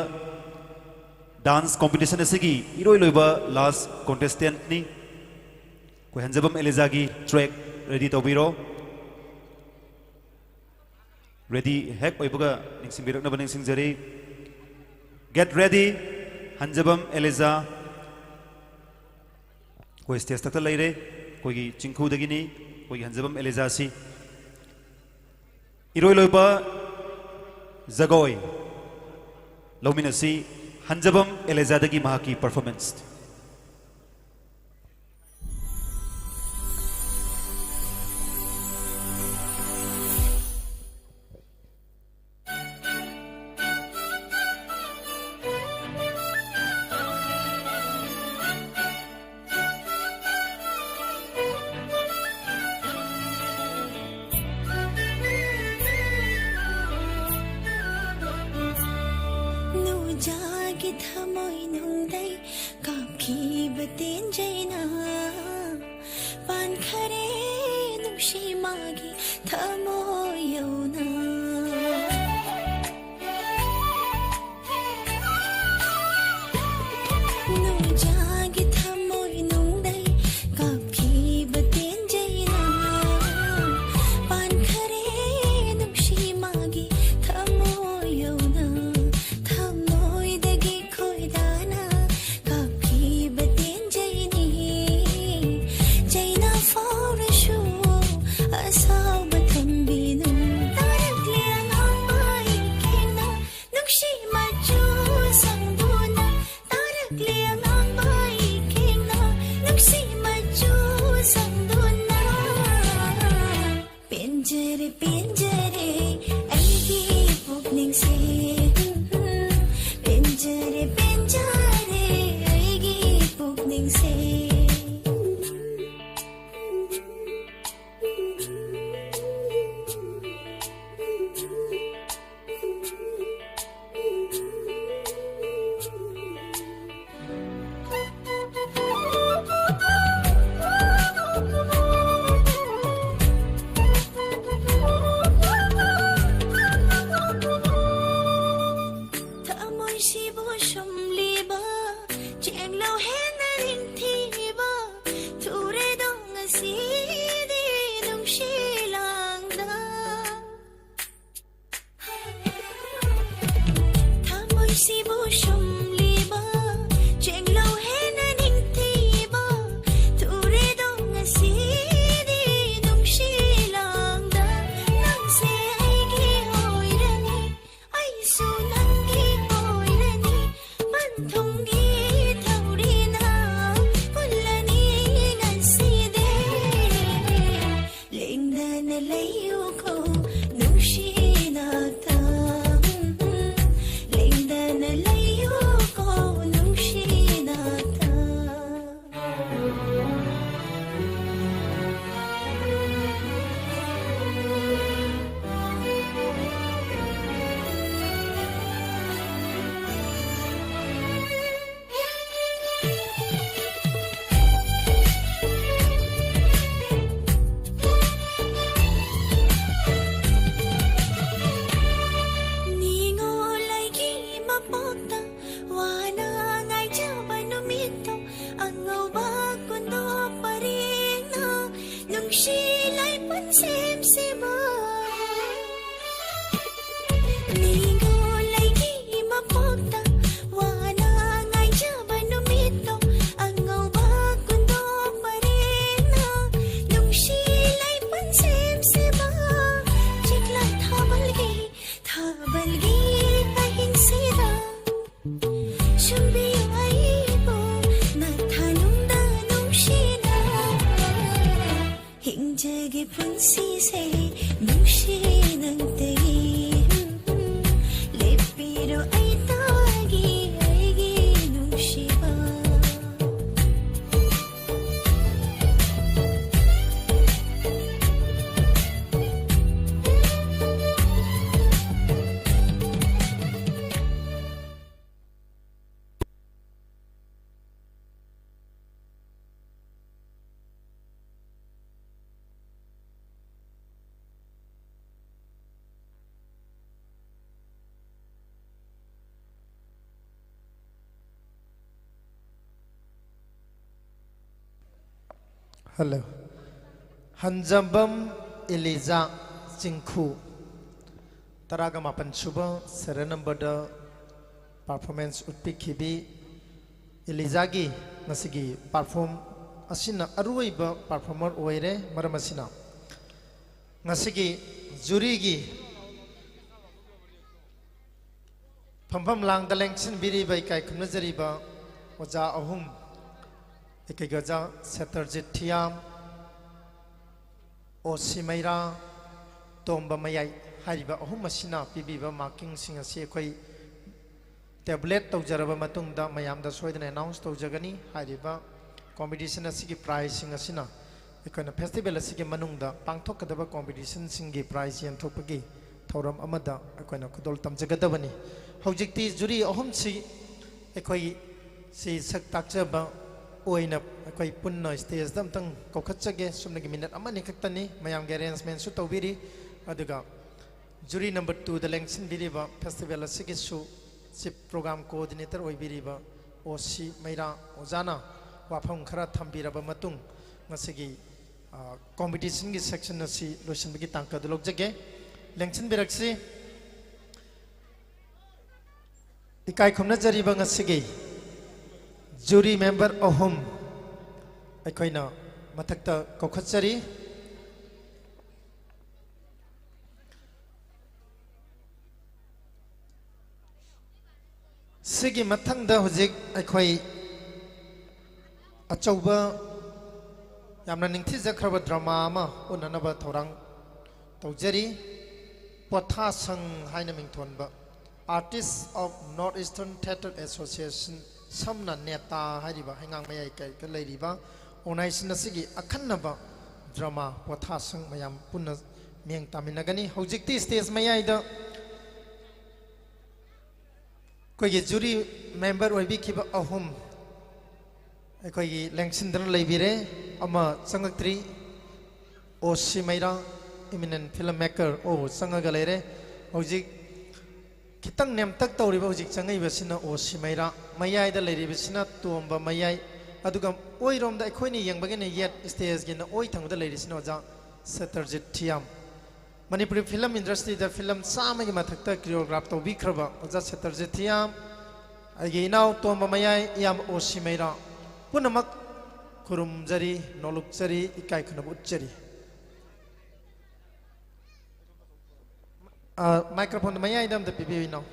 dance competition ꯑꯁꯤꯒꯤ ꯏꯔꯣꯏ ꯂꯣꯏꯕ last contestantꯅꯤ꯫ ꯑꯩꯈꯣꯏ ꯍꯟꯖꯕꯝ ꯑꯦꯂꯦꯖꯥꯒꯤ track ready ꯇꯧꯕꯤꯔꯣ꯫ Ready ꯍꯦꯛ ꯑꯣꯏꯕꯒ ꯅꯤꯡꯁꯤꯡꯕꯤꯔꯛꯅꯕ ꯅꯤꯡꯁꯤꯡꯖꯔꯤ꯫ Get ready, ꯍꯟꯖꯕꯝ ꯑꯦꯂꯤꯖꯥ꯫ ꯑꯩꯈꯣꯏ stage ꯊꯛꯇ ꯂꯩꯔꯦ꯫ ꯑꯩꯈꯣꯏꯒꯤ ꯆꯤꯡꯈꯨꯗꯒꯤꯅꯤ ꯑꯩꯈꯣꯏꯒꯤ ꯍꯟꯖꯕꯝ ꯑꯦꯂꯤꯖꯥꯁꯤ꯫ ꯏꯔꯣꯏ ꯂꯣꯏꯕ ꯖꯒꯣꯏ ꯂꯧꯃꯤꯟꯅꯁꯤ ꯍꯟꯖꯕꯝ ꯑꯦꯂꯤꯖꯥꯗꯒꯤ ꯃꯍꯥꯛꯀꯤ performance꯫ ꯅꯨꯡꯖꯥꯒꯤ ꯊꯃꯣꯏ ꯅꯨꯡꯗꯩ ꯀꯥꯞꯈꯤꯕ ꯇꯦꯟꯖꯩꯅ ꯄꯥꯟꯈꯔꯦ ꯅꯨꯡꯁꯤ ꯃꯥꯒꯤ ꯊꯃꯣꯏ ꯌꯧꯅ꯫ ꯅꯨꯡꯖꯥꯒꯤ ꯊꯃꯣꯏ ꯅꯨꯡꯗꯩ ꯀꯥꯞꯈꯤꯕ ꯇꯦꯟꯖꯩꯅ ꯄꯥꯟꯈꯔꯦ ꯅꯨꯡꯁꯤ ꯃꯥꯒꯤ ꯊꯃꯣꯏ ꯌꯧꯅ꯫ ꯊꯃꯣꯏꯗꯒꯤ ꯈꯣꯏꯗꯥꯅ ꯀꯥꯞꯈꯤꯕ ꯇꯦꯟꯖꯩꯅꯤ꯫ ꯆꯩꯅꯥ ꯐꯥꯎꯔꯁꯨ ꯑꯁꯥꯎꯕ ꯊꯝꯕꯤꯅꯨ꯫ ꯇꯥꯔꯛꯂꯦ ꯑꯉꯥꯡꯕ ꯏꯀꯦꯅ ꯅꯨꯡꯁꯤ ꯃꯆꯨ ꯁꯪꯗꯨꯅ꯫ ꯇꯥꯔꯛꯂꯦ ꯑꯉꯥꯡꯕ ꯏꯀꯦꯅ ꯅꯨꯡꯁꯤ ꯃꯆꯨ ꯁꯪꯗꯨꯅ꯫ ꯄꯦꯟꯖꯔꯦ, ꯄꯦꯟꯖꯔꯦ ꯑꯩꯒꯤ ꯄꯨꯛꯅꯤꯡꯁꯦ꯫ ꯄꯦꯟꯖꯔꯦ, ꯄꯦꯟꯖꯔꯦ ꯑꯩꯒꯤ ꯄꯨꯛꯅꯤꯡꯁꯦ꯫ ꯊꯃꯣꯏꯁꯤꯕꯨ ꯁꯨꯝꯂꯤꯕ ꯆꯦꯡꯂꯧ ꯍꯦꯟꯅ ꯅꯤꯡꯊꯤꯕ ꯊꯨꯔꯦꯗꯣ ꯉꯁꯤꯗꯤ ꯅꯨꯡꯁꯤ ꯂꯥꯡꯗ꯫ ꯁꯦꯝꯁꯤꯕ꯫ ꯃꯤꯒꯣꯜ ꯑꯩꯒꯤ ꯃꯄꯣꯛꯇ ꯋꯥꯅ ꯉꯥꯏꯖꯕ ꯅꯨꯃꯤꯠꯇꯣ ꯑꯉꯧꯕ ꯀꯨꯟꯗꯣꯛ ꯄꯔꯦꯡꯅ ꯅꯨꯡꯁꯤ ꯂꯩꯄꯨꯟ ꯁꯦꯝꯁꯤꯕ꯫ ꯆꯦꯛꯂꯛ ꯊꯥꯕꯜꯒꯤ, ꯊꯥꯕꯜꯒꯤ ꯑꯍꯤꯡꯁꯤꯗ ꯁꯨꯝꯕꯤꯌꯨ ꯑꯩꯕꯨ ꯅꯊꯥꯅꯨꯡꯗ ꯅꯨꯡꯁꯤꯅ꯫ ꯍꯤꯡꯖꯒꯦ ꯄꯨꯟꯁꯤꯁꯦ ꯅꯨꯡꯁꯤ ꯅꯪꯇꯒꯤ꯫ ꯂꯦꯞꯄꯤꯔꯣ ꯑꯩꯇꯒꯤ ꯑꯩꯒꯤ ꯅꯨꯡꯁꯤꯕ꯫ Hello. ꯍꯟꯖꯝꯕꯝ ꯏꯂꯤꯖꯥ ꯆꯤꯡꯈꯨ, ꯇꯔꯥꯒ ꯃꯥꯄꯟ ꯁꯨꯕ serial numberꯗ performance ꯎꯠꯄꯤꯈꯤꯕꯤ ꯏꯂꯤꯖꯥꯒꯤ ꯉꯁꯤꯒꯤ perform ꯑꯁꯤꯅ ꯑꯔꯣꯏꯕ performer ꯑꯣꯏꯔꯦ꯫ ꯃꯔꯝ ꯑꯁꯤꯅ ꯉꯁꯤꯒꯤ juryꯒꯤ ꯐꯝꯐꯝ ꯂꯥꯡꯗ ꯂꯦꯡꯁꯤꯟꯕꯤꯔꯤꯕ ꯏꯀꯥꯏ ꯈꯨꯝꯅꯖꯔꯤꯕ ꯑꯣꯖꯥ ꯑꯍꯨꯝ, ꯑꯩꯈꯣꯏꯒꯤ ꯑꯣꯖꯥ ꯁꯦꯇꯔꯖꯤꯠ ꯊꯤꯌꯥꯝ, ꯑꯣ ꯁꯤ ꯃꯩꯔꯥ, ꯇꯣꯝꯕ ꯃꯌꯥꯏ ꯍꯥꯏꯔꯤꯕ ꯑꯍꯨꯝ ꯑꯁꯤꯅ ꯄꯤꯕꯤꯕ markingꯁꯤꯡ ꯑꯁꯤ ꯑꯩꯈꯣꯏ tabulate ꯇꯧꯖꯔꯕ ꯃꯇꯨꯡꯗ ꯃꯌꯥꯝꯗ ꯁꯣꯏꯗꯅ announce ꯇꯧꯖꯒꯅꯤ꯫ ꯍꯥꯏꯔꯤꯕ competition ꯑꯁꯤꯒꯤ prizeꯁꯤꯡ ꯑꯁꯤꯅ ꯑꯩꯈꯣꯏꯅ festival ꯑꯁꯤꯒꯤ ꯃꯅꯨꯡꯗ ꯄꯥꯡꯊꯣꯛꯀꯗꯕ competitionꯁꯤꯡꯒꯤ prize ꯌꯦꯟꯊꯣꯛꯄꯒꯤ ꯊꯧꯔꯝ ꯑꯃꯗ ꯑꯩꯈꯣꯏꯅ ꯈꯨꯗꯣꯜ ꯇꯝꯖꯒꯗꯕꯅꯤ꯫ ꯍꯧꯖꯤꯛꯇꯤ jury ꯑꯍꯨꯝꯁꯤ ꯑꯩꯈꯣꯏ ꯁꯤ ꯁꯛ ꯇꯥꯛꯆꯕ ꯑꯣꯏꯅ ꯑꯩꯈꯣꯏ ꯄꯨꯟꯅ stageꯇ ꯑꯝꯇꯪ ꯀꯧꯈꯠꯆꯒꯦ꯫ ꯁꯨꯞꯅꯒꯤ minute ꯑꯃꯅꯤ ꯈꯛꯇꯅꯤ, ꯃꯌꯥꯝꯒꯤ arrangementꯁꯨ ꯇꯧꯕꯤꯔꯤ꯫ ꯑꯗꯨꯒ jury number twoꯗ ꯂꯦꯡꯁꯤꯟꯕꯤꯔꯤꯕ festival ꯑꯁꯤꯒꯤꯁꯨ chief program coordinator ꯑꯣꯏꯕꯤꯔꯤꯕ ꯑꯣ ꯁꯤ ꯃꯩꯔꯥ ꯑꯣꯖꯥꯅ ꯋꯥꯐꯝ ꯈꯔ ꯊꯝꯕꯤꯔꯕ ꯃꯇꯨꯡ, ꯉꯁꯤꯒꯤ ꯀꯣꯝꯄꯤꯇꯤꯁꯟꯒꯤ ꯁꯦꯛꯁꯟ ꯑꯁꯤ ꯂꯣꯏꯁꯤꯟꯕꯒꯤ ꯇꯥꯡꯀꯛ ꯑꯗꯨ ꯂꯧꯖꯒꯦ꯫ ꯂꯦꯡꯁꯤꯟꯕꯤꯔꯛꯁꯤ꯫ ꯏꯀꯥꯏ ꯈꯨꯝꯅꯖꯔꯤꯕ ꯉꯁꯤꯒꯤ ꯖꯨꯔꯤ ꯃꯦꯝꯕꯔ ꯑꯍꯨꯝ ꯑꯩꯈꯣꯏꯅ ꯃꯊꯛꯇ ꯀꯧꯈꯠꯆꯔꯤ꯫ ꯁꯤꯒꯤ ꯃꯊꯪꯗ ꯍꯧꯖꯤꯛ ꯑꯩꯈꯣꯏ ꯑꯆꯧꯕ, ꯌꯥꯝꯅ ꯅꯤꯡꯊꯤꯖꯈ꯭ꯔꯕ ꯗ꯭ꯔꯃꯥ ꯑꯃ ꯎꯠꯅꯅꯕ ꯊꯧꯔꯥꯡ ꯇꯧꯖꯔꯤ꯫ ꯄꯣꯊꯥꯁꯪ ꯍꯥꯏꯅ ꯃꯤꯡꯊꯣꯟꯕ, Artists of North Eastern Theatre Association, ꯁꯝꯅ ꯅꯦꯇꯥ ꯍꯥꯏꯔꯤꯕ ꯍꯩꯉꯥꯡ ꯃꯌꯥꯏ ꯀꯩꯗ ꯂꯩꯔꯤꯕ ꯑꯣꯔꯒꯅꯥꯏꯖꯦꯁꯟ ꯑꯁꯤꯒꯤ ꯑꯈꯟꯅꯕ ꯗ꯭ꯔꯃꯥ ꯄꯣꯊꯥꯁꯪ ꯃꯌꯥꯝ ꯄꯨꯟꯅ ꯃꯤꯠꯌꯦꯡ ꯇꯥꯃꯤꯟꯅꯒꯅꯤ꯫ ꯍꯧꯖꯤꯛꯇꯤ ꯁ꯭ꯇꯦꯖ ꯃꯌꯥꯏꯗ ꯑꯩꯈꯣꯏꯒꯤ ꯖꯨꯔꯤ ꯃꯦꯝꯕꯔ ꯑꯣꯏꯕꯤꯈꯤꯕ ꯑꯍꯨꯝ ꯑꯩꯈꯣꯏꯒꯤ ꯂꯦꯡꯁꯤꯟꯗꯨꯅ ꯂꯩꯕꯤꯔꯦ꯫ ꯑꯃ ꯆꯪꯂꯛꯇ꯭ꯔꯤ, ꯑꯣ ꯁꯤ ꯃꯩꯔꯥ, ꯏꯃꯤꯅꯦꯟ ꯐꯤꯂꯝ ꯃꯦꯀꯔ, ꯑꯣ ꯆꯪꯉꯒ ꯂꯩꯔꯦ꯫ ꯍꯧꯖꯤꯛ ꯈꯤꯇꯪ ꯅꯦꯝꯇꯛ ꯇꯧꯔꯤꯕ ꯍꯧꯖꯤꯛ ꯆꯪꯉꯛꯏꯕꯁꯤꯅ ꯑꯣ ꯁꯤ ꯃꯩꯔꯥ, ꯃꯌꯥꯏꯗ ꯂꯩꯔꯤꯕꯁꯤꯅ ꯇꯣꯝꯕ ꯃꯌꯥꯏ, ꯑꯗꯨꯒ ꯑꯣꯏꯔꯣꯝꯗ ꯑꯩꯈꯣꯏꯅ ꯌꯦꯡꯕꯒꯤꯅ ꯌꯦꯠ ꯁ꯭ꯇꯦꯖꯀꯤꯅ ꯑꯣꯏ ꯊꯪꯕꯗ ꯂꯩꯔꯤꯁꯤꯅ ꯑꯣꯖꯥ ꯁꯇꯔꯖꯤꯠ ꯊꯤꯌꯥꯝ꯫ ꯃꯅꯤꯄꯨꯔꯤ ꯐꯤꯂꯝ ꯏꯟꯗꯁꯇ꯭ꯔꯤꯗ ꯐꯤꯂꯝ ꯆꯥꯝꯃꯒꯤ ꯃꯊꯛꯇ ꯀꯤꯔꯤꯌꯣꯒ꯭ꯔꯥꯐ ꯇꯧꯕꯤꯈ꯭ꯔꯕ ꯑꯣꯖꯥ ꯁꯇꯔꯖꯤꯠ ꯊꯤꯌꯥꯝ, ꯑꯩꯒꯤ ꯏꯅꯥꯎ ꯇꯣꯝꯕ ꯃꯌꯥꯏ, ꯏꯌꯥꯝꯕ ꯑꯣ ꯁꯤ ꯃꯩꯔꯥ, ꯄꯨꯝꯅꯃꯛ ꯈꯨꯔꯨꯝꯖꯔꯤ, ꯅꯣꯂꯨꯛꯆꯔꯤ, ꯏꯀꯥꯏ ꯈꯨꯝꯅꯕ ꯎꯠꯆꯔꯤ꯫ ꯑ, ꯃꯥꯏꯀ꯭ꯔꯣꯐꯣꯟ ꯃꯌꯥꯏꯗ ꯑꯝꯇ ꯄꯤꯕꯤꯌꯨ, ꯏꯅꯥꯎ꯫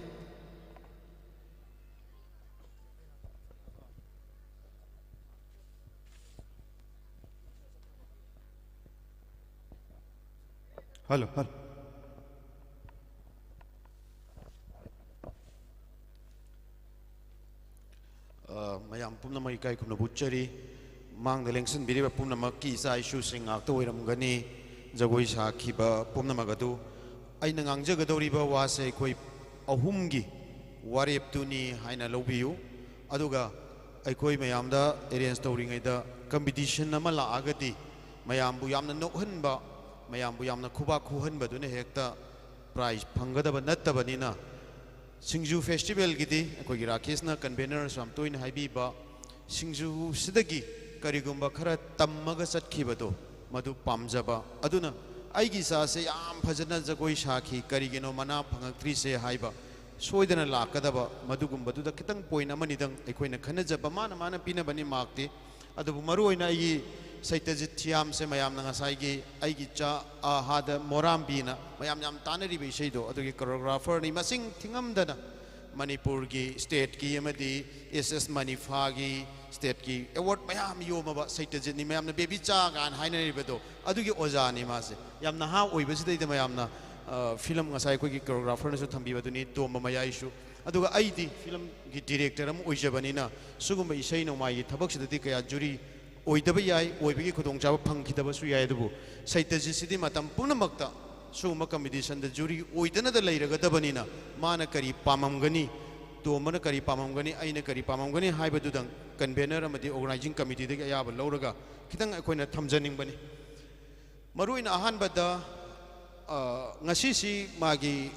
Hello, hello. ꯑ, ꯃꯌꯥꯝ ꯄꯨꯝꯅꯃꯛ ꯏꯀꯥꯏ ꯈꯨꯝꯅꯕ ꯎꯠꯆꯔꯤ꯫ ꯃꯥꯡꯗ ꯂꯦꯡꯁꯤꯟꯕꯤꯔꯤꯕ ꯄꯨꯝꯅꯃꯛꯀꯤ ꯏꯆꯥ ꯏꯁꯨꯁꯤꯡ ꯉꯥꯛꯇ ꯑꯣꯏꯔꯝꯒꯅꯤ꯫ ꯖꯒꯣꯏ ꯁꯥꯈꯤꯕ ꯄꯨꯝꯅꯃꯛ ꯑꯗꯨ ꯑꯩꯅ ꯉꯥꯡꯖꯒꯗꯧꯔꯤꯕ ꯋꯥꯁꯦ ꯑꯩꯈꯣꯏ ꯑꯍꯨꯝꯒꯤ ꯋꯥꯔꯦꯞꯇꯨꯅꯤ ꯍꯥꯏꯅ ꯂꯧꯕꯤꯌꯨ꯫ ꯑꯗꯨꯒ ꯑꯩꯈꯣꯏ ꯃꯌꯥꯝꯗ ꯑꯦꯔꯦꯟꯖ ꯇꯧꯔꯤꯉꯩꯗ ꯀꯝꯄꯤꯇꯤꯁꯟ ꯑꯃ ꯂꯥꯛꯑꯒꯗꯤ ꯃꯌꯥꯝꯕꯨ ꯌꯥꯝꯅ ꯅꯣꯛꯍꯟꯕ, ꯃꯌꯥꯝꯕꯨ ꯌꯥꯝꯅ ꯈꯨꯕꯥꯛ ꯈꯨꯍꯟꯕꯗꯨꯅ ꯍꯦꯛꯇ ꯄ꯭ꯔꯥꯏꯖ ꯐꯪꯒꯗꯕ ꯅꯠꯇꯕꯅꯤꯅ, ꯁꯤꯡꯖꯨ ꯐꯦꯁꯇꯤꯚꯦꯜꯒꯤꯗꯤ ꯑꯩꯈꯣꯏꯒꯤ ꯔꯥꯀꯦꯁꯅ, ꯀꯟꯚꯦꯅꯔꯁꯨ ꯌꯥꯝ ꯇꯣꯏꯅ ꯍꯥꯏꯕꯤꯕ, ꯁꯤꯡꯖꯨꯁꯤꯗꯒꯤ ꯀꯔꯤꯒꯨꯝꯕ ꯈꯔ ꯇꯝꯃꯒ ꯆꯠꯈꯤꯕꯗꯣ, ꯃꯗꯨ ꯄꯥꯝꯖꯕ꯫ ꯑꯗꯨꯅ ꯑꯩꯒꯤ ꯏꯆꯥꯁꯦ ꯌꯥꯝ ꯐꯖꯅ ꯖꯒꯣꯏ ꯁꯥꯈꯤ, ꯀꯔꯤꯒꯤꯅꯣ ꯃꯅꯥ ꯐꯪꯉꯛꯇ꯭ꯔꯤꯁꯦ ꯍꯥꯏꯕ ꯁꯣꯏꯗꯅ ꯂꯥꯛꯀꯗꯕ꯫ ꯃꯗꯨꯒꯨꯝꯕꯗꯨꯗ ꯈꯤꯇꯪ ꯄꯣꯏꯟ ꯑꯃꯅꯤꯗꯪ ꯑꯩꯈꯣꯏꯅ ꯈꯟꯅꯖꯕ, ꯃꯥꯅ ꯃꯥꯅ ꯄꯤꯅꯕꯅꯤ ꯃꯥꯔꯛꯇꯤ꯫ ꯑꯗꯨꯕꯨ ꯃꯔꯨꯑꯣꯏꯅ ꯑꯩꯒꯤ ꯁꯩꯇꯖꯤꯠ ꯊꯤꯌꯥꯝꯁꯦ ꯃꯌꯥꯝꯅ ꯉꯁꯥꯏꯒꯤ ꯑꯩꯒꯤ ꯆꯥ ꯑꯍꯥꯗ ꯃꯣꯔꯥꯝꯕꯤꯅ ꯃꯌꯥꯝ ꯌꯥꯝ ꯇꯥꯅꯔꯤꯕ ꯏꯁꯩꯗꯣ, ꯑꯗꯨꯒꯤ ꯀꯣꯔꯤꯌꯣꯒ꯭ꯔꯥꯐꯔꯅꯤ꯫ ꯃꯁꯤꯡ ꯊꯤꯉꯝꯗꯅ ꯃꯅꯤꯄꯨꯔꯒꯤ ꯁ꯭ꯇꯦꯠꯀꯤ ꯑꯃꯗꯤ ꯑꯦꯁ ꯑꯦꯁ ꯃꯅꯤꯐꯥꯒꯤ ꯁ꯭ꯇꯦꯠꯀꯤ ꯑꯦꯋꯥꯔꯗ ꯃꯌꯥꯝ ꯌꯣꯝꯃꯕ ꯁꯩꯇꯖꯤꯠꯅꯤ꯫ ꯃꯌꯥꯝꯅ ꯕꯦꯕꯤ ꯆꯥ ꯀꯥꯏꯅ ꯍꯥꯏꯅꯔꯤꯕꯗꯣ, ꯑꯗꯨꯒꯤ ꯑꯣꯖꯥꯅꯤ ꯃꯥꯁꯦ꯫ ꯌꯥꯝ ꯅꯍꯥ ꯑꯣꯏꯕꯁꯤꯗꯩꯗ ꯃꯌꯥꯝꯅ, ꯑ, ꯐꯤꯂꯝ ꯉꯁꯥꯏ ꯑꯩꯈꯣꯏꯒꯤ ꯀꯣꯔꯤꯌꯣꯒ꯭ꯔꯥꯐꯔꯅꯁꯨ ꯊꯝꯕꯤꯕꯗꯨꯅꯤ, ꯇꯣꯝꯕ ꯃꯌꯥꯏꯁꯨ꯫ ꯑꯗꯨꯒ ꯑꯩꯗꯤ ꯐꯤꯂꯝꯒꯤ ꯗꯤꯔꯦꯛꯇꯔ ꯑꯃ ꯑꯣꯏꯖꯕꯅꯤꯅ ꯁꯤꯒꯨꯝꯕ ꯏꯁꯩ ꯅꯣꯡꯃꯥꯏꯒꯤ ꯊꯕꯛꯁꯤꯗꯗꯤ ꯀꯌꯥ ꯖꯨꯔꯤ ꯑꯣꯏꯗꯕ ꯌꯥꯏ, ꯑꯣꯏꯕꯒꯤ ꯈꯨꯗꯣꯡꯆꯥꯕ ꯐꯪꯈꯤꯗꯕꯁꯨ ꯌꯥꯏ꯫ ꯑꯗꯨꯕꯨ ꯁꯩꯇꯖꯤꯠꯁꯤꯗꯤ ꯃꯇꯝ ꯄꯨꯝꯅꯃꯛꯇ ꯁꯤꯒꯨꯝꯕ ꯀꯝꯄꯤꯇꯤꯁꯟꯗ ꯖꯨꯔꯤ ꯑꯣꯏꯗꯅꯗ ꯂꯩꯔꯒꯗꯕꯅꯤꯅ ꯃꯥꯅ ꯀꯔꯤ ꯄꯥꯝꯃꯝꯒꯅꯤ, ꯇꯣꯝꯕꯅ ꯀꯔꯤ ꯄꯥꯝꯃꯝꯒꯅꯤ, ꯑꯩꯅ ꯀꯔꯤ ꯄꯥꯝꯃꯝꯒꯅꯤ ꯍꯥꯏꯕꯗꯨꯗꯪ ꯀꯟꯚꯦꯅꯔ ꯑꯃꯗꯤ ꯑꯣꯔꯒꯅꯥꯏꯖꯤꯡ ꯀꯃꯤꯇꯤꯗꯒꯤ ꯑꯌꯥꯕ ꯂꯧꯔꯒ ꯈꯤꯇꯪ ꯑꯩꯈꯣꯏꯅ ꯊꯝꯖꯅꯤꯡꯕꯅꯤ꯫ ꯃꯔꯨꯑꯣꯏꯅ ꯑꯍꯥꯟꯕꯗ, ꯑ, ꯉꯁꯤꯁꯤ ꯃꯥꯒꯤ,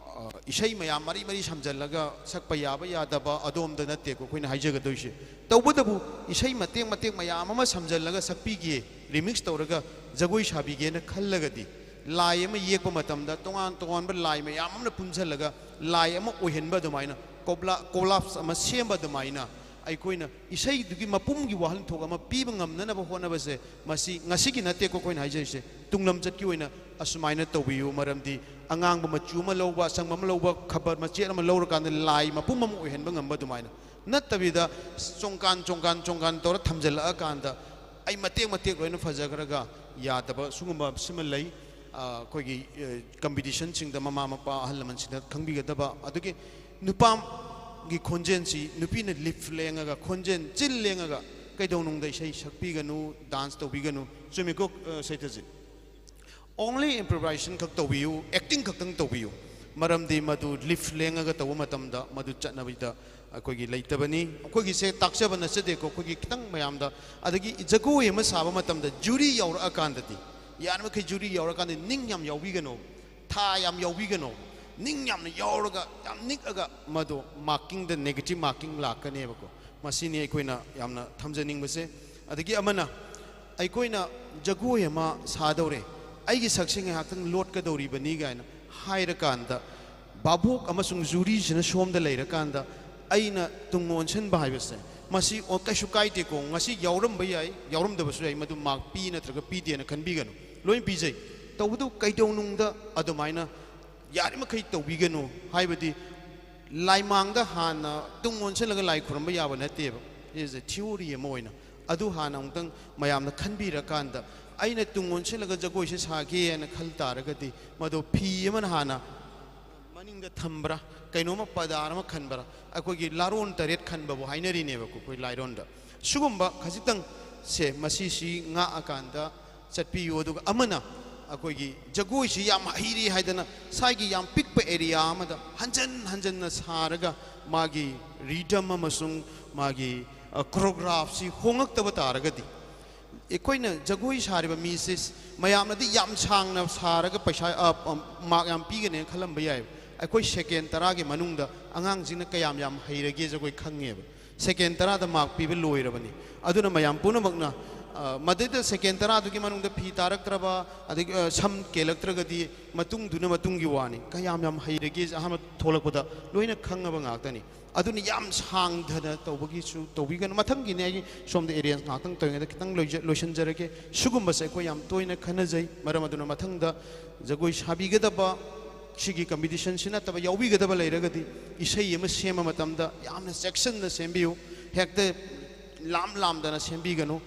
ꯑ, ꯏꯁꯩ ꯃꯌꯥꯝ ꯃꯔꯤ ꯃꯔꯤ ꯁꯝꯖꯜꯂꯒ ꯁꯛꯄ ꯌꯥꯕ ꯌꯥꯗꯕ ꯑꯗꯣꯝꯗ ꯅꯠꯇꯦꯀꯣ ꯑꯩꯈꯣꯏꯅ ꯍꯥꯏꯖꯒꯗꯣꯏꯁꯦ꯫ ꯇꯧꯕꯇꯕꯨ ꯏꯁꯩ ꯃꯇꯦꯛ ꯃꯇꯦꯛ ꯃꯌꯥꯝ ꯑꯃ ꯁꯝꯖꯜꯂꯒ ꯁꯛꯄꯤꯒꯦ, ꯔꯤꯃꯤꯛꯁ ꯇꯧꯔꯒ ꯖꯒꯣꯏ ꯁꯥꯕꯤꯒꯦꯅ ꯈꯜꯂꯒꯗꯤ, ꯂꯥꯏ ꯑꯃ ꯌꯦꯛꯄ ꯃꯇꯝꯗ ꯇꯣꯉꯥꯟ ꯇꯣꯉꯥꯟꯕ ꯂꯥꯏ ꯃꯌꯥꯝ ꯑꯃꯅ ꯄꯨꯟꯁꯤꯜꯂꯒ ꯂꯥꯏ ꯑꯃ ꯑꯣꯏꯍꯟꯕ ꯑꯗꯨꯃꯥꯏꯅ, ꯀꯣꯕ꯭ꯂꯥ-, ꯀꯣꯂꯥꯞꯁ ꯑꯃ ꯁꯦꯝꯕ ꯑꯗꯨꯃꯥꯏꯅ ꯑꯩꯈꯣꯏꯅ ꯏꯁꯩꯗꯨꯒꯤ ꯃꯄꯨꯝꯒꯤ ꯋꯥꯍꯟꯊꯣꯛ ꯑꯃ ꯄꯤꯕ ꯉꯝꯅꯅꯕ ꯍꯣꯠꯅꯕꯁꯦ, ꯃꯁꯤ ꯉꯁꯤꯒꯤ ꯅꯠꯇꯦꯀꯣ ꯑꯩꯈꯣꯏꯅ ꯍꯥꯏꯖꯔꯤꯁꯦ, ꯇꯨꯡꯂꯝꯆꯠꯀꯤ ꯑꯣꯏꯅ ꯑꯁꯨꯃꯥꯏꯅ ꯇꯧꯕꯤꯌꯨ꯫ ꯃꯔꯝꯗꯤ ꯑꯉꯥꯡꯕ ꯃꯆꯨ ꯑꯃ ꯂꯧꯕ, ꯑꯁꯪꯕ ꯑꯃ ꯂꯧꯕ, ꯈꯕꯔ ꯃꯆꯦꯠ ꯑꯃ ꯂꯧꯔꯀꯥꯟꯗ ꯂꯥꯏ ꯃꯄꯨꯝ ꯑꯃ ꯑꯣꯏꯍꯟꯕ ꯉꯝꯕ ꯑꯗꯨꯃꯥꯏꯅ ꯅꯠꯇꯕꯤꯗ, ꯆꯣꯡꯀꯥꯟ ꯆꯣꯡꯀꯥꯟ ꯆꯣꯡꯀꯥꯟ ꯇꯧꯔ ꯊꯝꯖꯤꯜꯂꯛꯑꯀꯥꯟꯗ ꯑꯩ ꯃꯇꯦꯛ ꯃꯇꯦꯛ ꯂꯣꯏꯅ ꯐꯖꯈ꯭ꯔꯒ ꯌꯥꯗꯕ ꯁꯤꯒꯨꯝꯕ ꯁꯤꯃ ꯂꯩ꯫ ꯑ, ꯑꯩꯈꯣꯏꯒꯤ, ꯑ, ꯀꯝꯄꯤꯇꯤꯁꯟꯁꯤꯡꯗ ꯃꯃꯥ ꯃꯄꯥ ꯑꯍꯜ ꯂꯃꯟꯁꯤꯡꯅ ꯈꯪꯕꯤꯒꯗꯕ꯫ ꯑꯗꯨꯒꯤ ꯅꯨꯄꯥꯒꯤ ꯈꯣꯟꯖꯦꯜꯁꯤ ꯅꯨꯄꯤꯅ ꯂꯤꯞ ꯂꯦꯡꯉꯒ, ꯈꯣꯟꯖꯦꯜ ꯆꯤꯜ ꯂꯦꯡꯉꯒ ꯀꯩꯗꯧꯅꯨꯡꯗ ꯏꯁꯩ ꯁꯛꯄꯤꯒꯅꯨ, ꯗꯥꯟꯁ ꯇꯧꯕꯤꯒꯅꯨ꯫ ꯆꯨꯝꯃꯤꯀꯣ, ꯑ, ꯁꯩꯇꯖꯤꯠ? Only improvisation ꯈꯛ ꯇꯧꯕꯤꯌꯨ, ꯑꯦꯛꯇꯤꯡ ꯈꯛꯇꯪ ꯇꯧꯕꯤꯌꯨ꯫ ꯃꯔꯝꯗꯤ ꯃꯗꯨ ꯂꯤꯞ ꯂꯦꯡꯉꯒ ꯇꯧꯕ ꯃꯇꯝꯗ ꯃꯗꯨ ꯆꯠꯅꯕꯤꯗ ꯑꯩꯈꯣꯏꯒꯤ ꯂꯩꯇꯕꯅꯤ꯫ ꯑꯩꯈꯣꯏꯒꯤꯁꯦ ꯇꯥꯛꯆꯕ ꯅꯠꯆꯗꯦꯀꯣ, ꯑꯩꯈꯣꯏꯒꯤ ꯈꯤꯇꯪ ꯃꯌꯥꯝꯗ꯫ ꯑꯗꯒꯤ ꯖꯒꯣꯏ ꯑꯃ ꯁꯥꯕ ꯃꯇꯝꯗ ꯖꯨꯔꯤ ꯌꯥꯎꯔꯛꯑꯀꯥꯟꯗꯗꯤ, ꯌꯥꯔꯤꯕꯃꯈꯩ ꯖꯨꯔꯤ ꯌꯥꯎꯔꯀꯥꯟꯗ ꯅꯤꯡ ꯌꯥꯝ ꯌꯥꯎꯕꯤꯒꯅꯣ, ꯊꯥ ꯌꯥꯝ ꯌꯥꯎꯕꯤꯒꯅꯣ꯫ ꯅꯤꯡ ꯌꯥꯝꯅ ꯌꯥꯎꯔꯒ, ꯌꯥꯝ ꯅꯤꯛꯑꯒ ꯃꯗꯣ ꯃꯥꯔꯀꯤꯡꯗ negative marking ꯂꯥꯛꯀꯅꯦꯕꯀꯣ꯫ ꯃꯁꯤꯅꯤ ꯑꯩꯈꯣꯏꯅ ꯌꯥꯝꯅ ꯊꯝꯖꯅꯤꯡꯕꯁꯦ꯫ ꯑꯗꯒꯤ ꯑꯃꯅ, ꯑꯩꯈꯣꯏꯅ ꯖꯒꯣꯏ ꯑꯃ ꯁꯥꯗꯧꯔꯦ, ꯑꯩꯒꯤ ꯁꯛꯁꯦ ꯉꯥꯏꯍꯥꯛꯇꯪ ꯂꯣꯠꯀꯗꯧꯔꯤꯕꯅꯤ" ꯀꯥꯏꯅ ꯍꯥꯏꯔꯀꯥꯟꯗ, ꯚꯥꯕꯣꯛ ꯑꯃꯁꯨꯡ ꯖꯨꯔꯤꯁꯤꯅ ꯁꯣꯝꯗ ꯂꯩꯔꯀꯥꯟꯗ, ꯑꯩꯅ ꯇꯨꯡ ꯑꯣꯟꯁꯤꯟꯕ ꯍꯥꯏꯕꯁꯦ, ꯃꯁꯤ ꯑꯣ, ꯀꯩꯁꯨ ꯀꯥꯏꯗꯦꯀꯣ, ꯉꯁꯤ ꯌꯥꯎꯔꯝꯕ ꯌꯥꯏ, ꯌꯥꯎꯔꯝꯗꯕꯁꯨ ꯌꯥꯏ, ꯃꯗꯨ ꯃꯥꯔꯛ ꯄꯤ ꯅꯠꯇ꯭ꯔꯒ ꯄꯤꯗꯦꯅ ꯈꯟꯕꯤꯒꯅꯨ, ꯂꯣꯏ ꯄꯤꯖꯩ꯫ ꯇꯧꯕꯇꯕꯨ ꯀꯩꯗꯧꯅꯨꯡꯗ ꯑꯗꯨꯃꯥꯏꯅ ꯌꯥꯔꯤꯃꯈꯩ ꯇꯧꯕꯤꯒꯅꯨ꯫ ꯍꯥꯏꯕꯗꯤ, ꯂꯥꯏꯃꯥꯡꯗ ꯍꯥꯟꯅ ꯇꯨꯡ ꯑꯣꯟꯁꯤꯜꯂꯒ ꯂꯥꯏ ꯈꯨꯔꯨꯝꯕ ꯌꯥꯕ ꯅꯠꯇꯦꯕ꯫ ꯁꯤꯁꯦ ꯊꯤꯑꯣꯔꯤ ꯑꯃ ꯑꯣꯏꯅ꯫ ꯑꯗꯨ ꯍꯥꯟꯅ ꯑꯃꯨꯛꯇꯪ ꯃꯌꯥꯝꯅ ꯈꯟꯕꯤꯔꯀꯥꯟꯗ, ꯑꯩꯅ ꯇꯨꯡ ꯑꯣꯟꯁꯤꯜꯂꯒ ꯖꯒꯣꯏꯁꯦ ꯁꯥꯒꯦ ꯍꯥꯏꯅ ꯈꯜ ꯇꯥꯔꯒꯗꯤ, ꯃꯗꯣ ꯐꯤ ꯑꯃꯅ ꯍꯥꯟꯅ ꯃꯅꯤꯡꯗ ꯊꯝꯕ꯭ꯔꯥ, ꯀꯩꯅꯣꯝꯃ ꯄꯗꯥꯔ ꯑꯃ ꯈꯟꯕ꯭ꯔꯥ, ꯑꯩꯈꯣꯏꯒꯤ ꯂꯥꯔꯣꯟ ꯇꯔꯦꯠ ꯈꯟꯕꯕꯨ ꯍꯥꯏꯅꯔꯤꯅꯦꯕꯀꯣ ꯑꯩꯈꯣꯏ ꯂꯥꯏꯔꯣꯟꯗ꯫ ꯁꯤꯒꯨꯝꯕ ꯈꯖꯤꯛꯇꯪꯁꯦ, ꯃꯁꯤꯁꯤ ꯉꯥꯛꯑꯀꯥꯟꯗ ꯆꯠꯄꯤꯌꯨ꯫ ꯑꯗꯨꯒ ꯑꯃꯅ, ꯑꯩꯈꯣꯏꯒꯤ ꯖꯒꯣꯏꯁꯤ ꯌꯥꯝ ꯍꯩꯔꯦ ꯍꯥꯏꯗꯅ ꯁ꯭ꯋꯥꯏꯒꯤ ꯌꯥꯝ ꯄꯤꯛꯄ ꯑꯦꯔꯤꯌꯥ ꯑꯃꯗ ꯍꯟꯖꯟ ꯍꯟꯖꯟꯅ ꯁꯥꯔꯒ ꯃꯥꯒꯤ ꯔꯤꯗꯝ ꯑꯃꯁꯨꯡ ꯃꯥꯒꯤ, ꯑ, ꯀꯣꯔꯣꯒ꯭ꯔꯥꯐꯁꯤ ꯍꯣꯡꯉꯛꯇꯕ ꯇꯥꯔꯒꯗꯤ, ꯑꯩꯈꯣꯏꯅ ꯖꯒꯣꯏ ꯁꯥꯔꯤꯕ ꯃꯤꯁꯦ ꯃꯌꯥꯝꯅꯗꯤ ꯌꯥꯝ ꯁꯥꯡꯅ ꯁꯥꯔꯒ ꯄꯩꯁꯥ, ꯑ, ꯑ, ꯃꯥꯔꯛ ꯌꯥꯝ ꯄꯤꯒꯅꯦꯅ ꯈꯜꯂꯝꯕ ꯌꯥꯏ꯫ ꯑꯩꯈꯣꯏ ꯁꯦꯀꯦꯟ ꯇꯔꯥꯒꯤ ꯃꯅꯨꯡꯗ ꯑꯉꯥꯡꯁꯤꯡꯅ ꯀꯌꯥꯝ ꯌꯥꯝ ꯍꯩꯔꯒꯦꯁꯦ ꯑꯩꯈꯣꯏ ꯈꯪꯉꯦꯕ꯫ ꯁꯦꯀꯦꯟ ꯇꯔꯥꯗ ꯃꯥꯔꯛ ꯄꯤꯕ ꯂꯣꯏꯔꯕꯅꯤ꯫ ꯑꯗꯨꯅ ꯃꯌꯥꯝ ꯄꯨꯝꯅꯃꯛꯅ, ꯑ, ꯃꯗꯩꯗ ꯁꯦꯀꯦꯟ ꯇꯔꯥꯗꯨꯒꯤ ꯃꯅꯨꯡꯗ ꯐꯤ ꯇꯥꯔꯛꯇ꯭ꯔꯕ, ꯑꯗꯒꯤ, ꯑ, ꯁꯝ ꯀꯦꯜꯂꯛꯇ꯭ꯔꯒꯗꯤ ꯃꯇꯨꯡꯗꯨꯅ ꯃꯇꯨꯡꯒꯤ ꯋꯥꯅꯤ꯫ ꯀꯌꯥꯝ ꯌꯥꯝ ꯍꯩꯔꯒꯦꯁꯦ ꯑꯍꯥꯟꯕ ꯊꯣꯛꯂꯛꯄꯗ ꯂꯣꯏꯅ ꯈꯪꯉꯕ ꯉꯥꯛꯇꯅꯤ꯫ ꯑꯗꯨꯅ ꯌꯥꯝ ꯁꯥꯡꯊꯅ ꯇꯧꯕꯒꯤꯁꯨ ꯇꯧꯕꯤꯒꯅꯨ꯫ ꯃꯊꯪꯒꯤꯅꯦ, ꯑꯩꯒꯤ ꯁꯣꯝꯗ ꯑꯦꯔꯦꯟꯖ ꯉꯥꯛꯇꯪ ꯇꯧꯔꯤꯉꯩꯗ ꯈꯤꯇꯪ ꯂꯣꯏꯖ-, ꯂꯣꯏꯁꯤꯟꯖꯔꯒꯦ꯫ ꯁꯤꯒꯨꯝꯕꯁꯦ ꯑꯩꯈꯣꯏ ꯌꯥꯝ ꯇꯣꯏꯅ ꯈꯟꯅꯖꯩ꯫ ꯃꯔꯝ ꯑꯗꯨꯅ ꯃꯊꯪꯗ ꯖꯒꯣꯏ ꯁꯥꯕꯤꯒꯗꯕ, ꯁꯤꯒꯤ ꯀꯝꯄꯤꯇꯤꯁꯟꯁꯤ ꯅꯠꯇꯕ ꯌꯥꯎꯕꯤꯒꯗꯕ ꯂꯩꯔꯒꯗꯤ, ꯏꯁꯩ ꯑꯃ ꯁꯦꯝꯕ ꯃꯇꯝꯗ ꯌꯥꯝꯅ ꯆꯦꯛꯁꯤꯟꯅ ꯁꯦꯝꯕꯤꯌꯨ꯫ ꯍꯦꯛꯇ ꯂꯥꯝ ꯂꯥꯝꯗꯅ ꯁꯦꯝꯕꯤꯒꯅꯨ꯫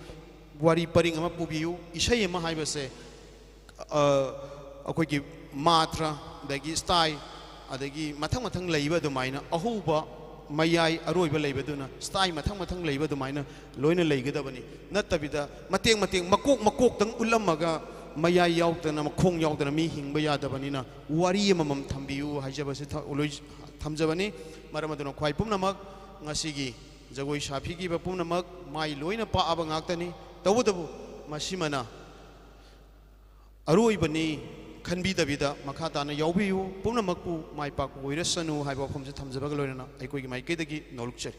ꯋꯥꯔꯤ ꯄꯔꯤꯡ ꯑꯃ ꯄꯨꯕꯤꯌꯨ꯫ ꯏꯁꯩ ꯑꯃ ꯍꯥꯏꯕꯁꯦ, ꯑ, ꯑꯩꯈꯣꯏꯒꯤ ꯃꯥꯇ꯭ꯔ, ꯑꯗꯒꯤ ꯁ꯭ꯇꯥꯏ, ꯑꯗꯒꯤ ꯃꯊꯪ ꯃꯊꯪ ꯂꯩꯕ ꯑꯗꯨꯃꯥꯏꯅ, ꯑꯍꯧꯕ, ꯃꯌꯥꯏ, ꯑꯔꯣꯏꯕ ꯂꯩꯕꯗꯨꯅ ꯁ꯭ꯇꯥꯏ ꯃꯊꯪ ꯃꯊꯪ ꯂꯩꯕ ꯑꯗꯨꯃꯥꯏꯅ ꯂꯣꯏꯅ ꯂꯩꯒꯗꯕꯅꯤ꯫ ꯅꯠꯇꯕꯤꯗ ꯃꯇꯦꯛ ꯃꯇꯦꯛ, ꯃꯀꯣꯛ ꯃꯀꯣꯛꯇꯪ ꯎꯠꯂꯝꯃꯒ ꯃꯌꯥꯏ ꯌꯥꯎꯗꯅ, ꯃꯈꯣꯡ ꯌꯥꯎꯗꯅ ꯃꯤ ꯍꯤꯡꯕ ꯌꯥꯗꯕꯅꯤꯅ, ꯋꯥꯔꯤ ꯑꯃꯃꯝ ꯊꯝꯕꯤꯌꯨ ꯍꯥꯏꯖꯕꯁꯤ ꯊ-, ꯂꯣꯏ-, ꯊꯝꯖꯕꯅꯤ꯫ ꯃꯔꯝ ꯑꯗꯨꯅ ꯈ꯭ꯋꯥꯏ ꯄꯨꯝꯅꯃꯛ ꯉꯁꯤꯒꯤ ꯖꯒꯣꯏ ꯁꯥꯕꯤꯈꯤꯕ ꯄꯨꯝꯅꯃꯛ ꯃꯥꯏ ꯂꯣꯏꯅ ꯄꯥꯛꯑꯕ ꯉꯥꯛꯇꯅꯤ꯫ ꯇꯧꯕꯇꯕꯨ ꯃꯁꯤꯃꯅ ꯑꯔꯣꯏꯕꯅꯤ ꯈꯟꯕꯤꯗꯕꯤꯗ ꯃꯈꯥ ꯇꯥꯅ ꯌꯥꯎꯕꯤꯌꯨ꯫ ꯄꯨꯝꯅꯃꯛꯄꯨ ꯃꯥꯏ ꯄꯥꯛꯄ ꯑꯣꯏꯔꯁꯅꯨ ꯍꯥꯏꯕ ꯋꯥꯐꯝꯁꯦ ꯊꯝꯖꯕꯒ ꯂꯣꯏꯅꯅ ꯑꯩꯈꯣꯏꯒꯤ ꯃꯥꯏꯀꯩꯗꯒꯤ ꯅꯣꯂꯨꯛꯆꯔꯤ꯫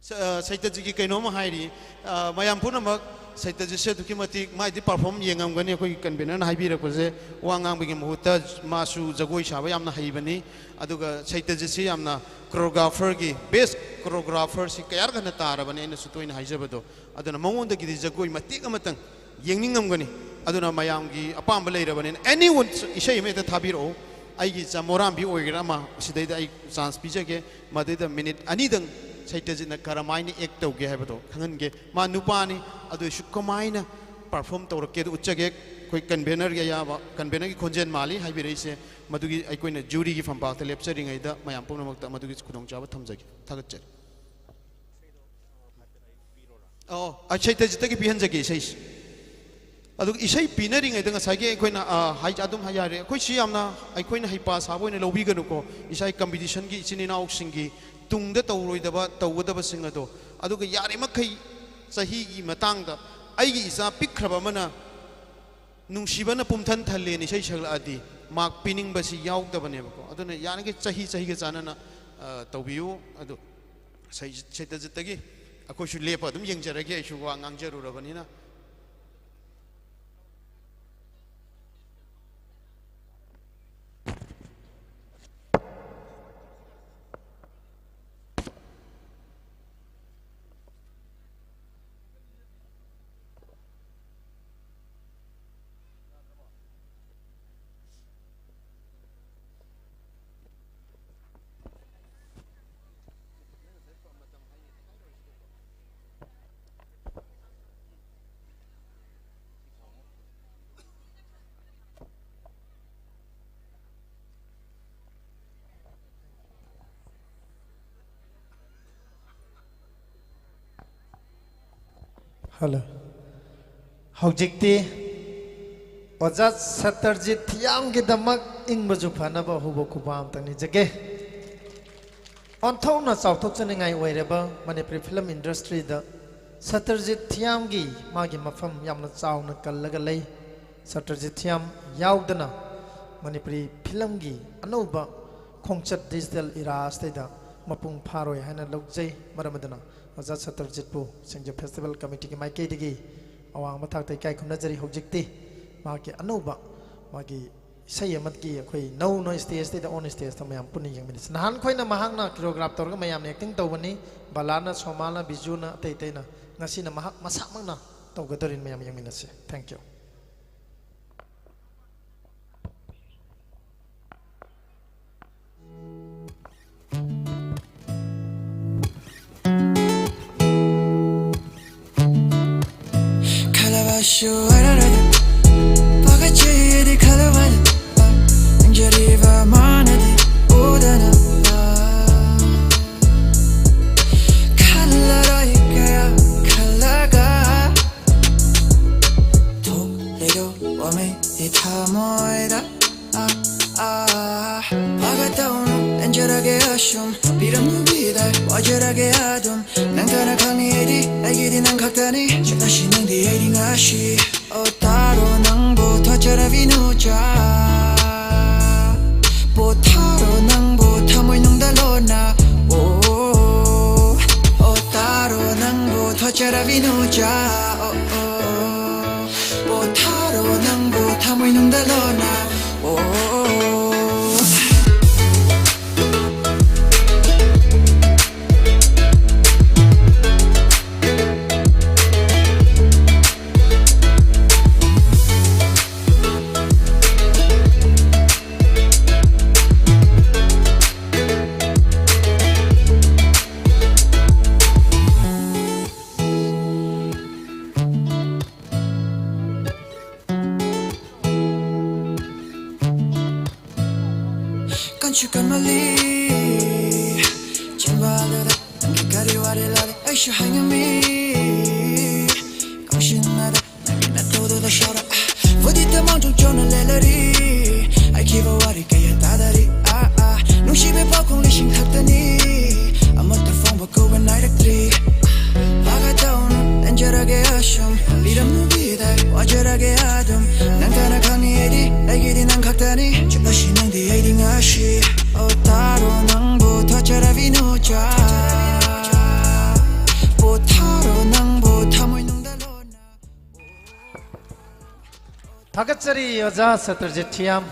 ꯁ-, ꯑ, ꯁꯩꯇꯖꯤꯠꯀꯤ ꯀꯩꯅꯣꯝꯃ ꯍꯥꯏꯔꯤ꯫ ꯑ, ꯃꯌꯥꯝ ꯄꯨꯝꯅꯃꯛ ꯁꯩꯇꯖꯤꯠꯁꯦ ꯑꯗꯨꯛꯀꯤ ꯃꯇꯤꯛ ꯃꯥꯏꯗꯤ perform ꯌꯦꯡꯉꯝꯒꯅꯤ꯫ ꯑꯩꯈꯣꯏꯒꯤ convenerꯅ ꯍꯥꯏꯕꯤꯔꯛꯄꯁꯦ, ꯋꯥ ꯉꯥꯡꯕꯒꯤ ꯃꯍꯨꯠꯇ ꯃꯥꯁꯨ ꯖꯒꯣꯏ ꯁꯥꯕ ꯌꯥꯝꯅ ꯍꯩꯕꯅꯤ꯫ ꯑꯗꯨꯒ ꯁꯩꯇꯖꯤꯠꯁꯤ ꯌꯥꯝꯅ choreographerꯒꯤ best choreographerꯁꯤ ꯀꯌꯥꯔꯛ ꯍꯟꯅ ꯇꯥꯔꯕꯅꯤ, ꯑꯩꯅꯁꯨ ꯇꯣꯏꯅ ꯍꯥꯏꯖꯕꯗꯣ꯫ ꯑꯗꯨꯅ ꯃꯉꯣꯟꯗꯒꯤꯗꯤ ꯖꯒꯣꯏ ꯃꯇꯦꯛ ꯑꯃꯇꯪ ꯌꯦꯡꯅꯤꯡꯉꯝꯒꯅꯤ꯫ ꯑꯗꯨꯅ ꯃꯌꯥꯝꯒꯤ ꯑꯄꯥꯝꯕ ꯂꯩꯔꯕꯅꯤꯅ, anyone, ꯏꯁꯩ ꯑꯃ ꯍꯦꯛꯇ ꯊꯥꯕꯤꯔꯛꯎ꯫ ꯑꯩꯒꯤ ꯆ-, ꯃꯣꯔꯥꯝꯕꯤ ꯑꯣꯏꯒꯦꯔꯥ ꯑꯃ, ꯁꯤꯗꯩꯗ ꯑꯩ chance ꯄꯤꯖꯒꯦ꯫ ꯃꯗꯩꯗ minute ꯑꯅꯤꯗꯪ ꯁꯩꯇꯖꯤꯠꯅ ꯀꯔꯝꯍꯥꯏꯅ act ꯇꯧꯒꯦ ꯍꯥꯏꯕꯗꯣ ꯈꯪꯍꯟꯒꯦ꯫ ꯃꯥ ꯅꯨꯄꯥꯅꯤ, ꯑꯗꯨ ꯑꯣꯏꯁꯨ ꯀꯃꯥꯏꯅ perform ꯇꯧꯔꯛꯀꯦ ꯑꯗꯨ ꯎꯠꯆꯒꯦ꯫ ꯑꯩꯈꯣꯏ convenerꯒꯤ ꯑꯌꯥꯕ, convenerꯒꯤ ꯈꯣꯟꯖꯦꯜ ꯃꯥꯜꯂꯤ ꯍꯥꯏꯕꯤꯔꯛꯏꯁꯦ, ꯃꯗꯨꯒꯤ ꯑꯩꯈꯣꯏꯅ juryꯒꯤ ꯐꯝꯄꯥꯛꯇ ꯂꯦꯞꯆꯔꯤꯉꯩꯗ ꯃꯌꯥꯝ ꯄꯨꯝꯅꯃꯛꯇ ꯃꯗꯨꯒꯤ ꯈꯨꯗꯣꯡꯆꯥꯕ ꯊꯝꯖꯒꯦ꯫ ꯊꯥꯒꯠꯆꯔꯤ꯫ ꯑꯣ, ꯑꯩ ꯁꯩꯇꯖꯤꯠꯇꯒꯤ ꯄꯤꯍꯟꯖꯒꯦ ꯏꯁꯩꯁꯦ꯫ ꯑꯗꯨꯒ ꯏꯁꯩ ꯄꯤꯅꯔꯤꯉꯩꯗ ꯉꯁꯥꯏꯒꯤ ꯑꯩꯈꯣꯏꯅ, ꯑ, ꯍꯥꯏ-, ꯑꯗꯨꯝ ꯍꯥꯏ ꯌꯥꯔꯦ, ꯑꯩꯈꯣꯏ ꯁꯤ ꯌꯥꯝꯅ ꯑꯩꯈꯣꯏꯅ ꯍꯩꯄꯥ ꯁꯥꯕ ꯑꯣꯏꯅ ꯂꯧꯕꯤꯒꯅꯨꯀꯣ꯫ ꯏꯁꯥꯒꯤ competitionꯒꯤ ꯏꯆꯤꯟ ꯏꯅꯥꯎꯁꯤꯡꯒꯤ ꯇꯨꯡꯗ ꯇꯧꯔꯣꯏꯗꯕ ꯇꯧꯒꯗꯕꯁꯤꯡ ꯑꯗꯣ, ꯑꯗꯨꯒ ꯌꯥꯔꯤꯃꯈꯩ ꯆꯍꯤꯒꯤ ꯃꯇꯥꯡꯗ ꯑꯩꯒꯤ ꯏꯆꯥ ꯄꯤꯛꯈ꯭ꯔꯕ ꯑꯃꯅ ꯅꯨꯡꯁꯤꯕꯅ ꯄꯨꯝꯊꯟ ꯊꯜꯂꯦꯅ ꯏꯁꯩ ꯁꯛꯂꯛꯑꯗꯤ mark ꯄꯤꯅꯤꯡꯕꯁꯤ ꯌꯥꯎꯗꯕꯅꯦꯕꯀꯣ꯫ ꯑꯗꯨꯅ ꯌꯥꯔꯤꯈꯩ ꯆꯍꯤ ꯆꯍꯤꯒ ꯆꯥꯟꯅꯅ, ꯑ, ꯇꯧꯕꯤꯌꯨ꯫ ꯑꯗꯨ ꯁꯩ-, ꯁꯩꯇꯖꯤꯠꯇꯒꯤ ꯑꯩꯈꯣꯏꯁꯨ ꯂꯦꯞꯄ ꯑꯗꯨꯝ ꯌꯦꯡꯖꯔꯒꯦ, ꯑꯩꯁꯨ ꯋꯥ ꯉꯥꯡꯖꯔꯨꯔꯕꯅꯤꯅ꯫ ꯍꯜꯂꯣ꯫ ꯍꯧꯖꯤꯛꯇꯤ ꯑꯣꯖꯥ ꯁꯇꯔꯖꯤꯠ ꯊꯤꯌꯥꯝꯒꯤꯗꯃꯛ ꯏꯪꯕꯁꯨ ꯐꯅꯕ ꯑꯍꯨꯕ ꯈꯨꯕꯥꯝ ꯑꯝꯇꯪ ꯅꯤꯖꯒꯦ꯫ ꯑꯣꯟꯊꯣꯛꯅ ꯆꯥꯎꯊꯣꯛꯆꯅꯤꯡꯉꯥꯏ ꯑꯣꯏꯔꯕ ꯃꯅꯤꯄꯨꯔꯤ film industryꯗ ꯁꯇꯔꯖꯤꯠ ꯊꯤꯌꯥꯝꯒꯤ ꯃꯥꯒꯤ ꯃꯐꯝ ꯌꯥꯝꯅ ꯆꯥꯎꯅ ꯀꯜꯂꯒ ꯂꯩ꯫ ꯁꯇꯔꯖꯤꯠ ꯊꯤꯌꯥꯝ ꯌꯥꯎꯗꯅ ꯃꯅꯤꯄꯨꯔꯤ filmꯒꯤ ꯑꯅꯧꯕ ꯈꯣꯡꯆꯠ digital era ꯑꯁꯤꯗꯩꯗ ꯃꯄꯨꯡ ꯐꯥꯔꯣꯏ ꯍꯥꯏꯅ ꯂꯧꯖꯩ꯫ ꯃꯔꯝ ꯑꯗꯨꯅ ꯑꯣꯖꯥ ꯁꯇꯔꯖꯤꯠꯄꯨ ꯁꯤꯡꯖ ꯐꯦꯁꯇꯤꯚꯦꯜ ꯀꯃꯤꯇꯤꯒꯤ ꯃꯥꯏꯀꯩꯗꯒꯤ ꯑꯋꯥꯡꯕ ꯊꯥꯛꯇ ꯏꯀꯥꯏ ꯈꯨꯝꯅꯖꯔꯤ꯫ ꯍꯧꯖꯤꯛꯇꯤ ꯃꯍꯥꯛꯀꯤ ꯑꯅꯧꯕ, ꯃꯥꯒꯤ ꯏꯁꯩ ꯑꯃꯒꯤ ꯑꯩꯈꯣꯏ ꯅꯧꯅ ꯁ꯭ꯇꯦꯖꯇꯩꯗ ꯑꯣꯟ ꯁ꯭ꯇꯦꯖꯇ ꯃꯌꯥꯝ ꯄꯨꯟꯅ ꯌꯦꯡꯃꯤꯟꯅꯁꯤ꯫ ꯅꯍꯥꯟ ꯑꯩꯈꯣꯏꯅ ꯃꯍꯥꯛꯅ ꯀꯤꯔꯣꯒ꯭ꯔꯥꯐ ꯇꯧꯔꯒ ꯃꯌꯥꯝꯅ ꯑꯦꯛꯇꯤꯡ ꯇꯧꯕꯅꯤ, ꯕꯂꯥꯅ, ꯁꯣꯃꯥꯅ, ꯕꯤꯖꯨꯅ, ꯑꯇꯩ ꯑꯇꯩꯅ꯫ ꯉꯁꯤꯅ ꯃꯍꯥꯛ ꯃꯁꯥꯃꯛꯅ ꯇꯧꯒꯗꯧꯔꯤꯅꯤ꯫ ꯃꯌꯥꯝ ꯌꯦꯡꯃꯤꯟꯅꯁꯤ꯫ Thank you꯫ ꯈꯜꯂꯕꯁꯨ ꯑꯣꯏꯔꯔꯣꯏꯗ, ꯄꯥꯈꯠꯆꯩꯗꯤ ꯈꯜꯂꯨꯕꯗ, ꯅꯪꯖꯔꯤꯕ ꯃꯥꯅꯗꯤ ꯎꯗꯅ꯫ ꯈꯜꯂꯔꯣꯏ ꯀꯌꯥ ꯈꯜꯂꯒ, ꯊꯣꯛꯂꯤꯗꯣ ꯋꯥꯃꯩ ꯊꯃꯣꯏꯗ꯫ ꯐꯒꯗꯧꯅ ꯂꯦꯟꯖꯔꯒꯦ ꯑꯁꯨꯝ, ꯄꯤꯔꯝ ꯅꯨꯕꯤꯗ ꯋꯥꯖꯔꯒꯦ ꯑꯗꯨꯝ꯫ ꯅꯪ ꯀꯅꯥ ꯈꯪꯅꯤ ꯑꯩꯗꯤ, ꯑꯩꯒꯤꯗꯤ ꯅꯪ ꯈꯛꯇꯅꯤ꯫ ꯆꯠꯂꯁꯤ ꯅꯪꯗꯤ ꯑꯩꯗꯤ ꯉꯁꯤ꯫ ꯑꯣ ꯇꯥꯔꯣ ꯅꯪꯕꯨ ꯊꯣꯠꯆꯔꯕꯤ ꯅꯨꯆꯥ, ꯄꯣꯊꯥꯔꯣ ꯅꯪꯕꯨ ꯊꯃꯣꯏꯅꯨꯡꯗ ꯂꯣꯟꯅ꯫ ꯑꯣ, ꯑꯣ ꯇꯥꯔꯣ ꯅꯪꯕꯨ ꯊꯣꯠꯆꯔꯕꯤ ꯅꯨꯆꯥ꯫ ꯑꯣ, ꯑꯣ ꯄꯣꯊꯥꯔꯣ ꯅꯪꯕꯨ ꯊꯃꯣꯏꯅꯨꯡꯗ ꯂꯣꯟꯅ꯫ ꯑꯣ꯫ ꯀꯟꯁꯨ ꯀꯟꯃꯜꯂꯤ ꯆꯤꯟꯕꯥꯜꯗꯨꯗ ꯅꯪꯒꯤ ꯀꯔꯤ ꯋꯥꯔꯤ ꯂꯥꯜꯂꯤ ꯑꯩꯁꯨ ꯍꯥꯏꯉꯝꯃꯤ꯫ ꯀꯥꯎꯁꯤꯟꯅꯗ ꯅꯪꯒꯤ ꯅꯇꯧꯗꯨꯗ ꯁꯥꯎꯔ ꯐꯨꯗꯤꯠꯇ ꯃꯥꯡꯖꯧ ꯆꯣꯟꯅ ꯂꯦꯂꯔꯤ꯫ ꯑꯩꯈꯤꯕ ꯋꯥꯔꯤ ꯀꯌꯥ ꯇꯥꯗꯔꯤ꯫ ꯑꯥ, ꯑꯥ, ꯅꯨꯡꯁꯤꯕ ꯄꯥꯎꯈꯣꯡ ꯂꯤꯁꯤꯡ ꯈꯛꯇꯅꯤ꯫ ꯑꯃꯠꯇ ꯐꯣꯡꯕ ꯀꯧꯕ ꯅꯥꯏꯔꯛꯇ꯭ꯔꯤ꯫ ꯐꯥꯒꯗꯧꯅ ꯂꯦꯟꯖꯔꯒꯦ ꯑꯁꯨꯝ, ꯄꯤꯔꯝ ꯅꯨꯕꯤꯗ ꯋꯥꯖꯔꯒꯦ ꯑꯗꯨꯝ꯫ ꯅꯪ ꯀꯅꯥ ꯈꯪꯅꯤ ꯑꯩꯗꯤ, ꯑꯩꯒꯤꯗꯤ ꯅꯪ ꯈꯛꯇꯅꯤ꯫ ꯆꯠꯂꯁꯤ ꯅꯪꯗꯤ ꯑꯩꯗꯤ ꯉꯁꯤ꯫ ꯑꯣ ꯇꯥꯔꯣ ꯅꯪꯕꯨ ꯊꯣꯠꯆꯔꯕꯤ ꯅꯨ ꯊꯥꯒꯠꯆꯔꯤ ꯑꯣꯖꯥ ꯁꯇ꯭ꯔꯖꯤꯠ ꯊꯤꯌꯥꯝ꯫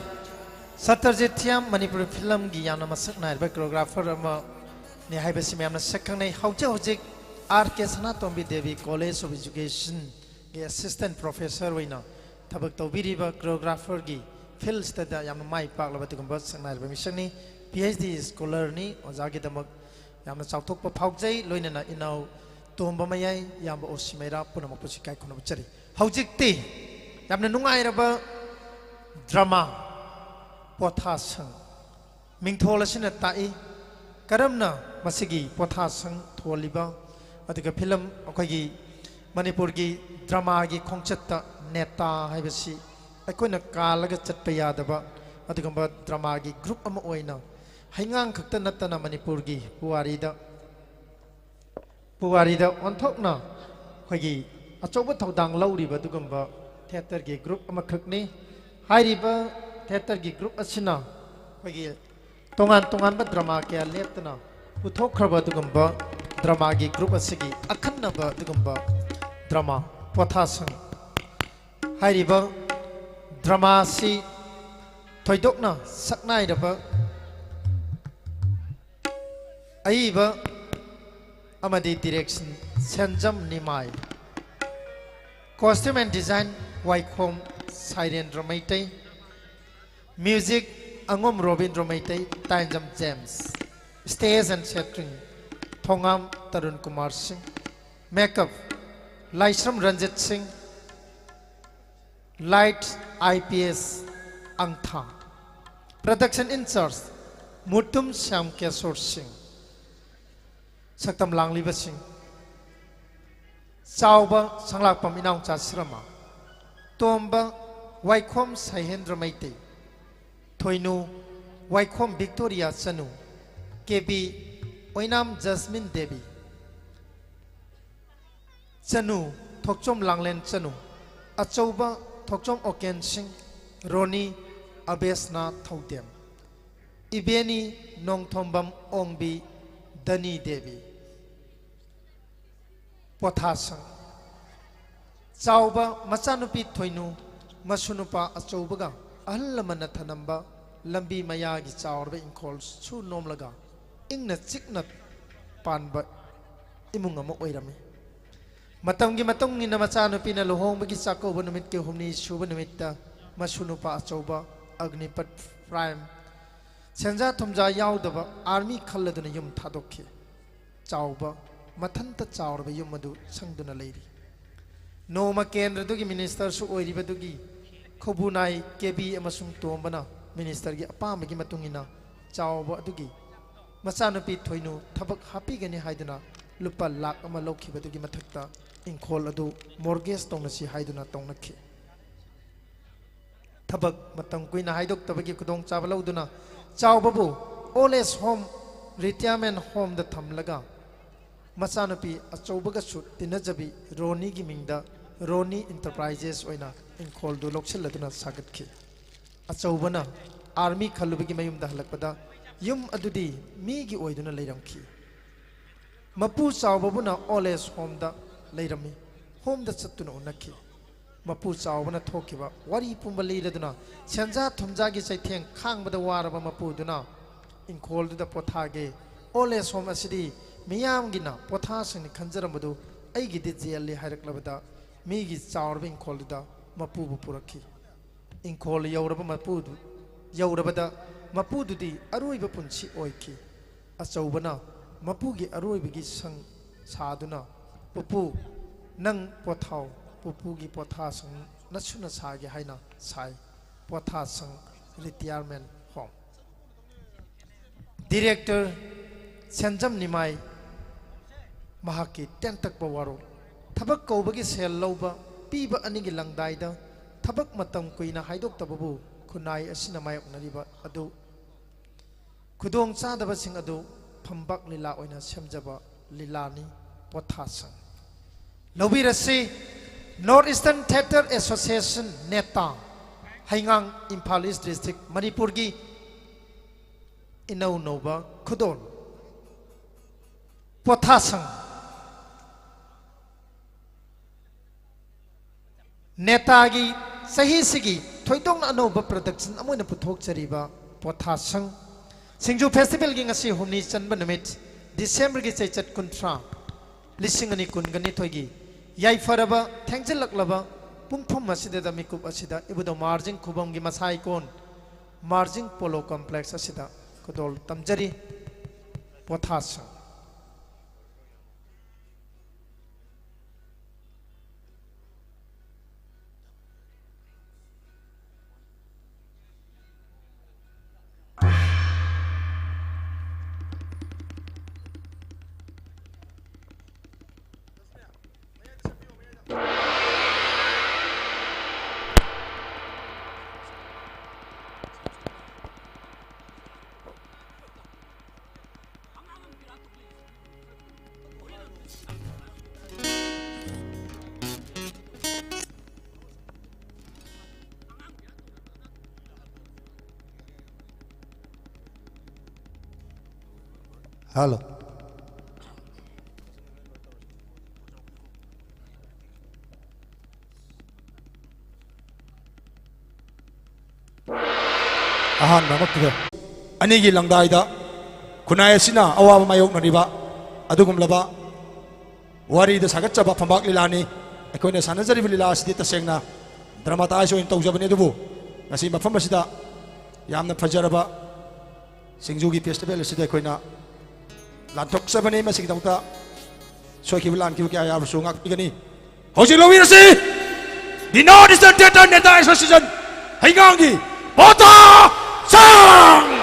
ꯁꯇ꯭ꯔꯖꯤꯠ ꯊꯤꯌꯥꯝ ꯃꯅꯤꯄꯨꯔꯤ ꯐꯤꯂꯝꯒꯤ ꯌꯥꯝꯅ ꯃꯁꯛ ꯅꯥꯏꯔꯕ choreographer ꯑꯃꯅꯤ ꯍꯥꯏꯕꯁꯤ ꯃꯌꯥꯝꯅ ꯁꯛ ꯈꯪꯅꯩ꯫ ꯍꯧꯖꯤꯛ ꯍꯧꯖꯤꯛ R K Sanatombi Devi College of Educationꯒꯤ assistant professor ꯑꯣꯏꯅ ꯊꯕꯛ ꯇꯧꯕꯤꯔꯤꯕ choreographerꯒꯤ fieldꯁꯤꯗ ꯌꯥꯝꯅ ꯃꯥꯏ ꯄꯥꯛꯂꯕ ꯑꯗꯨꯒꯨꯝꯕ ꯁꯛꯅꯥꯏꯔꯕ ꯃꯤꯁꯛꯅꯤ꯫ P H D scholarꯅꯤ꯫ ꯑꯣꯖꯥꯒꯤꯗꯃꯛ ꯌꯥꯝꯅ ꯆꯥꯎꯊꯣꯛꯄ ꯐꯥꯎꯖꯩ꯫ ꯂꯣꯏꯅꯅ ꯏꯅꯥꯎ ꯇꯣꯝꯕ ꯃꯌꯥꯏ, ꯏꯌꯥꯝꯕ ꯑꯣꯁꯤ ꯃꯩꯔꯥ ꯄꯨꯝꯅꯃꯛꯄꯨꯁꯨ ꯏꯀꯥꯏ ꯈꯨꯝꯅꯕ ꯎꯠꯆꯔꯤ꯫ ꯍꯧꯖꯤꯛꯇꯤ ꯌꯥꯝꯅ ꯅꯨꯡꯉꯥꯏꯔꯕ drama ꯄꯣꯊꯥꯁꯪ, ꯃꯤꯡꯊꯣꯜ ꯑꯁꯤꯅ ꯇꯥꯛꯏ꯫ ꯀꯔꯝꯅ ꯃꯁꯤꯒꯤ ꯄꯣꯊꯥꯁꯪ ꯊꯣꯜꯂꯤꯕ, ꯑꯗꯨꯒ ꯐꯤꯂꯝ ꯑꯩꯈꯣꯏꯒꯤ ꯃꯅꯤꯄꯨꯔꯒꯤ dramaꯒꯤ ꯈꯣꯡꯆꯠꯇ ꯅꯦꯇꯥ ꯍꯥꯏꯕꯁꯤ ꯑꯩꯈꯣꯏꯅ ꯀꯥꯜꯂꯒ ꯆꯠꯄ ꯌꯥꯗꯕ ꯑꯗꯨꯒꯨꯝꯕ dramaꯒꯤ group ꯑꯃ ꯑꯣꯏꯅ ꯍꯩꯉꯥꯡ ꯈꯛꯇ ꯅꯠꯇꯅ ꯃꯅꯤꯄꯨꯔꯒꯤ ꯄꯨꯋꯥꯔꯤꯗ, ꯄꯨꯋꯥꯔꯤꯗ ꯑꯣꯟꯊꯣꯛꯅ ꯑꯩꯈꯣꯏꯒꯤ ꯑꯆꯧꯕ ꯊꯧꯗꯥꯡ ꯂꯧꯔꯤꯕ ꯑꯗꯨꯒꯨꯝꯕ theatreꯒꯤ group ꯑꯃꯈꯛꯅꯤ꯫ ꯍꯥꯏꯔꯤꯕ theatreꯒꯤ group ꯑꯁꯤꯅ ꯑꯩꯈꯣꯏꯒꯤ ꯇꯣꯉꯥꯟ ꯇꯣꯉꯥꯟꯕ drama ꯀꯌꯥ ꯂꯦꯞꯇꯅ ꯄꯨꯊꯣꯛꯈ꯭ꯔꯕ ꯑꯗꯨꯒꯨꯝꯕ dramaꯒꯤ group ꯑꯁꯤꯒꯤ ꯑꯈꯟꯅꯕ ꯑꯗꯨꯒꯨꯝꯕ drama ꯄꯣꯊꯥꯁꯪ꯫ ꯍꯥꯏꯔꯤꯕ drama ꯑꯁꯤ ꯊꯣꯏꯗꯣꯛꯅ ꯁꯛꯅꯥꯏꯔꯕ ꯑꯏꯕ ꯑꯃꯗꯤ direction Senjam Nimai, costume and design Waikhom Sairendra Meitei, music ꯑꯉꯣꯝ Robindra Meitei, Tainjam James, stage and setting Thongam Tarun Kumar Singh, makeup ꯂꯥꯏꯁ꯭ꯔꯝ ꯔꯟꯖꯤꯠ ꯁꯤꯡ, light I P S ꯑꯪꯊꯥ, production in charge Mutum Shyam ꯀꯦꯁꯣꯔ ꯁꯤꯡ꯫ ꯁꯛꯇꯝ ꯂꯥꯡꯂꯤꯕꯁꯤꯡ: ꯆꯥꯎꯕ ꯁꯪꯂꯥꯛꯄꯝ ꯏꯅꯥꯎꯆꯥ ꯁꯤꯔꯃ, ꯇꯣꯝꯕ ꯋꯥꯏꯈꯣꯝ ꯁꯥꯏꯍꯦꯟꯗ꯭ꯔ ꯃꯩꯇꯩ, ꯊꯣꯏꯅꯨ ꯋꯥꯏꯈꯣꯝ ꯕꯤꯛꯇꯣꯔꯤꯌꯥ ꯆꯅꯨ, ꯀꯦꯕꯤ ꯑꯣꯏꯅꯥꯝ ꯖꯁꯃꯤꯟ ꯗꯦꯕꯤ, ꯆꯅꯨ ꯊꯣꯛꯆꯣꯝ ꯂꯥꯡꯂꯦꯟ ꯆꯅꯨ, ꯑꯆꯧꯕ ꯊꯣꯛꯆꯣꯝ ꯑꯣꯀꯦꯟ ꯁꯤꯡ, ꯔꯣꯅꯤ ꯑꯕꯦꯁꯅꯥ ꯊꯧꯗꯦꯝ, ꯏꯕꯦꯅꯤ ꯅꯣꯡꯊꯣꯝꯕꯝ ꯑꯣꯡꯕꯤ, ꯗꯅꯤ ꯗꯦꯕꯤ꯫ ꯄꯣꯊꯥꯁꯪ: ꯆꯥꯎꯕ ꯃꯆꯥꯅꯨꯄꯤ ꯊꯣꯏꯅꯨ, ꯃꯁꯨ ꯅꯨꯄꯥ ꯑꯆꯧꯕꯒ ꯑꯍꯜ ꯂꯃꯟꯅ ꯊꯅꯝꯕ ꯂꯝꯕꯤ ꯃꯌꯥꯒꯤ ꯆꯥꯎꯔꯕ ꯏꯪꯈꯣꯜ ꯁꯨ ꯅꯣꯝꯂꯒ ꯏꯪꯅ ꯆꯤꯛꯅ ꯄꯥꯟꯕ ꯏꯃꯨꯡ ꯑꯃ ꯑꯣꯏꯔꯝꯃꯤ꯫ ꯃꯇꯝꯒꯤ ꯃꯇꯨꯡ ꯏꯟꯅ ꯃꯆꯥꯅꯨꯄꯤꯅ ꯂꯨꯍꯣꯡꯕꯒꯤ ꯆꯥꯛꯀꯧꯕ ꯅꯨꯃꯤꯠꯀꯤ ꯍꯨꯝꯅꯤ ꯁꯨꯕ ꯅꯨꯃꯤꯠꯇ ꯃꯁꯨ ꯅꯨꯄꯥ ꯑꯆꯧꯕ ꯑꯒꯅꯤꯄꯠ ꯄ꯭ꯔꯥꯏꯝ ꯁꯦꯟꯖꯥ ꯊꯨꯝꯖꯥ ꯌꯥꯎꯗꯕ ꯑꯥꯔꯃꯤ ꯈꯜꯂꯗꯨꯅ ꯌꯨꯝ ꯊꯥꯗꯣꯛꯈꯤ꯫ ꯆꯥꯎꯕ, ꯃꯊꯟꯇ ꯆꯥꯎꯔꯕ ꯌꯨꯝ ꯑꯗꯨ ꯁꯪꯗꯨꯅ ꯂꯩꯔꯤ꯫ ꯅꯣꯡꯃ ꯀꯦꯟꯗ꯭ꯔꯗꯨꯒꯤ ꯃꯤꯅꯤꯁꯇꯔꯁꯨ ꯑꯣꯏꯔꯤꯕꯗꯨꯒꯤ ꯈꯧꯕꯨꯅꯥꯏ ꯀꯦꯕꯤ ꯑꯃꯁꯨꯡ ꯇꯣꯝꯕꯅ ꯃꯤꯅꯤꯁꯇꯔꯒꯤ ꯑꯄꯥꯝꯕꯒꯤ ꯃꯇꯨꯡ ꯏꯟꯅ ꯆꯥꯎꯕ ꯑꯗꯨꯒꯤ ꯃꯆꯥꯅꯨꯄꯤ ꯊꯣꯏꯅꯨ ꯊꯕꯛ ꯍꯥꯞꯄꯤꯒꯅꯤ ꯍꯥꯏꯗꯨꯅ ꯂꯨꯄꯥ ꯂꯥꯈ ꯑꯃ ꯂꯧꯈꯤꯕꯗꯨꯒꯤ ꯃꯊꯛꯇ ꯏꯪꯈꯣꯜ ꯑꯗꯨ ꯃꯣꯔꯒꯦꯖ ꯇꯧꯅꯁꯤ ꯍꯥꯏꯗꯨꯅ ꯇꯧꯅꯈꯤ꯫ ꯊꯕꯛ ꯃꯇꯝ ꯀꯨꯏꯅ ꯍꯥꯏꯗꯣꯛꯇꯕꯒꯤ ꯈꯨꯗꯣꯡꯆꯥꯕ ꯂꯧꯗꯨꯅ ꯆꯥꯎꯕꯕꯨ ꯑꯣꯜ ꯑꯦꯖ ꯍꯣꯝ, ꯔꯤꯇꯥꯌꯔꯃꯦꯟ ꯍꯣꯝꯗ ꯊꯝꯂꯒ ꯃꯆꯥꯅꯨꯄꯤ ꯑꯆꯧꯕꯒꯁꯨ ꯇꯤꯟꯅꯖꯕꯤ ꯔꯣꯅꯤꯒꯤ ꯃꯤꯡꯗ ꯔꯣꯅꯤ ꯏꯟꯇꯔꯄ꯭ꯔꯥꯏꯖꯦꯁ ꯑꯣꯏꯅ ꯏꯪꯈꯣꯜꯗꯨ ꯂꯧꯁꯤꯜꯂꯗꯨꯅ ꯁꯥꯒꯠꯈꯤ꯫ ꯑꯆꯧꯕꯅ ꯑꯥꯔꯃꯤ ꯈꯜꯂꯨꯕꯒꯤ ꯃꯌꯨꯝꯗ ꯍꯜꯂꯛꯄꯗ ꯌꯨꯝ ꯑꯗꯨꯗꯤ ꯃꯤꯒꯤ ꯑꯣꯏꯗꯨꯅ ꯂꯩꯔꯝꯈꯤ꯫ ꯃꯄꯨ ꯆꯥꯎꯕꯕꯨꯅ ꯑꯣꯜ ꯑꯦꯖ ꯍꯣꯝꯗ ꯂꯩꯔꯝꯃꯤ꯫ ꯍꯣꯝꯗ ꯆꯠꯇꯨꯅ ꯎꯅꯈꯤ꯫ ꯃꯄꯨ ꯆꯥꯎꯕꯅ ꯊꯣꯛꯈꯤꯕ ꯋꯥꯔꯤ ꯄꯨꯝꯕ ꯂꯤꯔꯗꯨꯅ ꯁꯦꯟꯖꯥ ꯊꯨꯝꯖꯥꯒꯤ ꯆꯩꯊꯦꯡ ꯈꯥꯡꯕꯗ ꯋꯥꯔꯕ ꯃꯄꯨꯗꯨꯅ ꯏꯪꯈꯣꯜꯗꯨꯗ ꯄꯣꯊꯥꯒꯦ, ꯑꯣꯜ ꯑꯦꯖ ꯍꯣꯝ ꯑꯁꯤꯗꯤ ꯃꯤꯌꯥꯝꯒꯤꯅ ꯄꯣꯊꯥꯁꯪꯅꯤ ꯈꯟꯖꯔꯝꯕꯗꯨ ꯑꯩꯒꯤꯗꯤ ꯖꯦꯜꯅꯤ ꯍꯥꯏꯔꯛꯂꯕꯗ ꯃꯤꯒꯤ ꯆꯥꯎꯔꯕ ꯏꯪꯈꯣꯜꯗꯨꯗ ꯃꯄꯨꯕꯨ ꯄꯨꯔꯛꯈꯤ꯫ ꯏꯪꯈꯣꯜ ꯌꯧꯔꯕ ꯃꯄꯨꯗꯨ, ꯌꯧꯔꯕꯗ ꯃꯄꯨꯗꯨꯗꯤ ꯑꯔꯣꯏꯕ ꯄꯨꯟꯁꯤ ꯑꯣꯏꯈꯤ꯫ ꯑꯆꯧꯕꯅ ꯃꯄꯨꯒꯤ ꯑꯔꯣꯏꯕꯒꯤ ꯁꯪ ꯁꯥꯗꯨꯅ, "ꯄꯨꯄꯨ, ꯅꯪ ꯄꯣꯊꯥꯎ, ꯄꯨꯄꯨꯒꯤ ꯄꯣꯊꯥꯁꯪ ꯅꯁꯨꯅ ꯁꯥꯒꯦ" ꯍꯥꯏꯅ ꯁꯥꯏ꯫ ꯄꯣꯊꯥꯁꯪ, ꯔꯤꯇꯥꯌꯔꯃꯦꯟ ꯍꯣꯝ꯫ ꯗꯤꯔꯦꯛꯇꯔ ꯁꯦꯟꯖꯝ ꯅꯤꯃꯥꯏ ꯃꯍꯥꯛꯀꯤ ꯇꯦꯟꯇꯛꯄ ꯋꯥꯔꯣꯜ꯫ ꯊꯕꯛ ꯀꯧꯕꯒꯤ ꯁꯦꯜ ꯂꯧꯕ ꯄꯤꯕ ꯑꯅꯤꯒꯤ ꯂꯪꯗꯥꯏꯗ ꯊꯕꯛ ꯃꯇꯝ ꯀꯨꯏꯅ ꯍꯥꯏꯗꯣꯛꯇꯕꯕꯨ ꯈꯨꯟꯅꯥꯏ ꯑꯁꯤꯅ ꯃꯥꯌꯣꯛꯅꯔꯤꯕ ꯑꯗꯨ ꯈꯨꯗꯣꯡ ꯆꯥꯗꯕꯁꯤꯡ ꯑꯗꯨ ꯐꯝꯕꯥꯛ ꯂꯤꯂꯥ ꯑꯣꯏꯅ ꯁꯦꯝꯖꯕ ꯂꯤꯂꯥꯅꯤ꯫ ꯄꯣꯊꯥꯁꯪ꯫ ꯂꯧꯕꯤꯔꯁꯤ, North Eastern Theatre Association, NETA, ꯍꯩꯉꯥꯡ, ꯏꯝꯐꯥꯜ ꯏꯁ ꯗꯤꯁꯇ꯭ꯔꯤꯛ, ꯃꯅꯤꯄꯨꯔꯒꯤ ꯏꯅꯧ ꯅꯧꯕ ꯈꯨꯗꯣꯜ꯫ ꯄꯣꯊꯥꯁꯪ꯫ ꯅꯦꯇꯥꯒꯤ ꯆꯍꯤꯁꯤꯒꯤ ꯊꯣꯏꯗꯣꯛꯅ ꯑꯅꯧꯕ production ꯑꯃ ꯑꯣꯏꯅ ꯄꯨꯊꯣꯛꯆꯔꯤꯕ ꯄꯣꯊꯥꯁꯪ ꯁꯤꯡꯖꯨ festivalꯒꯤ ꯉꯁꯤ ꯍꯨꯝꯅꯤ ꯆꯟꯕ ꯅꯨꯃꯤꯠ, Decemberꯒꯤ ꯆꯩꯆꯠ ꯀꯨꯟꯊ꯭ꯔꯥ, ꯂꯤꯁꯤꯡ ꯑꯅꯤ ꯀꯨꯟꯒ ꯅꯤꯊꯣꯏꯒꯤ ꯌꯥꯏꯐꯔꯕ ꯊꯦꯡꯖꯤꯜꯂꯛꯂꯕ ꯄꯨꯡꯐꯝ ꯑꯁꯤꯗ ꯃꯤꯀꯨꯞ ꯑꯁꯤꯗ ꯏꯕꯨꯙꯧ ꯃꯥꯔꯖꯤꯡ ꯈꯨꯕꯝꯒꯤ ꯃꯁꯥ ꯏꯀꯣꯟ ꯃꯥꯔꯖꯤꯡ Polo Complex ꯑꯁꯤꯗ ꯈꯨꯗꯣꯜ ꯇꯝꯖꯔꯤ꯫ ꯄꯣꯊꯥꯁꯪ꯫ Hello. ꯑꯍꯥꯟꯕꯃꯛꯇꯗ ꯑꯅꯤꯒꯤ ꯂꯪꯗꯥꯏꯗ ꯈꯨꯟꯅꯥꯏ ꯑꯁꯤꯅ ꯑꯋꯥꯕ ꯃꯥꯌꯣꯛꯅꯔꯤꯕ ꯑꯗꯨꯒꯨꯝꯂꯕ ꯋꯥꯔꯤꯗ ꯁꯥꯒꯠꯆꯕ ꯐꯝꯕꯥꯛ ꯂꯤꯂꯥꯅꯤ꯫ ꯑꯩꯈꯣꯏꯅ ꯁꯥꯟꯅꯖꯔꯤꯕ ꯂꯤꯂꯥ ꯑꯁꯤꯗꯤ ꯇꯁꯦꯡꯅ dramatise ꯑꯣꯏꯅ ꯇꯧꯖꯕꯅꯤ, ꯑꯗꯨꯕꯨ ꯉꯁꯤ ꯃꯐꯝ ꯑꯁꯤꯗ ꯌꯥꯝꯅ ꯐꯖꯔꯕ ꯁꯤꯡꯖꯨꯒꯤ festival ꯑꯁꯤꯗ ꯑꯩꯈꯣꯏꯅ ꯂꯥꯟꯊꯣꯛꯆꯕꯅꯤ꯫ ꯃꯁꯤꯒꯤꯗꯃꯛꯇ ꯁꯣꯏꯈꯤꯕ ꯂꯥꯟꯈꯤꯕ ꯀꯌꯥ ꯌꯥꯎꯔꯁꯨ ꯉꯥꯛꯄꯤꯒꯅꯤ꯫ ꯍꯧꯖꯤꯛ ꯂꯧꯕꯤꯔꯁꯤ, The North Eastern Theatre Neta Association ꯍꯩꯉꯥꯡꯒꯤ ꯄꯣꯊꯥ ꯁꯪ!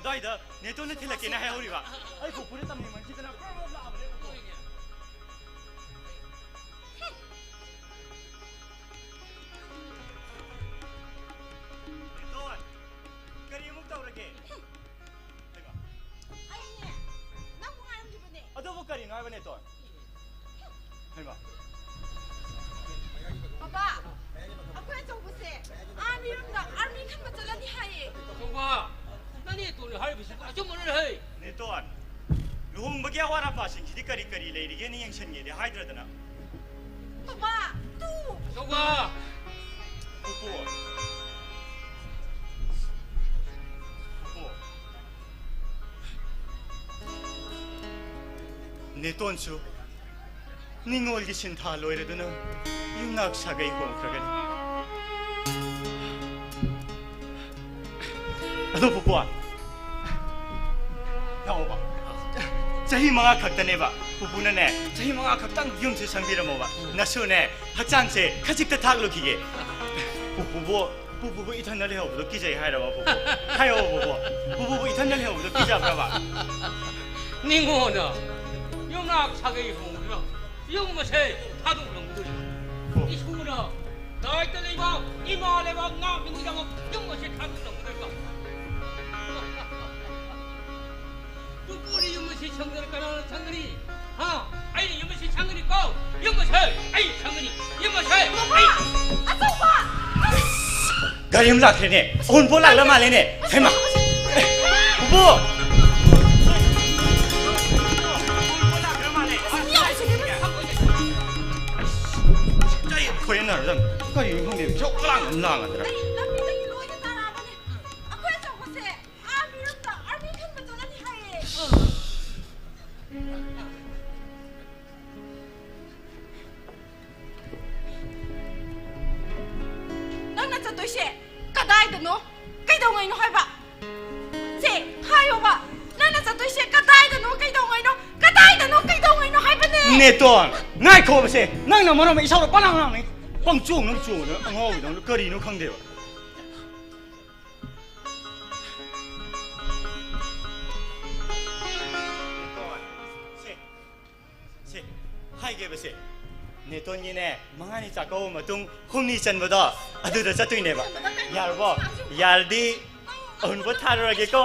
ꯑꯗꯨꯋꯥꯏꯗ ꯅꯦꯇꯣꯟꯅ ꯊꯤꯜꯂꯛꯀꯦꯅ ꯍꯥꯏꯍꯧꯔꯤꯕ꯫ ꯑꯩ ꯄꯨꯄꯨꯗ ꯇꯝꯅꯤꯡꯃꯟꯈꯤꯗꯅ ꯄ꯭ꯔꯞ ꯄ꯭ꯔꯞ ꯂꯥꯛꯑꯕꯅꯦ꯫ ꯅꯦꯇꯣꯟ, ꯀꯔꯤ ꯑꯃꯨꯛ ꯇꯧꯔꯒꯦ? ꯍꯩꯃꯥ꯫ ꯑꯩꯅꯦ, ꯅꯪꯕꯨ ꯉꯥꯏꯔꯝꯂꯤꯕꯅꯦ꯫ ꯑꯗꯨꯕꯨ ꯀꯔꯤꯅꯣ ꯍꯥꯏꯕ, ꯅꯦꯇꯣꯟ? ꯍꯩꯃꯥ꯫ ꯕꯕꯥ, ꯑꯩꯈꯣꯏ ꯑꯆꯧꯕꯁꯦ ꯑꯥꯔꯃꯤ ꯔꯨꯝꯗ ꯑꯥꯔꯃꯤ ꯈꯟꯕ ꯆꯠꯂꯅꯤ ꯍꯥꯏꯌꯦ꯫ ꯑꯆꯧꯕ, ꯅꯪ ꯅꯦꯇꯣꯟꯅ ꯍꯥꯏꯔꯤꯕꯁꯤꯕꯨ ꯑꯆꯨꯝꯕꯔꯅꯦ ꯍꯩ? ꯅꯦꯇꯣꯟ, ꯂꯨꯍꯣꯡꯕꯒꯤ ꯑꯋꯥꯠ ꯑꯄꯥꯁꯤꯡꯁꯤꯗꯤ ꯀꯔꯤ ꯀꯔꯤ ꯂꯩꯔꯤꯒꯦꯅ ꯌꯦꯡꯁꯤꯟꯒꯦꯗꯤ ꯍꯥꯏꯗ꯭ꯔꯗꯅ꯫ ꯕꯕꯥ, ꯇꯨ! ꯑꯆꯧꯕ! ꯄꯨꯄꯨ꯫ ꯄꯨꯄꯨ꯫ ꯅꯦꯇꯣꯟꯁꯨ ꯅꯤꯡꯉꯣꯜꯒꯤ ꯁꯤꯟꯊꯥ ꯂꯣꯏꯔꯗꯨꯅ ꯌꯨꯝꯅꯥꯛ ꯁꯥꯒꯩ ꯍꯣꯡꯈ꯭ꯔꯒꯅꯤ꯫ ꯑꯗꯣ ꯄꯨꯄꯨ, ꯂꯥꯛꯑꯣꯕ꯫ ꯆꯍꯤ ꯃꯉꯥ ꯈꯛꯇꯅꯦꯕ꯫ ꯄꯨꯄꯨꯅꯅꯦ, ꯆꯍꯤ ꯃꯉꯥ ꯈꯛꯇꯪ ꯌꯨꯝꯁꯦ ꯁꯪꯕꯤꯔꯝꯃꯣꯕ꯫ ꯅꯁꯨꯅꯦ, ꯍꯛꯆꯥꯡꯁꯦ ꯈꯖꯤꯛꯇ ꯊꯥꯛꯂꯨꯈꯤꯒꯦ꯫ ꯄꯨꯄꯨꯕꯨ, ꯄꯨꯄꯨꯕꯨ ꯏꯊꯟꯗ ꯂꯩꯍꯧꯕꯗꯣ ꯀꯤꯖꯩ ꯍꯥꯏꯔꯕ, ꯄꯨꯄꯨ? ꯍꯥꯏꯌꯣ, ꯄꯨꯄꯨ꯫ ꯄꯨꯄꯨꯕꯨ ꯏꯊꯟꯗ ꯂꯩꯍꯧꯕꯗꯣ ꯀꯤꯖꯕ꯭ꯔꯕ? ꯅꯤꯡꯉꯣꯅ ꯌꯨꯝꯅꯥꯛ ꯁꯥꯒꯩ ꯍꯣꯡꯗꯨꯅ ꯌꯨꯝ ꯑꯁꯦ ꯊꯥꯗꯣꯛꯂꯝꯒꯗꯣꯏꯅꯤ꯫ ꯑꯣ꯫ ꯏꯁꯨꯅ ꯗꯥꯏꯇ ꯂꯩꯕ ꯏꯃꯥ ꯂꯩꯕꯥꯛ ꯉꯥꯛꯅꯕꯒꯤꯗꯃꯛ ꯌꯨꯝ ꯑꯁꯦ ꯊꯥꯗꯣꯛꯂꯝꯒꯗꯣꯏꯕ꯫ ꯄꯨꯄꯨꯅ ꯌꯨꯝ ꯑꯁꯤ ꯁꯪꯗꯅ ꯀꯅꯥꯅ ꯁꯪꯒꯅꯤ? ꯍꯥ? ꯑꯩꯅ ꯌꯨꯝ ꯑꯁꯤ ꯁꯪꯒꯅꯤꯀꯣ꯫ ꯌꯨꯝ ꯑꯁꯦ ꯑꯩ ꯁꯪꯒꯅꯤ꯫ ꯌꯨꯝ ꯑꯁꯦ ꯑꯩ ꯑꯆꯧꯕ! ꯒꯥꯔꯤ ꯑꯃ ꯂꯥꯛꯈ꯭ꯔꯦꯅꯦ꯫ ꯑꯎꯟꯄꯣꯠ ꯂꯥꯛꯂ ꯃꯥꯜꯂꯦꯅꯦ꯫ ꯍꯩꯃꯥ! ꯑꯦ, ꯄꯨꯄꯨ! ꯀꯩ ꯈꯣꯏꯍꯟꯅꯔꯗꯝ? ꯀꯔꯤꯅꯣ ꯈꯪꯗꯦ꯫ ꯏꯁꯧ ꯂꯥꯡ ꯂꯥꯡꯉꯗ꯭ꯔꯥ? ꯑꯩ ꯂꯝꯕꯤꯗꯒꯤ ꯂꯣꯏꯅ ꯇꯥꯔꯛꯑꯕꯅꯦ꯫ ꯑꯩꯈꯣꯏ ꯑꯆꯧꯕꯁꯦ ꯑꯥ ꯃꯤꯔꯝꯗ ꯑꯥꯔꯃꯤ ꯈꯟꯕ ꯆꯠꯂꯅꯤ ꯍꯥꯏꯌꯦ꯫ ꯅꯪꯅ ꯆꯠꯇꯣꯏꯁꯦ ꯀꯗꯥꯏꯗꯅꯣ? ꯀꯩꯗꯧꯉꯩꯅꯣ ꯍꯥꯏꯕ? ꯁꯦ, ꯍꯥꯏꯌꯣꯕ꯫ ꯅꯪꯅ ꯆꯠꯇꯣꯏꯁꯦ ꯀꯗꯥꯏꯗꯅꯣ? ꯀꯩꯗꯧꯉꯩꯅꯣ? ꯀꯗꯥꯏꯗꯅꯣ? ꯀꯩꯗꯧꯉꯩꯅꯣ ꯍꯥꯏꯕꯅꯦ? ꯅꯦꯇꯣꯟ, ꯉꯥꯏꯈꯣꯕꯁꯦ꯫ ꯅꯪꯅ ꯃꯔꯝ ꯑꯃ ꯏꯁꯧꯗ ꯄꯪꯂꯥꯡ ꯂꯥꯡꯅꯩ꯫ ꯄꯪꯆꯣꯡꯗ ꯆꯣꯡꯉꯗꯅ ꯑꯉꯥꯎꯕꯤꯗꯧꯅ ꯀꯔꯤꯅꯣ ꯈꯪꯗꯦꯕ꯫ ꯀꯦꯕꯁꯦ ꯅꯦꯇꯣꯟꯒꯤꯅꯦ, ꯃꯉꯥꯅꯤ ꯆꯥꯛꯀꯧꯕ ꯃꯇꯨꯡ ꯍꯨꯝꯅꯤ ꯆꯟꯕꯗꯣ, ꯑꯗꯨꯗ ꯆꯠꯇꯣꯏꯅꯦꯕ꯫ ꯌꯥꯔꯕꯣ? ꯌꯥꯔꯗꯤ ꯑꯍꯨꯟꯕ ꯊꯥꯔꯨꯔꯒꯦꯀꯣ꯫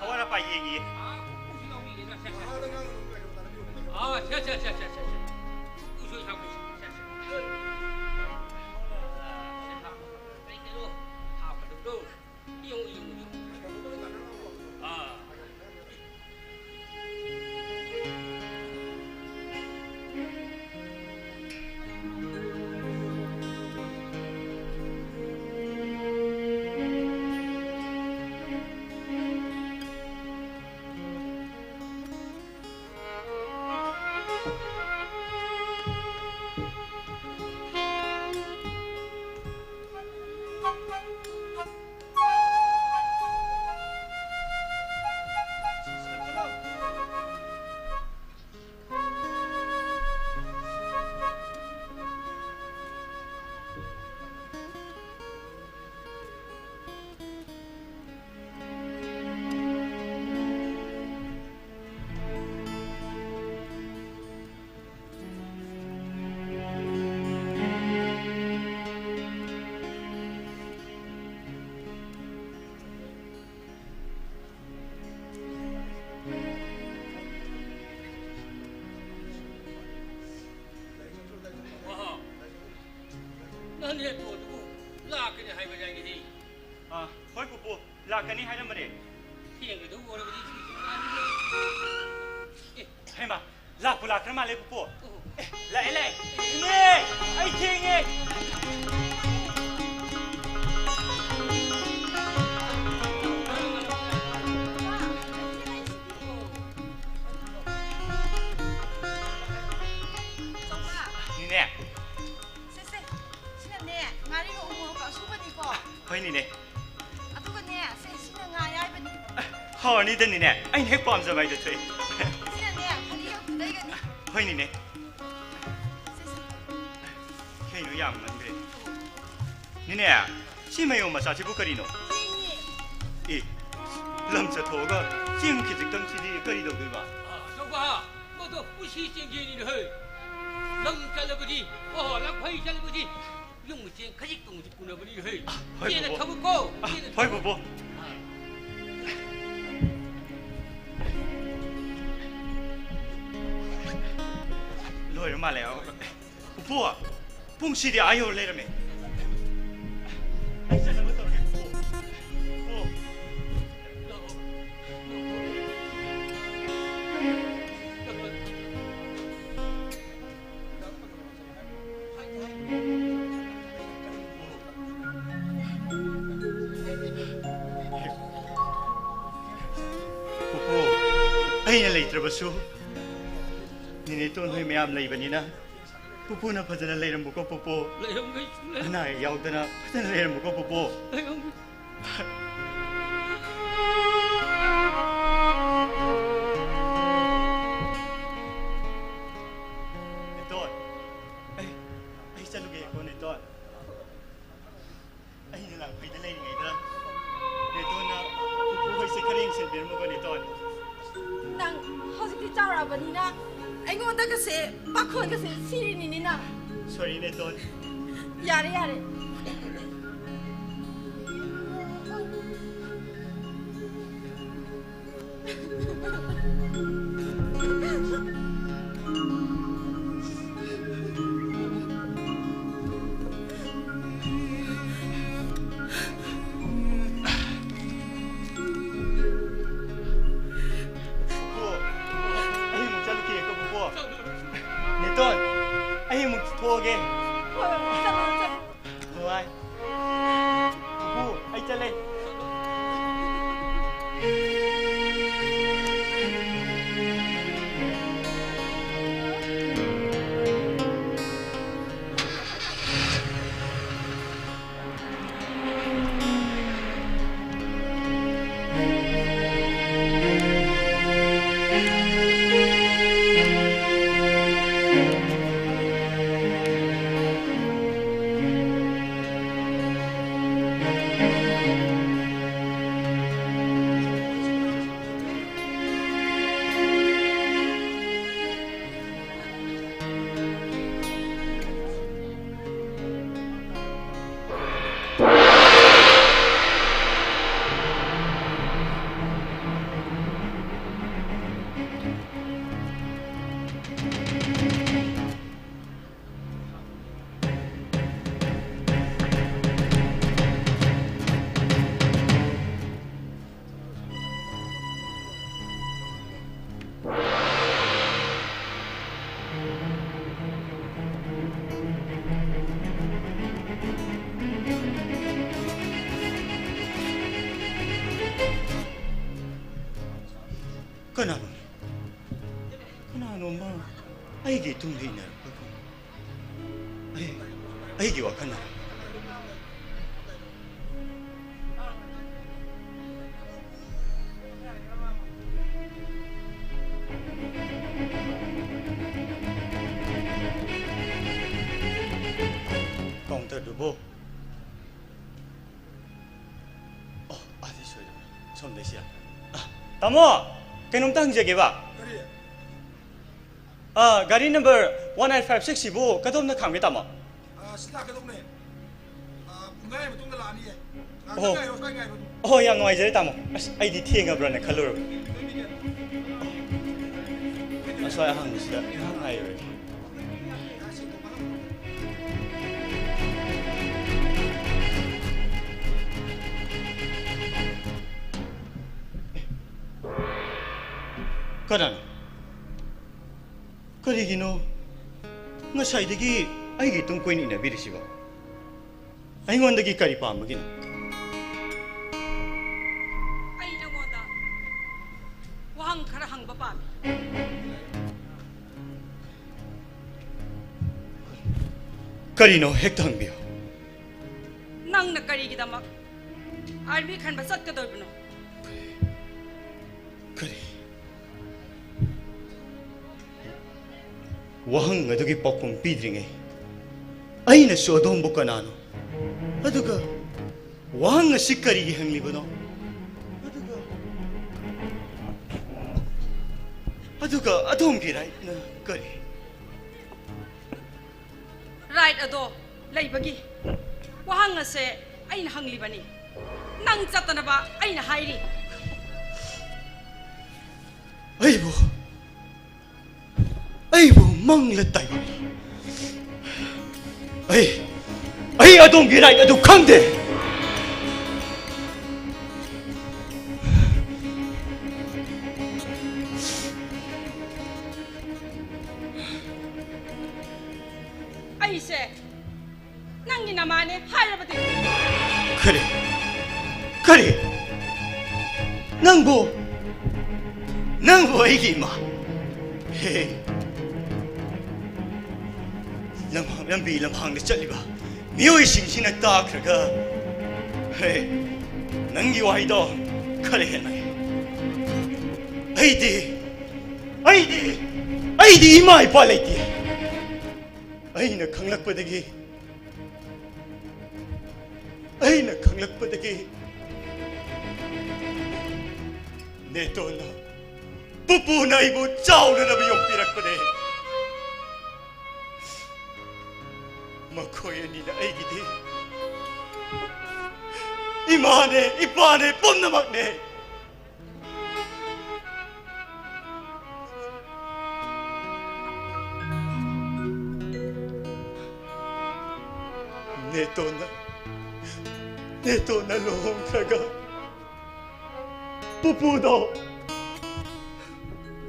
ꯑꯋꯥꯠ ꯑꯄꯥ ꯌꯦꯡꯉꯤꯌꯦ꯫ ꯅꯦꯇꯣꯟꯗꯨꯕꯨ ꯂꯥꯛꯀꯅꯤ ꯍꯥꯏꯕꯗꯥꯏꯅꯦ? ꯑꯥ, ꯍꯣꯏ ꯄꯨꯄꯨ, ꯂꯥꯛꯀꯅꯤ ꯍꯥꯏꯔꯝꯕꯅꯦ꯫ ꯊꯦꯡꯒꯗꯧ ꯑꯣꯏꯔꯕꯗꯤ꯫ ꯑꯦ, ꯍꯩꯃꯥ, ꯂꯥꯛꯄꯨ ꯂꯥꯛꯈ꯭ꯔ ꯃꯥꯜꯂꯦ ꯄꯨꯄꯨ꯫ ꯑꯣ꯫ ꯑꯦ, ꯂꯥꯛꯑꯦ, ꯂꯥꯛꯑꯦ꯫ ꯏꯅꯦ, ꯑꯩ ꯊꯦꯡꯉꯦ꯫ ꯅꯦꯅꯦ꯫ ꯁꯦ, ꯁꯦ, ꯁꯤꯅꯅꯦ, ꯉꯥꯔꯤꯒ ꯎ ꯃꯣꯔꯣꯛꯀ ꯑꯁꯨꯕꯅꯤꯀꯣ꯫ ꯍꯣꯏ, ꯅꯦꯅꯦ꯫ ꯑꯗꯨꯒꯅꯦ, ꯁꯦ, ꯁꯤꯅ ꯉꯥ ꯑꯌꯥꯏꯕꯅꯤ꯫ ꯍꯥꯎꯔꯅꯤꯗ, ꯅꯦꯅꯦ꯫ ꯑꯩꯅ ꯍꯦꯛ ꯄꯥꯝꯖꯕ ꯍꯥꯏꯗꯣ ꯊꯣꯛꯑꯦ꯫ ꯁꯤꯅꯅꯦ, ꯐꯗꯤꯒ ꯈꯨꯗꯩꯒꯅꯤ꯫ ꯍꯣꯏ, ꯅꯦꯅꯦ꯫ ꯁꯦ, ꯁꯦ꯫ ꯀꯩꯅꯣ, ꯌꯥꯝꯃꯟꯈ꯭ꯔꯦ꯫ ꯅꯦꯅꯦ, ꯁꯤ ꯃꯌꯣꯝ ꯃꯆꯥꯁꯤꯕꯨ ꯀꯔꯤꯅꯣ? ꯆꯦꯡꯅꯦ꯫ ꯑꯦ, ꯂꯝ ꯆꯠꯊꯣꯛꯑꯒ ꯆꯦꯡ ꯈꯤꯖꯤꯛꯇꯪꯁꯤꯗꯤ ꯀꯔꯤ ꯇꯧꯗꯣꯏꯕ? ꯑꯆꯧꯕ, ꯃꯗꯨ ꯎꯁꯤ ꯆꯦꯡꯖꯦꯅꯤꯅꯦ ꯍꯦ꯫ ꯂꯝ ꯆꯠꯂꯕꯗꯤ, ꯑꯣ, ꯂꯝꯐꯩ ꯆꯠꯂꯕꯗꯤ, ꯌꯨꯝꯒꯤ ꯆꯦꯡ ꯈꯖꯤꯛꯇꯪꯁꯤ ꯄꯨꯅꯕꯅꯤ ꯍꯦ꯫ ꯍꯣꯏ, ꯆꯦꯡꯅ ꯄꯨꯄꯨ꯫ ꯊꯝꯃꯨꯀꯣ, ꯑ, ꯆꯦꯡꯅ ꯍꯣꯏ, ꯊꯝꯃꯨ꯫ ꯄꯨꯄꯨ꯫ ꯂꯣꯏꯔ ꯃꯥꯜꯂꯦ꯫ ꯄꯨꯄꯨ, ꯄꯨꯡꯁꯤꯗꯤ ꯑꯥ ꯌꯧꯔ ꯂꯩꯔꯝꯃꯦ꯫ ꯑꯩ ꯆꯠꯅꯕ ꯇꯧꯔꯒꯦ, ꯄꯨꯄꯨ꯫ ꯄꯨꯄꯨ꯫ ꯄꯨꯄꯨ, ꯑꯩꯅ ꯂꯩꯇ꯭ꯔꯕꯁꯨ ꯅꯦꯅꯦꯇꯣꯟ ꯍꯣꯏ ꯃꯌꯥꯝ ꯂꯩꯕꯅꯤꯅ ꯄꯨꯄꯨꯅ ꯐꯖꯅ ꯂꯩꯔꯝꯃꯨꯀꯣ, ꯄꯨꯄꯨ꯫ ꯂꯩꯔꯝꯒꯦ, ꯂꯩꯔꯝꯒꯦ꯫ ꯑꯅꯥ ꯑꯌꯦꯛ ꯌꯥꯎꯗꯅ ꯐꯖꯅ ꯂꯩꯔꯝꯃꯨꯀꯣ, ꯄꯨꯄꯨ꯫ ꯂꯩꯔꯝꯒꯦ꯫ ꯅꯦꯇꯣꯟ, ꯑꯩ, ꯑꯩ ꯆꯠꯂꯨꯒꯦꯀꯣ, ꯅꯦꯇꯣꯟ꯫ ꯑꯩꯅ ꯂꯥꯡꯐꯩꯗ ꯂꯩꯔꯤꯉꯩꯗ ꯅꯦꯇꯣꯟꯅ ꯄꯨꯄꯨ ꯍꯣꯏꯁꯦ ꯈꯔ ꯌꯦꯡꯁꯤꯟꯕꯤꯔꯝꯃꯨꯀꯣ, ꯅꯦꯇꯣꯟ꯫ ꯅꯪ ꯍꯧꯖꯤꯛꯇꯤ ꯆꯥꯎꯔꯛꯑꯕꯅꯤꯅ ꯑꯩꯉꯣꯟꯗꯒꯁꯦ ꯄꯥꯈꯣꯟꯒꯁꯦ ꯁꯤꯔꯤꯅꯤꯅꯦ ꯅꯪ꯫ Sorry, ꯅꯦꯇꯣꯟ꯫ ꯌꯥꯔꯦ, ꯌꯥꯔꯦ꯫ ꯑꯩꯒꯤ ꯇꯨꯡꯗ ꯏꯟꯅꯔꯛꯄꯒꯨꯝ꯫ ꯑꯩ, ꯑꯩꯒꯤ ꯋꯥꯈꯜꯅ꯫ ꯀꯥꯎꯟꯇꯔꯗꯨꯕꯨ? ꯑꯣ, ꯑꯥꯗꯤ ꯁꯣꯏꯗꯕ꯫ ꯁꯣꯝꯗꯩꯁꯤ ꯌꯥ-, ꯑ, ꯇꯥꯃꯣ, ꯀꯩꯅꯣꯝꯇ ꯍꯪꯖꯒꯦꯕ꯫ ꯀꯔꯤ? ꯑ, ꯒꯥꯔꯤ number one eight five six ꯁꯤꯕꯨ ꯀꯗꯣꯝꯗ ꯈꯥꯝꯒꯦ, ꯇꯥꯃꯣ? ꯑ, ꯁꯤ ꯂꯥꯛꯀꯗꯧꯅꯦ꯫ ꯑ, ꯄꯨꯡꯈꯥꯏ ꯃꯇꯨꯡꯗ ꯂꯥꯛꯑꯅꯤꯌꯦ꯫ ꯉꯥꯏꯍꯥꯛꯇꯪ ꯑꯣ꯫ ꯉꯥꯏꯔꯣ, ꯁ꯭ꯋꯥꯏ ꯉꯥꯏꯔꯣ ꯑꯗꯨꯝ꯫ ꯑꯣ, ꯌꯥꯝ ꯅꯨꯡꯉꯥꯏꯖꯔꯦ, ꯇꯥꯃꯣ꯫ ꯑꯁ, ꯑꯩꯗꯤ ꯊꯦꯡꯉꯕ꯭ꯔꯅ ꯈꯜꯂꯨꯔꯕ꯫ ꯅꯣꯏ ꯃꯤ ꯀꯌꯥꯅꯣ? ꯑꯁ꯭ꯋꯥꯏ ꯑꯍꯥꯡꯕꯁꯤꯗ ꯉꯥꯏꯍꯥꯛ ꯉꯥꯏꯔꯨꯔꯦ꯫ ꯀꯅꯥꯅꯣ? ꯀꯔꯤꯒꯤꯅꯣ ꯉꯁꯥꯏꯗꯒꯤ ꯑꯩꯒꯤ ꯇꯨꯡ ꯀꯣꯏꯅ ꯏꯟꯅꯕꯤꯔꯤꯁꯤꯕꯣ? ꯑꯩꯉꯣꯟꯗꯒꯤ ꯀꯔꯤ ꯄꯥꯝꯕꯒꯤꯅꯣ? ꯑꯩ ꯅꯉꯣꯟꯗ ꯋꯥꯍꯪ ꯈꯔ ꯍꯪꯕ ꯄꯥꯝꯃꯤ꯫ ꯀꯔꯤꯅꯣ? ꯍꯦꯛꯇ ꯍꯪꯕꯤꯌꯨ꯫ ꯅꯪꯅ ꯀꯔꯤꯒꯤꯗꯃꯛ ꯑꯥꯔꯃꯤ ꯈꯟꯕ ꯆꯠꯀꯗꯧꯔꯤꯕꯅꯣ? ꯀꯔꯤ? ꯋꯥꯍꯪ ꯑꯗꯨꯒꯤ ꯄꯥꯎꯈꯨꯝ ꯄꯤꯗ꯭ꯔꯤꯉꯩ ꯑꯩꯅꯁꯨ ꯑꯗꯣꯝꯕꯨ ꯀꯅꯥꯅꯣ? ꯑꯗꯨꯒ ꯋꯥꯍꯪ ꯑꯁꯤ ꯀꯔꯤꯒꯤ ꯍꯪꯂꯤꯕꯅꯣ? ꯑꯗꯨꯒ, ꯑꯗꯨꯒ ꯑꯗꯣꯝꯒꯤ ꯔꯥꯏꯠꯅ ꯀꯔꯤ? ꯔꯥꯏꯠ ꯑꯗꯣ ꯂꯩꯕꯒꯤ ꯋꯥꯍꯪ ꯑꯁꯦ ꯑꯩꯅ ꯍꯪꯂꯤꯕꯅꯤ꯫ ꯅꯪ ꯆꯠꯇꯅꯕ ꯑꯩꯅ ꯍꯥꯏꯔꯤ꯫ ꯑꯩꯕꯨ, ꯑꯩꯕꯨ ꯃꯪꯂ ꯇꯥꯏꯕꯪꯂ? ꯑꯩ, ꯑꯩ ꯑꯗꯣꯝꯒꯤ ꯔꯥꯏꯠ ꯑꯗꯨ ꯈꯪꯗꯦ꯫ ꯑꯩꯁꯦ ꯅꯪꯒꯤ ꯅꯃꯥꯅꯦ ꯍꯥꯏꯔꯕꯗꯤ? ꯀꯔꯤ? ꯀꯔꯤ? ꯅꯪꯕꯨ, ꯅꯪꯕꯨ ꯑꯩꯒꯤ ꯏꯃꯥ? ꯍꯦ, ꯂꯝꯍꯥꯡ-, ꯂꯝꯕꯤ ꯂꯝꯍꯥꯡꯗ ꯆꯠꯂꯤꯕ ꯃꯤꯑꯣꯏꯁꯤꯡꯁꯤꯅ ꯇꯥꯈ꯭ꯔꯒ, "ꯍꯦ, ꯅꯪꯒꯤ ꯋꯥꯍꯩꯗꯣ ꯈꯔ ꯍꯦꯟꯃꯜꯂꯦ꯫ ꯑꯩꯗꯤ, ꯑꯩꯗꯤ, ꯑꯩꯗꯤ ꯏꯃꯥ ꯏꯄꯥ ꯂꯩꯇꯦ꯫ ꯑꯩꯅ ꯈꯪꯂꯛꯄꯗꯒꯤ, ꯑꯩꯅ ꯈꯪꯂꯛꯄꯗꯒꯤ ꯅꯦꯇꯣꯟꯅ, ꯄꯨꯄꯨꯅ ꯑꯩꯕꯨ ꯆꯥꯎꯅꯅꯕ ꯌꯣꯛꯄꯤꯔꯛꯄꯅꯦ꯫ ꯃꯈꯣꯏ ꯑꯅꯤꯅ ꯑꯩꯒꯤꯗꯤ ꯏꯃꯥꯅꯦ, ꯏꯄꯥꯅꯦ, ꯄꯨꯝꯅꯃꯛꯅꯦ꯫ ꯅꯦꯇꯣꯟꯅ, ꯅꯦꯇꯣꯟꯅ ꯂꯨꯍꯣꯡꯈ꯭ꯔꯒ ꯄꯨꯄꯨꯗꯣ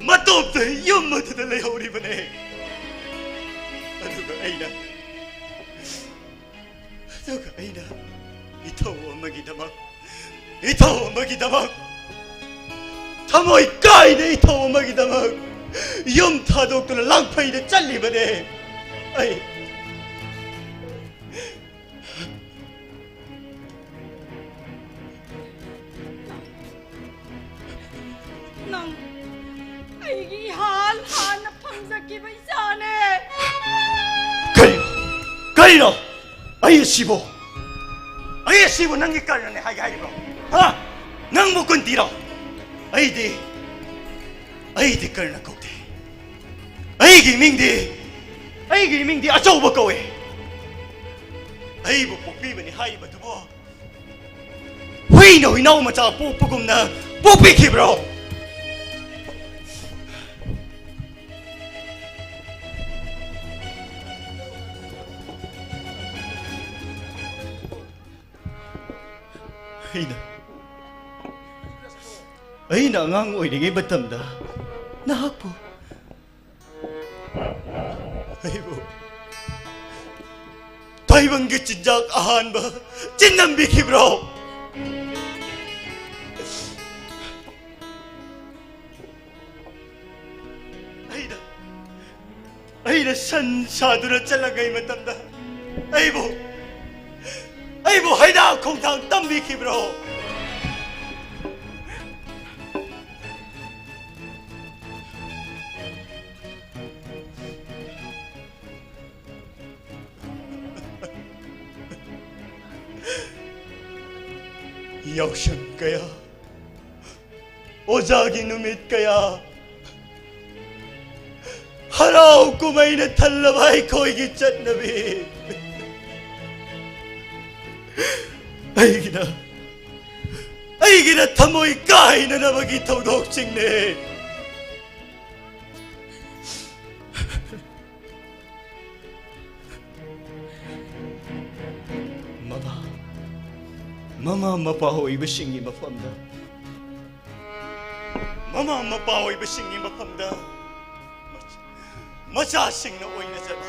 ꯃꯇꯣꯝꯇ ꯌꯨꯝ ꯑꯗꯨꯗ ꯂꯩꯍꯧꯔꯤꯕꯅꯦ꯫ ꯑꯗꯨꯒ ꯑꯩꯅ, ꯑꯗꯨꯒ ꯑꯩꯅ ꯏꯊꯧ ꯑꯃꯒꯤꯗꯃꯛ, ꯏꯊꯧ ꯑꯃꯒꯤꯗꯃꯛ, ꯊꯃꯣꯏ ꯀꯥꯏꯅ ꯏꯊꯧ ꯑꯃꯒꯤꯗꯃꯛ ꯌꯨꯝ ꯊꯥꯗꯣꯛꯇꯨꯅ ꯂꯥꯡꯐꯩꯗ ꯆꯠꯂꯤꯕꯅꯦ꯫ ꯑꯩ ꯅꯪ ꯑꯩꯒꯤ ꯏꯍꯥꯟ ꯍꯥꯟꯅ ꯐꯪꯖꯈꯤꯕ ꯏꯆꯥꯅꯦ꯫ ꯀꯔꯤꯅꯣ? ꯀꯔꯤꯅꯣ? ꯑꯩ ꯑꯁꯤꯕꯨ, ꯑꯩ ꯑꯁꯤꯕꯨ ꯅꯪꯒꯤ ꯀꯔꯅꯅꯦ ꯍꯥꯏꯒꯦ ꯍꯥꯏꯔꯤꯕ꯭ꯔꯣ? ꯍꯥ? ꯅꯪꯕꯨ ꯀꯨꯟꯇꯤꯔꯣ? ꯑꯩꯗꯤ, ꯑꯩꯗꯤ ꯀꯔꯅ ꯀꯧꯗꯦ꯫ ꯑꯩꯒꯤ ꯃꯤꯡꯗꯤ, ꯑꯩꯒꯤ ꯃꯤꯡꯗꯤ ꯑꯆꯧꯕ ꯀꯧꯏ꯫ ꯑꯩꯕꯨ ꯄꯣꯛꯄꯤꯕꯅꯤ ꯍꯥꯏꯔꯤꯕꯗꯨꯕꯨ ꯍꯨꯏꯅ ꯍꯨꯏꯅꯥꯎ ꯃꯆꯥ ꯄꯣꯛꯄꯒꯨꯝꯅ ꯄꯣꯛꯄꯤꯈꯤꯕ꯭ꯔꯣ? ꯑꯩꯅ, ꯑꯩꯅ ꯑꯉꯥꯡ ꯑꯣꯏꯔꯤꯉꯩ ꯃꯇꯝꯗ ꯅꯍꯥꯛꯄꯨ, ꯑꯩꯕꯨ ꯇꯥꯏꯕꯪꯒꯤ ꯆꯤꯟꯖꯥꯛ ꯑꯍꯥꯟꯕ ꯆꯤꯟꯅꯝꯕꯤꯈꯤꯕ꯭ꯔꯣ? ꯑꯩꯅ, ꯑꯩ ꯑꯩꯅ ꯁꯟ ꯁꯥꯗꯨꯅ ꯆꯠꯂꯤꯉꯩ ꯃꯇꯝꯗ ꯑꯩꯕꯨ, ꯑꯩꯕꯨ ꯍꯩꯗꯥꯛ ꯈꯣꯡꯊꯥꯡ ꯇꯝꯕꯤꯈꯤꯕ꯭ꯔꯣ? ꯌꯥꯎꯁꯪ ꯀꯌꯥ, ꯑꯣꯖꯥꯒꯤ ꯅꯨꯃꯤꯠ ꯀꯌꯥ, ꯍꯔꯥꯎ ꯀꯨꯝꯍꯩꯅ ꯊꯜꯂꯕ ꯑꯩꯈꯣꯏꯒꯤ ꯆꯠꯅꯕꯤ꯫ ꯑꯩꯒꯤꯅ, ꯑꯩꯒꯤꯅ ꯊꯃꯣꯏ ꯀꯥꯏꯅꯅꯕꯒꯤ ꯊꯧꯗꯣꯛꯁꯤꯡꯅꯦ꯫ ꯃꯃꯥ, ꯃꯃꯥ ꯃꯄꯥ ꯑꯣꯏꯕꯁꯤꯡꯒꯤ ꯃꯐꯝꯗ, ꯃꯃꯥ ꯃꯄꯥ ꯑꯣꯏꯕꯁꯤꯡꯒꯤ ꯃꯐꯝꯗ ꯃꯆ-, ꯃꯆꯥꯁꯤꯡꯅ ꯑꯣꯏꯅꯖꯕ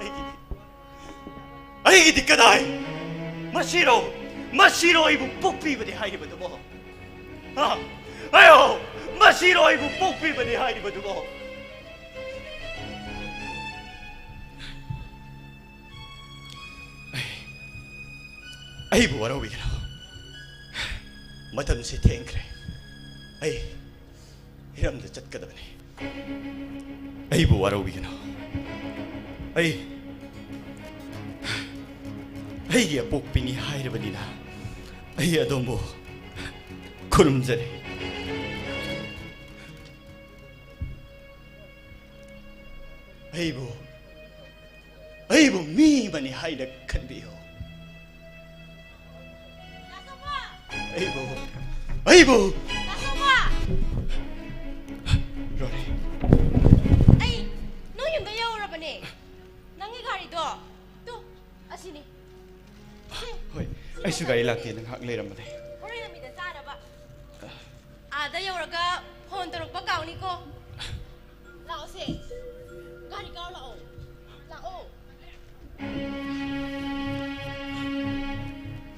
ꯑꯩꯒꯤꯗꯤ, ꯑꯩꯒꯤꯗꯤ ꯀꯗꯥꯏ? ꯃꯁꯤꯔꯣ, ꯃꯁꯤꯔꯣ ꯑꯩꯕꯨ ꯄꯣꯛꯄꯤꯕꯅꯤ ꯍꯥꯏꯔꯤꯕꯗꯨꯕꯣ? ꯍꯥ? ꯑꯌꯣ, ꯃꯁꯤꯔꯣ ꯑꯩꯕꯨ ꯄꯣꯛꯄꯤꯕꯅꯤ ꯍꯥꯏꯔꯤꯕꯗꯨꯕꯣ? ꯑꯩ, ꯑꯩꯕꯨ ꯋꯥꯔꯧꯕꯤꯒꯅꯨ꯫ ꯃꯇꯝꯁꯤ ꯊꯦꯡꯈ꯭ꯔꯦ꯫ ꯑꯩ ꯏꯔꯝꯗ ꯆꯠꯀꯗꯕꯅꯤ꯫ ꯑꯩꯕꯨ ꯋꯥꯔꯧꯕꯤꯒꯅꯨ꯫ ꯑꯩ, ꯑꯩꯒꯤ ꯑꯄꯣꯛꯄꯤꯅꯤ ꯍꯥꯏꯔꯕꯅꯤꯅ ꯑꯩ ꯑꯗꯣꯝꯕꯨ ꯈꯨꯔꯨꯝꯖꯔꯤ꯫ ꯑꯩꯕꯨ, ꯑꯩꯕꯨ ꯃꯤ ꯑꯃꯅꯤ ꯍꯥꯏꯅ ꯈꯟꯕꯤꯌꯨ꯫ ꯑꯩꯕꯨ, ꯑꯩꯕꯨ꯫ ꯔꯣꯅꯤ꯫ ꯑꯩ ꯅꯣꯏ ꯌꯨꯝꯗ ꯌꯧꯔꯕꯅꯦ꯫ ꯅꯪꯒꯤ ꯒꯥꯔꯤꯗꯣ ꯇꯨ ꯑꯁꯤꯅꯤ꯫ ꯍꯣꯏ, ꯑꯩꯁꯨ ꯒꯥꯔꯤ ꯂꯥꯛꯇꯦꯅ ꯉꯥꯏꯍꯥꯛ ꯂꯩꯔꯝꯕꯅꯦ꯫ ꯍꯣꯔꯦꯟ ꯂꯝꯕꯤꯗ ꯆꯥꯅꯕ꯫ ꯑꯥꯗ ꯌꯧꯔꯒ ꯐꯣꯟ ꯇꯧꯔꯛꯄ ꯀꯥꯎꯅꯤꯀꯣ꯫ ꯂꯥꯛꯑꯣꯁꯦ꯫ ꯒꯥꯔꯤ ꯀꯥꯔꯣ ꯂꯥꯛꯑꯣ꯫ ꯂꯥꯛꯑꯣ꯫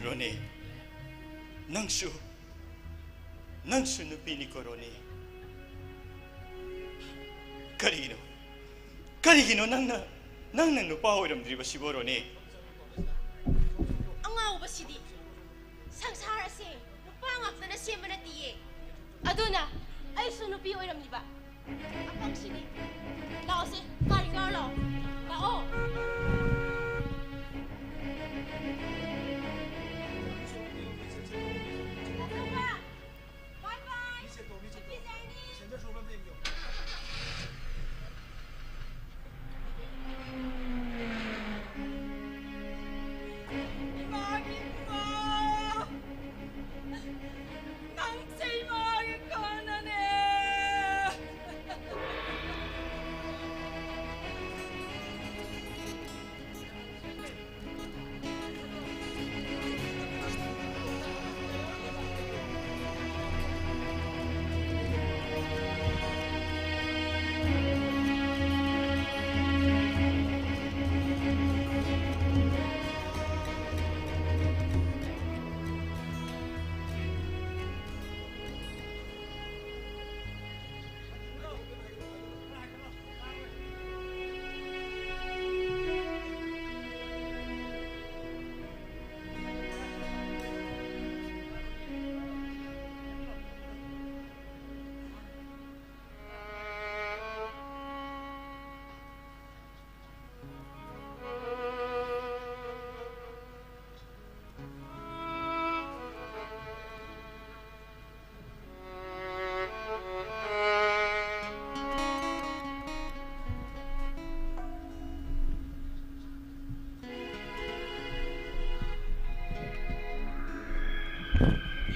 ꯔꯣꯅꯤ, ꯅꯪꯁꯨ, ꯅꯪꯁꯨ ꯅꯨꯄꯤꯅꯤꯀꯣ ꯔꯣꯅꯤ꯫ ꯀꯔꯤꯒꯤꯅꯣ? ꯀꯔꯤꯒꯤꯅꯣ ꯅꯪꯅ, ꯅꯪꯅ ꯅꯨꯄꯥ ꯑꯣꯏꯔꯝꯗ꯭ꯔꯤꯕꯁꯤꯕꯨ, ꯔꯣꯅꯤ? ꯑꯉꯥꯎꯕꯁꯤꯗꯤ! ꯁꯪꯁꯥꯔ ꯑꯁꯦ ꯅꯨꯄꯥ ꯉꯥꯛꯇꯅ ꯁꯦꯝꯕ ꯅꯠꯇꯤꯌꯦ꯫ ꯑꯗꯨꯅ ꯑꯩꯁꯨ ꯅꯨꯄꯤ ꯑꯣꯏꯔꯝꯂꯤꯕ꯫ ꯑꯄꯪꯁꯤꯗꯤ! ꯂꯥꯛꯑꯣꯁꯦ, ꯒꯥꯔꯤ ꯉꯥꯔ ꯂꯥꯛꯑꯣ꯫ ꯂꯥꯛꯑꯣ꯫ ꯕꯥꯏ ꯕꯥꯏ꯫ ꯅꯨꯄꯤ ꯌꯥꯏꯅꯤ꯫ ꯏꯃꯥꯒꯤ ꯏꯃꯥ! ꯅꯪꯁꯦ ꯏꯃꯥꯒꯤ ꯀꯣꯟꯅꯅꯦ!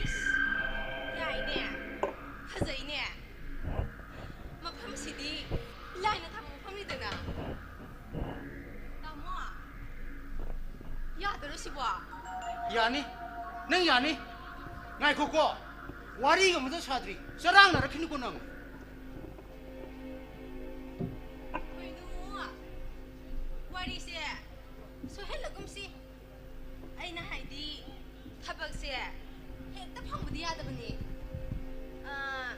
ꯏꯁ, ꯌꯥꯏꯅꯦ, ꯐꯖꯩꯅꯦ꯫ ꯃꯐꯝꯁꯤꯗꯤ ꯂꯥꯏꯅ ꯊꯥꯕ ꯃꯐꯝꯅꯤꯗꯅ꯫ ꯇꯥꯃꯣ, ꯌꯥꯗꯔꯣ ꯁꯤꯕꯣ? ꯌꯥꯅꯤ꯫ ꯅꯪ ꯌꯥꯅꯤ꯫ ꯉꯥꯏꯈꯣꯀꯣ꯫ ꯋꯥꯔꯤꯒ ꯑꯃꯇ ꯁꯥꯗ꯭ꯔꯤ꯫ ꯆꯔꯥꯡꯅꯔꯛꯈꯤꯅꯤꯀꯣ ꯅꯪ꯫ ꯀꯩꯅꯣ? ꯋꯥꯔꯤꯁꯦ ꯁꯣꯏꯍꯜꯂꯒꯨꯝꯁꯤ꯫ ꯑꯩꯅ ꯍꯥꯏꯗꯤ, ꯊꯕꯛꯁꯦ ꯍꯦꯛꯇ ꯐꯪꯕꯗꯤ ꯌꯥꯗꯕꯅꯤ꯫ ꯑꯥ,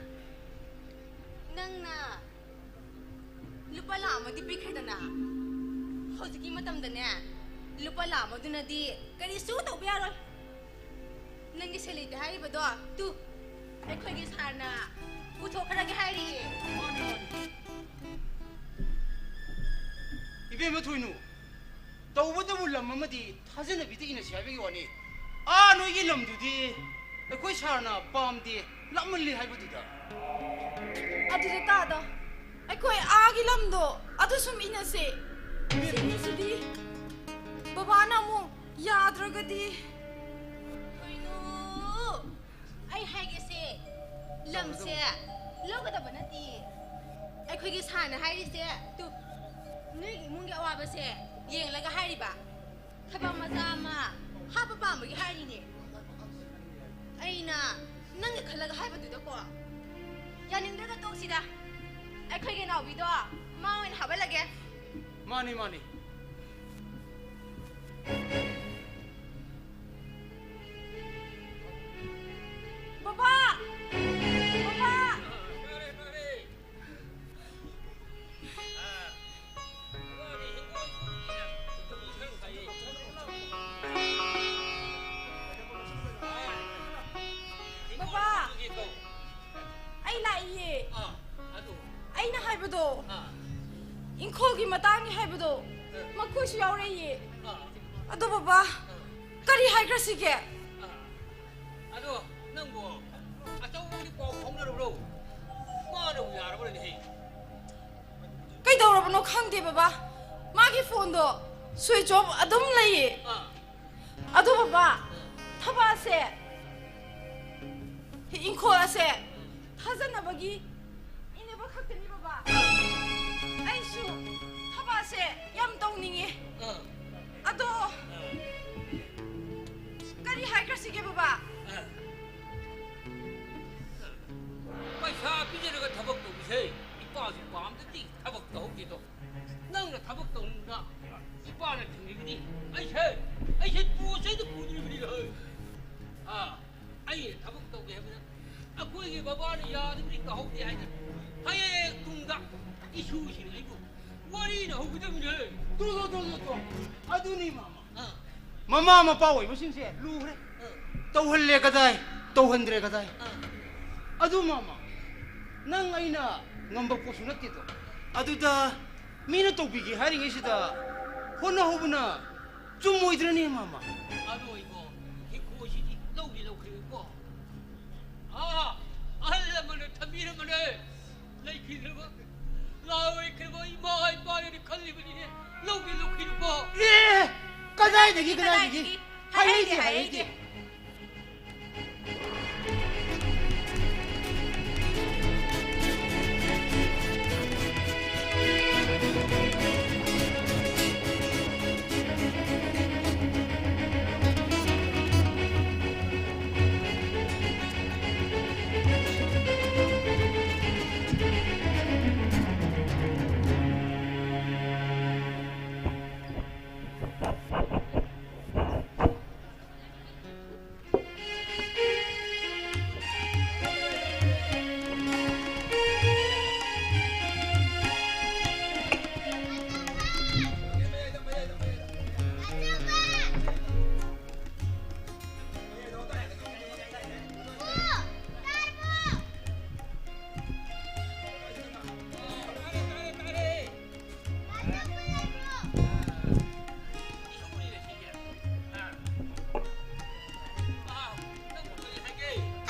ꯅꯪꯅ ꯂꯨꯄꯥ ꯂꯥꯛ ꯑꯃꯗꯤ ꯄꯤꯈ꯭ꯔꯦꯗꯅ꯫ ꯍꯧꯖꯤꯛꯀꯤ ꯃꯇꯝꯗꯅꯦ, ꯂꯨꯄꯥ ꯂꯥꯛ ꯑꯃꯗꯨꯅꯗꯤ ꯀꯔꯤꯁꯨ ꯇꯧꯕ ꯌꯥꯔꯣꯏ꯫ ꯅꯪꯒꯤ ꯁꯦꯜ ꯂꯩꯇꯦ ꯍꯥꯏꯔꯤꯕꯗꯣ, ꯇꯨ, ꯑꯩꯈꯣꯏꯒꯤ ꯁꯥꯔꯅ ꯄꯨꯊꯣꯛꯈ꯭ꯔꯒꯦ ꯍꯥꯏꯔꯤꯌꯦ꯫ ꯏꯕꯦꯝꯃ ꯊꯣꯏꯅꯨ, ꯇꯧꯕꯇꯕꯨ ꯂꯝ ꯑꯃꯗꯤ ꯊꯥꯖꯅꯕꯤꯗ ꯏꯅꯁꯤ ꯍꯥꯏꯕꯒꯤ ꯋꯥꯅꯤ꯫ ꯑꯥ ꯅꯣꯏꯒꯤ ꯂꯝꯗꯨꯗꯤ ꯑꯩꯈꯣꯏ ꯁꯥꯔꯅ ꯄꯥꯝꯗꯦ, ꯂꯥꯞꯃꯜꯂꯤ ꯍꯥꯏꯕꯗꯨꯗ꯫ ꯑꯗꯨꯗ ꯇꯥꯗ, ꯑꯩꯈꯣꯏ ꯑꯥꯒꯤ ꯂꯝꯗꯣ ꯑꯗꯨ ꯁꯨꯝ ꯏꯅꯁꯦ꯫ ꯁꯤꯒꯤꯁꯤꯗꯤ ꯕꯕꯥꯅ ꯑꯃꯨꯛ ꯌꯥꯗ꯭ꯔꯒꯗꯤ꯫ ꯀꯩꯅꯣ? ꯑꯩ ꯍꯥꯏꯒꯦꯁꯦ, ꯂꯝꯁꯦ ꯂꯧꯒꯗꯕ ꯅꯠꯇꯦ꯫ ꯑꯩꯈꯣꯏꯒꯤ ꯁꯥꯔꯅ ꯍꯥꯏꯔꯤꯁꯦ, ꯇꯨ, ꯅꯣꯏꯒꯤ ꯏꯃꯨꯡꯒꯤ ꯑꯋꯥꯕꯁꯦ ꯌꯦꯡꯂꯒ ꯍꯥꯏꯔꯤꯕ꯫ ꯊꯕꯛ ꯃꯆꯥ ꯑꯃ ꯍꯥꯞꯄ ꯄꯥꯝꯕꯒꯤ ꯍꯥꯏꯔꯤꯅꯦ꯫ ꯑꯩꯅ ꯅꯪꯒꯤ ꯈꯜꯂꯒ ꯍꯥꯏꯕꯗꯨꯗꯀꯣ, ꯌꯥꯅꯤꯡꯗ꯭ꯔꯒ ꯇꯣꯛꯁꯤꯗ꯫ ꯑꯩꯈꯣꯏꯒꯤ ꯅꯥꯎꯕꯤꯗꯣ ꯃꯥ ꯑꯣꯏꯅ ꯍꯥꯞꯍꯜꯂꯒꯦ꯫ ꯃꯥꯅꯤ, ꯃꯥꯅꯤ꯫ ꯕꯕꯥ! ꯕꯕꯥ! ꯕꯕꯥ! ꯑꯩ ꯂꯥꯛꯏꯌꯦ꯫ ꯑꯩꯅ ꯍꯥꯏꯕꯗꯣ, ꯏꯪꯈꯣꯜꯒꯤ ꯃꯇꯥꯡꯒꯤ ꯍꯥꯏꯕꯗꯣ, ꯃꯈꯣꯏꯁꯨ ꯌꯥꯎꯔꯛꯏꯌꯦ꯫ ꯑꯗꯣ ꯕꯕꯥ, ꯀꯔꯤ ꯍꯥꯏꯈ꯭ꯔꯁꯤꯒꯦ? ꯑꯗꯣ ꯅꯪꯕꯨ ꯑꯆꯧꯕꯒꯤ ꯄꯥꯎ ꯐꯥꯎꯅꯔꯕ꯭ꯔꯣ? ꯃꯥꯅꯕꯨ ꯌꯥꯔꯕ꯭ꯔꯅꯦꯍꯦ? ꯀꯩꯗꯧꯔꯕꯅꯣ ꯈꯪꯗꯦ ꯕꯕꯥ, ꯃꯥꯒꯤ ꯐꯣꯟꯗꯣ ꯁ꯭ꯋꯤꯆ ꯑꯣꯐ ꯑꯗꯨꯝ ꯂꯩꯌꯦ꯫ ꯑꯥ꯫ ꯑꯗꯣ ꯕꯕꯥ, ꯊꯕꯛ ꯑꯁꯦ, ꯏꯪꯈꯣꯜ ꯑꯁꯦ ꯊꯥꯖꯅꯕꯒꯤ ꯏꯟꯅꯕ ꯈꯛꯇꯅꯤ ꯕꯕꯥ꯫ ꯑꯩꯁꯨ ꯊꯕꯛ ꯑꯁꯦ ꯌꯥꯝ ꯇꯧꯅꯤꯡꯉꯦ꯫ ꯑꯥ꯫ ꯑꯗꯣ ꯑꯥ꯫ ꯀꯔꯤ ꯍꯥꯏꯈ꯭ꯔꯁꯤꯒꯦ ꯕꯕꯥ? ꯑꯥ꯫ ꯄꯩꯁꯥ ꯄꯤꯖꯔꯒ ꯊꯕꯛ ꯇꯧꯕꯁꯦ ꯏꯄꯥꯁꯨ ꯄꯥꯝꯗꯗꯤ ꯊꯕꯛ ꯇꯧꯍꯧꯗꯦꯗꯣ꯫ ꯅꯪꯅ ꯊꯕꯛ ꯇꯧꯅꯤꯡꯕ ꯏꯄꯥꯅ ꯊꯤꯡꯂꯤꯕꯗꯤ ꯑꯩꯁꯦ, ꯑꯩꯁꯦ ꯄꯣꯠ ꯆꯩꯗ ꯄꯨꯗ꯭ꯔꯤꯕꯅꯤ꯫ ꯑꯥ, ꯑꯩ ꯊꯕꯛ ꯇꯧꯒꯦ ꯍꯥꯏꯕꯗ ꯑꯩꯈꯣꯏꯒꯤ ꯕꯕꯥꯅ ꯌꯥꯗꯕꯗꯤ ꯇꯧꯍꯧꯗꯦ ꯍꯥꯏꯅ ꯍꯌꯦꯡ ꯇꯨꯡꯗ ꯏꯁꯨꯁꯤꯡ ꯑꯩꯕꯨ ꯑꯩꯅ ꯍꯧꯒꯗꯕꯅꯦ꯫ ꯇꯣ, ꯇꯣ, ꯇꯣ, ꯇꯣ, ꯇꯣ꯫ ꯑꯗꯨꯅꯤ, ꯃꯥꯃ꯫ ꯑꯥ꯫ ꯃꯃꯥ ꯃꯄꯥ ꯑꯣꯏꯕꯁꯤꯡꯁꯦ ꯂꯨꯈ꯭ꯔꯦ꯫ ꯑꯥ꯫ ꯇꯧꯍꯜꯂꯦ ꯀꯗꯥꯏ, ꯇꯧꯍꯟꯗ꯭ꯔꯦ ꯀꯗꯥꯏ꯫ ꯑꯥ꯫ ꯑꯗꯨ, ꯃꯥꯃ, ꯅꯪ ꯑꯩꯅ ꯉꯝꯕ ꯄꯣꯠꯁꯨ ꯅꯠꯇꯦꯗꯣ꯫ ꯑꯗꯨꯗ ꯃꯤꯅ ꯇꯧꯕꯤꯒꯦ ꯍꯥꯏꯔꯤꯉꯩꯁꯤꯗ ꯍꯣꯠꯅꯍꯧꯕꯅ ꯆꯨꯝꯃꯣꯏꯗ꯭ꯔꯅꯦ, ꯃꯥꯃ? ꯑꯗꯣ ꯏꯕꯣ, ꯍꯤꯡꯈꯣꯜꯁꯤꯗꯤ ꯂꯧꯗꯤ ꯂꯧꯈ꯭ꯔꯦꯀꯣ꯫ ꯑꯥ, ꯑꯍꯜ ꯂꯃꯟꯅ ꯊꯝꯕꯤꯔꯝꯕꯅꯦ꯫ ꯂꯩꯈꯤꯗ꯭ꯔꯕ, ꯂꯥꯛꯑꯣꯏꯈ꯭ꯔꯕ ꯏꯃꯥ ꯏꯄꯥꯅꯦꯅ ꯈꯜꯂꯤꯕꯅꯤꯅꯦ꯫ ꯂꯧꯗꯤ ꯂꯧꯈꯤꯗ꯭ꯔꯕꯣ? ꯑꯦ, ꯀꯗꯥꯏꯗꯒꯤ, ꯀꯗꯥꯏꯗꯒꯤ? ꯀꯗꯥꯏꯗꯒꯤ? ꯍꯥꯏꯍꯩꯗꯦ, ꯍꯥꯏꯍꯩꯗꯦ, ꯍꯥꯏꯍꯩꯗꯦ꯫ ꯍꯥꯏꯍꯩꯗꯦ꯫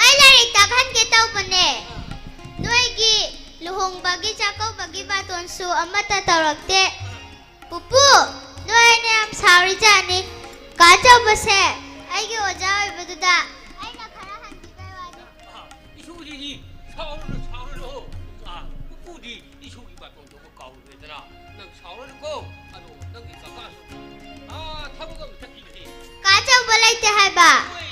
ꯑꯩ ꯂꯥꯏꯔꯤꯛ ꯇꯥꯛꯍꯟꯒꯦ ꯇꯧꯕꯅꯦ꯫ ꯅꯣꯏꯒꯤ ꯂꯨꯍꯣꯡꯕꯒꯤ ꯆꯥꯛꯀꯧꯕꯒꯤ ꯕꯥꯇꯣꯟꯁꯨ ꯑꯃꯠꯇ ꯇꯧꯔꯛꯇꯦ꯫ ꯄꯨꯄꯨ, ꯅꯣꯏ ꯑꯅꯤ ꯌꯥꯝ ꯁꯥꯎꯔꯤꯖꯥꯠꯅꯤ꯫ ꯀꯥ ꯆꯧꯕꯁꯦ ꯑꯩꯒꯤ ꯑꯣꯖꯥ ꯑꯣꯏꯕꯗꯨꯗ ꯑꯩꯅ ꯈꯔ ꯍꯟꯕꯤꯕꯩ ꯋꯥꯅꯤ꯫ ꯏꯁꯨꯗꯤ ꯁꯥꯎꯔꯨꯅꯨ, ꯁꯥꯎꯔꯨꯅꯨ꯫ ꯑꯥ, ꯄꯨꯄꯨꯗꯤ ꯏꯁꯨꯒꯤ ꯕꯥꯇꯣꯟ ꯇꯧꯕ ꯀꯥꯎꯔꯨꯔꯦꯗꯅ꯫ ꯅꯪ ꯁꯥꯎꯔꯅꯨꯀꯣ꯫ ꯑꯗꯣ ꯅꯪꯒꯤ ꯀꯀꯥꯁꯨ, ꯑꯥ, ꯊꯕꯛ ꯑꯃ ꯆꯠꯈꯤꯕꯅꯦ꯫ ꯀꯥ ꯆꯧꯕ ꯂꯩꯇꯦ ꯍꯥꯏꯕ? ꯍꯣꯏ꯫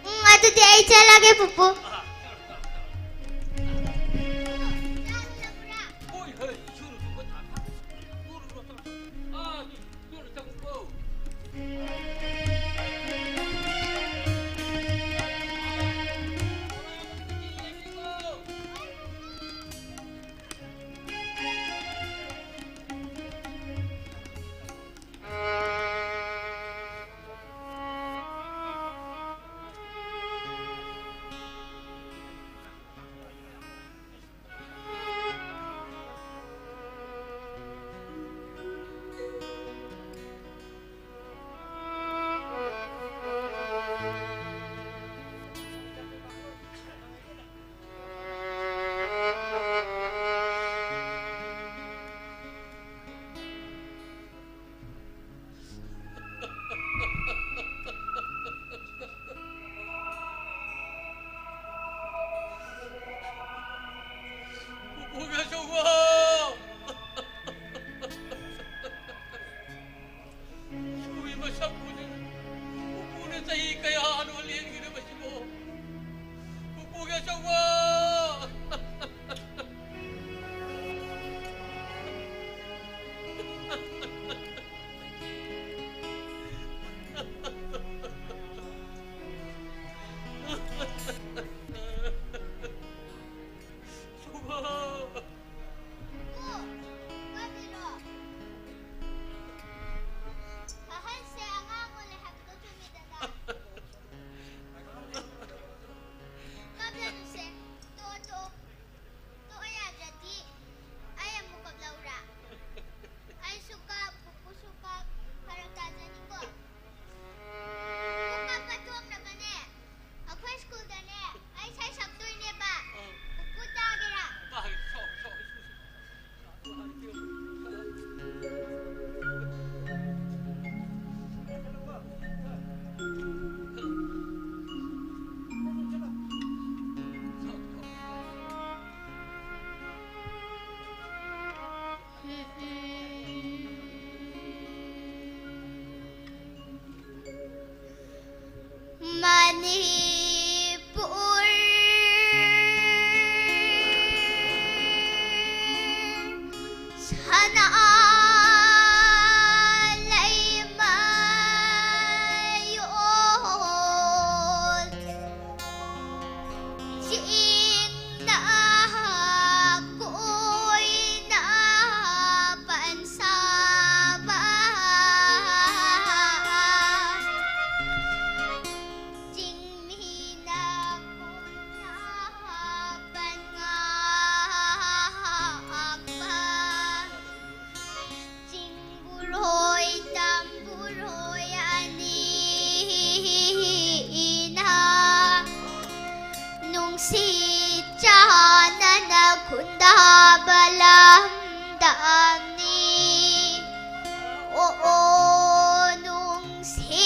ꯎꯝ, ꯑꯗꯨꯗꯤ ꯑꯩ ꯆꯠꯂꯒꯦ, ꯄꯨꯄꯨ꯫ ꯑꯥ, ꯆꯠꯂꯣ, ꯆꯠꯂꯣ, ꯆꯠꯂꯣ꯫ ꯍꯣꯏ, ꯍꯣꯏ, ꯏꯁꯨꯅ ꯊꯣꯡꯕ ꯊꯥꯛ ꯊꯥꯛ꯫ ꯆꯠꯂꯣ, ꯆꯠꯂꯣ, ꯆꯠꯂꯣ꯫ ꯑꯥ, ꯑꯗꯨ ꯄꯨꯄꯨꯅ ꯆꯍꯤ ꯀꯌꯥꯅꯣ ꯂꯦꯟꯈꯤꯗꯕꯁꯤꯕꯣ? ꯄꯨꯄꯨꯒꯤ ꯑꯆꯧꯕ! ꯑꯍꯟꯁꯦ ꯑꯉꯥꯡ ꯑꯣꯜꯂꯦ ꯍꯥꯏꯕꯗꯣ ꯆꯨꯝꯃꯤꯗꯅ꯫ ꯀꯞꯂꯅꯨꯁꯦ꯫ ꯇꯣꯛꯑꯣ, ꯇꯣꯛꯑꯣ꯫ ꯇꯣꯛꯑꯣ ꯌꯥꯗ꯭ꯔꯗꯤ ꯑꯩ ꯑꯃꯨꯛ ꯀꯞꯂꯛꯎꯔꯥ? ꯑꯩꯁꯨ ꯀꯞ, ꯄꯨꯄꯨꯁꯨ ꯀꯞ, ꯐꯔꯛ ꯇꯥꯖꯅꯤꯀꯣ꯫ ꯄꯨꯄꯨ ꯀꯞꯄ ꯊꯣꯛꯅꯕꯅꯦ꯫ ꯑꯩꯈꯣꯏ ꯁ꯭ꯀꯨꯜꯗꯅꯦ ꯑꯩ ꯏꯁꯩ ꯁꯛꯇꯣꯏꯅꯦꯕ꯫ ꯄꯨꯄꯨ ꯇꯥꯒꯦꯔꯥ? ꯇꯥꯒꯦ, ꯁꯛꯑꯣ, ꯁꯛꯑꯣ, ꯏꯁꯩ ꯁꯛꯑꯣ꯫ ꯃꯅꯤꯄꯨꯔ ꯁꯅꯥ ꯂꯩꯃꯌꯣꯜ, ꯆꯤꯡꯅ ꯀꯣꯏꯅ ꯄꯟꯁꯥꯕ꯫ ꯆꯤꯡꯃꯤꯅ ꯀꯣꯟꯅ ꯄꯟꯉꯥꯛꯄ꯫ ꯆꯤꯡꯕꯨꯔꯣꯏ ꯇꯝꯕꯨꯔꯣꯏ ꯑꯅꯤꯅ ꯅꯨꯡꯁꯤ ꯆꯥꯟꯅꯅ ꯈꯨꯟꯗꯥꯕ ꯂꯝꯗꯝꯅꯤ꯫ ꯑꯣ, ꯑꯣ, ꯅꯨꯡꯁꯤꯖꯕ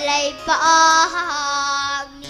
ꯂꯩꯕꯥꯛꯅꯤ꯫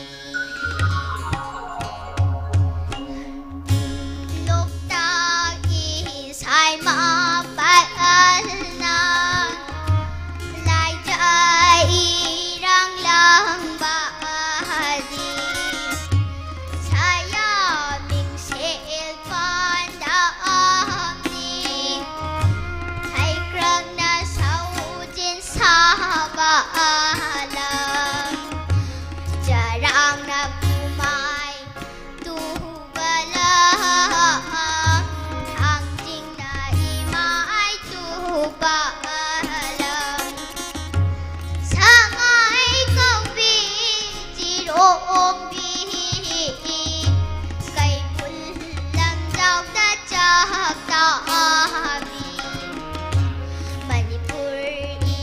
ꯃꯅꯤꯄꯨꯔ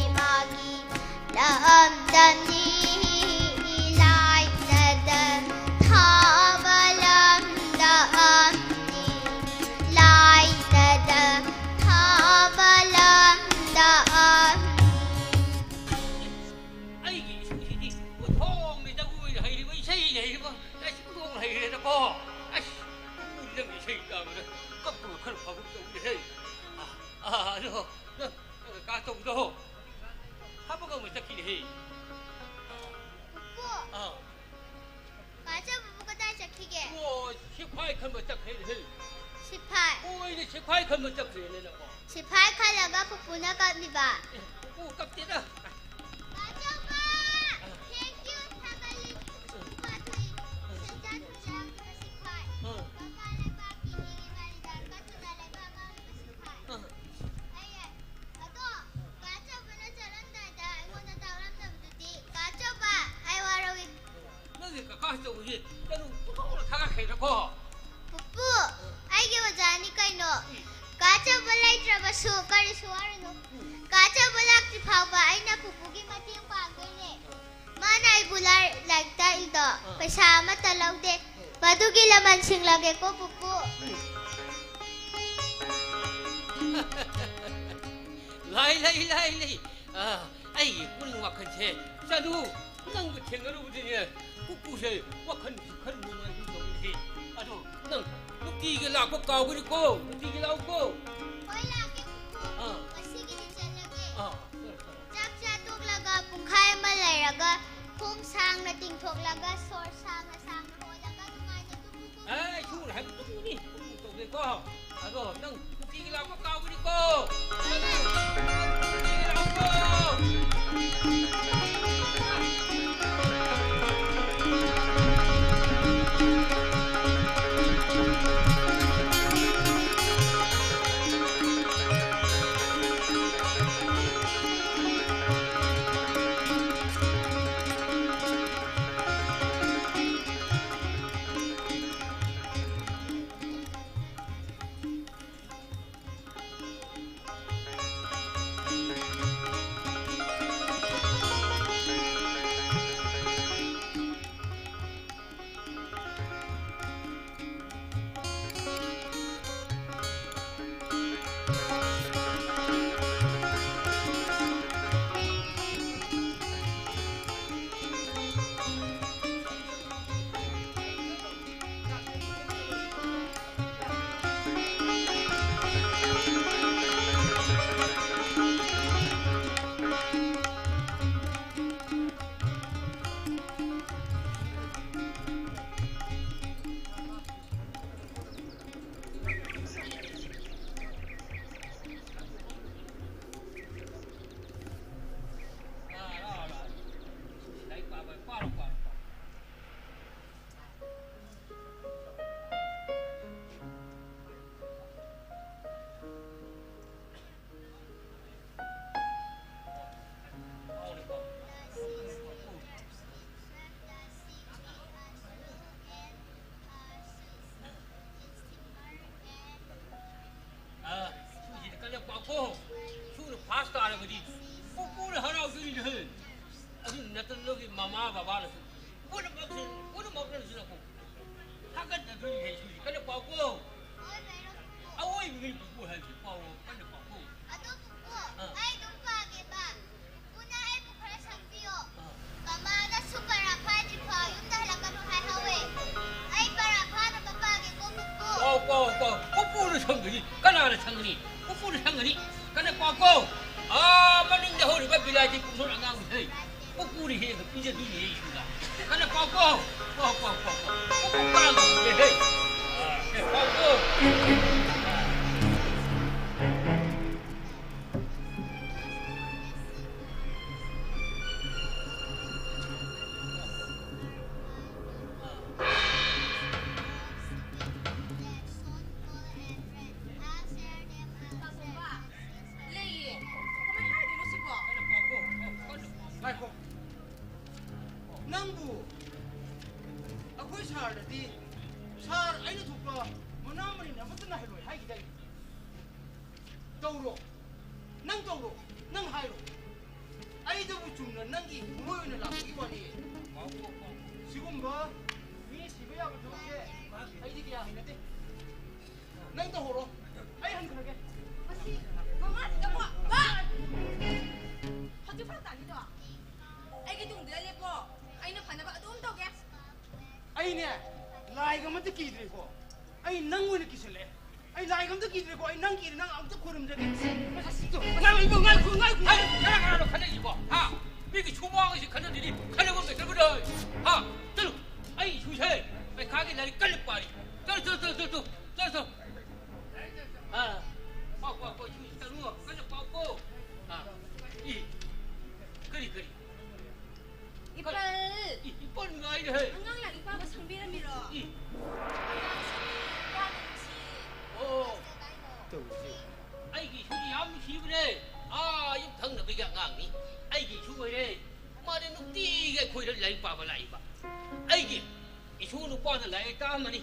ꯏꯃꯥꯒꯤ ꯂꯝꯗꯝꯅꯤ, ꯂꯥꯏꯗꯗ ꯊꯥꯕ ꯂꯝꯗꯝꯅꯤ, ꯂꯥꯏꯗꯗ ꯊꯥꯕ ꯂꯝꯗꯝꯅꯤ꯫ ꯑꯩꯒꯤ ꯏꯁꯩꯁꯤꯗꯤ ꯎꯊꯣꯡꯅ ꯖꯒꯣꯏꯅ ꯍꯩꯔꯤꯕ, ꯏꯁꯩꯅ ꯍꯩꯔꯤꯕ, ꯑꯁ, ꯎꯊꯣꯡ ꯍꯩꯔꯦꯗꯀꯣ꯫ ꯑꯁ, ꯅꯪꯒꯤ ꯏꯁꯩ ꯇꯥꯕꯗ ꯀꯞꯄꯒ ꯈꯔ ꯐꯕ ꯇꯧꯔꯦꯍꯦ꯫ ꯑ, ꯑ, ꯑꯗꯣ, ꯅꯪ, ꯅꯪ ꯀꯥ ꯇꯧꯕꯗꯣ ꯊꯕꯛ ꯑꯃ ꯆꯠꯈꯤꯅꯦꯍꯦ꯫ ꯄꯨꯄꯨ, ꯑꯥ꯫ ꯀꯥ ꯆꯧꯕꯕꯨ ꯀꯗꯥꯏ ꯆꯠꯈꯤꯒꯦ? ꯑꯣ, ꯁꯤꯐꯥꯏ ꯈꯟꯕ ꯆꯠꯈ꯭ꯔꯦꯅꯦꯍꯦ꯫ ꯁꯤꯐꯥꯏ? ꯍꯣꯏꯅꯦ, ꯁꯤꯐꯥꯏ ꯈꯟꯕ ꯆꯠꯈ꯭ꯔꯦꯅꯦ ꯅꯪꯕꯣ꯫ ꯁꯤꯐꯥꯏ ꯈꯜꯂꯒ ꯄꯨꯄꯨꯅ ꯀꯞꯂꯤꯕ? ꯑꯦ, ꯄꯨꯄꯨ ꯀꯞꯇꯦꯗ꯫ ꯀꯥ ꯆꯧꯕ! ꯑꯥ꯫ Thank you, ꯊꯥꯒꯠꯂꯤ꯫ ꯄꯨꯄꯥ ꯊꯣꯛꯏ꯫ ꯁꯦꯟꯖꯥ ꯊꯨꯝꯖꯥ ꯌꯥꯎꯗꯕ ꯁꯤꯐꯥꯏ꯫ ꯑꯥ꯫ ꯃꯄꯥꯟ ꯂꯩꯕꯥꯛꯀꯤ ꯃꯤꯒꯤ ꯃꯔꯤꯗ ꯀꯠꯇꯨꯅ ꯂꯩꯕ ꯑꯉꯥꯎꯕ ꯁꯤꯐꯥꯏ꯫ ꯑꯥ꯫ ꯑꯩ, ꯑꯗꯣ, ꯀꯥ ꯆꯧꯕꯅ ꯆꯠꯂꯝꯗꯥꯏꯗ ꯑꯩꯉꯣꯟꯗ ꯇꯥꯛꯂꯝꯗꯕꯗꯨꯗꯤ, ꯀꯥ ꯆꯧꯕ, ꯑꯩ ꯋꯥꯔꯧꯏ꯫ ꯅꯪꯒꯤ ꯀꯀꯥ ꯆꯧꯕꯁꯤ ꯅꯪ ꯄꯨꯊꯣꯛꯅ ꯊꯥꯒꯠꯈ꯭ꯔꯦꯗꯀꯣ꯫ ꯄꯨꯄꯨ, ꯑꯩꯒꯤ ꯑꯣꯖꯥꯅꯤ ꯀꯩꯅꯣ꯫ ꯎꯝ꯫ ꯀꯥ ꯆꯧꯕ ꯂꯩꯇ꯭ꯔꯕꯁꯨ ꯀꯔꯤꯁꯨ ꯋꯥꯔꯨꯅꯨ꯫ ꯎꯝ꯫ ꯀꯥ ꯆꯧꯕ ꯂꯥꯛꯇ꯭ꯔꯤ ꯐꯥꯎꯕ ꯑꯩꯅ ꯄꯨꯄꯨꯒꯤ ꯃꯇꯦꯡ ꯄꯥꯡꯗꯣꯏꯅꯦ꯫ ꯃꯥꯅ ꯑꯩꯕꯨ ꯂꯥꯏ-, ꯂꯥꯏꯔꯤꯛ ꯇꯥꯛꯏꯗꯣ ꯑꯥ꯫ ꯄꯩꯁꯥ ꯑꯃꯠꯇ ꯂꯧꯗꯦ꯫ ꯑꯥ꯫ ꯃꯗꯨꯒꯤ ꯂꯃꯟ ꯁꯤꯡꯂꯒꯦꯀꯣ, ꯄꯨꯄꯨ꯫ ꯎꯝ꯫ ꯂꯥꯏ, ꯂꯩ, ꯂꯥꯏ, ꯂꯩ꯫ ꯑꯥ, ꯑꯩꯒꯤ ꯄꯨꯛꯅꯤꯡ ꯋꯥꯈꯜꯁꯦ ꯆꯅꯨ, ꯅꯪꯒ ꯊꯦꯡꯅꯔꯨꯕꯗꯅꯦ, ꯄꯨꯄꯨꯁꯦ ꯋꯥꯈꯜꯁꯦ ꯈꯔ ꯅꯨꯡꯉꯥꯏꯒꯨꯝ ꯇꯧꯋꯤꯅꯦ꯫ ꯑꯗꯣ ꯅꯪ ꯅꯨꯡꯇꯤꯒꯤ ꯂꯥꯛꯄ ꯀꯥꯎꯒꯅꯤꯀꯣ, ꯅꯨꯡꯇꯤꯒꯤ ꯂꯥꯛꯎꯀꯣ꯫ ꯍꯣꯏ, ꯂꯥꯛꯀꯦ, ꯄꯨꯄꯨ꯫ ꯑꯥ꯫ ꯉꯁꯤꯒꯤꯗꯤ ꯆꯠꯂꯒꯦ꯫ ꯑꯥ, ꯐꯔꯦ, ꯐꯔꯦ꯫ ꯆꯥꯛ ꯆꯥ ꯇꯣꯛꯂꯒ ꯄꯨꯡꯈꯥꯏ ꯑꯃ ꯂꯩꯔꯒ ꯈꯣꯡ ꯁꯥꯡꯅ ꯇꯤꯡꯊꯣꯛꯂꯒ ꯁꯣꯔ ꯁꯥꯡꯅ ꯁꯥꯡꯅ ꯍꯣꯜꯂꯒ ꯅꯨꯡꯉꯥꯏꯅ ꯇꯨꯝꯃꯨꯀꯣ꯫ ꯑꯦ, ꯁꯨꯔ ꯍꯥꯏꯕ ꯇꯨꯝꯃꯨꯅꯤ, ꯇꯨꯝꯃꯨ ꯇꯧꯗꯦꯀꯣ꯫ ꯑꯗꯣ ꯅꯪ ꯅꯨꯡꯇꯤꯒꯤ ꯂꯥꯛꯄ ꯀꯥꯎꯒꯅꯤꯀꯣ꯫ ꯅꯨꯡꯇꯤꯒꯤ ꯂꯥꯛꯎꯀꯣ꯫ ꯀ꯭ꯂꯥꯁ ꯀꯥꯔꯕꯗꯤ ꯄꯨꯄꯨꯅ ꯍꯔꯥꯎꯗꯣꯏꯅꯤꯅꯦꯍꯦ꯫ ꯑꯗꯨ ꯅꯠꯇꯅ ꯅꯪꯒꯤ ꯃꯃꯥ ꯕꯕꯥꯅꯁꯨ ꯄꯨꯝꯅꯃꯛꯁꯨ, ꯄꯨꯝꯅꯃꯛꯅꯁꯨ ꯅꯪꯕꯨ ꯊꯥꯒꯠꯅꯗꯣꯏꯅꯤꯍꯦ꯫ ꯁꯨꯁꯤ ꯀꯟꯅ ꯄꯥꯎꯀꯣ꯫ ꯑꯋꯣꯏꯕꯒꯤ ꯄꯨꯄꯨ ꯍꯥꯏꯕꯁꯤ ꯄꯥꯎ, ꯀꯟꯅ ꯄꯥꯎꯀꯣ꯫ ꯑꯗꯣ ꯄꯨꯄꯨ, ꯑꯥ꯫ ꯑꯩ ꯑꯗꯨꯝ ꯄꯥꯒꯦꯕ꯫ ꯄꯨꯄꯨꯅ ꯑꯩꯕꯨ ꯈꯔ ꯁꯪꯕꯤꯌꯣ꯫ ꯑꯥ꯫ ꯃꯃꯥꯅꯁꯨ ꯄꯔꯥ ꯐꯥꯗ꯭ꯔꯤ ꯐꯥꯎ ꯌꯨꯝꯗ ꯍꯜꯂꯛꯀꯅꯨ ꯍꯥꯏꯍꯧꯋꯦ꯫ ꯑꯩ ꯄꯔꯥ ꯐꯥꯅꯕ ꯄꯥꯒꯦꯀꯣ ꯄꯨꯄꯨ꯫ ꯄꯥꯎ, ꯄꯥꯎ, ꯄꯥꯎ꯫ ꯄꯨꯄꯨꯅ ꯁꯪꯒꯅꯤ꯫ ꯀꯅꯥꯅ ꯁꯪꯒꯅꯤ? ꯄꯨꯄꯨꯅ ꯁꯪꯒꯅꯤ꯫ ꯀꯟꯅ ꯄꯥꯎꯀꯣ꯫ ꯑꯥ, ꯃꯅꯤꯡꯗ ꯍꯧꯔꯤꯕ ꯕꯤꯂꯥꯏꯇꯤ ꯄꯨꯡꯊꯣꯟ ꯑꯉꯥꯡꯗꯨ, ꯍꯦ, ꯄꯨꯄꯨꯅ ꯍꯦꯛ ꯄꯤꯖꯗꯣꯏꯅꯦ ꯑꯩ ꯁꯨꯗ꯫ ꯀꯟꯅ ꯄꯥꯎꯀꯣ꯫ ꯄꯥꯎ, ꯄꯥꯎ, ꯄꯥꯎ, ꯄꯥꯎ꯫ ꯄꯨꯄꯨ ꯀꯥꯡꯕꯨꯅꯦ, ꯍꯦ꯫ ꯑꯥ, ꯀꯟꯅ ꯄꯥꯎꯀꯣ꯫ ꯑꯥ꯫ ꯂꯩꯌꯦ꯫ ꯀꯃꯥꯏ ꯍꯥꯏꯗꯣꯏꯅꯣ ꯁꯤꯕꯣ? ꯉꯥꯏꯈꯣ꯫ ꯅꯪꯕꯨ ꯑꯩꯈꯣꯏ ꯁꯥꯔꯗꯗꯤ ꯁꯥꯔ ꯑꯩꯅ ꯊꯣꯛꯄ ꯃꯅꯥ ꯃꯅꯤꯟ ꯑꯃꯠꯇ ꯅꯥꯏꯍꯜꯂꯣꯏ ꯍꯥꯏꯈꯤꯗꯥꯏꯅꯦ? ꯇꯧꯔꯣ꯫ ꯅꯪ ꯇꯧꯔꯣ꯫ ꯅꯪ ꯍꯥꯏꯔꯣ꯫ ꯑꯩꯗꯕꯨ ꯆꯨꯝꯅ ꯅꯪꯒꯤ ꯊꯃꯣꯏ ꯑꯣꯏꯅ ꯂꯥꯛꯄꯒꯤ ꯋꯥꯅꯤ꯫ ꯁꯤꯒꯨꯝꯕ ꯃꯤ ꯁꯤꯕ ꯌꯥꯕ ꯊꯕꯛꯁꯦ ꯑꯩꯗꯤ ꯀꯌꯥ ꯍꯩꯅꯗꯦ꯫ ꯅꯪ ꯇꯧꯍꯧꯔꯣ꯫ ꯑꯩ ꯍꯟꯈ꯭ꯔꯒꯦ꯫ ꯃꯁꯤ ꯃꯃꯥꯁꯤꯗꯀꯣ, ꯕꯥ! ꯍꯧꯖꯤꯛ ꯐꯔꯛ ꯇꯥꯅꯤꯗꯣ꯫ ꯑꯩꯒꯤ ꯇꯨꯡꯗ ꯂꯦꯞꯄꯣ꯫ ꯑꯩꯅ ꯐꯅꯕ ꯑꯗꯨꯝ ꯇꯧꯒꯦ꯫ ꯑꯩꯅꯦ, ꯂꯥꯏꯒ ꯑꯃꯠꯇ ꯀꯤꯗ꯭ꯔꯦꯀꯣ꯫ ꯑꯩ ꯅꯪ ꯑꯣꯏꯅ ꯀꯤꯁꯜꯂꯛꯑꯦ꯫ ꯑꯩ ꯂꯥꯏꯒ ꯑꯝꯇ ꯀꯤꯗ꯭ꯔꯦꯀꯣ꯫ ꯑꯩ ꯅꯪ ꯀꯤꯔꯦ, ꯅꯪ ꯑꯝꯇ ꯈꯨꯔꯨꯝꯖꯒꯦ꯫ ꯉꯥꯏꯈꯣ, ꯉꯥꯏꯈꯣ, ꯉꯥꯏꯈꯣ, ꯉꯥꯏꯈꯣ꯫ ꯍꯥ? ꯃꯤꯒꯤ ꯁꯨꯃꯥꯡ ꯑꯁꯤ ꯈꯟꯅꯗ꯭ꯔꯗꯤ ꯈꯟꯅꯐꯝ ꯂꯩꯇ꯭ꯔꯕꯗꯣ꯫ ꯍꯥ? ꯆꯠꯂꯨ꯫ ꯑꯩ ꯏꯁꯨꯁꯦ ꯄꯩꯈꯥꯒꯤ ꯂꯥꯏꯔꯤꯛ ꯀꯟꯅ ꯄꯥꯔꯤ꯫ ꯆꯠꯂꯨ, ꯆꯠꯂꯨ, ꯆꯠꯂꯨ, ꯆꯠꯂꯨ, ꯆꯠꯂꯨ, ꯆꯠꯂꯨ꯫ ꯑꯥ, ꯄꯥꯎ, ꯄꯥꯎ, ꯄꯥꯎ, ꯏꯁꯨ ꯆꯠꯂꯨ, ꯀꯟꯅ ꯄꯥꯎꯀꯣ꯫ ꯑꯥ, ꯏ, ꯀꯔꯤ, ꯀꯔꯤ? ꯏꯄꯜ! ꯏ, ꯏꯄꯜ ꯉꯥꯏꯔꯦ ꯍꯦ꯫ ꯑꯉꯥꯡ ꯂꯥꯏꯔꯤꯛ ꯄꯥꯕ ꯁꯪꯕꯤꯔꯝꯃꯤꯔꯣ? ꯏ꯫ ꯑꯉꯥꯡꯁꯤꯡꯒꯤ ꯌꯥꯝꯅ ꯅꯨꯡꯁꯤ꯫ ꯑꯣ꯫ ꯀꯩꯗꯧꯔꯤꯁꯤ? ꯑꯩꯒꯤ ꯏꯁꯨꯗꯤ ꯌꯥꯝ ꯅꯨꯡꯁꯤꯕꯅꯦ꯫ ꯑꯥ, ꯌꯨꯝ ꯊꯪꯅꯕꯒꯤ ꯑꯉꯥꯡꯅꯤ꯫ ꯑꯩꯒꯤ ꯏꯁꯨ ꯑꯣꯏꯔꯦ꯫ ꯃꯥꯗꯤ ꯅꯨꯡꯇꯤꯒꯤ ꯑꯩꯈꯣꯏꯗ ꯂꯥꯏꯔꯤꯛ ꯄꯥꯕ ꯂꯥꯛꯏꯕ꯫ ꯑꯩꯒꯤ ꯏꯁꯨ ꯅꯨꯄꯥꯅ ꯂꯥꯏꯔꯤꯛ ꯇꯥꯛꯑꯝꯃꯅꯤ꯫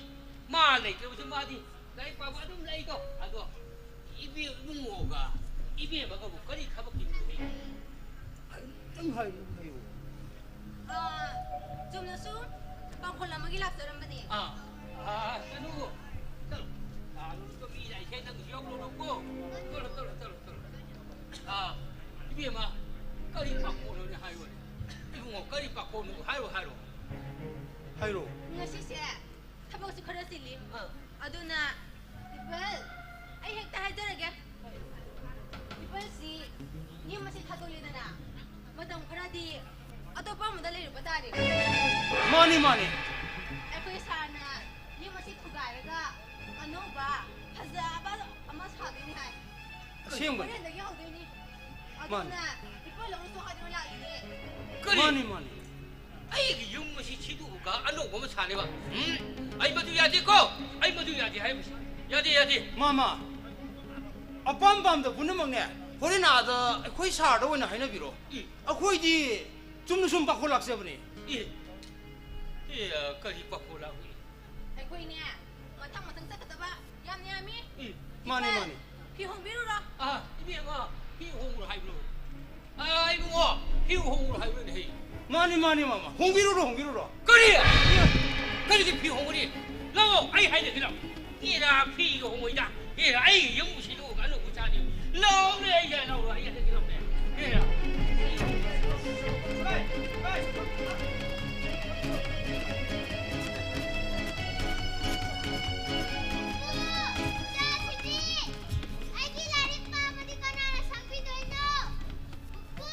ꯃꯥ ꯂꯩꯇ꯭ꯔꯕꯁꯨ ꯃꯥꯗꯤ ꯂꯥꯏꯔꯤꯛ ꯄꯥꯕ ꯑꯗꯨꯝ ꯂꯩꯗꯣ꯫ ꯑꯗꯣ ꯏꯕꯤ-, ꯏꯕꯨꯡꯉꯣꯒ ꯏꯕꯦꯝꯃꯒꯕꯨ ꯀꯔꯤ ꯊꯕꯛꯀꯤꯅꯣꯅꯦ? ꯑꯝꯇꯪ ꯍꯥꯏꯌꯨ, ꯍꯥꯏꯌꯨ꯫ ꯑꯥ, ꯆꯨꯝꯅ ꯁꯨꯝ ꯄꯥꯡꯈꯣꯜ ꯑꯃꯒꯤ ꯂꯥꯛꯆꯔꯝꯕꯅꯦ꯫ ꯑꯥ, ꯑꯥ, ꯆꯅꯨ, ꯆꯠꯂꯣ꯫ ꯑꯥ, ꯅꯨꯃꯤꯠꯇꯣ ꯃꯤ ꯂꯥꯛꯏꯁꯦ ꯅꯪꯁꯨ ꯌꯥꯎꯔꯨꯔꯣꯀꯣ꯫ ꯆꯠꯂꯣ, ꯆꯠꯂꯣ, ꯆꯠꯂꯣ, ꯆꯠꯂꯣ꯫ ꯑꯥ, ꯏꯕꯦꯝꯃ, ꯀꯔꯤ ꯄꯥꯡꯈꯣꯜꯅꯣꯅꯦ ꯍꯥꯏꯌꯨꯅꯦ? ꯏꯕꯨꯡꯉꯣ, ꯀꯔꯤ ꯄꯥꯡꯈꯣꯜꯅꯣ? ꯍꯥꯏꯔꯣ, ꯍꯥꯏꯔꯣ꯫ ꯍꯥꯏꯔꯣ꯫ ꯉꯁꯤꯁꯦ ꯊꯕꯛꯁꯨ ꯈꯔ ꯆꯤꯜꯂꯤ꯫ ꯑꯥ꯫ ꯑꯗꯨꯅ, ꯗꯤꯝꯄꯜ, ꯑꯩ ꯍꯦꯛꯇ ꯍꯥꯏꯖꯔꯒꯦ꯫ ꯗꯤꯝꯄꯜꯁꯤ ꯌꯨꯝ ꯑꯁꯤ ꯊꯥꯗꯣꯛꯂꯦꯗꯅ, ꯃꯇꯝ ꯈꯔꯗꯤ ꯑꯇꯣꯞꯄ ꯑꯃꯗ ꯂꯩꯔꯨꯕ ꯇꯥꯔꯦ꯫ ꯃꯥꯅꯤ, ꯃꯥꯅꯤ꯫ ꯑꯩꯈꯣꯏ ꯁꯥꯔꯅ ꯌꯨꯝ ꯑꯁꯤ ꯊꯨꯒꯥꯏꯔꯒ ꯑꯅꯧꯕ ꯐꯖꯕ ꯑꯃ ꯁꯥꯗꯣꯏꯅꯤ ꯍꯥꯏ꯫ ꯑꯁꯦꯡꯕꯅꯤ꯫ ꯍꯣꯔꯦꯟꯗꯒꯤ ꯍꯧꯗꯣꯏꯅꯤ꯫ ꯃꯥꯅꯤ꯫ ꯑꯗꯨꯅ ꯗꯤꯝꯄꯜ ꯂꯧꯔꯨꯆꯣ ꯍꯥꯏꯗꯨꯅ ꯂꯥꯛꯂꯤꯅꯦ꯫ ꯀꯔꯤ? ꯃꯥꯅꯤ, ꯃꯥꯅꯤ꯫ ꯑꯩꯒꯤ ꯌꯨꯝ ꯑꯁꯤ ꯁꯤꯗꯣꯛꯑꯒ ꯑꯅꯧꯕ ꯑꯃ ꯁꯥꯅꯦꯕ? ꯎꯝ? ꯑꯩ ꯃꯗꯨ ꯌꯥꯗꯦꯀꯣ? ꯑꯩ ꯃꯗꯨ ꯌꯥꯗꯦ ꯍꯥꯏꯕꯁꯤ꯫ ꯌꯥꯗꯦ, ꯌꯥꯗꯦ꯫ ꯃꯥꯃ, ꯑꯄꯥꯝ ꯄꯥꯝꯗ ꯄꯨꯝꯅꯃꯛꯅꯦ, ꯍꯣꯔꯦꯟ ꯑꯥꯗ ꯑꯩꯈꯣꯏ ꯁꯥꯔꯗ ꯑꯣꯏꯅ ꯍꯥꯏꯅꯕꯤꯔꯣ꯫ ꯏ꯫ ꯑꯩꯈꯣꯏꯗꯤ ꯆꯨꯝꯅ ꯁꯨꯝ ꯄꯥꯡꯈꯣꯜ ꯂꯥꯛꯆꯕꯅꯦ꯫ ꯏ꯫ ꯏ, ꯀꯔꯤ ꯄꯥꯡꯈꯣꯜ ꯂꯥꯛꯏ? ꯑꯩꯈꯣꯏꯅꯦ, ꯃꯊꯪ ꯃꯊꯪ ꯆꯠꯀꯗꯕ ꯌꯥꯝ ꯌꯥꯝꯃꯤ꯫ ꯏ꯫ ꯃꯥꯅꯤ, ꯗꯤꯝꯄꯜ, ꯃꯥꯅꯤ꯫ ꯐꯤ ꯍꯣꯡꯕꯤꯔꯨꯔꯣ꯫ ꯑꯥ, ꯏꯕꯦꯝꯃ, ꯐꯤ ꯍꯣꯡꯉꯨꯔꯣ ꯍꯥꯏꯕ꯭ꯔꯣ? ꯑꯥ, ꯏꯕꯨꯡꯉꯣ, ꯐꯤ ꯍꯣꯡꯉꯨꯔꯣ ꯍꯥꯏꯕ꯭ꯔꯣꯅꯦ? ꯃꯥꯅꯤ, ꯃꯥꯅꯤ, ꯃꯥꯃ꯫ ꯍꯣꯡꯕꯤꯔꯨꯔꯣ, ꯍꯣꯡꯕꯤꯔꯨꯔꯣ꯫ ꯀꯔꯤ? ꯀꯔꯤꯒꯤ ꯐꯤ ꯍꯣꯡꯒꯅꯤ? ꯂꯥꯛꯑꯣ, ꯑꯩ ꯍꯥꯏꯖꯒꯦ, ꯂꯥꯛꯑꯣ꯫ ꯑꯦꯔꯥ, ꯐꯤꯒ ꯍꯣꯡꯉꯣꯏꯗ꯫ ꯑꯦꯔꯥ, ꯑꯩꯒꯤ ꯌꯨꯝꯕꯨ ꯁꯤꯗꯣꯛꯑꯒ ꯑꯅꯧꯕ ꯁꯥꯅꯤ꯫ ꯂꯥꯛꯑꯣꯅꯦ, ꯑꯩ ꯂꯥꯛꯑꯣ, ꯑꯩ ꯍꯥꯏꯖꯒꯦ, ꯂꯥꯛꯑꯣꯅꯦ꯫ ꯑꯦꯔꯥ꯫ ꯏꯆꯥꯁꯤꯡꯗꯤ! ꯑꯩꯒꯤ ꯂꯥꯏꯔꯤꯛ ꯄꯥꯕꯗꯤ ꯀꯅꯥꯅ ꯁꯪꯕꯤꯗꯣꯏꯅꯣ? ꯄꯨꯄꯨ!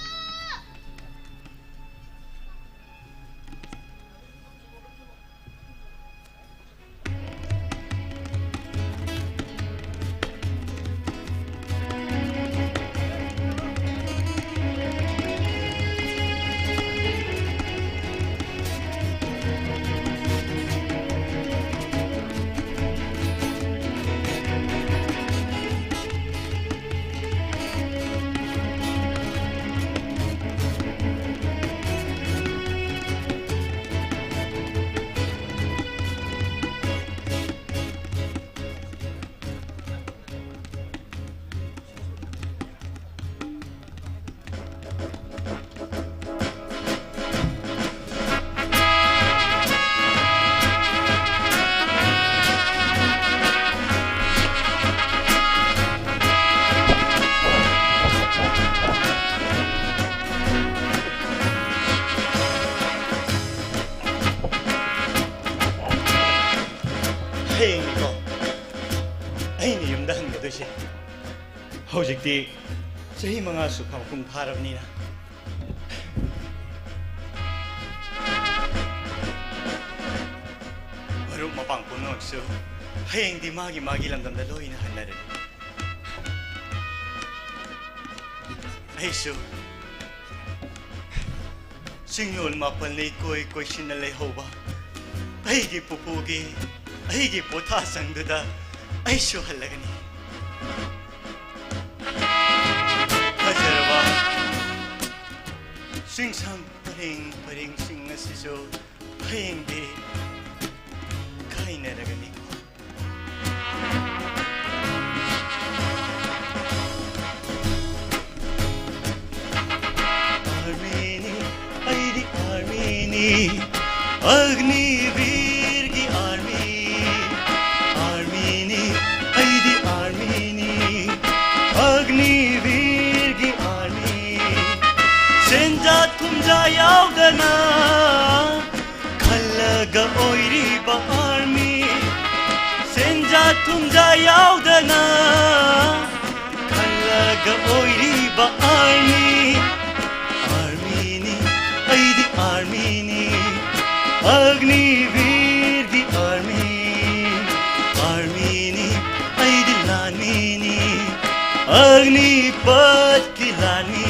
ꯍꯌꯦꯡꯅꯤꯀꯣ ꯑꯩꯅ ꯌꯨꯝꯗ ꯍꯟꯒꯗꯣꯏꯁꯦ꯫ ꯍꯧꯖꯤꯛꯇꯤ ꯆꯍꯤ ꯃꯉꯥ ꯁꯨꯐꯝ ꯀꯨꯝ ꯐꯥꯔꯕꯅꯤꯅ꯫ ꯃꯔꯨꯞ ꯃꯄꯥꯡ ꯄꯨꯝꯅꯃꯛꯁꯨ ꯍꯌꯦꯡꯗꯤ ꯃꯥꯒꯤ ꯃꯥꯒꯤ ꯂꯝꯗꯝꯗ ꯂꯣꯏꯅ ꯍꯟꯅꯔꯅꯤ꯫ ꯑꯩꯁꯨ ꯆꯤꯡꯂꯣꯟ ꯃꯥꯄꯜꯅ ꯏꯀꯣꯏ ꯀꯣꯏꯁꯤꯟꯅ ꯂꯩꯍꯧꯕ ꯑꯩꯒꯤ ꯄꯨꯄꯨꯒꯤ, ꯑꯩꯒꯤ ꯄꯣꯊꯥꯁꯪꯗꯨꯗ ꯑꯩꯁꯨ ꯍꯜꯂꯒꯅꯤ꯫ ꯐꯖꯔꯕ ꯆꯤꯡꯁꯥꯡ ꯄꯔꯦꯡ ꯄꯔꯦꯡꯁꯤꯡ ꯑꯁꯤꯁꯨ ꯍꯌꯦꯡꯗꯤ ꯀꯥꯏꯅꯔꯒꯅꯤꯀꯣ꯫ ꯑꯥꯔꯃꯤꯅꯤ, ꯑꯩꯗꯤ ꯑꯥꯔꯃꯤꯅꯤ, ꯑꯒꯅꯤꯕꯤꯔꯒꯤ ꯑꯥꯔꯃꯤ꯫ ꯑꯥꯔꯃꯤꯅꯤ, ꯑꯩꯗꯤ ꯑꯥꯔꯃꯤꯅꯤ, ꯑꯒꯅꯤꯕꯤꯔꯒꯤ ꯑꯥꯔꯃꯤ꯫ ꯁꯦꯟꯖꯥ ꯊꯨꯝꯖꯥ ꯌꯥꯎꯗꯅ ꯈꯜꯂꯒ ꯑꯣꯏꯔꯤꯕ ꯑꯥꯔꯃꯤ꯫ ꯁꯦꯟꯖꯥ ꯊꯨꯝꯖꯥ ꯌꯥꯎꯗꯅ ꯈꯜꯂꯒ ꯑꯣꯏꯔꯤꯕ ꯑꯥꯔꯃꯤ꯫ ꯑꯥꯔꯃꯤꯅꯤ, ꯑꯩꯗꯤ ꯑꯥꯔꯃꯤꯅꯤ, ꯑꯒꯅꯤꯕꯤꯔꯒꯤ ꯑꯥꯔꯃꯤ꯫ ꯑꯥꯔꯃꯤꯅꯤ, ꯑꯩꯗꯤ ꯂꯥꯟꯃꯤꯅꯤ, ꯑꯒꯅꯤꯄꯠꯀꯤ ꯂꯥꯟꯃꯤ꯫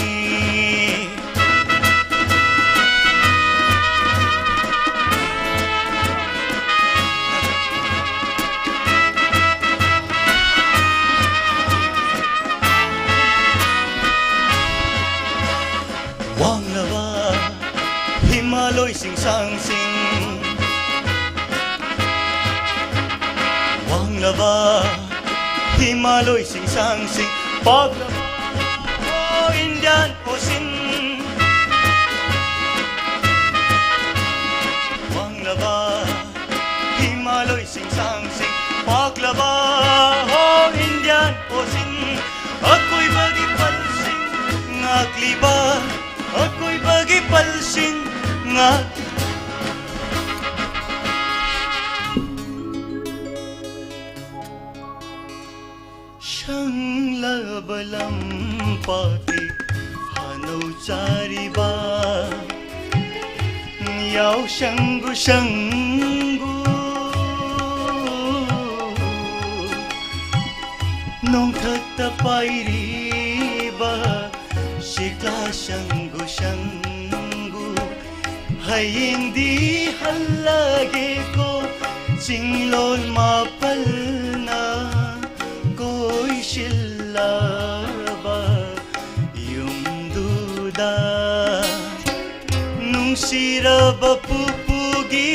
ꯋꯥꯡꯂꯕ ꯍꯤꯃꯥꯂꯣꯏ ꯆꯤꯡꯁꯥꯡꯁꯤꯡ, ꯋꯥꯡꯂꯕ ꯍꯤꯃꯥꯂꯣꯏ ꯆꯤꯡꯁꯥꯡꯁꯤꯡ, ꯄꯥꯛꯂꯕ ꯑꯣ ꯏꯟꯗꯤꯌꯥꯟ ꯑꯣꯁꯤꯟ꯫ ꯋꯥꯡꯂꯕ ꯍꯤꯃꯥꯂꯣꯏ ꯆꯤꯡꯁꯥꯡꯁꯤꯡ, ꯄꯥꯛꯂꯕ ꯍꯣ ꯏꯟꯗꯤꯌꯥꯟ ꯑꯣꯁꯤꯟ꯫ ꯑꯀꯣꯏꯕꯒꯤ ꯄꯜꯁꯤꯡ ꯉꯥꯛꯂꯤꯕ, ꯑꯀꯣꯏꯕꯒꯤ ꯄꯜꯁꯤꯡ ꯉꯥꯛ ꯁꯪꯂꯕ ꯂꯝꯄꯥꯛꯀꯤ ꯍꯥꯅꯧ ꯆꯥꯔꯤꯕ ꯌꯥꯎꯁꯪꯕꯨ ꯁꯪꯕꯨ ꯅꯣꯡꯊꯛꯇ ꯄꯥꯏꯔꯤꯕ ꯁꯤꯛꯂꯥ ꯁꯪꯒꯨ ꯁꯪꯒꯨ ꯍꯌꯦꯡꯗꯤ ꯍꯜꯂꯒꯦꯀꯣ ꯆꯤꯡꯂꯣꯜ ꯃꯥꯄꯜꯅ ꯀꯣꯏꯁꯤꯜꯂꯕ ꯌꯨꯝꯗꯨꯗ ꯅꯨꯡꯁꯤꯔꯕ ꯄꯨꯄꯨꯒꯤ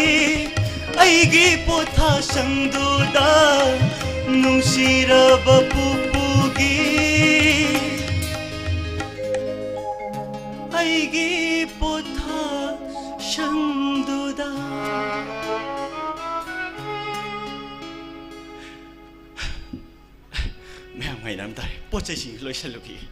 ꯑꯩꯒꯤ ꯄꯣꯊꯥꯁꯪꯗꯨꯗ ꯅꯨꯡꯁꯤꯔꯕ ꯄꯨꯄꯨꯒꯤ ꯑꯩꯒꯤ ꯄꯣꯊꯥꯁꯪꯗꯨꯗ꯫ ꯃꯌꯥꯝ ꯉꯥꯏꯅꯔꯝ ꯇꯥꯔꯦ꯫ ꯄꯣꯠ ꯆꯩꯁꯤꯡ ꯂꯣꯏꯁꯜꯂꯨꯈꯤꯒꯦ꯫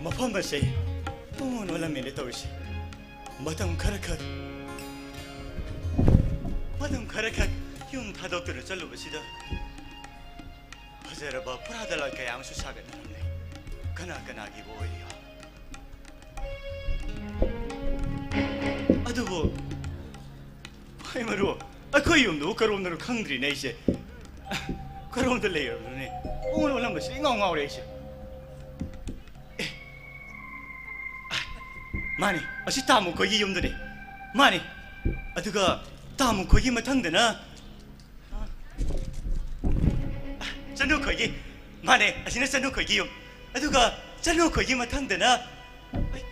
ꯃꯐꯝ ꯑꯁꯦ ꯄꯨꯡꯑꯣꯟ ꯑꯣꯜꯂꯝꯃꯦꯅꯦ ꯇꯧꯔꯤꯁꯦ꯫ ꯃꯇꯝ ꯈꯔꯈꯛ, ꯃꯇꯝ ꯈꯔꯈꯛ ꯌꯨꯝ ꯊꯥꯗꯣꯛꯇꯨꯅ ꯆꯠꯂꯨꯕꯁꯤꯗ ꯐꯖꯔꯕ ꯐꯨꯔꯥ ꯗꯂꯥꯜ ꯀꯌꯥ ꯑꯃꯁꯨ ꯁꯥꯒꯠꯅꯔꯝꯂꯦ꯫ ꯀꯅꯥ ꯀꯅꯥꯒꯤꯕꯨ ꯑꯣꯏꯔꯤꯌꯣ? ꯑꯗꯨꯕꯨ ꯍꯩ ꯃꯔꯨ, ꯑꯩꯈꯣꯏ ꯌꯨꯝꯗꯨꯕꯨ ꯀꯔꯣꯝꯗꯅꯣ ꯈꯪꯗ꯭ꯔꯤꯅꯦ ꯑꯩꯁꯦ꯫ ꯀꯔꯣꯝꯗ ꯂꯩꯔꯕꯅꯣꯅꯦ? ꯄꯨꯡꯂꯣꯜ ꯂꯣꯜꯂꯝꯕꯁꯤꯗ ꯏꯉꯥꯎ ꯉꯥꯎꯔꯦ ꯑꯩꯁꯦ꯫ ꯑꯦ, ꯃꯥꯅꯤ, ꯑꯁꯤ ꯇꯥꯃꯨ ꯈꯣꯏꯒꯤ ꯌꯨꯝꯗꯨꯅꯤ꯫ ꯃꯥꯅꯤ꯫ ꯑꯗꯨꯒ ꯇꯥꯃꯨ ꯈꯣꯏꯒꯤ ꯃꯊꯪꯗꯅ ꯆꯅꯨ ꯈꯣꯏꯒꯤ, ꯃꯥꯅꯦ, ꯑꯁꯤꯅ ꯆꯅꯨ ꯈꯣꯏꯒꯤ ꯌꯨꯝ꯫ ꯑꯗꯨꯒ ꯆꯅꯨ ꯈꯣꯏꯒꯤ ꯃꯊꯪꯗꯅ, ꯑꯩ,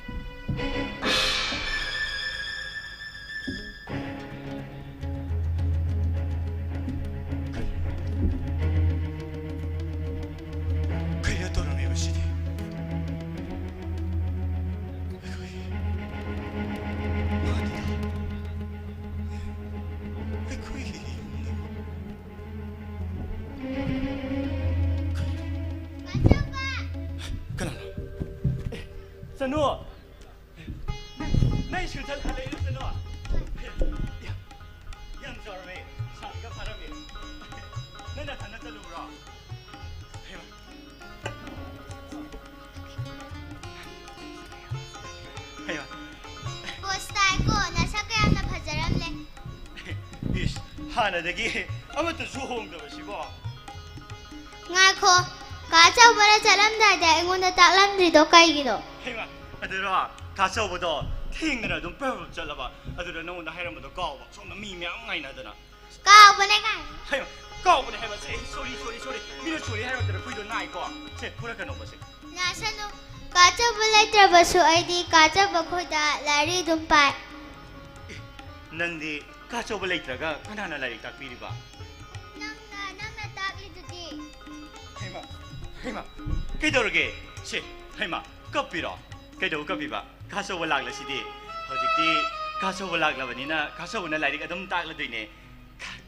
ꯅꯣ! ꯅꯪ ꯁ꯭ꯀꯨꯜ ꯆꯠ ꯍꯜꯂꯛꯏꯔꯣ, ꯆꯅꯨ? ꯌꯥꯝ ꯆꯥꯎꯔꯝꯃꯦ꯫ ꯁꯥꯡꯒ ꯐꯥꯔꯝꯃꯦ꯫ ꯅꯪ ꯅꯊꯟꯗ ꯆꯠꯂꯨꯕ꯭ꯔꯣ? ꯍꯩꯃꯥ꯫ ꯍꯩꯃꯥ꯫ ꯄꯣꯁ ꯇꯥꯏꯀꯣ, ꯅꯁꯛ ꯀꯌꯥꯝꯅ ꯐꯖꯔꯝꯂꯦ꯫ ꯏꯁ, ꯍꯥꯟꯅꯗꯒꯤ ꯑꯃꯠꯇꯁꯨ ꯍꯣꯡꯗꯕꯁꯤꯕꯣ꯫ ꯉꯥꯏꯈꯣ, ꯀꯥ ꯑꯆꯧꯕꯅ ꯆꯠꯂꯝꯗꯥꯏꯗ ꯑꯩꯉꯣꯟꯗ ꯇꯥꯛꯂꯝꯗ꯭ꯔꯤꯗꯣ ꯀꯩꯒꯤꯅꯣ? ꯍꯩꯃꯥ, ꯑꯗꯨꯔꯣ, ꯀꯥ ꯑꯆꯧꯕꯗꯣ ꯊꯦꯡꯗꯅ ꯑꯗꯨꯝ ꯄ꯭ꯔꯞ ꯄ꯭ꯔꯞ ꯆꯠꯂꯕ, ꯑꯗꯨꯗ ꯅꯉꯣꯟꯗ ꯍꯥꯏꯔꯝꯕꯗꯣ ꯀꯥꯎꯕ, ꯁꯣꯝꯗ ꯃꯤ ꯃꯌꯥꯝ ꯉꯥꯏꯅꯗꯅ꯫ ꯀꯥꯎꯕꯅꯦ ꯀꯥꯏꯅ꯫ ꯍꯩꯃꯥ, ꯀꯥꯎꯕꯅꯦ ꯍꯥꯏꯕ, ꯁꯦ, sorry, sorry, sorry, ꯃꯤꯅ sorry ꯍꯥꯏꯔꯝꯗꯅ ꯐꯨꯏꯗꯣ ꯅꯥꯏꯀꯣ꯫ ꯁꯦ, ꯐꯨꯔꯛꯀꯅꯣꯕ ꯁꯦ꯫ ꯅꯥꯁꯅꯨ, ꯀꯥ ꯑꯆꯧꯕ ꯂꯩꯇ꯭ꯔꯕꯁꯨ ꯑꯩꯗꯤ ꯀꯥ ꯑꯆꯧꯕ ꯈꯣꯏꯗ ꯂꯥꯏꯔꯤꯛ ꯑꯗꯨꯝ ꯄꯥꯏ꯫ ꯑꯦ, ꯅꯪꯗꯤ ꯀꯥ ꯑꯆꯧꯕ ꯂꯩꯇ꯭ꯔꯒ ꯀꯅꯥꯅ ꯂꯥꯏꯔꯤꯛ ꯇꯥꯛꯄꯤꯔꯤꯕ? ꯅꯪꯅ, ꯅꯪꯅ ꯇꯥꯛꯂꯤꯗꯨꯗꯤ꯫ ꯍꯩꯃꯥ, ꯍꯩꯃꯥ, ꯀꯩꯗꯧꯔꯒꯦ? ꯁꯦ, ꯍꯩꯃꯥ, ꯀꯞꯄꯤꯔꯣ? ꯀꯩꯗꯧꯕ ꯀꯞꯄꯤꯕ? ꯀꯥ ꯑꯆꯧꯕ ꯂꯥꯛꯂꯁꯤꯗꯤ꯫ ꯍꯧꯖꯤꯛꯇꯤ ꯀꯥ ꯑꯆꯧꯕ ꯂꯥꯛꯂꯕꯅꯤꯅ ꯀꯥ ꯑꯆꯧꯕꯅ ꯂꯥꯏꯔꯤꯛ ꯑꯗꯨꯝ ꯇꯥꯛꯂꯗꯣꯏꯅꯦ꯫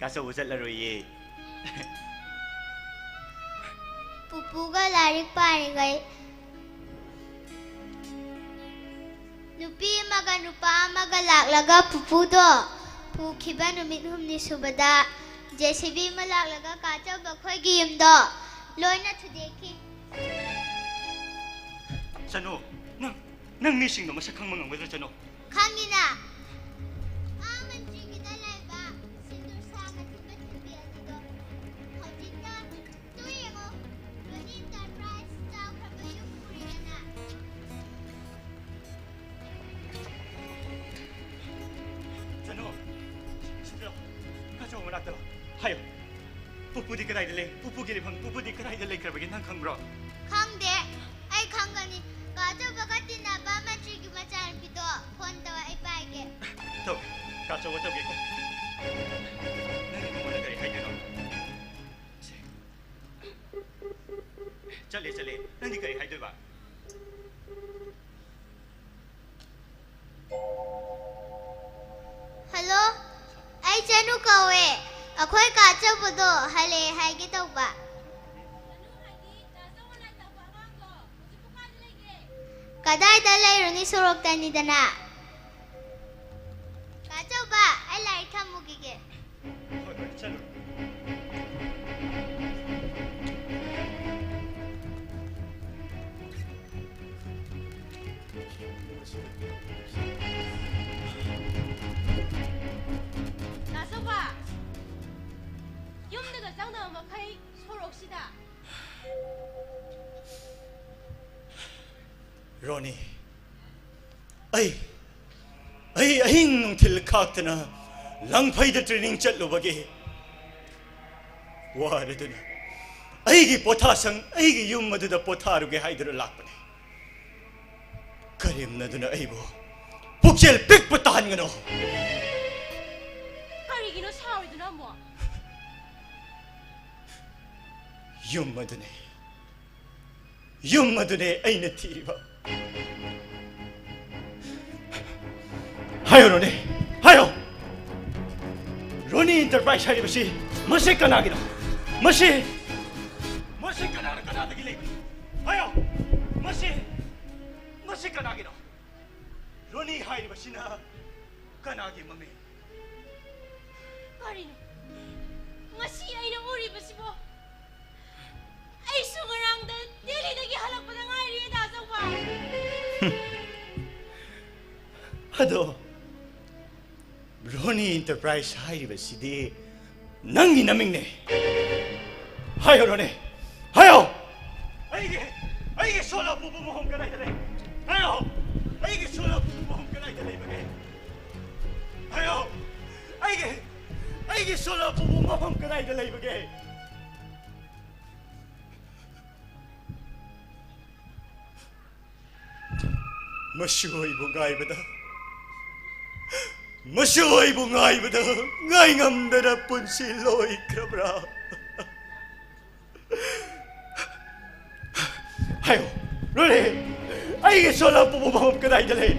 ꯀꯥ ꯑꯆꯧꯕ ꯆꯠꯂꯔꯣꯏꯌꯦ꯫ ꯄꯨꯄꯨꯒ ꯂꯥꯏꯔꯤꯛ ꯄꯥꯔꯤꯉꯩ ꯅꯨꯄꯤ ꯑꯃꯒ ꯅꯨꯄꯥ ꯑꯃꯒ ꯂꯥꯛꯂꯒ ꯄꯨꯄꯨꯗꯣ ꯄꯨꯈꯤꯕ ꯅꯨꯃꯤꯠ ꯍꯨꯝꯅꯤ ꯁꯨꯕꯗ ꯖꯦ ꯁꯤ ꯕꯤ ꯑꯃ ꯂꯥꯛꯂꯒ ꯀꯥ ꯑꯆꯧꯕ ꯑꯩꯈꯣꯏꯒꯤ ꯌꯨꯝꯗꯣ ꯂꯣꯏꯅ ꯊꯨꯗꯦꯛꯈꯤ꯫ ꯆꯅꯨ, ꯅꯪ, ꯅꯪ ꯃꯤꯁꯤꯡꯗꯣ ꯃꯁꯛ ꯈꯪꯕ ꯉꯝꯒꯗ꯭ꯔꯥ, ꯆꯅꯨ? ꯈꯪꯉꯤꯅ, ꯑꯥ ꯃꯟꯇ꯭ꯔꯤꯒꯤꯗ ꯂꯩꯕ ꯁꯤꯟꯗꯨꯔ ꯁꯥꯡꯅ ꯊꯤꯟꯕ ꯊꯤꯟꯕꯤ ꯑꯗꯨꯗꯣ꯫ ꯍꯧꯖꯤꯛꯇ ꯇꯨ ꯌꯦꯡꯉꯣ, ꯔꯣꯅꯤ ꯏꯟꯇꯔꯄ꯭ꯔꯥꯏꯁ ꯆꯥꯎꯈ꯭ꯔꯕ ꯌꯨꯝ ꯎꯔꯦꯗꯅ꯫ ꯆꯅꯨ, ꯁꯤꯗ ꯂꯥꯛꯑꯣ꯫ ꯀꯥ ꯑꯆꯧꯕ ꯃꯅꯥꯛꯇ ꯂꯥꯛꯑꯣ꯫ ꯍꯥꯏꯌꯣ꯫ ꯄꯨꯄꯨꯗꯤ ꯀꯗꯥꯏꯗ ꯂꯩ? ꯄꯨꯄꯨꯒꯤ ꯂꯩꯐꯝ, ꯄꯨꯄꯨꯗꯤ ꯀꯗꯥꯏꯗ ꯂꯩꯈ꯭ꯔꯕꯒꯦ ꯅꯪ ꯈꯪꯕ꯭ꯔꯣ? ꯈꯪꯗꯦ꯫ ꯑꯩ ꯈꯪꯒꯅꯤ꯫ ꯀꯥ ꯑꯆꯧꯕꯒ ꯇꯤꯟꯅꯕ ꯃꯟꯇ꯭ꯔꯤꯒꯤ ꯃꯆꯥꯅꯨꯄꯤꯗꯣ ꯐꯣꯟ ꯇꯧ, ꯑꯩ ꯄꯥꯏꯒꯦ꯫ ꯇꯧ꯫ ꯀꯥ ꯑꯆꯧꯕ ꯇꯧꯒꯦꯀꯣ꯫ ꯅꯪꯗꯤ ꯃꯉꯣꯟꯗ ꯀꯔꯤ ꯍꯥꯏꯗꯣꯏꯅꯣ? ꯁꯦ꯫ ꯆꯠꯂꯦ, ꯆꯠꯂꯦ꯫ ꯅꯪꯗꯤ ꯀꯔꯤ ꯍꯥꯏꯗꯣꯏꯕ? ꯍꯜꯂꯣ, ꯑꯩ ꯆꯅꯨ ꯀꯧꯋꯦ꯫ ꯑꯩꯈꯣꯏ ꯀꯥ ꯑꯆꯧꯕꯗꯣ ꯍꯜꯂꯛꯑꯦ ꯍꯥꯏꯒꯦ ꯇꯧꯕ꯫ ꯀꯗꯥꯏꯗ ꯂꯩꯔꯨꯅꯤ? ꯁꯣꯔꯣꯛꯇꯅꯤꯗꯅ꯫ ꯀꯥ ꯆꯧꯕ, ꯑꯩ ꯂꯥꯏꯔꯤꯛ ꯊꯝꯃꯨꯈꯤꯒꯦ꯫ ꯍꯣꯏ, ꯍꯣꯏ, ꯆꯠꯂꯨ꯫ ꯗꯥ ꯆꯧꯕ, ꯌꯨꯝꯗꯒ ꯆꯪꯗꯕ ꯃꯈꯩ ꯁꯣꯔꯣꯛꯁꯤꯗ꯫ ꯔꯣꯅꯤ, ꯑꯩ, ꯑꯩ ꯑꯍꯤꯡ ꯅꯨꯡꯊꯤꯜ ꯈꯥꯛꯇꯅ ꯂꯪꯐꯩꯗ training ꯆꯠꯂꯨꯕꯒꯤ ꯋꯥꯔꯗꯨꯅ ꯑꯩꯒꯤ ꯄꯣꯊꯥꯁꯪ, ꯑꯩꯒꯤ ꯌꯨꯝ ꯑꯗꯨꯗ ꯄꯣꯊꯥꯔꯨꯒꯦ ꯍꯥꯏꯗꯨꯅ ꯂꯥꯛꯄꯅꯤ꯫ ꯀꯔꯦꯝꯅꯗꯨꯅ ꯑꯩꯕꯨ ꯄꯨꯛꯆꯦꯜ ꯄꯤꯛꯄ ꯇꯥꯍꯟꯒꯅꯨ꯫ ꯀꯔꯤꯒꯤꯅꯣ ꯁꯥꯎꯔꯤꯗꯨꯅ ꯑꯃꯨꯛ? ꯌꯨꯝ ꯑꯗꯨꯅꯤ, ꯌꯨꯝ ꯑꯗꯨꯅꯦ ꯑꯩꯅ ꯊꯤꯔꯤꯕ꯫ ꯍꯥꯏꯌꯣ ꯔꯣꯅꯤ, ꯍꯥꯏꯌꯣ꯫ ꯔꯣꯅꯤ Enterprise ꯍꯥꯏꯔꯤꯕꯁꯤ ꯃꯁꯤ ꯀꯅꯥꯒꯤꯅꯣ? ꯃꯁꯤ, ꯃꯁꯤ ꯀꯅꯥꯅ ꯀꯅꯥꯗꯒꯤ ꯂꯩꯕꯅꯣ? ꯍꯥꯏꯌꯣ꯫ ꯃꯁꯤ, ꯃꯁꯤ ꯀꯅꯥꯒꯤꯅꯣ? ꯔꯣꯅꯤ ꯍꯥꯏꯔꯤꯕꯁꯤꯅ ꯀꯅꯥꯒꯤ ꯃꯃꯤꯡ? ꯀꯔꯤꯅꯣ? ꯉꯁꯤ ꯑꯩꯅ ꯎꯔꯤꯕꯁꯤꯕꯣ? ꯑꯩꯁꯨ ꯉꯔꯥꯡꯗ ꯗꯦꯜꯂꯤꯗꯒꯤ ꯍꯜꯂꯛꯄꯗ ꯉꯥꯏꯔꯤꯌꯦ, ꯗꯥ ꯆꯧꯕ꯫ ꯑꯗꯣ, ꯔꯣꯅꯤ Enterprise ꯍꯥꯏꯔꯤꯕꯁꯤꯗꯤ ꯅꯪꯒꯤ ꯅꯃꯤꯡꯅꯦ꯫ ꯍꯥꯏꯌꯣ ꯔꯣꯅꯤ, ꯍꯥꯏꯌꯣ꯫ ꯑꯩꯒꯤ, ꯑꯩꯒꯤ ꯁꯣꯂꯥ ꯄꯨꯕ ꯃꯐꯝ ꯀꯗꯥꯏꯗ ꯂꯩ? ꯍꯥꯏꯌꯣ꯫ ꯑꯩꯒꯤ ꯁꯣꯂꯥ ꯄꯨꯕ ꯃꯐꯝ ꯀꯗꯥꯏꯗ ꯂꯩꯕꯒꯦ? ꯍꯥꯏꯌꯣ꯫ ꯑꯩꯒꯤ, ꯑꯩꯒꯤ ꯁꯣꯂꯥ ꯄꯨꯕ ꯃꯐꯝ ꯀꯗꯥꯏꯗ ꯂꯩꯕꯒꯦ? ꯃꯁꯤꯕꯨ ꯑꯩꯕꯨ ꯉꯥꯏꯕꯗ, ꯃꯁꯤꯕꯨ ꯑꯩꯕꯨ ꯉꯥꯏꯕꯗ ꯉꯥꯏ ꯉꯝꯗꯅ ꯄꯨꯟꯁꯤ ꯂꯣꯏꯈ꯭ꯔꯕ꯭ꯔꯥ? ꯍꯥꯏꯌꯣ, ꯔꯣꯅꯤ, ꯑꯩꯒꯤ ꯁꯣꯂꯥ ꯄꯨꯕ ꯃꯐꯝ ꯀꯗꯥꯏꯗ ꯂꯩ?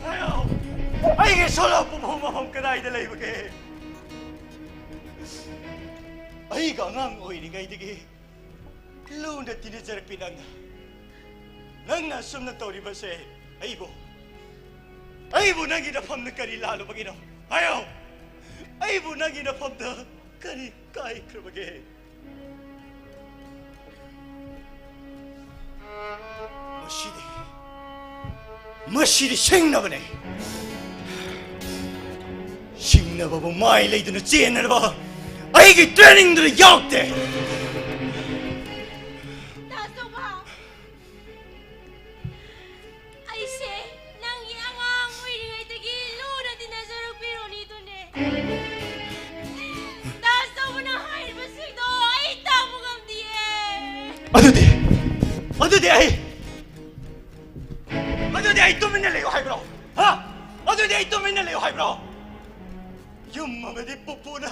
ꯍꯥꯏꯌꯣ, ꯑꯩꯒꯤ ꯁꯣꯂꯥ ꯄꯨꯕ ꯃꯐꯝ ꯀꯗꯥꯏꯗ ꯂꯩꯕꯒꯦ? ꯑꯩꯒ ꯑꯉꯥꯡ ꯑꯣꯏꯔꯤꯉꯩꯗꯒꯤ ꯂꯨꯅ ꯇꯤꯟꯅꯖꯔꯛꯄꯤ ꯅꯪꯅ ꯅꯪꯅ ꯑꯁꯨꯝꯅ ꯇꯧꯔꯤꯕꯁꯦ ꯑꯩꯕꯨ, ꯑꯩꯕꯨ ꯅꯪꯒꯤ ꯅꯐꯝꯗ ꯀꯔꯤ ꯂꯥꯜꯂꯨꯕꯒꯤꯅꯣ? ꯍꯥꯏꯌꯣ! ꯑꯩꯕꯨ ꯅꯪꯒꯤ ꯅꯐꯝꯗ ꯀꯔꯤ ꯀꯥꯏꯈ꯭ꯔꯕꯒꯦ? ꯃꯁꯤꯗꯤ, ꯃꯁꯤꯗꯤ ꯁꯤꯡꯅꯕꯅꯦ꯫ ꯁꯤꯡꯅꯕꯕꯨ ꯃꯥꯏ ꯂꯩꯗꯨꯅ ꯆꯦꯟꯅꯅꯕ ꯑꯩꯒꯤ trainingꯗꯨꯗ ꯌꯥꯎꯗꯦ꯫ ꯗꯥ ꯆꯧꯕ, ꯑꯩꯁꯦ ꯅꯪꯒꯤ ꯑꯉꯥꯡ ꯑꯣꯏꯔꯤꯉꯩꯗꯒꯤ ꯂꯨꯅ ꯇꯤꯟꯅꯖꯔꯛꯄ ꯔꯣꯅꯤꯗꯨꯅꯦ꯫ ꯗꯥ ꯆꯧꯕꯅ ꯍꯥꯏꯔꯤꯕꯁꯤꯡꯗꯣ ꯑꯩ ꯇꯥꯕ ꯉꯝꯗꯤꯌꯦ꯫ ꯑꯗꯨꯗꯤ, ꯑꯗꯨꯗꯤ ꯑꯩ, ꯑꯗꯨꯗꯤ ꯑꯩ ꯇꯨꯃꯤꯟꯅ ꯂꯩꯌꯨ ꯍꯥꯏꯕ꯭ꯔꯣ? ꯍꯥ? ꯑꯗꯨꯗꯤ ꯑꯩ ꯇꯨꯃꯤꯟꯅ ꯂꯩꯌꯨ ꯍꯥꯏꯕ꯭ꯔꯣ? ꯌꯨꯝ ꯑꯃꯗꯤ ꯄꯨꯄꯨꯅ,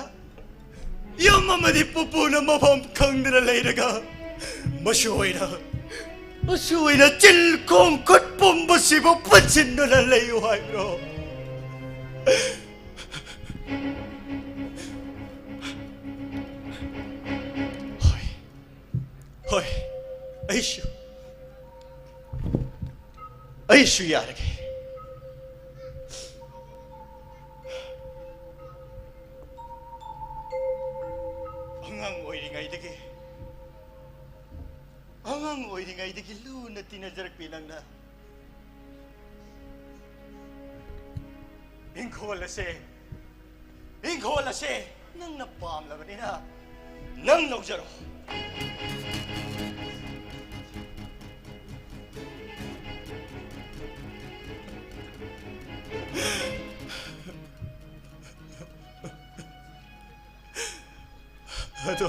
ꯌꯨꯝ ꯑꯃꯗꯤ ꯄꯨꯄꯨꯅ ꯃꯐꯝ ꯈꯪꯗꯅ ꯂꯩꯔꯒ, ꯃꯁꯨ ꯑꯣꯏꯅ, ꯃꯁꯨ ꯑꯣꯏꯅ ꯆꯤꯜ ꯈꯣꯡ ꯈꯨꯠ ꯄꯨꯝꯕꯁꯤꯕꯨ ꯄꯨꯟꯁꯤꯟꯗꯨꯅ ꯂꯩꯌꯨ ꯍꯥꯏꯕ꯭ꯔꯣ? ꯍꯣꯏ, ꯍꯣꯏ, ꯑꯩꯁꯨ, ꯑꯩꯁꯨ ꯌꯥꯔꯒꯦ꯫ ꯑꯉꯥꯡ ꯑꯣꯏꯔꯤꯉꯩꯗꯒꯤ, ꯑꯉꯥꯡ ꯑꯣꯏꯔꯤꯉꯩꯗꯒꯤ ꯂꯨꯅ ꯇꯤꯟꯅꯖꯔꯛꯄꯤ ꯅꯪꯅ ꯏꯪꯈꯣꯜ ꯑꯁꯦ, ꯏꯪꯈꯣꯜ ꯑꯁꯦ ꯅꯪꯅ ꯄꯥꯝꯂꯕꯅꯤꯅ ꯅꯪ ꯂꯧꯖꯔꯣ꯫ ꯑꯗꯣ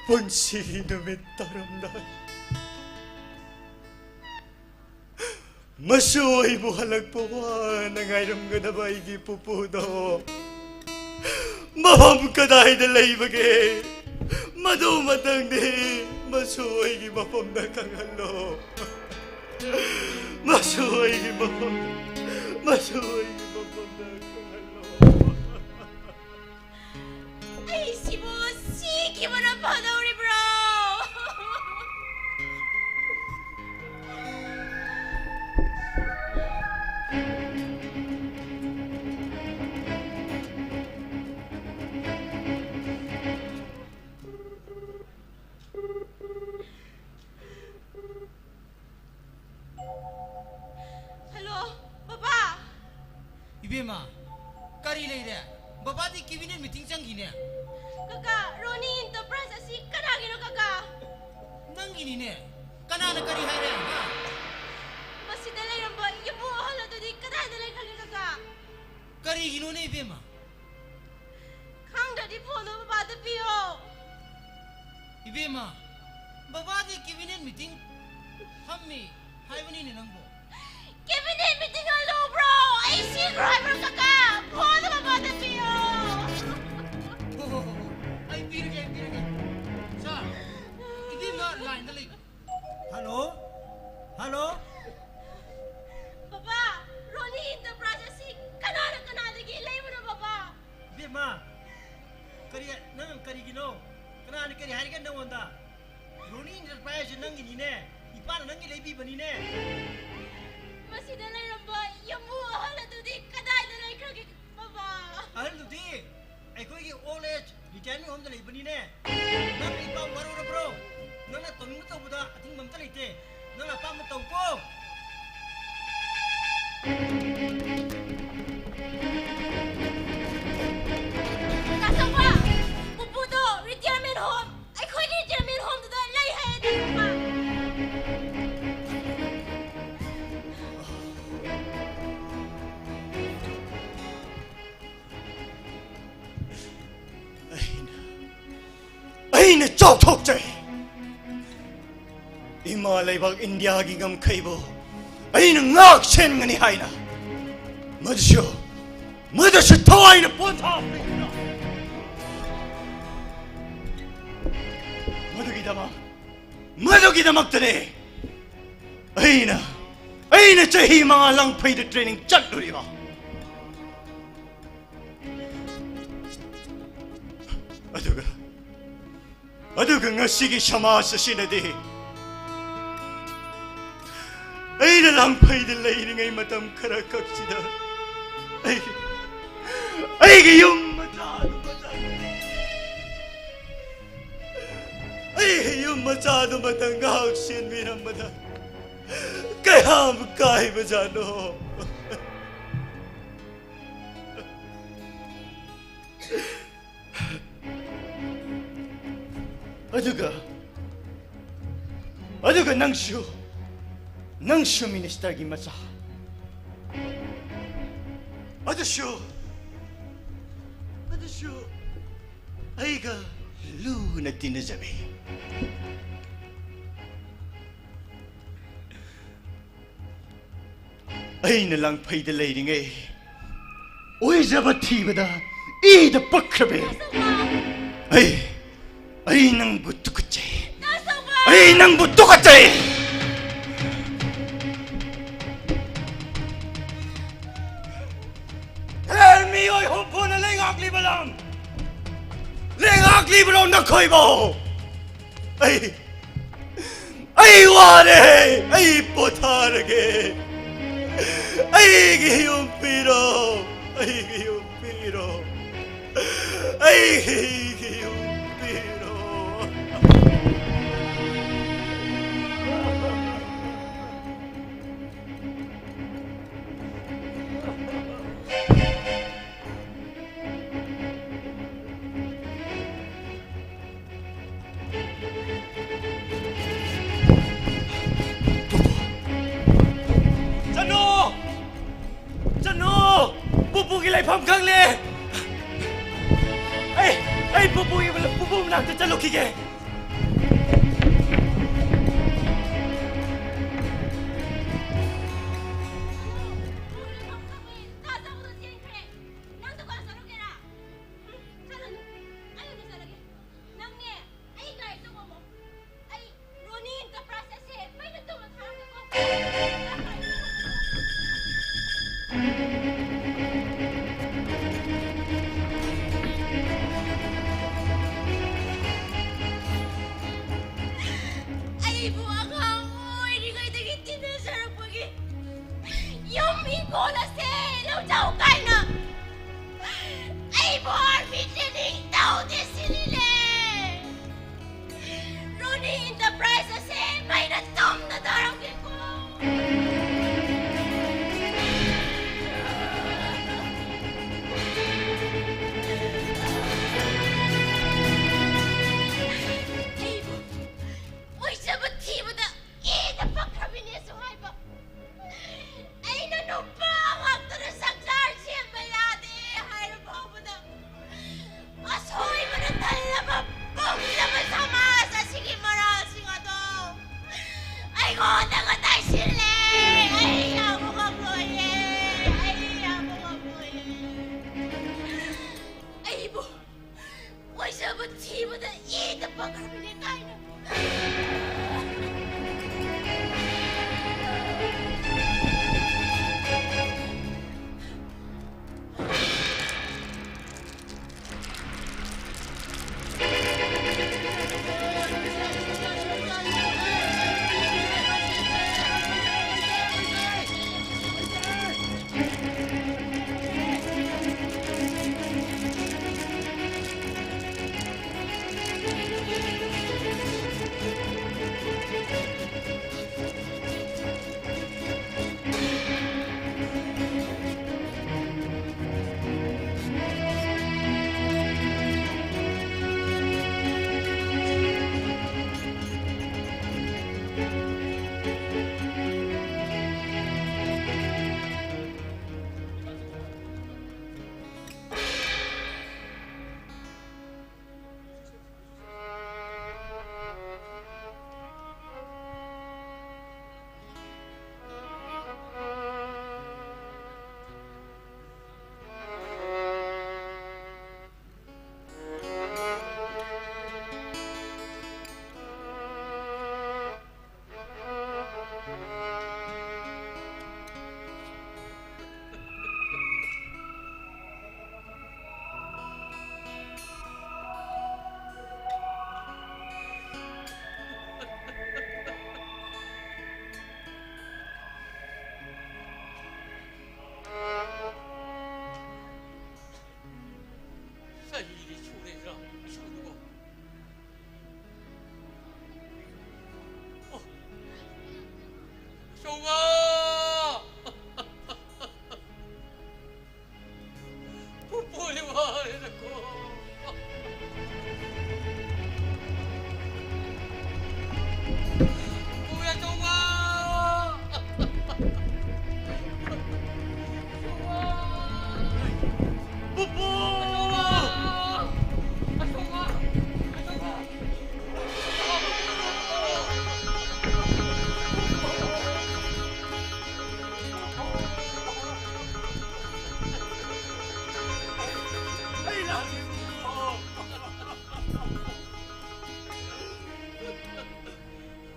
ꯄꯨꯟꯁꯤꯒꯤ ꯅꯨꯃꯤꯠ ꯇꯥꯔꯝꯗꯥꯏ, ꯃꯁꯨ ꯑꯩꯕꯨ ꯍꯜꯂꯛꯄ ꯋꯥꯅ ꯉꯥꯏꯔꯝꯒꯗꯕ ꯑꯩꯒꯤ ꯄꯨꯄꯨꯗꯣ ꯃꯐꯝ ꯀꯗꯥꯏꯗ ꯂꯩꯕꯒꯦ? ꯃꯗꯨꯃꯇꯪꯗꯤ ꯃꯁꯨ ꯑꯩꯒꯤ ꯃꯐꯝꯗ ꯈꯪꯍꯜꯂꯣ꯫ ꯃꯁꯨ ꯑꯩꯒꯤ ꯃꯐꯝ, ꯃꯁꯨ ꯑꯩꯒꯤ ꯃꯐꯝꯗ ꯈꯪꯍꯜꯂꯣ꯫ ꯑꯩꯁꯤꯕꯨ ꯁꯤꯈꯤꯕꯅ ꯐꯗꯧꯔꯤꯕ꯭ꯔꯥ? ꯏꯕꯦꯝꯃ, ꯀꯔꯤ ꯂꯩꯔꯦ? ꯕꯕꯥꯗꯤ cabinet meeting ꯆꯪꯈꯤꯅꯦ꯫ ꯀꯀꯥ, ꯔꯣꯅꯤ Enterprise ꯑꯁꯤ ꯀꯅꯥꯒꯤꯅꯣ, ꯀꯀꯥ? ꯅꯪꯒꯤꯅꯤꯅꯦ꯫ ꯀꯅꯥꯅ ꯀꯔꯤ ꯍꯥꯏꯔꯦ, ꯍꯥ? ꯃꯁꯤꯗ ꯂꯩꯔꯝꯕ ꯌꯨꯝꯕꯨ ꯑꯍꯜ ꯑꯗꯨꯗꯤ ꯀꯗꯥꯏꯗ ꯂꯩꯈ꯭ꯔꯒꯦ, ꯀꯀꯥ? ꯀꯔꯤꯒꯤꯅꯣꯅꯦ, ꯏꯕꯦꯝꯃ? ꯈꯪꯗ꯭ꯔꯗꯤ ꯐꯣꯟꯗꯣ ꯕꯕꯥꯗ ꯄꯤꯌꯣ꯫ ꯏꯕꯦꯝꯃ, ꯕꯕꯥꯗꯤ cabinet meeting ꯐꯝꯃꯤ ꯍꯥꯏꯕꯅꯤꯅꯦ ꯅꯪꯕꯣ꯫ Cabinet meeting ꯍꯥꯏ ꯂꯧꯕ꯭ꯔꯣ? ꯑꯩ ꯁꯤꯈ꯭ꯔꯣ ꯍꯥꯏꯕ꯭ꯔꯣ, ꯀꯀꯥ? ꯐꯣꯟꯗꯣ ꯕꯕꯥꯗ ꯄꯤꯌꯣ꯫ ꯍꯣ, ꯍꯣ, ꯍꯣ, ꯍꯣ꯫ ꯑꯩ ꯄꯤꯔꯒꯦ, ꯑꯩ ꯄꯤꯔꯒꯦ꯫ ꯁꯥꯔ, ꯏꯕꯦꯝꯃ ꯂꯥꯏꯟꯗ ꯂꯩ꯫ ꯍꯜꯂꯣ? ꯍꯜꯂꯣ? ꯕꯕꯥ, ꯔꯣꯅꯤ Enterprise ꯑꯁꯤ ꯀꯅꯥꯅ ꯀꯅꯥꯗꯒꯤ ꯂꯩꯕꯅꯣ, ꯕꯕꯥ? ꯏꯕꯦꯝꯃ, ꯀꯔꯤ, ꯅꯪ ꯀꯔꯤꯒꯤꯅꯣ? ꯀꯅꯥꯅ ꯀꯔꯤ ꯍꯥꯏꯔꯒꯦ ꯅꯪꯉꯣꯟꯗ? ꯔꯣꯅꯤ Enterprise ꯅꯪꯒꯤꯅꯤꯅꯦ, ꯏꯄꯥꯅ ꯅꯪꯒꯤ ꯂꯩꯕꯤꯕꯅꯤꯅꯦ꯫ ꯃꯁꯤꯗ ꯂꯩꯔꯝꯕ ꯌꯨꯝꯕꯨ ꯑꯍꯜ ꯑꯗꯨꯗꯤ ꯀꯗꯥꯏꯗ ꯂꯩꯈ꯭ꯔꯒꯦ, ꯕꯕꯥ? ꯑꯍꯜꯗꯨꯗꯤ ꯑꯩꯈꯣꯏꯒꯤ old age retirement homeꯗ ꯂꯩꯕꯅꯤꯅꯦ꯫ ꯅꯪ ꯏꯄꯥ ꯋꯥꯔꯧꯔꯕ꯭ꯔꯣ? ꯅꯪꯅ ꯇꯧꯅꯤꯡꯕ ꯇꯧꯕꯗ ꯑꯊꯤꯡꯕ ꯑꯝꯇ ꯂꯩꯇꯦ꯫ ꯅꯪꯅ ꯑꯄꯥꯝꯕ ꯇꯧꯀꯣ꯫ ꯇꯥꯆꯧꯕ, ꯄꯨꯄꯨꯗꯣ retirement home, ꯑꯩꯈꯣꯏꯒꯤ retirement homeꯗꯨꯗ ꯂꯩ ꯍꯥꯏꯌꯦ, ꯇꯥꯆꯧꯕ꯫ ꯑꯩꯅ, ꯑꯩꯅ ꯆꯥꯎꯊꯣꯛꯆꯩ꯫ ꯏꯃꯥ ꯂꯩꯕꯥꯛ ꯏꯟꯗꯤꯌꯥꯒꯤ ꯉꯝꯈꯩꯕꯨ ꯑꯩꯅ ꯉꯥꯛ ꯁꯦꯟꯒꯅꯤ ꯍꯥꯏꯅ꯫ ꯃꯗꯨꯁꯨ, ꯃꯗꯨꯁꯨ ꯊꯋꯥꯏꯅ ꯄꯣꯟꯊꯥꯕꯅꯤꯅ꯫ ꯃꯗꯨꯒꯤꯗꯃꯛ, ꯃꯗꯨꯒꯤꯗꯃꯛꯇꯅꯦ ꯑꯩꯅ, ꯑꯩꯅ ꯆꯍꯤ ꯃꯉꯥ ꯂꯪꯐꯩꯗ training ꯆꯠꯂꯨꯔꯤꯕ꯫ ꯑꯗꯨꯒ, ꯑꯗꯨꯒ ꯉꯁꯤꯒꯤ ꯁꯃꯥꯖ ꯑꯁꯤꯅꯗꯤ ꯑꯩꯅ ꯂꯪꯐꯩꯗ ꯂꯩꯔꯤꯉꯩ ꯃꯇꯝ ꯈꯔ ꯈꯛꯁꯤꯗ ꯑꯩꯒꯤ, ꯑꯩꯒꯤ ꯌꯨꯝ ꯃꯆꯥꯗꯨꯃꯇꯪ, ꯑꯩꯒꯤ ꯌꯨꯝ ꯃꯆꯥꯗꯨꯃꯇꯪ ꯉꯥꯏꯍꯥꯛ ꯁꯦꯟꯕꯤꯔꯝꯕꯗ ꯀꯌꯥꯝ ꯀꯥꯏꯕꯖꯥꯠꯅꯣ? ꯑꯗꯨꯒ, ꯑꯗꯨꯒ ꯅꯪꯁꯨ, ꯅꯪꯁꯨ ministerꯒꯤ ꯃꯆꯥ꯫ ꯑꯗꯨꯁꯨ, ꯑꯗꯨꯁꯨ ꯑꯩꯒ ꯂꯨꯅ ꯇꯤꯟꯅꯖꯕꯤ꯫ ꯑꯩꯅ ꯂꯥꯡꯐꯩꯗ ꯂꯩꯔꯤꯉꯩ ꯑꯣꯏꯖꯕ ꯊꯤꯕꯗ ꯏꯗ ꯄꯛꯈ꯭ꯔꯕꯤ꯫ ꯑꯩ, ꯑꯩ ꯅꯪꯕꯨ ꯇꯨꯀꯠꯆꯩ꯫ ꯑꯩ ꯅꯪꯕꯨ ꯇꯨꯀꯠꯆꯩ꯫ ꯍꯦ ꯃꯤꯑꯣꯏ ꯍꯨꯝꯐꯨꯅ ꯂꯩꯉꯥꯛꯂꯤꯕ ꯂꯝ, ꯂꯩꯉꯥꯛꯂꯤꯕꯔꯣ ꯅꯈꯣꯏꯕꯣ? ꯑꯩ, ꯑꯩ ꯋꯥꯔꯦ, ꯑꯩ ꯄꯣꯊꯥꯔꯒꯦ꯫ ꯑꯩꯒꯤ ꯌꯨꯝ ꯄꯤꯔꯣ, ꯑꯩꯒꯤ ꯌꯨꯝ ꯄꯤꯔꯣ, ꯑꯩꯒꯤ ꯌꯨꯝ ꯄꯤꯔꯣ꯫ ꯆꯅꯨ! ꯆꯅꯨ! ꯄꯨꯄꯨꯒꯤ ꯂꯩꯐꯝ ꯈꯪꯂꯦ! ꯑꯩ, ꯑꯩ ꯄꯨꯄꯨꯒꯤ, ꯄꯨꯄꯨ ꯃꯅꯥꯛꯇ ꯆꯠꯂꯨꯈꯤꯒꯦ꯫ ꯅꯪ ꯗꯨꯀꯥꯟ ꯆꯠꯂꯨꯒꯦꯔꯥ? ꯆꯠꯂꯅꯨ꯫ ꯑꯩ ꯑꯣꯏꯅ ꯆꯠꯂꯒꯦ꯫ ꯅꯪꯅꯦ, ꯑꯩ ꯒꯥꯔꯤ ꯇꯣꯡꯉꯝꯃꯣ꯫ ꯑꯩ ꯔꯣꯅꯤ ꯑꯦꯟꯇꯔꯄ꯭ꯔꯥꯏꯖ ꯆꯠꯁꯦ꯫ ꯃꯩꯗ ꯇꯨꯝꯃ ꯊꯥꯔꯝꯒꯦꯀꯣ꯫ ꯅꯪ ꯒꯥꯔꯤ ꯇꯣꯡꯉꯝꯃꯣ꯫ ꯑꯩꯕꯨ ꯑꯉꯥꯡ ꯑꯣꯏꯔꯤꯉꯩꯗꯒꯤ ꯇꯤꯟꯅꯖꯔꯛꯄꯒꯤ ꯌꯨꯝ ꯏꯪꯈꯣꯜ ꯑꯁꯦ ꯂꯧꯖꯧ ꯀꯥꯏꯅ ꯑꯩꯕꯨ ꯑꯥꯔꯃꯤ ꯇ꯭ꯔꯦꯅꯤꯡ ꯇꯧꯗꯦ ꯁꯤꯅꯤꯅꯦ꯫ ꯔꯣꯅꯤ ꯑꯦꯟꯇꯔꯄ꯭ꯔꯥꯏꯖ ꯑꯁꯦ ꯃꯩꯅ ꯇꯨꯝꯅ ꯇꯥꯔꯝꯒꯦꯀꯣ꯫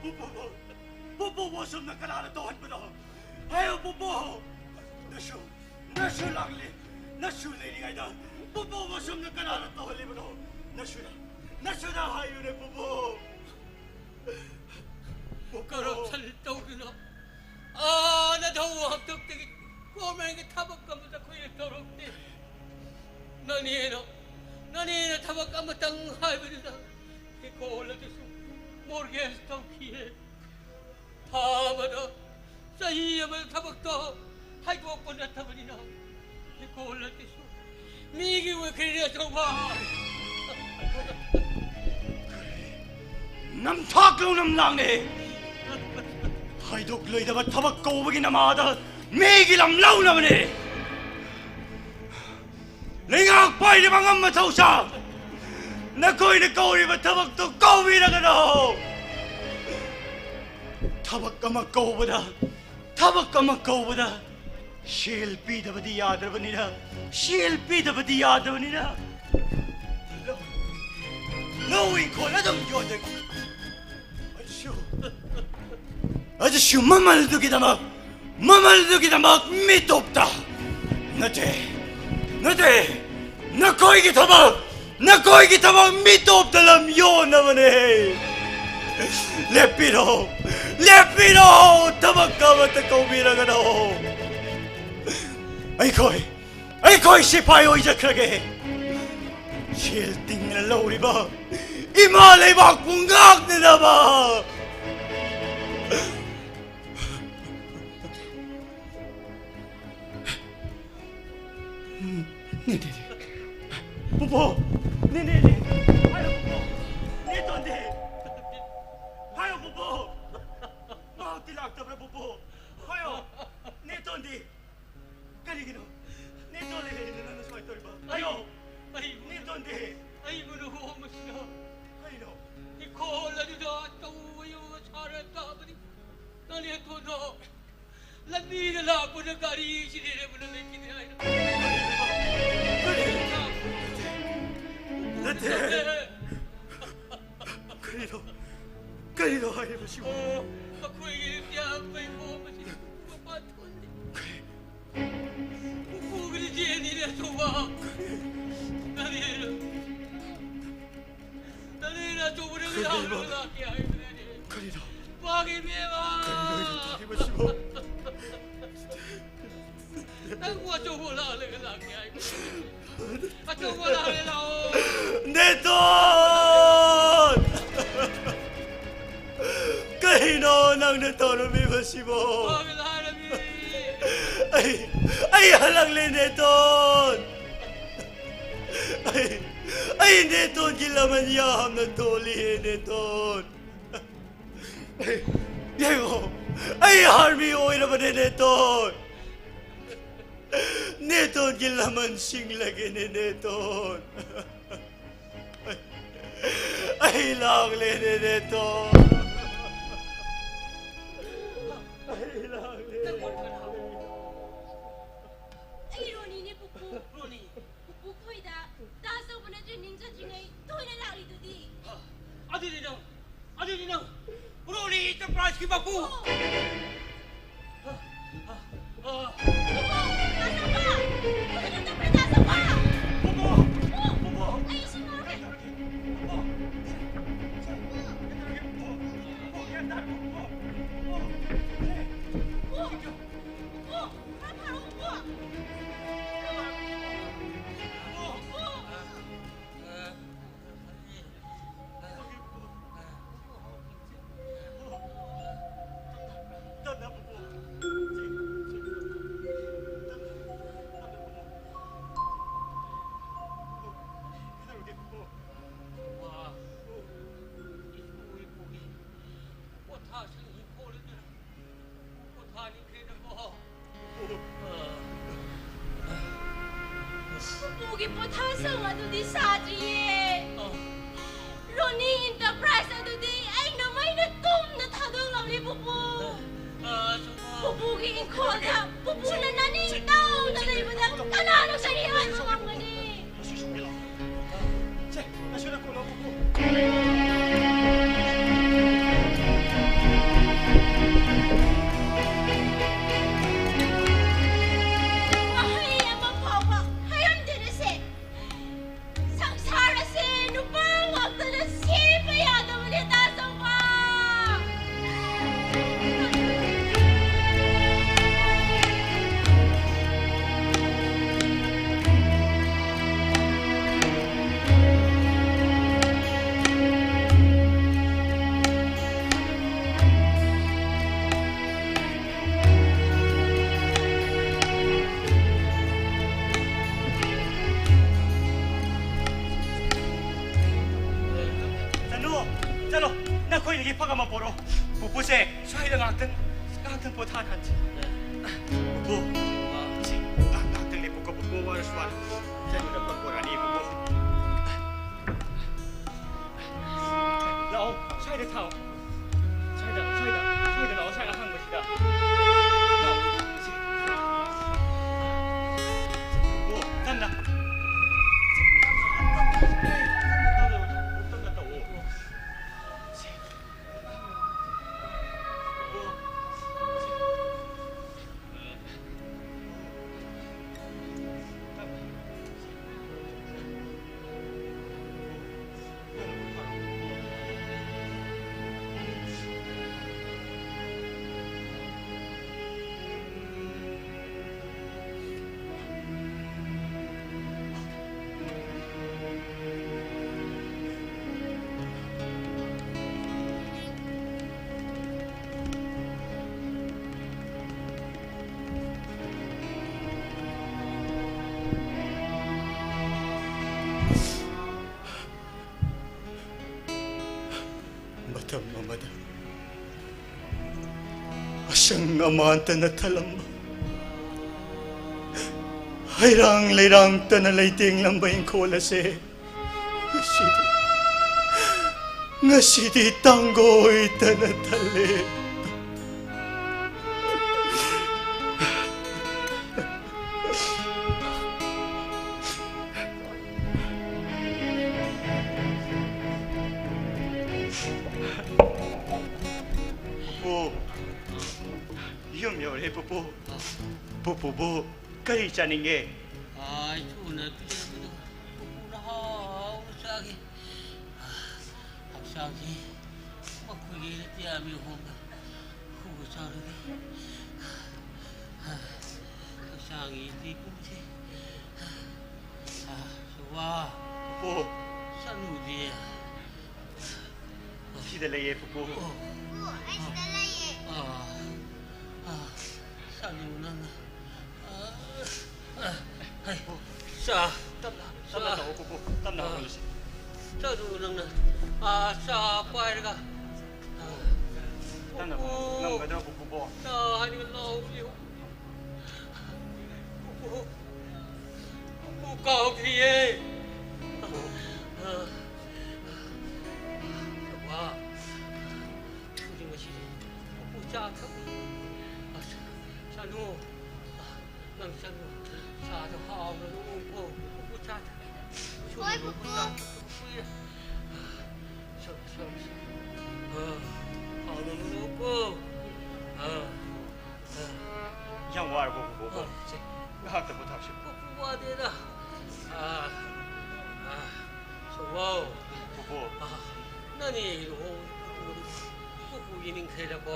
ꯄꯨꯄꯨꯕꯨ, ꯄꯨꯄꯨꯕꯨ ꯑꯁꯨꯝꯅ ꯀꯅꯥꯅ ꯇꯧꯍꯟꯕꯅꯣ? ꯍꯥꯏꯌꯨ, ꯄꯨꯄꯨ! ꯅꯁꯨ, ꯅꯁꯨ ꯂꯥꯛꯂꯤ, ꯅꯁꯨ ꯂꯩꯔꯤꯉꯩꯗ ꯄꯨꯄꯨꯕꯨ ꯑꯁꯨꯝꯅ ꯀꯅꯥꯅ ꯇꯧꯍꯜꯂꯤꯕꯅꯣ? ꯅꯁꯨꯗ, ꯅꯁꯨꯗ ꯍꯥꯏꯌꯨꯅꯦ, ꯄꯨꯄꯨ! ꯄꯨꯄꯨ! ꯀꯔꯞꯁꯟ ꯇꯧꯗꯨꯅ ꯑꯥ ꯅꯊꯧ ꯍꯥꯛꯇꯛꯇꯒꯤ ꯒꯣꯔꯃꯦꯟꯒꯤ ꯊꯕꯛ ꯑꯃꯠꯇ ꯑꯩꯈꯣꯏꯅ ꯇꯧꯔꯛꯇꯦ꯫ ꯅꯅꯦꯅ, ꯅꯅꯦꯅ ꯊꯕꯛ ꯑꯃꯇꯪ ꯍꯥꯏꯕꯗꯨꯗ ꯍꯤꯡꯈꯣꯜ ꯑꯗꯨꯁꯨ ꯃꯣꯔꯒꯦꯖ ꯇꯧꯈꯤꯌꯦ꯫ ꯊꯥ ꯑꯃꯗ ꯆꯍꯤ ꯑꯃꯗ ꯊꯕꯛꯇꯣ ꯍꯥꯏꯗꯣꯛꯄ ꯅꯠꯇꯕꯅꯤꯅ ꯍꯤꯡꯈꯣꯜ ꯑꯗꯨꯁꯨ ꯃꯤꯒꯤ ꯑꯣꯏꯈ꯭ꯔꯦꯅꯦ ꯑꯆꯧꯕ꯫ ꯅꯝꯊꯥꯛꯂꯨ ꯅꯝꯂꯥꯡꯅꯦ꯫ ꯍꯥꯏꯗꯣꯛꯂꯣꯏꯗꯕ ꯊꯕꯛ ꯀꯧꯕꯒꯤ ꯅꯃꯥꯗ ꯃꯤꯒꯤ ꯂꯝ ꯂꯧꯅꯕꯅꯦ꯫ ꯂꯩꯉꯥꯛ ꯄꯥꯏꯔꯤꯕ ꯑꯉꯝꯕ ꯊꯧꯁꯥ, ꯅꯈꯣꯏꯅ ꯀꯧꯔꯤꯕ ꯊꯕꯛꯇꯨ ꯀꯧꯕꯤꯔꯒꯅꯨ꯫ ꯊꯕꯛ ꯑꯃ ꯀꯧꯕꯗ, ꯊꯕꯛ ꯑꯃ ꯀꯧꯕꯗ ꯁꯦꯜ ꯄꯤꯗꯕꯗꯤ ꯌꯥꯗ꯭ꯔꯕꯅꯤꯅ, ꯁꯦꯜ ꯄꯤꯗꯕꯗꯤ ꯌꯥꯗꯕꯅꯤꯅ ꯂꯧ, ꯂꯧ ꯏꯪꯈꯣꯜ ꯑꯗꯨꯝ ꯌꯣꯟꯗꯣꯏ꯫ ꯑꯗꯨꯁꯨ, ꯑꯗꯨꯁꯨ ꯃꯃꯜꯗꯨꯒꯤꯗꯃꯛ, ꯃꯃꯜꯗꯨꯒꯤꯗꯃꯛ ꯃꯤꯇꯣꯞꯇ ꯅꯠꯇꯦ, ꯅꯠꯇꯦ, ꯅꯈꯣꯏꯒꯤ ꯊꯕꯛ, ꯅꯈꯣꯏꯒꯤ ꯊꯕꯛ ꯃꯤꯇꯣꯞꯇ ꯂꯝ ꯌꯣꯟꯅꯕꯅꯦ꯫ ꯂꯦꯞꯄꯤꯔꯣ, ꯂꯦꯞꯄꯤꯔꯣ, ꯊꯕꯛ ꯑꯃꯠꯇ ꯀꯧꯕꯤꯔꯒꯅꯣ꯫ ꯑꯩꯈꯣꯏ, ꯑꯩꯈꯣꯏ ꯁꯤꯐꯥꯏ ꯑꯣꯏꯖꯈ꯭ꯔꯒꯦ꯫ ꯁꯦꯜ ꯇꯤꯡꯅ ꯂꯧꯔꯤꯕ ꯏꯃꯥ ꯂꯩꯕꯥꯛꯄꯨ ꯉꯥꯛꯅꯅꯕ꯫ ꯅꯦ, ꯅꯦ, ꯅꯦ꯫ ꯄꯨꯄꯨ! ꯅꯦ, ꯅꯦ, ꯅꯦ꯫ ꯍꯥꯏꯌꯣ, ꯄꯨꯄꯨ! ꯅꯦ ꯇꯣꯟꯗꯦ! ꯍꯥꯏꯌꯣ, ꯄꯨꯄꯨ! ꯃꯍꯥꯛꯇꯤ ꯂꯥꯛꯇꯕ꯭ꯔꯥ, ꯄꯨꯄꯨ? ꯍꯥꯏꯌꯣ! ꯂꯝꯕꯤꯗ ꯂꯥꯛꯄꯗ ꯒꯥꯔꯤ ꯑꯦꯛꯁꯤꯗꯦꯟ ꯑꯃꯅ ꯂꯩꯈꯤꯗꯦ ꯍꯥꯏꯅ꯫ ꯅꯠꯇꯦ꯫ ꯀꯔꯤꯅꯣ? ꯀꯔꯤꯅꯣ ꯍꯥꯏꯔꯤꯕꯁꯤꯕꯨ? ꯑꯣ, ꯑꯩꯈꯣꯏꯒꯤ ꯀꯌꯥꯝ ꯀꯩ ꯃꯣꯡ ꯑꯁꯤ ꯃꯄꯥꯟ ꯊꯣꯛꯍꯟꯗꯦ꯫ ꯎꯄꯨꯒꯤꯗꯤ ꯆꯦꯅꯤꯅꯦ ꯑꯆꯧꯕ꯫ ꯀꯔꯤꯅꯣ? ꯅꯪꯅ ꯑꯆꯧꯕꯗ ꯀꯔꯤꯅꯣ? ꯂꯥꯛꯀꯦ ꯍꯥꯏꯕꯅꯦ꯫ ꯀꯔꯤꯅꯣ? ꯃꯥꯒꯤ ꯏꯕꯦꯝꯃ! ꯀꯔꯤꯅꯣ ꯑꯩꯅ ꯇꯥꯔꯤꯕꯁꯤꯕꯣ? ꯅꯪꯕꯨ ꯑꯆꯧꯕ ꯂꯥꯛꯂꯒ ꯂꯥꯛꯀꯦ ꯍꯥꯏꯕꯅꯦ꯫ ꯑꯆꯧꯕ ꯂꯥꯛꯂꯦ ꯂꯥꯛꯑꯣ꯫ ꯅꯦꯇꯣꯟ! ꯀꯩꯅꯣ ꯅꯪꯅ ꯇꯧꯔꯝꯃꯤꯕꯁꯤꯕꯣ? ꯃꯥꯒꯤ ꯂꯥꯛꯂꯕꯤ꯫ ꯑꯩ, ꯑꯩ ꯍꯜꯂꯛꯂꯦ, ꯅꯦꯇꯣꯟ! ꯑꯩ, ꯑꯩ ꯅꯦꯇꯣꯟꯒꯤ ꯂꯃꯟ ꯌꯥꯝꯅ ꯇꯣꯜꯂꯤꯌꯦ, ꯅꯦꯇꯣꯟ! ꯌꯦꯡꯉꯣ, ꯑꯩ ꯑꯥꯔꯃꯤ ꯑꯣꯏꯔꯕꯅꯦ, ꯅꯦꯇꯣꯟ! ꯅꯦꯇꯣꯟꯒꯤ ꯂꯃꯟ ꯁꯤꯡꯂꯒꯦꯅꯦ, ꯅꯦꯇꯣꯟ! ꯑꯩ ꯂꯥꯛꯂꯦꯅꯦ, ꯅꯦꯇꯣꯟ! ꯑꯩ ꯂꯥꯛꯂꯦ꯫ ꯑꯩ ꯔꯣꯅꯤꯅꯦ, ꯄꯨꯄꯨ꯫ ꯔꯣꯅꯤ꯫ ꯄꯨꯄꯨ ꯈꯣꯏꯗ ꯇꯥꯖ ꯇꯧꯕꯅ ꯇ꯭ꯔꯦꯅꯤꯡ ꯆꯠꯇ꯭ꯔꯤꯉꯩ ꯇꯣꯏꯅ ꯂꯥꯛꯂꯤꯗꯨꯗꯤ꯫ ꯑꯗꯨꯗꯤ ꯅꯪ, ꯑꯗꯨꯗꯤ ꯅꯪ ꯔꯣꯅꯤ ꯑꯦꯟꯇꯔꯄ꯭ꯔꯥꯏꯖꯀꯤ ꯃꯄꯨ꯫ ꯑꯣ꯫ ꯑ, ꯑ, ꯑ꯫ ꯄꯨꯄꯨ, ꯇꯥꯖ ꯇꯧꯕ! ꯄꯨꯄꯨ, ꯇꯥꯖ ꯇꯧꯕ! ꯄꯨꯄꯨ, ꯄꯨꯄꯨ, ꯄꯨꯄꯨ꯫ ꯑꯩ ꯏꯁꯤꯡ ꯂꯧꯔꯛꯀꯦ꯫ ꯄꯨꯄꯨ꯫ ꯄꯨꯄꯨ, ꯄꯨꯄꯨ, ꯒ꯭ꯌꯥꯟ ꯇꯥꯔꯣ, ꯄꯨꯄꯨ꯫ ꯄꯨꯄꯨ꯫ ꯄꯨꯄꯨ꯫ ꯄꯨꯄꯨ! ꯈꯔ ꯐꯔꯣ, ꯄꯨꯄꯨ! ꯄꯨꯄꯨ! ꯄꯣꯊꯥꯁꯪ ꯏꯪꯈꯣꯜꯗ ꯄꯣꯊꯥꯅꯤꯡꯈ꯭ꯔꯦꯗꯀꯣ꯫ ꯄꯨꯄꯨꯒꯤ ꯄꯣꯊꯥꯁꯪ ꯑꯗꯨꯗꯤ ꯁꯥꯗ꯭ꯔꯤꯌꯦ꯫ ꯑ꯫ ꯔꯣꯅꯤ ꯑꯦꯟꯇꯔꯄ꯭ꯔꯥꯏꯖ ꯑꯗꯨꯗꯤ ꯑꯩꯅ ꯃꯩꯅ ꯇꯨꯝꯅ ꯊꯥꯗꯣꯛꯂꯝꯂꯦ, ꯄꯨꯄꯨ꯫ ꯑ, ꯁꯨꯝ, ꯑ꯫ ꯄꯨꯄꯨꯒꯤ ꯏꯪꯈꯣꯜꯗ ꯄꯨꯄꯨꯅ ꯅꯥꯅꯤꯡ ꯇꯧꯗ ꯂꯩꯕꯗ ꯀꯅꯥꯅ ꯀꯔꯤ ꯍꯥꯏꯕ ꯉꯝꯒꯅꯤ? ꯋꯥꯍꯩ ꯑꯃ ꯐꯥꯎꯕ ꯍꯥꯏꯔꯝꯗꯦꯅꯁꯦ꯫ ꯁꯪꯁꯥꯔ ꯑꯁꯦ ꯅꯨꯄꯥ ꯉꯥꯛꯇꯅ ꯁꯦꯝꯕ ꯌꯥꯗꯕꯅꯦ, ꯇꯥ ꯆꯧꯕ꯫ ꯆꯅꯨ, ꯆꯠꯂꯣ, ꯅꯈꯣꯏꯗꯒꯤ ꯐꯛ ꯑꯃ ꯄꯣꯔꯛꯑꯣ꯫ ꯄꯨꯄꯨꯁꯦ ꯁ꯭ꯋꯥꯏꯗ ꯉꯥꯛꯇꯪ, ꯉꯥꯛꯇꯪ ꯄꯣꯊꯥꯍꯟꯁꯤ꯫ ꯄꯨꯄꯨ, ꯁꯤ, ꯉꯥꯏꯍꯥꯛ, ꯉꯥꯏꯍꯥꯛꯇꯪ ꯂꯦꯞꯄꯨꯀꯣ, ꯄꯨꯄꯨ ꯋꯥꯔꯁꯨ ꯋꯥꯅ꯫ ꯆꯅꯨꯗ ꯐꯛ ꯄꯣꯔꯛꯑꯅꯤ, ꯄꯨꯄꯨ꯫ ꯂꯥꯛꯑꯣ, ꯁ꯭ꯋꯥꯏꯗ ꯊꯥꯎ꯫ ꯁ꯭ꯋꯥꯏꯗ, ꯁ꯭ꯋꯥꯏꯗ, ꯁ꯭ꯋꯥꯏꯗ ꯂꯥꯛꯑꯣ, ꯁ꯭ꯋꯥꯏ ꯑꯍꯥꯡꯕꯁꯤꯗ꯫ ꯂꯥꯛꯑꯣ, ꯁꯤ꯫ ꯑꯣ, ꯀꯟꯅ꯫ ꯀꯟꯅ ꯇꯧꯑꯣ꯫ ꯁꯤ꯫ ꯑꯣ꯫ ꯃꯇꯝ ꯑꯃꯗ ꯑꯁꯪ ꯑꯃꯥꯟꯇꯅ ꯊꯜꯂꯝꯕ, ꯍꯩꯔꯥꯡ ꯂꯩꯔꯥꯡꯇꯅ ꯂꯩꯇꯦꯡꯂꯝꯕ ꯏꯪꯈꯣꯜ ꯑꯁꯦ ꯉꯁꯤꯗꯤ, ꯉꯁꯤꯗꯤ ꯇꯥꯡꯒꯣꯏꯇꯅ ꯊꯜꯂꯦ꯫ ꯄꯨꯄꯨ, ꯄꯨꯄꯨꯕꯨ ꯀꯔꯤ ꯆꯥꯅꯤꯡꯒꯦ? ꯑꯥ, ꯏꯁꯨꯅ ꯄꯤꯖꯕꯗꯣ ꯄꯨꯄꯨꯅ ꯍꯥꯎꯅ ꯆꯥꯒꯦ꯫ ꯍꯛꯆꯥꯡꯁꯤ ꯃꯈꯣꯏꯒꯤ ꯏꯔꯤꯠ ꯌꯥꯝꯃꯤ ꯍꯣꯡꯕ ꯈꯨꯕ ꯆꯥꯔꯒꯦ꯫ ꯍꯛꯆꯥꯡꯒꯤ ꯏꯄꯨꯁꯦ꯫ ꯑꯥ, ꯁꯨꯕꯥ꯫ ꯄꯨꯄꯨ꯫ ꯆꯠꯂꯨꯗꯦ꯫ ꯁꯤꯗ ꯂꯩꯌꯦ, ꯄꯨꯄꯨ꯫ ꯑꯣ꯫ ꯑꯩ ꯁꯤꯗ ꯂꯩꯌꯦ꯫ ꯑꯥ, ꯑꯥ, ꯆꯠꯂꯨ ꯅꯪꯅ꯫ ꯑꯥ, ꯑꯥ, ꯍꯩ, ꯆꯥ꯫ ꯇꯞꯅ, ꯇꯞꯅ ꯆꯥ꯫ ꯇꯧꯑꯣ, ꯄꯨꯄꯨ꯫ ꯇꯞꯅ ꯑꯥ꯫ ꯍꯧꯒꯠꯂꯁꯤ꯫ ꯆꯠꯂꯨ ꯅꯪꯅ꯫ ꯑꯥ, ꯆꯥ ꯄꯥꯏꯔꯒ꯫ ꯑꯥ꯫ ꯇꯞꯅ ꯄꯨꯄꯨ꯫ ꯉꯝꯒꯗ꯭ꯔꯣ, ꯄꯨꯄꯨꯕꯣ? ꯆꯥ ꯍꯥꯏꯔꯒ ꯂꯥꯎꯔꯤ꯫ ꯄꯨꯄꯨ꯫ ꯄꯨꯄꯨ ꯀꯥꯎꯈ꯭ꯔꯤꯌꯦ꯫ ꯑꯥ꯫ ꯕꯕꯥ, ꯍꯧꯖꯤꯛ ꯃꯁꯤ ꯄꯨꯄꯨ ꯆꯥ ꯊꯛꯎ꯫ ꯑꯁ, ꯆꯥꯅꯨ꯫ ꯅꯪ ꯆꯥꯅꯨ꯫ ꯆꯥꯗꯣ ꯍꯥꯎꯅ ꯂꯣꯛꯎꯀꯣ꯫ ꯄꯨꯄꯨ ꯆꯥ ꯊꯛ-, ꯍꯣꯏ, ꯄꯨꯄꯨ꯫ ꯆꯥ ꯊꯛꯇꯕ ꯀꯨꯏꯔꯦ꯫ ꯁꯛ, ꯁꯛ, ꯁꯛ꯫ ꯑ, ꯍꯥꯎꯅ ꯂꯣꯛꯎꯀꯣ꯫ ꯑ, ꯑ꯫ ꯌꯥꯝ ꯋꯥꯔꯕꯣ, ꯄꯨꯄꯨꯕꯣ? ꯑ, ꯁꯦ꯫ ꯉꯥꯏꯍꯥꯛꯇ ꯄꯣꯊꯥꯕꯁꯤꯕꯨ꯫ ꯄꯨꯄꯨ ꯋꯥꯗꯦꯗ꯫ ꯑ, ꯑ꯫ ꯁꯣꯝꯕꯧ꯫ ꯄꯨꯄꯨ꯫ ꯑ, ꯅꯪꯗꯤ ꯂꯨꯍꯣꯡ-, ꯄꯨꯄꯨ ꯌꯦꯡꯅꯤꯡꯈ꯭ꯔꯦꯗꯀꯣ꯫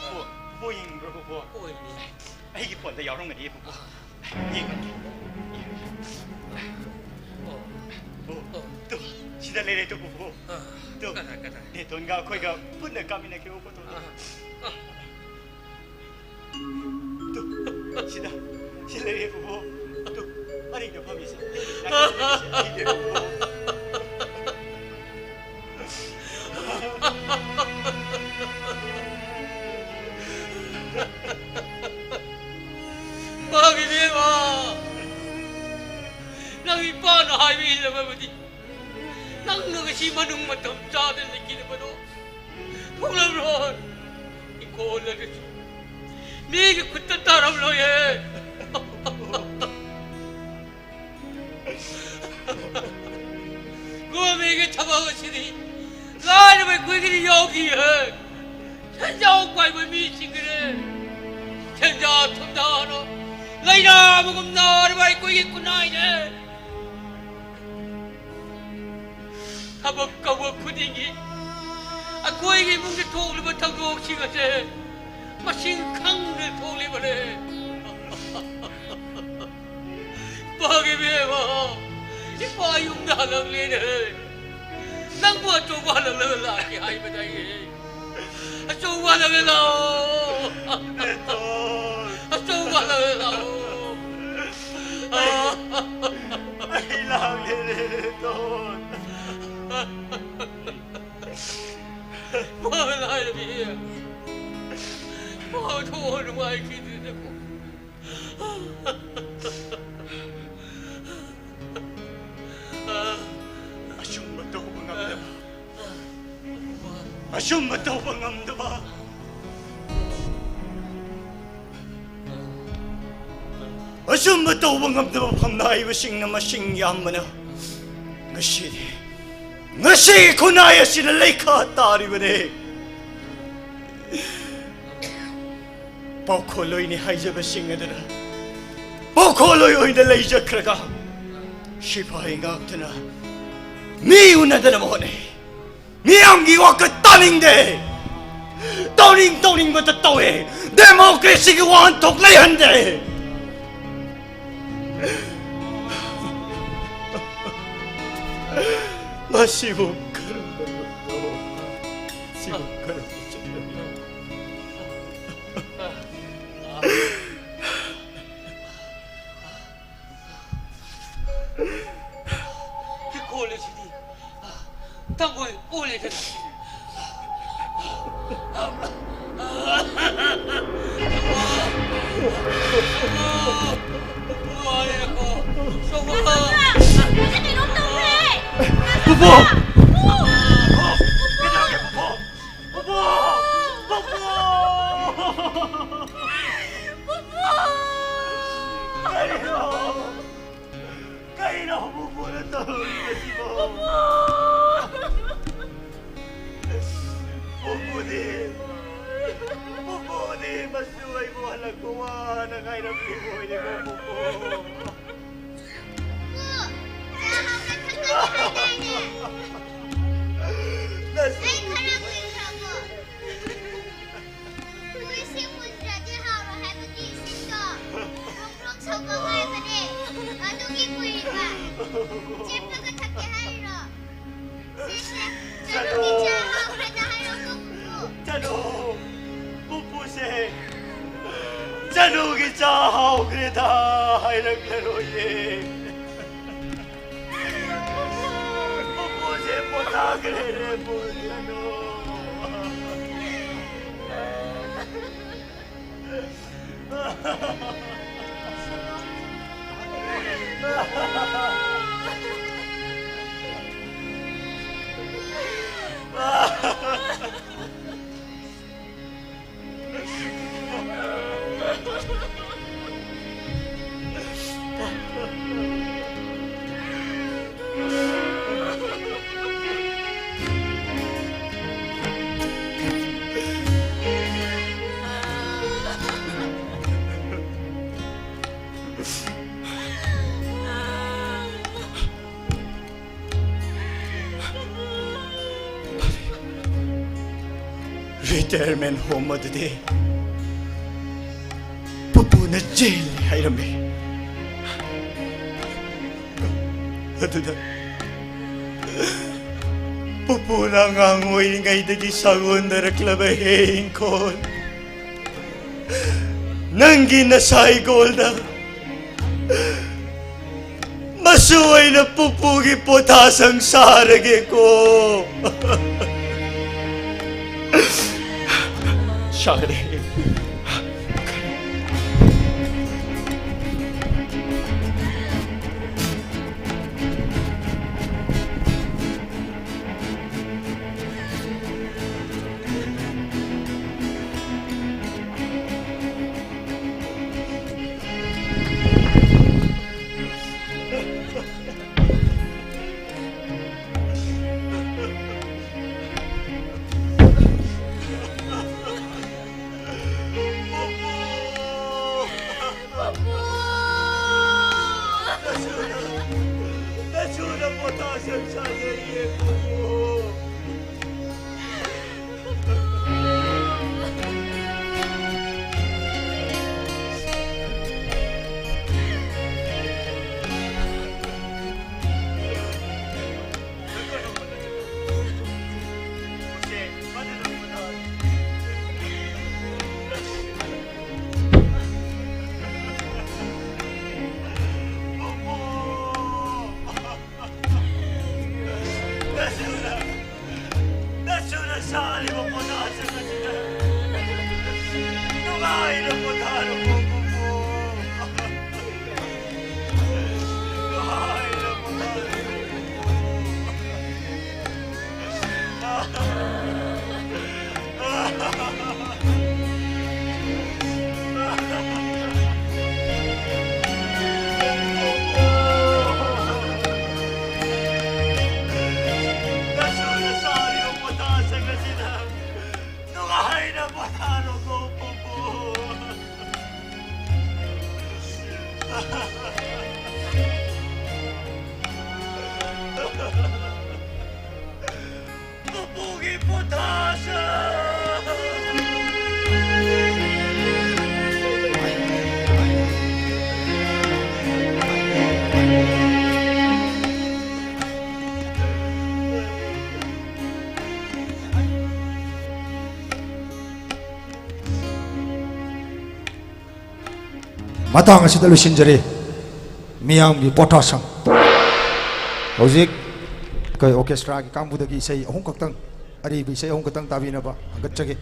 ꯄꯨꯄꯨ, ꯄꯨꯄꯨ ꯌꯦꯡꯅꯤꯡꯕ꯭ꯔꯣ, ꯄꯨꯄꯨ? ꯍꯣꯏꯅꯦ꯫ ꯑꯩꯒꯤ ꯐꯣꯟꯗ ꯌꯥꯎꯔꯝꯒꯅꯤꯌꯦ, ꯄꯨꯄꯨ꯫ ꯑ꯫ ꯌꯦꯡꯉꯣ꯫ ꯑꯣ꯫ ꯑꯣ, ꯑꯣ꯫ ꯇꯨ, ꯁꯤꯗ ꯂꯩꯔꯦ, ꯇꯨ, ꯄꯨꯄꯨ꯫ ꯑ, ꯇꯨ, ꯀꯗꯥꯏ, ꯀꯗꯥꯏ? ꯅꯦꯇꯣꯟꯒ ꯑꯩꯈꯣꯏꯒ ꯄꯨꯟꯅ ꯀꯥꯞꯃꯤꯟꯅꯈꯤꯕ ꯐꯣꯇꯣꯗꯣ꯫ ꯑ, ꯑ꯫ ꯇꯨ, ꯁꯤꯗ, ꯁꯤ ꯂꯩꯔꯦ, ꯄꯨꯄꯨ꯫ ꯇꯨ, ꯃꯅꯤꯡꯗ ꯐꯝꯃꯤꯁꯦ꯫ ꯑꯩꯅꯦ, ꯄꯨꯄꯨ꯫ ꯃꯥꯒꯤꯅꯦꯕ꯫ ꯅꯪ ꯏꯄꯥꯅ ꯍꯥꯏꯕ ꯏꯜꯂꯕꯗꯤ ꯅꯪꯅ ꯉꯁꯤ ꯃꯅꯨꯡ ꯃꯇꯝ ꯆꯥꯗꯅ ꯂꯩꯈꯤꯗꯕꯗꯣ ꯊꯣꯛꯂꯝꯂꯣꯏ꯫ ꯏꯪꯈꯣꯜ ꯑꯗꯨꯁꯨ ꯃꯤꯒꯤ ꯈꯨꯠꯇ ꯇꯥꯔꯝꯂꯣꯏꯍꯦ꯫ ꯒꯣꯔꯃꯦꯟꯒꯤ ꯊꯕꯛ ꯑꯁꯤꯗꯤ ꯂꯥꯏꯔꯕ ꯑꯩꯈꯣꯏꯒꯤꯗꯤ ꯌꯥꯎꯈꯤꯍꯦ꯫ ꯁꯦꯟꯖꯥꯎ ꯄꯥꯏꯕ ꯃꯤꯁꯤꯡꯒꯤꯅꯦ꯫ ꯊꯨꯝꯖꯥ ꯊꯨꯝꯖꯥꯅ ꯂꯩꯅꯥ ꯑꯃꯒꯨꯝ ꯅꯥꯔꯤꯕ ꯑꯩꯈꯣꯏꯒꯤ ꯈꯨꯟꯅꯥꯏꯅꯦ꯫ ꯊꯕꯛ ꯀꯧꯕ ꯈꯨꯗꯤꯡꯒꯤ ꯑꯩꯈꯣꯏꯒꯤ ꯏꯃꯨꯡꯗ ꯊꯣꯛꯂꯤꯕ ꯊꯧꯗꯣꯛꯁꯤꯡ ꯑꯁꯦ ꯃꯁꯤꯡ ꯈꯪꯗꯅ ꯊꯣꯛꯂꯤꯕꯅꯦ꯫ ꯏꯄꯥꯒꯤ ꯏꯕꯦꯝꯃ, ꯏꯄꯥ ꯌꯨꯝꯗ ꯍꯜꯂꯛꯂꯦꯅꯦ꯫ ꯅꯪꯕꯨ ꯑꯆꯧꯕ ꯍꯜꯂꯛꯂꯒ ꯂꯥꯛꯀꯦ ꯍꯥꯏꯕꯗꯥꯏ꯫ ꯑꯆꯧꯕ ꯍꯜꯂꯛꯂꯦ ꯂꯥꯛꯑꯣ꯫ ꯕꯦꯇꯣꯟ꯫ ꯑꯆꯧꯕ ꯍꯜꯂꯛꯂꯦ ꯂꯥꯛꯑꯣ꯫ ꯑꯩ ꯂꯥꯛꯂꯦꯅꯦ, ꯕꯦꯇꯣꯟ꯫ ꯃꯥ ꯂꯥꯏꯔꯕꯤ꯫ ꯃꯥ ꯊꯣꯛꯑꯣ ꯅꯨꯡꯉꯥꯏꯈꯤꯗ꯭ꯔꯦꯗꯀꯣ꯫ ꯑꯆꯨꯝꯕ ꯇꯧꯕ ꯉꯝꯗꯕ, ꯑꯆꯨꯝꯕ ꯇꯧꯕ ꯉꯝꯗꯕ, ꯑꯆꯨꯝꯕ ꯇꯧꯕ ꯉꯝꯗꯕ ꯐꯝꯅꯥꯏꯕꯁꯤꯡꯅ ꯃꯁꯤꯡ ꯌꯥꯝꯕꯅ ꯉꯁꯤꯗꯤ, ꯉꯁꯤꯒꯤ ꯈꯨꯟꯅꯥꯏ ꯑꯁꯤꯗ ꯂꯩꯈꯥ ꯇꯥꯔꯤꯕꯅꯤ꯫ ꯄꯥꯎꯈꯣꯜꯂꯣꯏꯅꯤ ꯍꯥꯏꯖꯕꯁꯤꯡ ꯑꯗꯨꯅ ꯄꯥꯎꯈꯣꯜꯂꯣꯏ ꯑꯣꯏꯅ ꯂꯩꯖꯈ꯭ꯔꯒ, ꯁꯤꯐꯥꯏ ꯉꯥꯛꯇꯅ ꯃꯤ ꯎꯅꯗꯅꯕ ꯍꯣꯠꯅꯩ꯫ ꯃꯤꯌꯥꯝꯒꯤ ꯋꯥꯈꯜ ꯇꯥꯅꯤꯡꯗꯦ꯫ ꯇꯧꯅꯤꯡ ꯇꯧꯅꯤꯡꯕꯇ ꯇꯧꯋꯦ꯫ ꯗꯦꯃꯣꯀ꯭ꯔꯦꯁꯤꯒꯤ ꯋꯥꯍꯟꯊꯣꯛ ꯂꯩꯍꯟꯗꯦ꯫ ꯃꯁꯤꯕꯨ ꯀꯔꯝꯕ ꯂꯨꯞꯅꯣ? ꯁꯤꯕꯨ ꯀꯔꯝꯕ ꯆꯠꯅꯕꯤꯅꯣ? ꯍꯤꯡꯈꯣꯜ ꯑꯁꯤꯗꯤ ꯇꯥꯡꯒꯣꯜ ꯑꯣꯜꯂꯦꯗꯅ꯫ ꯋꯥꯔꯦꯗꯀꯣ꯫ ꯁꯣꯝꯕ! ꯅꯪꯁꯦ ꯀꯩꯅꯣꯝ ꯇꯧꯔꯦ! ꯄꯨꯄꯨ! ꯄꯨꯄꯨ! ꯀꯩꯗꯧꯔꯒꯦ, ꯄꯨꯄꯨ? ꯄꯨꯄꯨ! ꯄꯨꯄꯨ! ꯄꯨꯄꯨ! ꯀꯔꯤꯅꯣ? ꯀꯩꯅꯣ ꯄꯨꯄꯨꯅ ꯇꯧꯔꯤꯕꯁꯤꯕꯣ? ꯄꯨꯄꯨꯗꯤ, ꯄꯨꯄꯨꯗꯤ ꯃꯆꯨ ꯑꯩꯕꯨ ꯋꯥꯅ ꯉꯥꯏꯔꯝꯂꯤꯕ ꯑꯣꯏꯔꯦꯀꯣ, ꯄꯨꯄꯨ꯫ ꯄꯨꯄꯨ, ꯆꯥ ꯍꯥꯎꯅ ꯊꯛꯀꯅꯤ ꯍꯥꯏꯗꯥꯏꯅꯦ? ꯑꯩ ꯈꯔ ꯀꯨꯏꯈ꯭ꯔꯕꯣ? ꯄꯨꯄꯨ, ꯏꯁꯤꯡ ꯃꯨꯟꯗ꯭ꯔꯗꯤ ꯍꯥꯎꯔꯣꯏ ꯍꯥꯏꯕꯒꯤ ꯏꯁꯤꯡꯗꯣ ꯄ꯭ꯔꯣꯛ ꯄ꯭ꯔꯣꯛ ꯁꯧꯕ ꯉꯥꯏꯕꯅꯦ꯫ ꯑꯗꯨꯒꯤ ꯀꯨꯏꯔꯤꯕ꯫ ꯆꯦꯞꯂꯒ ꯊꯛꯀꯦ ꯍꯥꯏꯔꯤꯔꯣ? ꯁꯦ, ꯁꯦ, ꯆꯅꯨꯒꯤ ꯆꯥ ꯍꯥꯎꯈ꯭ꯔꯦꯅ ꯍꯥꯏꯔꯣꯀꯣ, ꯄꯨꯄꯨ꯫ ꯆꯅꯨ, ꯄꯨꯄꯨꯁꯦ ꯆꯅꯨꯒꯤ ꯆꯥ ꯍꯥꯎꯈ꯭ꯔꯦꯗ ꯍꯥꯏꯔꯛꯂꯔꯣꯏꯌꯦ꯫ ꯄꯨꯄꯨꯁꯦ ꯄꯣꯊꯥꯈ꯭ꯔꯦꯅꯦ, ꯄꯨꯄꯨ꯫ Retirement home ꯑꯗꯨꯗꯤ ꯄꯨꯄꯨꯅ ꯆꯦꯜꯂꯤ ꯍꯥꯏꯔꯝꯃꯤ꯫ ꯑꯗꯨꯗ ꯄꯨꯄꯨꯅ ꯑꯉꯥꯡ ꯑꯣꯏꯔꯤꯉꯩꯗꯒꯤ ꯁꯥꯒꯣꯟꯅꯔꯛꯂꯕ ꯍꯦ ꯏꯪꯈꯣꯜ, ꯅꯪꯒꯤ ꯅꯁꯥ ꯏꯪꯈꯣꯜꯗ ꯃꯆꯨ ꯑꯣꯏꯅ ꯄꯨꯄꯨꯒꯤ ꯄꯣꯊꯥꯁꯪ ꯁꯥꯔꯒꯦꯀꯣ꯫ ꯁꯥꯒꯗꯦ꯫ ꯅꯁꯨꯅ, ꯅꯁꯨꯅ ꯄꯣꯊꯥꯁꯪ ꯁꯥꯖꯔꯤꯌꯦ, ꯄꯨꯄꯨ꯫ ꯅꯁꯨꯅ ꯁꯥꯔꯤꯕ ꯄꯣꯊꯥꯁꯪ ꯑꯁꯤꯗ ꯅꯨꯡꯉꯥꯏꯅ ꯄꯣꯊꯥꯔꯣ, ꯄꯨꯄꯨ꯫ ꯅꯨꯡꯉꯥꯏꯅ ꯄꯣꯊꯥꯔꯣ꯫ ꯄꯨꯄꯨꯒꯤ ꯄꯣꯊꯥꯁꯪ꯫ ꯃꯇꯥꯡ ꯑꯁꯤꯗ ꯂꯣꯏꯁꯤꯟꯖꯔꯦ ꯃꯤꯌꯥꯝꯒꯤ ꯄꯣꯊꯥꯁꯪ꯫ ꯍꯧꯖꯤꯛ ꯑꯩꯈꯣꯏ ꯑꯣꯔꯀꯦꯁꯇ꯭ꯔꯥꯒꯤ ꯀꯥꯡꯕꯨꯗꯒꯤ ꯏꯁꯩ ꯑꯍꯨꯝ ꯈꯛꯇꯪ, ꯑꯔꯤꯕ ꯏꯁꯩ ꯑꯍꯨꯝ ꯈꯛꯇꯪ ꯇꯥꯕꯤꯅꯕ ꯍꯪꯒꯠꯆꯒꯦ꯫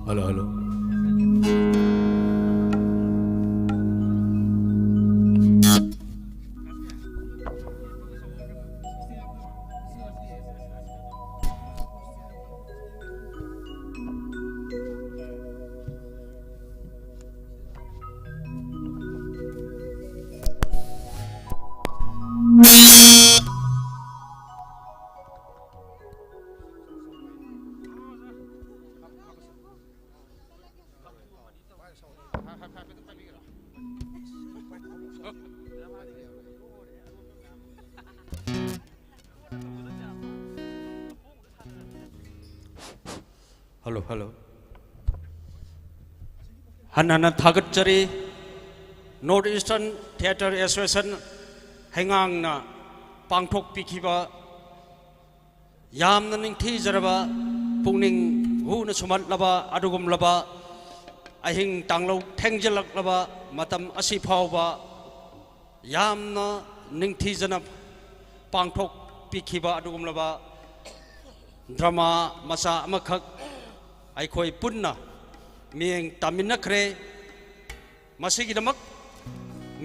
Hello, hello. Hello, hello. ꯍꯟꯅ ꯍꯟꯅ ꯊꯥꯒꯠꯆꯔꯤ꯫ North Eastern Theatre Association ꯍꯩꯉꯥꯡꯅ ꯄꯥꯡꯊꯣꯛꯄꯤꯈꯤꯕ ꯌꯥꯝꯅ ꯅꯤꯡꯊꯤꯖꯔꯕ, ꯄꯨꯛꯅꯤꯡ ꯍꯨꯅ ꯁꯨꯝꯍꯠꯂꯕ ꯑꯗꯨꯒꯨꯝꯂꯕ ꯑꯍꯤꯡ ꯇꯥꯡꯂꯧ ꯊꯦꯡꯖꯤꯜꯂꯛꯂꯕ ꯃꯇꯝ ꯑꯁꯤ ꯐꯥꯎꯕ ꯌꯥꯝꯅ ꯅꯤꯡꯊꯤꯖꯅ ꯄꯥꯡꯊꯣꯛꯄꯤꯈꯤꯕ ꯑꯗꯨꯒꯨꯝꯂꯕ drama ꯃꯆꯥ ꯑꯃꯈꯛ ꯑꯩꯈꯣꯏ ꯄꯨꯟꯅ ꯃꯤꯠꯌꯦꯡ ꯇꯥꯃꯤꯟꯅꯈ꯭ꯔꯦ꯫ ꯃꯁꯤꯒꯤꯗꯃꯛ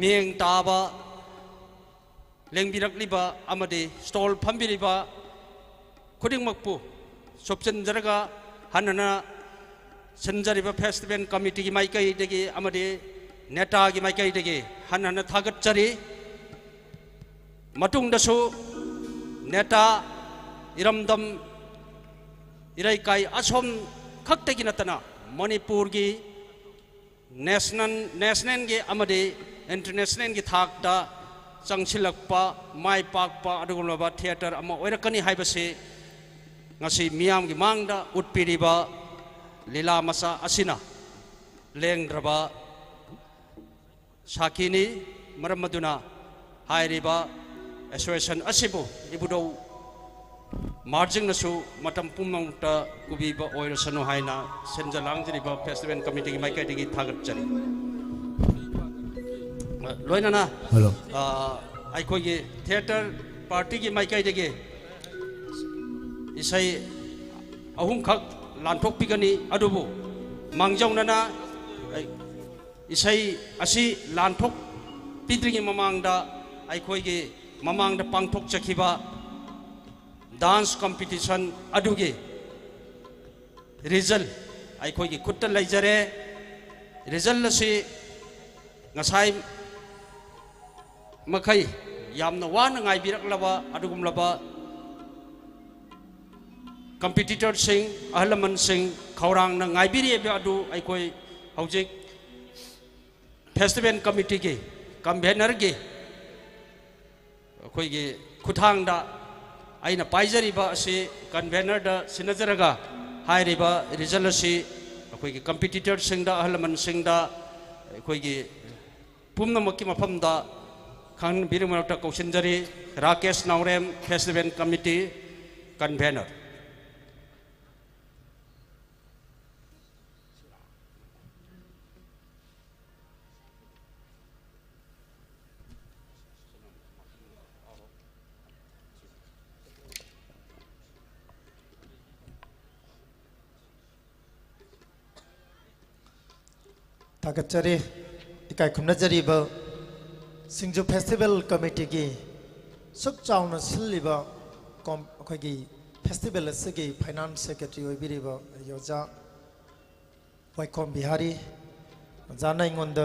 ꯃꯤꯠꯌꯦꯡ ꯇꯥꯕ ꯂꯦꯡꯕꯤꯔꯛꯂꯤꯕ ꯑꯃꯗꯤ stall ꯐꯝꯕꯤꯔꯤꯕ ꯈꯨꯗꯤꯡꯃꯛꯄꯨ ꯁꯨꯞꯆꯤꯟꯖꯔꯒ, ꯍꯟꯅꯅ ꯁꯤꯟꯖꯔꯤꯕ festival committeeꯒꯤ ꯃꯥꯏꯀꯩꯗꯒꯤ ꯑꯃꯗꯤ ꯅꯦꯇꯥꯒꯤ ꯃꯥꯏꯀꯩꯗꯒꯤ ꯍꯟꯅꯅ ꯊꯥꯒꯠꯆꯔꯤ꯫ ꯃꯇꯨꯡꯗꯁꯨ ꯅꯦꯇꯥ, ꯏꯔꯝꯗꯝ, ꯏꯔꯩꯀꯥꯏ ꯑꯁꯣꯝ ꯈꯛꯇꯒꯤ ꯅꯠꯇꯅ ꯃꯅꯤꯄꯨꯔꯒꯤ national, nationalꯒꯤ ꯑꯃꯗꯤ internationalꯒꯤ ꯊꯥꯛꯇ ꯆꯪꯁꯤꯜꯂꯛꯄ, ꯃꯥꯏ ꯄꯥꯛꯄ ꯑꯗꯨꯒꯨꯝꯂꯕ theatre ꯑꯃ ꯑꯣꯏꯔꯛꯀꯅꯤ ꯍꯥꯏꯕꯁꯤ ꯉꯁꯤ ꯃꯤꯌꯥꯝꯒꯤ ꯃꯥꯡꯗ ꯎꯠꯄꯤꯔꯤꯕ ꯂꯤꯂꯥ ꯃꯆꯥ ꯑꯁꯤꯅ ꯂꯦꯡꯗ꯭ꯔꯕ ꯁꯥꯈꯤꯅꯤ꯫ ꯃꯔꯝ ꯑꯗꯨꯅ ꯍꯥꯏꯔꯤꯕ association ꯑꯁꯤꯕꯨ ꯏꯕꯨꯙꯧ ꯃꯥꯔꯖꯤꯡꯅꯁꯨ ꯃꯇꯝ ꯄꯨꯝꯅꯃꯛꯇ ꯀꯨꯕꯤꯕ ꯑꯣꯏꯔꯁꯅꯨ ꯍꯥꯏꯅ ꯁꯤꯟꯖ ꯂꯥꯡꯖꯔꯤꯕ festival committeeꯒꯤ ꯃꯥꯏꯀꯩꯗꯒꯤ ꯊꯥꯒꯠꯆꯔꯤ꯫ ꯂꯣꯏꯅꯅ, ꯍꯜꯂꯣ꯫ ꯑ, ꯑꯩꯈꯣꯏꯒꯤ theatre partyꯒꯤ ꯃꯥꯏꯀꯩꯗꯒꯤ ꯏꯁꯩ ꯑꯍꯨꯝꯈꯛ ꯂꯥꯟꯊꯣꯛꯄꯤꯒꯅꯤ, ꯑꯗꯨꯕꯨ ꯃꯥꯡꯖꯧꯅꯅ, ꯑꯩ, ꯏꯁꯩ ꯑꯁꯤ ꯂꯥꯟꯊꯣꯛꯄꯤꯗ꯭ꯔꯤꯉꯩ ꯃꯃꯥꯡꯗ ꯑꯩꯈꯣꯏꯒꯤ ꯃꯃꯥꯡꯗ ꯄꯥꯡꯊꯣꯛꯆꯈꯤꯕ dance competition ꯑꯗꯨꯒꯤ result ꯑꯩꯈꯣꯏꯒꯤ ꯈꯨꯠꯇ ꯂꯩꯖꯔꯦ꯫ Result ꯑꯁꯤ ꯉꯁꯥꯏ ꯃꯈꯩ ꯌꯥꯝꯅ ꯋꯥꯅ ꯉꯥꯏꯕꯤꯔꯛꯂꯕ ꯑꯗꯨꯒꯨꯝꯂꯕ competitorꯁꯤꯡ, ꯑꯍꯜ ꯂꯃꯟꯁꯤꯡ ꯈꯧꯔꯥꯡꯅ ꯉꯥꯏꯕꯤꯔꯤꯕ ꯑꯗꯨ ꯑꯩꯈꯣꯏ ꯍꯧꯖꯤꯛ festival committeeꯒꯤ convenorꯒꯤ ꯑꯩꯈꯣꯏꯒꯤ ꯈꯨꯠꯊꯥꯡꯗ ꯑꯩꯅ ꯄꯥꯏꯖꯔꯤꯕ ꯑꯁꯤ convenorꯗ ꯁꯤꯟꯅꯖꯔꯒ ꯍꯥꯏꯔꯤꯕ result ꯑꯁꯤ ꯑꯩꯈꯣꯏꯒꯤ competitorꯁꯤꯡꯗ, ꯑꯍꯜ ꯂꯃꯟꯁꯤꯡꯗ, ꯑꯩꯈꯣꯏꯒꯤ ꯄꯨꯝꯅꯃꯛꯀꯤ ꯃꯐꯝꯗ ꯈꯪꯍꯟꯕꯤꯔꯕ ꯃꯔꯛꯇ ꯀꯧꯁꯤꯟꯖꯔꯤ꯫ ꯔꯥꯀꯦꯁ ꯅꯥꯎꯔꯦꯝ, festival committee convenor꯫ ꯊꯥꯒꯠꯆꯔꯤ꯫ ꯏꯀꯥꯏ ꯈꯨꯝꯅꯖꯔꯤꯕ ꯁꯤꯡꯖꯨ festival committeeꯒꯤ ꯁꯨꯛ ꯆꯥꯎꯅ ꯁꯤꯜꯂꯤꯕ ꯀꯣꯝ-, ꯑꯩꯈꯣꯏꯒꯤ festival ꯑꯁꯤꯒꯤ finance secretary ꯑꯣꯏꯕꯤꯔꯤꯕ ꯑꯩꯒꯤ ꯑꯣꯖꯥ ꯋꯥꯏꯈꯣꯝ ꯕꯤꯍꯥꯔꯤ, ꯑꯣꯖꯥꯅ ꯑꯩꯉꯣꯟꯗ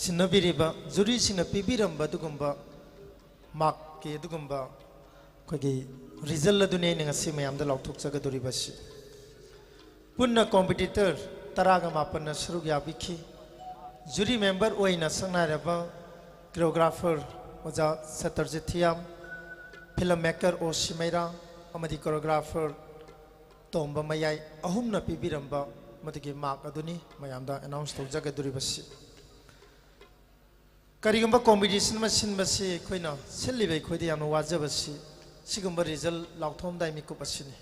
ꯁꯤꯟꯅꯕꯤꯔꯤꯕ, juryꯁꯤꯡꯅ ꯄꯤꯕꯤꯔꯝꯕ ꯑꯗꯨꯒꯨꯝꯕ markꯀꯤ ꯑꯗꯨꯒꯨꯝꯕ ꯑꯩꯈꯣꯏꯒꯤ result ꯑꯗꯨꯅꯤ ꯑꯩꯅ ꯉꯁꯤ ꯃꯌꯥꯝꯗ ꯂꯥꯎꯊꯣꯛꯆꯒꯗꯧꯔꯤꯕꯁꯤ꯫ ꯄꯨꯟꯅ competitor ꯇꯔꯥꯒ ꯃꯥꯄꯟꯅ ꯁꯔꯨꯛ ꯌꯥꯕꯤꯈꯤ꯫ Jury member ꯑꯣꯏꯅ ꯁꯛꯅꯥꯏꯔꯕ choreographer ꯑꯣꯖꯥ ꯁꯇꯔꯖꯤꯠ ꯊꯤꯌꯥꯝ, film maker ꯑꯣ ꯁꯤꯃꯩꯔꯥ ꯑꯃꯗꯤ choreographer ꯇꯣꯝꯕ ꯃꯌꯥꯏ ꯑꯍꯨꯝꯅ ꯄꯤꯕꯤꯔꯝꯕ ꯃꯗꯨꯒꯤ mark ꯑꯗꯨꯅꯤ ꯃꯌꯥꯝꯗ announce ꯇꯧꯖꯒꯗꯧꯔꯤꯕꯁꯤ꯫ ꯀꯔꯤꯒꯨꯝꯕ competition ꯑꯃ ꯁꯤꯟꯕꯁꯤ ꯑꯩꯈꯣꯏꯅ ꯁꯤꯜꯂꯤꯕ ꯑꯩꯈꯣꯏꯗ ꯌꯥꯝꯅ ꯋꯥꯖꯕꯁꯤ ꯁꯤꯒꯨꯝꯕ result ꯂꯥꯎꯊꯣꯛꯑꯝꯗꯥꯏ ꯃꯤꯀꯨꯞ ꯑꯁꯤꯅꯤ꯫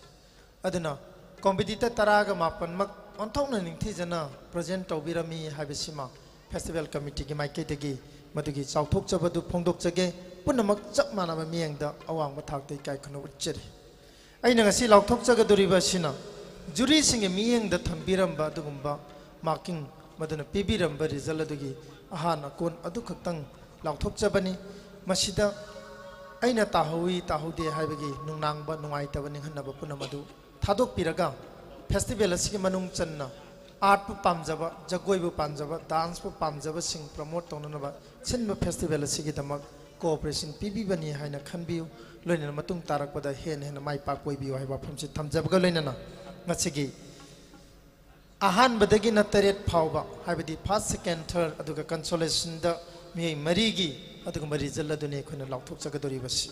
ꯑꯗꯨꯅ competitor ꯇꯔꯥꯒ ꯃꯥꯄꯟꯃꯛ ꯑꯣꯟꯊꯣꯛꯅ ꯅꯤꯡꯊꯤꯖꯅ present ꯇꯧꯕꯤꯔꯝꯃꯤ ꯍꯥꯏꯕꯁꯤꯃ festival committeeꯒꯤ ꯃꯥꯏꯀꯩꯗꯒꯤ ꯃꯗꯨꯒꯤ ꯆꯥꯎꯊꯣꯛꯆꯕꯗꯨ ꯐꯣꯡꯗꯣꯛꯆꯒꯦ꯫ ꯄꯨꯝꯅꯃꯛ ꯆꯞ ꯃꯥꯟꯅꯕ ꯃꯤꯠꯌꯦꯡꯗ ꯑꯋꯥꯡꯕ ꯊꯥꯛꯇ ꯏꯀꯥꯏ ꯈꯨꯝꯅꯕ ꯎꯠꯆꯔꯤ꯫ ꯑꯩꯅ ꯉꯁꯤ ꯂꯥꯎꯊꯣꯛꯆꯒꯗꯧꯔꯤꯕ ꯑꯁꯤꯅ ꯖꯨꯔꯤꯁꯤꯡꯒꯤ ꯃꯤꯠꯌꯦꯡꯗ ꯊꯝꯕꯤꯔꯝꯕ ꯑꯗꯨꯒꯨꯝꯕ ꯃꯥꯔꯀꯤꯡ ꯃꯗꯨꯅ ꯄꯤꯕꯤꯔꯝꯕ ꯔꯤꯖꯜ ꯑꯗꯨꯒꯤ ꯑꯍꯥꯟ ꯑꯀꯣꯟ ꯑꯗꯨꯈꯛꯇꯪ ꯂꯥꯎꯊꯣꯛꯆꯕꯅꯤ꯫ ꯃꯁꯤꯗ ꯑꯩꯅ ꯇꯥꯍꯧꯏ ꯇꯥꯍꯧꯗꯦ ꯍꯥꯏꯕꯒꯤ ꯅꯨꯡꯅꯥꯡꯕ ꯅꯨꯡꯉꯥꯏꯇꯕ ꯅꯤꯡꯍꯟꯅꯕ ꯄꯨꯝꯅꯃꯛ ꯑꯗꯨ ꯊꯥꯗꯣꯛꯄꯤꯔꯒ, ꯐꯦꯁꯇꯤꯚꯦꯜ ꯑꯁꯤꯒꯤ ꯃꯅꯨꯡ ꯆꯟꯅ ꯑꯥꯔꯠꯄꯨ ꯄꯥꯝꯖꯕ, ꯖꯒꯣꯏꯕꯨ ꯄꯥꯝꯖꯕ, ꯗꯥꯟꯁꯄꯨ ꯄꯥꯝꯖꯕꯁꯤꯡ ꯄ꯭ꯔꯃꯣꯠ ꯇꯧꯅꯅꯕ ꯁꯤꯟꯕ ꯐꯦꯁꯇꯤꯚꯦꯜ ꯑꯁꯤꯒꯤꯗꯃꯛ ꯀꯣꯑꯣꯄꯔꯦꯁꯟ ꯄꯤꯕꯤꯕꯅꯤ ꯍꯥꯏꯅ ꯈꯟꯕꯤꯌꯨ꯫ ꯂꯣꯏꯅꯅ ꯃꯇꯨꯡ ꯇꯥꯔꯛꯄꯗ ꯍꯦꯟꯅ ꯍꯦꯟꯅ ꯃꯥꯏ ꯄꯥꯛꯄ ꯑꯣꯏꯕꯤꯌꯨ ꯍꯥꯏꯕ ꯋꯥꯐꯝꯁꯤ ꯊꯝꯖꯕꯒ ꯂꯣꯏꯅꯅ, ꯉꯁꯤꯒꯤ ꯑꯍꯥꯟꯕꯗꯒꯤꯅ ꯇꯔꯦꯠ ꯐꯥꯎꯕ, ꯍꯥꯏꯕꯗꯤ ꯐꯥꯔꯁ, ꯁꯦꯀꯦꯟ, ꯊꯥꯔꯠ, ꯑꯗꯨꯒ ꯀꯟꯁꯣꯂꯦꯁꯟꯗ ꯃꯤꯑꯣꯏ ꯃꯔꯤꯒꯤ ꯑꯗꯨꯒꯨꯝꯕ ꯔꯤꯖꯜ ꯑꯗꯨꯅꯤ ꯑꯩꯈꯣꯏꯅ ꯂꯥꯎꯊꯣꯛꯆꯒꯗꯧꯔꯤꯕꯁꯤ꯫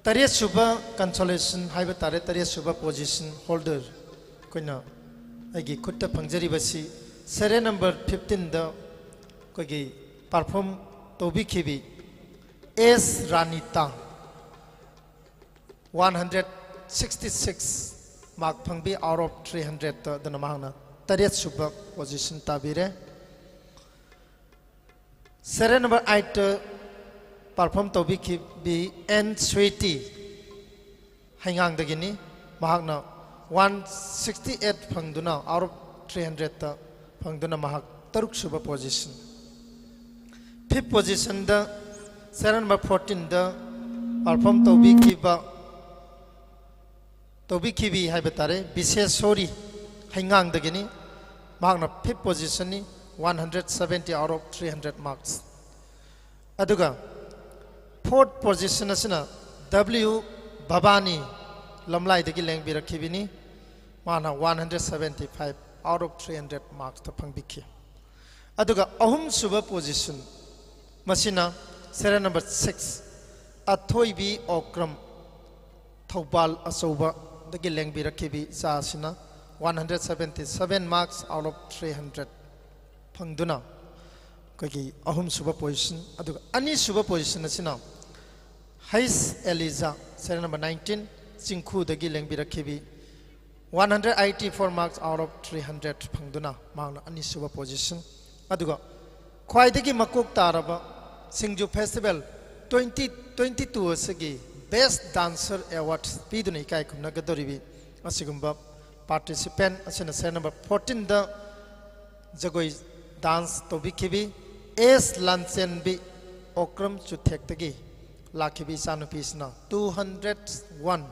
ꯇꯔꯦꯠ ꯁꯨꯕ ꯀꯟꯁꯣꯂꯦꯁꯟ ꯍꯥꯏꯕ ꯇꯥꯔꯦ, ꯇꯔꯦꯠ ꯁꯨꯕ ꯄꯣꯖꯤꯁꯟ ꯍꯣꯜꯗꯔ ꯑꯩꯈꯣꯏꯅ ꯑꯩꯒꯤ ꯈꯨꯠꯇ ꯐꯪꯖꯔꯤꯕꯁꯤ ꯁꯦꯔꯤꯌꯦꯜ ꯅꯝꯕꯔ ꯐꯤꯐꯇꯤꯟꯗ ꯑꯩꯈꯣꯏꯒꯤ ꯄꯔꯐꯣꯔꯝ ꯇꯧꯕꯤꯈꯤꯕꯤ S Ranita, one hundred sixty six mark ꯐꯪꯕꯤ ꯑꯥꯎꯠ ꯑꯣꯐ ꯊ꯭ꯔꯤ ꯍꯟꯗ꯭ꯔꯦꯠꯇ, ꯑꯗꯨꯅ ꯃꯍꯥꯛꯅ ꯇꯔꯦꯠ ꯁꯨꯕ ꯄꯣꯖꯤꯁꯟ ꯇꯥꯕꯤꯔꯦ꯫ ꯁꯦꯔꯤꯌꯦꯜ ꯅꯝꯕꯔ ꯑꯩꯠꯇ ꯄꯔꯐꯣꯔꯝ ꯇꯧꯕꯤꯈꯤꯕꯤ ꯑꯦꯟ ꯁ꯭ꯋꯤꯇꯤ, ꯍꯩꯉꯥꯡꯗꯒꯤꯅꯤ꯫ ꯃꯍꯥꯛꯅ ꯋꯥꯟ ꯁꯤꯛꯁꯇꯤ ꯑꯩꯠ ꯐꯪꯗꯨꯅ, ꯑꯥꯎꯠ ꯑꯣꯐ ꯊ꯭ꯔꯤ ꯍꯟꯗ꯭ꯔꯦꯠꯇ ꯐꯪꯗꯨꯅ ꯃꯍꯥꯛ ꯇꯔꯨꯛ ꯁꯨꯕ ꯄꯣꯖꯤꯁꯟ꯫ ꯐꯤꯐ ꯄꯣꯖꯤꯁꯟꯗ ꯁꯦꯔꯤꯌꯦꯜ ꯅꯝꯕꯔ ꯐꯣꯔꯇꯤꯟꯗ ꯄꯔꯐꯣꯔꯝ ꯇꯧꯕꯤꯈꯤꯕ, ꯇꯧꯕꯤꯈꯤꯕꯤ ꯍꯥꯏꯕ ꯇꯥꯔꯦ, ꯕꯤꯁꯦꯁꯣꯔꯤ, ꯍꯩꯉꯥꯡꯗꯒꯤꯅꯤ꯫ ꯃꯍꯥꯛꯅ ꯐꯤꯐ ꯄꯣꯖꯤꯁꯟꯅꯤ, one hundred seventy out of three hundred marks. ꯑꯗꯨꯒ ꯐꯣꯔꯠ ꯄꯣꯖꯤꯁꯟ ꯑꯁꯤꯅ ꯗꯕ꯭ꯂꯤꯌꯨ ꯚꯕꯥꯅꯤ, ꯂꯝꯂꯥꯏꯗꯒꯤ ꯂꯦꯡꯕꯤꯔꯛꯈꯤꯕꯅꯤ꯫ ꯃꯥꯅ one hundred seventy five out of three hundred ꯃꯥꯔꯛꯁꯇ ꯐꯪꯕꯤꯈꯤ꯫ ꯑꯗꯨꯒ ꯑꯍꯨꯝꯁꯨꯕ ꯄꯣꯖꯤꯁꯟ, ꯃꯁꯤꯅ serial number six, Athoibi Okram, Thoubal ꯑꯆꯧꯕꯗꯒꯤ ꯂꯦꯡꯕꯤꯔꯛꯈꯤꯕꯤ ꯏꯆꯥ ꯑꯁꯤꯅ one hundred seventy seven marks out of three hundred ꯐꯪꯗꯨꯅ ꯑꯩꯈꯣꯏꯒꯤ ꯑꯍꯨꯝꯁꯨꯕ ꯄꯣꯖꯤꯁꯟ, ꯑꯗꯨꯒ ꯑꯅꯤꯁꯨꯕ ꯄꯣꯖꯤꯁꯟ ꯑꯁꯤꯅ Heisa Eliza, serial number nineteen, ꯆꯤꯡꯈꯨꯗꯒꯤ ꯂꯦꯡꯕꯤꯔꯛꯈꯤꯕꯤ, one hundred eighty four marks out of three hundred ꯐꯪꯗꯨꯅ ꯃꯍꯥꯛꯅ ꯑꯅꯤꯁꯨꯕ ꯄꯣꯖꯤꯁꯟ꯫ ꯑꯗꯨꯒ ꯈ꯭ꯋꯥꯏꯗꯒꯤ ꯃꯀꯣꯛ ꯇꯥꯔꯕ ꯁꯤꯡꯖꯨ ꯐꯦꯁꯇꯤꯚꯦꯜ ꯇ꯭ꯋꯦꯟꯇꯤ ꯇ꯭ꯋꯦꯟꯇꯤ ꯇꯨ ꯑꯁꯤꯒꯤ ꯕꯦꯁ ꯗꯥꯟꯁꯔ ꯑꯦꯋꯥꯔꯗ ꯄꯤꯗꯨꯅ ꯏꯀꯥꯏ ꯈꯨꯝꯅꯒꯗꯧꯔꯤꯕꯤ ꯑꯁꯤꯒꯨꯝꯕ participant ꯑꯁꯤꯅ ꯁꯦꯔꯤꯌꯦꯜ ꯅꯝꯕꯔ ꯐꯣꯔꯇꯤꯟꯗ ꯖꯒꯣꯏ dance ꯇꯧꯕꯤꯈꯤꯕꯤ ꯑꯦꯁ ꯂꯥꯟꯆꯦꯟꯕꯤ ꯑꯣꯀ꯭ꯔꯝ ꯆꯨꯊꯦꯛꯇꯒꯤ ꯂꯥꯛꯈꯤꯕ ꯏꯆꯥꯅꯨꯄꯤꯁꯤꯅ two hundred one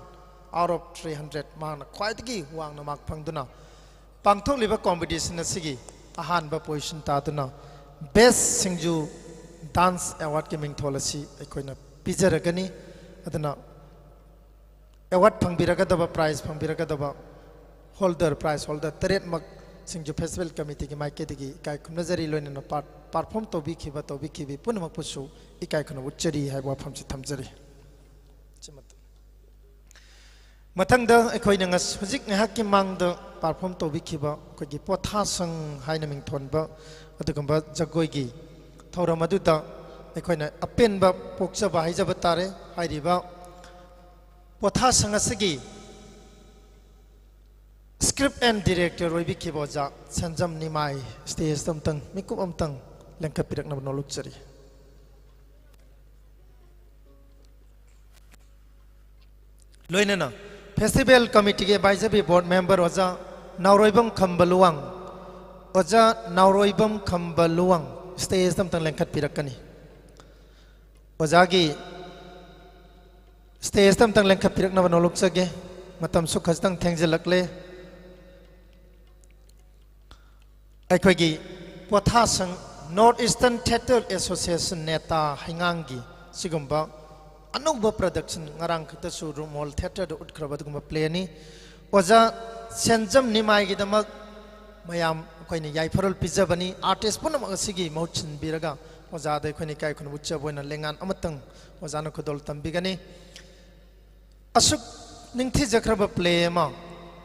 out of three hundred, ꯃꯍꯥꯛꯅ ꯈ꯭ꯋꯥꯏꯗꯒꯤ ꯋꯥꯡꯅ mark ꯐꯪꯗꯨꯅ ꯄꯥꯡꯊꯣꯛꯂꯤꯕ competition ꯑꯁꯤꯒꯤ ꯑꯍꯥꯟꯕ position ꯇꯥꯗꯨꯅ Best ꯁꯤꯡꯖꯨ Dance Awardꯀꯤ ꯃꯤꯡꯊꯣꯜ ꯑꯁꯤ ꯑꯩꯈꯣꯏꯅ ꯄꯤꯖꯔꯒꯅꯤ꯫ ꯑꯗꯨꯅ award ꯐꯪꯕꯤꯔꯒꯗꯕ, prize ꯐꯪꯕꯤꯔꯒꯗꯕ holder, prize holder ꯇꯔꯦꯠꯃꯛ ꯁꯤꯡꯖꯨ Festival Committeeꯒꯤ ꯃꯥꯏꯀꯩꯗꯒꯤ ꯏꯀꯥꯏ ꯈꯨꯝꯅꯖꯔꯤ, ꯂꯣꯏꯅꯅ part, perform ꯇꯧꯕꯤꯈꯤꯕ, ꯇꯧꯕꯤꯈꯤꯕꯤ ꯄꯨꯝꯅꯃꯛꯄꯨꯁꯨ ꯏꯀꯥꯏ ꯈꯨꯝꯅꯕ ꯎꯠꯆꯔꯤ ꯍꯥꯏꯕ ꯋꯥꯐꯝꯁꯤ ꯊꯝꯖꯔꯤ꯫ ꯁꯤꯃꯇ-, ꯃꯊꯪꯗ ꯑꯩꯈꯣꯏꯅ ꯉꯁ-, ꯍꯧꯖꯤꯛ ꯉꯥꯏꯍꯥꯛꯀꯤ ꯃꯥꯡꯗ perform ꯇꯧꯕꯤꯈꯤꯕ ꯑꯩꯈꯣꯏꯒꯤ ꯄꯣꯊꯥꯁꯪ ꯍꯥꯏꯅ ꯃꯤꯡꯊꯣꯟꯕ ꯑꯗꯨꯒꯨꯝꯕ ꯖꯒꯣꯏꯒꯤ ꯊꯧꯔꯝ ꯑꯗꯨꯗ ꯑꯩꯈꯣꯏꯅ ꯑꯄꯦꯟꯕ ꯄꯣꯛꯆꯕ ꯍꯥꯏꯖꯕ ꯇꯥꯔꯦ꯫ ꯍꯥꯏꯔꯤꯕ ꯄꯣꯊꯥꯁꯪ ꯑꯁꯤꯒꯤ script and director ꯑꯣꯏꯕꯤꯈꯤꯕ ꯑꯣꯖꯥ ꯁꯦꯟꯖꯝ ꯅꯤꯃꯥꯏ stageꯇ ꯑꯝꯇꯪ, ꯃꯤꯀꯨꯞ ꯑꯝꯇꯪ ꯂꯦꯡꯈꯠꯄꯤꯔꯛꯅꯕ ꯅꯣꯂꯨꯛꯆꯔꯤ꯫ ꯂꯣꯏꯅꯅ Festival Committeeꯒꯤ advisory board member ꯑꯣꯖꯥ ꯅꯥꯎꯔꯣꯏꯕꯝ ꯈꯝꯕ ꯂꯨꯋꯥꯡ, ꯑꯣꯖꯥ ꯅꯥꯎꯔꯣꯏꯕꯝ ꯈꯝꯕ ꯂꯨꯋꯥꯡ stageꯇ ꯑꯝꯇꯪ ꯂꯦꯡꯈꯠꯄꯤꯔꯛꯀꯅꯤ꯫ ꯑꯣꯖꯥꯒꯤ stageꯇ ꯑꯝꯇꯪ ꯂꯦꯡꯈꯠꯄꯤꯔꯛꯅꯕ ꯅꯣꯂꯨꯛꯆꯒꯦ꯫ ꯃꯇꯝꯁꯨ ꯈꯖꯤꯛꯇꯪ ꯊꯦꯡꯖꯤꯜꯂꯛꯂꯦ꯫ ꯑꯩꯈꯣꯏꯒꯤ ꯄꯣꯊꯥꯁꯪ, North Eastern Theatre Association, ꯅꯦꯇꯥ ꯍꯩꯉꯥꯡꯒꯤ ꯁꯤꯒꯨꯝꯕ ꯑꯅꯧꯕ production, ꯉꯔꯥꯡ ꯈꯛꯇꯁꯨ ꯔꯨꯃꯣꯜ Theatreꯗ ꯎꯠꯈ꯭ꯔꯕ ꯑꯗꯨꯒꯨꯝꯕ playꯅꯤ꯫ ꯑꯣꯖꯥ ꯁꯦꯟꯖꯝ ꯅꯤꯃꯥꯏꯒꯤꯗꯃꯛ ꯃꯌꯥꯝ ꯑꯩꯈꯣꯏꯅ ꯌꯥꯏꯐꯔꯣꯜ ꯄꯤꯖꯕꯅꯤ꯫ Artist ꯄꯨꯝꯅꯃꯛ ꯑꯁꯤꯒꯤ ꯃꯍꯨꯠ ꯁꯤꯟꯕꯤꯔꯒ ꯑꯣꯖꯥꯗ ꯑꯩꯈꯣꯏꯅ ꯏꯀꯥꯏ ꯈꯨꯝꯅꯕ ꯎꯠꯆꯕ ꯑꯣꯏꯅ ꯂꯦꯡꯉꯥꯟ ꯑꯃꯇꯪ ꯑꯣꯖꯥꯅ ꯈꯨꯗꯣꯜ ꯇꯝꯕꯤꯒꯅꯤ꯫ ꯑꯁꯨꯛ ꯅꯤꯡꯊꯤꯖꯈ꯭ꯔꯕ play ꯑꯃ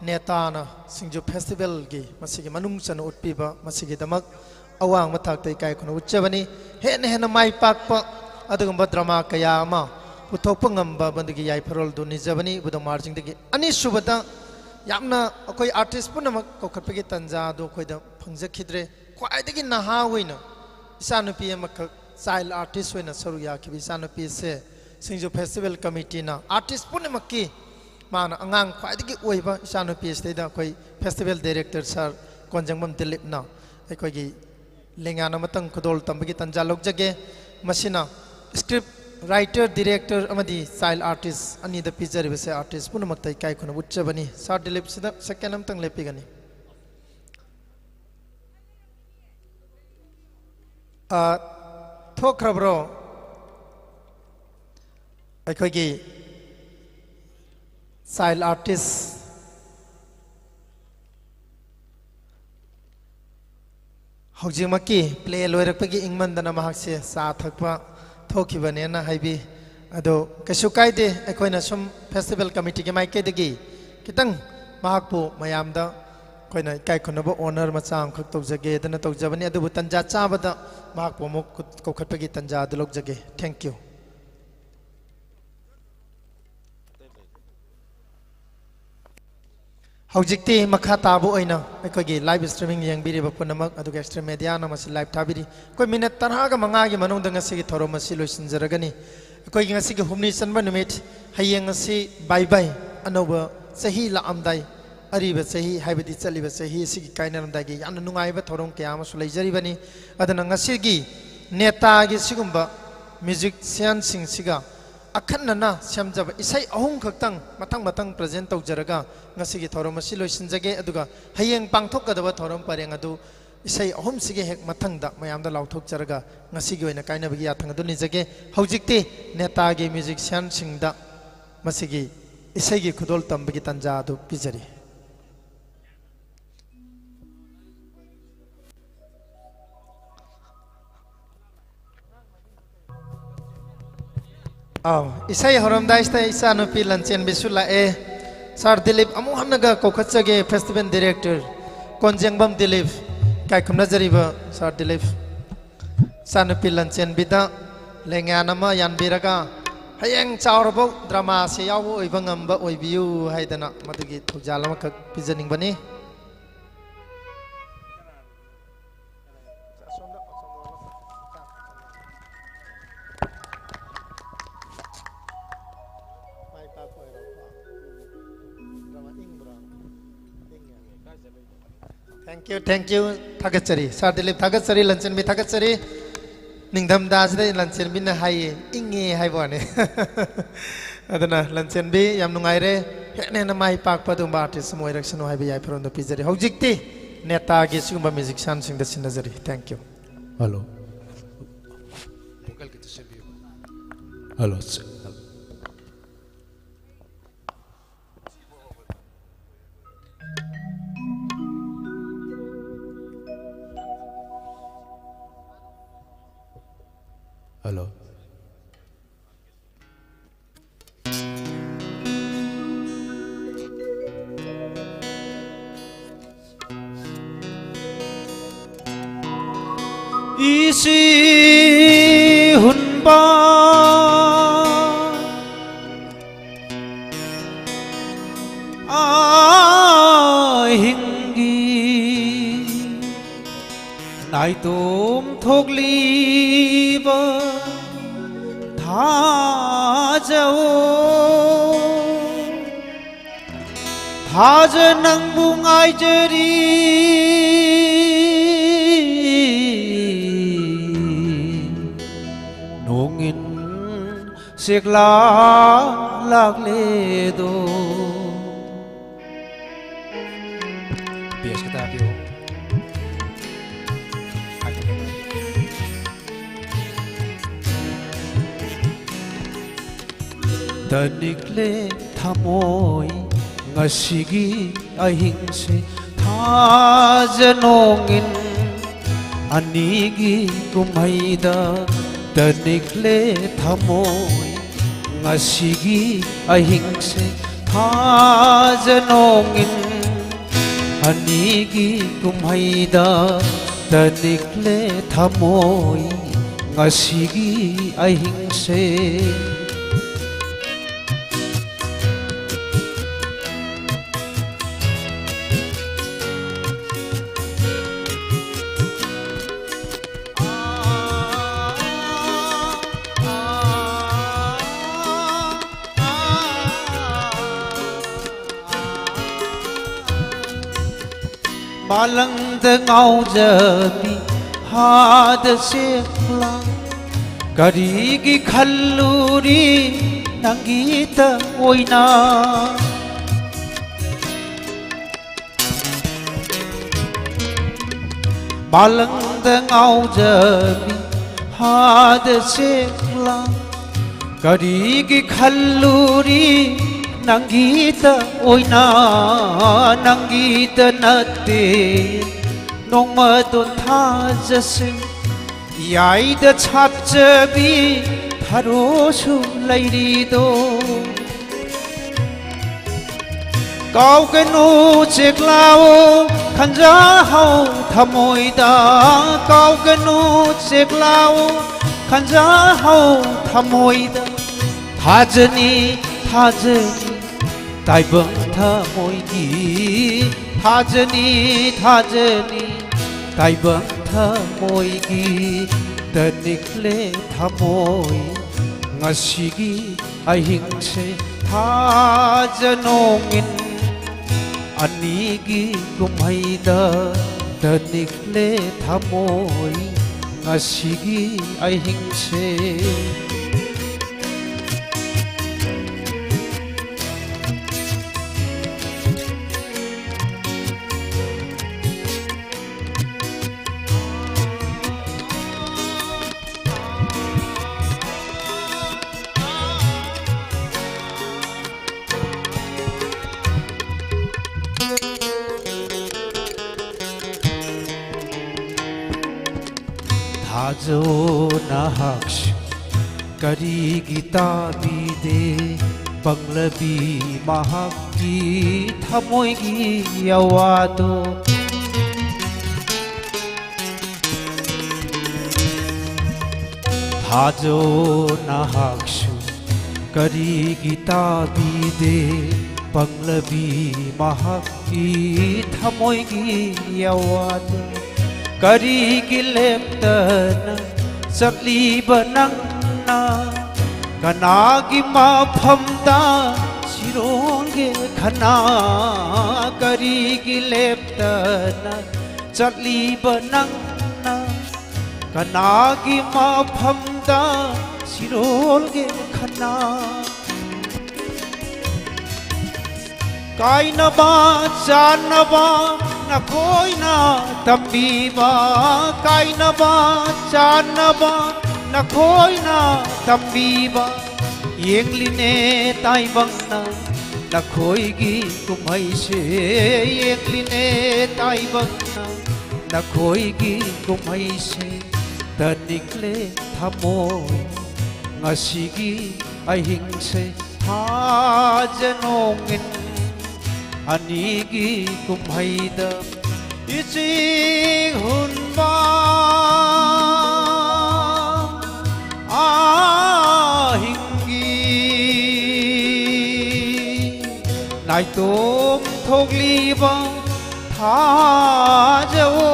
ꯅꯦꯇꯥꯅ ꯁꯤꯡꯖꯨ Festivalꯒꯤ ꯃꯁꯤꯒꯤ ꯃꯅꯨꯡ ꯆꯟꯅ ꯎꯠꯄꯤꯕ, ꯃꯁꯤꯒꯤꯗꯃꯛ ꯑꯋꯥꯡꯕ ꯊꯥꯛꯇ ꯏꯀꯥꯏ ꯈꯨꯝꯅꯕ ꯎꯠꯆꯕꯅꯤ꯫ ꯍꯦꯟꯅ ꯍꯦꯟꯅ ꯃꯥꯏ ꯄꯥꯛꯄ ꯑꯗꯨꯒꯨꯝꯕ drama ꯀꯌꯥ ꯑꯃ ꯄꯨꯊꯣꯛꯄ ꯉꯝꯕ ꯃꯗꯨꯒꯤ ꯌꯥꯏꯐꯔꯣꯜꯗꯨ ꯅꯤꯖꯕꯅꯤ ꯏꯕꯨꯙꯧ ꯃꯍꯥꯔꯥꯖꯁꯤꯡꯗꯒꯤ꯫ ꯑꯅꯤꯁꯨꯕꯗ, ꯌꯥꯝꯅ ꯑꯩꯈꯣꯏ artist ꯄꯨꯝꯅꯃꯛ ꯀꯧꯈꯠꯄꯒꯤ ꯇꯥꯟꯖꯥ ꯑꯗꯨ ꯑꯩꯈꯣꯏꯗ ꯐꯪꯖꯈꯤꯗ꯭ꯔꯦ꯫ ꯈ꯭ꯋꯥꯏꯗꯒꯤ ꯅꯍꯥ ꯑꯣꯏꯅ ꯏꯆꯥꯅꯨꯄꯤ ꯑꯃꯈꯛ child artist ꯑꯣꯏꯅ ꯁꯔꯨꯛ ꯌꯥꯈꯤꯕ ꯏꯆꯥꯅꯨꯄꯤꯁꯦ ꯁꯤꯡꯖꯨ Festival Committeeꯅ artist ꯄꯨꯝꯅꯃꯛꯀꯤ ꯃꯥꯅ ꯑꯉꯥꯡ ꯈ꯭ꯋꯥꯏꯗꯒꯤ ꯑꯣꯏꯕ ꯏꯆꯥꯅꯨꯄꯤ ꯑꯁꯤꯗꯩꯗ ꯑꯩꯈꯣꯏ festival director sir ꯀꯣꯟꯖꯪꯕꯝ ꯗꯤꯂꯤꯞꯅ ꯑꯩꯈꯣꯏꯒꯤ ꯂꯦꯡꯌꯥꯟ ꯑꯃꯇꯪ ꯈꯨꯗꯣꯜ ꯇꯝꯕꯒꯤ ꯇꯥꯟꯖꯥ ꯂꯧꯖꯒꯦ꯫ ꯃꯁꯤꯅ script writer, director ꯑꯃꯗꯤ child artist ꯑꯅꯤꯗ ꯄꯤꯖꯔꯤꯕꯁꯦ artist ꯄꯨꯝꯅꯃꯛꯇ ꯏꯀꯥꯏ ꯈꯨꯝꯅꯕ ꯎꯠꯆꯕꯅꯤ꯫ Sir ꯗꯤꯂꯤꯞꯁꯤꯗ second ꯑꯃꯇꯪ ꯂꯦꯞꯄꯤꯒꯅꯤ꯫ ꯑ, ꯊꯣꯛꯈ꯭ꯔꯕ꯭ꯔꯣ? ꯑꯩꯈꯣꯏꯒꯤ child artist ꯍꯧꯖꯤꯛꯃꯛꯀꯤ play ꯂꯣꯏꯔꯛꯄꯒꯤ ꯏꯪꯃꯟꯗꯅ ꯃꯍꯥꯛꯁꯦ ꯆꯥ ꯊꯛꯄ ꯊꯣꯛꯈꯤꯕꯅꯦꯅ ꯍꯥꯏꯕꯤ꯫ ꯑꯗꯣ ꯀꯩꯁꯨ ꯀꯥꯏꯗꯦ, ꯑꯩꯈꯣꯏꯅ ꯁꯨꯝ festival committeeꯒꯤ ꯃꯥꯏꯀꯩꯗꯒꯤ ꯈꯤꯇꯪ ꯃꯍꯥꯛꯄꯨ ꯃꯌꯥꯝꯗ ꯑꯩꯈꯣꯏꯅ ꯏꯀꯥꯏ ꯈꯨꯝꯅꯕ honor ꯃꯆꯥ ꯑꯃꯈꯛ ꯇꯧꯖꯒꯦꯗꯅ ꯇꯧꯖꯕꯅꯤ꯫ ꯑꯗꯨꯕꯨ ꯇꯟꯖꯥ ꯆꯥꯕꯗ ꯃꯍꯥꯛꯄꯨ ꯑꯃꯨꯛ ꯀꯧꯈꯠꯄꯒꯤ ꯇꯟꯖꯥ ꯑꯗꯨ ꯂꯧꯖꯒꯦ꯫ Thank you꯫ ꯍꯧꯖꯤꯛꯇꯤ ꯃꯈꯥ ꯇꯥꯕ ꯑꯣꯏꯅ ꯑꯩꯈꯣꯏꯒꯤ live streaming ꯌꯦꯡꯕꯤꯔꯤꯕ ꯄꯨꯝꯅꯃꯛ, ꯑꯗꯨꯒ extreme mediaꯅ ꯃꯁꯤ live ꯊꯥꯕꯤꯔꯤ꯫ ꯑꯩꯈꯣꯏ minute ꯇꯔꯥꯒ ꯃꯉꯥꯒꯤ ꯃꯅꯨꯡꯗ ꯉꯁꯤꯒꯤ ꯊꯧꯔꯝ ꯑꯁꯤ ꯂꯣꯏꯁꯤꯟꯖꯔꯒꯅꯤ꯫ ꯑꯩꯈꯣꯏꯒꯤ ꯉꯁꯤꯒꯤ ꯍꯨꯝꯅꯤ ꯆꯟꯕ ꯅꯨꯃꯤꯠ, ꯍꯌꯦꯡ ꯑꯁꯤ bye bye, ꯑꯅꯧꯕ ꯆꯍꯤ ꯂꯥꯛꯑꯝꯗꯥꯏ, ꯑꯔꯤꯕ ꯆꯍꯤ, ꯍꯥꯏꯕꯗꯤ ꯆꯠꯂꯤꯕ ꯆꯍꯤ ꯑꯁꯤꯒꯤ ꯀꯥꯏꯅꯔꯝꯗꯥꯏꯒꯤ ꯌꯥꯝꯅ ꯅꯨꯡꯉꯥꯏꯕ ꯊꯧꯔꯝ ꯀꯌꯥ ꯑꯃꯁꯨ ꯂꯩꯖꯔꯤꯕꯅꯤ꯫ ꯑꯗꯨꯅ ꯉꯁꯤꯒꯤ ꯅꯦꯇꯥꯒꯤ ꯁꯤꯒꯨꯝꯕ musicianꯁꯤꯡꯁꯤꯒ ꯑꯈꯟꯅꯅ ꯁꯦꯝꯖꯕ ꯏꯁꯩ ꯑꯍꯨꯝ ꯈꯛꯇꯪ ꯃꯊꯪ ꯃꯊꯪ present ꯇꯧꯖꯔꯒ ꯉꯁꯤꯒꯤ ꯊꯧꯔꯝ ꯑꯁꯤ ꯂꯣꯏꯁꯤꯟꯖꯒꯦ꯫ ꯑꯗꯨꯒ ꯍꯌꯦꯡ ꯄꯥꯡꯊꯣꯛꯀꯗꯕ ꯊꯧꯔꯝ ꯄꯔꯦꯡ ꯑꯗꯨ ꯏꯁꯩ ꯑꯍꯨꯝꯁꯤꯒꯤ ꯍꯦꯛ ꯃꯊꯪꯗ ꯃꯌꯥꯝꯗ ꯂꯥꯎꯊꯣꯛꯆꯔꯒ ꯉꯁꯤꯒꯤ ꯑꯣꯏꯅ ꯀꯥꯏꯅꯕꯒꯤ ꯌꯥꯊꯪ ꯑꯗꯨ ꯅꯤꯖꯒꯦ꯫ ꯍꯧꯖꯤꯛꯇꯤ ꯅꯦꯇꯥꯒꯤ musicianꯁꯤꯡꯗ ꯃꯁꯤꯒꯤ ꯏꯁꯩꯒꯤ ꯈꯨꯗꯣꯜ ꯇꯝꯕꯒꯤ ꯇꯥꯟꯖꯥ ꯑꯗꯨ ꯄꯤꯖꯔꯤ꯫ ꯑꯥꯎ, ꯏꯁꯩ ꯍꯧꯔꯝꯗꯥꯏꯁꯤꯗ ꯏꯆꯥꯅꯨꯄꯤ ꯂꯟꯆꯦꯟꯕꯤꯁꯨ ꯂꯥꯛꯑꯦ꯫ Sir ꯗꯤꯂꯤꯞ ꯑꯃꯨꯛ ꯍꯟꯅꯒ ꯀꯧꯈꯠꯆꯒꯦ, festival director ꯀꯣꯟꯖꯦꯡꯕꯝ ꯗꯤꯂꯤꯞ, ꯏꯀꯥꯏ ꯈꯨꯝꯅꯖꯔꯤꯕ Sir ꯗꯤꯂꯤꯞ꯫ ꯏꯆꯥꯅꯨꯄꯤ ꯂꯟꯆꯦꯟꯕꯤꯗ ꯂꯦꯡꯌꯥꯟ ꯑꯃ ꯌꯥꯟꯕꯤꯔꯒ, ꯍꯌꯦꯡ ꯆꯥꯎꯔꯕ dramaꯁꯦ ꯌꯥꯎꯕ ꯑꯣꯏꯕ ꯉꯝꯕ ꯑꯣꯏꯕꯤꯌꯨ ꯍꯥꯏꯗꯅ ꯃꯗꯨꯒꯤ ꯊꯧꯖꯥꯜ ꯑꯃꯈꯛ ꯄꯤꯖꯅꯤꯡꯕꯅꯤ꯫ Thank you, thank you. ꯊꯥꯒꯠꯆꯔꯤ꯫ Sir ꯗꯤꯂꯤꯞ ꯊꯥꯒꯠꯆꯔꯤ, ꯂꯟꯆꯦꯟꯕꯤ ꯊꯥꯒꯠꯆꯔꯤ꯫ ꯅꯤꯡꯊꯝꯊꯥꯁꯤꯗ ꯂꯟꯆꯦꯟꯕꯤꯅ ꯍꯥꯏꯌꯦ, "ꯏꯪꯉꯦ" ꯍꯥꯏꯕ ꯋꯥꯅꯤ꯫ ꯑꯗꯨꯅ ꯂꯟꯆꯦꯟꯕꯤ ꯌꯥꯝ ꯅꯨꯡꯉꯥꯏꯔꯦ, ꯍꯦꯟꯅ ꯍꯦꯟꯅ ꯃꯥꯏ ꯄꯥꯛꯄ ꯑꯗꯨꯒꯨꯝꯕ artist ꯑꯃ ꯑꯣꯏꯔꯛꯁꯅꯨ ꯍꯥꯏꯕ ꯌꯥꯏꯐꯔꯣꯟꯗꯣ ꯄꯤꯖꯔꯤ꯫ ꯍꯧꯖꯤꯛꯇꯤ ꯅꯦꯇꯥꯒꯤ ꯁꯤꯒꯨꯝꯕ musicianꯁꯤꯡꯗ ꯁꯤꯟꯅꯖꯔꯤ꯫ Thank you꯫ Hello꯫ Hello꯫ Hello꯫ ꯏꯁꯤ ꯍꯨꯟꯕ ꯑꯍꯤꯡꯒꯤ ꯅꯥꯏꯇꯣꯝ ꯊꯣꯛꯂꯤꯕ ꯊꯥꯖꯋꯣ꯫ ꯊꯥꯖ ꯅꯪꯕꯨ ꯉꯥꯏꯖꯔꯤ꯫ ꯅꯣꯡꯏꯟ ꯁꯦꯛꯂꯥ ꯂꯥꯛꯂꯦꯗꯣ꯫ Bass ꯈꯤꯇ ꯍꯥꯞꯄꯤꯌꯨ꯫ ꯇꯅꯤꯛꯂꯦ ꯊꯃꯣꯏ ꯉꯁꯤꯒꯤ ꯑꯍꯤꯡꯁꯦ, ꯊꯥꯖ ꯅꯣꯡꯏꯟ ꯑꯅꯤꯒꯤ ꯀꯨꯝꯍꯩꯗ꯫ ꯇꯅꯤꯛꯂꯦ ꯊꯃꯣꯏ ꯉꯁꯤꯒꯤ ꯑꯍꯤꯡꯁꯦ, ꯊꯥꯖ ꯅꯣꯡꯏꯟ ꯑꯅꯤꯒꯤ ꯀꯨꯝꯍꯩꯗ꯫ ꯇꯅꯤꯛꯂꯦ ꯊꯃꯣꯏ ꯉꯁꯤꯒꯤ ꯑꯍꯤꯡꯁꯦ꯫ ꯃꯥꯂꯪꯗ ꯉꯥꯎꯖꯕꯤ ꯍꯥꯗ ꯆꯦꯛꯂꯥ, ꯀꯔꯤꯒꯤ ꯈꯜꯂꯨꯔꯤ ꯅꯪꯒꯤꯇ ꯑꯣꯏꯅ? ꯃꯥꯂꯪꯗ ꯉꯥꯎꯖꯕꯤ ꯍꯥꯗ ꯆꯦꯛꯂꯥ, ꯀꯔꯤꯒꯤ ꯈꯜꯂꯨꯔꯤ ꯅꯪꯒꯤꯇ ꯑꯣꯏꯅ? ꯅꯪꯒꯤꯇ ꯅꯠꯇꯦ ꯅꯣꯡꯃꯗꯣꯟ ꯊꯥꯖꯁꯤꯡ, ꯏꯌꯥꯏꯗ ꯁꯥꯠꯆꯕꯤ ꯊꯔꯣꯁꯨ ꯂꯩꯔꯤꯗꯣ꯫ ꯀꯥꯎꯒꯅꯨ ꯆꯦꯛꯂꯥꯎ ꯈꯟꯖꯍꯧ ꯊꯃꯣꯏꯗ, ꯀꯥꯎꯒꯅꯨ ꯆꯦꯛꯂꯥꯎ ꯈꯟꯖꯍꯧ ꯊꯃꯣꯏꯗ꯫ ꯊꯥꯖꯅꯤ, ꯊꯥꯖꯅꯤ ꯇꯥꯏꯕꯪ ꯊꯃꯣꯏꯒꯤ, ꯊꯥꯖꯅꯤ, ꯊꯥꯖꯅꯤ ꯇꯥꯏꯕꯪ ꯊꯃꯣꯏꯒꯤ꯫ ꯇꯅꯤꯛꯂꯦ ꯊꯃꯣꯏ ꯉꯁꯤꯒꯤ ꯑꯍꯤꯡꯁꯦ, ꯊꯥꯖ ꯅꯣꯡꯏꯟ ꯑꯅꯤꯒꯤ ꯀꯨꯝꯍꯩꯗ꯫ ꯇꯅꯤꯛꯂꯦ ꯊꯃꯣꯏ ꯉꯁꯤꯒꯤ ꯑꯍꯤꯡꯁꯦ꯫ ꯊꯥꯖꯧ ꯅꯍꯥꯛꯁꯨ ꯀꯔꯤꯒꯤ ꯇꯥꯕꯤꯗꯦ ꯄꯪꯂꯕꯤ ꯃꯍꯥꯛꯀꯤ ꯊꯃꯣꯏꯒꯤ ꯑꯋꯥꯗꯣ? ꯊꯥꯖꯧ ꯅꯍꯥꯛꯁꯨ ꯀꯔꯤꯒꯤ ꯇꯥꯕꯤꯗꯦ ꯄꯪꯂꯕꯤ ꯃꯍꯥꯛꯀꯤ ꯊꯃꯣꯏꯒꯤ ꯑꯋꯥꯗꯣ? ꯀꯔꯤꯒꯤ ꯂꯦꯞꯇꯅ ꯆꯠꯂꯤꯕ ꯅꯪꯅ? ꯀꯅꯥꯒꯤ ꯃꯐꯝꯗ ꯁꯤꯔꯣꯡꯒꯦ ꯈꯅꯥ? ꯀꯔꯤꯒꯤ ꯂꯦꯞ ꯅ ꯆꯠꯂꯤꯕ ꯅꯪꯅ ꯀꯅꯥꯒꯤ ꯃꯐꯝꯗ ꯁꯤꯔꯣꯜꯒꯦ ꯈꯟꯅ? ꯀꯥꯏꯅꯕ ꯆꯥꯟꯅꯕ ꯅꯈꯣꯏꯅ ꯇꯝꯕꯤꯕ, ꯀꯥꯏꯅꯕ ꯆꯥꯟꯅꯕ ꯅꯈꯣꯏꯅ ꯇꯝꯕꯤꯕ, ꯌꯦꯡꯂꯤꯅꯦ ꯇꯥꯏꯕꯪꯅ ꯅꯈꯣꯏꯒꯤ ꯀꯨꯝꯍꯩꯁꯦ, ꯌꯦꯡꯂꯤꯅꯦ ꯇꯥꯏꯕꯪꯅ ꯅꯈꯣꯏꯒꯤ ꯀꯨꯝꯍꯩꯁꯦ꯫ ꯇꯅꯤꯡꯂꯦ ꯊꯃꯣꯏ ꯉꯁꯤꯒꯤ ꯑꯍꯤꯡꯁꯦ, ꯊꯥꯖ ꯅꯣꯡꯉꯤꯟ ꯑꯅꯤꯒꯤ ꯀꯨꯝꯍꯩꯗ ꯏꯆꯤꯛ ꯍꯨꯟꯕ ꯑꯍꯤꯡꯒꯤ ꯅꯥꯏꯇꯣꯝ ꯊꯣꯛꯂꯤꯕ ꯊꯥꯖꯋꯣ꯫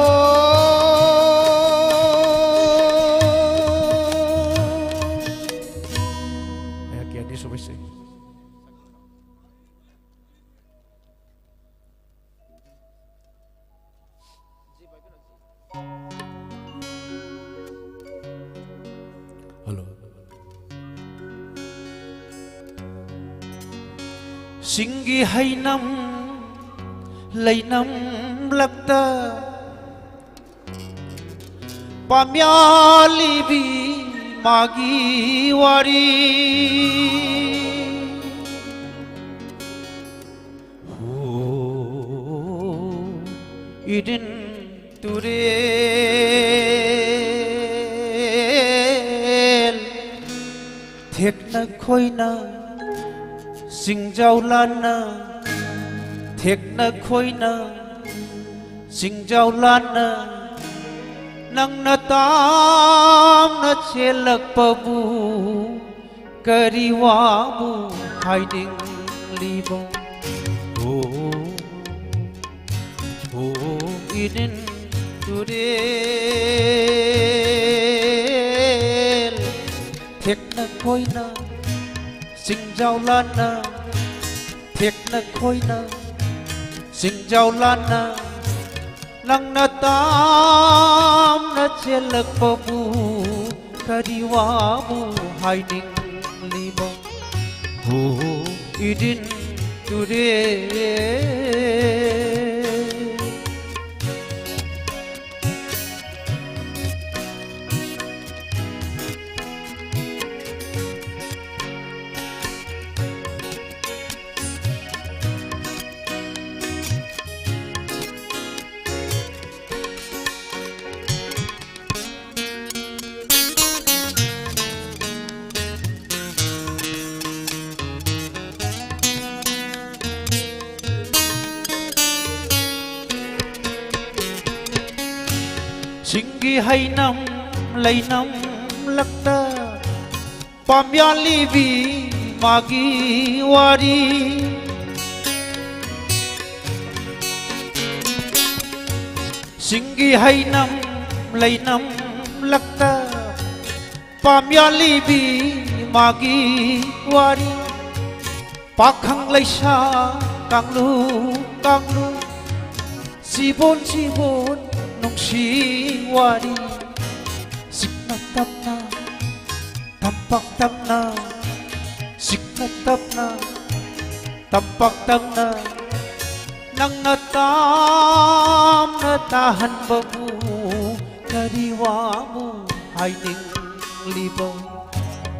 ꯑꯩꯍꯥꯛꯀꯤ ꯑꯅꯤꯁꯨꯕ ꯏꯁꯩ꯫ ꯍꯜꯂꯣ꯫ ꯆꯤꯡꯒꯤ ꯍꯩꯅꯝ ꯂꯩꯅꯝ ꯂꯛꯇ ꯄꯥꯝꯌꯥꯜ ꯏꯕꯤ ꯃꯥꯒꯤ ꯋꯥꯔꯤ꯫ ꯍꯣ, ꯏꯔꯤꯟ ꯇꯨꯔꯦꯜ ꯊꯦꯛꯅ ꯈꯣꯏꯅ ꯆꯤꯡꯖꯥꯎ ꯂꯥꯟꯅ, ꯊꯦꯛꯅ ꯈꯣꯏꯅ ꯆꯤꯡꯖꯥꯎ ꯂꯥꯟꯅ ꯅꯪꯅ ꯇꯥꯝꯅ ꯆꯦꯜꯂꯛꯄꯕꯨ ꯀꯔꯤ ꯋꯥꯕꯨ ꯍꯥꯏꯅꯤꯡꯂꯤꯕ? ꯍꯣ, ꯍꯣ, ꯏꯔꯤꯟ ꯇꯨꯔꯦꯜ ꯊꯦꯛꯅ ꯈꯣꯏꯅ ꯆꯤꯡꯖꯥꯎ ꯂꯥꯟꯅ, ꯊꯦꯛꯅ ꯈꯣꯏꯅ ꯆꯤꯡꯖꯥꯎ ꯂꯥꯟꯅ ꯅꯪꯅ ꯇꯥꯝꯅ ꯆꯦꯜꯂꯛꯄꯕꯨ ꯀꯔꯤ ꯋꯥꯕꯨ ꯍꯥꯏꯅꯤꯡꯂꯤꯕ? ꯍꯣ, ꯏꯗꯤꯟ ꯇꯨꯔꯦꯜ꯫ ꯆꯤꯡꯒꯤ ꯍꯩꯅꯝ ꯂꯩꯅꯝ ꯂꯛꯇ ꯄꯥꯝꯌꯥꯜ ꯂꯤꯕꯤ ꯃꯥꯒꯤ ꯋꯥꯔꯤ꯫ ꯆꯤꯡꯒꯤ ꯍꯩꯅꯝ ꯂꯩꯅꯝ ꯂꯛꯇ ꯄꯥꯝꯌꯥꯜ ꯂꯤꯕꯤ ꯃꯥꯒꯤ ꯋꯥꯔꯤ꯫ ꯄꯥꯈꯪ ꯂꯩꯁꯥ ꯀꯥꯡꯂꯨꯞ ꯀꯥꯡꯂꯨꯞ ꯆꯤꯕꯣꯟ ꯆꯤꯕꯣꯟ ꯅꯨꯡꯁꯤ ꯋꯥꯔꯤ꯫ ꯆꯤꯛꯅ ꯇꯞꯅ ꯇꯝꯄꯥꯛ ꯇꯝꯅ, ꯆꯤꯛꯅ ꯇꯞꯅ ꯇꯝꯄꯥꯛ ꯇꯝꯅ, ꯅꯪꯅ ꯇꯥꯝꯅ ꯇꯥꯍꯟꯕꯕꯨ ꯀꯔꯤ ꯋꯥꯕꯨ ꯍꯥꯏꯅꯤꯡꯂꯤꯕ?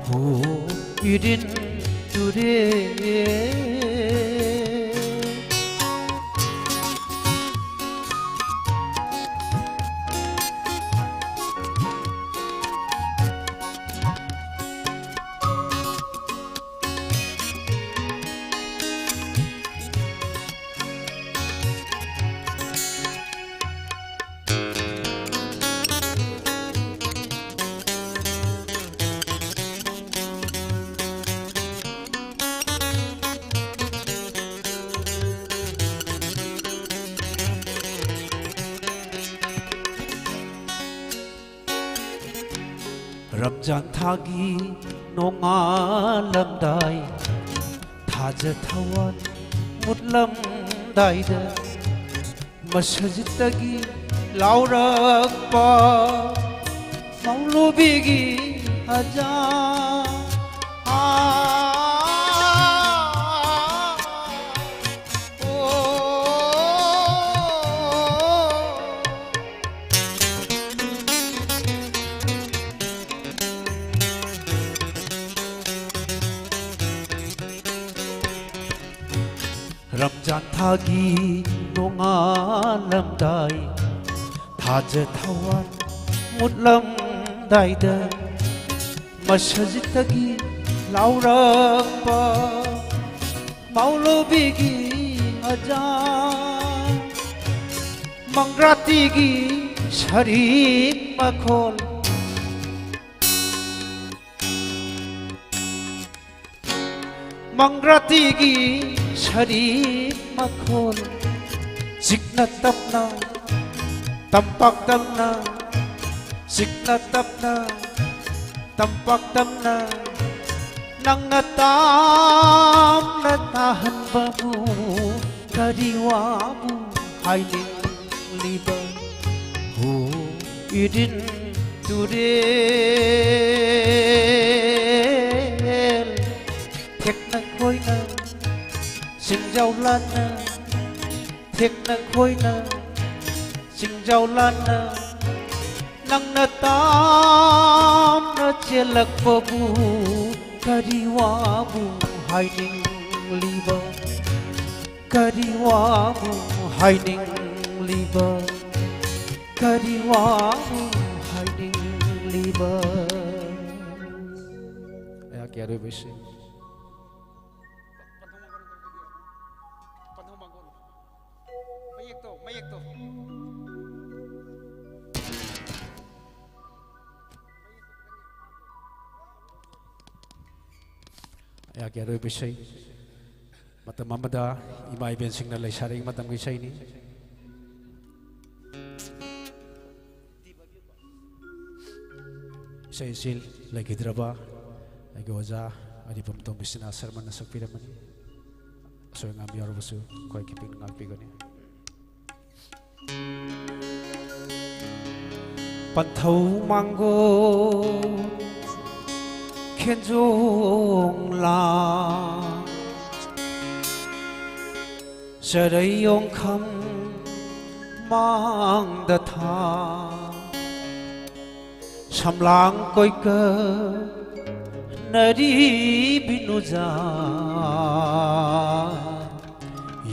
ꯍꯣ, ꯏꯔꯤꯟ ꯇꯨꯔꯦꯜ꯫ ꯔꯝꯖꯥꯟ ꯊꯥꯒꯤ ꯅꯣꯡꯉꯥꯜꯂꯝꯗꯥꯏ, ꯊꯥꯖ ꯊꯋꯥꯟ ꯃꯨꯠꯂꯝꯗꯥꯏꯗ, ꯃꯁꯖꯤꯠꯇꯒꯤ ꯂꯥꯎꯔꯛꯄ ꯃꯧꯂꯨꯕꯤꯒꯤ ꯑꯖꯥꯟ꯫ ꯑꯥ, ꯑꯣ꯫ ꯔꯝꯖꯥꯟ ꯊꯥꯒꯤ ꯅꯣꯡꯉꯥꯜꯂꯝꯗꯥꯏ, ꯊꯥꯖ ꯊꯋꯥꯟ ꯃꯨꯠꯂꯝꯗꯥꯏꯗ, ꯃꯁꯖꯤꯠꯇꯒꯤ ꯂꯥꯎꯔꯛꯄ ꯃꯧꯂꯨꯕꯤꯒꯤ ꯑꯖꯥꯟ, ꯃꯪꯒ꯭ꯔꯥꯇꯤꯒꯤ ꯁꯔꯤꯞ ꯃꯈꯣꯜ, ꯃꯪꯒ꯭ꯔꯥꯇꯤꯒꯤ ꯁꯔꯤꯞ ꯃꯈꯣꯜ, ꯆꯤꯛꯅ ꯇꯞꯅ, ꯇꯝꯄꯥꯛ ꯇꯝꯅ, ꯆꯤꯛꯅ ꯇꯞꯅ, ꯇꯝꯄꯥꯛ ꯇꯝꯅ, ꯅꯪꯅ ꯇꯥꯝꯅ ꯇꯥꯍꯟꯕꯕꯨ ꯀꯔꯤ ꯋꯥꯕꯨ ꯍꯥꯏꯅꯤꯡꯂꯤꯕ? ꯍꯣ, ꯏꯔꯤꯟ ꯇꯨꯔꯦꯜ, ꯊꯦꯛꯅ ꯈꯣꯏꯅ, ꯁꯤꯡꯖꯥꯎ ꯂꯥꯟꯅ, ꯊꯦꯛꯅ ꯈꯣꯏꯅ, ꯁꯤꯡꯖꯥꯎ ꯂꯥꯟꯅ, ꯅꯪꯅ ꯇꯥꯝꯅ ꯆꯦꯜꯂꯛꯄꯕꯨ ꯀꯔꯤ ꯋꯥꯕꯨ ꯍꯥꯏꯅꯤꯡꯂꯤꯕ? ꯀꯔꯤ ꯋꯥꯕꯨ ꯍꯥꯏꯅꯤꯡꯂꯤꯕ? ꯀꯔꯤ ꯋꯥꯕꯨ ꯍꯥꯏꯅꯤꯡꯂꯤꯕ? ꯑꯩꯍꯥꯛꯀꯤ ꯑꯔꯣꯏꯕ ꯏꯁꯩ꯫ ꯃꯌꯦꯛꯇꯣ, ꯃꯌꯦꯛꯇꯣ꯫ ꯑꯩꯍꯥꯛꯀꯤ ꯑꯔꯣꯏꯕ ꯏꯁꯩ꯫ ꯃꯇꯝ ꯑꯃꯗ ꯏꯃꯥ ꯏꯕꯦꯟꯁꯤꯡꯅ ꯂꯩꯁꯥꯔꯤꯉꯩ ꯃꯇꯝꯒꯤ ꯏꯁꯩꯅꯤ꯫ ꯏꯁꯩ ꯑꯁꯤ ꯂꯩꯈꯤꯗ꯭ꯔꯕ ꯑꯩꯒꯤ ꯑꯣꯖꯥ ꯑꯔꯤꯕꯝ ꯇꯣꯝꯕꯤꯁꯅꯥ ꯁꯔꯃꯅ ꯁꯛꯄꯤꯔꯝꯕꯅꯤ꯫ ꯑꯁꯣꯏ ꯑꯉꯥꯝ ꯌꯥꯎꯔꯕꯁꯨ ꯑꯩꯈꯣꯏ ꯈꯤꯇꯪ ꯉꯥꯛꯄꯤꯒꯅꯤ꯫ ꯄꯟꯊꯧ ꯃꯥꯡꯒꯣꯜ ꯈꯦꯟꯖꯣꯡ ꯂꯥꯡ, ꯆꯔꯩ ꯌꯣꯡꯈꯝ ꯃꯥꯡꯗ ꯊꯥ, ꯁꯝꯂꯥꯡ ꯀꯣꯏꯀꯛꯅꯔꯤ ꯕꯤꯅꯨꯖꯥ꯫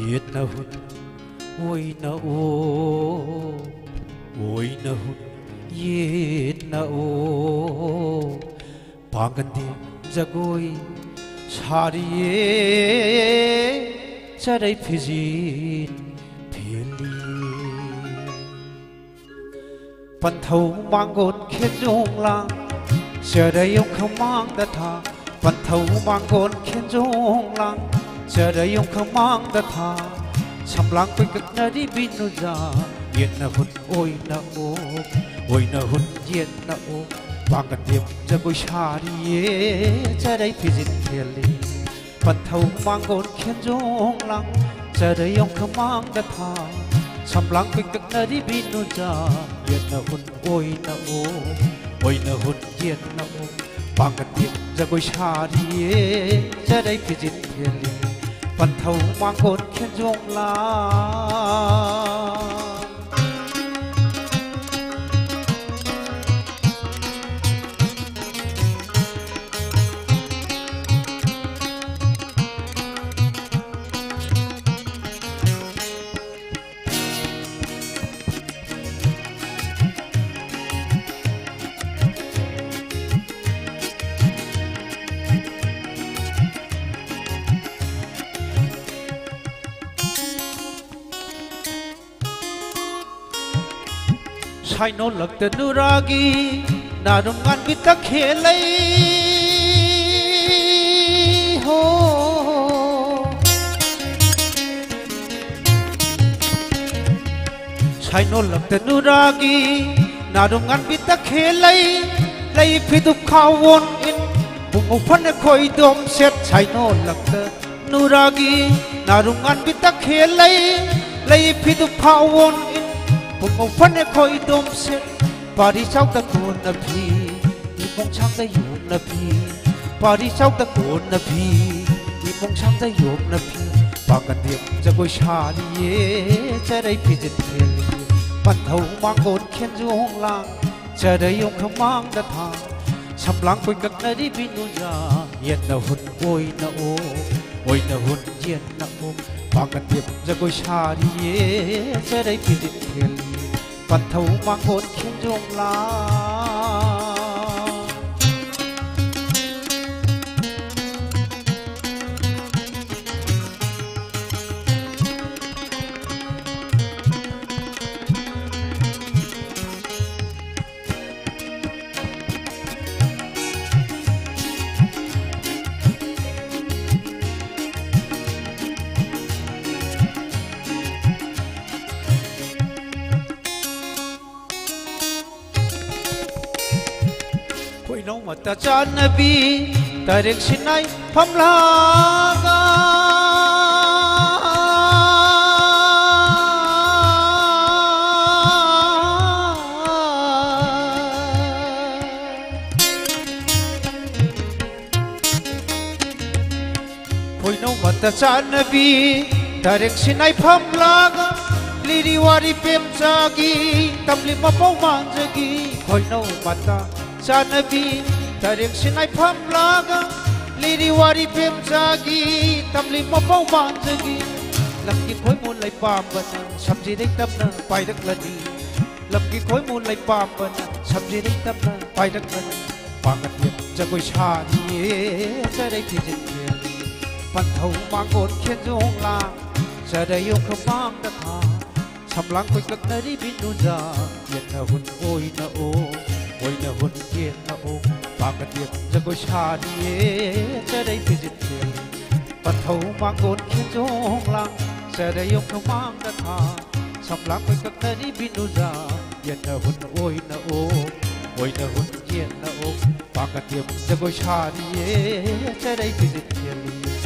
ꯌꯦꯠꯅ ꯍꯨꯟ ꯑꯣꯏꯅ ꯑꯣ, ꯑꯣꯏꯅ ꯍꯨꯟ ꯌꯦꯠꯅ ꯑꯣ, ꯄꯥꯡꯒꯟꯗꯤ ꯖꯒꯣꯏ ꯁꯥꯔꯤꯌꯦ, ꯆꯔꯩ ꯐꯤꯖꯤꯟ ꯐꯦꯜꯂꯤꯌꯦ꯫ ꯄꯟꯊꯧ ꯃꯥꯡꯒꯣꯟ ꯈꯦꯟꯖꯣꯡ ꯂꯥꯡ, ꯆꯔꯩ ꯌꯣꯡꯈꯝ ꯃꯥꯡꯗ ꯊꯥ꯫ ꯄꯟꯊꯧ ꯃꯥꯡꯒꯣꯟ ꯈꯦꯟꯖꯣꯡ ꯂꯥꯡ, ꯆꯔꯩ ꯌꯣꯡꯈꯝ ꯃꯥꯡꯗ ꯊꯥ꯫ ꯁꯝꯂꯥꯡ ꯀꯣꯏꯀꯛꯅꯔꯤ ꯕꯤꯅꯨꯖꯥ꯫ ꯌꯦꯠꯅ ꯍꯨꯟ ꯑꯣꯏꯅ ꯑꯣ, ꯑꯣꯏꯅ ꯍꯨꯟ ꯌꯦꯠꯅ ꯑꯣ, ꯄꯥꯡꯒꯟꯗꯦꯝ ꯖꯒꯣꯏ ꯁꯥꯔꯤꯌꯦ, ꯆꯔꯩ ꯐꯤꯖꯤꯟ ꯐꯦꯜꯂꯤ꯫ ꯄꯟꯊꯧ ꯃꯥꯡꯒꯣꯟ ꯈꯦꯟꯖꯣꯡ ꯂꯥꯡ, ꯆꯔꯩ ꯌꯣꯡꯈꯝ ꯃꯥꯡꯗ ꯊꯥ꯫ ꯁꯝꯂꯥꯡ ꯄꯤꯛꯇꯛꯅꯔꯤ ꯕꯤꯅꯨꯖꯥ, ꯌꯦꯠꯅ ꯍꯨꯟ ꯑꯣꯏꯅ ꯑꯣ, ꯑꯣꯏꯅ ꯍꯨꯟ ꯌꯦꯠꯅ ꯑꯣ꯫ ꯄꯥꯡꯒꯟꯗꯦꯝ ꯖꯒꯣꯏ ꯁꯥꯔꯤꯌꯦ, ꯆꯔꯩ ꯐꯤꯖꯤꯟ ꯐꯦꯜꯂꯤ꯫ ꯄꯟꯊꯧ ꯃꯥꯡꯒꯣꯟ ꯈꯦꯟꯖꯣꯡ ꯂꯥꯡ꯫ ꯁꯥꯏꯅꯣꯂꯛꯇ ꯅꯨꯔꯥꯒꯤ ꯅꯥꯔꯨꯝ ꯉꯥꯟꯕꯤ ꯇꯈꯦꯜꯂꯩ ꯍꯣ꯫ ꯁꯥꯏꯅꯣꯂꯛꯇ ꯅꯨꯔꯥꯒꯤ ꯅꯥꯔꯨꯝ ꯉꯥꯟꯕꯤ ꯇꯈꯦꯜꯂꯩ, ꯂꯩ ꯐꯤꯗꯨꯞ ꯈꯥꯎꯋꯣꯟ ꯏꯟ, ꯄꯨꯡꯉꯧ ꯐꯅꯦꯛ ꯈꯣꯏꯗꯣꯝ ꯁꯦꯠ꯫ ꯁꯥꯏꯅꯣꯂꯛꯇ ꯅꯨꯔꯥꯒꯤ ꯅꯥꯔꯨꯝ ꯉꯥꯟꯕꯤ ꯇꯈꯦꯜꯂꯩ, ꯂꯩ ꯐꯤꯗꯨꯞ ꯈꯥꯎꯋꯣꯟ ꯏꯟ, ꯄꯨꯡꯉꯧ ꯐꯅꯦꯛ ꯈꯣꯏꯗꯣꯝꯁꯦ, ꯄꯥꯔꯤ ꯆꯥꯎꯗ ꯀꯣꯟꯅ ꯐꯤ, ꯏꯃꯣꯡꯁꯥꯡꯗ ꯌꯣꯝꯅ ꯐꯤ, ꯄꯥꯔꯤ ꯆꯥꯎꯗ ꯀꯣꯟꯅ ꯐꯤ, ꯏꯃꯣꯡꯁꯥꯡꯗ ꯌꯣꯝꯅ ꯐꯤ, ꯄꯥꯡꯒꯟꯗꯦꯝ ꯖꯒꯣꯏ ꯁꯥꯔꯤꯌꯦ, ꯆꯔꯩ ꯐꯤꯖꯤꯟ ꯈꯦꯜꯂꯤ, ꯄꯟꯊꯧ ꯃꯥꯡꯒꯣꯟ ꯈꯦꯟꯖꯣꯡ ꯂꯥꯡ, ꯆꯔꯩ ꯌꯣꯡꯈ ꯃꯥꯡꯗ ꯊꯥ, ꯁꯝꯂꯥꯡ ꯀꯣꯏꯀꯛꯅꯔꯤꯕꯤ ꯅꯨꯖꯥ, ꯌꯦꯟꯅ ꯍꯨꯟ ꯑꯣꯏꯅ ꯑꯣꯛ, ꯑꯣꯏꯅ ꯍꯨꯟ ꯌꯦꯟꯅ ꯑꯣꯛ, ꯄꯥꯡꯒꯟꯗꯦꯝ ꯖꯒꯣꯏ ꯁꯥꯔꯤꯌꯦ, ꯆꯔꯩ ꯐꯤꯖꯤꯟ ꯈꯦꯜꯂꯤ, ꯄꯟꯊꯧ ꯃꯥꯡꯒꯣꯟ ꯈꯦꯟꯖꯣꯡ ꯂꯥꯡ꯫ ꯈꯣꯏꯅꯧ ꯃꯇ ꯆꯥꯟꯅꯕꯤ, ꯇꯔꯦꯛ ꯁꯤꯟꯅꯥꯏ ꯐꯝꯂꯥꯒ꯫ ꯈꯣꯏꯅꯧ ꯃꯇ ꯆꯥꯟꯅꯕꯤ, ꯇꯔꯦꯛ ꯁꯤꯟꯅꯥꯏ ꯐꯝꯂꯥꯒ, ꯂꯤꯔꯤ ꯋꯥꯔꯤ ꯄꯦꯝꯆꯥꯒꯤ, ꯇꯝꯂꯤ ꯃꯄꯧ ꯃꯥꯟꯖꯒꯤ, ꯈꯣꯏꯅꯧ ꯃꯇ ꯆꯥꯟꯅꯕꯤ, ꯇꯔꯦꯛ ꯁꯤꯟꯅꯥꯏ ꯐꯝꯂꯥꯒ, ꯂꯤꯔꯤ ꯋꯥꯔꯤ ꯄꯦꯝꯆꯥꯒꯤ, ꯇꯝꯂꯤ ꯃꯄꯧ ꯃꯥꯟꯖꯒꯤ, ꯂꯝꯒꯤ ꯈꯣꯏꯃꯨ ꯂꯩꯄꯥꯝꯕꯅ, ꯁꯝꯖꯤꯔꯩ ꯇꯝꯅ ꯄꯥꯏꯔꯛꯂꯅꯤ꯫ ꯂꯝꯒꯤ ꯈꯣꯏꯃꯨ ꯂꯩꯄꯥꯝꯕꯅ ꯁꯝꯖꯤꯔꯩ ꯇꯝꯅ ꯄꯥꯏꯔꯛꯂꯅꯤ꯫ ꯄꯥꯡꯒꯟꯗꯦꯝ ꯖꯒꯣꯏ ꯁꯥꯔꯤꯌꯦ, ꯆꯔꯩ ꯐꯤꯖꯤꯟ ꯈꯦꯜꯂꯤ꯫ ꯄꯟꯊꯧ ꯃꯥꯡꯒꯣꯟ ꯈꯦꯟꯖꯣꯡ ꯂꯥꯡ, ꯆꯔꯩ ꯌꯣꯡꯈ ꯃꯥꯡꯗ ꯊꯥ꯫ ꯁꯝꯂꯥꯡ ꯀꯣꯏꯀꯛꯅꯔꯤꯕꯤ ꯅꯨꯖꯥ, ꯌꯦꯟꯅ ꯍꯨꯟ ꯑꯣꯏꯅ ꯑꯣꯛ, ꯑꯣꯏꯅ ꯍꯨꯟ ꯌꯦꯟꯅ ꯑꯣꯛ꯫ ꯄꯥꯡꯒꯟꯗꯦꯝ ꯖꯒꯣꯏ ꯁꯥꯔꯤꯌꯦ, ꯆꯔꯩ ꯐꯤꯖꯤꯟ ꯈꯦꯜꯂꯤ꯫ ꯄꯟꯊꯧ ꯃꯥꯡꯒꯣꯟ ꯈꯦꯟꯖꯣꯡ ꯂꯥꯡ, ꯆꯔꯩ ꯌꯣꯡꯈ ꯃꯥꯡꯗ ꯊꯥ꯫ ꯁꯝꯂꯥꯡ ꯀꯣꯏꯀꯛꯅꯔꯤꯕꯤ ꯅꯨꯖꯥ, ꯌꯦꯟꯅ ꯍꯨꯟ ꯑꯣꯏꯅ ꯑꯣꯛ, ꯑꯣꯏꯅ ꯍꯨꯟ ꯌꯦꯟꯅ ꯑꯣꯛ꯫ ꯄꯥꯡꯒꯟꯗꯦꯝ ꯖꯒꯣꯏ ꯁꯥꯔꯤꯌꯦ, ꯆꯔꯩ ꯐꯤꯖꯤꯟ ꯈꯦꯜꯂꯤ꯫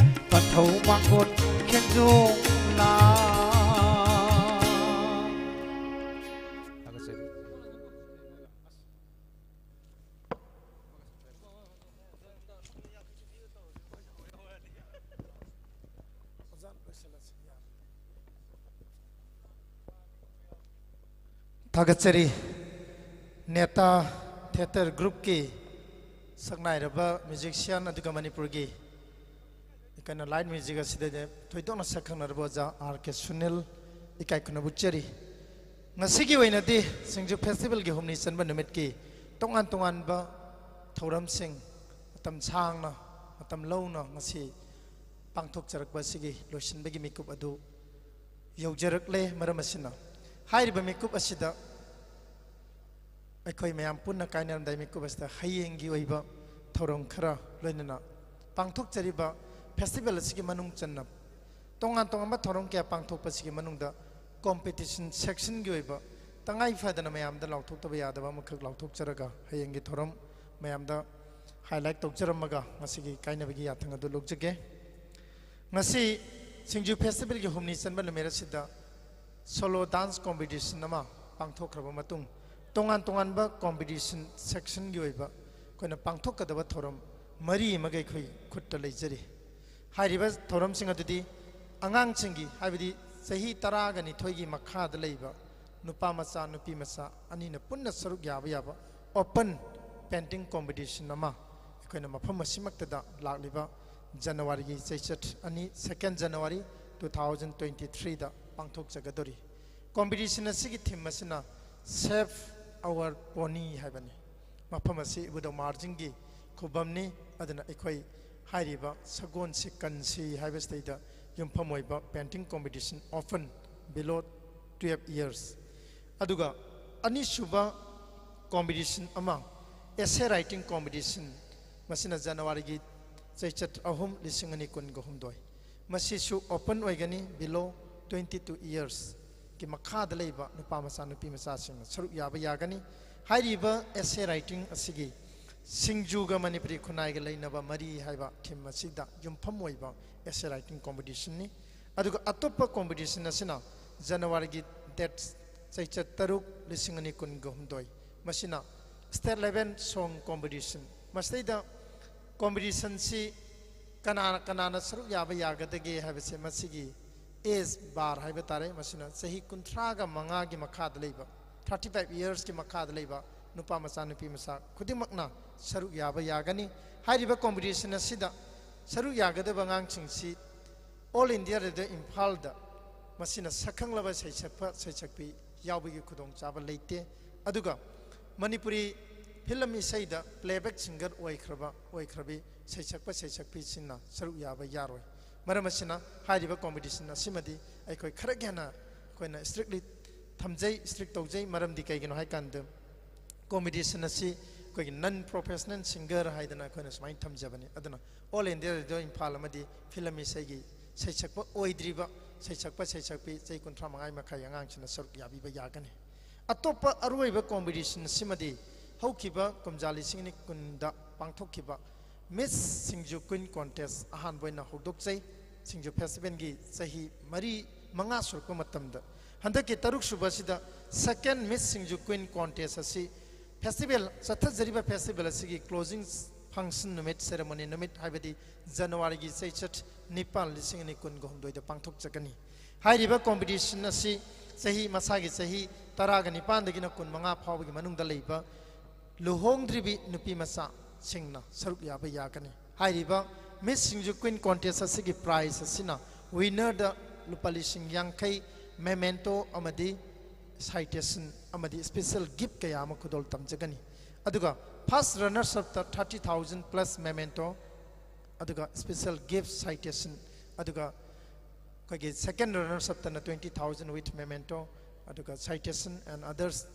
ꯄꯟꯊꯧ ꯃꯥꯡꯒꯣꯟ ꯈꯦꯟꯖꯣꯡ ꯂꯥꯡ꯫ ꯊꯥꯒꯠꯆꯔꯤ꯫ ꯅꯦꯇꯥ ꯊꯤꯌꯦꯇꯔ ꯒ꯭ꯔꯨꯞꯀꯤ ꯁꯛꯅꯥꯏꯔꯕ ꯃ꯭ꯌꯨꯖꯤꯁꯤꯌꯥꯟ ꯑꯗꯨꯒ ꯃꯅꯤꯄꯨꯔꯒꯤ ꯀꯩꯅꯣ ꯂꯥꯏꯠ ꯃ꯭ꯌꯨꯖꯤꯛ ꯑꯁꯤꯗ ꯊꯣꯏꯗꯣꯛꯅ ꯁꯛꯈꯪꯅꯔꯕ ꯑꯣꯖꯥ ꯑꯥꯔ ꯀꯦ ꯁꯨꯅꯤꯜ ꯏꯀꯥꯏ ꯈꯨꯝꯅꯕ ꯎꯠꯆꯔꯤ꯫ ꯉꯁꯤꯒꯤ ꯑꯣꯏꯅꯗꯤ ꯁꯤꯡꯖꯨ ꯐꯦꯁꯇꯤꯚꯦꯜꯒꯤ ꯍꯨꯝꯅꯤ ꯆꯟꯕ ꯅꯨꯃꯤꯠꯀꯤ ꯇꯣꯉꯥꯟ ꯇꯣꯉꯥꯟꯕ ꯊꯧꯔꯝꯁꯤꯡ ꯃꯇꯝ ꯁꯥꯡꯅ, ꯃꯇꯝ ꯂꯧꯅ ꯉꯁꯤ ꯄꯥꯡꯊꯣꯛꯆꯔꯛꯄ ꯑꯁꯤꯒꯤ ꯂꯣꯏꯁꯤꯟꯕꯒꯤ ꯃꯤꯀꯨꯞ ꯑꯗꯨ ꯌꯧꯖꯔꯛꯂꯦ꯫ ꯃꯔꯝ ꯑꯁꯤꯅ ꯍꯥꯏꯔꯤꯕ ꯃꯤꯀꯨꯞ ꯑꯁꯤꯗ ꯑꯩꯈꯣꯏ ꯃꯌꯥꯝ ꯄꯨꯟꯅ ꯀꯥꯏꯅꯔꯝꯗꯥꯏ ꯃꯤꯀꯨꯞ ꯑꯁꯤꯗ ꯍꯌꯦꯡꯒꯤ ꯑꯣꯏꯕ ꯊꯧꯔꯝ ꯈꯔ, ꯂꯣꯏꯅꯅ ꯄꯥꯡꯊꯣꯛꯆꯔꯤꯕ ꯐꯦꯁꯇꯤꯚꯦꯜ ꯑꯁꯤꯒꯤ ꯃꯅꯨꯡ ꯆꯟꯅ ꯇꯣꯉꯥꯟ ꯇꯣꯉꯥꯟꯕ ꯊꯧꯔꯝ ꯀꯌꯥ ꯄꯥꯡꯊꯣꯛꯄꯁꯤꯒꯤ ꯃꯅꯨꯡꯗ ꯀꯣꯝꯄꯤꯇꯤꯁꯟ ꯁꯦꯛꯁꯟꯒꯤ ꯑꯣꯏꯕ ꯇꯉꯥꯏ ꯐꯗꯅ ꯃꯌꯥꯝꯗ ꯂꯥꯎꯊꯣꯛꯇꯕ ꯌꯥꯗꯕ ꯑꯃꯈꯛ ꯂꯥꯎꯊꯣꯛꯆꯔꯒ ꯍꯌꯦꯡꯒꯤ ꯊꯧꯔꯝ ꯃꯌꯥꯝꯗ ꯍꯥꯏꯂꯥꯏꯠ ꯇꯧꯖꯔꯝꯃꯒ ꯉꯁꯤꯒꯤ ꯀꯥꯏꯅꯕꯒꯤ ꯌꯥꯊꯪ ꯑꯗꯨ ꯂꯧꯖꯒꯦ꯫ ꯉꯁꯤ ꯁꯤꯡꯖꯨ ꯐꯦꯁꯇꯤꯚꯦꯜꯒꯤ ꯍꯨꯝꯅꯤ ꯆꯟꯕ ꯅꯨꯃꯤꯠ ꯑꯁꯤꯗ ꯁꯣꯂꯣ ꯗꯥꯟꯁ ꯀꯣꯝꯄꯤꯇꯤꯁꯟ ꯑꯃ ꯄꯥꯡꯊꯣꯛꯈ꯭ꯔꯕ ꯃꯇꯨꯡ, ꯇꯣꯉꯥꯟ ꯇꯣꯉꯥꯟꯕ ꯀꯣꯝꯄꯤꯇꯤꯁꯟ ꯁꯦꯛꯁꯟꯒꯤ ꯑꯣꯏꯕ ꯑꯩꯈꯣꯏꯅ ꯄꯥꯡꯊꯣꯛꯀꯗꯕ ꯊꯧꯔꯝ ꯃꯔꯤ ꯑꯃꯒ ꯑꯩꯈꯣꯏ ꯈꯨꯠꯇ ꯂꯩꯖꯔꯤ꯫ ꯍꯥꯏꯔꯤꯕ ꯊꯧꯔꯝꯁꯤꯡ ꯑꯗꯨꯗꯤ ꯑꯉꯥꯡꯁꯤꯡꯒꯤ, ꯍꯥꯏꯕꯗꯤ ꯆꯍꯤ ꯇꯔꯥꯒ ꯅꯤꯊꯣꯏꯒꯤ ꯃꯈꯥꯗ ꯂꯩꯕ ꯅꯨꯄꯥ ꯃꯆꯥ, ꯅꯨꯄꯤ ꯃꯆꯥ ꯑꯅꯤꯅ ꯄꯨꯟꯅ ꯁꯔꯨꯛ ꯌꯥꯕ ꯌꯥꯕ ꯑꯣꯄꯟ ꯄꯦꯟꯇꯤꯡ ꯀꯣꯝꯄꯤꯇꯤꯁꯟ ꯑꯃ ꯑꯩꯈꯣꯏꯅ ꯃꯐꯝ ꯑꯁꯤꯃꯛꯇꯗ ꯂꯥꯛꯂꯤꯕ ꯖꯅꯋꯥꯔꯤꯒꯤ ꯆꯩꯆꯠ ꯑꯅꯤ, ꯁꯦꯀꯦꯟ ꯖꯅꯋꯥꯔꯤ ꯇꯨ ꯊꯥꯎꯖꯟ ꯇ꯭ꯋꯦꯟꯇꯤ ꯊ꯭ꯔꯤꯗ ꯄꯥꯡꯊꯣꯛꯆꯒꯗꯧꯔꯤ꯫ ꯀꯣꯝꯄꯤꯇꯤꯁꯟ ꯑꯁꯤꯒꯤ ꯊꯤꯝ ꯑꯁꯤꯅ Save Our Pony ꯍꯥꯏꯕꯅꯤ꯫ ꯃꯐꯝ ꯑꯁꯤ ꯏꯕꯨꯙꯧ ꯃꯍꯥꯔꯥꯖꯒꯤ ꯈꯨꯕꯝꯅꯤ꯫ ꯑꯗꯨꯅ ꯑꯩꯈꯣꯏ ꯍꯥꯏꯔꯤꯕ ꯁꯒꯣꯜꯁꯦ ꯀꯟꯁꯤ ꯍꯥꯏꯕꯁꯤꯗꯩꯗ ꯌꯨꯝꯐꯝ ꯑꯣꯏꯕ ꯄꯦꯟꯇꯤꯡ ꯀꯣꯝꯄꯤꯇꯤꯁꯟ ꯑꯣꯄꯟ ꯕꯤꯂꯣ ꯇꯨꯌꯦꯜꯐ ꯏꯌꯔꯁ꯫ ꯑꯗꯨꯒ ꯑꯅꯤꯁꯨꯕ ꯀꯣꯝꯄꯤꯇꯤꯁꯟ ꯑꯃ, ꯑꯦꯁꯦ ꯔꯥꯏꯇꯤꯡ ꯀꯣꯝꯄꯤꯇꯤꯁꯟ, ꯃꯁꯤꯅ ꯖꯅꯋꯥꯔꯤꯒꯤ ꯆꯩꯆꯠ ꯑꯍꯨꯝ, ꯂꯤꯁꯤꯡ ꯑꯅꯤ ꯀꯨꯟꯒ ꯍꯨꯝꯗꯣꯏ꯫ ꯃꯁꯤꯁꯨ ꯑꯣꯄꯟ ꯑꯣꯏꯒꯅꯤ, ꯕꯤꯂꯣ ꯇ꯭ꯋꯦꯟꯇꯤ ꯇꯨ ꯏꯌꯔꯁꯀꯤ ꯃꯈꯥꯗ ꯂꯩꯕ ꯅꯨꯄꯥ ꯃꯆꯥ, ꯅꯨꯄꯤ ꯃꯆꯥꯁꯤꯡꯅ ꯁꯔꯨꯛ ꯌꯥꯕ ꯌꯥꯒꯅꯤ꯫ ꯍꯥꯏꯔꯤꯕ ꯑꯦꯁꯦ ꯔꯥꯏꯇꯤꯡ ꯑꯁꯤꯒꯤ ꯁꯤꯡꯖꯨꯒ ꯃꯅꯤꯄꯨꯔꯤ ꯈꯨꯟꯅꯥꯏꯒ ꯂꯩꯅꯕ ꯃꯔꯤ ꯍꯥꯏꯕ ꯊꯤꯝ ꯑꯁꯤꯗ ꯌꯨꯝꯐꯝ ꯑꯣꯏꯕ ꯑꯦꯁꯦ ꯔꯥꯏꯇꯤꯡ ꯀꯣꯝꯄꯤꯇꯤꯁꯟꯅꯤ꯫ ꯑꯗꯨꯒ ꯑꯇꯣꯞꯄ ꯀꯣꯝꯄꯤꯇꯤꯁꯟ ꯑꯁꯤꯅ ꯖꯅꯋꯥꯔꯤꯒꯤ ꯗꯦꯠ ꯆꯩꯆꯠ ꯇꯔꯨꯛ, ꯂꯤꯁꯤꯡ ꯑꯅꯤ ꯀꯨꯟꯒ ꯍꯨꯝꯗꯣꯏ, ꯃꯁꯤꯅ ꯁ꯭ꯇꯦꯠ ꯂꯦꯚꯦꯜ ꯁꯣꯡ ꯀꯣꯝꯄꯤꯇꯤꯁꯟ꯫ ꯃꯁꯤꯗꯩꯗ ꯀꯣꯝꯄꯤꯇꯤꯁꯟꯁꯤ ꯀꯅꯥꯅ ꯀꯅꯥꯅ ꯁꯔꯨꯛ ꯌꯥꯕ ꯌꯥꯒꯗꯒꯦ ꯍꯥꯏꯕꯁꯦ ꯃꯁꯤꯒꯤ age bar ꯍꯥꯏꯕ ꯇꯥꯔꯦ, ꯃꯁꯤꯅ ꯆꯍꯤ ꯀꯨꯟꯊ꯭ꯔꯥꯒ ꯃꯉꯥꯒꯤ ꯃꯈꯥꯗ ꯂꯩꯕ, thirty five yearsꯀꯤ ꯃꯈꯥꯗ ꯂꯩꯕ ꯅꯨꯄꯥ ꯃꯆꯥ ꯅꯨꯄꯤ ꯃꯆꯥ ꯈꯨꯗꯤꯡꯃꯛꯅ ꯁꯔꯨꯛ ꯌꯥꯕ ꯌꯥꯒꯅꯤ꯫ ꯍꯥꯏꯔꯤꯕ competition ꯑꯁꯤꯗ ꯁꯔꯨꯛ ꯌꯥꯒꯗꯕ ꯑꯉꯥꯡꯁꯤꯡꯁꯤ All India Radio ꯏꯝꯐꯥꯜꯗ ꯃꯁꯤꯅ ꯁꯛꯈꯪꯂꯕ ꯁꯩꯁꯛꯄ ꯁꯩꯁꯛꯄꯤ ꯌꯥꯎꯕꯒꯤ ꯈꯨꯗꯣꯡꯆꯥꯕ ꯂꯩꯇꯦ꯫ ꯑꯗꯨꯒ ꯃꯅꯤꯄꯨꯔꯤ film ꯏꯁꯩꯗ playback singer ꯑꯣꯏꯈ꯭ꯔꯕ ꯑꯣꯏꯈ꯭ꯔꯕꯤ ꯁꯩꯁꯛꯄ ꯁꯩꯁꯛꯄꯤꯁꯤꯡꯅ ꯁꯔꯨꯛ ꯌꯥꯕ ꯌꯥꯔꯣꯏ꯫ ꯃꯔꯝ ꯑꯁꯤꯅ ꯍꯥꯏꯔꯤꯕ competition ꯑꯁꯤꯃꯗꯤ ꯑꯩꯈꯣꯏ ꯈꯔ ꯍꯦꯟꯅ ꯑꯩꯈꯣꯏꯅ strictly ꯊꯝꯖꯩ, strict ꯇꯧꯖꯩ꯫ ꯃꯔꯝꯗꯤ ꯀꯩꯒꯤꯅꯣ ꯍꯥꯏ ꯀꯥꯟꯗ competition ꯑꯁꯤ ꯑꯩꯈꯣꯏꯒꯤ non professional singer ꯍꯥꯏꯗꯅ ꯑꯩꯈꯣꯏꯅ ꯁꯨꯃꯥꯏꯅ ꯊꯝꯖꯕꯅꯤ꯫ ꯑꯗꯨꯅ All India Radio ꯏꯝꯐꯥꯜ ꯑꯃꯗꯤ film ꯏꯁꯩꯒꯤ ꯁꯩꯁꯛꯄ ꯑꯣꯏꯗ꯭ꯔꯤꯕ ꯁꯩꯁꯛꯄ ꯁꯩꯁꯛꯄꯤ ꯆꯍꯤ ꯀꯨꯟꯊ꯭ꯔꯥ ꯃꯉꯥ ꯃꯈꯥꯏ ꯑꯉꯥꯡꯁꯤꯡꯅ ꯁꯔꯨꯛ ꯌꯥꯕꯤꯕ ꯌꯥꯒꯅꯤ꯫ ꯑꯇꯣꯞꯄ ꯑꯔꯣꯏꯕ competition ꯑꯁꯤꯃꯗꯤ ꯍꯧꯈꯤꯕ ꯀꯨꯝꯖꯥ ꯂꯤꯁꯤꯡ ꯑꯅꯤ ꯀꯨꯟꯗ ꯄꯥꯡꯊꯣꯛꯈꯤꯕ Miss ꯁꯤꯡꯖꯨ Queen Contest ꯑꯍꯥꯟꯕ ꯑꯣꯏꯅ ꯍꯧꯗꯣꯛꯆꯩ꯫ ꯁꯤꯡꯖꯨ festivalꯒꯤ ꯆꯍꯤ ꯃꯔꯤ, ꯃꯉꯥ ꯁꯨꯔꯛꯄ ꯃꯇꯝꯗ ꯍꯟꯗꯛꯀꯤ ꯇꯔꯨꯛ ꯁꯨꯕ ꯑꯁꯤꯗ second Miss ꯁꯤꯡꯖꯨ Queen Contest ꯑꯁꯤ festival, ꯆꯠꯊꯖꯔꯤꯕ festival ꯑꯁꯤꯒꯤ closing function ꯅꯨꯃꯤꯠ, ceremony ꯅꯨꯃꯤꯠ, ꯍꯥꯏꯕꯗꯤ ꯖꯅꯋꯥꯔꯤꯒꯤ ꯆꯩꯆꯠ ꯅꯤꯄꯥꯟ, ꯂꯤꯁꯤꯡ ꯑꯅꯤ ꯀꯨꯟꯒ ꯍꯨꯝꯗꯣꯏꯗ ꯄꯥꯡꯊꯣꯛꯆꯒꯅꯤ꯫ ꯍꯥꯏꯔꯤꯕ competition ꯑꯁꯤ ꯆꯍꯤ, ꯃꯁꯥꯒꯤ ꯆꯍꯤ ꯇꯔꯥꯒ ꯅꯤꯄꯥꯟꯗꯒꯤꯅ ꯀꯨꯟꯃꯉꯥ ꯐꯥꯎꯕꯒꯤ ꯃꯅꯨꯡꯗ ꯂꯩꯕ ꯂꯨꯍꯣꯡꯗ꯭ꯔꯤꯕꯤ ꯅꯨꯄꯤ ꯃꯆꯥꯁꯤꯡꯅ ꯁꯔꯨꯛ ꯌꯥꯕ ꯌꯥꯒꯅꯤ꯫ ꯍꯥꯏꯔꯤꯕ Miss ꯁꯤꯡꯖꯨ Queen Contest ꯑꯁꯤꯒꯤ prize ꯑꯁꯤꯅ winnerꯗ ꯂꯨꯄꯥ ꯂꯤꯁꯤꯡ ꯌꯥꯡꯈꯩ, memento ꯑꯃꯗꯤ citation ꯑꯃꯗꯤ special gift ꯀꯌꯥ ꯑꯃ ꯈꯨꯗꯣꯜ ꯇꯝꯖꯒꯅꯤ꯫ ꯑꯗꯨꯒ first runners upꯇ thirty thousand plus memento, ꯑꯗꯨꯒ special gift, citation, ꯑꯗꯨꯒ ꯑꯩꯈꯣꯏꯒꯤ second runners upꯇꯅ twenty thousand with memento, ꯑꯗꯨꯒ citation and others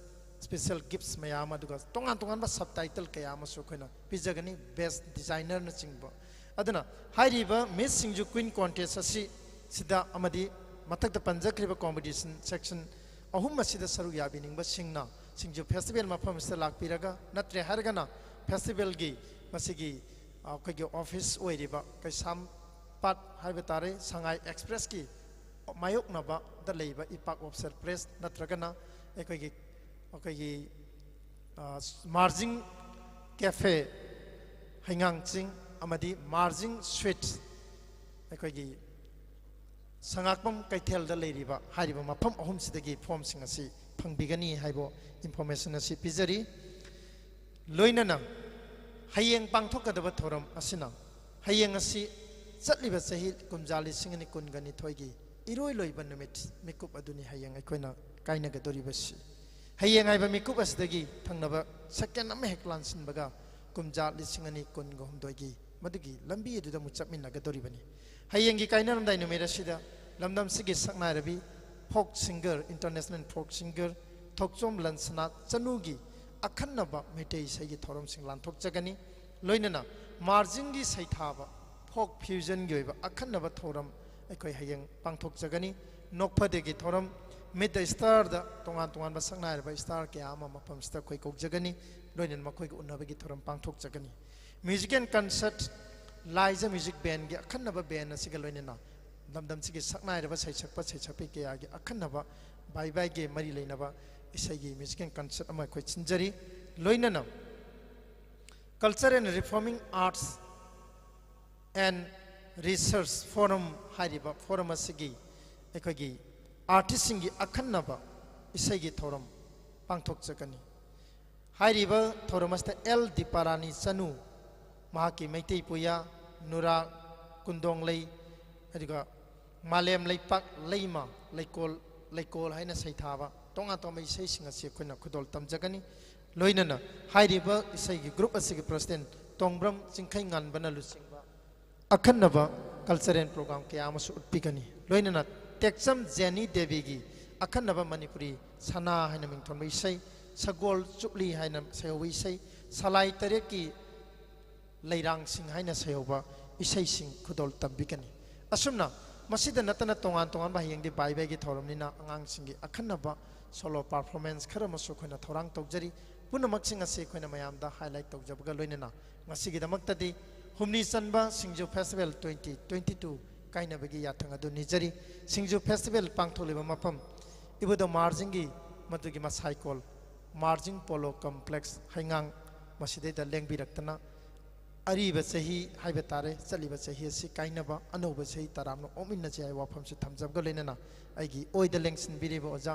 special gifts ꯃꯌꯥꯝ, ꯑꯗꯨꯒ ꯇꯣꯉꯥꯟ ꯇꯣꯉꯥꯟꯕ subtitle ꯀꯌꯥ ꯑꯃꯁꯨ ꯑꯩꯈꯣꯏꯅ ꯄꯤꯖꯒꯅꯤ, best designerꯅꯆꯤꯡꯕ꯫ ꯑꯗꯨꯅ ꯍꯥꯏꯔꯤꯕ Miss ꯁꯤꯡꯖꯨ Queen Contest ꯑꯁꯤ ꯁꯤꯗ ꯑꯃꯗꯤ ꯃꯊꯛꯇ ꯄꯟꯖꯈ꯭ꯔꯤꯕ competition section ꯑꯍꯨꯝ ꯑꯁꯤꯗ ꯁꯔꯨꯛ ꯌꯥꯕꯤꯅꯤꯡꯕꯁꯤꯡꯅ ꯁꯤꯡꯖꯨ festival ꯃꯐꯝ ꯑꯁꯤꯗ ꯂꯥꯛꯄꯤꯔꯒ, ꯅꯠꯇ꯭ꯔꯦ ꯍꯥꯏꯔꯒꯅ festivalꯒꯤ ꯃꯁꯤꯒꯤ, ꯑ, ꯑꯩꯈꯣꯏꯒꯤ office ꯑꯣꯏꯔꯤꯕ ꯀꯩꯁꯥꯝꯄꯥꯠ ꯍꯥꯏꯕ ꯇꯥꯔꯦ, ꯁꯉꯥꯏ Expressꯀꯤ ꯃꯥꯌꯣꯛꯅꯕꯗ ꯂꯩꯕ ꯏꯄꯥꯛ Officer Place ꯅꯠꯇ꯭ꯔꯒꯅ ꯑꯩꯈꯣꯏꯒꯤ, ꯑꯩꯈꯣꯏꯒꯤ, ꯑ, ꯃꯥꯔꯖꯤꯡ Cafe, ꯍꯩꯉꯥꯡ ꯆꯤꯡ, ꯑꯃꯗꯤ ꯃꯥꯔꯖꯤꯡ ꯁ꯭ꯋꯤꯠꯁ, ꯑꯩꯈꯣꯏꯒꯤ ꯁꯉꯥꯛꯄꯝ ꯀꯩꯊꯦꯜꯗ ꯂꯩꯔꯤꯕ ꯍꯥꯏꯔꯤꯕ ꯃꯐꯝ ꯑꯍꯨꯝꯁꯤꯗꯒꯤ ꯐꯣꯝꯁꯤꯡ ꯑꯁꯤ ꯐꯪꯕꯤꯒꯅꯤ ꯍꯥꯏꯕ ꯏꯟꯐꯣꯔꯃꯦꯁꯟ ꯑꯁꯤ ꯄꯤꯖꯔꯤ꯫ ꯂꯣꯏꯅꯅ ꯍꯌꯦꯡ ꯄꯥꯡꯊꯣꯛꯀꯗꯕ ꯊꯧꯔꯝ ꯑꯁꯤꯅ ꯍꯌꯦꯡ ꯑꯁꯤ ꯆꯠꯂꯤꯕ ꯆꯍꯤ ꯀꯨꯝꯖꯥ ꯂꯤꯁꯤꯡ ꯑꯅꯤ ꯀꯨꯟꯒ ꯅꯤꯊꯣꯏꯒꯤ ꯏꯔꯣꯏ ꯂꯣꯏꯕ ꯅꯨꯃꯤꯠ ꯃꯤꯀꯨꯞ ꯑꯗꯨꯅꯤ ꯍꯌꯦꯡ ꯑꯩꯈꯣꯏꯅ ꯀꯥꯏꯅꯒꯗꯧꯔꯤꯕꯁꯤ꯫ ꯍꯌꯦꯡ ꯍꯥꯏꯕ ꯃꯤꯀꯨꯞ ꯑꯁꯤꯗꯒꯤ ꯊꯪꯅꯕ ꯁꯦꯀꯦꯟ ꯑꯃ ꯍꯦꯛ ꯂꯥꯟꯁꯤꯟꯕꯒ ꯀꯨꯝꯖꯥ ꯂꯤꯁꯤꯡ ꯑꯅꯤ ꯀꯨꯟꯒ ꯍꯨꯝꯗꯣꯏꯒꯤ ꯃꯗꯨꯒꯤ ꯂꯝꯕꯤ ꯑꯗꯨꯗ ꯑꯃꯨꯛ ꯆꯠꯃꯤꯟꯅꯒꯗꯧꯔꯤꯕꯅꯤ꯫ ꯍꯌꯦꯡꯒꯤ ꯀꯥꯏꯅꯔꯝꯗꯥꯏ ꯅꯨꯃꯤꯠ ꯑꯁꯤꯗ ꯂꯝꯗꯝꯁꯤꯒꯤ ꯁꯛꯅꯥꯏꯔꯕꯤ ꯐꯣꯛ ꯁꯤꯡꯒꯔ, ꯏꯟꯇꯔꯅꯦꯁꯅꯦꯜ ꯐꯣꯛ ꯁꯤꯡꯒꯔ ꯊꯣꯛꯆꯣꯝ ꯂꯟꯁꯅꯥ ꯆꯅꯨꯒꯤ ꯑꯈꯟꯅꯕ ꯃꯩꯇꯩ ꯏꯁꯩꯒꯤ ꯊꯧꯔꯝꯁꯤꯡ ꯂꯥꯟꯊꯣꯛꯆꯒꯅꯤ꯫ ꯂꯣꯏꯅꯅ ꯃꯥꯔꯖꯤꯡꯒꯤ ꯁꯩꯊꯥꯕ ꯐꯣꯛ ꯐ꯭ꯌꯨꯖꯟꯒꯤ ꯑꯣꯏꯕ ꯑꯈꯟꯅꯕ ꯊꯧꯔꯝ ꯑꯩꯈꯣꯏ ꯍꯌꯦꯡ ꯄꯥꯡꯊꯣꯛꯆꯒꯅꯤ꯫ ꯅꯣꯛꯐꯗꯦꯒꯤ ꯊꯧꯔꯝ, ꯃꯤꯠ ꯗ ꯁ꯭ꯇꯥꯔꯗ ꯇꯣꯉꯥꯟ ꯇꯣꯉꯥꯟꯕ ꯁꯛꯅꯥꯏꯔꯕ ꯁ꯭ꯇꯥꯔ ꯀꯌꯥ ꯑꯃ ꯃꯐꯝꯁꯤꯗ ꯑꯩꯈꯣꯏ ꯀꯧꯖꯒꯅꯤ꯫ ꯂꯣꯏꯅꯅ ꯃꯈꯣꯏꯒ ꯎꯅꯕꯒꯤ ꯊꯧꯔꯝ ꯄꯥꯡꯊꯣꯛꯆꯒꯅꯤ꯫ ꯃ꯭ꯌꯨꯖꯤꯛ ꯑꯦꯟ ꯀꯟꯁꯔꯠ, ꯂꯥꯏꯖ ꯃ꯭ꯌꯨꯖꯤꯛ ꯕꯦꯟꯒꯤ ꯑꯈꯟꯅꯕ ꯕꯦꯟ ꯑꯁꯤꯒ ꯂꯣꯏꯅꯅ ꯂꯝꯗꯝꯁꯤꯒꯤ ꯁꯛꯅꯥꯏꯔꯕ ꯁꯩꯁꯛꯄ ꯁꯩꯁꯛꯄꯤ ꯀꯌꯥꯒꯤ ꯑꯈꯟꯅꯕ ꯕꯥꯏ ꯕꯥꯏꯒꯤ ꯃꯔꯤ ꯂꯩꯅꯕ ꯏꯁꯩꯒꯤ ꯃ꯭ꯌꯨꯖꯤꯛ ꯑꯦꯟ ꯀꯟꯁꯔꯠ ꯑꯃ ꯑꯩꯈꯣꯏ ꯁꯤꯟꯖꯔꯤ꯫ ꯂꯣꯏꯅꯅ Culture and Reforming Arts and Research Forum ꯍꯥꯏꯔꯤꯕ ꯐꯣꯔꯝ ꯑꯁꯤꯒꯤ ꯑꯩꯈꯣꯏꯒꯤ ꯑꯥꯔꯇꯤꯁꯁꯤꯡꯒꯤ ꯑꯈꯟꯅꯕ ꯏꯁꯩꯒꯤ ꯊꯧꯔꯝ ꯄꯥꯡꯊꯣꯛꯆꯒꯅꯤ꯫ ꯍꯥꯏꯔꯤꯕ ꯊꯧꯔꯝ ꯑꯁꯤꯗ ꯑꯦꯜ ꯗꯤꯄꯥꯔꯥꯅꯤ ꯆꯅꯨ, ꯃꯍꯥꯛꯀꯤ ꯃꯩꯇꯩ ꯄꯨꯌꯥ, ꯅꯨꯔꯥ ꯀꯨꯟꯗꯣꯡꯂꯩ, ꯑꯗꯨꯒ ꯃꯥꯂꯦꯝ ꯂꯩꯄꯥꯛ ꯂꯩꯃ ꯂꯩꯀꯣꯜ, ꯂꯩꯀꯣꯜ ꯍꯥꯏꯅ ꯁꯩꯊꯥꯕ ꯇꯣꯉꯥꯟ ꯇꯣꯉꯥꯟꯕ ꯏꯁꯩꯁꯤꯡ ꯑꯁꯤ ꯑꯩꯈꯣꯏꯅ ꯈꯨꯗꯣꯜ ꯇꯝꯖꯒꯅꯤ꯫ ꯂꯣꯏꯅꯅ ꯍꯥꯏꯔꯤꯕ ꯏꯁꯩꯒꯤ ꯒ꯭ꯔꯨꯞ ꯑꯁꯤꯒꯤ ꯄ꯭ꯔꯁꯤꯗꯦꯟ ꯇꯣꯡꯕ꯭ꯔꯝ ꯆꯤꯡꯈꯩ ꯉꯥꯟꯕꯅ ꯂꯨꯆꯤꯡꯕ ꯑꯈꯟꯅꯕ ꯀꯜꯆꯔꯦꯜ ꯄ꯭ꯔꯣꯒ꯭ꯔꯥꯝ ꯀꯌꯥ ꯑꯃꯁꯨ ꯎꯠꯄꯤꯒꯅꯤ꯫ ꯂꯣꯏꯅꯅ ꯇꯦꯛꯆꯝ ꯖꯦꯅꯤ ꯗꯦꯕꯤꯒꯤ ꯑꯈꯟꯅꯕ ꯃꯅꯤꯄꯨꯔꯤ ꯁꯅꯥ ꯍꯥꯏꯅ ꯃꯤꯡꯊꯣꯟꯕ ꯏꯁꯩ, ꯁꯒꯣꯜ ꯆꯨꯞꯂꯤ ꯍꯥꯏꯅ ꯁꯩꯍꯧꯕ ꯏꯁꯩ, ꯁꯂꯥꯏ ꯇꯔꯦꯠꯀꯤ ꯂꯩꯔꯥꯡꯁꯤꯡ ꯍꯥꯏꯅ ꯁꯩꯍꯧꯕ ꯏꯁꯩꯁꯤꯡ ꯈꯨꯗꯣꯜ ꯇꯝꯕꯤꯒꯅꯤ꯫ ꯑꯁꯨꯝꯅ ꯃꯁꯤꯗ ꯅꯠꯇꯅ ꯇꯣꯉꯥꯟ ꯇꯣꯉꯥꯟꯕ ꯍꯌꯦꯡꯗꯤ ꯕꯥꯏ ꯕꯥꯏꯒꯤ ꯊꯧꯔꯝꯅꯤꯅ ꯑꯉꯥꯡꯁꯤꯡꯒꯤ ꯑꯈꯟꯅꯕ ꯁꯣꯂꯣ ꯄꯥꯔꯐꯣꯔꯃꯦꯟꯁ ꯈꯔ ꯑꯃꯁꯨ ꯑꯩꯈꯣꯏꯅ ꯊꯧꯔꯥꯡ ꯇꯧꯖꯔꯤ꯫ ꯄꯨꯝꯅꯃꯛꯁꯤꯡ ꯑꯁꯤ ꯑꯩꯈꯣꯏꯅ ꯃꯌꯥꯝꯗ ꯍꯥꯏꯂꯥꯏꯠ ꯇꯧꯖꯕꯒ ꯂꯣꯏꯅꯅ ꯉꯁꯤꯒꯤꯗꯃꯛꯇꯗꯤ ꯍꯨꯝꯅꯤ ꯆꯟꯕ ꯁꯤꯡꯖꯨ ꯐꯦꯁꯇꯤꯚꯦꯜ ꯇ꯭ꯋꯦꯟꯇꯤ ꯇ꯭ꯋꯦꯟꯇꯤ ꯇꯨ ꯀꯥꯏꯅꯕꯒꯤ ꯌꯥꯊꯪ ꯑꯗꯨ ꯅꯤꯖꯔꯤ꯫ ꯁꯤꯡꯖꯨ ꯐꯦꯁꯇꯤꯚꯦꯜ ꯄꯥꯡꯊꯣꯛꯂꯤꯕ ꯃꯐꯝ ꯏꯕꯨꯙꯧ ꯃꯥꯔꯖꯤꯡꯒꯤ ꯃꯗꯨꯒꯤ ꯃꯁꯥꯏꯀꯣꯜ ꯃꯥꯔꯖꯤꯡ ꯄꯣꯂꯣ ꯀꯝꯄ꯭ꯂꯦꯛꯁ ꯍꯩꯉꯥꯡ, ꯃꯁꯤꯗꯩꯗ ꯂꯦꯡꯕꯤꯔꯛꯇꯅ ꯑꯔꯤꯕ ꯆꯍꯤ ꯍꯥꯏꯕ ꯇꯥꯔꯦ, ꯆꯠꯂꯤꯕ ꯆꯍꯤ ꯑꯁꯤ ꯀꯥꯏꯅꯕ, ꯑꯅꯧꯕ ꯆꯍꯤ ꯇꯔꯥꯝꯅ ꯑꯣꯛꯃꯤꯟꯅꯁꯤ ꯍꯥꯏꯕ ꯋꯥꯐꯝꯁꯤ ꯊꯝꯖꯕꯒ ꯂꯣꯏꯅꯅ, ꯑꯩꯒꯤ ꯑꯣꯏꯗ ꯂꯦꯡꯁꯤꯟꯕꯤꯔꯤꯕ ꯑꯣꯖꯥ,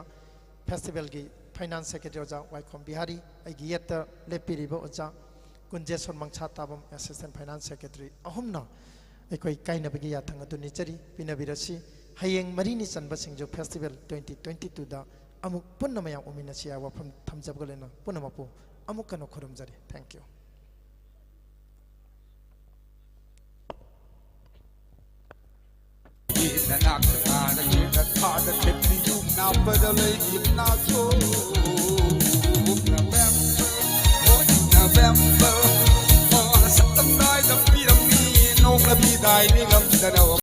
ꯐꯦꯁꯇꯤꯚꯦꯜꯒꯤ ꯐꯥꯏꯅꯥꯟꯁ ꯁꯦꯀ꯭ꯔꯦꯇꯔꯤ ꯑꯣꯖꯥ ꯋꯥꯏꯈꯣꯝ ꯕꯤꯍꯥꯔꯤ, ꯑꯩꯒꯤ ꯌꯦꯠꯇ ꯂꯦꯞꯄꯤꯔꯤꯕ ꯑꯣꯖꯥ ꯀꯨꯟꯖꯦꯁꯣꯔ ꯃꯪꯁꯥ ꯇꯥꯕꯝ, ꯑꯦꯁꯤꯁꯇꯦꯟ ꯐꯥꯏꯅꯥꯟꯁ ꯁꯦꯀ꯭ꯔꯦꯇꯔꯤ, ꯑꯍꯨꯝꯅ ꯑꯩꯈꯣꯏ ꯀꯥꯏꯅꯕꯒꯤ ꯌꯥꯊꯪ ꯑꯗꯨ ꯅꯤꯖꯔꯤ, ꯄꯤꯅꯕꯤꯔꯁꯤ꯫ ꯍꯌꯦꯡ ꯃꯔꯤꯅꯤ ꯆꯟꯕ ꯁꯤꯡꯖꯨ ꯐꯦꯁꯇꯤꯚꯦꯜ ꯇ꯭ꯋꯦꯟꯇꯤ ꯇ꯭ꯋꯦꯟꯇꯤ ꯇꯨꯗ ꯑꯃꯨꯛ ꯄꯨꯟꯅ ꯃꯌꯥꯝ ꯎꯃꯤꯟꯅꯁꯤ ꯍꯥꯏꯕ ꯋꯥꯐꯝ ꯊꯝꯖꯕꯒ ꯂꯣꯏꯅꯅ ꯄꯨꯝꯅꯃꯛꯄꯨ ꯑꯃꯨꯛ ꯍꯟꯅ ꯈꯨꯔꯨꯝꯖꯔꯤ꯫ Thank you. ꯅꯅꯥꯛꯇ ꯊꯥꯔꯒꯦ, ꯅꯊꯥꯗ ꯊꯦꯠꯄꯤꯌꯨ, ꯅꯥꯞꯄꯗ ꯂꯩꯒꯤ ꯅꯥꯁꯣ꯫ November, ꯍꯣꯏ, November, ꯁꯛꯇꯝꯗꯥꯏꯗ ꯄꯤꯔꯝꯃꯤ, ꯅꯣꯛꯂꯕꯤꯗꯥꯏ ꯅꯤꯡꯂꯝꯗꯅ꯫